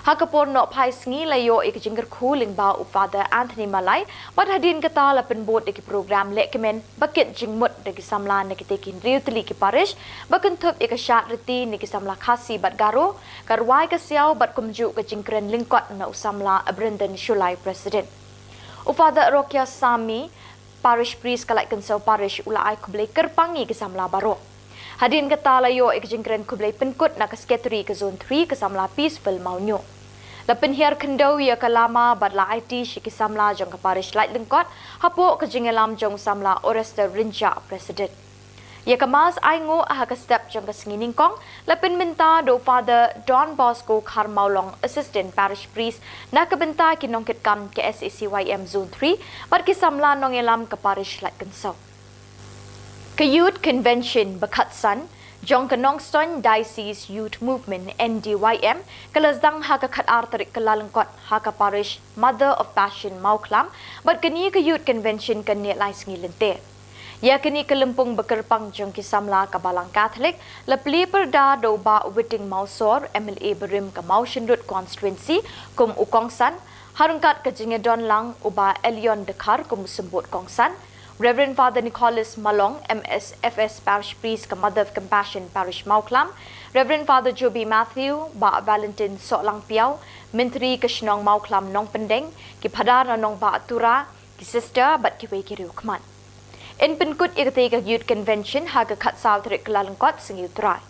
Ha ka por nohphai sngi la ïoh ïa ka jingkyrkhu lyngba u Father Anthony Malai bad hadien kata la pynbud da ki program lehkmen ba kit jingmut da ki samla na kitei ki hynriew tylli ki parish ba kynthup ïa ka shad riti na ki samla Khasi bad Garo, ka rwai ka siaw bad kumjuh ka jingkren lyngkot na u samla Abrandon Shullai, President. U Father Arokia Samni, Parish Priest ka Laitkynsew Parish, u la ai khublei kyrpang ïa ki samla baroh. Hadien kata la ïoh ïa ka jingkren khublei pynkut na ka Secretary ka Zone three ka samla Peaceful Mawñiuh. La pynhiar khyndew ïa ka lama bad la aiti sha ki samla jong ka Parish Laitlyngkot hapoh ka jingïalam jong u samla Orester Rynjah, President. Ïa ka Mass ainguh ha ka step jong ka sngi nyngkong la pynmynta da u Father Don Bosco Kharmawlong, Assistant Parish Priest, na ka bynta ki nongkitkam ka S A C Y M Zone three bad ki samla nongïalam ka Parish Laitkynsew. Ka Youth Convention ba khatsan jong ka Nongstoiñ Diocese Youth Movement, N D Y M, ka la sdang ha ka khatar tarik Kyllalyngkot ha ka Parish Mother of Passion Mawkhlam bad kane ka Youth Convention kan neh lai sngi lynter. Ïa kane ka lympung ba kyrpang jong ki samla ka Balang Katholik la plie pyrda da u Bah Witing Mawsor, M L A barim ka Mawshynrut Constituency kum u kongsan, ha ryngkat ka jingïadon lang u Bah Elion Dkhar kum u symbud kongsan, Reverend Father Nicholas Malong, M S F S Parish Priest ka Mother of Compassion Parish Mawkhlam, Reverend Father Joby Matthew, Bah Valentine Sohlangpiaw, Myntri ka shnong Mawkhlam Nongpyndeng, ki Phadar na Nongbah Tura, ki Sister bad kiwei ki riewkhmat. Yn pynkut ïa katei ka Youth Convention ha ka khatsaw tarik Kyllalyngkot, Sngi U Trai.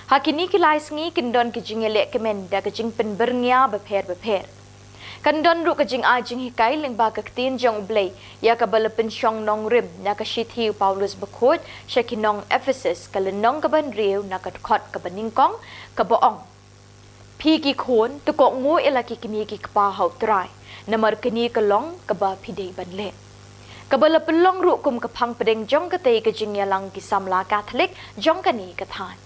Ha kine ki lai sngi kin don ki jingïalehkmen da ka jingpynbyrngia bapher bapher. Kan don ruh ka jingai jinghikai lyngba ka Ktien jong U Blei ïa kaba la pynshong nongrim na ka Shithi u Paulus Bakhuid sha ki nong Ephesus, ka lynnong kaba hynriew na ka dkhot kaba nyngkong, kaba ong: Phi ki khun, to kohnguh ïa la ki kmie ki kpa ha U Trai, namar kane ka long kaba phi dei ban leh. Kaba la pynlong ruh kum ka phang pdeng jong katei ka jingïalang ki samla Katholik jong kane ka thaiñ.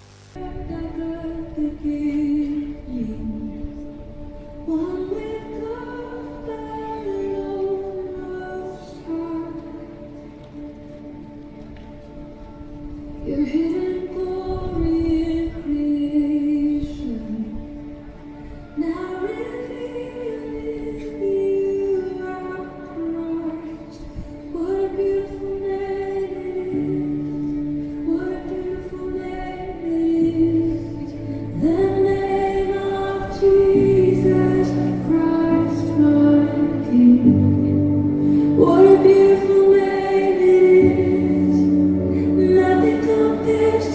Your hidden glory in creation, now revealed in you, our Christ. What a beautiful name it is. What a beautiful name it is. The name of Jesus Christ, my King. What a beautiful name it is. Nothing compares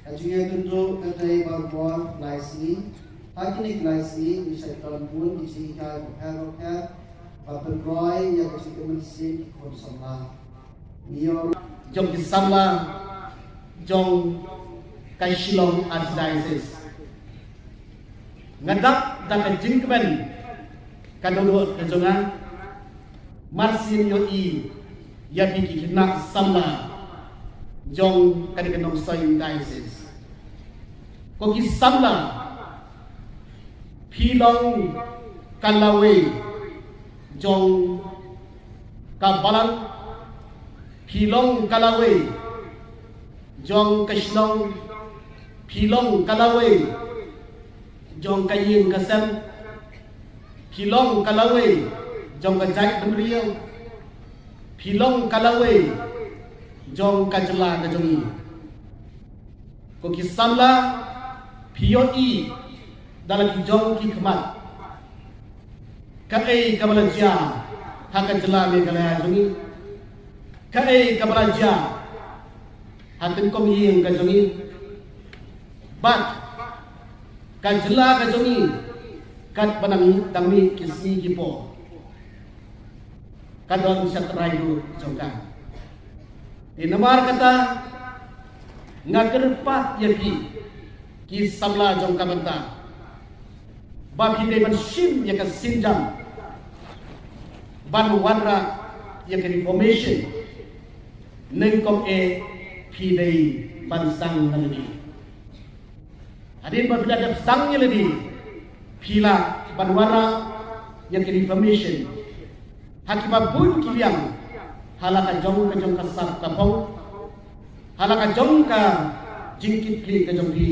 Ka jingïakynduh ka dei baroh lai sngi. Ha kine ki lai sngi ngi shait don bun ki jinghikai bapher bapher ba pynroi ïa ka jingim mynsiem ki khun samla. Ngi ïoh jong ki samla jong ka Shillong Archdiocese. Nga dap da ka jingkmen ka dohnud ka jong nga. Mar sien ïohi ïa phi ki khynnah samla jong kane ka Nongstoiñ Diocese. Ko ki samla, phi long ka lawei jong ka balang, phi long ka lawei jong ka shnong, phi long ka lawei jong ka ïing ka sem, phi long ka lawei jong ka jaitbynriew, phi long ka lawei jong ka jylla ka jong ngi. Ko ki samla, phi ïohi da la ki jong ki khmat kaei kaba la jia ha ka jylla Meghalaya jong ngi, kaei kaba la jia ha tyngkong ïing ka jong ngi, bad ka jylla ka jong ngi katba nang dang mih ki sngi ki por. Ka don shatrai ruh jong ka. Te namar kata nga kyrpad ïa phi ki samla jong ka bynta ba phi dei ban shim ïa ka sienjam ban wanrah ïa ka Reformation. Nyngkong eh phi dei ban sdang na lade. Hadien ba phi la dep sdang ïa lade, phi lah ban wanrah ïa ka Reformation ha kiba bun ki liang, ha la ka jong ka jong ka sap ka phong, ha la ka jong ka jingkitkhlieh ka jong phi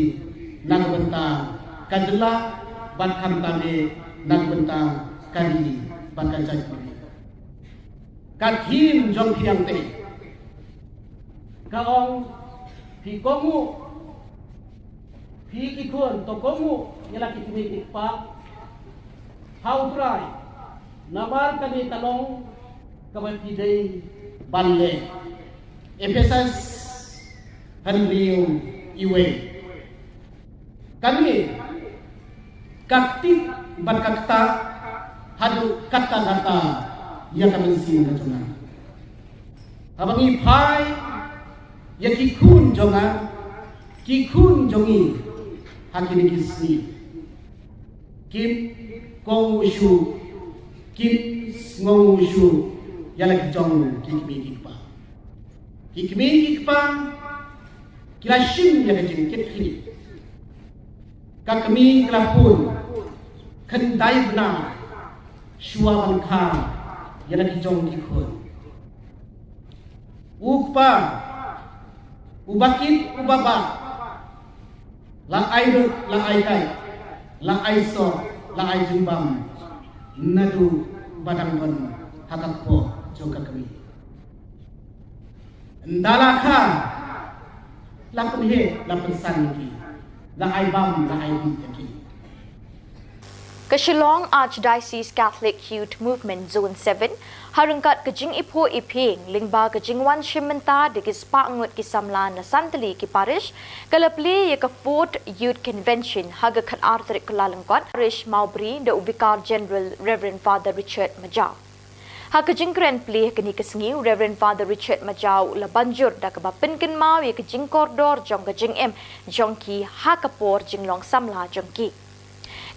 na ka bynta ka jylla bad khamtam eh na ka bynta ka ri bad ka jaitbynriew. Ka theme jong phi hangtei ka ong, phi kohnguh, phi ki khun to kohnguh ïa la ki kmie ki kpa ha U Trai, namar kane ka long kaba phi dei ban leh. Ephesus hynriew, iwei. Kane ka ktip bad ka ktah haduh katta katta ïa ka mynsiem ka jong nga. Haba ngi phai ïa ki khun jong nga, ki khun jong ngi ha kine ki sngi, kim kohnguh shuh, kim sngewnguh shuh ïa la ki jong ki kmie ki kpa. Ki kmie ki kpa ki la shim ïa ka jingkitkhlieh. Ka kmie ka la pun khyndai bnai shuwa ban kha ïa la ki jong ki khun. U kpa uba kit uba bah la ai lut la ai kait, la ai soh, la ai jingbam naduh ba dang don ha ka kpoh jong ka kmie. Ynda la kha, la pynheh, la pynsan ïa ki, la ai bam, la ai dih ïa ki. Ka Shillong Archdiocese Catholic Youth Movement Zone seven ha ryngkat ka jingiphuh iphieng lyngba ka jingwan shim bynta da ki spah ngut ki samla na san tylli ki parish, ka la plie ïa ka Fourth Youth Convention ha ka khatar tarik Kyllalyngkot, Parish Mawbri, da u Vicar General Reverend Father Richard Majaw. Ha ka jingkren plie ha kane ka sngi, u Reverend Father Richard Majaw u la ban jur da kaba pynkynmaw ïa ka jingkordor jong ka jingim jong ki ha ka por jinglong samla jong ki.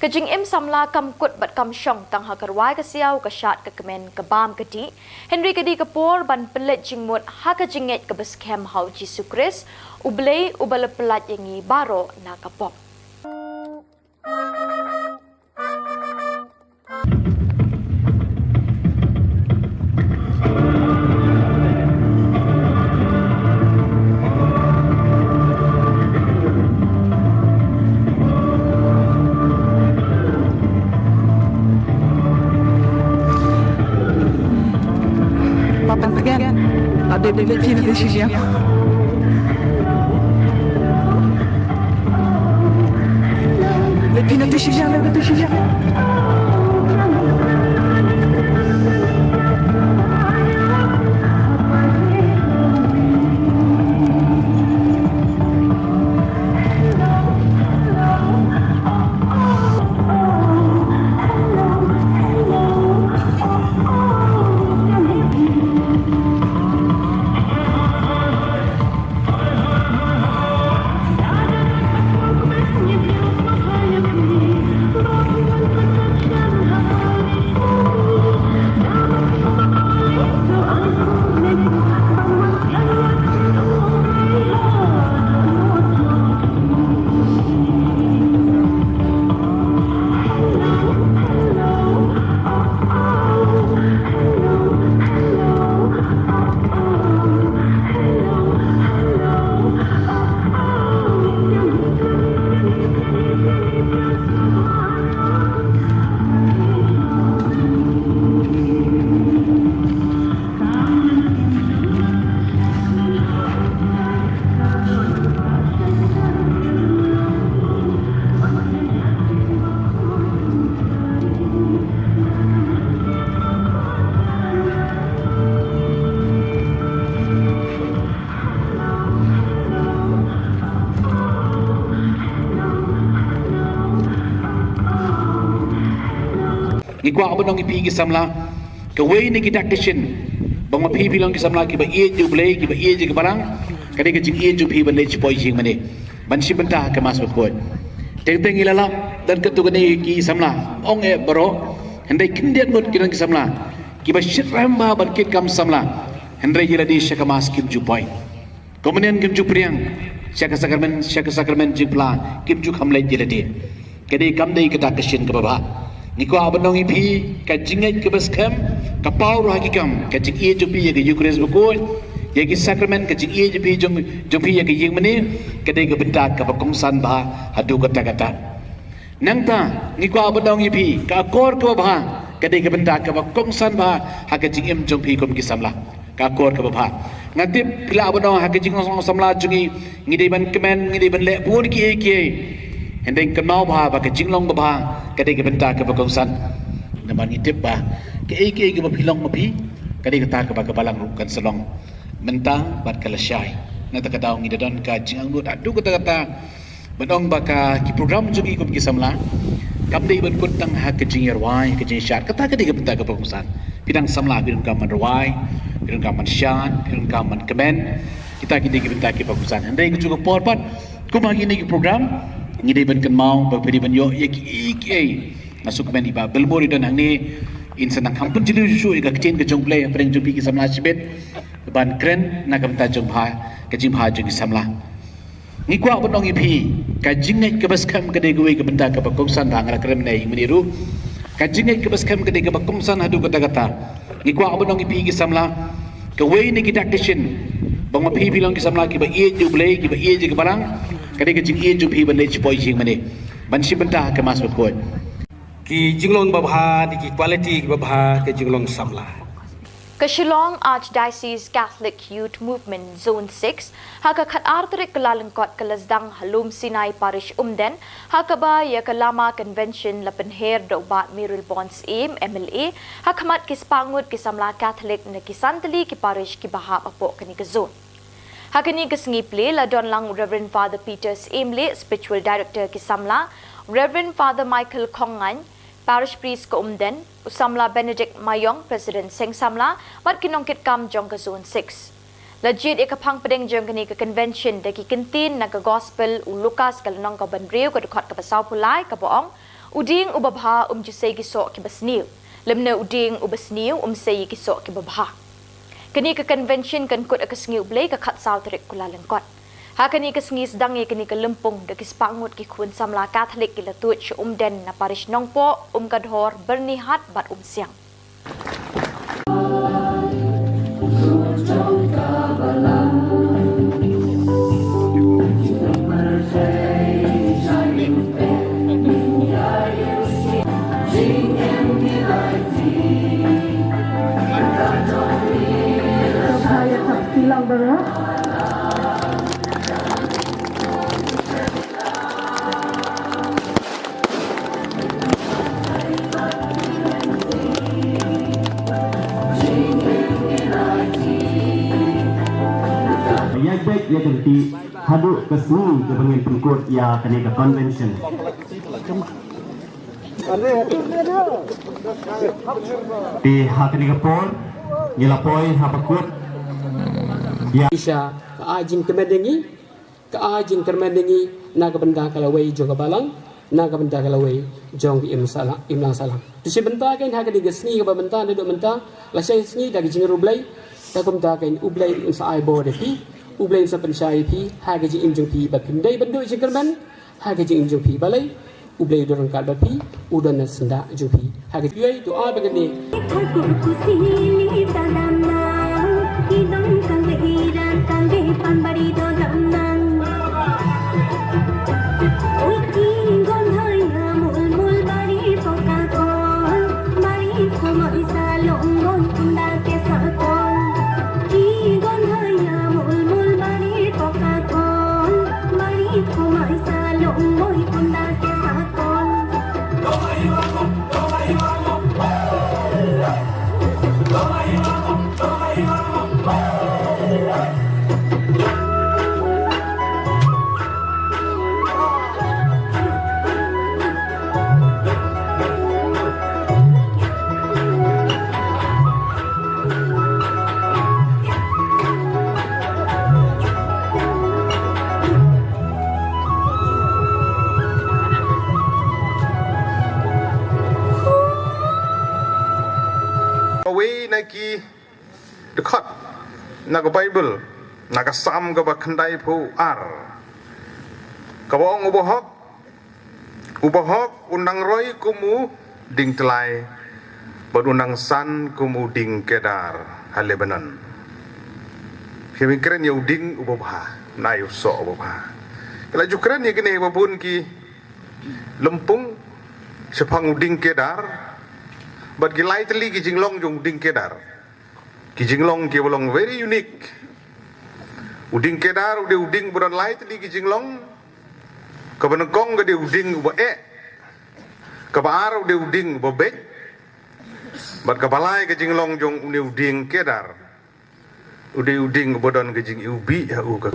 Ka jingim samla kam kut bad kam shong tang ha ka rwai ka siaw, ka shad ka kmen, ka bam ka dih, hynrei ka dei ka por ban pynleit jingmut ha ka jingngeit kaba skhem ha U Jisu Khrist, U Blei uba la pyllait ïa ngi baroh na ka pop. Papa, again. Ada, ada, ada, ada, ada. Ngi kwah ban ong ïa phi ki samla, kawei na ki dak ki shin ba ma phi phi long ki samla kiba ïeit ïa U Blei, kiba ïeit ïa ka Balang, ka dei ka jingïeit jong phi ban leit sha poi jingmane, ban shim bynta ha ka Mass Bakhuid. Teng teng ïa la lap, don katto katne ki samla, ong eh baroh, hynrei khyndiat ngut ki don ki samla kiba shyrkhei bha ban kit kam samla, hynrei ïa lade sha ka Mass kim ju poi. Komunien kim ju pdiang, sha ka sakramen, sha ka sakramen jingphla kim ju kham leit ïa lade. Ka dei kam dei kata ka shin kaba bha. Ngi kwah ban ong ïa phi, ka jingngeit kaba skhem ka paw ruh ha ki kam, ka jingïeit jong phi ïa ka Eucharist Bakhuid, ïa ki sakramen, ka jingïeit jong phi jong, jong phi ïa ka ïingmane, ka dei ka bynta kaba kongsan bha haduh katta katta. Nangta ngi kwah ban ong ïa phi, ka akor kaba bha ka dei ka bynta kaba kongsan bha ha ka jingim jong phi kum ki samla. Ka akor kaba bha. Nga tip phi lah ban ong ha ka jinglong samla jong ngi, ngi dei ban kmen, ngi dei ban leh bun kiei kiei. Hynrei kynmaw bha ba ka jinglong babha ka dei ka bynta kaba kongsan. Namar ngi tip ba kaei kaei kaba phi long ma phi, ka dei kata kaba ka Balang ruh kan sa long mynta bad ka lashai. Nangta ka daw ngi da don ka jingangnud haduh katta katta ban ong ba ka ki program jong ngi kum ki samla kam dei ban kut tang ha ka jingïarwai, ka jingshad. Kata ka dei ka bynta kaba kongsan. Phi dang samla phi donkam ban rwai, phi donkam ban shad, phi donkam ban kmen. Kita ki dei ki bynta kiba kongsan. Hynrei ka juh ka por pat, kum ha kine ki program, ngi dei ban kynmaw ba phi dei ban ïoh ïa kiei kiei. Nga sngewkmen i Bah Bilmur i don hangne, in sa nang kham pynjulor shuh ïa ka ktien ka jong U Blei hapdeng jong phi ki samla shibit, ban kren na ka bynta jong bha, ka jingbha jong ki samla. Ngi kwah ban ong ïa phi, ka jingngeit kaba skhem ka dei kawei ka bynta kaba kongsan bha, nga la kren mynne ïa mynne ruh. Ka jingngeit kaba skhem ka dei kaba kongsan haduh katta katta. Ngi kwah ban ong ïa phi ki samla, kawei na ki dak ki shin ba ma phi phi long ki samla kiba ïeit ïa U Blei, kiba ïeit ïa ka Balang, ka dei ka jingïeit jong phi ban leit sha poi jingmane, ban shim bynta ha ka Mass Bakhuid. Ki jinglong babha, ki quality babha, ki jinglong samla. Ka Shillong Archdiocese Catholic Youth Movement Zone six, ha ka khatar tarik Kyllalyngkot ka la sdang ha Lum Sinai Parish Umden, ha kaba ïa ka Lama Convention la pynher da u Bah Mayralborn Syiem M L A, ha khmat ki spah ngut ki samla Catholic na ki san tylli ki parish kiba hap hapoh kane ka zone. Ha kane ka sngi plie la don lang u Reverend Father Peter Syiemlieh, Spiritual Director ki samla, Reverend Father Michael Khongngaiñ, Parish Priest ka Umden, u samla Benedict Maiong, President Seng Samla, bad ki nongkitkam jong ka Zone six. La jied ïa ka phang pdeng jong kane ka convention da ki kyntien na ka Gospel u Lukas ka lynnong kaba hynriew ka dkhot kaba sawphew lai kaba ong, u dieng uba bha um ju sei ki soh kiba sniew, lymne u dieng uba sniew um sei ki soh kiba bha. Kane ka convention kan kut ha ka sngi U Blei ka khatsaw tarik Kyllalyngkot. Ha kane ka sngi sdang ïa kane ka lympung da ki spah ngut ki khun samla Catholic ki la tuid sha Umden na Parish Nongpoh, Umkadhor, Byrnihat bad Umsiang. Ïa beit ïa ka lynti haduh ka sngi kaba ngin pynkut ïa kane ka convention. Te ha kane ka por ngi la poi ha ba kut ïa. Shisha ka ai jingkmen ïa ngi, ka ai jingkyrmen ïa ngi na ka bynta ka lawei jong ka balang, na ka bynta ka lawei jong ka imlang sahlang, imlang sahlang. Te shi bynta kein ha kane ka sngi kaba mynta, naduh mynta lashai sngi da ka jingïaroh U Blei, da kumta kein U Blei un sa ai bor ïa phi, U Blei un sa pynshai ïa phi ha ka jingim jong phi ba phim dei ban duh jingkyrmen ha ka jingim jong phi. Balei? U Blei u don ryngkat bad phi, u don na syndah jong phi. Ha ka jingïaroh duh ba kane. Thakur khushi ta dam na, ki dong kang be iran kang be pan bari do dam nang. Oi ki gon haya mul mul bari poka kon, bari koma isa long gon kunda ke sa kon. Ki gon haya mul mul bari poka kon, bari koma isa long gon kunda ke sa kon. Wei na ki dkhot na ka Baibl, na ka Salm kaba khyndaiphew ar, kaba ong, u bahok, u bahok un nang roi kum u dieng tyllai, bad un nang san kum u dieng kedar ha Lebanon. Phi ïa kren ïa u dieng uba bha, na ïa u soh uba bha. Ki la ju kren ïa kine ba bun ki lympung shaphang u dieng kedar, bad ki lai tylli ki jinglong jong u dieng kedar. Ki jinglong kiba long very unique. U dieng kedar u dei u dieng ba don lai tylli ki jinglong. Kaba nyngkong ka dei u dieng uba eh. Kaba ar u dei u dieng uba beit. Bad kaba lai ka jinglong jong une u dieng kedar, u dei u dieng uba don ka jingiwbih ha u ka.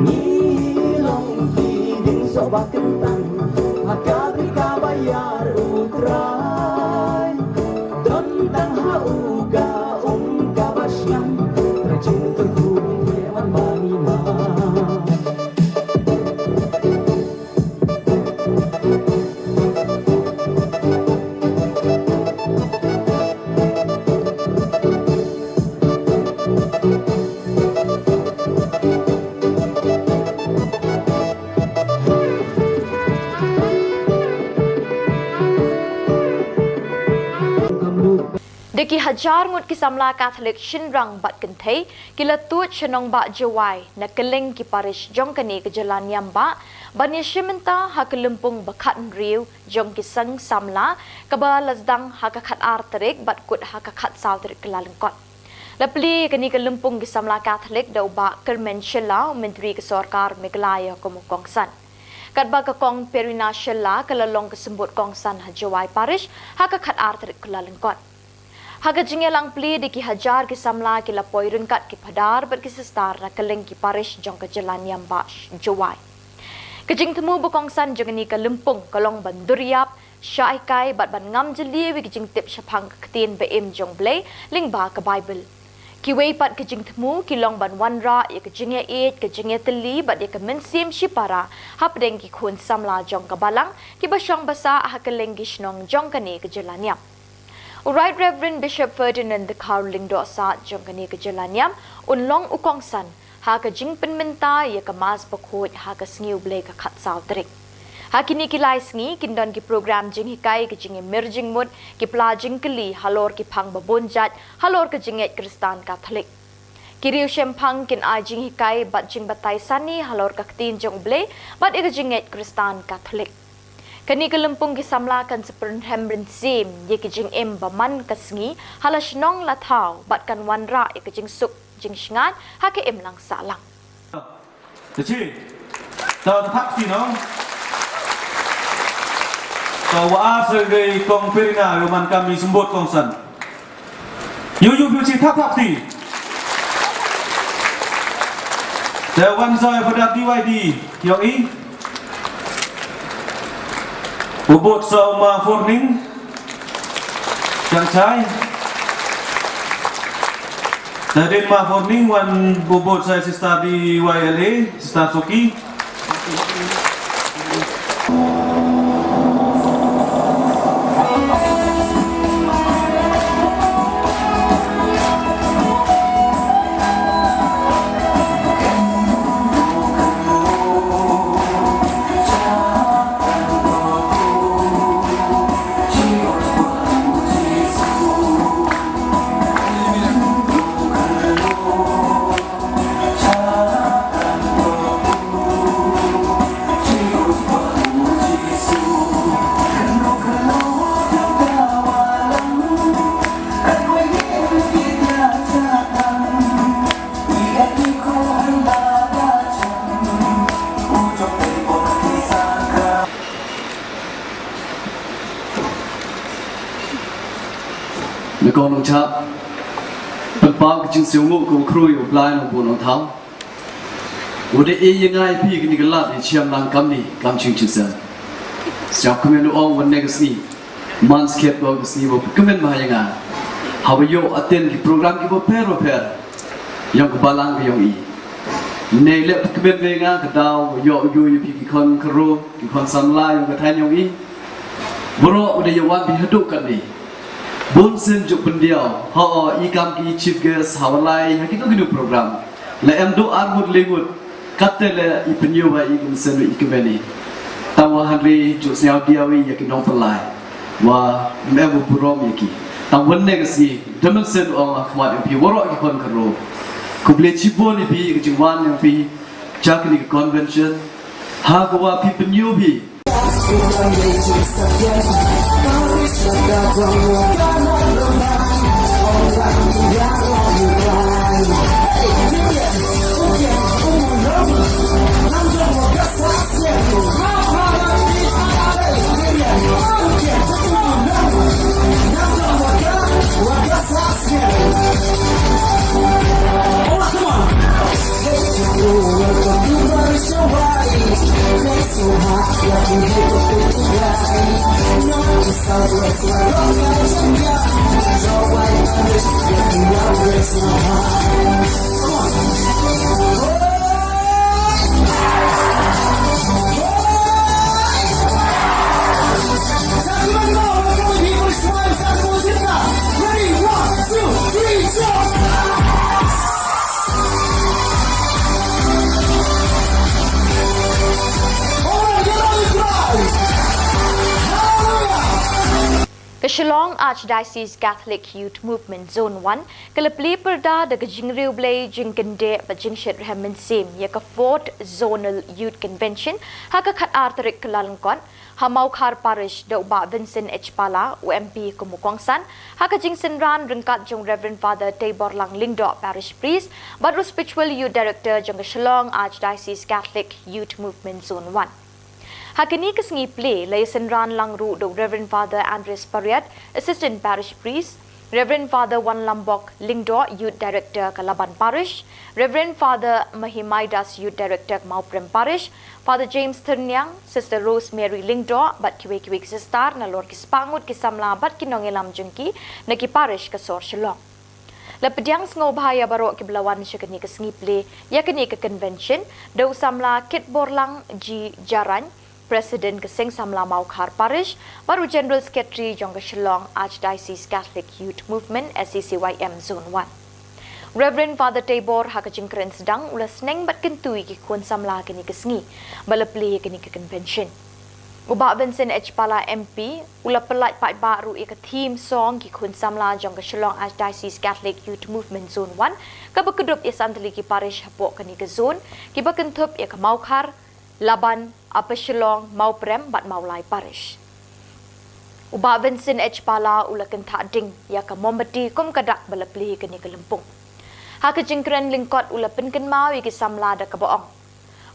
Ngi long ki dieng soh ba kyntang ha ka bri kaba ïar U Trai. Don tang ha u ka um kaba shngain, Trai jingkyrkhu heh man ba ngi ma. Da ki hajar ngut ki samla Katholik shynrang bad kynthei ki la tuid sha nongbah Jowai na kylleng ki parish jong kane ka jylla niam bah ban ïashim bynta ha ka lympung ba khathynriew jong ki seng samla, kaba la sdang ha ka khatar tarik bad kut ha ka khatsaw tarik Kyllalyngkot. La plie ïa kane ka lympung ki samla Katholik da u Bah Kyrmen Shylla, u Myntri ka Sorkar Meghalaya kum u kongsan. Katba ka Kong Perina Shylla ka la long ka symbud kongsan ha Jowai Parish ha ka khatar tarik Kyllalyngkot. Ha ka jingïalang plie da ki hajar ki samla ki la poi ryngkat ki phadar bad ki sister na kylleng ki parish jong ka jylla niam bah Jowai. Ka jingthmu ba kongsan jong kane ka lympung ka long ban dur ïap, shah hikai bad ban ngam jylliew ïa ki jingtip shaphang ka ktien ba im jong U Blei lyngba ka Baibl. Kiwei pat ki jingthmu ki long ban wanrah ïa ka jingïaieit, ka jingïatylli bad ïa ka mynsiem shipara hapdeng ki khun samla jong ka balang kiba shong basa ha kylleng ki shnong jong kane ka jylla niam. U Right Reverend Bishop Ferdinand Dkhar Lyngdoh Saad jong kane ka jylla niam un long u kongsan ha ka jingpynmynta ïa ka Mass Bakhuid ha ka sngi U Blei ka khatsaw tarik. Ha kine ki lai sngi kin don ki program jinghikai, ki jingïamir jingmut, ki pla jingkylli halor ki phang babun jait halor ka jingngeit Khristan Katholik. Ki riewshemphang kin ai jinghikai bad jingbatai sani halor ka ktien jong U Blei bad ïa ka jingngeit Khristan Katholik. Kane ka lympung ki samla kan sa pynrhem rynsim ïa ki jingim ba man ka sngi ha la shnong la thaw bad kan wanrah ïa ka jingsuk jingshngaiñ ha ka imlang sahlang. Te chi. Te thap ti no. Te wa ar sa dei Kong Perina, ïa man kam i symbud kongsan. Yu yu yu chi thap thap ti. Te wan sa ïa Father D Y D ïong i. U bud sa u Ma Forning. Chang chai. Te dei Ma Forning wan u bud sa Sister D Y L A, Sister Soki. Na kong nongchap, pynpaw ka jingsngewnguh ka u khrui u Blai nongbuh nongthaw. U da ai ïa nga ïa phi kane ka lad ïa chiam lang kamni kam ching chisel. Sngap kmen u ong wan ne ka sngi. Man skhet ko ka sngi ba kmen ba ïa nga. Haba ïoh attend ki program kiba pher ba pher. Ïong ka balang ka ïong i. Ne leh kmen ba ïa nga ka daw ïoh ïoh ïa phi ki khon karo ki khon samla ïong ka thaiñ ïong i. Baroh u da ïa wan bha haduh katne. Bun sien ju pyndiaw ha o i kam ki chief guest ha walai ha kino kino program. La em duh ar ngut le ngut. Katte le i pynïoh ba i kum sien i kmen i. Tang wa hanre ju sñiaw diaw i ïa ki nongpynlai. Wa em u burom ïa ki. Tang wan ne ka sngi da mynsiem ong ha khmat ïa phi waroh ki khon karo. Khublei chibun ïa phi ïa ka jingwan ïa phi. Cha kane ka convention. Ha ka wa phi pynïoh phi. Ka Shillong Archdiocese Catholic Youth Movement Zone one ka la plie pyrda da ka jingriewblei, jingkyndit bad jingshitrhem mynsiem ïa ka Fourth Zonal Youth Convention ha ka khatar tarik Kyllalyngkot ha Mawkhar Parish da u Bah Vincent H Pala, u M P kum u kongsan, ha ka jingsynran ryngkat jong Reverend Father Teiborlang Lyngdoh, Parish Priest bad u Spiritual Youth Director jong ka Shillong Archdiocese Catholic Youth Movement Zone one. Ha kane ka sngi plie la ïa synran lang ruh da u Reverend Father Andres Pariat, Assistant Parish Priest, Reverend Father Wanlambok Lyngdoh, Youth Director ka Laban Parish, Reverend Father Mahimaidas, Youth Director ka Mawprem Parish, Father James Thyrniang, Sister Rosemary Lyngdoh bad kiwei kiwei ki sister nalor ki spah ngut ki samla bad ki nongïalam jong ki na ki parish ka sor Shillong. La pdiang sngewbha ïa baroh kiba la wan sha kane ka sngi plie ïa kane ka convention da u samla Kitborlang G Jarain, President ka Seng Samla Mawkhar Parish, bad u General Secretary jong ka Shillong Archdiocese Catholic Youth Movement, S A C Y M Zone one. Reverend Father Teibor ha ka jingkren sdang u la sneng bad kyntu ïa ki khun samla kane ka sngi ba la plie ïa kane ka convention. U Bah Vincent H Pala M P u la pyllait paidbah ruh ïa ka theme song ki khun samla jong ka Shillong Archdiocese Catholic Youth Movement Zone one kaba kdup ïa san tylli ki parish hapoh kane ka zone kiba kynthup ïa ka Mawkhar, Laban, Upper Shillong, Mawprem bad Mawlai Parish. U Bah Vincent H Pala u la kynthah ding ïa ka mombati kum ka dak ba la plie kane ka lympung. Ha ka jingkren lyngkot u la pynkynmaw ïa ki samla da kaba ong,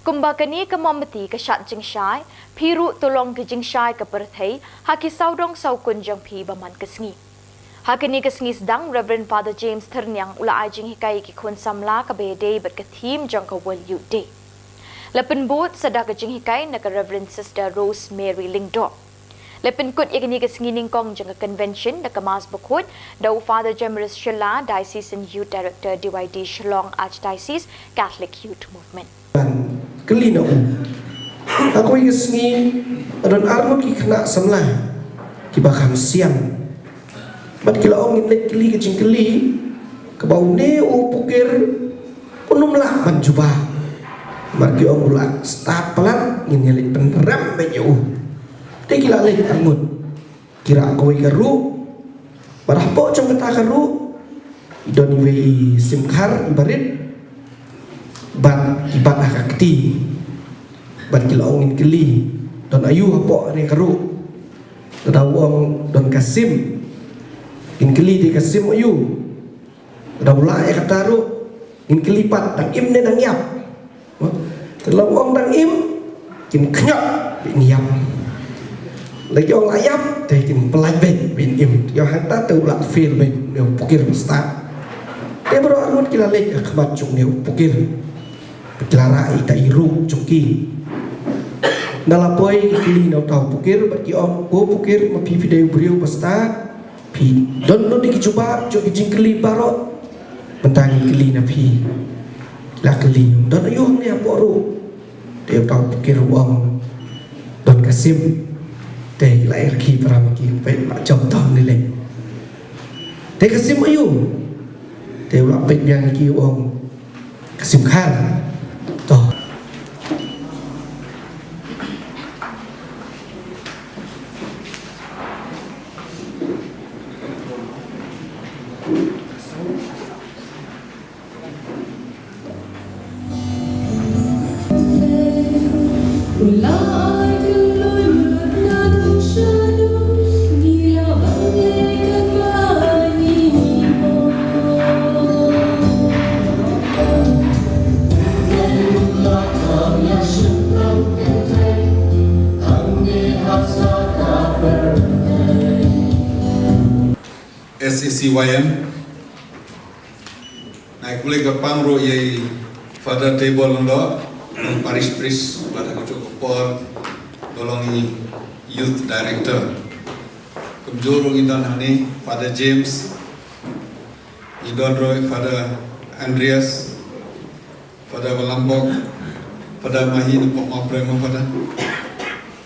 kumba kane ka mombati ka shad jingshai, phi ruh to long ki jingshai ka pyrthei ha ki sawdong sawkun jong phi ba man ka sngi. Ha kane ka sngi sdang Reverend Father James Thyrniang u la ai jinghikai ïa ki khun samla kaba ïadei bad ka theme jong ka World Youth Day. La pynbud sa da ka jinghikai na ka Reverend Sister Rosemary Lyngdoh. La pynkut ïa kane ka sngi nyngkong jong ka convention da ka Mass Bakhuid da u Father Jemrus Shylla, Diocesan Youth Director D Y D Shillong Archdiocese Catholic Youth Movement. Ban kylli na u, ha kawei ka sngi ka don arngut ki khynnah samla kiba kham sian. Bad ki la ong ngin leit kylli ka jingkylli kaba une u pukir un ym lah ban jubab. Namar ki ong u la stad palat, ngin ïa leit pynrem beit ïa u. Te ki la leit arngut. Ki rah kawei ka ruh. Bad hapoh jong kata ka ruh i don iwei i sim khar iba rit. Bad i bat ha ka kti. Bad ki la ong ngin kylli, don aïu hapoh kane ka ruh? Te da u ong don ka sim. Ngin kylli te ka sim aïu? Te da u lah ïa kata ruh, ngin kylli pat dang im ne dang ïap? Te da u ong dang im, kin khñiot bad kin ïap. La ki ong la ïap, te kin pyllait beit, beit im. Ïoh hangta te u la fail beit, ne u pukir ba stad. Te baroh arngut ki la leit ha khmat jong ne u pukir. Ki la rah ïa kita i ruh jong ki. Nda la poi ki kylli na uta u pukir, bad ki ong, ko pukir, ma phi phi dei u briew ba stad. Phi don nud ïa ki jubab jong ki jingkylli baroh. Mynta ngin kylli na phi. Ki la kylli, don aïu hangne hapoh ruh? Te uta u pukir u ong, don ka sim. Te ki la rkhie para ma ki, peit ma jam tang ne leh. Te ka sim aïu? Te u la peit biang ïa ki u ong, ka sim khar. To. S E C Y M. Nga ai khublei kyrpang ruh ïa i Father Teibor Lyngdoh, parish priest, bad ha kajuh ka por ba long i youth director. Kumjuh ruh ngi don hangne Father James, ngi don ruh Father Andreas, Father Balambok, Father Mahi, na pok ma prema Father.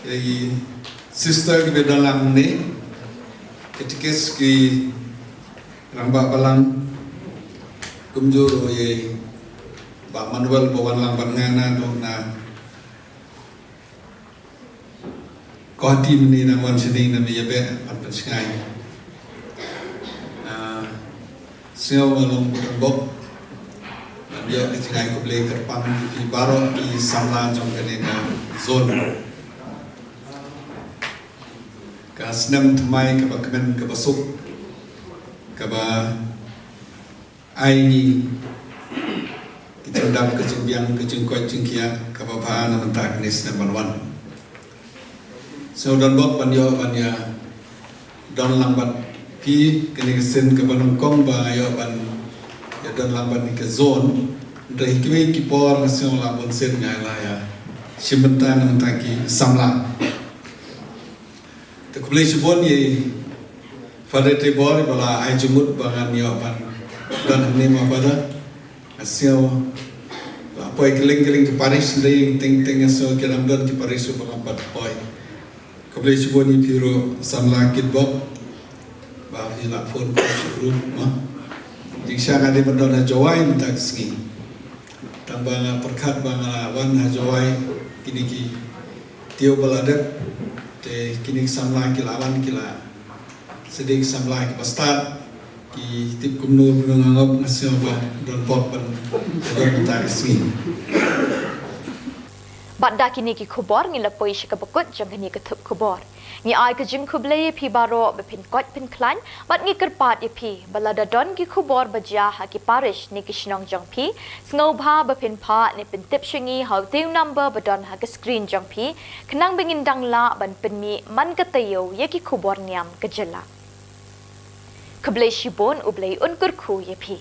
Ïa i sister kiba don lang hangne, katekis ki Rangbah Balang, kumjuh ruh ïa i Bah Manuel ba wan lang bad nga naduh na Guwahati mynne, nang wan shane na Mawbah ban pynshngaiñ. Nga sngew nga long bok ban ïoh ka jingai khublei kyrpang ïa phi baroh ki samla jong kane ka zone. Ka snem thymmai kaba kmen kaba suk, kaba ai ngi ki jingdap, ka jingbiang, ka jingkoit jingkhiah kaba bha na mynta kane snem ban wan. Sngew don bok ban ïoh ban ïa don lang bad phi kane ka sien kaba nyngkong ba nga ïoh ban ïa don lang bad kane ka zone. Hynrei ha kiwei ki por nga sngew la bun sien nga la ïa shim bynta na mynta ki samla. Te khublei shibun ïa i Father Teibor ba la ai jingmut ba ngan ïoh ban don hangne ma Father. Nga sngew la poi kylleng kylleng ki parish, hynrei teng teng nga sngew ki dang don ki parish ba ngam pat poi. Khublei shibun ïa phi ruh samla kitbok ba phi la phone ko shu ruh ma. Jingshisha nga dei ban don ha Jowai mynta ka sngi. Tang ba nga pyrkhat ba nga wan ha Jowai, kine ki taïew ba la dep, te kine ki samla ki la wan, ki la sdang, ki samla kiba stad, ki tip kumno kumno, nga ngop, nga sngew ba don bok ban don mynta ka sngi. Bad da kine ki khubor ngi la poi sha kaba kut jong kane ka thup khubor. Ngi ai ka jingkhublei ïa phi baroh ba phin koit phin khlaiñ, bad ngi kyrpad ïa phi ba lada don ki khubor ba jia ha ki parish ne ki shnong jong phi, sngewbha ba phin phah ne pyntip sha ngi ha utei u number ba don ha ka screen jong phi, khnang ba ngin dang lah ban pynmih man ka taïew ïa ki khubor niam ka jylla. Khublei shibun, U Blei un kyrkhu ïa phi.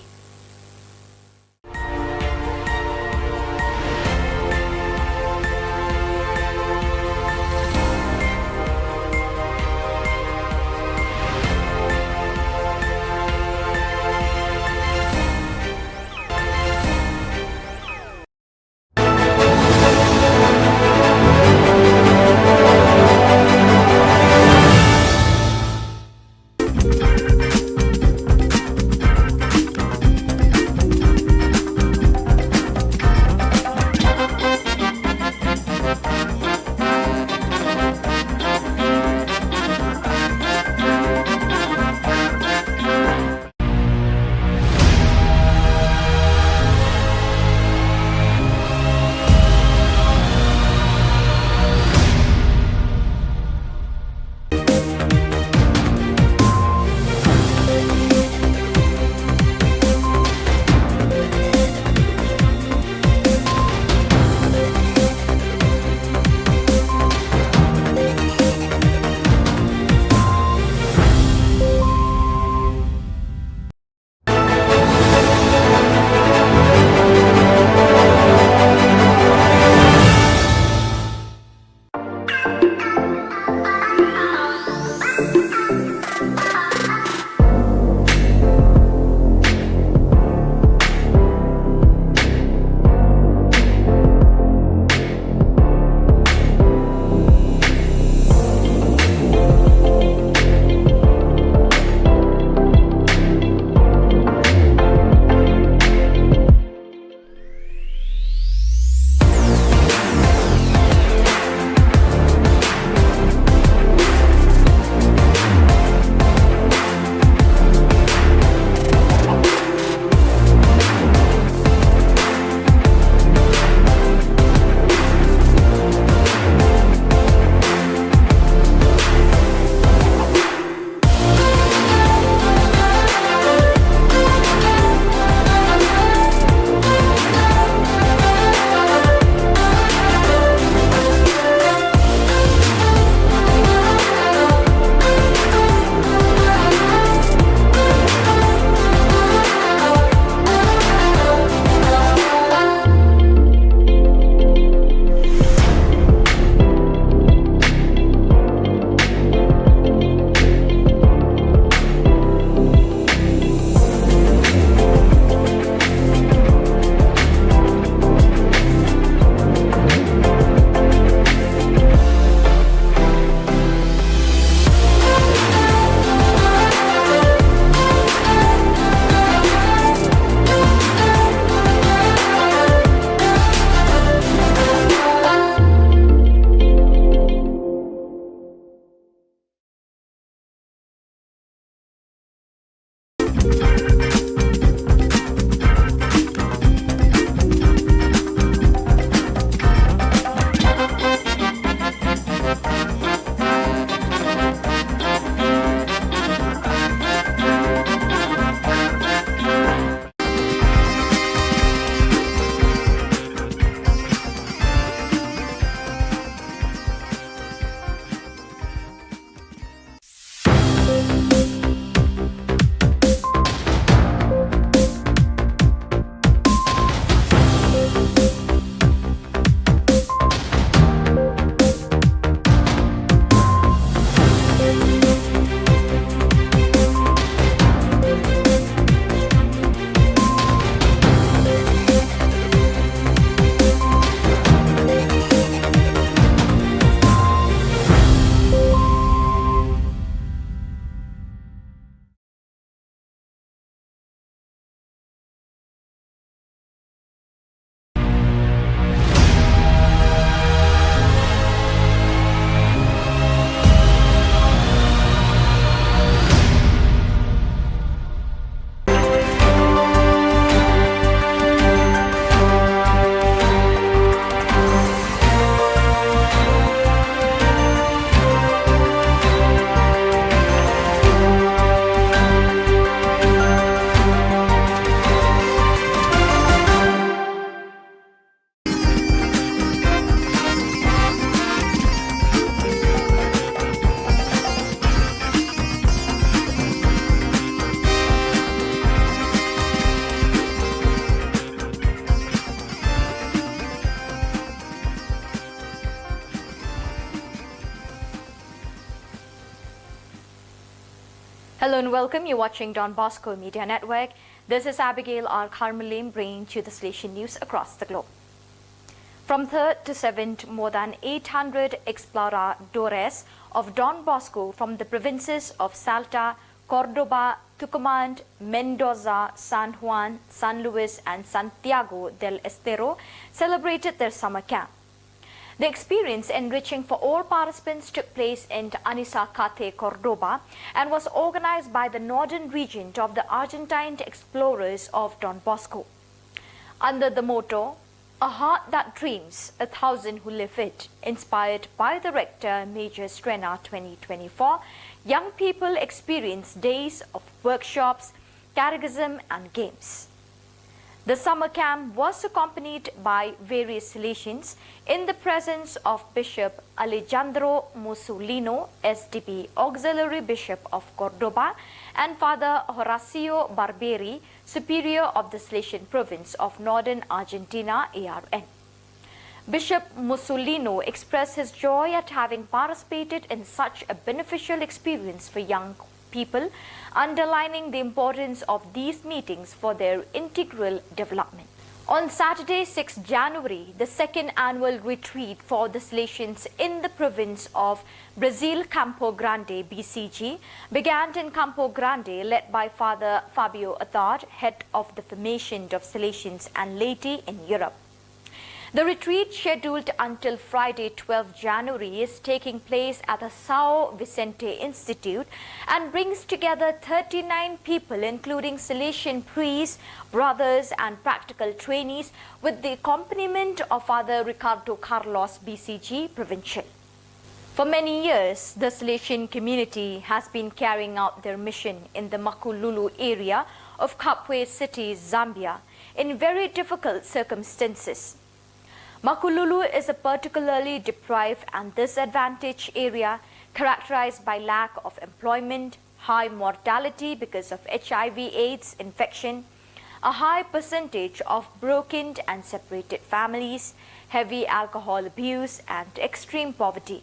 Hello and welcome. You're watching Don Bosco Media Network. This is Abigail R. Carmelim bringing to you the Salesian news across the globe. From third to seventh, more than eight hundred exploradores of Don Bosco from the provinces of Salta, Cordoba, Tucumán, Mendoza, San Juan, San Luis, and Santiago del Estero celebrated their summer camp. The experience, enriching for all participants, took place in Anisacate, Cordoba, and was organized by the Northern Regiment of the Argentine Explorers of Don Bosco. Under the motto, "A heart that dreams, a thousand who live it," inspired by the rector, Mayor Strenna twenty twenty-four, young people experienced days of workshops, catechism, and games. The summer camp was accompanied by various Salesians in the presence of Bishop Alejandro Musolino, S D B Auxiliary Bishop of Cordoba, and Father Horacio Barberi, Superior of the Salesian Province of Northern Argentina, A R N. Bishop Musolino expressed his joy at having participated in such a beneficial experience for young people, underlining the importance of these meetings for their integral development. On Saturday, sixth January, the second annual retreat for the Salesians in the province of Brazil, Campo Grande, B C G, began in Campo Grande, led by Father Fabio Attard, head of the Formation of Salesians and Laity in Europe. The retreat, scheduled until Friday, twelfth January, is taking place at the São Vicente Institute and brings together thirty-nine people, including Salesian priests, brothers, and practical trainees, with the accompaniment of Father Ricardo Carlos, B C G Provincial. For many years, the Salesian community has been carrying out their mission in the Makululu area of Kabwe City, Zambia, in very difficult circumstances. Makululu is a particularly deprived and disadvantaged area characterized by lack of employment, high mortality because of H I V AIDS infection, a high percentage of broken and separated families, heavy alcohol abuse, and extreme poverty.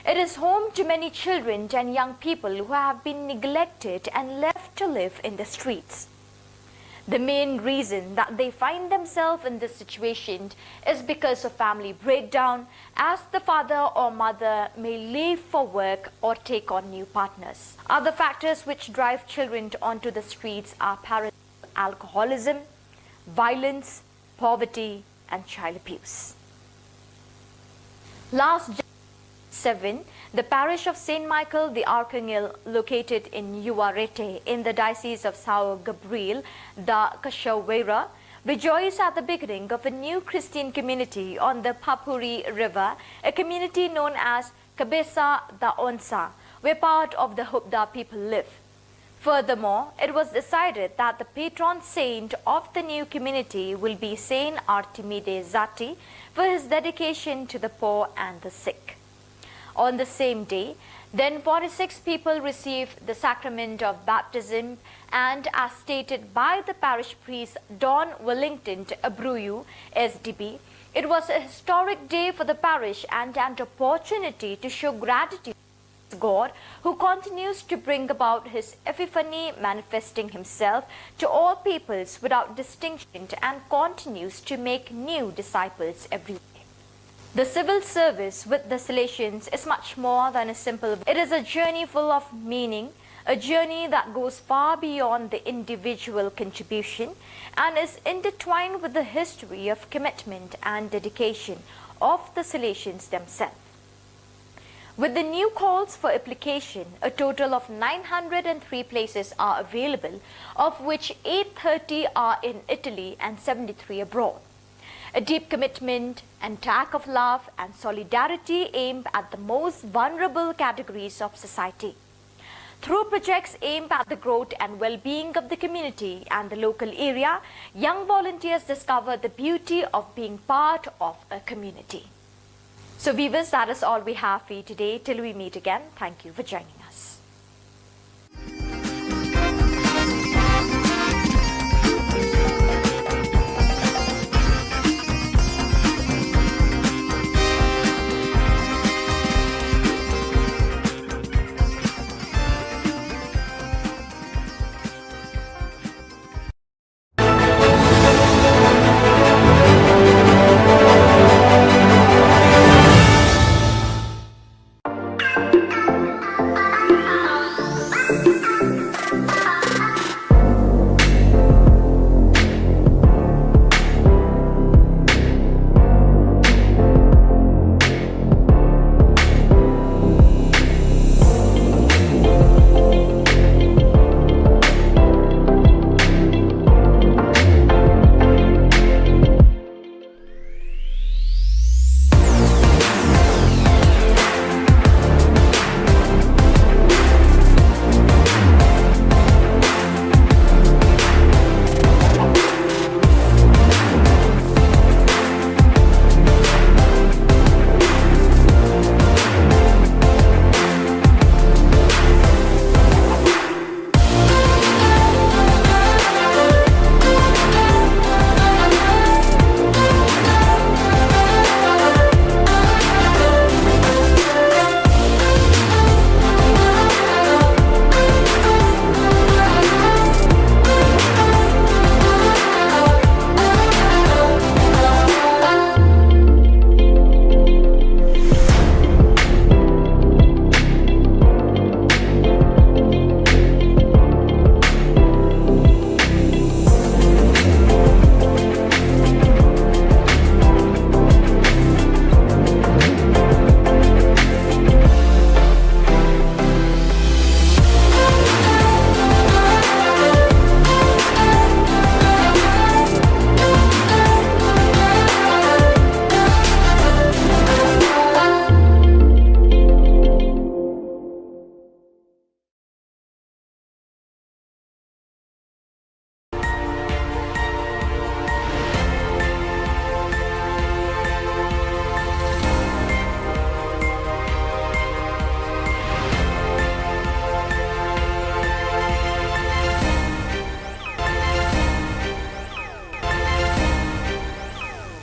It is home to many children and young people who have been neglected and left to live in the streets. The main reason that they find themselves in this situation is because of family breakdown, as the father or mother may leave for work or take on new partners. Other factors which drive children onto the streets are parental alcoholism, violence, poverty, and child abuse. Last Jan-, Seven, the parish of Saint Michael the Archangel, located in Uarete in the Diocese of São Gabriel da Cachoeira, rejoiced at the beginning of a new Christian community on the Papuri River, a community known as Cabeça da Onça, where part of the Hubda people live. Furthermore, it was decided that the patron saint of the new community will be Saint Artimide Zati for his dedication to the poor and the sick. On the same day, then forty-six people received the sacrament of baptism, and as stated by the parish priest Don Wellington Abruyu, S D B, it was a historic day for the parish and an opportunity to show gratitude God, who continues to bring about his epiphany, manifesting himself to all peoples without distinction, and continues to make new disciples every day. The civil service with the Salesians is much more than a simple. It is a journey full of meaning, a journey that goes far beyond the individual contribution and is intertwined with the history of commitment and dedication of the Salesians themselves. With the new calls for application, a total of nine hundred and three places are available, of which eight thirty are in Italy and seventy-three abroad. A deep commitment and act of love and solidarity aimed at the most vulnerable categories of society. Through projects aimed at the growth and well-being of the community and the local area, young volunteers discover the beauty of being part of a community. So viewers, that is all we have for you today. Till we meet again, thank you for joining us.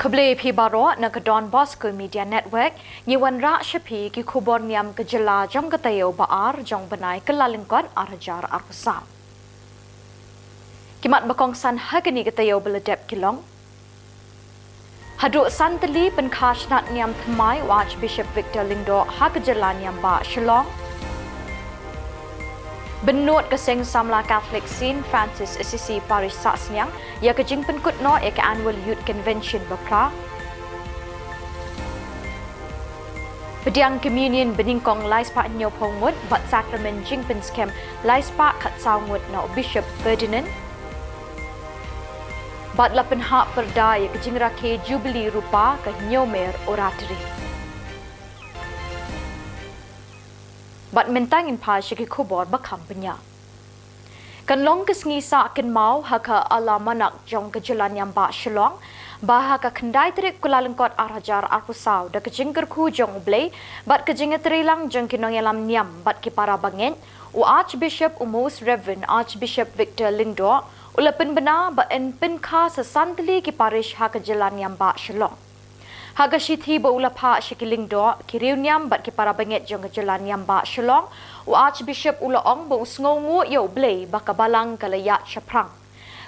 Khublei phi baroh na ka Don Bosco Media Network, ngi wanrah sha phi ki khubor niam ka jylla jong ka taïew ba ar jong u bnai Kyllalyngkot ar hajar arphew saw. Ki mat ba kongsan ha kane ka taïew ba la dep ki long: Haduh san tylli pynkha shnat niam thymmai u Archbishop Victor Lyngdoh ha ka jylla niam ba Shillong. Bynnud ka Seng Samla Catholic Saint Francis Assisi Parish Sahsniang ïa ka jingpynkut noh ïa ka Annual Youth Convention ba phra. Pdiang Communion banyngkong lai spah hynñiewphew ngut bad Sakramen jingpynskhem lai spah khatsaw ngut na u Bishop Ferdinand. Bad la pynhap pyrda ïa ka jingrakhe Jubilee Rupa ka Hynñiewmer Oratory. Bad mynta ngin phai sha ki khubor ba kham bniah. Kan long ka sngi sah kynmaw ha ka Alamanak jong ka Jylla Niam Bah Shillong, ba ha ka khyndai tarik Kyllalyngkot ar hajar arphew saw da ka jingkyrkhu jong U Blei bad ka jingïatreilang jong ki nongïalam niam bad ki para bangeit, u Archbishop, u Most Reverend Archbishop Victor Lyngdoh, u la pynbna ba yn pynkha sa san tylli ki parish ha ka Jylla Niam Bah Shillong. Ha ka shithi ba u la phah sha ki lyngdoh, ki riewniam bad ki para bangeit jong ka Jylla Niam Bah Shillong, u Archbishop u la ong ba u sngewnguh ïa U Blei ba ka Balang ka la ïaid shaphrang.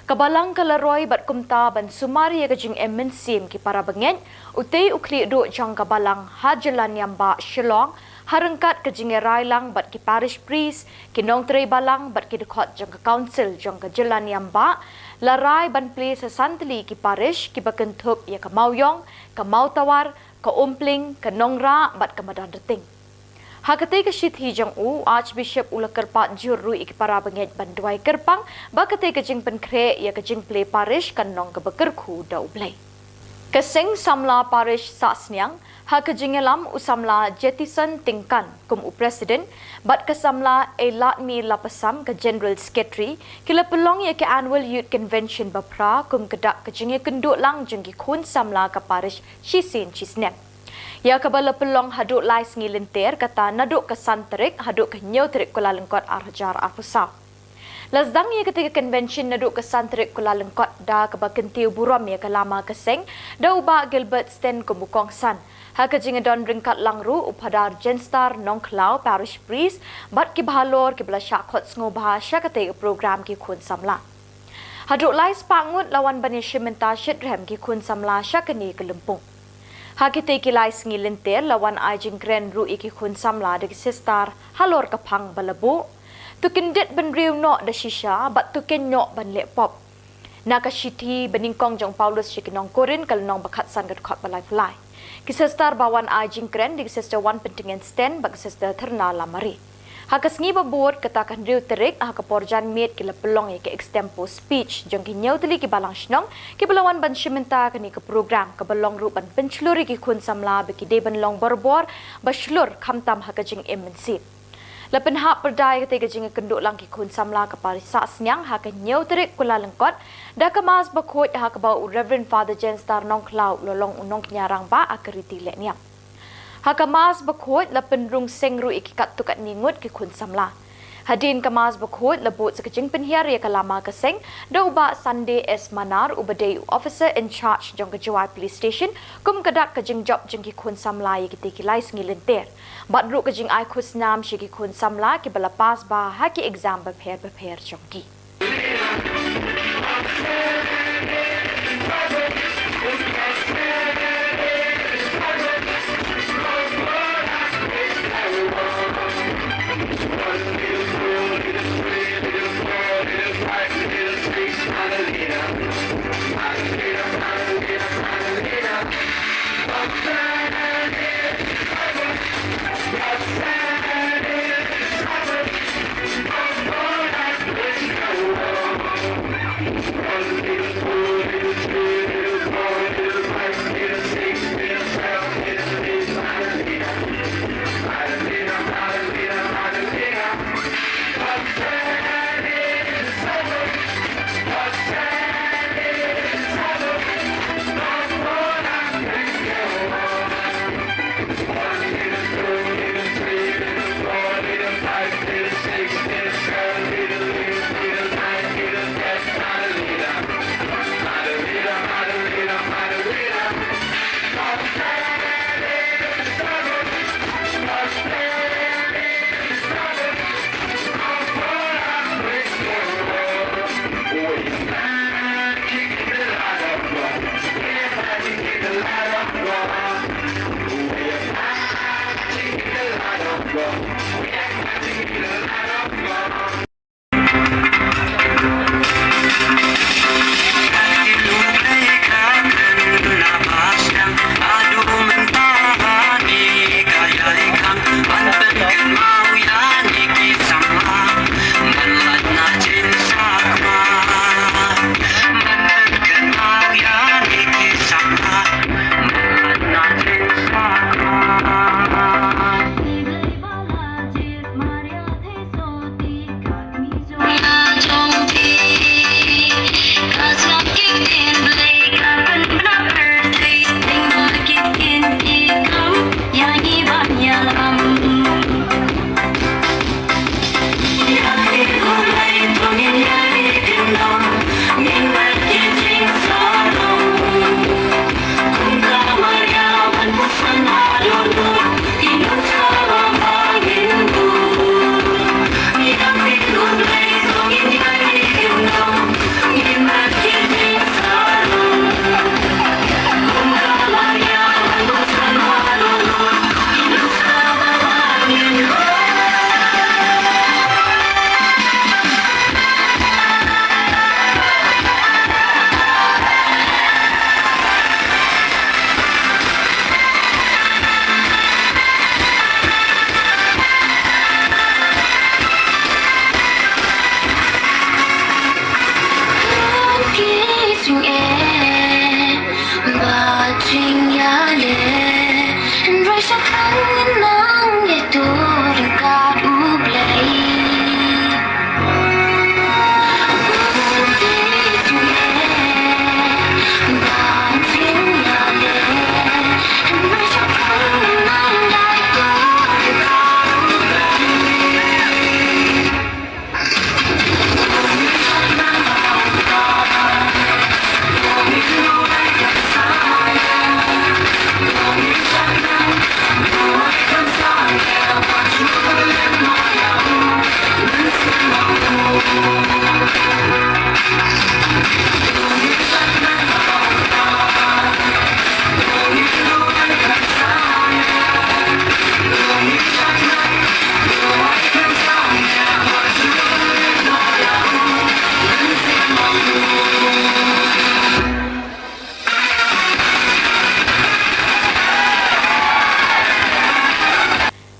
Ka Balang ka la roi bad kumta ban sumar ïa ka jingim mynsiem ki para bangeit, utei u khlieh duh jong ka Balang ha Jylla Niam Bah Shillong, ha ryngkat ka jingïarai lang bad ki parish priest, ki nongtrei balang bad ki dkhot jong ka Council jong ka Jylla Niam Bah, la rai ban plie sa san tylli ki parish kiba kynthup ïa ka Mawïong, ka Mawtawar, ka Umpling, ka Nongrah bad ka Madanrting. Ha katei ka shithi jong u, Archbishop u la kyrpad jur ruh ïa ki para bangeit ban duwai kyrpang ba katei ka jingpynkhreh ïa ka jingplie parish kan long kaba kyrkhu da U Blei. Ka seng samla parish Sahsniang, ha ka jingïalam u samla Jetison Tyngkan kum u president bad ka samla Eiladmi Lapasam ka general secretary, ki la pynlong ïa ka annual youth convention ba phra kum ka dak ka jingïakynduh lang jong ki khun samla ka parish shisien shisnem, ïa kaba la pynlong haduh lai sngi lynter, kata naduh ka san tarik haduh ka hynñiew tarik Kyllalyngkot ar hajar arphew saw. La sdang ïa katei ka convention naduh ka san tarik Kyllalyngkot da kaba kyntiew burom ïa ka lama ka seng da u Bah Gilbert Sten kum u kongsan. Ha ka jingïadon ryngkat lang ruh u Phadar Jenstar Nongkhlaw, parish priest, bad kiba halor kiba la shah khot sngewbha sha katei ka program ki khun samla. Haduh lai spah ngut la wan ban ïashim bynta shitrhem ki khun samla sha kane ka lympung. Ha kitei ki lai sngi lynter la wan ai jingkren ruh ïa ki khun samla da ki sister halor ka phang ba la buh: To kyndit bynriew noh da shisha bad to kynnoh ban leh pop. Na ka shithi banyngkong jong u Paulus sha ki nong Korinth ka lynnong ba khatsan ka dkhot ba laiphew lai. Ki sister ba wan ai jingkren dei ki Sister Wanpyntngen Sten bad ki Sister Thyrna Lamare. Ha ka sngi ba bud, kata ka hynriew tarik, ha ka por janmiet ki la pynlong ïa ka extempore speech jong ki hynñiew tylli ki balang shnong kiba la wan ban shim bynta kane ka program, kaba long ruh ban pynshlur ïa ki khun samla ba ki dei ban long borabor ba shlur khamtam ha ka jingim mynsiem. La pynhap pyrda ïa katei ka jingïakynduh lang ki khun samla ka parish Sahsniang ha ka hynñiew tarik Kyllalyngkot da ka Mass bakhuid ha kaba u Reverend Father Jenstar Nongkhlaw u la long u nongkñia rangbah ha ka riti lehniam. Ha ka Mass bakhuid la pynrung seng ruh ïa ki katto katne ngut ki khun samla. Hadien ka Mass bakhuid la bud sa ka jingpynhiar ïa ka lama ka seng da u Bah Sunday S Manar uba dei u officer in charge jong ka Jowai Police Station kum ka dak ka jingjop jong ki khun samla ïa kitei ki lai sngi lynter. Bad ruh ka jingai khusnam sha ki khun samla kiba la pass bha ha ki exam bapher bapher jong ki. Jingeh bad jingïaleh, hynrei shaphang nang ïathuh ryngkat U Blei. Jingeh bad jingïaleh, hynrei shaphang nang ïathuh ryngkat U Blei.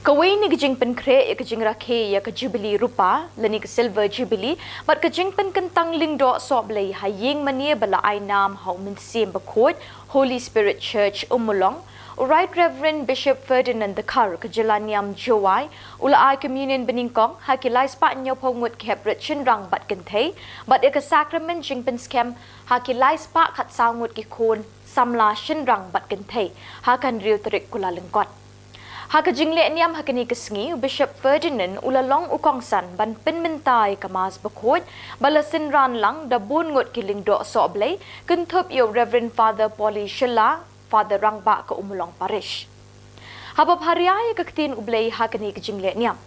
Kawei na ki jingpynkhreh ïa ka jingrakhe ïa ka Jubilee Rupa lane ka Silver Jubilee bad ka jingpynkyntang lyngdoh sohblei ha ïing mane ba la ai nam ha U Mynsiem Bakhuid, Holy Spirit Church, Ummulong, U Right Reverend Bishop Ferdinand Dkhar ka jylla niam Jowai u la ai communion banyngkong ha ki laispah hynñiewphew ngut ki heprit shynrang bad kynthei bad ïa ka sakramen jingpynskhem ha ki laispah khatsaw ngut ki khun samla shynrang bad kynthei ha ka hynriew tarik Kyllalyngkot. Ha ka jingleh niam ha kane ka sngi, u Bishop Ferdinand u la long u kongsan ban pynmynta ïa ka Mass Bakhuid ba la synran lang da bun ngut ki lyngdoh sohblei, kynthup ïa u Reverend Father Polly Shylla, Father Rangbah ka Ummulong Parish. Haba pharia ïa ka ktien U Blei ha kane ka jingleh niam,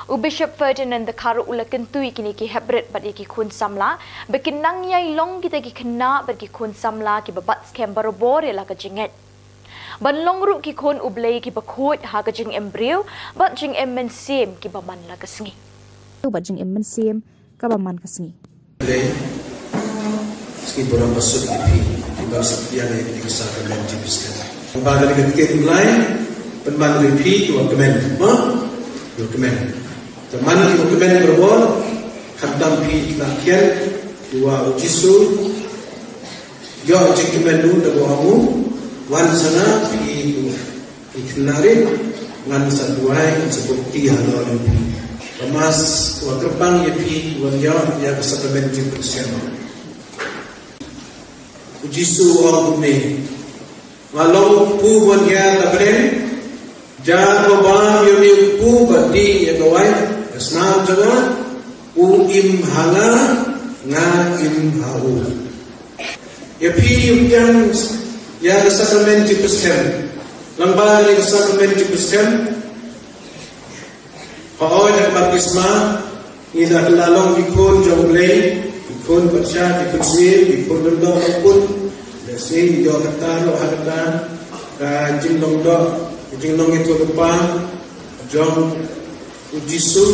u Bishop Ferdinand Dkhar u la kyntu ïa kine ki heprit bad ïa ki khun samla ba kin nang ïai long kita ki khynnah bad ki khun samla kiba bat skhem barabor ïa la ka jingngeit, ban long ruh ki khun U Blei kiba khuid ha ka jingim briew bad jingim mynsiem kiba man la ka sngi. Bad jingim mynsiem kaba man ka sngi. Blei, sngi burom basuk ïa phi, phi ban sngewthuh ïa kane ka sakramen jingpynsngewthuh. Ba kane ka ktien U Blei, pynban ïa phi kiba kmen, ha? Kiba kmen. Te man kiba kmen barabor, khamtam phi ki kynthei, kiba U Jisu ïoh jingkmen ruh da ba ong u, wan sa nga phi ki khynnah rit, ngan sa duwai, ngan sa bukti halor jong phi. Ka Mass ka kyrpang ïa phi wan ïoh ïa ka sakramen jingpynsngewthuh. U Jisu u ong kumne, nga long u kpu ban hiar na bneng, jar ba bam ïa une u kpu bad dih ïa ka waiñ, ka snam jong nga, u im ha nga, nga im ha u. Ïa phi ïa u pdiang ïa ka sakramen jingpynsngewthuh. Lyngba kane ka sakramen jingpynsngewthuh, hooid ha ka baptisma, ngi la kylla long ki khun jong U Blei, ki khun patsha, ki khun siem, ki khun lyngdoh, ki khun. Lehse ngi ïoh kata ruh ha kata ka jinglong doh, ka jinglong ïathuhlypa jong U Jisu.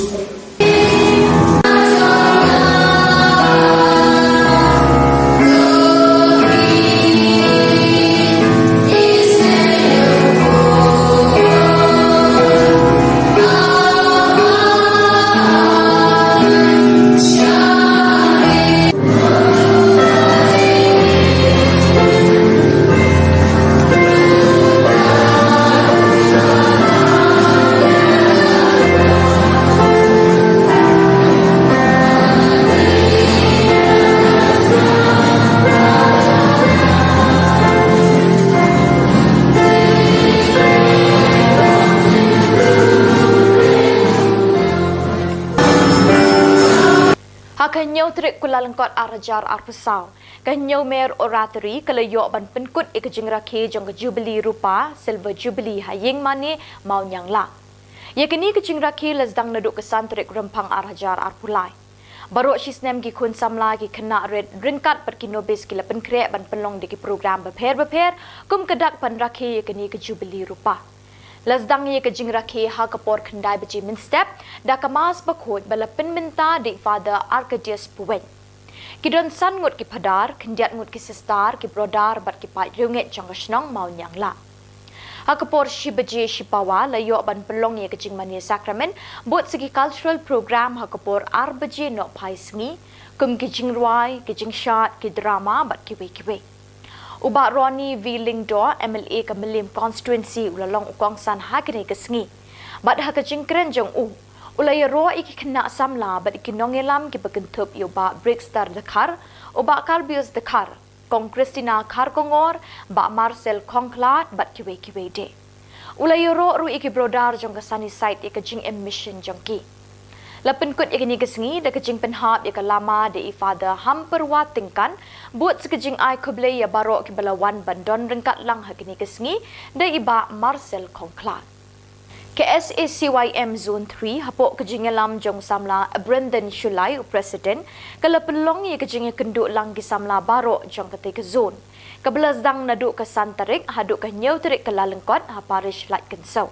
Ha ka hynñiew tarik Kyllalyngkot ar hajar arphew saw, ka Hynñiewmer Oratory ka la ïoh ban pynkut ïa ka jingrakhe jong ka Jubilee Rupa, Silver Jubilee ha Ïingmane, Mawniangla. Ïa kane ka jingrakhe la sdang naduh ka san tarik Rymphang ar hajar arphew lai. Baroh shi snem ki khun samla, ki khynnah rit ryngkat bad ki nobis ki la pynkhreh ban pynlong da ki program bapher bapher kum ka dak ban rakhe ïa kane ka Jubilee Rupa. La sdang ïa ka jingrakhe ha ka por khyndai baje mynstep da ka Mass Bakhuid ba la pynmynta da i Father Arcadius Puweiñ. Ki don san ngut ki phadar, khyndiat ngut ki sister, ki brother bad ki paid riewngeit jong ka shnong Mawniangla. Ha ka por shi baje shi pawa la ïoh ban pynlong ïa ka jingmane sakramen bad sa ki cultural program ha ka por ar baje nohphai sngi, kum ki jingrwai, ki jingshad, ki drama bad kiwei kiwei. U Bah Ronnie V Lyngdoh, M L A ka Mylliem Constituency, u la long u kongsan ha kane ka sngi. Bad ha ka jingkren jong u, u la ïaroh ïa ki khynnah samla bad ïa ki nongïalam kiba kynthup ïa u Bah Brixter Dkhar, u Bah Karbius Dkhar, Kong Christina Kharkongor, Bah Marcel Khongkhlad bad kiwei kiwei de. U la ïaroh ruh ïa ki brother jong ka Sunnyside ïa ka jingim mission jong ki. La pynkut ïa kane ka sngi da ka jingpynhap ïa ka lama da i Father Hamperwa Tyngkan, bad sa ka jingai khublei ïa baroh kiba la wan ban don ryngkat lang ha kane ka sngi da i Bah Marcel Khongkhlad. Ka S A C Y M Zone three, hapoh ka jingïalam jong u samla Brendan Shullai, u president, ka la pynlong ïa ka jingïakynduh lang ki samla baroh jong katei ka zone, kaba la sdang naduh ka san tarik haduh ka hynñiew tarik Kyllalyngkot ha parish Laitkynsew.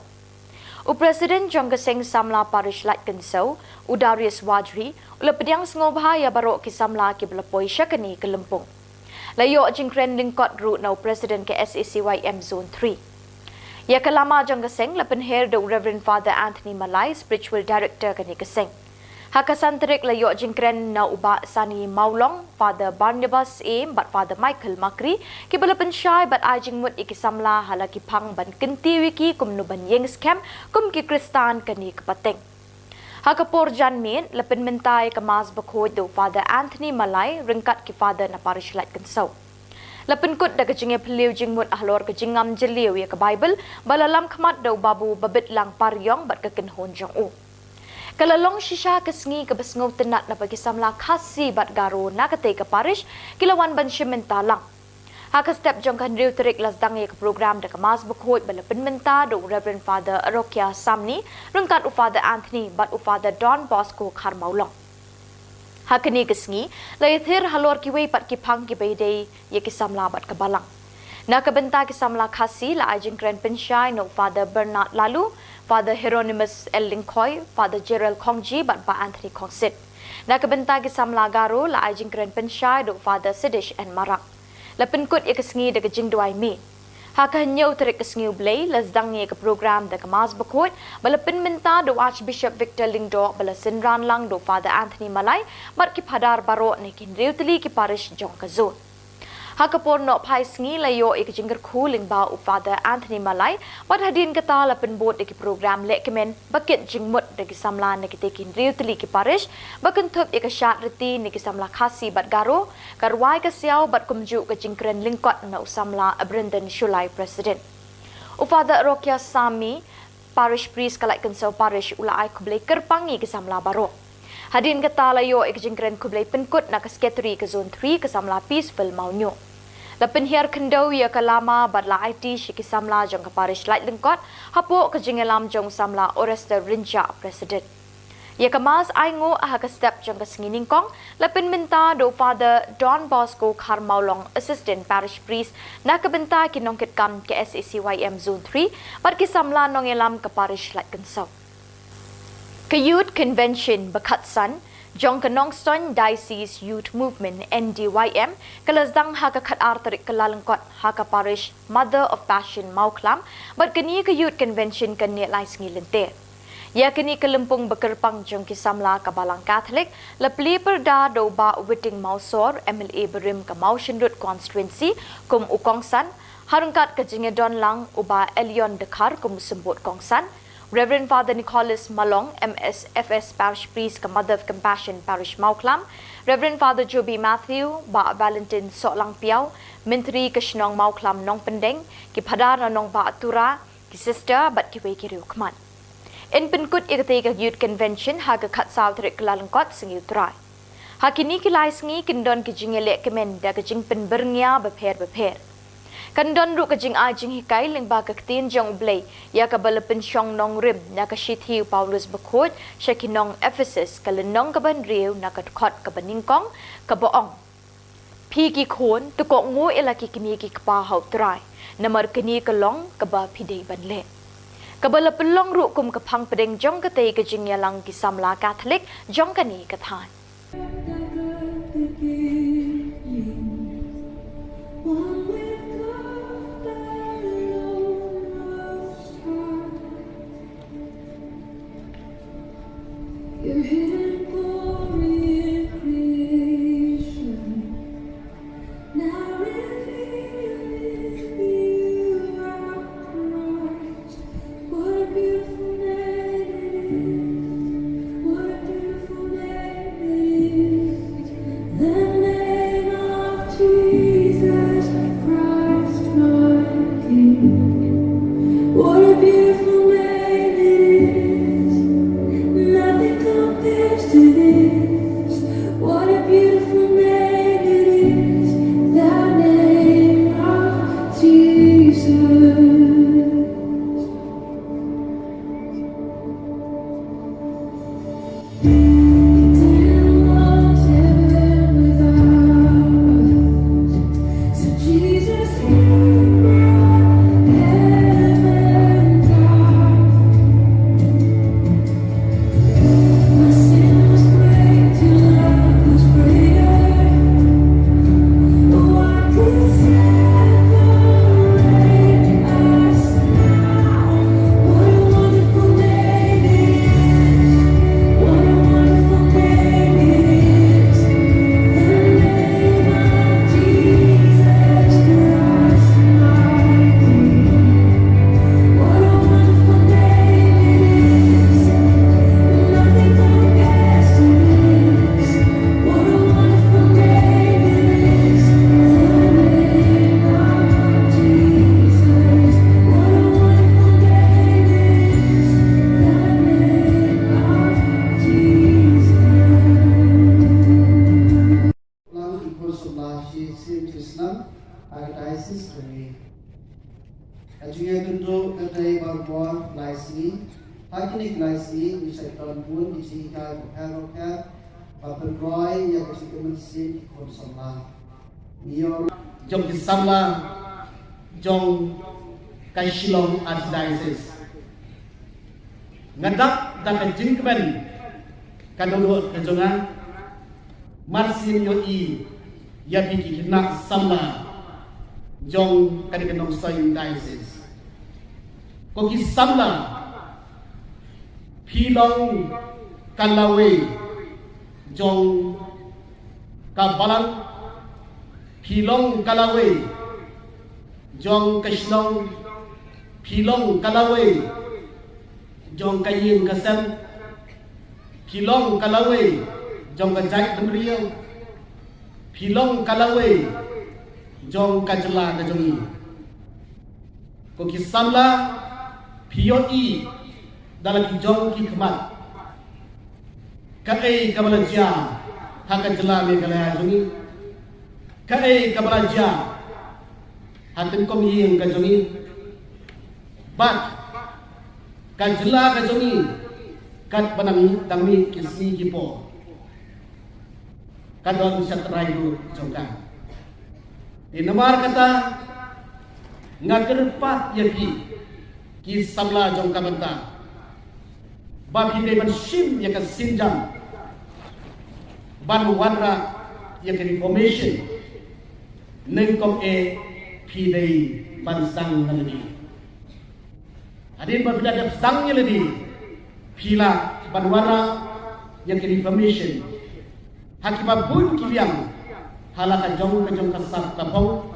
U president jong ka seng samla parish Laitkynsew, u Darius Wadri, u la pdiang sngewbha ïa baroh ki samla kiba la poi sha kane ka lympung. La ïoh jingkren lyngkot ruh na u president ka S A C Y M Zone three. Ïa ka lama jong ka seng la pynher da u Reverend Father Anthony Malai, spiritual director kane ka seng. Ha ka san tarik la ïoh jingkren na u Bah Sani Mawlong, Father Barnabas Syiem bad Father Michael Makri, kiba la pynshai bad ai jingmut ïa ki samla ha la ki phang ban kyntiew ïa ki kumno ban ïeng skhem kum ki Khristan kane ka pateng. Ha ka por janmiet la pynmynta ïa ka Mass Bakhuid da u Father Anthony Malai ryngkat ki Father na parish Laitkynsew. La pynkut da ka jingïaphylliew jingmut halor ka jingngam jylliew ïa ka Baibl ba la lam khmat da u Babu Babitlang Pariong bad ka kynhun jong u. Ka la long shisha ka sngi kaba sngewtynnat naba ki samla Khasi bad Garo na katei ka parish ki la wan ban shim bynta lang. Ha ka step jong ka hynriew tarik la sdang ïa ka program da ka Mass Bakhuid ba la pynmynta da u Reverend Father Arokia Samni ryngkat u Father Anthony bad u Father Don Bosco Kharmawlong. Ha kane ka sngi la ïathir halor kiwei pat ki phang kiba ïadei ïa ki samla bad ka Balang. Na ka bynta ki samla Khasi la ai jingkren pynshai na u Father Bernard Laloo, Father Hieronymus L Lyngkhoi, Father Gerald Khongji bad Bah Anthony Khongsit. Na ka bynta ki samla Garo la ai jingkren pynshai da u Father Sidish N Marak. La pynkut ïa ka sngi da ka jingduwai miet. Ha ka hynñiew tarik ka sngi U Blei la sdang ïa ka program da ka Mass Bakhuid ba la pynmynta da u Archbishop Victor Lyngdoh ba la synran lang da u Father Anthony Malai bad ki phadar baroh na ki hynriew tylli ki parish jong ka zone. Ha ka por nohphai sngi la ïoh ïa ka jingkyrkhu lyngba u Father Anthony Malai bad hadien kata la pynbud ïa ki program lehkmen ba kit jingmut da ki samla na kitei ki hynriew tylli ki parish ba kynthup ïa ka shad riti na ki samla Khasi bad Garo, ka rwai ka siaw bad kumjuh ka jingkren lyngkot na u samla Brendan Shullai, president. U Father Arokia Samni, parish priest ka Laitkynsew parish, u la ai khublei kyrpang ïa ki samla baroh. Hadien kata la ïoh ïa ka jingkren khublei pynkut na ka secretary ka Zone three, ka samla Peaceful Mawñiuh. La pynhiar khyndew ïa ka lama bad la aiti sha ki samla jong ka parish Laitlyngkot hapoh ka jingïalam jong u samla Orester Rynjah, president. Ïa ka Mass ainguh ha ka step jong ka sngi nyngkong la pynmynta da u Father Don Bosco Kharmawlong, assistant parish priest, na ka bynta ki nongkitkam ka S A C Y M Zone three bad ki samla nongïalam ka parish Laitkynsau. Ka Youth Convention ba khatsan jong ka Nongstoiñ Diocese Youth Movement, N D Y M, ka la sdang ha ka khatar tarik Kyllalyngkot ha ka parish Mother of Passion, Mawkhlam, bad kane ka Youth Convention kan neh lai sngi lynter. Ïa kane ka lympung ba kyrpang jong ki samla ka Balang Katholik la plie pyrda da u Bah Witing Mawsor, M L A barim ka Mawshynrut Constituency, kum u kongsan, ha ryngkat ka jingïadon lang u Bah Elion Dkhar kum u symbud kongsan, Reverend Father Nicholas Malong, M S F S Parish Priest ka Mother of Compassion Parish, Mawkhlam, Reverend Father Joby Matthew, Bah Valentine Sohlangpiaw, Myntri ka shnong Mawkhlam Nongpyndeng, ki phadar na nongbah Tura, ki sister bad kiwei ki riewkhmat. Yn pynkut ïa katei ka Youth Convention ha ka khatsaw tarik Kyllalyngkot, sngi U Trai. Ha kine ki lai sngi kin don ki jingïalehkmen da ka jingpynbyrngia bapher bapher. Kan don ruh ka jingai jinghikai lyngba ka Ktien jong U Blei ïa kaba la pynshong nongrim na ka shithi u Paulus Bakhuid sha ki nong Ephesus, ka lynnong kaba hynriew, na ka dkhot kaba nyngkong, kaba ong: Phi ki khun, to kohnguh ïa la ki kmie ki kpa ha U Trai, namar kane ka long kaba phi dei ban leh. Kaba la pynlong ruh kum ka phang pdeng jong katei ka jingïalang ki samla Katholik jong kane ka thaiñ. ha ka diocese jong ngi. Ka jingïakynduh ka dei baroh lai sngi. Ha kine ki lai sngi ngi sa don bun ki jinghikai bapher bapher ba pynroi ïa ka jingim mynsiem ki khun samla. Ngi ïoh jong ki samla jong ka Shillong Archdiocese. Nga dap da ka jingkmen ka dohnud ka jong nga. Mar sien ïohi ïa phi ki khynnah samla jong kane ka Nongstoiñ Diocese. Ko ki samla, phi long ka lawei jong ka balang, phi long ka lawei jong ka shnong, phi long ka lawei jong ka ïing ka sem, phi long ka lawei jong ka jaitbynriew, phi long ka lawei jong ka jylla ka jong ngi. Ko ki samla, phi ïohi da la ki jong ki khmat kaei kaba la jia ha ka jylla Meghalaya jong ngi, kaei kaba la jia ha tyngkong ïing ka jong ngi, bad ka jylla ka jong ngi katba dang, dang mih ki sngi ki por. Ka don shatrai ruh jong ka. Te namar kata nga kyrpad ïa phi ki samla jong ka bynta ba phi dei ban shim ïa ka sienjam ban wanrah ïa ka reformation. Nyngkong eh phi dei ban sdang na lade. Hadien ba phi la dep sdang ïa lade, phi lah ban wanrah ïa ka reformation ha kiba bun ki liang, ha la ka jong ka jong ka sap ka phong,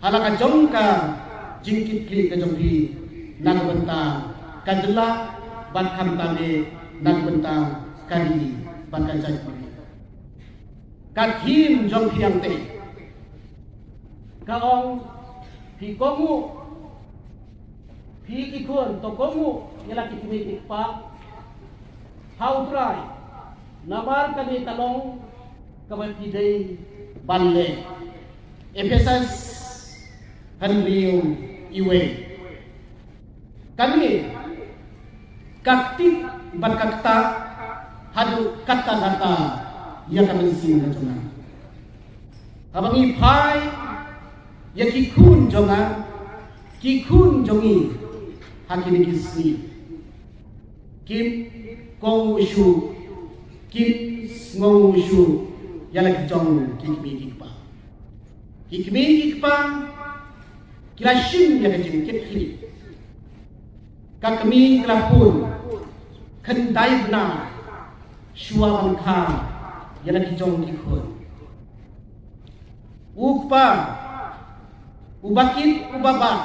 ha la ka jong ka jingkitkhlieh ka jong phi na ka bynta ka jylla bad khamtam eh na ka bynta ka ri bad ka jaitbynriew. Ka theme jong phi hangtei ka ong, phi kohnguh, phi ki khun to kohnguh ïa la ki kmie ki kpa ha U Trai, namar kane ka long kaba phi dei ban leh. Ephesus hynriew, wei. Kane ka ktip bad ka ktah haduh katta katta ïa ka mynsiem ka jong nga. Haba ngi phai ïa ki khun jong nga, ki khun jong ngi ha kine ki sngi, kim kohnguh shuh, kim sngewnguh shuh ïa la ki jong ki kmie ki kpa. Ki kmie ki kpa ki la shim ïa ka jingkitkhlieh. Ka kmie ka la pun khyndai bnai shuwa ban kha ïa la ki jong ki khun. U kpa uba kit uba bah,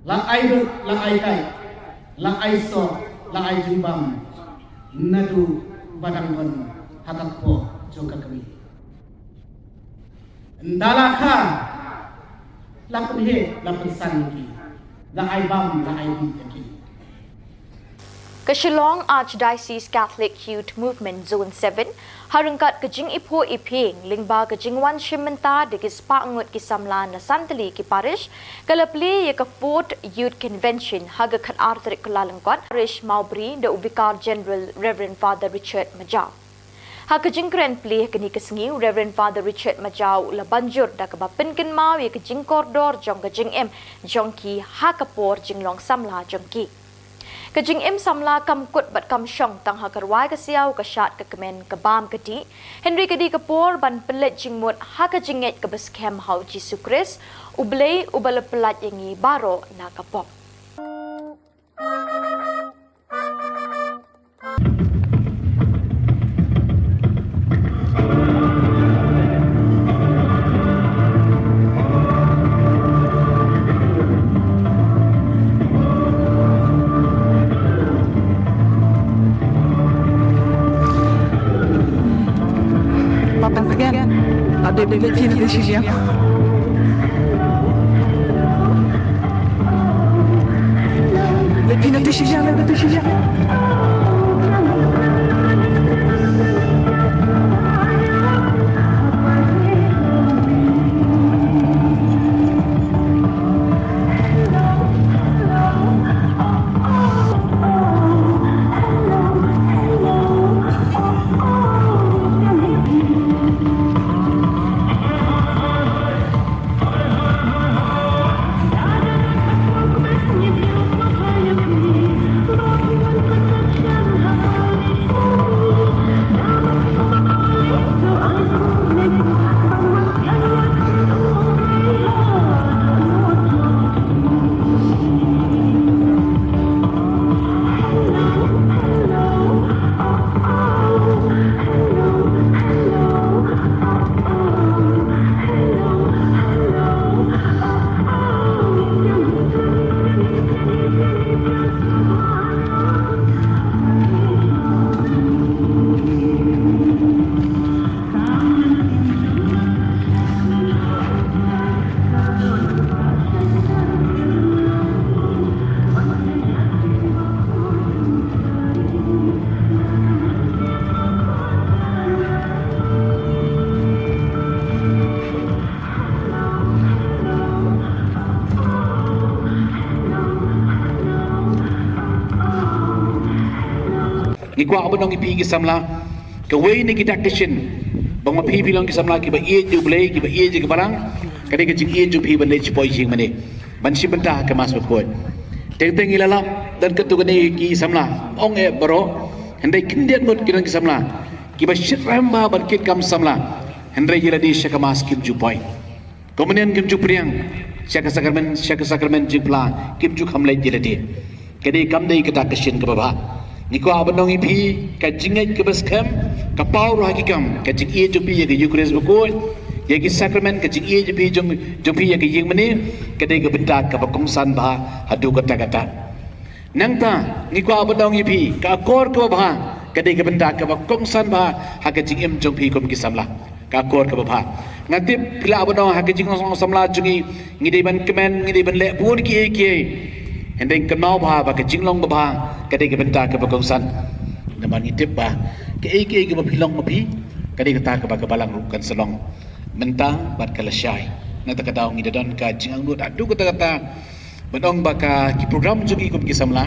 la ai lut, la ai kait, la ai soh, la ai jingbam naduh ba dang don ha ka kpoh jong ka kmie. Ynda la kha, la pynheh, la pynsan ïa ki, la ai bam, la ai bih ïa ki. Ka Shillong Archdiocese Catholic Youth Movement Zone seven ha ryngkat ka jingiphuh iphieng lyngba ka jingwan shimbynta da ki spah ngut ki samla na san tylli ki parish, ka la plie ïa ka Fourth Youth Convention ha ka khatar tarik Kyllalyngkot, Parish Mawbri, da u Vicar General Reverend Father Richard Majaw. Ha ka jingkren plie ha kane ka sngi, u Reverend Father Richard Majaw u la banjur da kaba pynkynmaw ïa ka jingkordor jong ka jingim jong ki ha ka por jinglong samla jong ki. Ka jingim samla kam kut bad kam shong tang ha ka rwai ka siaw, ka shad ka kmen, ka bam ka dih, hynrei ka dei ka por ban pynleit jingmut ha ka jingngeit kaba skhem ha U Jisu Khrist, U Blei uba la pyllait ïa ngi baroh na ka pop. Papa, again, ada beli sini di sini. Kwah ban ong ïa phi ki samla, kawei na ki dak ki shin ba ma phi phi long ki samla kiba ïeit ïa U Blei, kiba ïeit ïa ka balang, ka dei ka jingïeit jong phi ban leit shapoh ïing mane, ban shim bynta ha ka Mass Bakhuid. Teng teng ngi la lap, don katto katne ki samla, ong eh baroh, hynrei khyndiat ngut ki don ki samla kiba shyrkhei bha ban kit kam samla, hynrei ïa lade sha ka Mass kim ju poi. Kumne kim ju pdiang sha ka sakramen, sha ka sakramen jingphla, kim ju kham leit ïa lade. Ka dei, kam dei ka dak ka shin kaba bha. Ngi kwah ban ong ïa phi, ka jingngeit kaba skhem, ka paw ruh ha ki kam, ka jingïeit jong phi ïa ka Eucharist Bakhuid, ïa ki sakramen, ka jingïeit jong phi jong, jong phi ïa ka ïing mane, ka dei ka bynta kaba kongsan bha haduh katta katta. Nangta ngi kwah ban ong ïa phi, ka akor kaba bha ka dei ka bynta kaba kongsan bha ha ka jingim jong phi kum ki samla. Ka akor kaba bha. Nga tip phi lah ban ong ha ka jinglong samla jong ngi, ngi dei ban kmen, ngi dei ban leh bun kiei kiei. Hynrei kynmaw bha ba ka jinglong babha ka dei ka bynta kaba kongsan. Namar ngi tip ba kaei kaei kaba phi long ma phi, ka dei kata kaba ka balang ruh kan sa long mynta bad ka lashai. Na kata ka daw ngi da don ka jingangnud haduh katta katta ban ong ba ka, ki program jong ngi kum ki samla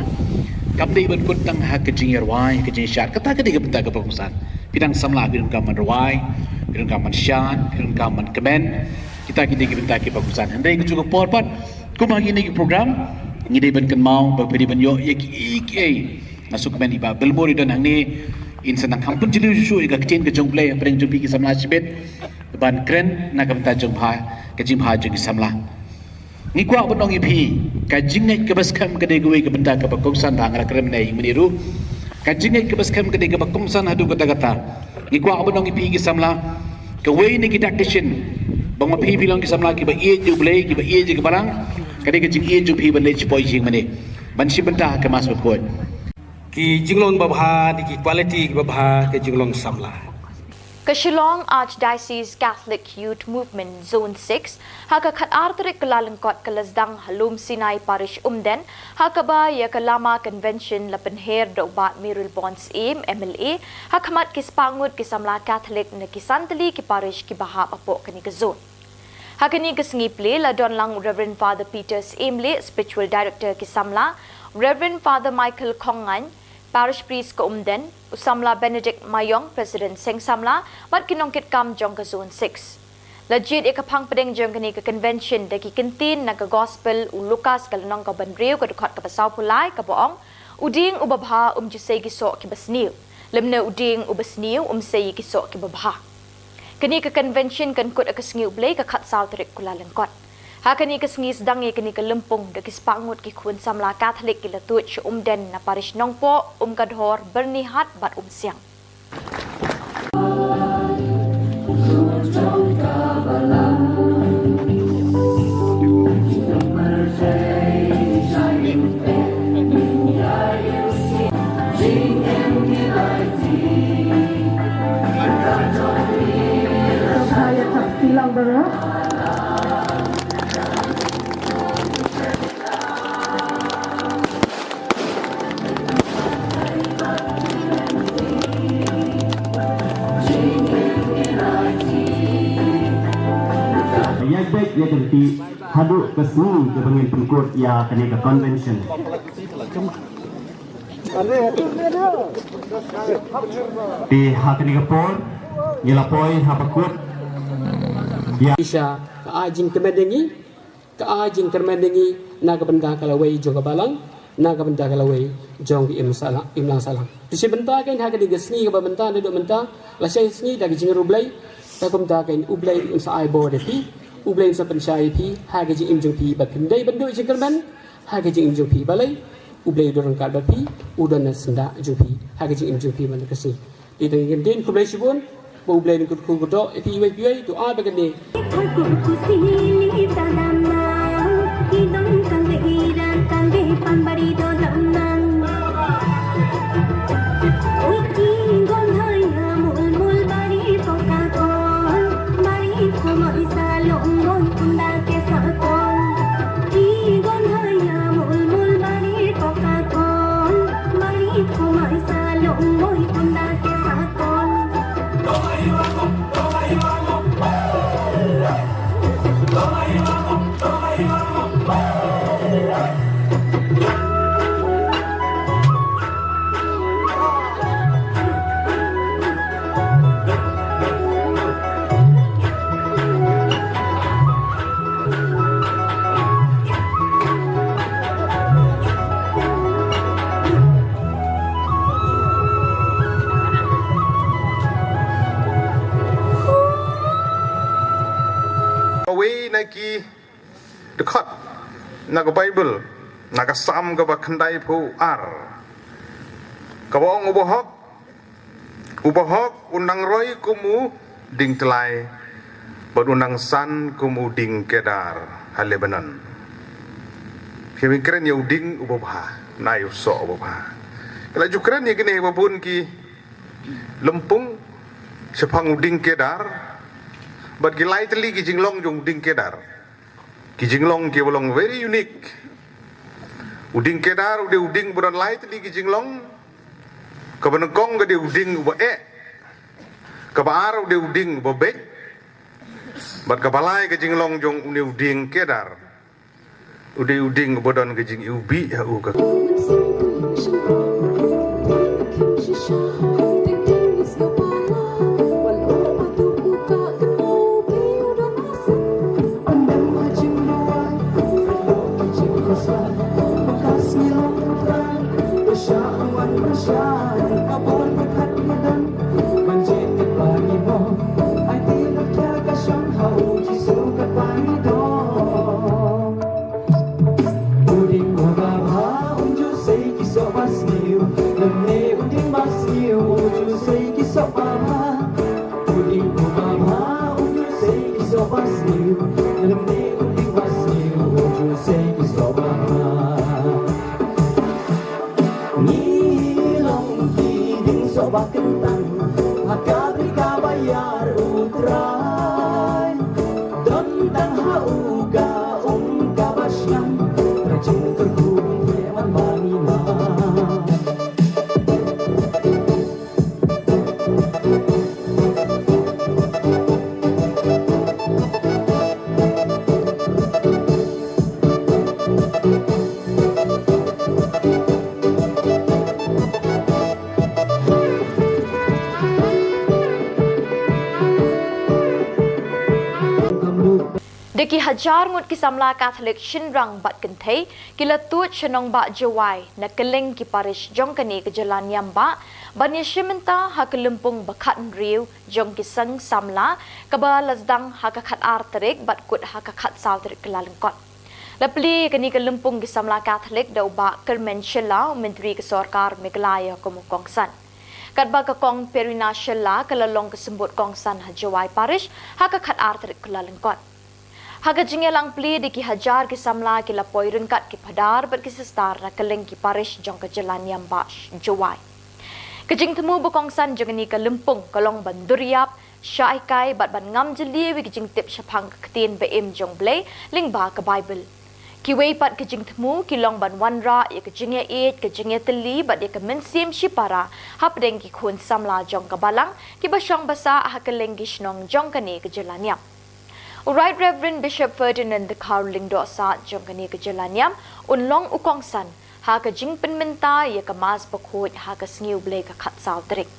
kam dei ban kut tang ha ka jingïarwai, ka jingshad. Kata ka dei ka bynta kaba kongsan. Phi dang samla, phi donkam ban rwai, phi donkam ban shad, phi donkam ban kmen. Kita ki dei ki bynta kiba kongsan. Hynrei kajuh ka por pat, kum ha kine ki program, ngi dei ban kynmaw ba phi dei ban ïoh ïa kiei kiei. Nga sngewkmen ïa i Bah Bilmur i don hangne, in sa nang kham pynjylliew shuh shuh ïa ka ktien ka jong U Blei hapdeng jong phi ki samla shibit, ban kren na ka bynta jong bha, ka jingbha jong ki samla. Ngi kwah ban ong ïa phi, ka jingngeit kaba skhem ka dei kawei ka bynta kaba kongsan. Ba nga la kren mynne ïa mane ruh, ka jingngeit kaba skhem ka dei kaba kongsan haduh katta katta. Ngi kwah ban ong ïa phi ki samla, kawei na ki dak ki shin ba ma phi phi long ki samla kiba ïeit ïa U Blei, kiba ïeit ïa ka balang, ka dei ka jingïeit jong phi ban leit shapoh ïing mane, ban shim bynta ha ka Mass Bakhuid. Ki jinglong babha, ki quality babha, ki jinglong samla. Ka Shillong Archdiocese Catholic Youth Movement Zone six, ha ka khatar tarik Kyllalyngkot ka la sdang ha Lum Sinai Parish Umden, ha kaba ïa ka Lama Convention la pynher da u Bah Myril Born Syiem M L A, ha khmat ki spah ngut ki samla Catholic na ki san tylli ki parish kiba hap hapoh kane ka zone. Ha kane ka sngi plie la don lang u Reverend Father Peter Syiemlieh, Spiritual Director ki samla, Reverend Father Michael Khongngaiñ, Parish Priest ka Umden, u samla Benedict Maiong, President Seng Samla, bad ki nongkitkam jong ka Zone six. La jied ïa ka phang pdeng jong kane ka convention da ki kyntien na ka Gospel u Lukas ka lynnong kaba hynriew ka dkhot kaba sawphew lai kaba ong, u dieng uba bha um ju sei ki soh kiba sniew, lymne u dieng uba sniew um sei ki soh kiba bha. Kane ka convention kan kut ha ka sngi U Blei ka khatsaw tarik Kyllalyngkot. Ha kane ka sngi sdang ïa kane ka lympung da ki spah ngut ki khun samla Catholic ki la tuid sha Umden na Parish Nongpoh, Umkadhor, Byrnihat bad Umsiang. Ïa beit ïa ka lynti haduh ka sngi kaba ngin pynkut ïa kane ka convention. Te ha kane ka por ngi la poi ha ba kut ïa. Isha ka ai jingkmen ïa ngi, ka ai jingkyrmen ïa ngi na ka bynta ka lawei jong ka balang, na ka bynta ka lawei jong ka imlang sahlang, imlang sahlang. Te shi bynta kein ha kane ka sngi kaba mynta, naduh mynta la shai sngi da ka jingriewblei, te kumta kein U Blei un sa ai bor ïa phi, U Blei un sa pynshai ïa phi ha ka jingim jong phi, ba phim dei ban duh jingkyrmen ha ka jingim jong phi. Balei? U Blei u don ryngkat bad phi, u don na syndah jong phi ha ka jingim jong phi man ka sngi. Te tang ïa kane, khublei shibun, ba U Blei un kyrkhu kyrdoh ïa phi iwei pa iwei. To ai ba kane. Wei na ki dkhot na ka Baibl, na ka Salm kaba khyndaiphew ar, kaba ong, u bahok, u bahok u nang roi kum u dieng tyllai, bad u nang san kum u dieng kedar ha Lebanon. Phi ïa kren ïa u dieng uba bha, na ïa u soh uba bha. Ki la ju kren ïa kine ba bun ki lympung shaphang u dieng kedar, bad ki lai tylli ki jinglong jong u dieng kedar. Ki jinglong kiba long very unique. U dieng kedar u dei u dieng ba don lai tylli ki jinglong. Kaba nyngkong ka dei u dieng uba eh. Kaba ar u dei u dieng uba beit. Bad kaba lai ka jinglong jong une u dieng kedar, u dei u dieng uba don ka jingiwbih ha u ka. Ngi long ki dieng soh ba kyntang ha ka bri kaba ïar U Trai. Don tang ha u ka um kaba shnam, Trai jingkyrkhu heh man ba ngi ma. Da ki hajar ngut ki samla Katholik shynrang bad kynthei ki la tuid sha nongbah Jowai na kylleng ki parish jong kane ka jylla niam bah ban ïashim bynta ha ka lympung ba khathynriew jong ki seng samla, kaba la sdang ha ka khatar tarik bad kut ha ka khatsaw tarik Kyllalyngkot. La plie ïa kane ka lympung ki samla Katholik da u Bah Kyrmen Shylla, u Myntri ka Sorkar Meghalaya kum u kongsan. Katba ka Kong Perina Shylla ka la long ka symbud kongsan ha Jowai Parish ha ka khatar tarik Kyllalyngkot. Ha ka jingïalang plie da ki hajar ki samla ki la poi ryngkat ki phadar bad ki sistar na kylleng ki parish jong ka jylla niam bah Jowai. Ka jingthmu ba kongsan jong kane ka lympung ka long ban dur ïap, shah hikai bad ban ngam jylliew ïa ki jingtip shaphang ka ktien ba im jong U Blei lyngba ka Baibl. Kiwei pat ki jingthmu ki long ban wanrah ïa ka jingïaieit, ka jingïatylli bad ïa ka mynsiem shipara hapdeng ki khun samla jong ka balang kiba shong basa ha kylleng ki shnong jong kane ka jylla niam. U Right Reverend Bishop Ferdinand Dkhar Lyngdoh Saad jong kane ka jylla niam un long u kongsan ha ka jingpynmynta ïa ka Mass Bakhuid ha ka sngi U Blei ka khatsaw tarik.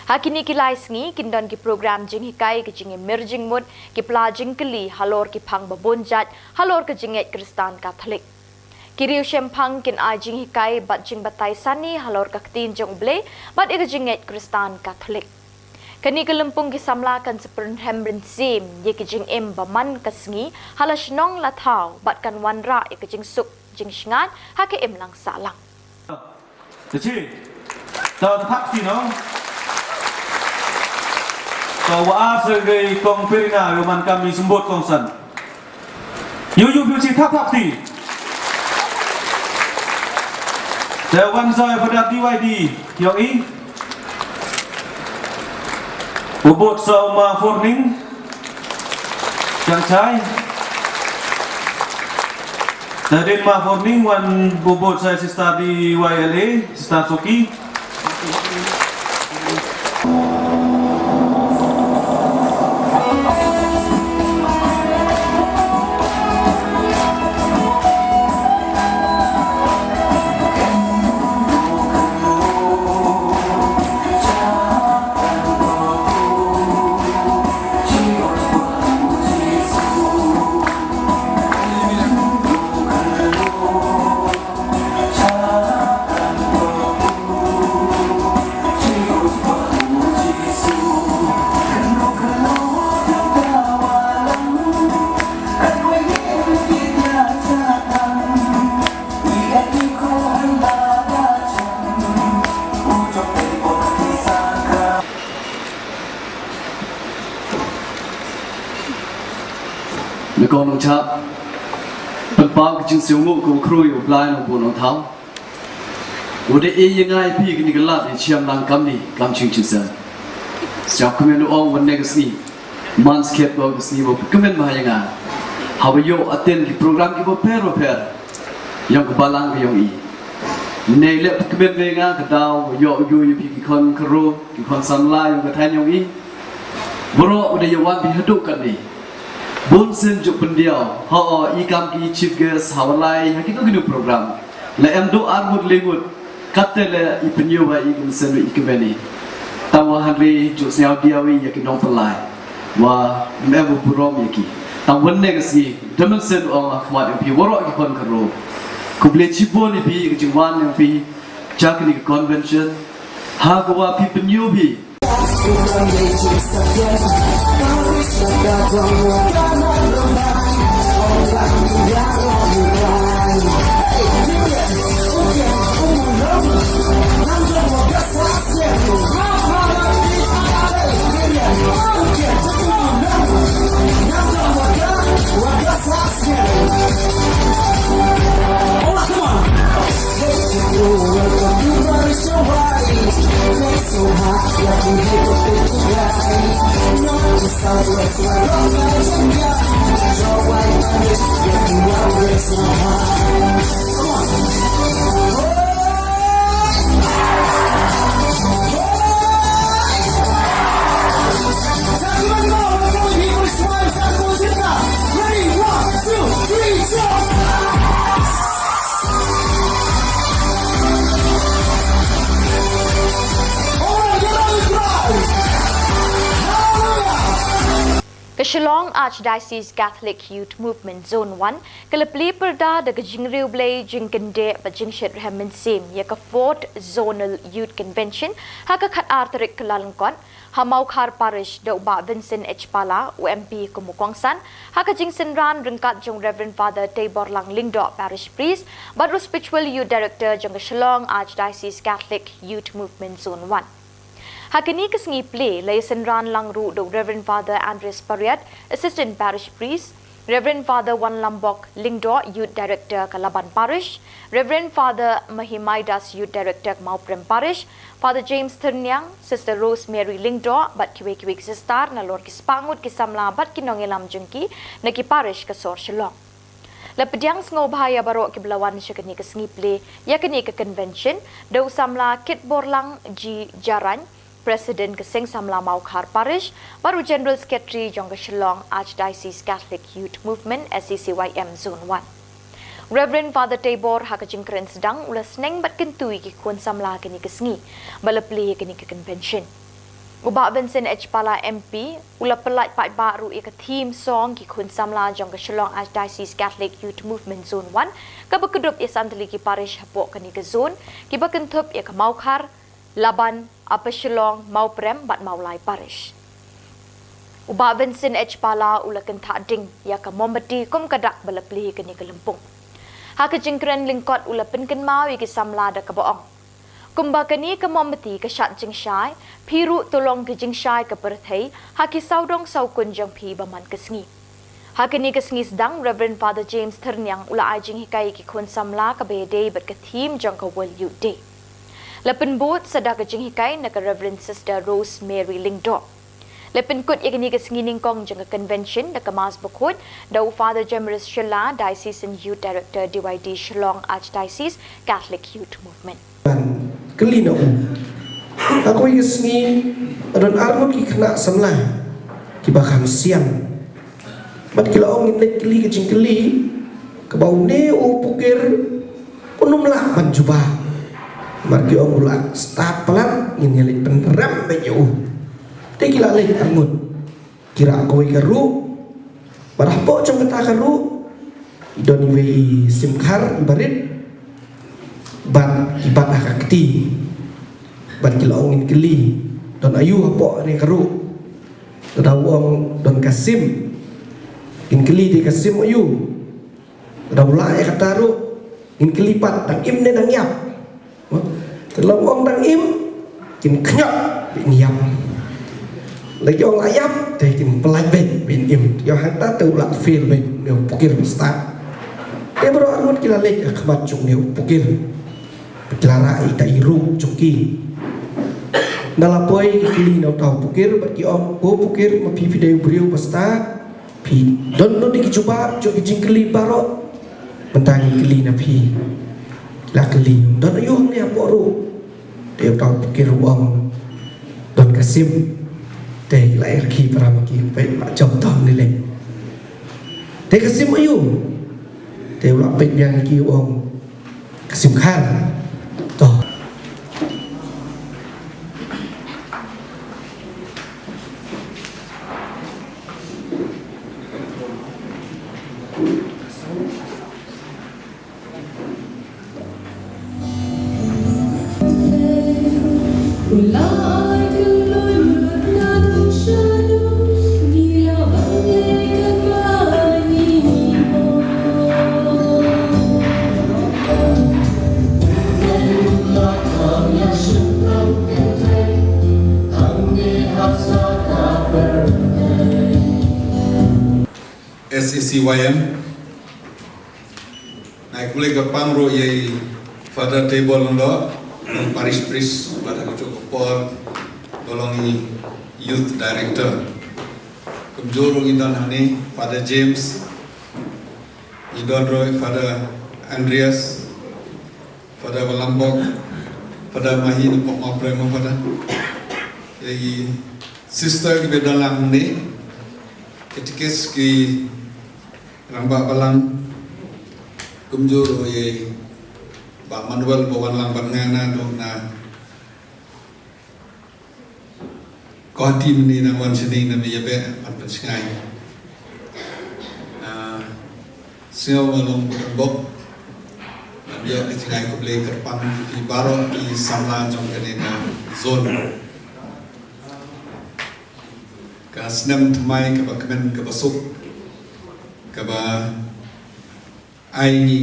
Ha kine ki lai sngi kin don ki program jinghikai, ki jingïamir jingmut, ki pla jingkylli halor ki phang ba bun jait halor ka jingngeit Khristan Katholik. Ki riewshemphang kin ai jinghikai bad jingbatai sani halor ka ktien jong U Blei bad ïa ka jingngeit Khristan Katholik. Kane ka lympung ki samla kan sa pynrhem rynsim ïa ki jingim ba man ka sngi ha la shnong la thaw bad kan wanrah ïa ka jingsuk jingshngaiñ ha ka imlang sahlang. Te chi. Te thap kti no. Te wa ar sa ka Kong Perina, ïa man kam i symbud kongsan. Yu yu yu chi thap thap kti. Te wan sa Father D Y D, ïoh i. U bud sa u Ma Forning. Chang chai. Te dei Ma Forning wan bubut sa Sister D Y L A, Sister Soki. Ngi kong nongchap, pynpaw ka jingsngewnguh ka u khrui u Blai nongbuh nongthaw. U da ai ïa ngi phi kane ka lad ïa ka shiang lang kamni kam shing shisien. Sngewkmen u ong, wan ne ka sngi, man skhem ba ka sngi ba kmen ba ha ïa nga, haba ïoh attend ki program kiba pher ba pher ïa ka balang ka ïong i. Ne leh kmen ba ïa nga ka daw ïoh u ïoh ïa phi ki khon khynroo, ki khon samla ïong ka thaiñ ïong i. Baroh u da ïa wan bad haduh katne, bun sien ju pyndiaw ha o i kam ki chief guest ha u lai ha kino kino program. La em duh ar ngut le ngut, katte la i pynïoh ba i kynsan i kmen i. Tang wa hynrei ju sngew diaw i ïa ki nongpynlait, wa ym em u burom ïa ki. Tang wan ne ka sngi, da mynsiem ong ha khmat ïong phi waroh ki khon khynroo, khublei chibun ïa phi ïa ka jingwan ïong phi sha kane ka convention, ha kaba phi pynïoh phi Ka Shillong Archdiocese Catholic Youth Movement Zone one ka la plie pyrda da ka jingriewblei, jingkyndit bad jingshitrhem mynsiem ïa ka Fourth Zonal Youth Convention ha ka khatar tarik Kyllalyngkot ha Mawkhar Parish da u Bah Vincent H Pala, u M P kum u kongsan, ha ka jingsynran ryngkat jong Reverend Father Teiborlang Lyngdoh, Parish Priest bad u Spiritual Youth Director jong ka Shillong Archdiocese Catholic Youth Movement Zone one. Ha kane ka sngi plie la ïa synran lang ruh da u Reverend Father Andreas Pariat, Assistant Parish Priest, Reverend Father Wanlambok Lyngdoh, Youth Director ka Laban Parish, Reverend Father Mahimaidas, Youth Director ka Mawprem Parish, Father James Thyrniang, Sister Rosemary Lyngdoh bad kiwei kiwei ki sister nalor ki spah ngut ki samla bad ki nongïalam jong ki na ki parish ka sor Shillong. La pdiang sngewbha ïa baroh kiba la wan sha kane ka sngi plie ïa kane ka convention da u samla Kitborlang G Jarain, President ka Seng Samla Mawkhar Parish, bad u General Secretary jong ka Shillong Archdiocese Catholic Youth Movement, S C C Y M Zone one. Reverend Father Teibor ha ka jingkren sdang u la sneng bad kyntu ïa ki khun samla kane ka sngi ba la plie ïa kane ka convention. U Bah Vincent H Pala M P u la pyllait paidbah ruh ïa ka theme song ki khun samla jong ka Shillong Archdiocese Catholic Youth Movement Zone one kaba kdup ïa san tylli ki parish hapoh kane ka zone, kiba kynthup ïa ka Mawkhar, Laban, Upper Shillong, Mawprem bad Mawlai Parish. U Bah Vincent H Pala u la kynthah ding ïa ka mombati kum ka dak ba la plie ïa kane ka lympung. Ha ka jingkren lyngkot u la pynkynmaw ïa ki samla da kaba ong, kumba kane ka mombati ka shad jingshai, phi ruh to long ki jingshai ka pyrthei ha ki sawdong sawkun jong phi ba man ka sngi. Ha kane ka sngi sdang, Reverend Father James Thyrniang u la ai jinghikai ïa ki khun samla kaba ïadei bad ka theme jong ka World Youth Day. La pynbud sa da ka jinghikai na ka Reverend Sister Rosemary Lyngdoh. La pynkut ïa kane ka sngi nyngkong jong ka convention da ka Mass Bakhuid da u Father Jemrus Shylla, Diocesan Youth Director D Y D Shillong Archdiocese Catholic Youth Movement. Ban kylli na u, ha kawei ka sngi ka don arngut ki khynnah samla kiba kham sian. Bad ki la ong ngin leit kylli ka jingkylli kaba une u pukir un ym lah ban jubab. Namar ki ong u la stad palat, ngin ïa leit pynrem beit ïa u. Te ki la leit arngut. Ki rah kawei ka ruh. Bad hapoh jong kata ka ruh i don iwei i sim khar iba rit. Bad i bat ha ka kti. Bad ki la ong ngin kylli, don aïu hapoh kane ka ruh? Te da u ong don ka sim. Ngin kylli te ka sim aïu? Te da u lah ïa kata ruh, ngin kylli pat dang im ne dang ïap? Te la u ong dang im, kin khñiot ban ïap. La ki ong la ïap, te kin pyllait beit ban im. Ïa hangta te u la fail beit une u pukir ba stad. Te baroh arngut ki la leit ha khmat jong une u pukir. Ki la rah ïa ita i rung jong ki. Nda la poi ki kylli na uta u pukir bad ki ong, "Ko pukir, ma phi phi dei u briew ba stad? Phi don noh de ki jubab jong ki jingkylli baroh. Mynta ngin kylli na phi." Ki la kylli, "Don aiu hangne hapoh ruh?" Te uta u pukir u ong, "Don ka sim." Te la er ki para ma ki, peit la jop tang ni leh. "Te ka sim aiu?" Te u la peit biang ïa ki u ong, "Ka sim khar." To. S A C Y M. Nga ai khublei kyrpang ruh ïa i Father Teibor Lyngdoh, i parish priest, bad ha kajuh ka por ba long i youth director. Kumjuh ruh ngi don hangne Father James, ngi don ruh Father Andreas, Father Walambok, Father Mahi, na pok ma prema Father. Ïa i sister kiba don lang hangne, katekis ki rangbah balang, kumjuh ruh ïa i Bah Manuel ba wan lang bad nga naduh na Guwahati mynne, nang wan shane na me ïa beh ban pynshngaiñ. Ah, sngew nga long donbok ban ïoh ka jingai khublei kyrpang ïa phi baroh ki samla jong kane ka zone. Ka snem thymmai kaba kmen kaba suk, kaba ai ngi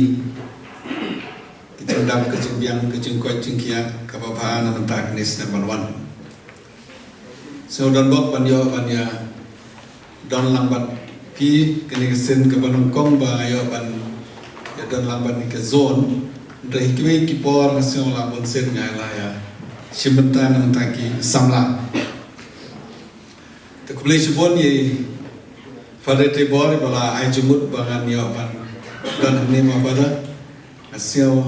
ka jingdap, ka jingbiang, ka jingkoit jingkhiah kaba bha na mynta kane snem ban wan. Sngew donbok ban ïoh ban ïa don lang bad phi kane ka sien kaba nyngkong ba nga ïoh ban ïa don lang bad kane ka zone. Hynrei ha kiwei ki por nga sngew la bun sien nga la ïa shim bynta na mynta ki samla. Te khublei shibun ïa i Father Teibor ba la ai jingmut ba ngan ïoh ban don hangne ma Father. Nga sngew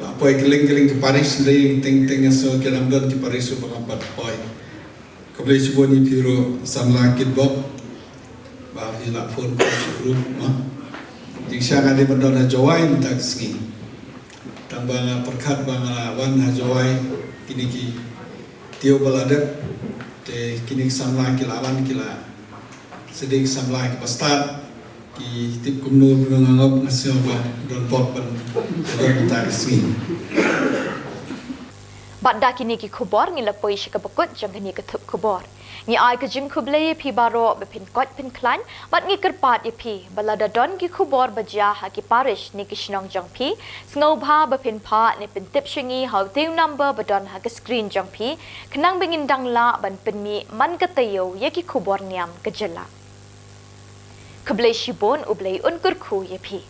la poi kylleng kylleng ki parish, hynrei teng teng nga sngew ki dang don ki parish ruh ba ngam pat poi. Khublei shibun ïa phi ruh samla Kitbok ba phi la phone khublei shibun ma. Jingshisha nga dei ban don ha Jowai mynta ka sngi. Tang ba nga pyrkhat ba nga wan ha Jowai, kine ki taïew ba la dep, te kine ki samla ki la wan, ki la sdang, ki samla kiba stad, ki tip kumno kumno nga ngop, nga sngew ba donbok ban don mynta ka sngi. Bad da kine ki khubor ngi la poi sha kaba kut jong kane ka thup khubor. Ngi ai ka jingkhublei ïa phi baroh ba phin koit phin khlaiñ, bad ngi kyrpad ïa phi ba lada don ki khubor ba jia ha ki parish ne ki shnong jong phi, sngewbha ba phin phah ne pyntip sha ngi ha utei u number ba don ha ka screen jong phi, khnang ba ngin dang lah ban pynmih man ka taïew ïa ki khubor niam ka jylla. Khublei shibun, U Blei un kyrkhu ïa phi.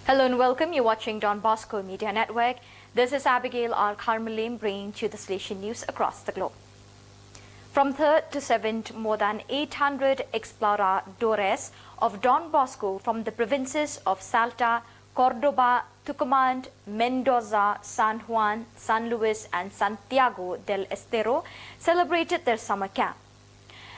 Hello and welcome. You're watching Don Bosco Media Network. This is Abigail R. Carmelim bringing to you the Salesian news across the globe. From third to seventh, more than eight hundred exploradores of Don Bosco from the provinces of Salta, Cordoba, Tucumán, Mendoza, San Juan, San Luis, and Santiago del Estero celebrated their summer camp.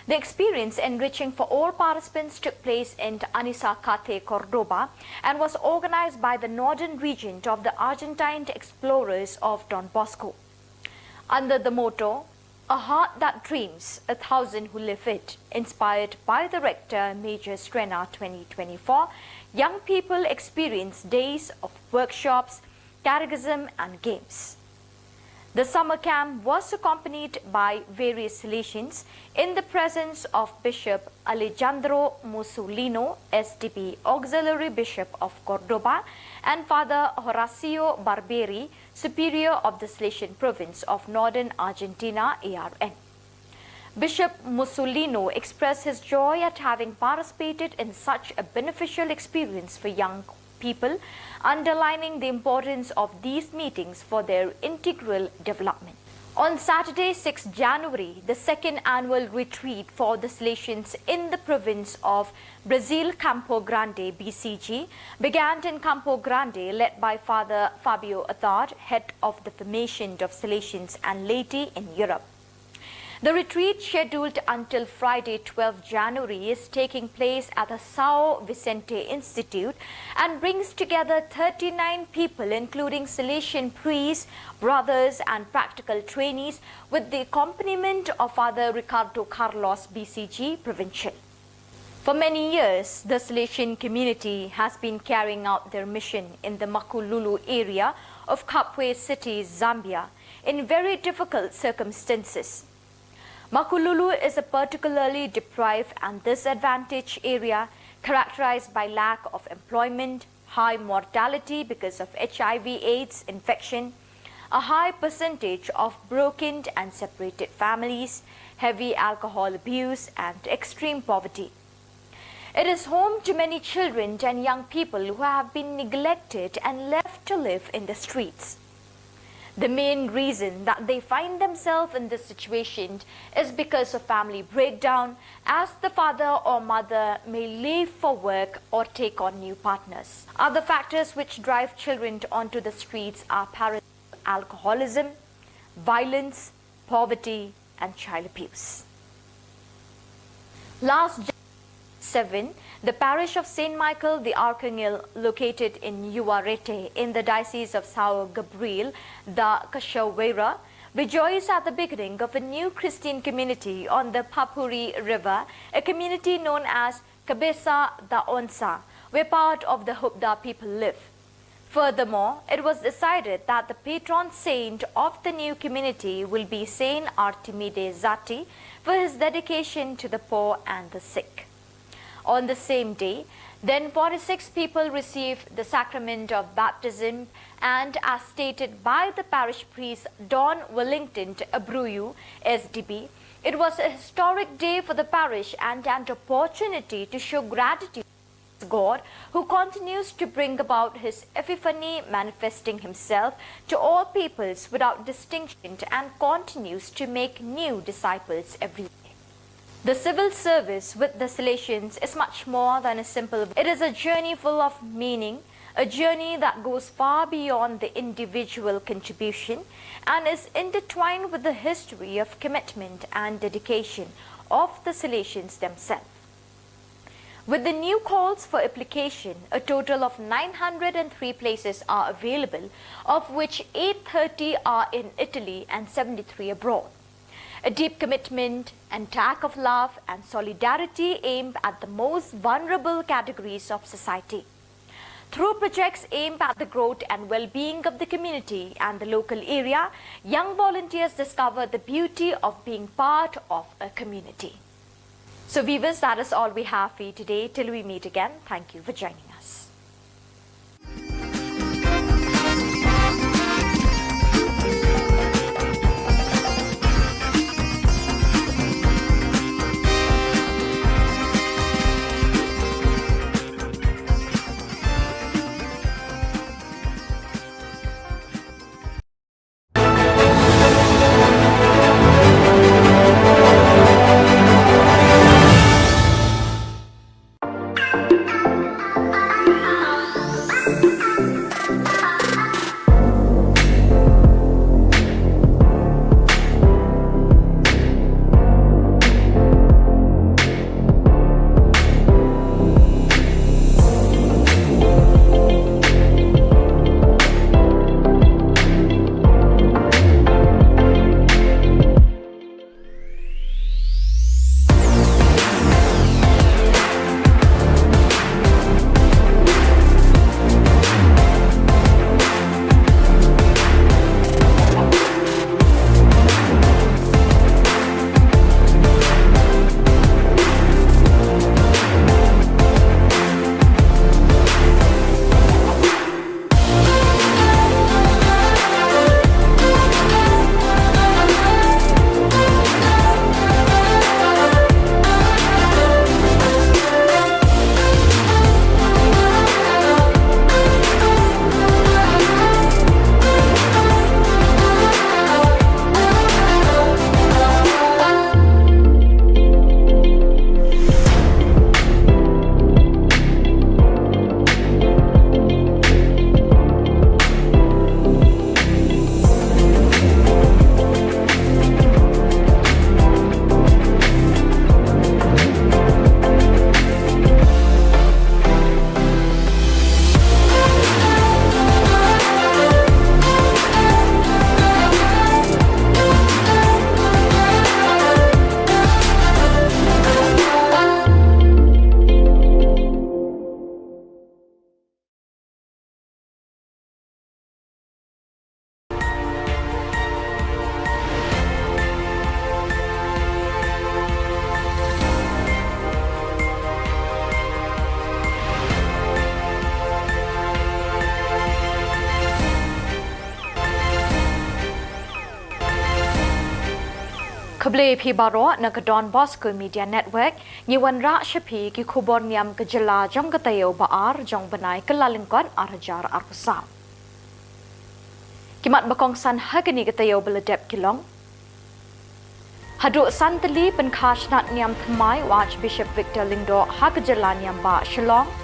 The experience, enriching for all participants, took place in Anisacate, Cordoba, and was organized by the Northern Regent of the Argentine Explorers of Don Bosco. Under the motto, "A heart that dreams, a thousand who live it," inspired by the rector, Major Strena twenty twenty-four, young people experienced days of workshops, catechism, and games. The summer camp was accompanied by various Salesians in the presence of Bishop Alejandro Musolino, S D B Auxiliary Bishop of Cordoba, and Father Horacio Barberi, Superior of the Salesian Province of Northern Argentina, A R N. Bishop Musolino expressed his joy at having participated in such a beneficial experience for young people, underlining the importance of these meetings for their integral development. On Saturday, sixth January, the second annual retreat for the Salesians in the province of Brazil, Campo Grande, B C G, began in Campo Grande, led by Father Fabio Attard, head of the Formation of Salesians and Laity in Europe. The retreat, scheduled until Friday, twelfth January, is taking place at the São Vicente Institute and brings together thirty-nine people, including Salesian priests, brothers, and practical trainees, with the accompaniment of Father Ricardo Carlos, B C G Provincial. For many years, the Salesian community has been carrying out their mission in the Makululu area of Kabwe City, Zambia, in very difficult circumstances. Makululu is a particularly deprived and disadvantaged area characterized by lack of employment, high mortality because of H I V AIDS infection, a high percentage of broken and separated families, heavy alcohol abuse, and extreme poverty. It is home to many children and young people who have been neglected and left to live in the streets. The main reason that they find themselves in this situation is because of family breakdown, as the father or mother may leave for work or take on new partners. Other factors which drive children onto the streets are parental alcoholism, violence, poverty, and child abuse. Last Jan-, Seven, the parish of Saint Michael the Archangel, located in Uarete in the Diocese of São Gabriel da Cachoeira, rejoiced at the beginning of a new Christian community on the Papuri River, a community known as Cabeça da Onça, where part of the Hubda people live. Furthermore, it was decided that the patron saint of the new community will be Saint Artimide Zati for his dedication to the poor and the sick. On the same day, then forty-six people received the sacrament of baptism, and as stated by the parish priest Don Wellington Abruyu, S D B, it was a historic day for the parish and an opportunity to show gratitude God, who continues to bring about his epiphany, manifesting himself to all peoples without distinction, and continues to make new disciples every day. The civil service with the Salesians is much more than a simple. It is a journey full of meaning, a journey that goes far beyond the individual contribution and is intertwined with the history of commitment and dedication of the Salesians themselves. With the new calls for application, a total of nine hundred and three places are available, of which eight thirty are in Italy and seventy-three abroad. A deep commitment and act of love and solidarity aimed at the most vulnerable categories of society. Through projects aimed at the growth and well-being of the community and the local area, young volunteers discover the beauty of being part of a community. So viewers, that is all we have for you today. Till we meet again, thank you for joining us. Khublei phi baroh na ka Don Bosco Media Network, ngi wanrah sha phi ki khubor niam ka jylla jong ka taïew ba ar jong u bnai Kyllalyngkot ar hajar arphew saw. Ki mat ba kongsan ha kane ka taïew ba la dep ki long: Haduh san tylli pynkha shnat niam thymmai u Archbishop Victor Lyngdoh ha ka jylla niam ba Shillong.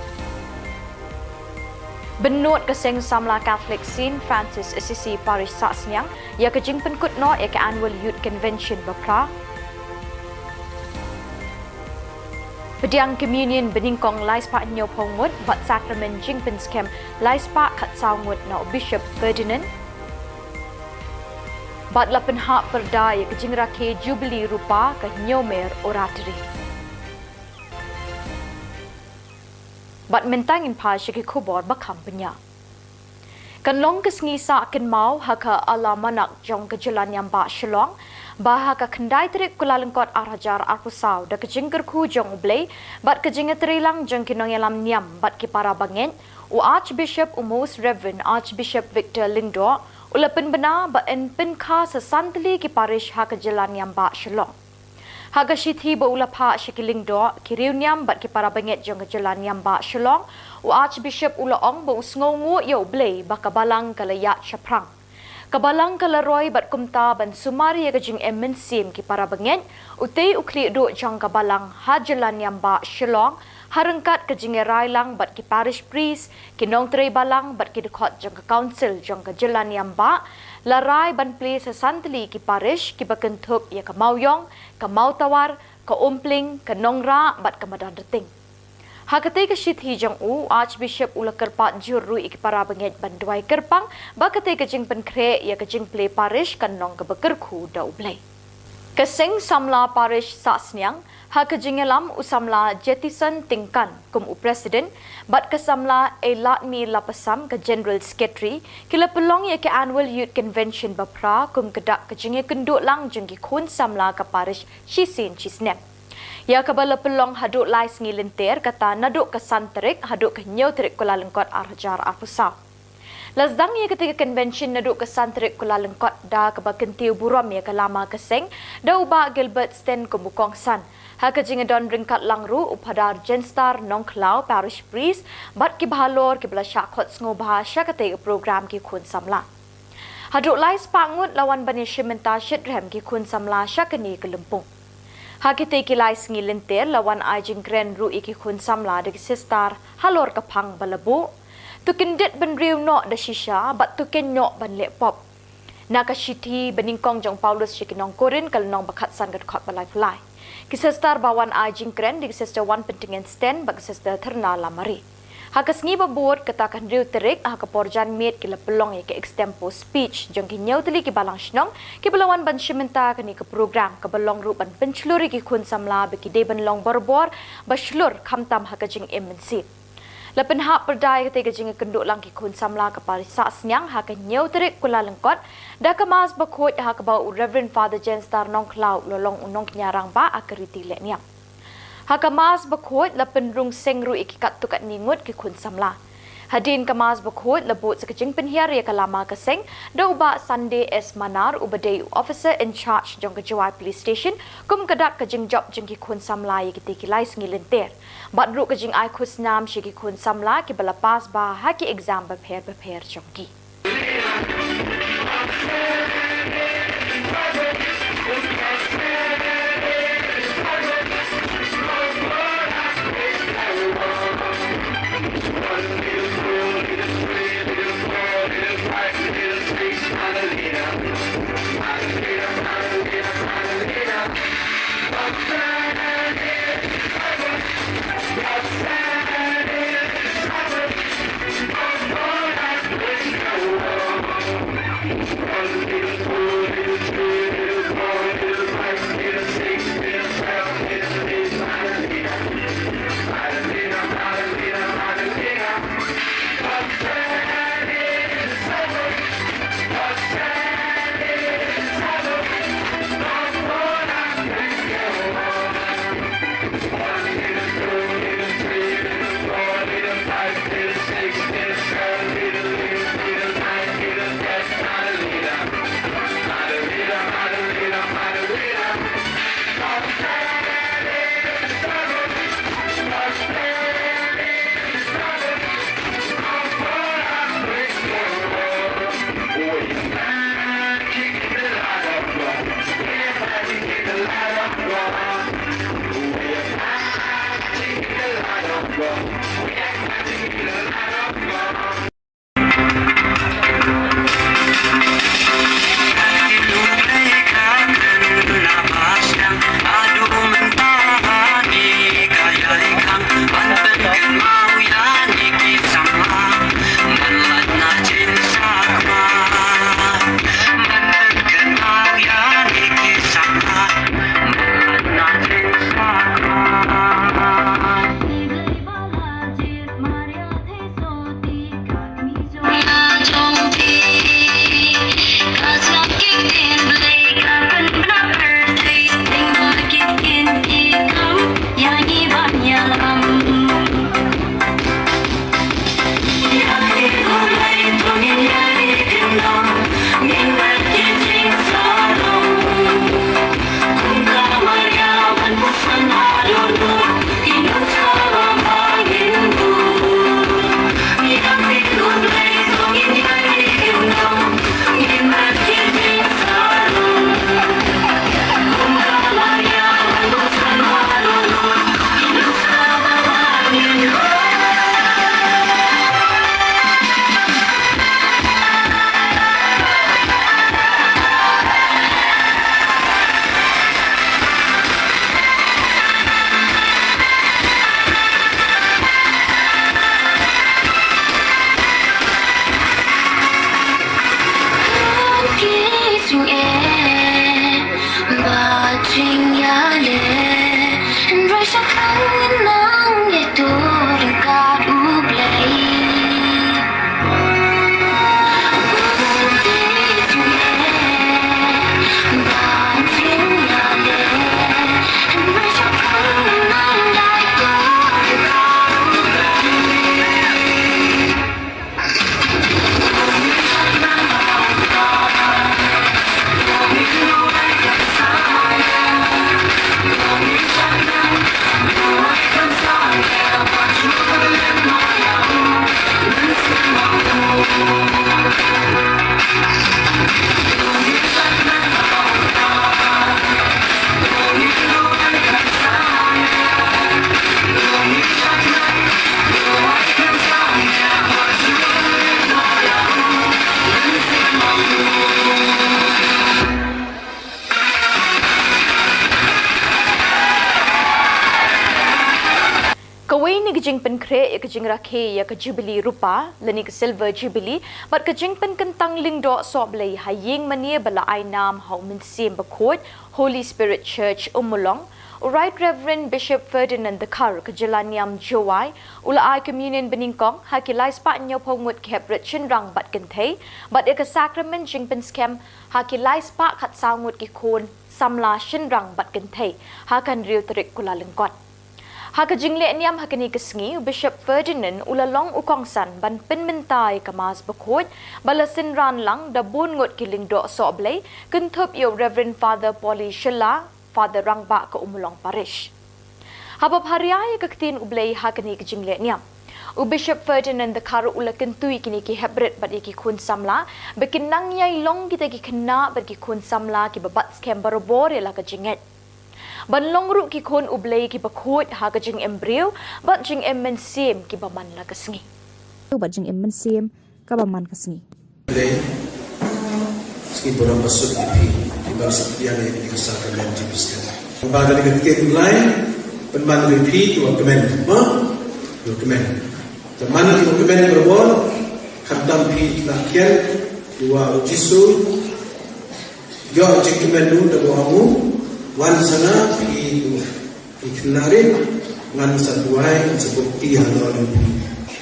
Bynnud ka seng samla Catholic Saint Francis Assisi Parish Sahsniang ïa ka jingpynkut noh ïa ka Annual Youth Convention ba phra. Pdiang Communion banyngkong lai spah hynñiewphew ngut bad Sakramen Jingpynskhem lai spah khatsaw ngut na u Bishop Ferdinand. Bad la pynhap pyrda ïa ka jingrakhe Jubilee Rupa ka Hynñiewmer Oratory. Bad mynta ngin phai sha ki khubor ba kham bniah. Kan long ka sngi sah kynmaw ha ka Alamanak jong ka Jylla Niam Bah Shillong, ba ha ka khyndai tarik Kyllalyngkot ar hajar arphew saw da ka jingkyrkhu jong U Blei bad ka jingïatreilang jong ki nongïalam niam bad ki para bangeit, u Archbishop, u Most Reverend Archbishop Victor Lyngdoh, u la pynbna ba yn pynkha sa san tylli ki parish ha ka Jylla Niam Bah Shillong. Ha ka shithi ba u la phah sha ki lyngdoh, ki riewniam bad ki para bangeit jong ka Jylla Niam Bah Shillong, u Archbishop u la ong ba u sngewnguh ïa U Blei ba ka Balang ka la ïaid shaphrang. Ka Balang ka la roi bad kumta ban sumar ïa ka jingim mynsiem ki para bangeit, utei u khlieh duh jong ka Balang ha Jylla Niam Bah Shillong, ha ryngkat ka jingïarai lang bad ki parish priest, ki nongtrei Balang bad ki dkhot jong ka Council jong ka Jylla Niam Bah, la rai ban plie sa san tylli ki parish kiba kynthup ïa ka Mawïong, ka Mawtawar, ka Umpling, ka Nongrah bad ka Madanrting. Ha katei ka shithi jong u, Archbishop u la kyrpad jur ruh ïa ki para bangeit ban duwai kyrpang ba katei ka jingpynkhreh ïa ka jingplie parish kan long kaba kyrkhu da U Blei. Ka seng samla parish Sahsniang, ha ka jingïalam u samla Jetison Tyngkan kum u president bad ka samla Eiladmi Lapasam ka general secretary, ki la pynlong ïa ka annual youth convention ba phra kum ka dak ka jingïakynduh lang jong ki khun samla ka parish shisien shisnem. Ïa kaba la pynlong haduh lai sngi lynter, kata naduh ka san tarik haduh ka hynñiew tarik Kyllalyngkot ar hajar arphew saw. La sdang ïa katei ka convention naduh ka san tarik Kyllalyngkot da kaba kyntiew burom ïa ka lama ka seng da u Bah Gilbert Sten kum u kongsan. Ha ka jingdon ryngkat lang ruh u Phadar Jenstar Nongkhlaw, parish priest, bad kiba halor kiba la shah khot sngewbha sha katei ka program ki khun samla. Haduh lai spah ngut la wan ban ïashim bynta shitrhem ki khun samla sha kane ka lympung. Ha kitei ki lai sngi lynter la wan ai jingkren ruh ïa ki khun samla da ki sister halor ka phang ba la buh: To kyndit bynriew noh da shisha bad to kynnoh ban leh pop. Na ka shithi banyngkong jong u Paulus sha ki nong Korinth ka lynnong ba khatsan ka dkhot ba laiphew lai. Ki sister ba wan ai jingkren dei ki Sister Wanpyntngen Sten bad ki Sister Therna Lamare. Ha ka sngi ba bud, kata ka hynriew tarik, ha ka por janmiet ki la pynlong ïa ka extempore speech jong ki hynñiew tylli ki balang shnong kiba la wan ban shim bynta kane ka program, kaba long ruh ban pynshlur ïa ki khun samla ba ki dei ban long borabor ba shlur khamtam ha ka jingim mynsiem. La pynhap pyrda ïa katei ka jingïakynduh lang ki khun samla ka parish Sahsniang ha ka hynñiew tarik Kyllalyngkot da ka Mass bakhuid ha kaba u Reverend Father Jenstar Nongkhlaw u la long u nongkñia rangbah ha ka riti lehniam. Ha ka Mass bakhuid la pynrung seng ruh ïa ki katto katne ngut ki khun samla. Hadien ka Mass bakhuid la bud sa ka jingpynhiar ïa ka lama ka seng da u Bah Sunday S Manar uba dei u officer in charge jong ka Jowai Police Station kum ka dak ka jingjop jong ki khun samla ïa kitei ki lai sngi lynter. Bad ruh ka jingai khusnam sha ki khun samla kiba la pass bha ha ki exam bapher bapher jong ki. Kawei na ki jingpynkhreh ïa ka jingrakhe ïa ka Jubilee Rupa lane ka Silver Jubilee bad ka jingpynkyntang lyngdoh sohblei ha ïing mane ba la ai nam ha U Mynsiem Bakhuid, Holy Spirit Church, Ummulong, u Right Reverend Bishop Ferdinand Dkhar ka jylla niam Jowai u la ai communion banyngkong ha ki lai spah hynñiewphew ngut ki heprit shynrang bad kynthei bad ïa ka sakramen jingpynskhem ha ki lai spah khatsaw ngut ki khun samla shynrang bad kynthei ha ka hynriew tarik Kyllalyngkot. Ha ka jingleh niam ha kane ka sngi, u Bishop Ferdinand u la long u kongsan ban pynmynta ïa ka Mass Bakhuid ba la synran lang da bun ngut ki lyngdoh sohblei, kynthup ïa u Reverend Father Polly Shylla, Father Rangbah ka Ummulong Parish. Haba pharia ïa ka ktien U Blei ha kane ka jingleh niam, u Bishop Ferdinand Dkhar u la kyntu ïa kine ki heprit bad ïa ki khun samla ba kin nang ïai long kita ki khynnah bad ki khun samla kiba bat skhem barabor ïa la ka jingngeit. Ban long ruh ki khun U Blei kiba khuid ha ka jingim briew bad jingim mynsiem kiba man la ka sngi. Bad jingim mynsiem kaba man ka sngi. Blei, sngi burom ba suk ïa phi, phi ban suk ïa ngi ïa ka sakramen jingpynsngewbha. Ba da ka ktien U Blei, pynban ïa phi ki wa kmen, ma? Ki wa kmen. Te man ki wa kmen barabor, khamtam phi na khian, ki wa U Jisu, ïoh jingkmen u da ba ong u, wan sa nga phi ki wa. Ki khynnah rit, ngan sa duwai, ngan sa bukti halor jong phi.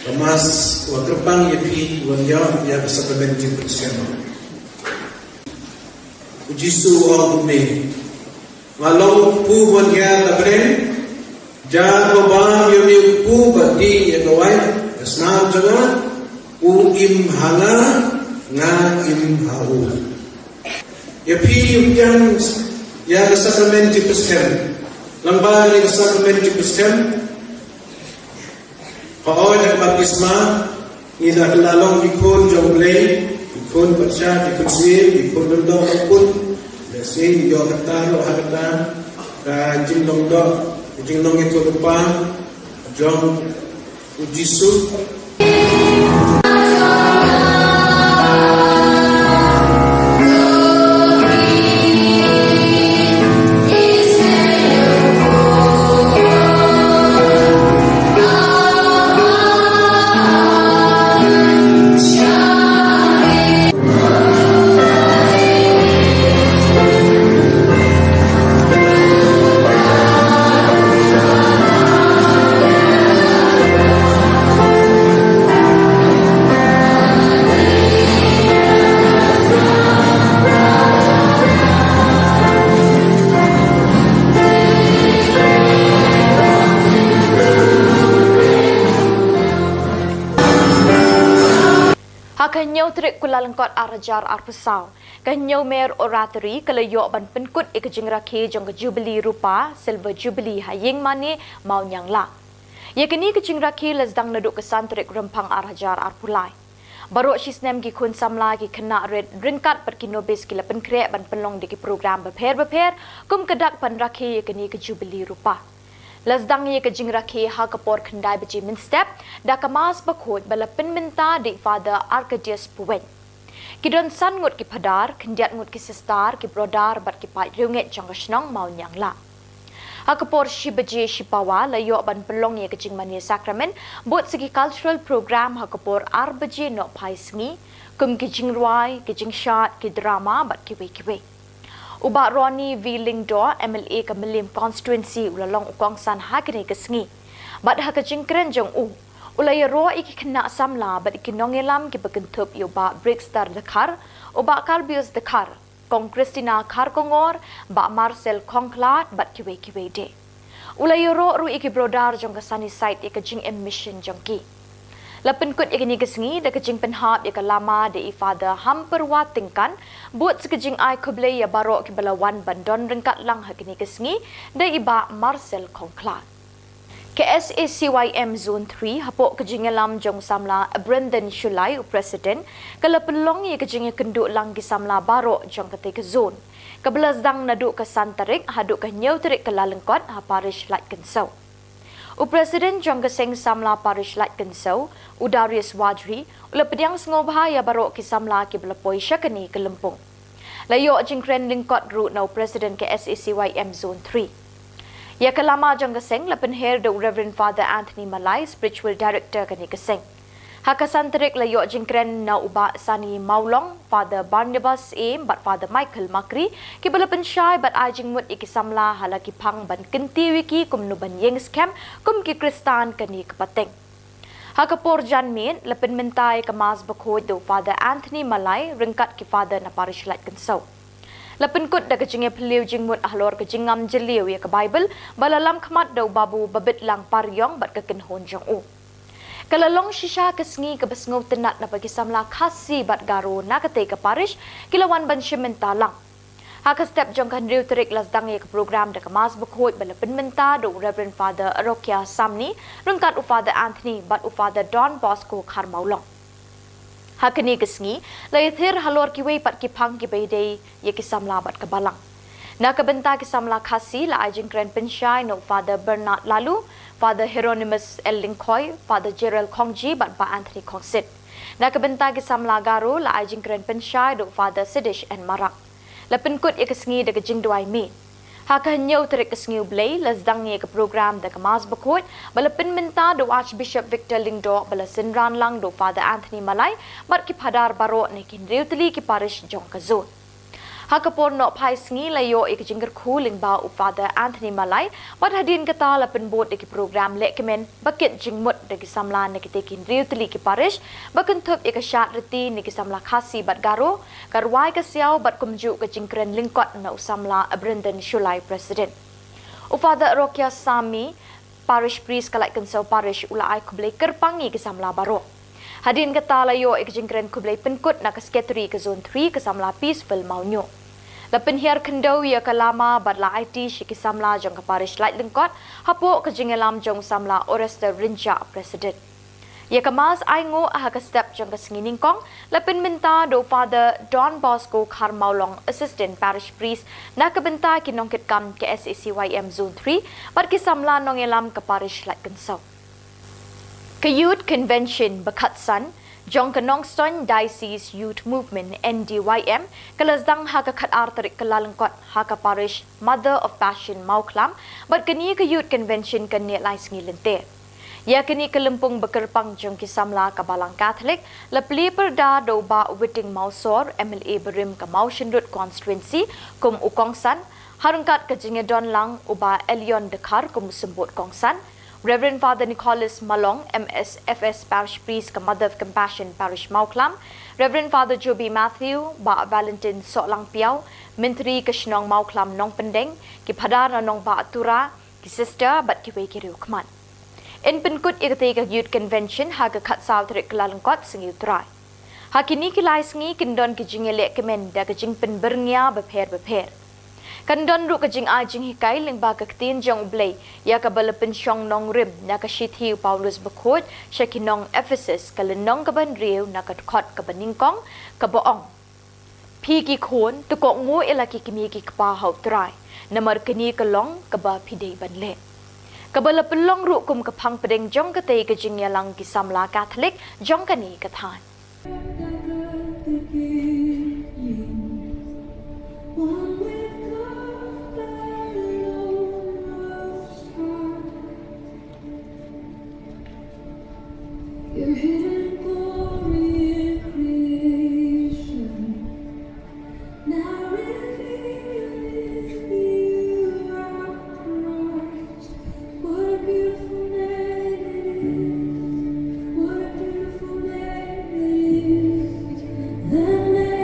Ka Mass wa kyrpang ïa phi, wan ïa, ïa ka sakramen jingpynsngewbha. U Jisu u ong kumne, nga long u kpu ban hiar na bneng, jan ba bam ïa une u kpu ba dih ïa ka wait, ka snam jong nga, u im ha nga, nga im ha u. Ïa phi u pdiang ïa ka sakramen jingpynsngem. Lyngba kane ka sakramen jingpynsngem, hooid ha ka baptisma ngi la kylla long ki khun jong U Blei, ki khun patsha, ki khun syiem, ki khun lyngdoh lyngkut. Lehse ngi ïoh kata ruh ha kata ka jinglong doh, ka jinglong ïathuhlypa jong U Jisu. Ha ka hynñiew tarik Kyllalyngkot ar hajar arphew saw, ka Hynñiewmer Oratory ka la ïoh ban pynkut ïa ka jingrakhe jong ka Jubilee Rupa, Silver Jubilee ha Ïingmane, Mawniangla. Ïa kane ka jingrakhe la sdang naduh ka san tarik Rymphang ar hajar arphew lai. Baroh shisnem ki khun samla, ki khynnah rit ryngkat bad ki nobis ki la pynkhreh ban pynlong da ki program bapher bapher kum ka dak ban rakhe ïa kane ka Jubilee Rupa. La sdang ïa ka jingrakhe ha ka por khyndai baje mynstep da ka Mass Bakhuid ba la pynmynta da i Father Arcadius Puwein. Ki don san ngut ki phadar, khyndiat ngut ki sister, ki brother bad ki paid riewngeit jong ka shnong Mawniangla. Ha ka por shi baje shipawa la ïoh ban pynlong ïa ka jingmane sakramen bad sa ki cultural program ha ka por ar baje nohphai sngi, kum ki jingrwai, ki jingshad, ki drama bad kiwei kiwei. U Bah Ronnie V Lyngdoh, M L A ka Mylliem Constituency, u la long u kongsan ha kane ka sngi. Bad ha ka jingkren jong u, u la ïaroh ïa ki khynnah samla bad ïa ki nongïalam kiba kynthup ïa u Bah Brixter Dkhar, u Bah Karbius Dkhar, Kong Christina Kharkongor, Bah Marcel Khongkhlad bad kiwei kiwei de. U la ïaroh ruh ïa ki brother jong ka Sunnyside ïa ka jingim mission jong ki. La pynkut ïa kane ka sngi da ka jingpynhap ïa ka lama da i Father Hampyrwa Tyngkan, bad sa ka jingai khublei ïa baroh kiba la wan ban don ryngkat lang ha kane ka sngi da i Bah Marcel Khongkhlad. Ka S A C Y M Zone three, hapoh ka jingïalam jong u samla Brendan Shullai, u President, ka la pynlong ïa ka jingïakynduh lang ki samla baroh jong katei ka zone, kaba la sdang naduh ka san tarik haduh ka hynñiew tarik Kyllalyngkot ha Parish Laitkynshew. U President jong ka Seng Samla Parish Laitkynshew, u Darius Wadri, u la pdiang sngewbha ïa baroh ki samla kiba la poi sha kane ka lympung. La ïoh jingkren lyngkot ruh na u President ka S A C Y M Zone three. Ïa ka lama jong ka seng la pynher da u Reverend Father Anthony Malai, Spiritual Director kane ka seng. Ha ka san tarik la ïoh jingkren na u Bah Sani Mawlong, Father Barnabas Syiem bad Father Michael Makri, kiba la pynshai bad ai jingmut ïa ki samla ha la ki phang ban kyntiew ïa ki kumno ban ïeng skhem kum ki Khristan kane ka pateng. Ha ka por janmiet, la pynmynta ïa ka Mass Bakhuid da u Father Anthony Malai, ryngkat ki Father na Parish Laitkynshew. La pynkut da ka jingïaphylliew jingmut halor ka jingngam jylliew ïa ka Baibl, ba la lam khmat da u Babu Babitlang Pariong bad ka kynhun jong u. Ka la long shisha ka sngi kaba sngewtynnat naba ki samla Khasi bad Garo na katei ka parish ki la wan ban shim bynta lang. Ha ka step jong ka hynriew tarik la sdang ïa ka program da ka Mass Bakhuid ba la pynmynta da u Reverend Father Rokia Samni, ryngkat u Father Anthony bad u Father Don Bosco Kharmawlong. Ha kane ka sngi, la ïathir halor kiwei pat ki phang kiba ïadei ïa ki samla bad ka balang. Na ka bynta ki samla Khasi la ai jingkren pynshai na u Father Bernard Lalu, Father Hieronymus L Lyngkhoi, Father Gerald Khongji bad Bah Anthony Khongsit. Na ka bynta ki samla Garo la ai jingkren pynshai da u Father Sidish N Marak. La pynkut ïa ka sngi da ka jingduwai miet. Ha ka hynñiew tarik ka sngi U Blei, la sdang ïa ka program da ka Mass Bakhuid, ba la pynmynta da u Archbishop Victor Lyngdoh, ba la synran lang da u Father Anthony Malai bad ki phadar baroh na ki hynriew tylli ki parish jong ka zone. Ha ka por nohphai sngi la ïoh ïa ka jingkyrkhu lyngba u Father Anthony Malai, bad hadien kata la pynbud ïa ki program lehkmen ba kit jingmut da ki samla na kitei ki hynriew tylli ki parish, ba kynthup ïa ka shad riti na ki samla Khasi bad Garo, ka rwai ka siaw bad kumjuh ka jingkren lyngkot na u samla Brendan Shullai, President. U Father Rokia Samni, Parish Priest ka Laitkynshew Parish, u la ai khublei kyrpang ïa ki samla baroh. Hadien kata la ïoh ïa ka jingkren khublei pynkut na ka Secretary ka Zone three ka samla Peaceful Mawñiuh. La pynhiar khyndew ïa ka lama bad la aiti sha ki samla jong ka Parish Laitlyngkot, hapoh ka jingïalam jong u samla Orester Rynjah, President. Ïa ka Mass ainguh ha ka step jong ka sngi nyngkong, la pynmynta da u Father Don Bosco Kharmawlong, Assistant Parish Priest, na ka bynta ki nongkitkam ka S A C Y M Zone three, bad ki samla nongïalam ka Parish Laitkynshew. Ka Youth Convention ba khatsan, jong ka Nongstoiñ Diocese Youth Movement, N D Y M, ka la sdang ha ka khatar tarik Kyllalyngkot ha ka Parish Mother of Passion Mawkhlam, bad kane ka Youth Convention kan neh lai sngi lynter. Ïa kane ka lympung ba kyrpang jong ki samla ka Balang Catholic, la plie pyrda da u Bah Witing Mawsor, M L A barim ka Mawshynrut Constituency, kum u kongsan, ha ryngkat ka jingïadon lang u Bah Elion Dkhar kum u symbud kongsan, Reverend Father Nicholas Malong, M S F S Parish Priest ka Mother of Compassion Parish Mawkhlam, Reverend Father Joby Matthew, Bah Valentine Sohlangpiaw, Myntri ka shnong Mawkhlam Nongpyndeng, ki phadar na nongbah Tura, ki sister bad kiwei ki riewkhmat. Yn pynkut ïa katei ka Youth Convention ha ka khatsaw tarik Kyllalyngkot, Sngi U Trai. Ha kine ki lai sngi kin don ki jingïalehkmen da ka jingpynbyrngia bapher bapher. Kan don ruh ka jingai jinghikai lyngba ka ktien jong U Blei, ïa kaba la pynshong nongrim na ka shithi u Paulus Bakhuid sha ki nong Ephesus, ka lynnong kaba hynriew na ka dkhot kaba nyngkong, kaba ong: Phi ki khun, to kohnguh ïa la ki kmie ki kpa ha U Trai, namar kane ka long kaba phi dei ban leh. Kaba la pynlong ruh kum ka phang pdeng jong katei ka jingïalang ki samla Catholic jong kane ka thaiñ. Your hidden glory in creation, now revealed in you, our Christ. What a beautiful name it is. What a beautiful name it is. The name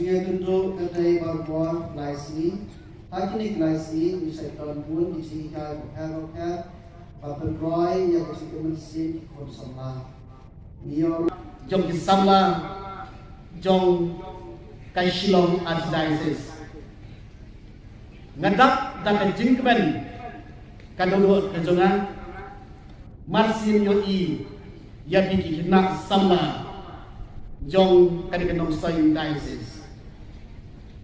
Ngi ïakynduh katei baroh lai sngi. Ha kine ki lai sngi ngi sa ïoh don bun ki jinghikai bapher bapher ba pynroi ïa ka jingim mynsiem ki khun samla. Ngi ïoh jong ki samla jong ka Shillong Archdiocese. Nga dap da ka jingkmen ka dohnud ka jong nga, mar sien ïohi ïa phi ki khynnah samla jong kane ka Nongstoiñ Diocese.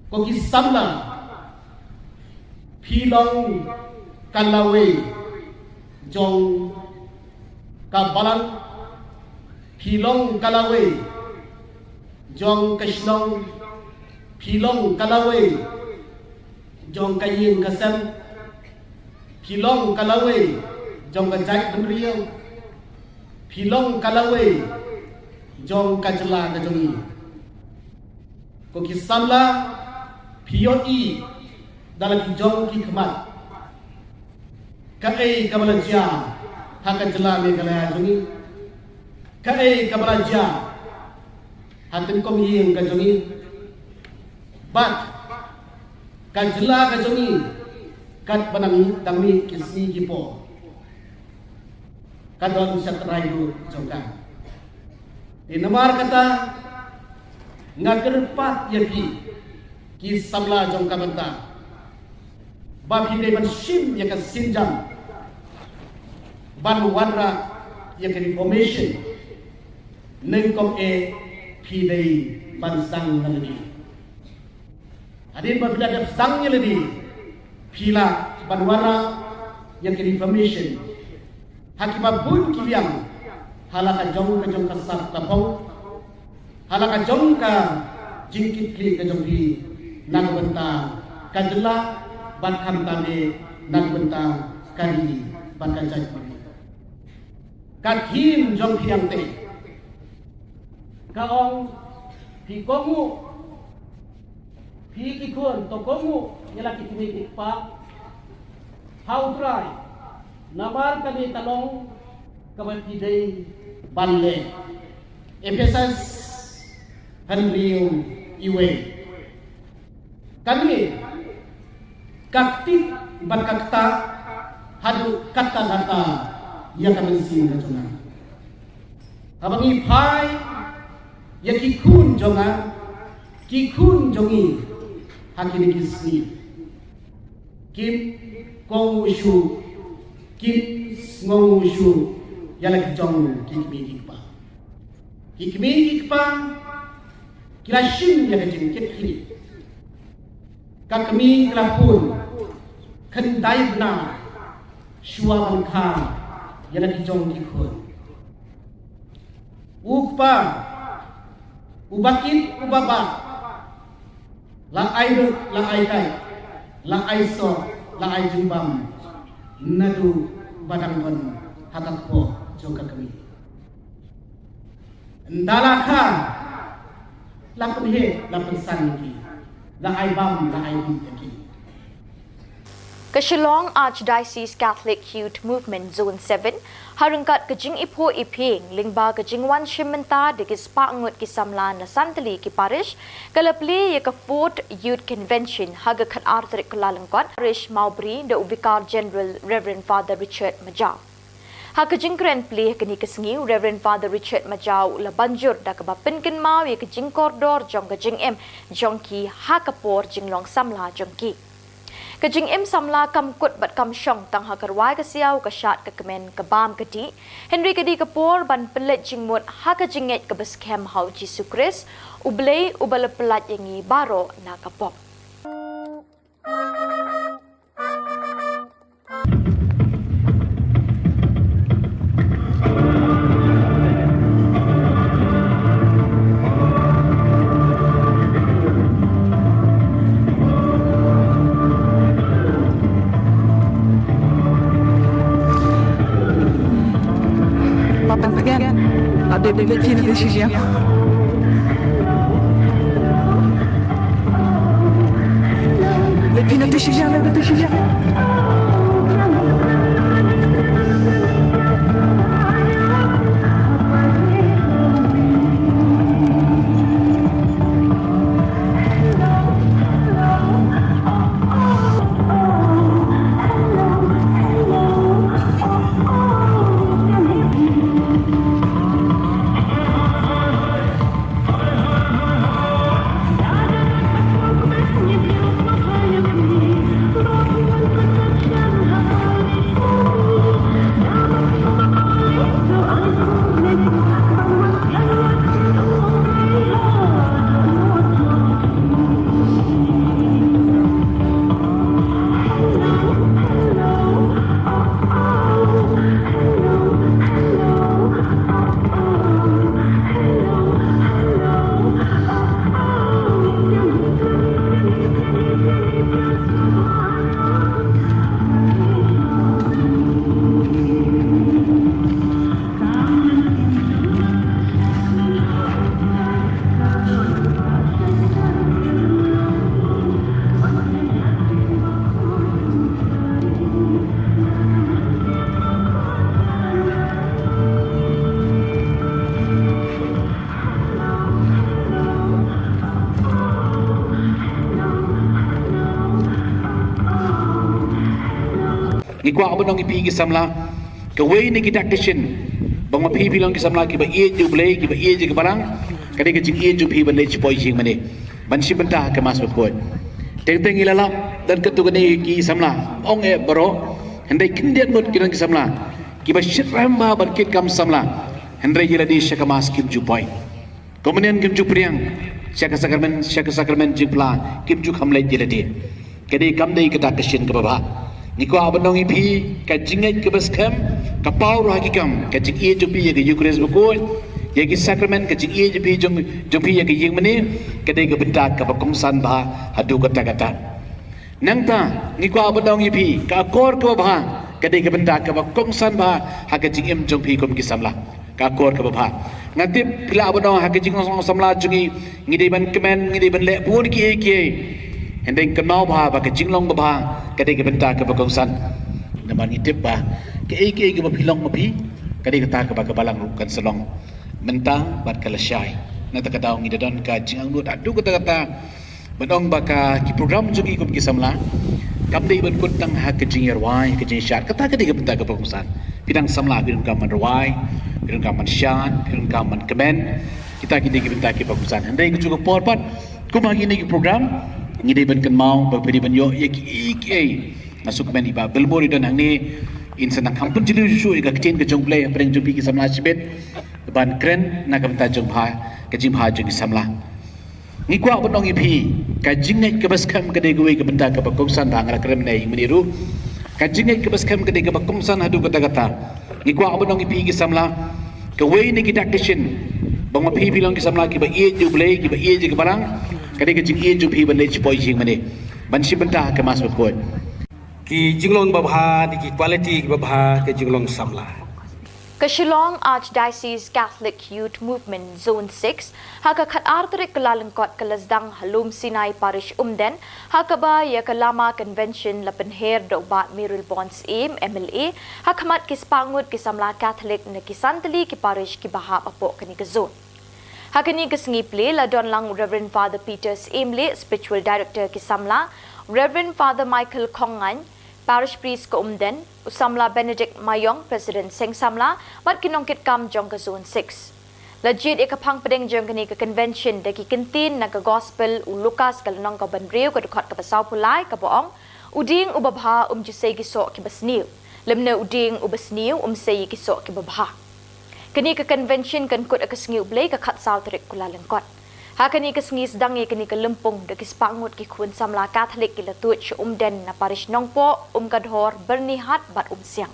Ko ki samla, phi long ka lawei jong ka balang, phi long ka lawei jong ka shnong, phi long ka lawei jong ka ïing ka sem, phi long ka lawei jong ka jaitbynriew, phi long ka lawei jong ka jylla ka jong ngi. Ko ki samla, phi ïohi da la ki jong ki khmat kaei kaba la jia ha ka jylla Meghalaya jong ngi, kaei kaba la jia ha tyngkong ïing ka jong ngi, bad ka jylla ka jong ngi katba dang mih ki sngi ki por. Ka don shatrai ruh jong ka. Te namar kata nga kyrpad ïa phi ki samla jong ka bynta ba phi dei ban shim ïa ka sienjam ban wanrah ïa ka reformation, nyngkong eh phi dei ban sdang na lade. Hadien ba phi la dep sdang ïa lade, phi lah ban wanrah ïa ka reformation ha kiba bun ki liang, ha la ka jong ka jong ka sap ka phong, ha la ka jong ka jingkitkhlieh ka jong phi na ka bynta ka jylla bad khamtam eh na ka bynta ka ri bad ka jaitbynriew. Ka theme jong phi hangtei ka ong, phi kohnguh, phi ki khun, to kohnguh ïa la ki kmie ki kpa ha U Trai, namar kane ka long kaba phi dei ban leh. Ephesus hynriew iwei. Kane ka ktip bad ka ktah haduh katta katta ïa ka mynsiem ka jong nga. Haba ngi phai ïa ki khun jong nga, ki khun jong ngi ha kine ki sngi, kim kohnguh shuh, kim sngewnguh shuh ïa la ki jong ki kmie ki kpa. Ki kmie ki kpa ki la shim ïa ka jingkitkhlieh. Ka kmie ka la pun khyndai bnai shuwa ban kha ïa la ki jong ki khun. U kpa uba kit uba bah, la ai lut, la ai kai, la ai soh, la ai jingbam naduh ba dang don ha ka kpoh jong ka kmie. Ynda la kha, la pynheh la pynsan ïa ki, la ai bam la ai dih ïa ki. Ka Shillong Archdiocese Catholic Youth Movement Zone seven ha ryngkat ka jingiphuh iphieng lyngba ka jingwan shim bynta da ki spah ngut ki samla na san tylli ki parish, ka la plie ïa ka Fourth Youth Convention ha ka khatar tarik Kyllalyngkot, Parish Mawbri, da u Vicar General Reverend Father Richard Majaw. Ha ka jingkren plie ha kane ka sngi, u Reverend Father Richard Majaw u la ban jur da kaba pynkynmaw ïa ka jingkordor jong ka jingim jong ki ha ka por jinglong samla jong ki. Ka jingim samla kam kut bad kam shong tang ha ka rwai ka siaw, ka shad ka kmen, ka bam ka dih, hynrei ka dei ka por ban pynleit jingmut ha ka jingngeit kaba skhem ha U Jisu Khrist, U Blei uba la pyllait ïa ngi baroh na ka pop. Ngi kwah ban ong ïa phi ki samla, kawei na ki dak ki shin, ba ma phi phi long ki samla kiba ïeit ïa U Blei, kiba ïeit ïa ka Balang, ka dei ka jingïeit jong phi ban leit sha poi jingmane, ban shim bynta ha ka Mass bakhuid. Teng teng ngi la lap don katto katne ki samla, ong eh baroh, hynrei khyndiat ngut ki don ki samla kiba shyrkhei bha ban kit kam samla, hynrei ïa lade sha ka Mass kim ju poi. Kumne kim ju pdiang sha ka sakramen, sha ka sakramen jingphla, kim ju kham leit ïa lade. Ka dei, kam dei ka dak ka shin kaba bha. Ngi kwah ban ong ïa phi ka jingngeit kaba skhem, ka paw ruh ha ki kam, ka jingïeit jong phi ïa ka Eucharist bakhuid, ïa ki sakramen, ka jingïeit jong phi jong, jong phi ïa ka ïingmane, ka dei ka bynta kaba kongsan bha haduh katta katta. Nangta ngi kwah ban ong ïa phi, ka akor kaba bha ka dei ka bynta kaba kongsan bha ha ka jingim jong phi kum ki samla. Ka akor kaba bha. Nga tip phi lah ban ong ha ka jinglong samla jong ngi, ngi dei ban kmen, ngi dei ban leh bun kiei kiei. Hynrei kynmaw bha ba ka jinglong ba bha ka dei ka bynta kaba kongsan. Namar ngi tip ba kaei kaei kaba phi long ma phi, ka dei kata kaba ka Balang ruh kan sa long mynta bad ka lashai. Na kata ka daw ngi da don ka jingangnud haduh katta katta ban ong ba ka, ki program jong ngi kum ki samla kam dei ban kut tang ha ka jingïarwai, ka jingshad. Kata ka dei ka bynta kaba kongsan. Phi dang samla phi donkam ban rwai, phi donkam ban shad, phi donkam ban kmen. Kita ki dei ki bynta kiba kongsan. Hynrei kajuh ka por pat, kum ha kine ki program, ngi dei ban kynmaw ba phi dei ban ïoh ïa kiei kiei. Nga sngewkmen i Bah Bilmur i don hangne, in sa nang kham pynjylliew shuh shuh ïa ka ktien ka jong U Blei hapdeng jong phi ki samla shibit, ban kren na ka bynta jong bha, ka jingbha jong ki samla. Ngi kwah ban ong ïa phi, ka jingngeit kaba skhem ka dei kawei ka bynta kaba kongsan, ba nga la kren mynne ruh. Ka jingngeit kaba skhem ka dei kaba kongsan haduh katta katta. Ngi kwah ban ong ïa phi ki samla, kawei na ki dak ki shin, ba ma phi phi long ki samla kiba ïeit ïa U Blei, kiba ïeit ïa ka Balang, ka dei ka jingïeit jong phi ban leit sha poi jingmane, ban shim bynta ha ka Mass bakhuid. Ki jinglong ba bha, ki quality kiba bha, ki jinglong samla. Ka Shillong Archdiocese Catholic Youth Movement Zone six, ha ka khatar tarik Kyllalyngkot ka la sdang ha Lum Sinai Parish Umden, ha kaba ïa ka Lama Convention la pynher da u Bah Mayralborn Syiem, M L A, ha khmat ki spah ngut ki samla Catholic na ki san tylli ki parish kiba hap hapoh kane ka zone. Ha kane ka sngi plie la don lang u Reverend Father Peter Syiemlieh, Spiritual Director ki samla, Reverend Father Michael Khongngaiñ, Parish Priest ka Umden, u samla Benedict Maiong, President Seng Samla, bad ki nongkitkam jong ka Zone six. La jied ïa ka phang pdeng jong kane ka convention da ki kyntien na ka Gospel u Lukas ka lynnong kaba hynriew ka dkhot kaba sawphew lai kaba ong, u dieng uba bha um ju sei ki soh kiba sniew, lymne u dieng uba sniew um sei ki soh kiba bha. Kane ka convention kan kut ha ka sngi U Blei ka khatsaw tarik Kyllalyngkot. Ha kane ka sngi sdang ïa kane ka lympung da ki spah ngut ki khun samla Catholic ki la tuid sha Umden na Parish Nongpoh, Umkadhor, Byrnihat bad Umsiang.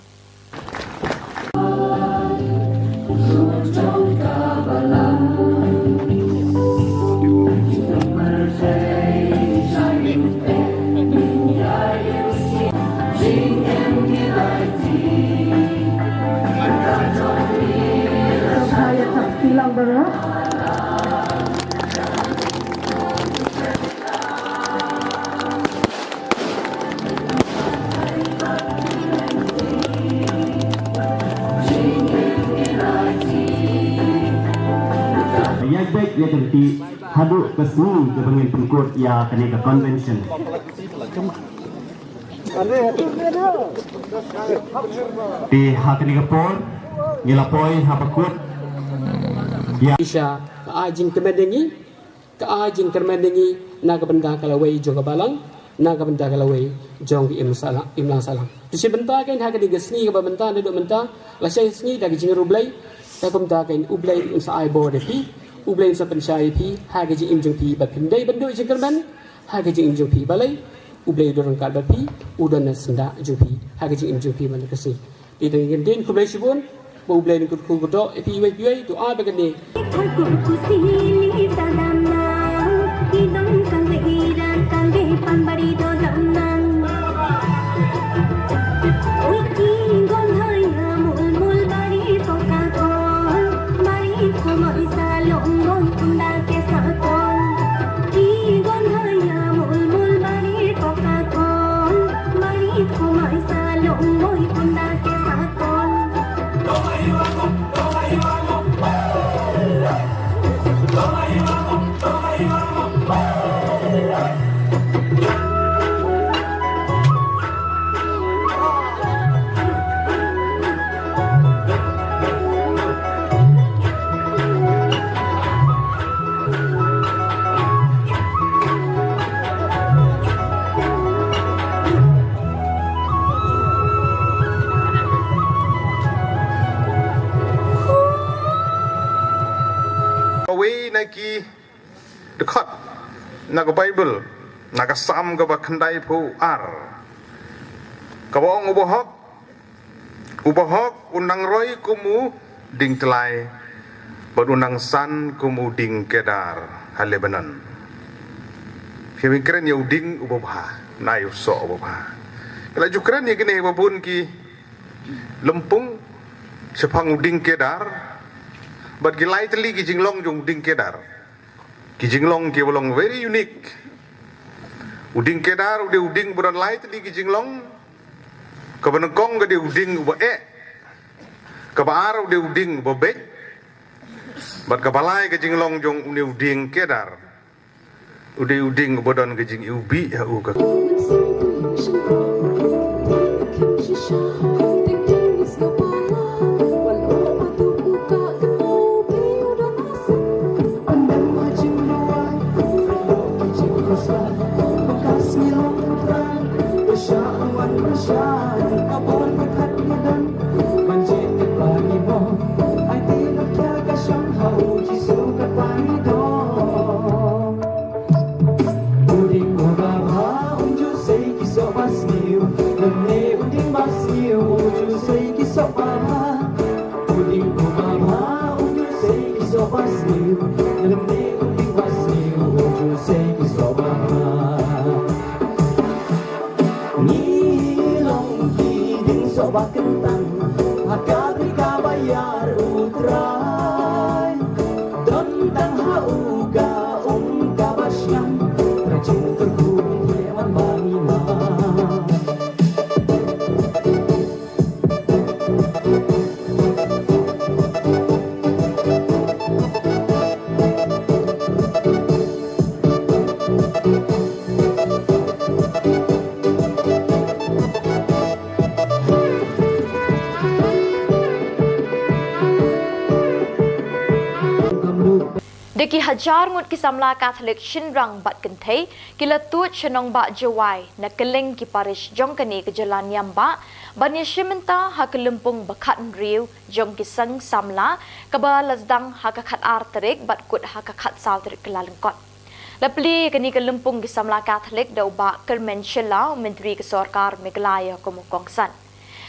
Ïa beit ïa ka lynti haduh ka sngi kaba ngin pynkut ïa kane ka convention. Te ha kane ka por ngi la poi ha ba kut ïa. Isha ka ai jingkmen ïa ngi, ka ai jingkyrmen ïa ngi na ka bynta ka lawei jong ka balang, na ka bynta ka lawei jong ka imlang sahlang, imlang sahlang. Te shi bynta kein ha kane ka sngi kaba mynta, naduh mynta lashai sngi da ka jingriewblei. Te kumta kein U Blei un sa ai bor ïa phi, U Blei un sa pynshai ïa phi ha ka jingim jong phi, ba phim dei ban duh jingkyrmen ha ka jingim jong phi. Balei? U Blei u don ryngkat bad phi, u don na syndah jong phi ha ka jingim jong phi man la ka sngi. Te tang ïa kane, khublei shibun, ba U Blei un kyrkhu kyrdoh ïa phi iwei pa iwei. To ai ba kane. Ki dkhot na ka Baibl, na ka Salm kaba khyndaiphew ar, kaba ong, u bahok, u bahok un nang roi kum u dieng tyllai, bad un nang san kum u dieng kedar ha Lebanon. Phi kren ïa u dieng uba bha, na ïa u soh uba bha. Ki la ju kren ïa kine ba bun ki lympung shaphang u dieng kedar, bad ki lai tylli ki jinglong jong u dieng kedar. Ki jinglong kiba long very unique. U dieng kedar u dei u dieng ba don lai tylli ki jinglong. Kaba nyngkong ka dei u dieng uba eh. Kaba ar u dei u dieng uba beit. Bad kaba lai ka jinglong jong une u dieng kedar, u dei u dieng uba don ka jingiwbih ha u ka Ngi long ki dieng soh ba kyntang ha ka bri kaba ïar U Trai. Don tang ha u ka um kaba shngain, Trai jingkyrkhu ïa man ba ngi na. Da ki hajar ngut ki samla Katholik shynrang bad kynthei ki la tuid sha nongbah Jowai na kylleng ki parish jong kane ka jylla niam bah ban ïashim bynta ha ka lympung ba khathynriew jong ki seng samla, kaba la sdang ha ka khatar tarik bad kut ha ka khatsaw tarik Kyllalyngkot. La plie ïa kane ka lympung ki samla Katholik da u Bah Kyrmen Shylla, u Myntri ka Sorkar Meghalaya kum u kongsan.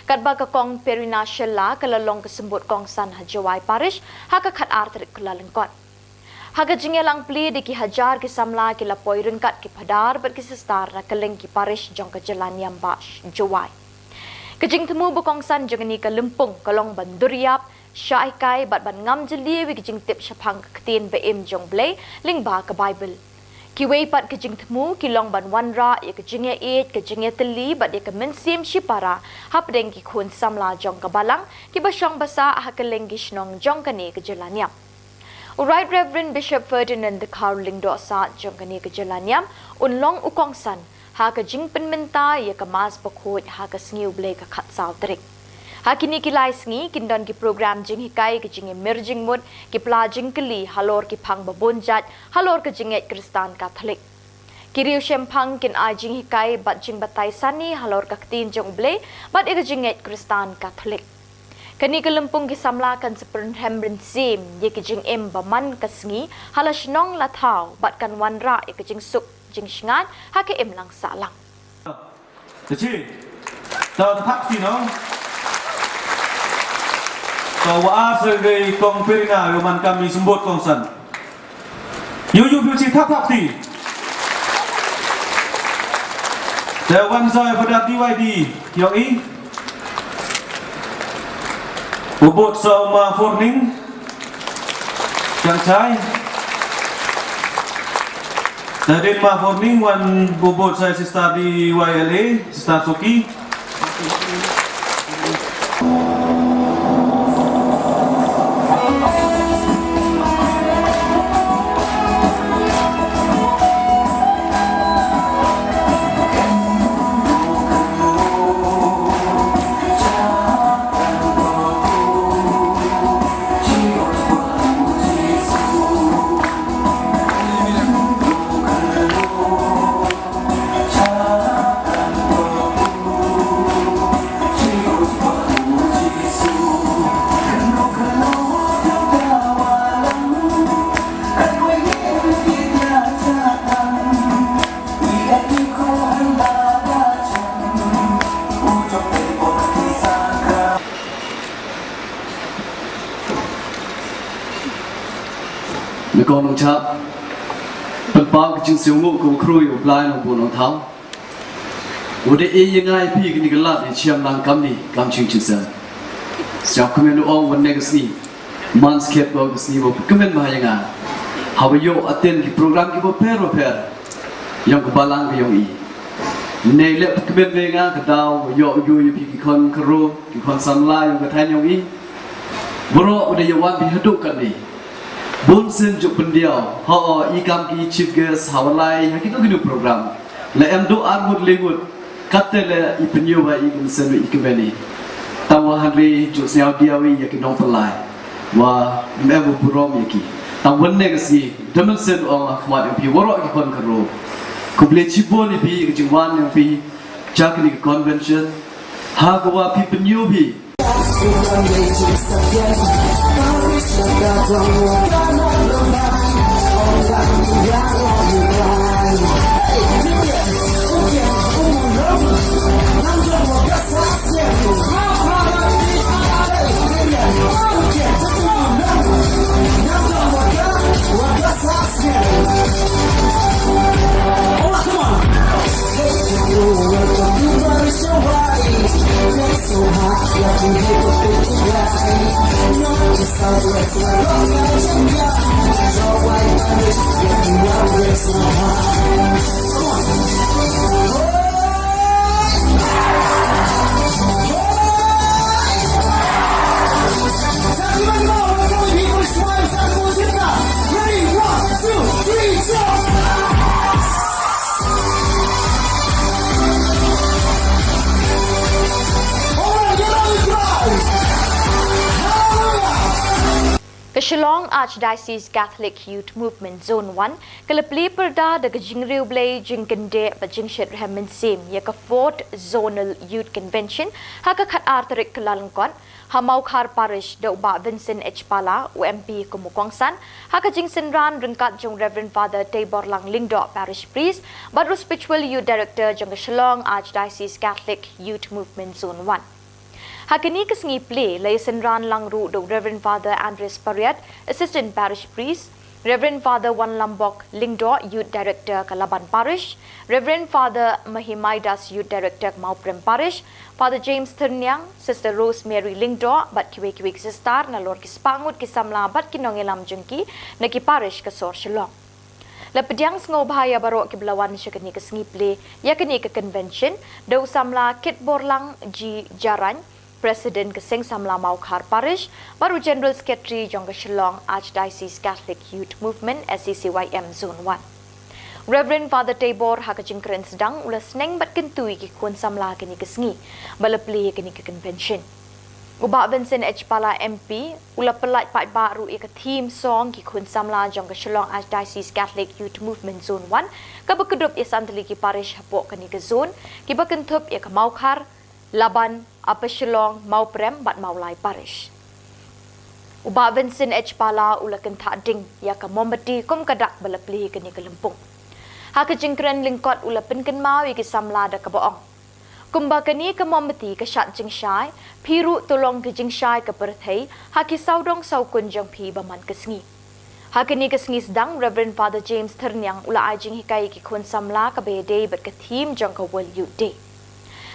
Katba ka Kong Perina Shylla ka la long ka symbud kongsan ha Jowai Parish ha ka khatar tarik Kyllalyngkot. Ha ka jingïalang plie da ki hajar ki samla ki la poi ryngkat ki phadar bad ki sister na kylleng ki parish jong ka jylla niam bah Jowai. Ka jingthmu ba kongsan jong kane ka lympung ka long ban dur ïap, shah hikai bad ban ngam jylliew ïa ki jingtip shaphang ka ktien ba im jong U Blei lyngba ka Baibl. Kiwei pat ki jingthmu ki long ban wanrah ïa ka jingïaieit, ka jingïatylli bad ïa ka mynsiem shipara hapdeng ki khun samla jong ka balang kiba shong basa ha kylleng ki shnong jong kane ka jylla niam. U Right Reverend Bishop Ferdinand Dkhar Lyngdoh Saad jong kane ka jylla niam un long u kongsan ha ka jingpynmynta ïa ka Mass Bakhuid ha ka sngi U Blei ka khatsaw tarik. Ha kine ki lai sngi kin don ki program jinghikai, ki jingïamir jingmut, ki pla jingkylli halor ki phang ba bun jait halor ka jingngeit Khristan Katholik. Ki riewshemphang kin ai jinghikai bad jingbatai sani halor ka ktien jong U Blei bad ïa ka jingngeit Khristan Katholik. Kane ka lympung ki samla kan sa pynrhem rynsim ïa ki jingim ba man ka sngi ha la shnong la thaw bad kan wanrah ïa ka jingsuk jingshngaiñ ha ka imlang sahlang. Te chi. Ta thap ti no. Ta wa ar sa gei Kong Perina ïa man kam i symbud kongsan. Yu yu yu chi thap thap ti. Te wan sa Father D Y D yong i. U bud sa Ma Forning. Chang chai. Tadin Ma Forning wan bubut sa Sister D Y L A, Sister Suki. Kong Nongchap, pynpaw ka jingsngewnguh kaba khruh ïa U Blei Nongbuh Nongthaw, u da ai ïa ngi ïa phi kane ka lad ïa ka shiang lang kamni kam shynrang. Sngewkmen ong, wan ne ka sngi, man skhem ka sngi ba kmen bha ïa nga, haba ïoh attend ki program kiba pher ba pher jong ka balang ka jong i. Ne leh kmen ïa nga ka daw ïoh ïoh ïa phi ki khun khynroo, ki khun samla jong ka thaiñ jong i. Baroh u da ïa wan phi haduh katne. Bun sien ju pyndiaw, ho, i kam ki chief guest, haba lai ha kino kino program. La em duh ar ngut le ngut, katte la i pynïoh ba i kum sien i kmen i. Tang wa hangne ju sngewdiaw i ïa ki nongpynlait, wa ym em u burom ïa ki. Tang wan ne ka sngi, da mynsiem ong ha khmat ïa phi waroh ki khun khynroo. Khublei shibun ïa phi ïa ka jingwan ïa phi sha kane ka convention, ha kaba phi pynïoh phi. Ka Shillong Archdiocese Catholic Youth Movement Zone one ka la plie pyrda da ka jingriewblei, jingkyndit bad jingshitrhem mynsiem ïa ka Fourth Zonal Youth Convention ha ka khatar tarik Kyllalyngkot ha Mawkhar Parish da u Bah Vincent H Pala, u M P kum u kongsan, ha ka jingsynran ryngkat jong Reverend Father Teiborlang Lyngdoh, Parish Priest, bad u Spiritual Youth Director jong ka Shillong Archdiocese Catholic Youth Movement Zone one. Ha kane ka sngi plie la ïa synran lang ruh da u Reverend Father Andres Pariat, Assistant Parish Priest, Reverend Father Wanlambok Lyngdoh, Youth Director ka Laban Parish, Reverend Father Mahimaidas, Youth Director ka Mawprem Parish, Father James Thyrniang, Sister Rosemary Lyngdoh bad kiwei kiwei ki sister, nalor ki spah ngut ki samla bad ki nongïalam jong ki na ki parish ka sor Shillong. La pdiang sngewbha ïa baroh kiba la wan sha kane ka sngi plie ïa kane ka convention da u samla Kitborlang G Jarain, President ka Seng Samla Mawkhar Parish, bad u General Secretary jong ka Shillong Archdiocese Catholic Youth Movement, S C C Y M Zone one. Reverend Father Teibor ha ka jingkren sdang u la sneng bad kyntu ïa ki khun samla kane ka sngi ba la plie ïa kane ka convention. U Bah Vincent H Pala M P u la pyllait paidbah ruh ïa ka theme song ki khun samla jong ka Shillong Archdiocese Catholic Youth Movement Zone one, kaba kdup ïa san tylli ki parish hapoh kane ka zone, kiba kynthup ïa ka Mawkhar, Laban, Upper Shillong, Mawprem bad Mawlai Parish. U Bah Vincent H Pala u la kynthah ding ïa ka mombati kum ka dak ba la plie ha kane ka lympung. Ha ka jingkren lyngkot u la pynkynmaw ïa ki samla da kaba ong, kumba kane ka mombati ka shad jingshai, phi ruh to long ka jingshai ka pyrthei ha ki sawdong sawkun jong phi ba man ka sngi. Ha kane ka sngi sdang, Reverend Father James Thyrniang u la ai jinghikai ïa ki khun samla kaba ïadei bad ka theme jong ka World Youth Day.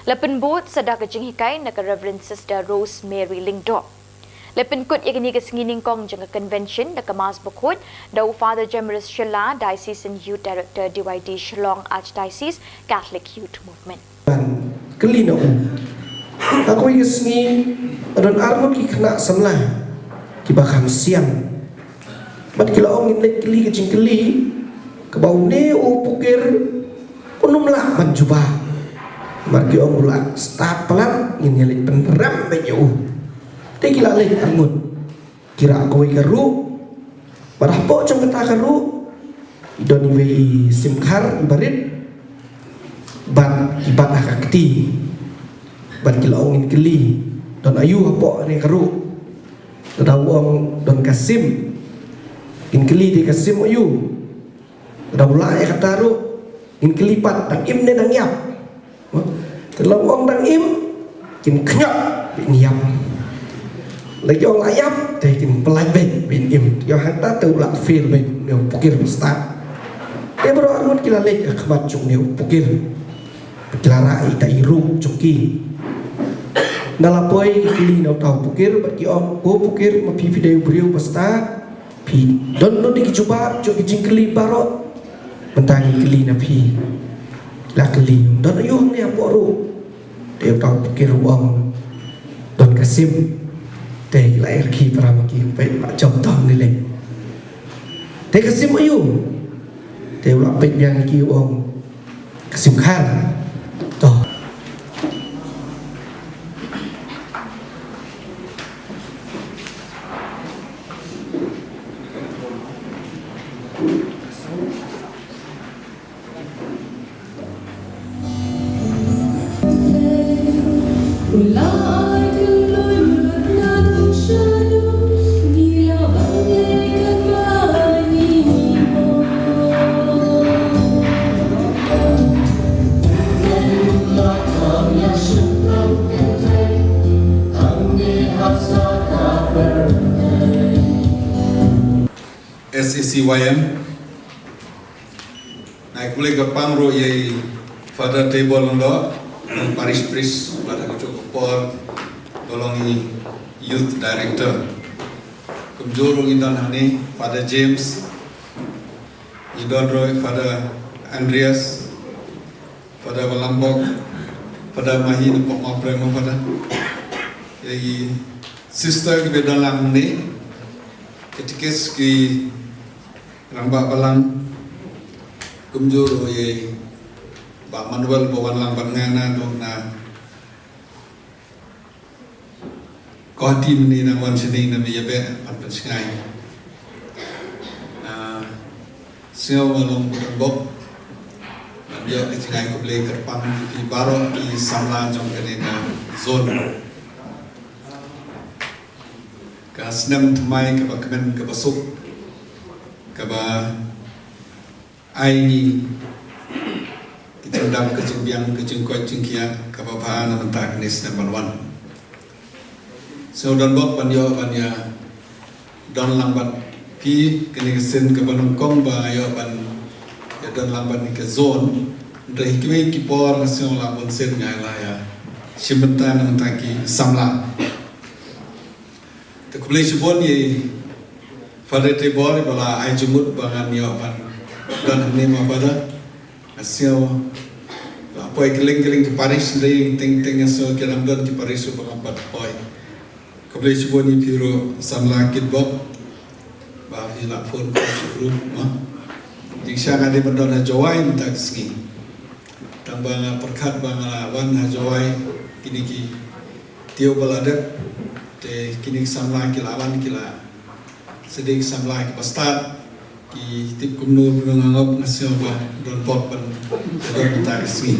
La pynbud sa da ka jinghikai na ka Reverend Sister Rosemary Lyngdoh. La pynkut ïa kane ka sngi nyngkong jong ka convention da ka Mass Bakhuid da u Father Jemrus Shylla, Diocesan Youth Director D Y D Shillong Archdiocese Catholic Youth Movement. Ban kylli na u, ha kawei ka sngi ka don ar ngut ki khynnah samla kiba kham sian. Bad ki la ong, ngin leit kylli ka jingkylli kaba une u pukir un ym lah ban jubab. Namar ki ong u la stad palat, ngin ïa leit pynrem beit ïa u. Te ki la leit ar ngut. Ki rah kawei ka ruh. Bad hapoh jong kata ka ruh i don iwei i sim khar iba rit. Bad i bat ha ka kti. Bad ki la ong, ngin kylli, don aïu hapoh kane ka ruh? Te da u ong, don ka sim. Ngin kylli, dei ka sim aïu? Te da u lah ïa kata ruh, ngin kylli pat, dang im ne dang ïap? Te lada u ong dang im, kin khñiot ban ïap. Lada u ong la ïap, te kin pyllait beit ban im. Ïa, Hangta te u la fail beit une u pukir ba stad. Te baroh arngut ki la leit ha khmat jong une u pukir. Ki la rah ïa kita i ruh jong ki. Nda la poi ki kylli na uta u pukir bad ki ong, ko pukir, ma phi phi dei u briew ba stad. Phi don nud ïa ki jubab jong ki jingkylli baroh. Mynta ngin kylli na phi. La kylli, don aiu hangne hapoh ruh? Te uta u pukir u ong, don ka sim. Te la rkhie para ma ki, peit la jop dom ne lei. Te ka sim aiu? Te u la peit biang ïa ki u ong, ka sim khar. To. S A C Y M. Nga ai khublei kyrpang ruh ïa i Father Teibor Lyngdoh, parish priest, ba ha kajuh ka por ba long i youth director. Kumjuh ruh ngi don hangne Father James, ngi don ruh Father Andreas, Father Walambok, Father Mahi, na pok ma prema Father. Ïa i sister kiba don lang hangne, katekis ki rangbah balang, kumjuh ruh ïa i Bah Manuel ba wan lang bad nga naduh na Guwahati mynne, nang wan shane na Mawbah ban pynsngew. Ah, sngew nga long ba donbok ban ïoh ka jingai khublei kyrpang ïa phi baroh ki samla jong kane ka zone. Ka snem thymmai kaba kmen kaba suk, kaba ai ngi ka jingdap, ka jingbiang, ka jingkoit jingkhiah kaba bha na bynta kane ka snem ban wan. Sngew donbok ban ïoh ban ïa don lang bad phi kane ka sien kaba nyngkong ba nga ïoh ban ïa don lang bad kane ka zone. Hynrei ha kiwei ki por nga sngew la bun sien nga la ïa shim bynta na bynta ki samla. Te khublei shibun ïa i Father Teibor ba la ai jingmut ba ngan ïoh ban don hangne ma Father. Nga sngew la poi kylleng kylleng ki parish, hynrei teng teng nga sngew ki dang don ki parish ruh ba ngam pat poi. Khublei shibun ïa phi ruh samla kitbok ba phi la phone ko shuh ruh ma. Jingshisha nga dei ban don ha Jowai mynta ka sngi. Tang ba nga pyrkhat ba nga la wan ha Jowai, kine ki taïew ba la dep, te kine ki samla ki la wan, ki la sdang, ki samla kiba stad, ki tip kumno kumno nga ngop, nga sngew ba donbok ban don mynta ka sngi.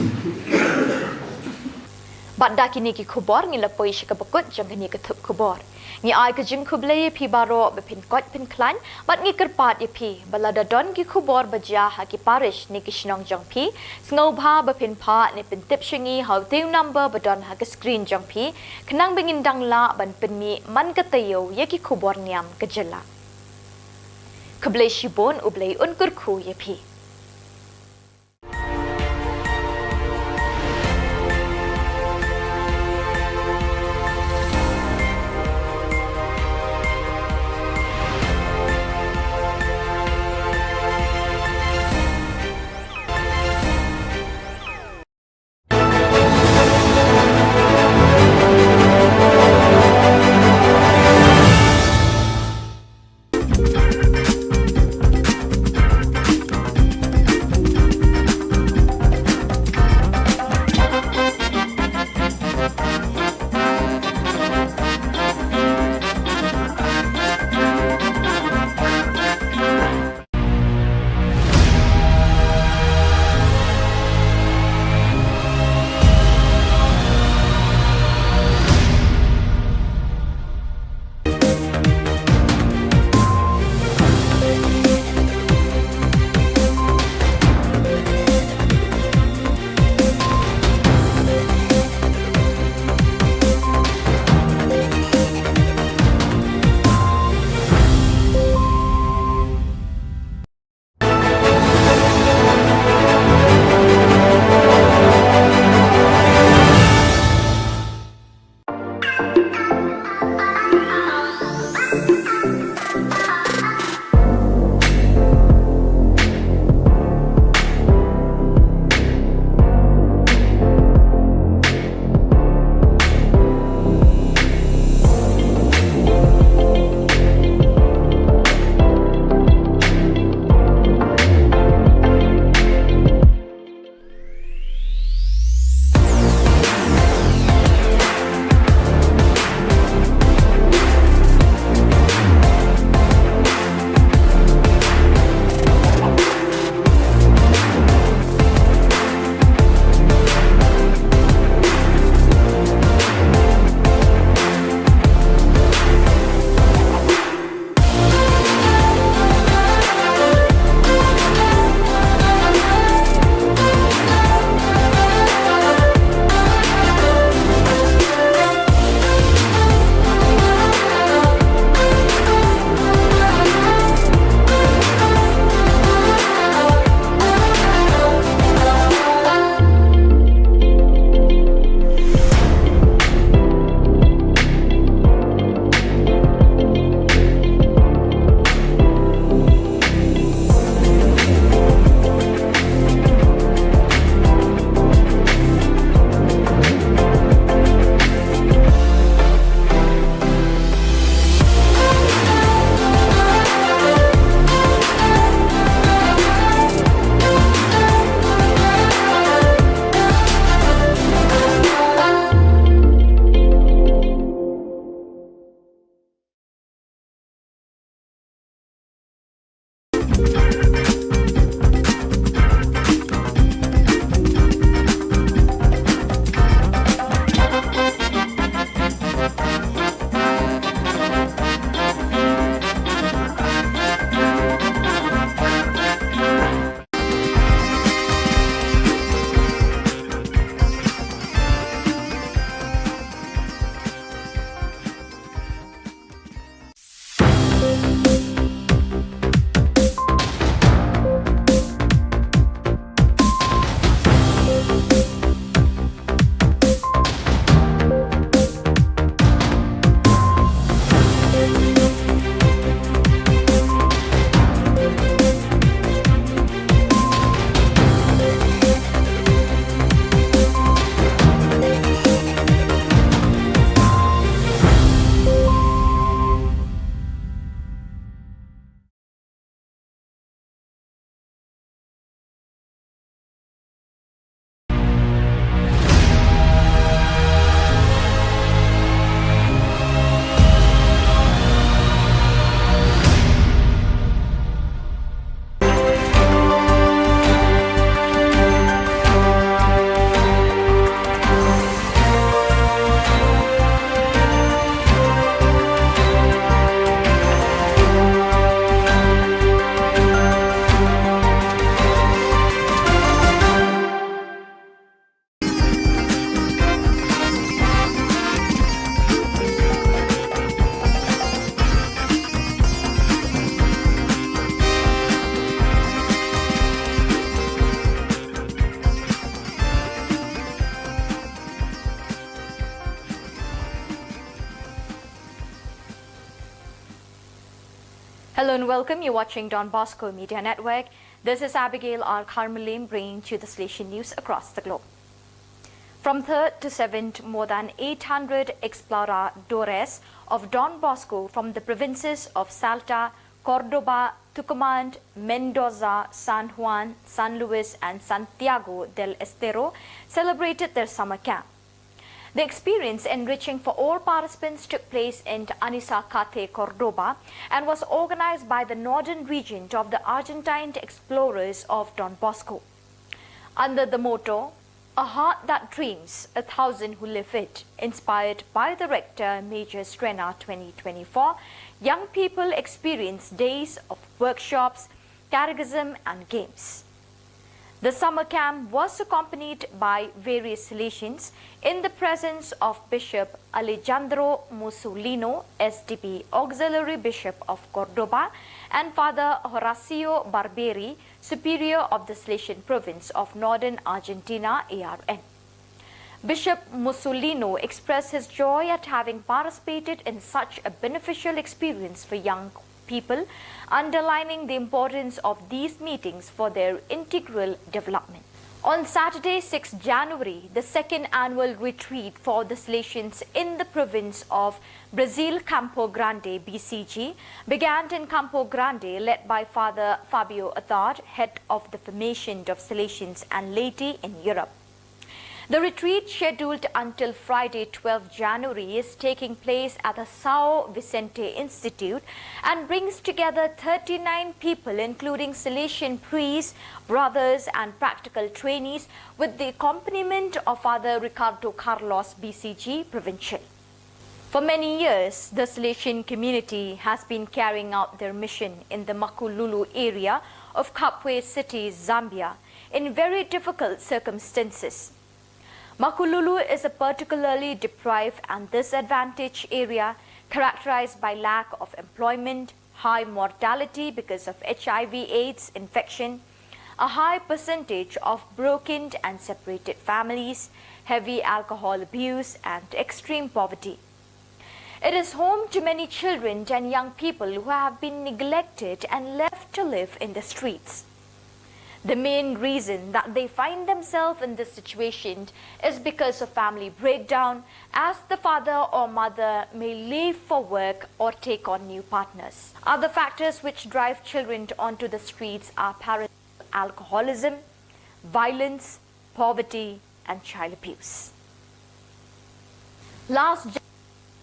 Bad da kine ki khubor ngi la poi sha kaba kut jong kane ka thup khubor. Ngi ai ka jingkhublei ïa phi baroh ba phin koit phin khlaiñ, bad ngi kyrpad ïa phi ba lada don ki khubor ba jia ha ki parish ne ki shnong jong phi, sngewbha ba phin phah ne pyntip sha ngi ha utei u number ba don ha ka screen jong phi, khnang ba ngin dang lah ban pynmih man ka taïew ïa ki khubor niam ka jylla. Khublei shibun, U Blei un kyrkhu ïa phi. Hello and welcome. You're watching Don Bosco Media Network. This is Abigail R. Carmelim bringing to you the Salesian news across the globe. From third to seventh, more than eight hundred exploradores of Don Bosco from the provinces of Salta, Cordoba, Tucumán, Mendoza, San Juan, San Luis, and Santiago del Estero celebrated their summer camp. The experience, enriching for all participants, took place in Anisacate, Cordoba, and was organized by the Northern Regent of the Argentine Explorers of Don Bosco. Under the motto, "A heart that dreams, a thousand who live it," inspired by the Rector Major Strena twenty twenty-four, young people experienced days of workshops, catechism, and games. The summer camp was accompanied by various Salesians in the presence of Bishop Alejandro Musolino, S D B, Auxiliary Bishop of Cordoba, and Father Horacio Barberi, Superior of the Salesian Province of Northern Argentina, A R N. Bishop Musolino expressed his joy at having participated in such a beneficial experience for young people, underlining the importance of these meetings for their integral development. On Saturday, sixth January, the second annual retreat for the Salesians in the province of Brazil, Campo Grande, B C G, began in Campo Grande, led by Father Fabio Attard, head of the Formation of Salesians and Laity in Europe. The retreat, scheduled until Friday, twelfth January, is taking place at the São Vicente Institute and brings together thirty-nine people, including Salesian priests, brothers, and practical trainees, with the accompaniment of Father Ricardo Carlos, B C G Provincial. For many years, the Salesian community has been carrying out their mission in the Makululu area of Kabwe City, Zambia, in very difficult circumstances. Makululu is a particularly deprived and disadvantaged area characterized by lack of employment, high mortality because of H I V AIDS infection, a high percentage of broken and separated families, heavy alcohol abuse, and extreme poverty. It is home to many children and young people who have been neglected and left to live in the streets. The main reason that they find themselves in this situation is because of family breakdown, as the father or mother may leave for work or take on new partners. Other factors which drive children onto the streets are parental alcoholism, violence, poverty, and child abuse. Last Jan-,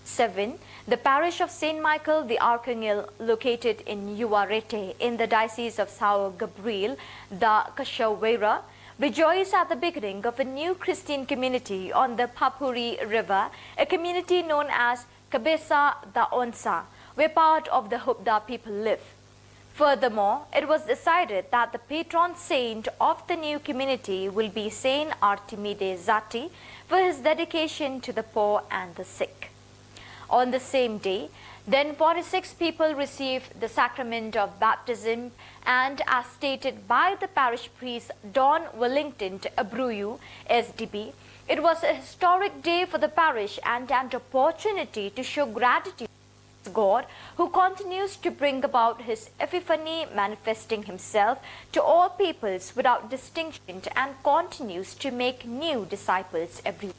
seven, the parish of Saint Michael the Archangel, located in Uarete in the Diocese of São Gabriel da Cachoeira, rejoiced at the beginning of a new Christian community on the Papuri River, a community known as Cabeça da Onça, where part of the Hubda people live. Furthermore, it was decided that the patron saint of the new community will be Saint Artimide Zati for his dedication to the poor and the sick. On the same day, then forty-six people received the sacrament of baptism, and as stated by the parish priest Don Wellington Abruyu, S D B, it was a historic day for the parish and an opportunity to show gratitude God, who continues to bring about his epiphany, manifesting himself to all peoples without distinction, and continues to make new disciples every day.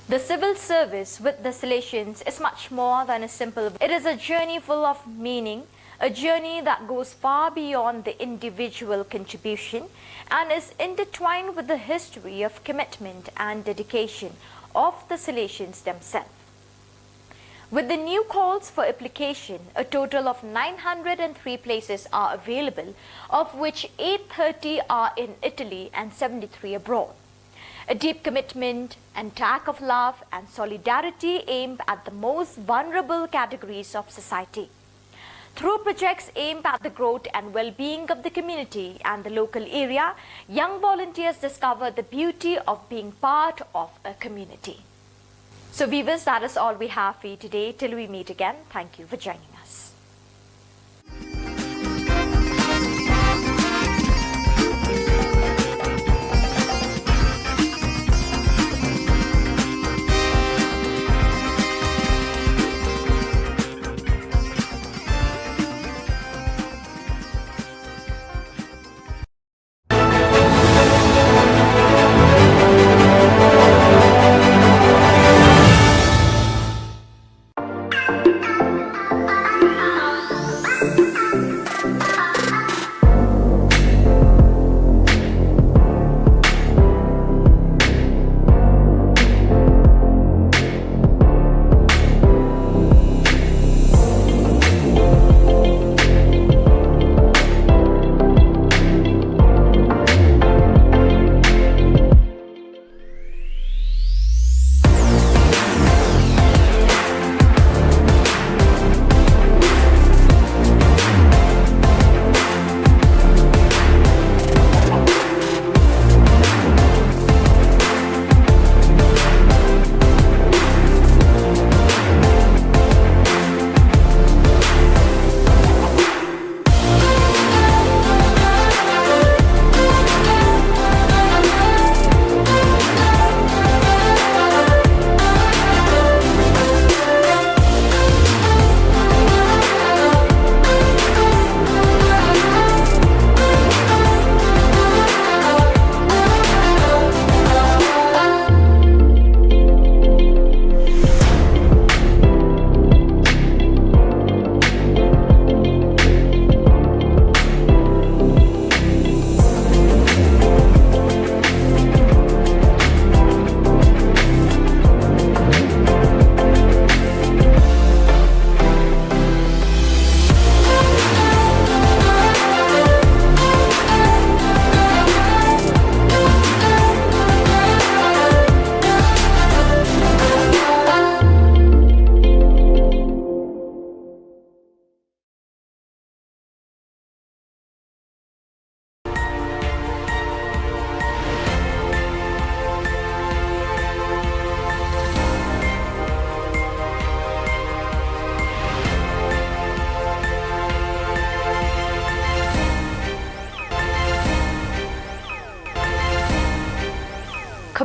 The civil service with the Salesians is much more than a simple, it is a journey full of meaning, a journey that goes far beyond the individual contribution and is intertwined with the history of commitment and dedication of the Salesians themselves. With the new calls for application, a total of nine hundred and three places are available, of which eight thirty are in Italy and seventy-three abroad. A deep commitment and act of love and solidarity aimed at the most vulnerable categories of society. Through projects aimed at the growth and well-being of the community and the local area, young volunteers discover the beauty of being part of a community. So viewers, that is all we have for you today. Till we meet again, thank you for joining us.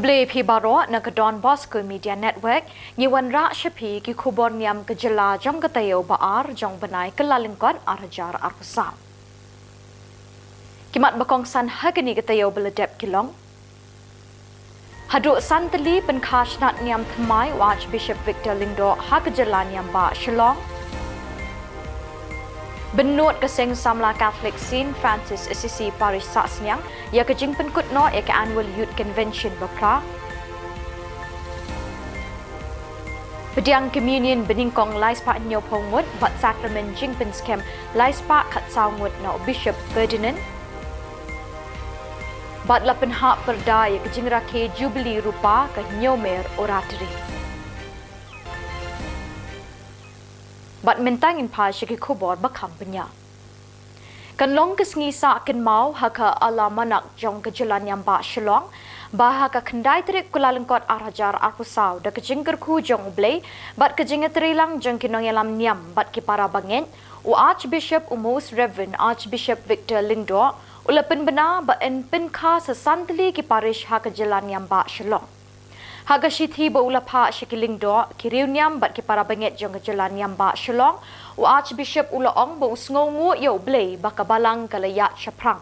Khublei phi baroh na ka Don Bosco Media Network, ngi wanrah sha phi ki khubor niam ka jylla jong ka taïew ba ar jong u bnai Kyllalyngkot ar hajar arphew saw. Ki mat ba kongsan ha kane ka taïew ba la dep ki long: Haduh san tylli pynkha shnat niam thymmai u Archbishop Victor Lyngdoh ha ka jylla niam bah Shillong. Bynnud ka seng samla Catholic Saint Francis Assisi Parish Sahsniang ïa ka jingpynkut noh ïa ka Annual Youth Convention ba phra. Pdiang Communion banyngkong lai spah hynñiewphew ngut bad Sakramen jingpynskhem lai spah khatsaw ngut na u Bishop Ferdinand. Bad la pynhap pyrda ïa ka jingrakhe Jubilee Rupa ka Hynñiewmer Oratory. Bad mynta ngin phai sha ki khubor ba kham bniah. Kan long ka sngi sah kynmaw ha ka Alamanak jong ka jylla niam bah Shillong, ba ha ka khyndai tarik Kyllalyngkot ar hajar arphew saw da ka jingkyrkhu jong U Blei bad ka jingïatreilang jong ki nongïalam niam bad ki para bangeit, u Archbishop, u Most Reverend Archbishop Victor Lyngdoh u la pynbna ba yn pynkha sa san tylli ki parish ha ka jylla niam bah Shillong. Ha ka shithi ba u la phah sha ki lyngdoh, ki riewniam bad ki para bangeit jong ka jylla niam bah Shillong, u Archbishop u la ong ba u sngewnguh ïa U Blei ba ka balang ka la ïaid shaphrang.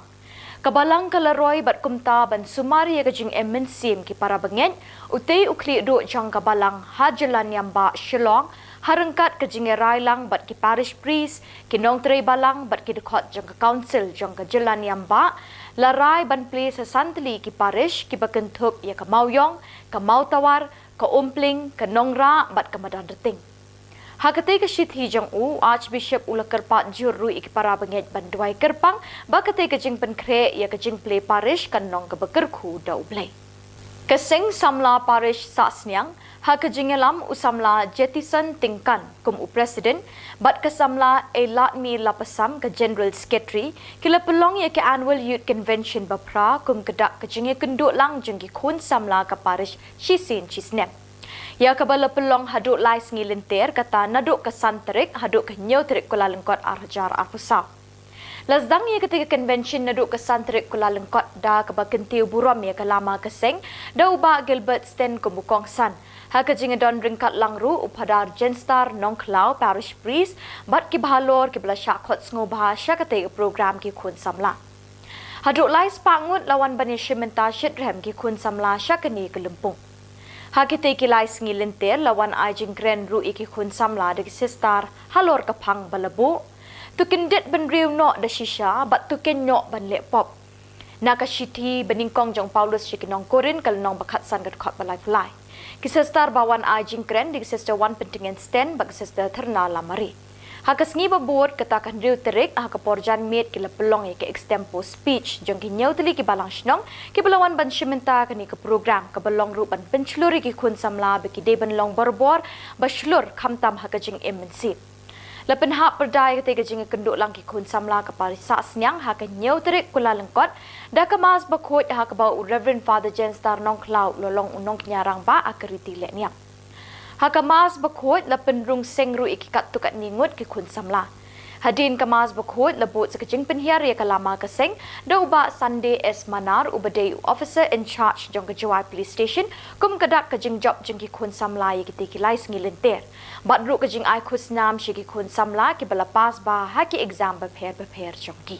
Ka balang ka la roi bad kumta ban sumar ïa ka jingim mynsiem ki para bangeit, utei u khlieh duh jong ka balang ha jylla niam bah Shillong, ha ryngkat ka jingïarai lang bad ki parish priest, ki nongtrei balang bad ki dkhot jong ka council jong ka jylla niam bah, la rai ban plie sa san tylli ki parish kiba kynthup ïa ka Mawïong, ka Mawtawar, ka Umpling, ka Nongrah bad ka Madanrting. Ha katei ka shithi jong u, u Archbishop u la kyrpad jur ruh ïa ki para bangeit ban duwai kyrpang ba katei ka jingpynkhreh ïa ka jingplie parish kan long kaba kyrkhu da U Blei. Ka seng samla parish Sahsniang, ha ka jingïalam u samla Jetison Tyngkan kum u president bad ka samla Eiladmi Lapasam ka general secretary, ki la pynlong ïa ka Annual Youth Convention ba phra kum ka dak ka jingïakynduh lang jong ki khun samla ka parish shisien shisnem, ïa kaba la pynlong haduh lai sngi lynter, kata naduh ka san tarik haduh ka hynñiew tarik Kyllalyngkot ar hajar arphew saw. La sdang ïa katei ka convention naduh ka san tarik Kyllalyngkot da kaba kyntiew burom ïa ka lama ka seng da u Bah Gilbert Sten kum u kongsan, ha ka jingïadon ryngkat lang ruh u Phadar Jenstar Nongkhlaw, parish priest, bad kiba halor kiba la shah khot sngewbha sha katei ka program ki khun samla. Haduh lai spah ngut la wan ban ïashim bynta shitrhem ki khun samla sha kane ka lympung. Ha kitei ki lai sngi lynter la wan ai jingkren ruh ïa ki khun samla da ki sister halor ka phang ba la buh: To kyndit bynriew noh da shisha bad to kynnoh ban leh pop. Na ka shithi banyngkong jong u Paulus sha ki nong Korinth ka lynnong ba khatsan ka dkhot ba laiphew lai. Ki sister ba wan ai jingkren dei ki Sister Wanpyntngen Sten bad ki Sister Thyrna Lamare. Ha ka sngi ba bud, kata ka hynriew tarik, ha ka por janmiet ki la pynlong ïa ka extempore speech jong ki hynñiew tylli ki balang shnong kiba la wan ban shim bynta kane ka program, kaba long ruh ban pynshlur ïa ki khun samla ba ki dei ban long barabor ba shlur khamtam ha ka jingim mynsiem. La pynhap pyrda ïa katei ka jingïakynduh lang ki khun samla ka parish Sahsniang ha ka hynñiew tarik Kyllalyngkot da ka Mass bakhuid, ha kaba u Reverend Father Jenstar Nongkhlaw u la long u nongkñia rangbah ha ka riti lehniam. Ha ka Mass bakhuid la pynrung seng ruh ïa ki katto katne ngut ki khun samla. Hadien ka Mass bakhuid la bud sa ka jingpynhiar ïa ka lama ka seng da u Bah Sunday S Manar, uba dei u officer in charge jong ka Jowai Police Station, kum ka dak ka jingjop jong ki khun samla ïa kitei ki lai sngi lynter, bad ruh ka jingai khusnam sha ki khun samla kiba la pass bha ha ki exam bapher bapher jong ki.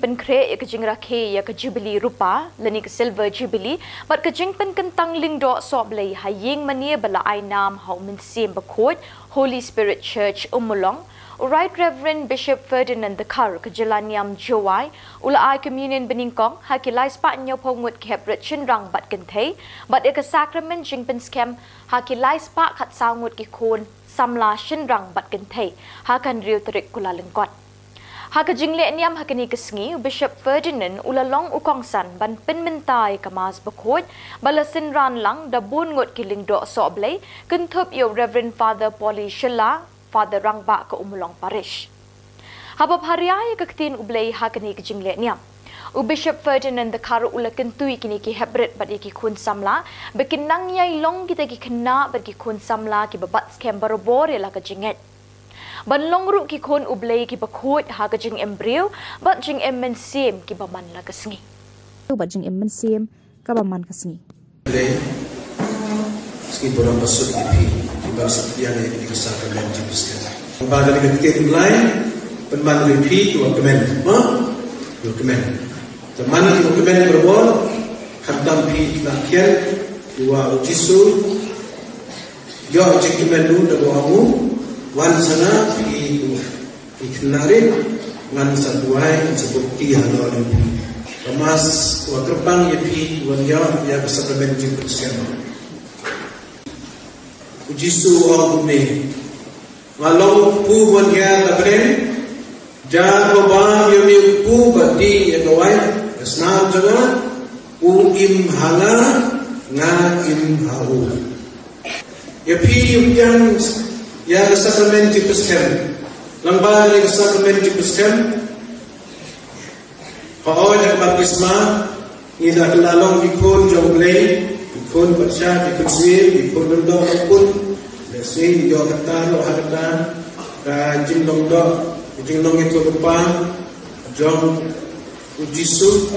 pynkhreh ïa ka jingrakhe ïa ka Jubilee Rupa lane ka Silver Jubilee bad ka jingpynkyntang lyngdoh sohblei ha ïing mane ba la ai nam ha u Mynsiem Bakhuid, Holy Spirit Church, Ummulong, u Right Reverend Bishop Ferdinand Dkhar ka jylla niam Jowai u la ai communion banyngkong ha ki laispah hynñiewphew ngut ki heprit shynrang bad kynthei bad ïa ka sakramen jingpynskhem ha ki laispah khatsaw ngut ki khun samla shynrang bad kynthei ha ka hynriew tarik Kyllalyngkot. Ha ka jingleh niam ha kane ka sngi, u Bishop Ferdinand u la long u kongsan ban pynmynta ïa ka Mass Bakhuid ba la synran lang da bun ngut ki lyngdoh sohblei, kynthup ïa u Reverend Father Polly Shylla, Father rangbah ka Ummulong Parish. Haba pharia ïa ka ktien U Blei ha kane ka jingleh niam, u Bishop Ferdinand Dkhar u la kyntu ïa kine ki heprit bad ïa ki khun samla ba kin nang ïai long kita ki khynnah bad ki khun samla kiba bat skhem barabor ïa la ka jingngeit, ban long ruh ki khun U Blei kiba khuid ha ka jingim briew bad jingim mynsiem kiba man la ka sngi. Bad jingim mynsiem kaba man ka sngi. Blei, sngi burom basuk ïa phi, phi ban sngewthuh ïa kane ka sakramen jingpynskhem. Ba kane ka ktien U Blei pynban ïa phi, ïa ka kmen, ha? Ïa ka kmen. Te man ïa ka kmen barabor, khamtam phi khynnah khian, ïa u Jisu, ïoh jingkmen ruh da ba u ong, wan sa nga phi, phi khynnah rit, ngan sa duwai, ngan sa bukti halor ïa phi. Ka Mass ka kyrpang ïa phi, wan ïoh ïa ka sakramen jingpynskhem. U Jisu u ong kumne, nga long u kpu bad u ïar na bneng, ïa kaba ïa me u kpu ba dih ïa ka waiñ, ka snam jong nga, u im ha nga, nga im ha u. Ïa phi ïa u pdiang ïa ka sakramen jingpynskhem. Lyngba kane ka sakramen jingpynskhem, hooid ha ka baptisma, ngi la kylla long ki khun jong U Blei, ki khun patsha, ki khun sniew, ki khun lyngdoh, ki khun. Lehse ngi ïoh kata, ïoh ha kata, ka jinglong doh, ka jinglong ïathuhlypa jong U Jisu.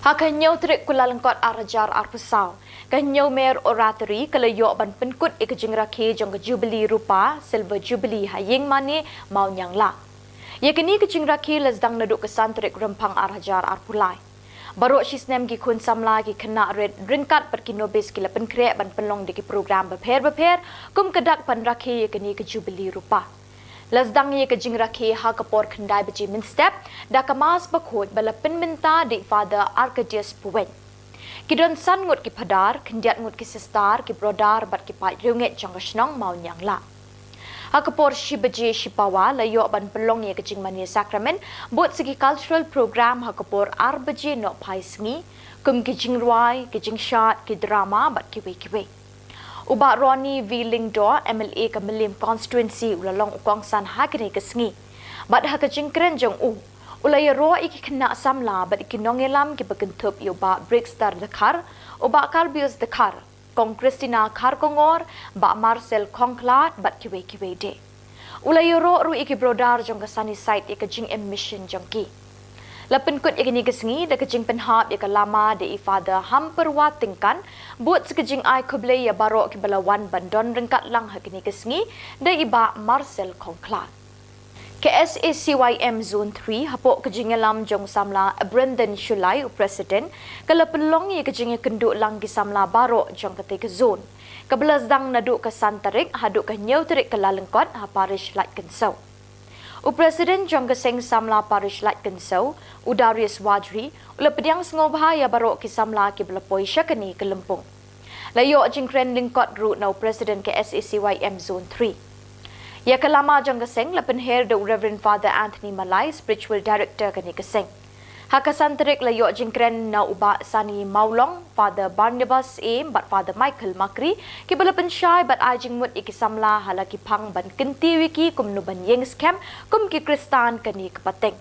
Ha ka hynñiew tarik Kyllalyngkot ar hajar arphew saw, ka Hynñiewmer Oratory ka la ïoh ban pynkut ïa ka jingrakhe jong ka Jubilee Rupa, Silver Jubilee ha ïing mane Mawniangla. Ïa kane ka jingrakhe la sdang naduh ka san tarik Rymphang ar hajar arphew lai. Baroh shi snem ki khun samla, ki khynnah rit ryngkat bad ki nobis ki la pynkhreh ban pynlong da ki program bapher bapher kum ka dak ban rakhe ïa kane ka Jubilee Rupa. La sdang ïa ka jingrakhe ha ka por khyndai baje mynstep da ka Mass Bakhuid ba la pynmynta da i Father Arcadius Puwein. Ki don san ngut ki phadar, khyndiat ngut ki sister, ki brodar bad ki paid riewngeit jong ka shnong Mawniangla. Ha ka por shi baje shipawa la ïoh ban pynlong ïa ka jingmane sakramen bad sa ki cultural program ha ka por ar baje nohphai sngi, kum ki jingrwai, ki jingshad, ki drama bad kiwei kiwei. U Bah Ronnie V Lyngdoh, M L A ka Mylliem Constituency, u la long u kongsan ha kane ka sngi. Bad ha ka jingkren jong u, u la ïaroh ïa ki khynnah samla bad ïa ki nongïalam kiba kynthup ïa u Bah Brixter Dkhar, u Bah Carbius Dkhar, Kong Christina Kharkongor, Bah Marcel Khongkhlad bad kiwei kiwei de. U la ïaroh ruh ïa ki brodar jong ka Sunnyside ïa ka jingim mission jong ki. La pynkut ïa kane ka sngi da ka jingpynhap ïa ka lama da i Father Hampyrwa Tyngkan, bad sa ka jingai khublei ïa baroh kiba la wan ban don ryngkat lang ha kane ka sngi da i Bah Marcel Khongkhlad. Ka S A C Y M Zone three, hapoh ka jingïalam jong u samla Brendan Shullai, u President, ka la pynlong ïa ka jingïakynduh lang ki samla baroh jong katei ka zone, kaba la sdang naduh ka san tarik haduh ka hynñiew tarik Kyllalyngkot ha Parish Laitkynsew. U President jong ka Seng Samla Parish Laitkynsew, u Darius Wadri, u la pdiang sngewbha ïa baroh ki samla kiba la poi sha kane ka lympung. La ïoh jingkren lyngkot ruh na u President ka S A C Y M Zone three. Ïa ka lama jong ka seng la pynher da u Reverend Father Anthony Malai, Spiritual Director kane ka seng. Ha ka san tarik la ïoh jingkren na u Bah Sani Mawlong, Father Barnabas Syiem bad Father Michael Makri, kiba la pynshai bad ai jingmut ïa ki samla ha la ki phang ban kyntiew ïa ki kumno ban ïeng skhem kum ki Khristan kane ka pateng.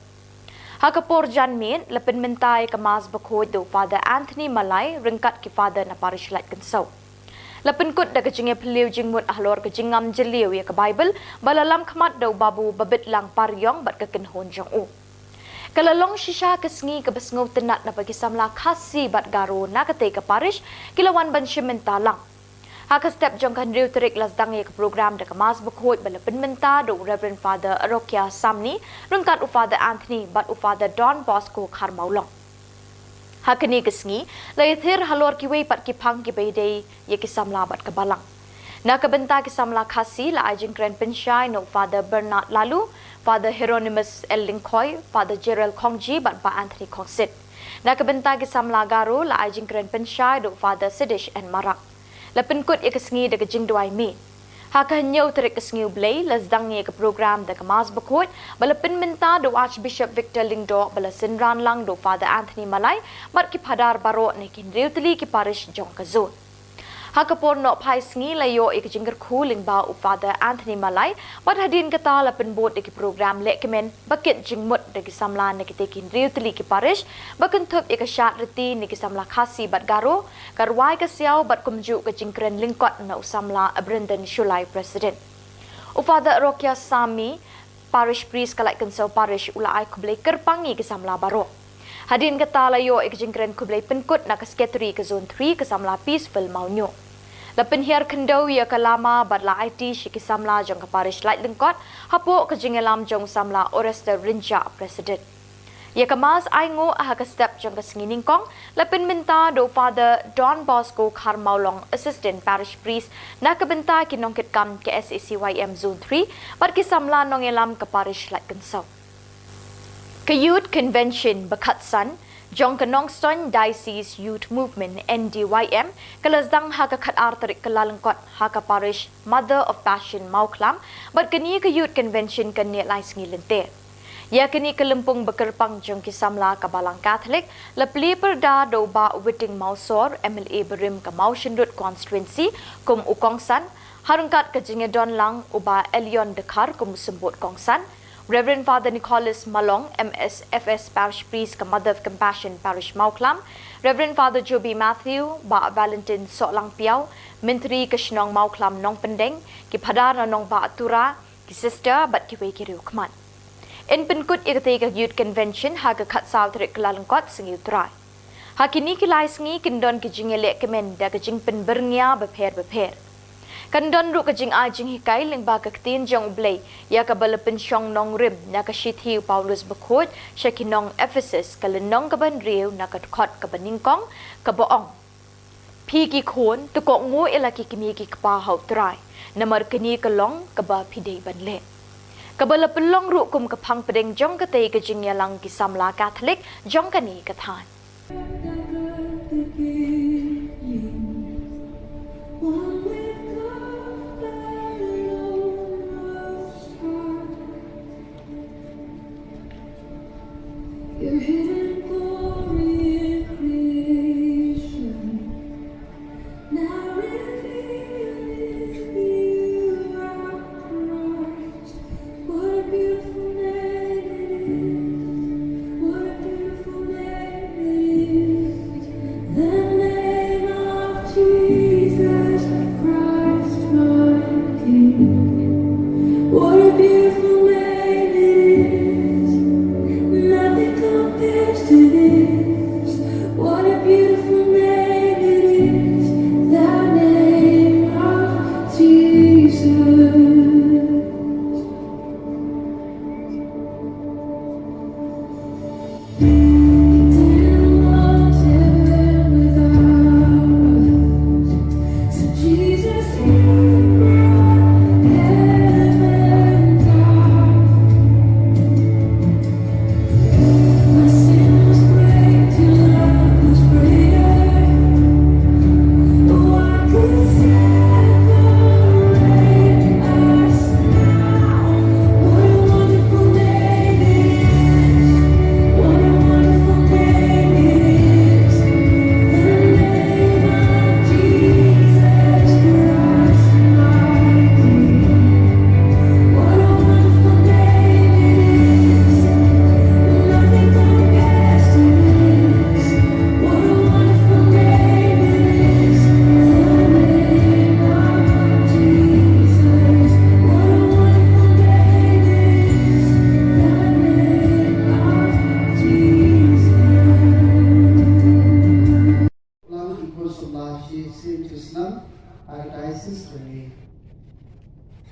Ha ka por janmiet la pynmynta ïa ka Mass Bakhuid da u Father Anthony Malai ryngkat ki Father na Parish Laitkynsew. La pynkut da ka jingïaphylliew jingmut halor ka jingngam jylliew ïa ka Baibl ba la lam khmat da u Babu Babitlang Pariong bad ka kynhun jong u. Ka la long shisha ka sngi kaba sngewtynnat naba ki samla Khasi bad Garo na katei ka parish ki la wan ban shim bynta lang. Ha ka step jong ka hynriew tarik la sdang ïa ka program da ka Mass Bakhuid ba la pynmynta da u Reverend Father Arokia Samni ryngkat u Father Anthony bad u Father Don Bosco Kharmawlong. Ha kane ka sngi la ïathir halor kiwei pat ki phang kiba ïadei ïa ki samla bad ka Balang. Na ka bynta ki samla Khasi la ai jingkren pynshai na u Father Bernard Lalu, Father Hieronymus L Lyngkhoi, Father Gerald Khongji bad Bah Anthony Khongsit. Na ka bynta ki samla Garo la ai jingkren pynshai da u Father Sidish N Marak. La pynkut ïa ka sngi da ka jingduwai miet. Ha ka hynñiew tarik ka sngi U Blei la sdang ïa ka program da ka Mass Bakhuid ba la pynmynta da u Archbishop Victor Lyngdoh ba la synran lang da u Father Anthony Malai bad ki phadar baroh na ki hynriew tylli ki parish jong ka zone. Ha ka por nohphai sngi la ïoh ïa ka jingkyrkhu lyngba u Father Anthony Malai bad hadien kata la pynbud da ki program lehkmen ba kit jingmut da ki samla na kitei ki hynriew tylli ki parish ba kynthup ïa ka shad riti na ki samla Khasi bad Garo, ka rwai ka siaw bad kumjuh ka jingkren lyngkot na u samla Abrandon Shullai, President. U Father Arokia Samni, Parish Priest ka Laitkynsew Parish, u la ai khublei kyrpang ïa ki samla baroh. Hadien kata la ïoh ïa ka jingkren khublei pynkut na ka Secretary ka Zone three ka samla Peaceful Mawñiuh. La pynhiar khyndew ïa ka lama bad la aiti sha ki samla jong ka Parish Laitlyngkot hapoh ka jingïalam jong u samla Orester Rynjah, President. Ïa ka Mass ainguh ha ka step jong ka sngi nyngkong la pynmynta da u Father Don Bosco Kharmawlong, Assistant Parish Priest, na ka bynta ki nongkitkam ka S A C Y M Zone three bad ki samla nongïalam ka Parish Laitkynsew. Ka Youth Convention ba khatsan jong ka Nongstoiñ Diocese Youth Movement, N D Y M, ka la sdang ha ka khatar tarik Kyllalyngkot ha ka Parish Mother of Passion Mawkhlam bad kane ka Youth Convention kan neh lai sngi lynter. Ïa kane ka lympung ba kyrpang jong ki samla ka Balang Katholik la plie pyrda da u Bah Witing Mawsor, M L A barim ka Mawshynrut Constituency kum u kongsan, ha ryngkat ka jingïadon lang u Bah Elion Dkhar kum u symbud kongsan, Reverend Father Nicholas Malong, M S F S Parish Priest ka Mother of Compassion Parish Mawkhlam, Reverend Father Joby Matthew, Bah Valentine Sohlangpiaw, Myntri ka shnong Mawkhlam Nongpyndeng, ki phadar na Nongbah Tura, ki sister bad kiwei ki riewkhmat. Yn pynkut ïa katei ka Youth Convention ha ka khatsaw tarik Kyllalyngkot, Sngi U Trai. Ha kine ki lai sngi kin don ki jingïalehkmen da ka jingpynbyrngia bapher bapher. Kan don ruh ka jingai jinghikai lyngba ka Ktien jong U Blei ïa kaba la pynshong nongrim na ka shithi u Paulus Bakhuid sha ki nong Ephesus, ka lynnong kaba hynriew na ka dkhot kaba nyngkong, kaba ong: Phi ki khun, to kohnguh ïa la ki kmie ki kpa ha U Trai, namar kane ka long kaba phi dei ban leh. Kaba la pynlong ruh kum ka phang pdeng jong katei ka jingïalang ki samla Katholik jong kane ka thaiñ. Your hidden glory in creation, now revealed in you, our Christ. What a beautiful name it is. What a beautiful name it is. The name of Jesus.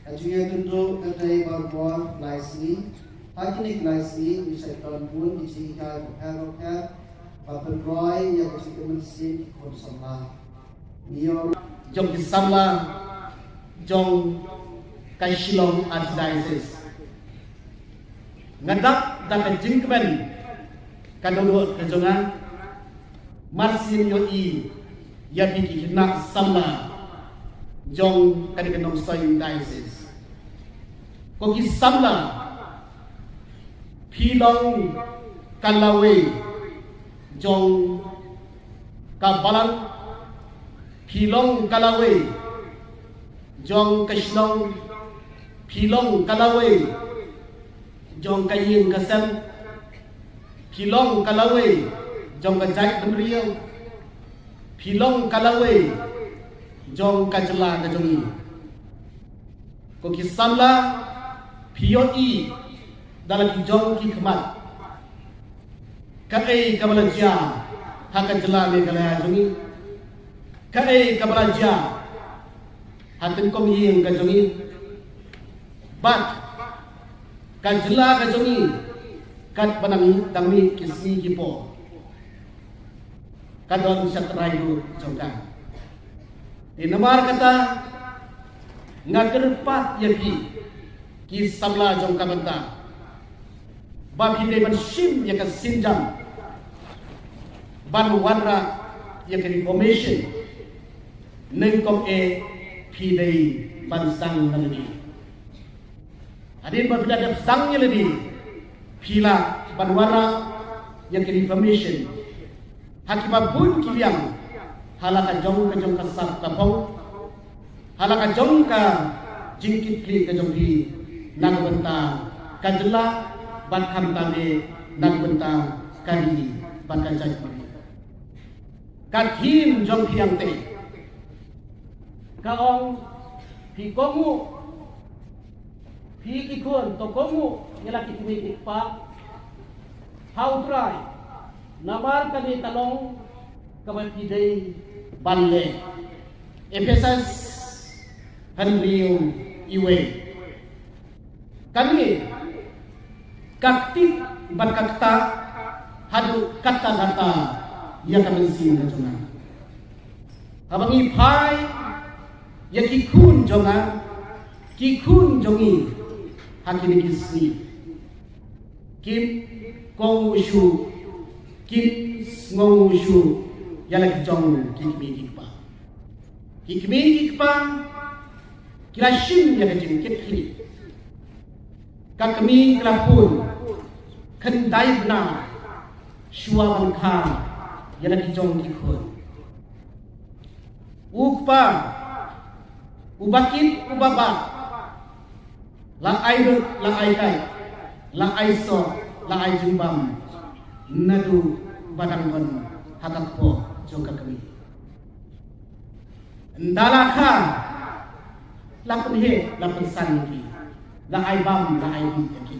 Ka jingïakynduh ka dei baroh lai sngi. Ha kine ki lai sngi ngi sa don bun ki jinghikai bapher bapher ba pynroi ïa ka jingim mynsiem ki khun samla. Ngi ïoh jong ki samla jong ka Shillong Archdiocese. Nga dap da ka jingkmen ka dohnud ka jong nga, mar sien ïohi ïa phi ki khynnah samla jong kane ka Nongstoiñ Diocese. Ko ki samla, phi long ka lawei jong ka balang, phi long ka lawei jong ka shnong, phi long ka lawei jong ka ïing ka sem, phi long ka lawei jong ka jaitbynriew, phi long ka lawei jong ka jylla ka jong ngi. Ko ki samla, phi ïohi da la ki jong ki khmat kaei kaba la jia ha ka jylla Meghalaya jong ngi, kaei kaba la jia ha tyngkong ïing ka jong ngi, bad ka jylla ka jong ngi katba nang dang mih ki sngi ki por. Ka don shatrai ruh jong ka. Te namar kata nga kyrpad ïa phi ki samla jong ka bynta ba phi dei ban shim ïa ka sienjam ban wanrah ïa ka Reformation, nyngkong eh phi dei ban sdang na lade. Hadien ba phi la dep sdang ïa lade, phi lah ban wanrah ïa ka Reformation ha kiba bun ki liang, ha la ka jong ka jong ka sap ka phong, ha la ka jong ka jingkitkhlieh ka jong phi na ka bynta ka jylla bad khamtam eh na ka bynta ka ri bad ka jaitbynriew. Ka theme jong phi hangtei ka ong, phi kohnguh, phi ki khun, to kohnguh ïa la ki kmie ki kpa ha U Trai, namar kane ka long kaba phi dei ban leh. Ephesus hynriew, wei. Kane ka ktip bad ka ktah haduh katta katta ïa ka mynsiem ka jong nga. Haba ngi phai ïa ki khun jong nga, ki khun jong ngi ha kine ki sngi, kim kohnguh shuh, kim sngewnguh shuh ïa la ki jong ki kmie ki kpa. Ki kmie ki kpa ki la shim ïa ka jingkitkhlieh. Ka kmie ka la pun khyndai bnai shuwa ban kha ïa la ki jong ki khun. U kpa uba kit uba bah la ai lut la ai kai, la ai soh, la ai jingbam naduh ba dang don ha ka kpoh jong ka kmie. Ynda la kha, la pynheh, la pynsan ïa ki, la ai bam, la ai dih ïa ki.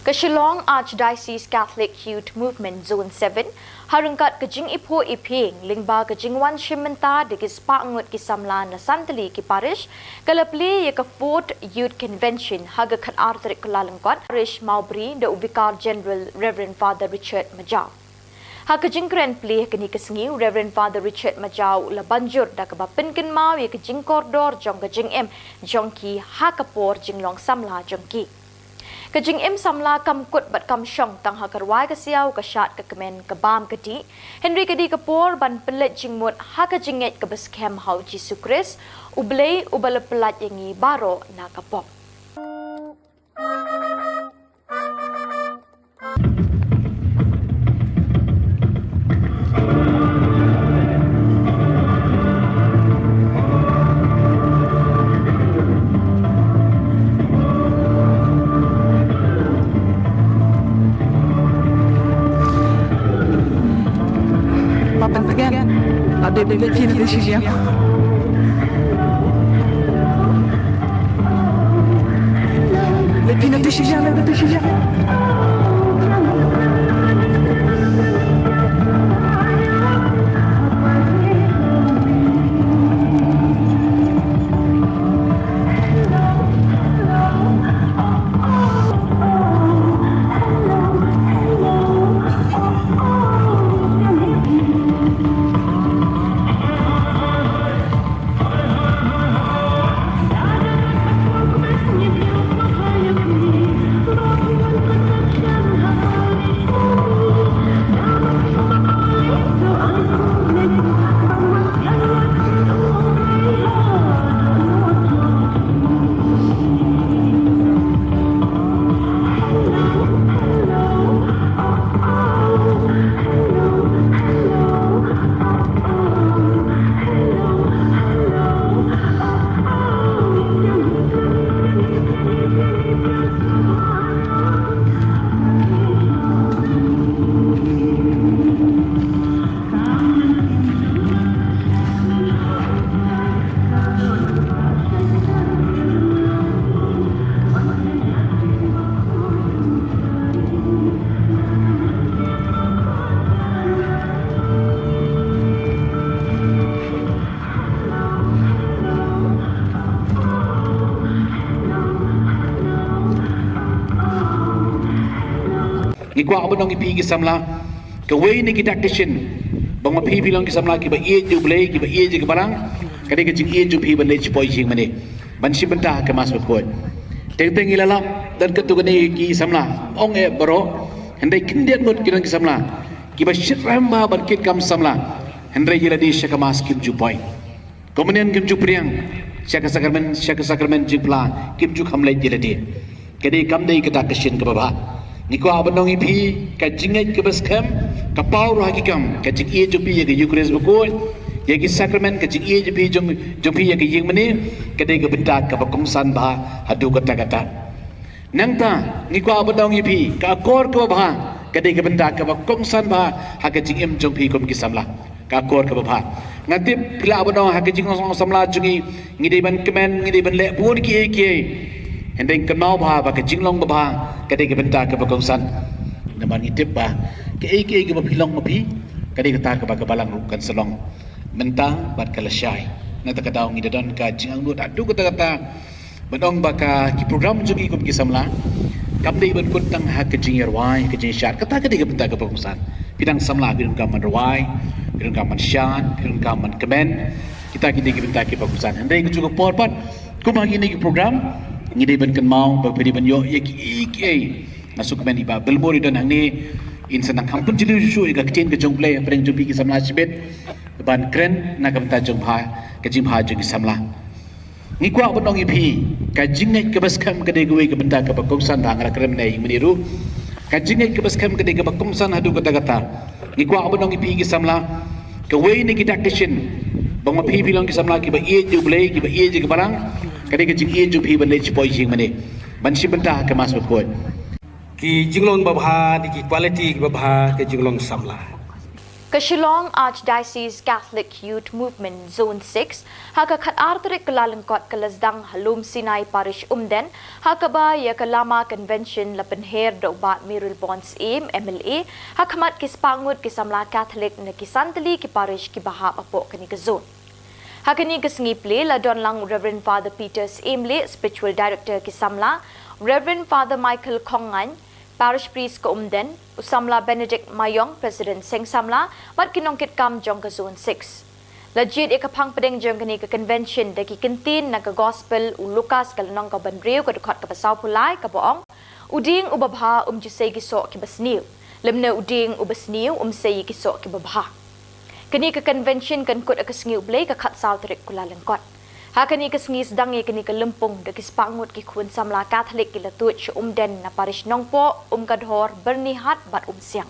Ka Shillong Archdiocese Catholic Youth Movement Zone seven ha ryngkat ka jingiphuh iphieng lyngba ka jingwan shim bynta da ki spah ngut ki samla na san tylli ki parish, ka la plie ïa ka Fourth Youth Convention ha ka khatar tarik Kyllalyngkot, Parish Mawbri, da u Vicar General Reverend Father Richard Majaw. Ha ka jingkren plie ha kane ka sngi, u Reverend Father Richard Majaw u la ban jur da kaba pynkynmaw ïa ka jingkordor jong ka jingim jong ki ha ka por jinglong samla jong ki. Ka jingim samla kam kut bad kam shong tang ha ka rwai ka siaw, ka shad ka kmen, ka bam ka dih, hynrei ka dei ka por ban pynleit jingmut ha ka jingngeit kaba skhem ha U Jisu Khrist, U Blei uba la pyllait ïa ngi baroh na ka pop. Ngi kwah ban ong ïa phi ki samla, kawei na ki dak ki shin ba ma phi phi long ki samla kiba ïeit ïa U Blei, kiba ïeit ïa ka Balang, ka dei ka jingïeit jong phi ban leit sha poi jingmane, ban shim bynta ha ka Mass Bakhuid. Teng teng ngi la lap, don katto katne ki samla, ong eh baroh, hynrei khyndiat ngut ki don ki samla kiba shyrkhei bha ban kit kam samla, hynrei ïa lade sha ka Mass kim ju poi. Komunion kim ju pdiang, sha ka sakramen, sha ka sakramen jingphla kim ju kham leit ïa lade. Ka dei kam dei kata ka shin kaba bha. Ngi kwah ban ong ïa phi, ka jingngeit kaba skhem ka paw ruh ha ki kam, ka jingïeit jong phi ïa ka Eucharist Bakhuid, ïa ki sakramen, ka jingïeit jong phi jong, jong phi ïa ka ïingmane, ka dei ka bynta kaba kongsan bha haduh katta katta. Nangta ngi kwah ban ong ïa phi, ka akor kaba bha ka dei ka bynta kaba kongsan bha ha ka jingim jong phi kum ki samla. Ka akor kaba bha. Nga tip phi lah ban ong ha ka jinglong samla jong ngi, ngi dei ban kmen, ngi dei ban leh bun kiei kiei. Hynrei kynmaw bha ba ka jinglong babha ka dei ka bynta kaba kongsan. Namar ngi tip ba kaei kaei kaba phi long ma phi, ka dei kata kaba ka Balang ruh kan sa long mynta bad ka lashai. Na kata ka daw ngi da don ka jingangnud haduh katta katta ban ong ba ka, ki program jong ngi kum ki samla kam dei ban kut tang ha ka jingïarwai, ka jingshad. Kata ka dei ka bynta kaba kongsan. Phi dang samla phi donkam ban rwai, phi donkam ban shad, phi donkam ban kmen. Kita ki dei ki bynta kiba kongsan. Hynrei ka juh ka por pat, kum ha kine ki program, ngi dei ban kynmaw ba phi dei ban ïoh ïa kiei kiei. Nga sngewkmen i Bah Bilmur i don hangne, in sa nang kham pynjulor shuh ïa ka ktien ka jong U Blei hapdeng jong phi ki samla shibit, ban kren na ka bynta jong pha, ka jingbha jong ki samla. Ngi kwah ban ong ïa phi, ka jingngeit kaba skhem ka dei kawei ka bynta kaba kongsan, ba nga la kren mynne ïa mynne ruh. Ka jingngeit kaba skhem ka dei kaba kongsan haduh katta katta. Ngi kwah ban ong ïa phi ki samla, kawei na ki dak ki shin ba ma phi phi long ki samla kiba ïeit ïa U Blei, kiba ïeit ïa ka Balang, ka dei ka jingïeit jong phi ban leit sha poi jingmane, ban shim bynta ha ka Mass Bakhuid. Ki jinglong babha, ki quality babha, ki jinglong samla. Ka Shillong Archdiocese Catholic Youth Movement Zone six, ha ka khatar tarik Kyllalyngkot ka la sdang ha Lum Sinai Parish Umden, ha kaba ïa ka Lama Convention la pynher da u Bah Mayralborn Syiem, M L A, ha khmat ki spah ngut ki samla Catholic na ki san tylli ki parish kiba hap hapoh kane ka zone. Ha kane ka sngi plie la don lang u Reverend Father Peter Syiemlieh, Spiritual Director ki samla, Reverend Father Michael Khongngaiñ, Parish Priest ka Umden, u samla Benedict Maiong, President Seng Samla, bad ki nongkitkam jong ka Zone six. La jied ïa ka phang pdeng jong kane ka convention da ki kyntien na ka Gospel u Lukas ka lynnong kaba hynriew ka dkhot kaba sawphew lai kaba ong, u dieng uba bha um ju sei ki soh kiba sniew, lymne u dieng uba sniew um sei ki soh kiba bha. Kane ka convention kan kut ha ka sngi U Blei ka khatsaw tarik Kyllalyngkot. Ha kane ka sngi sdang ïa kane ka lympung da ki spah ngut ki khun samla Catholic ki la tuid sha Umden na Parish Nongpoh, Umkadhor, Byrnihat bad Umsiang.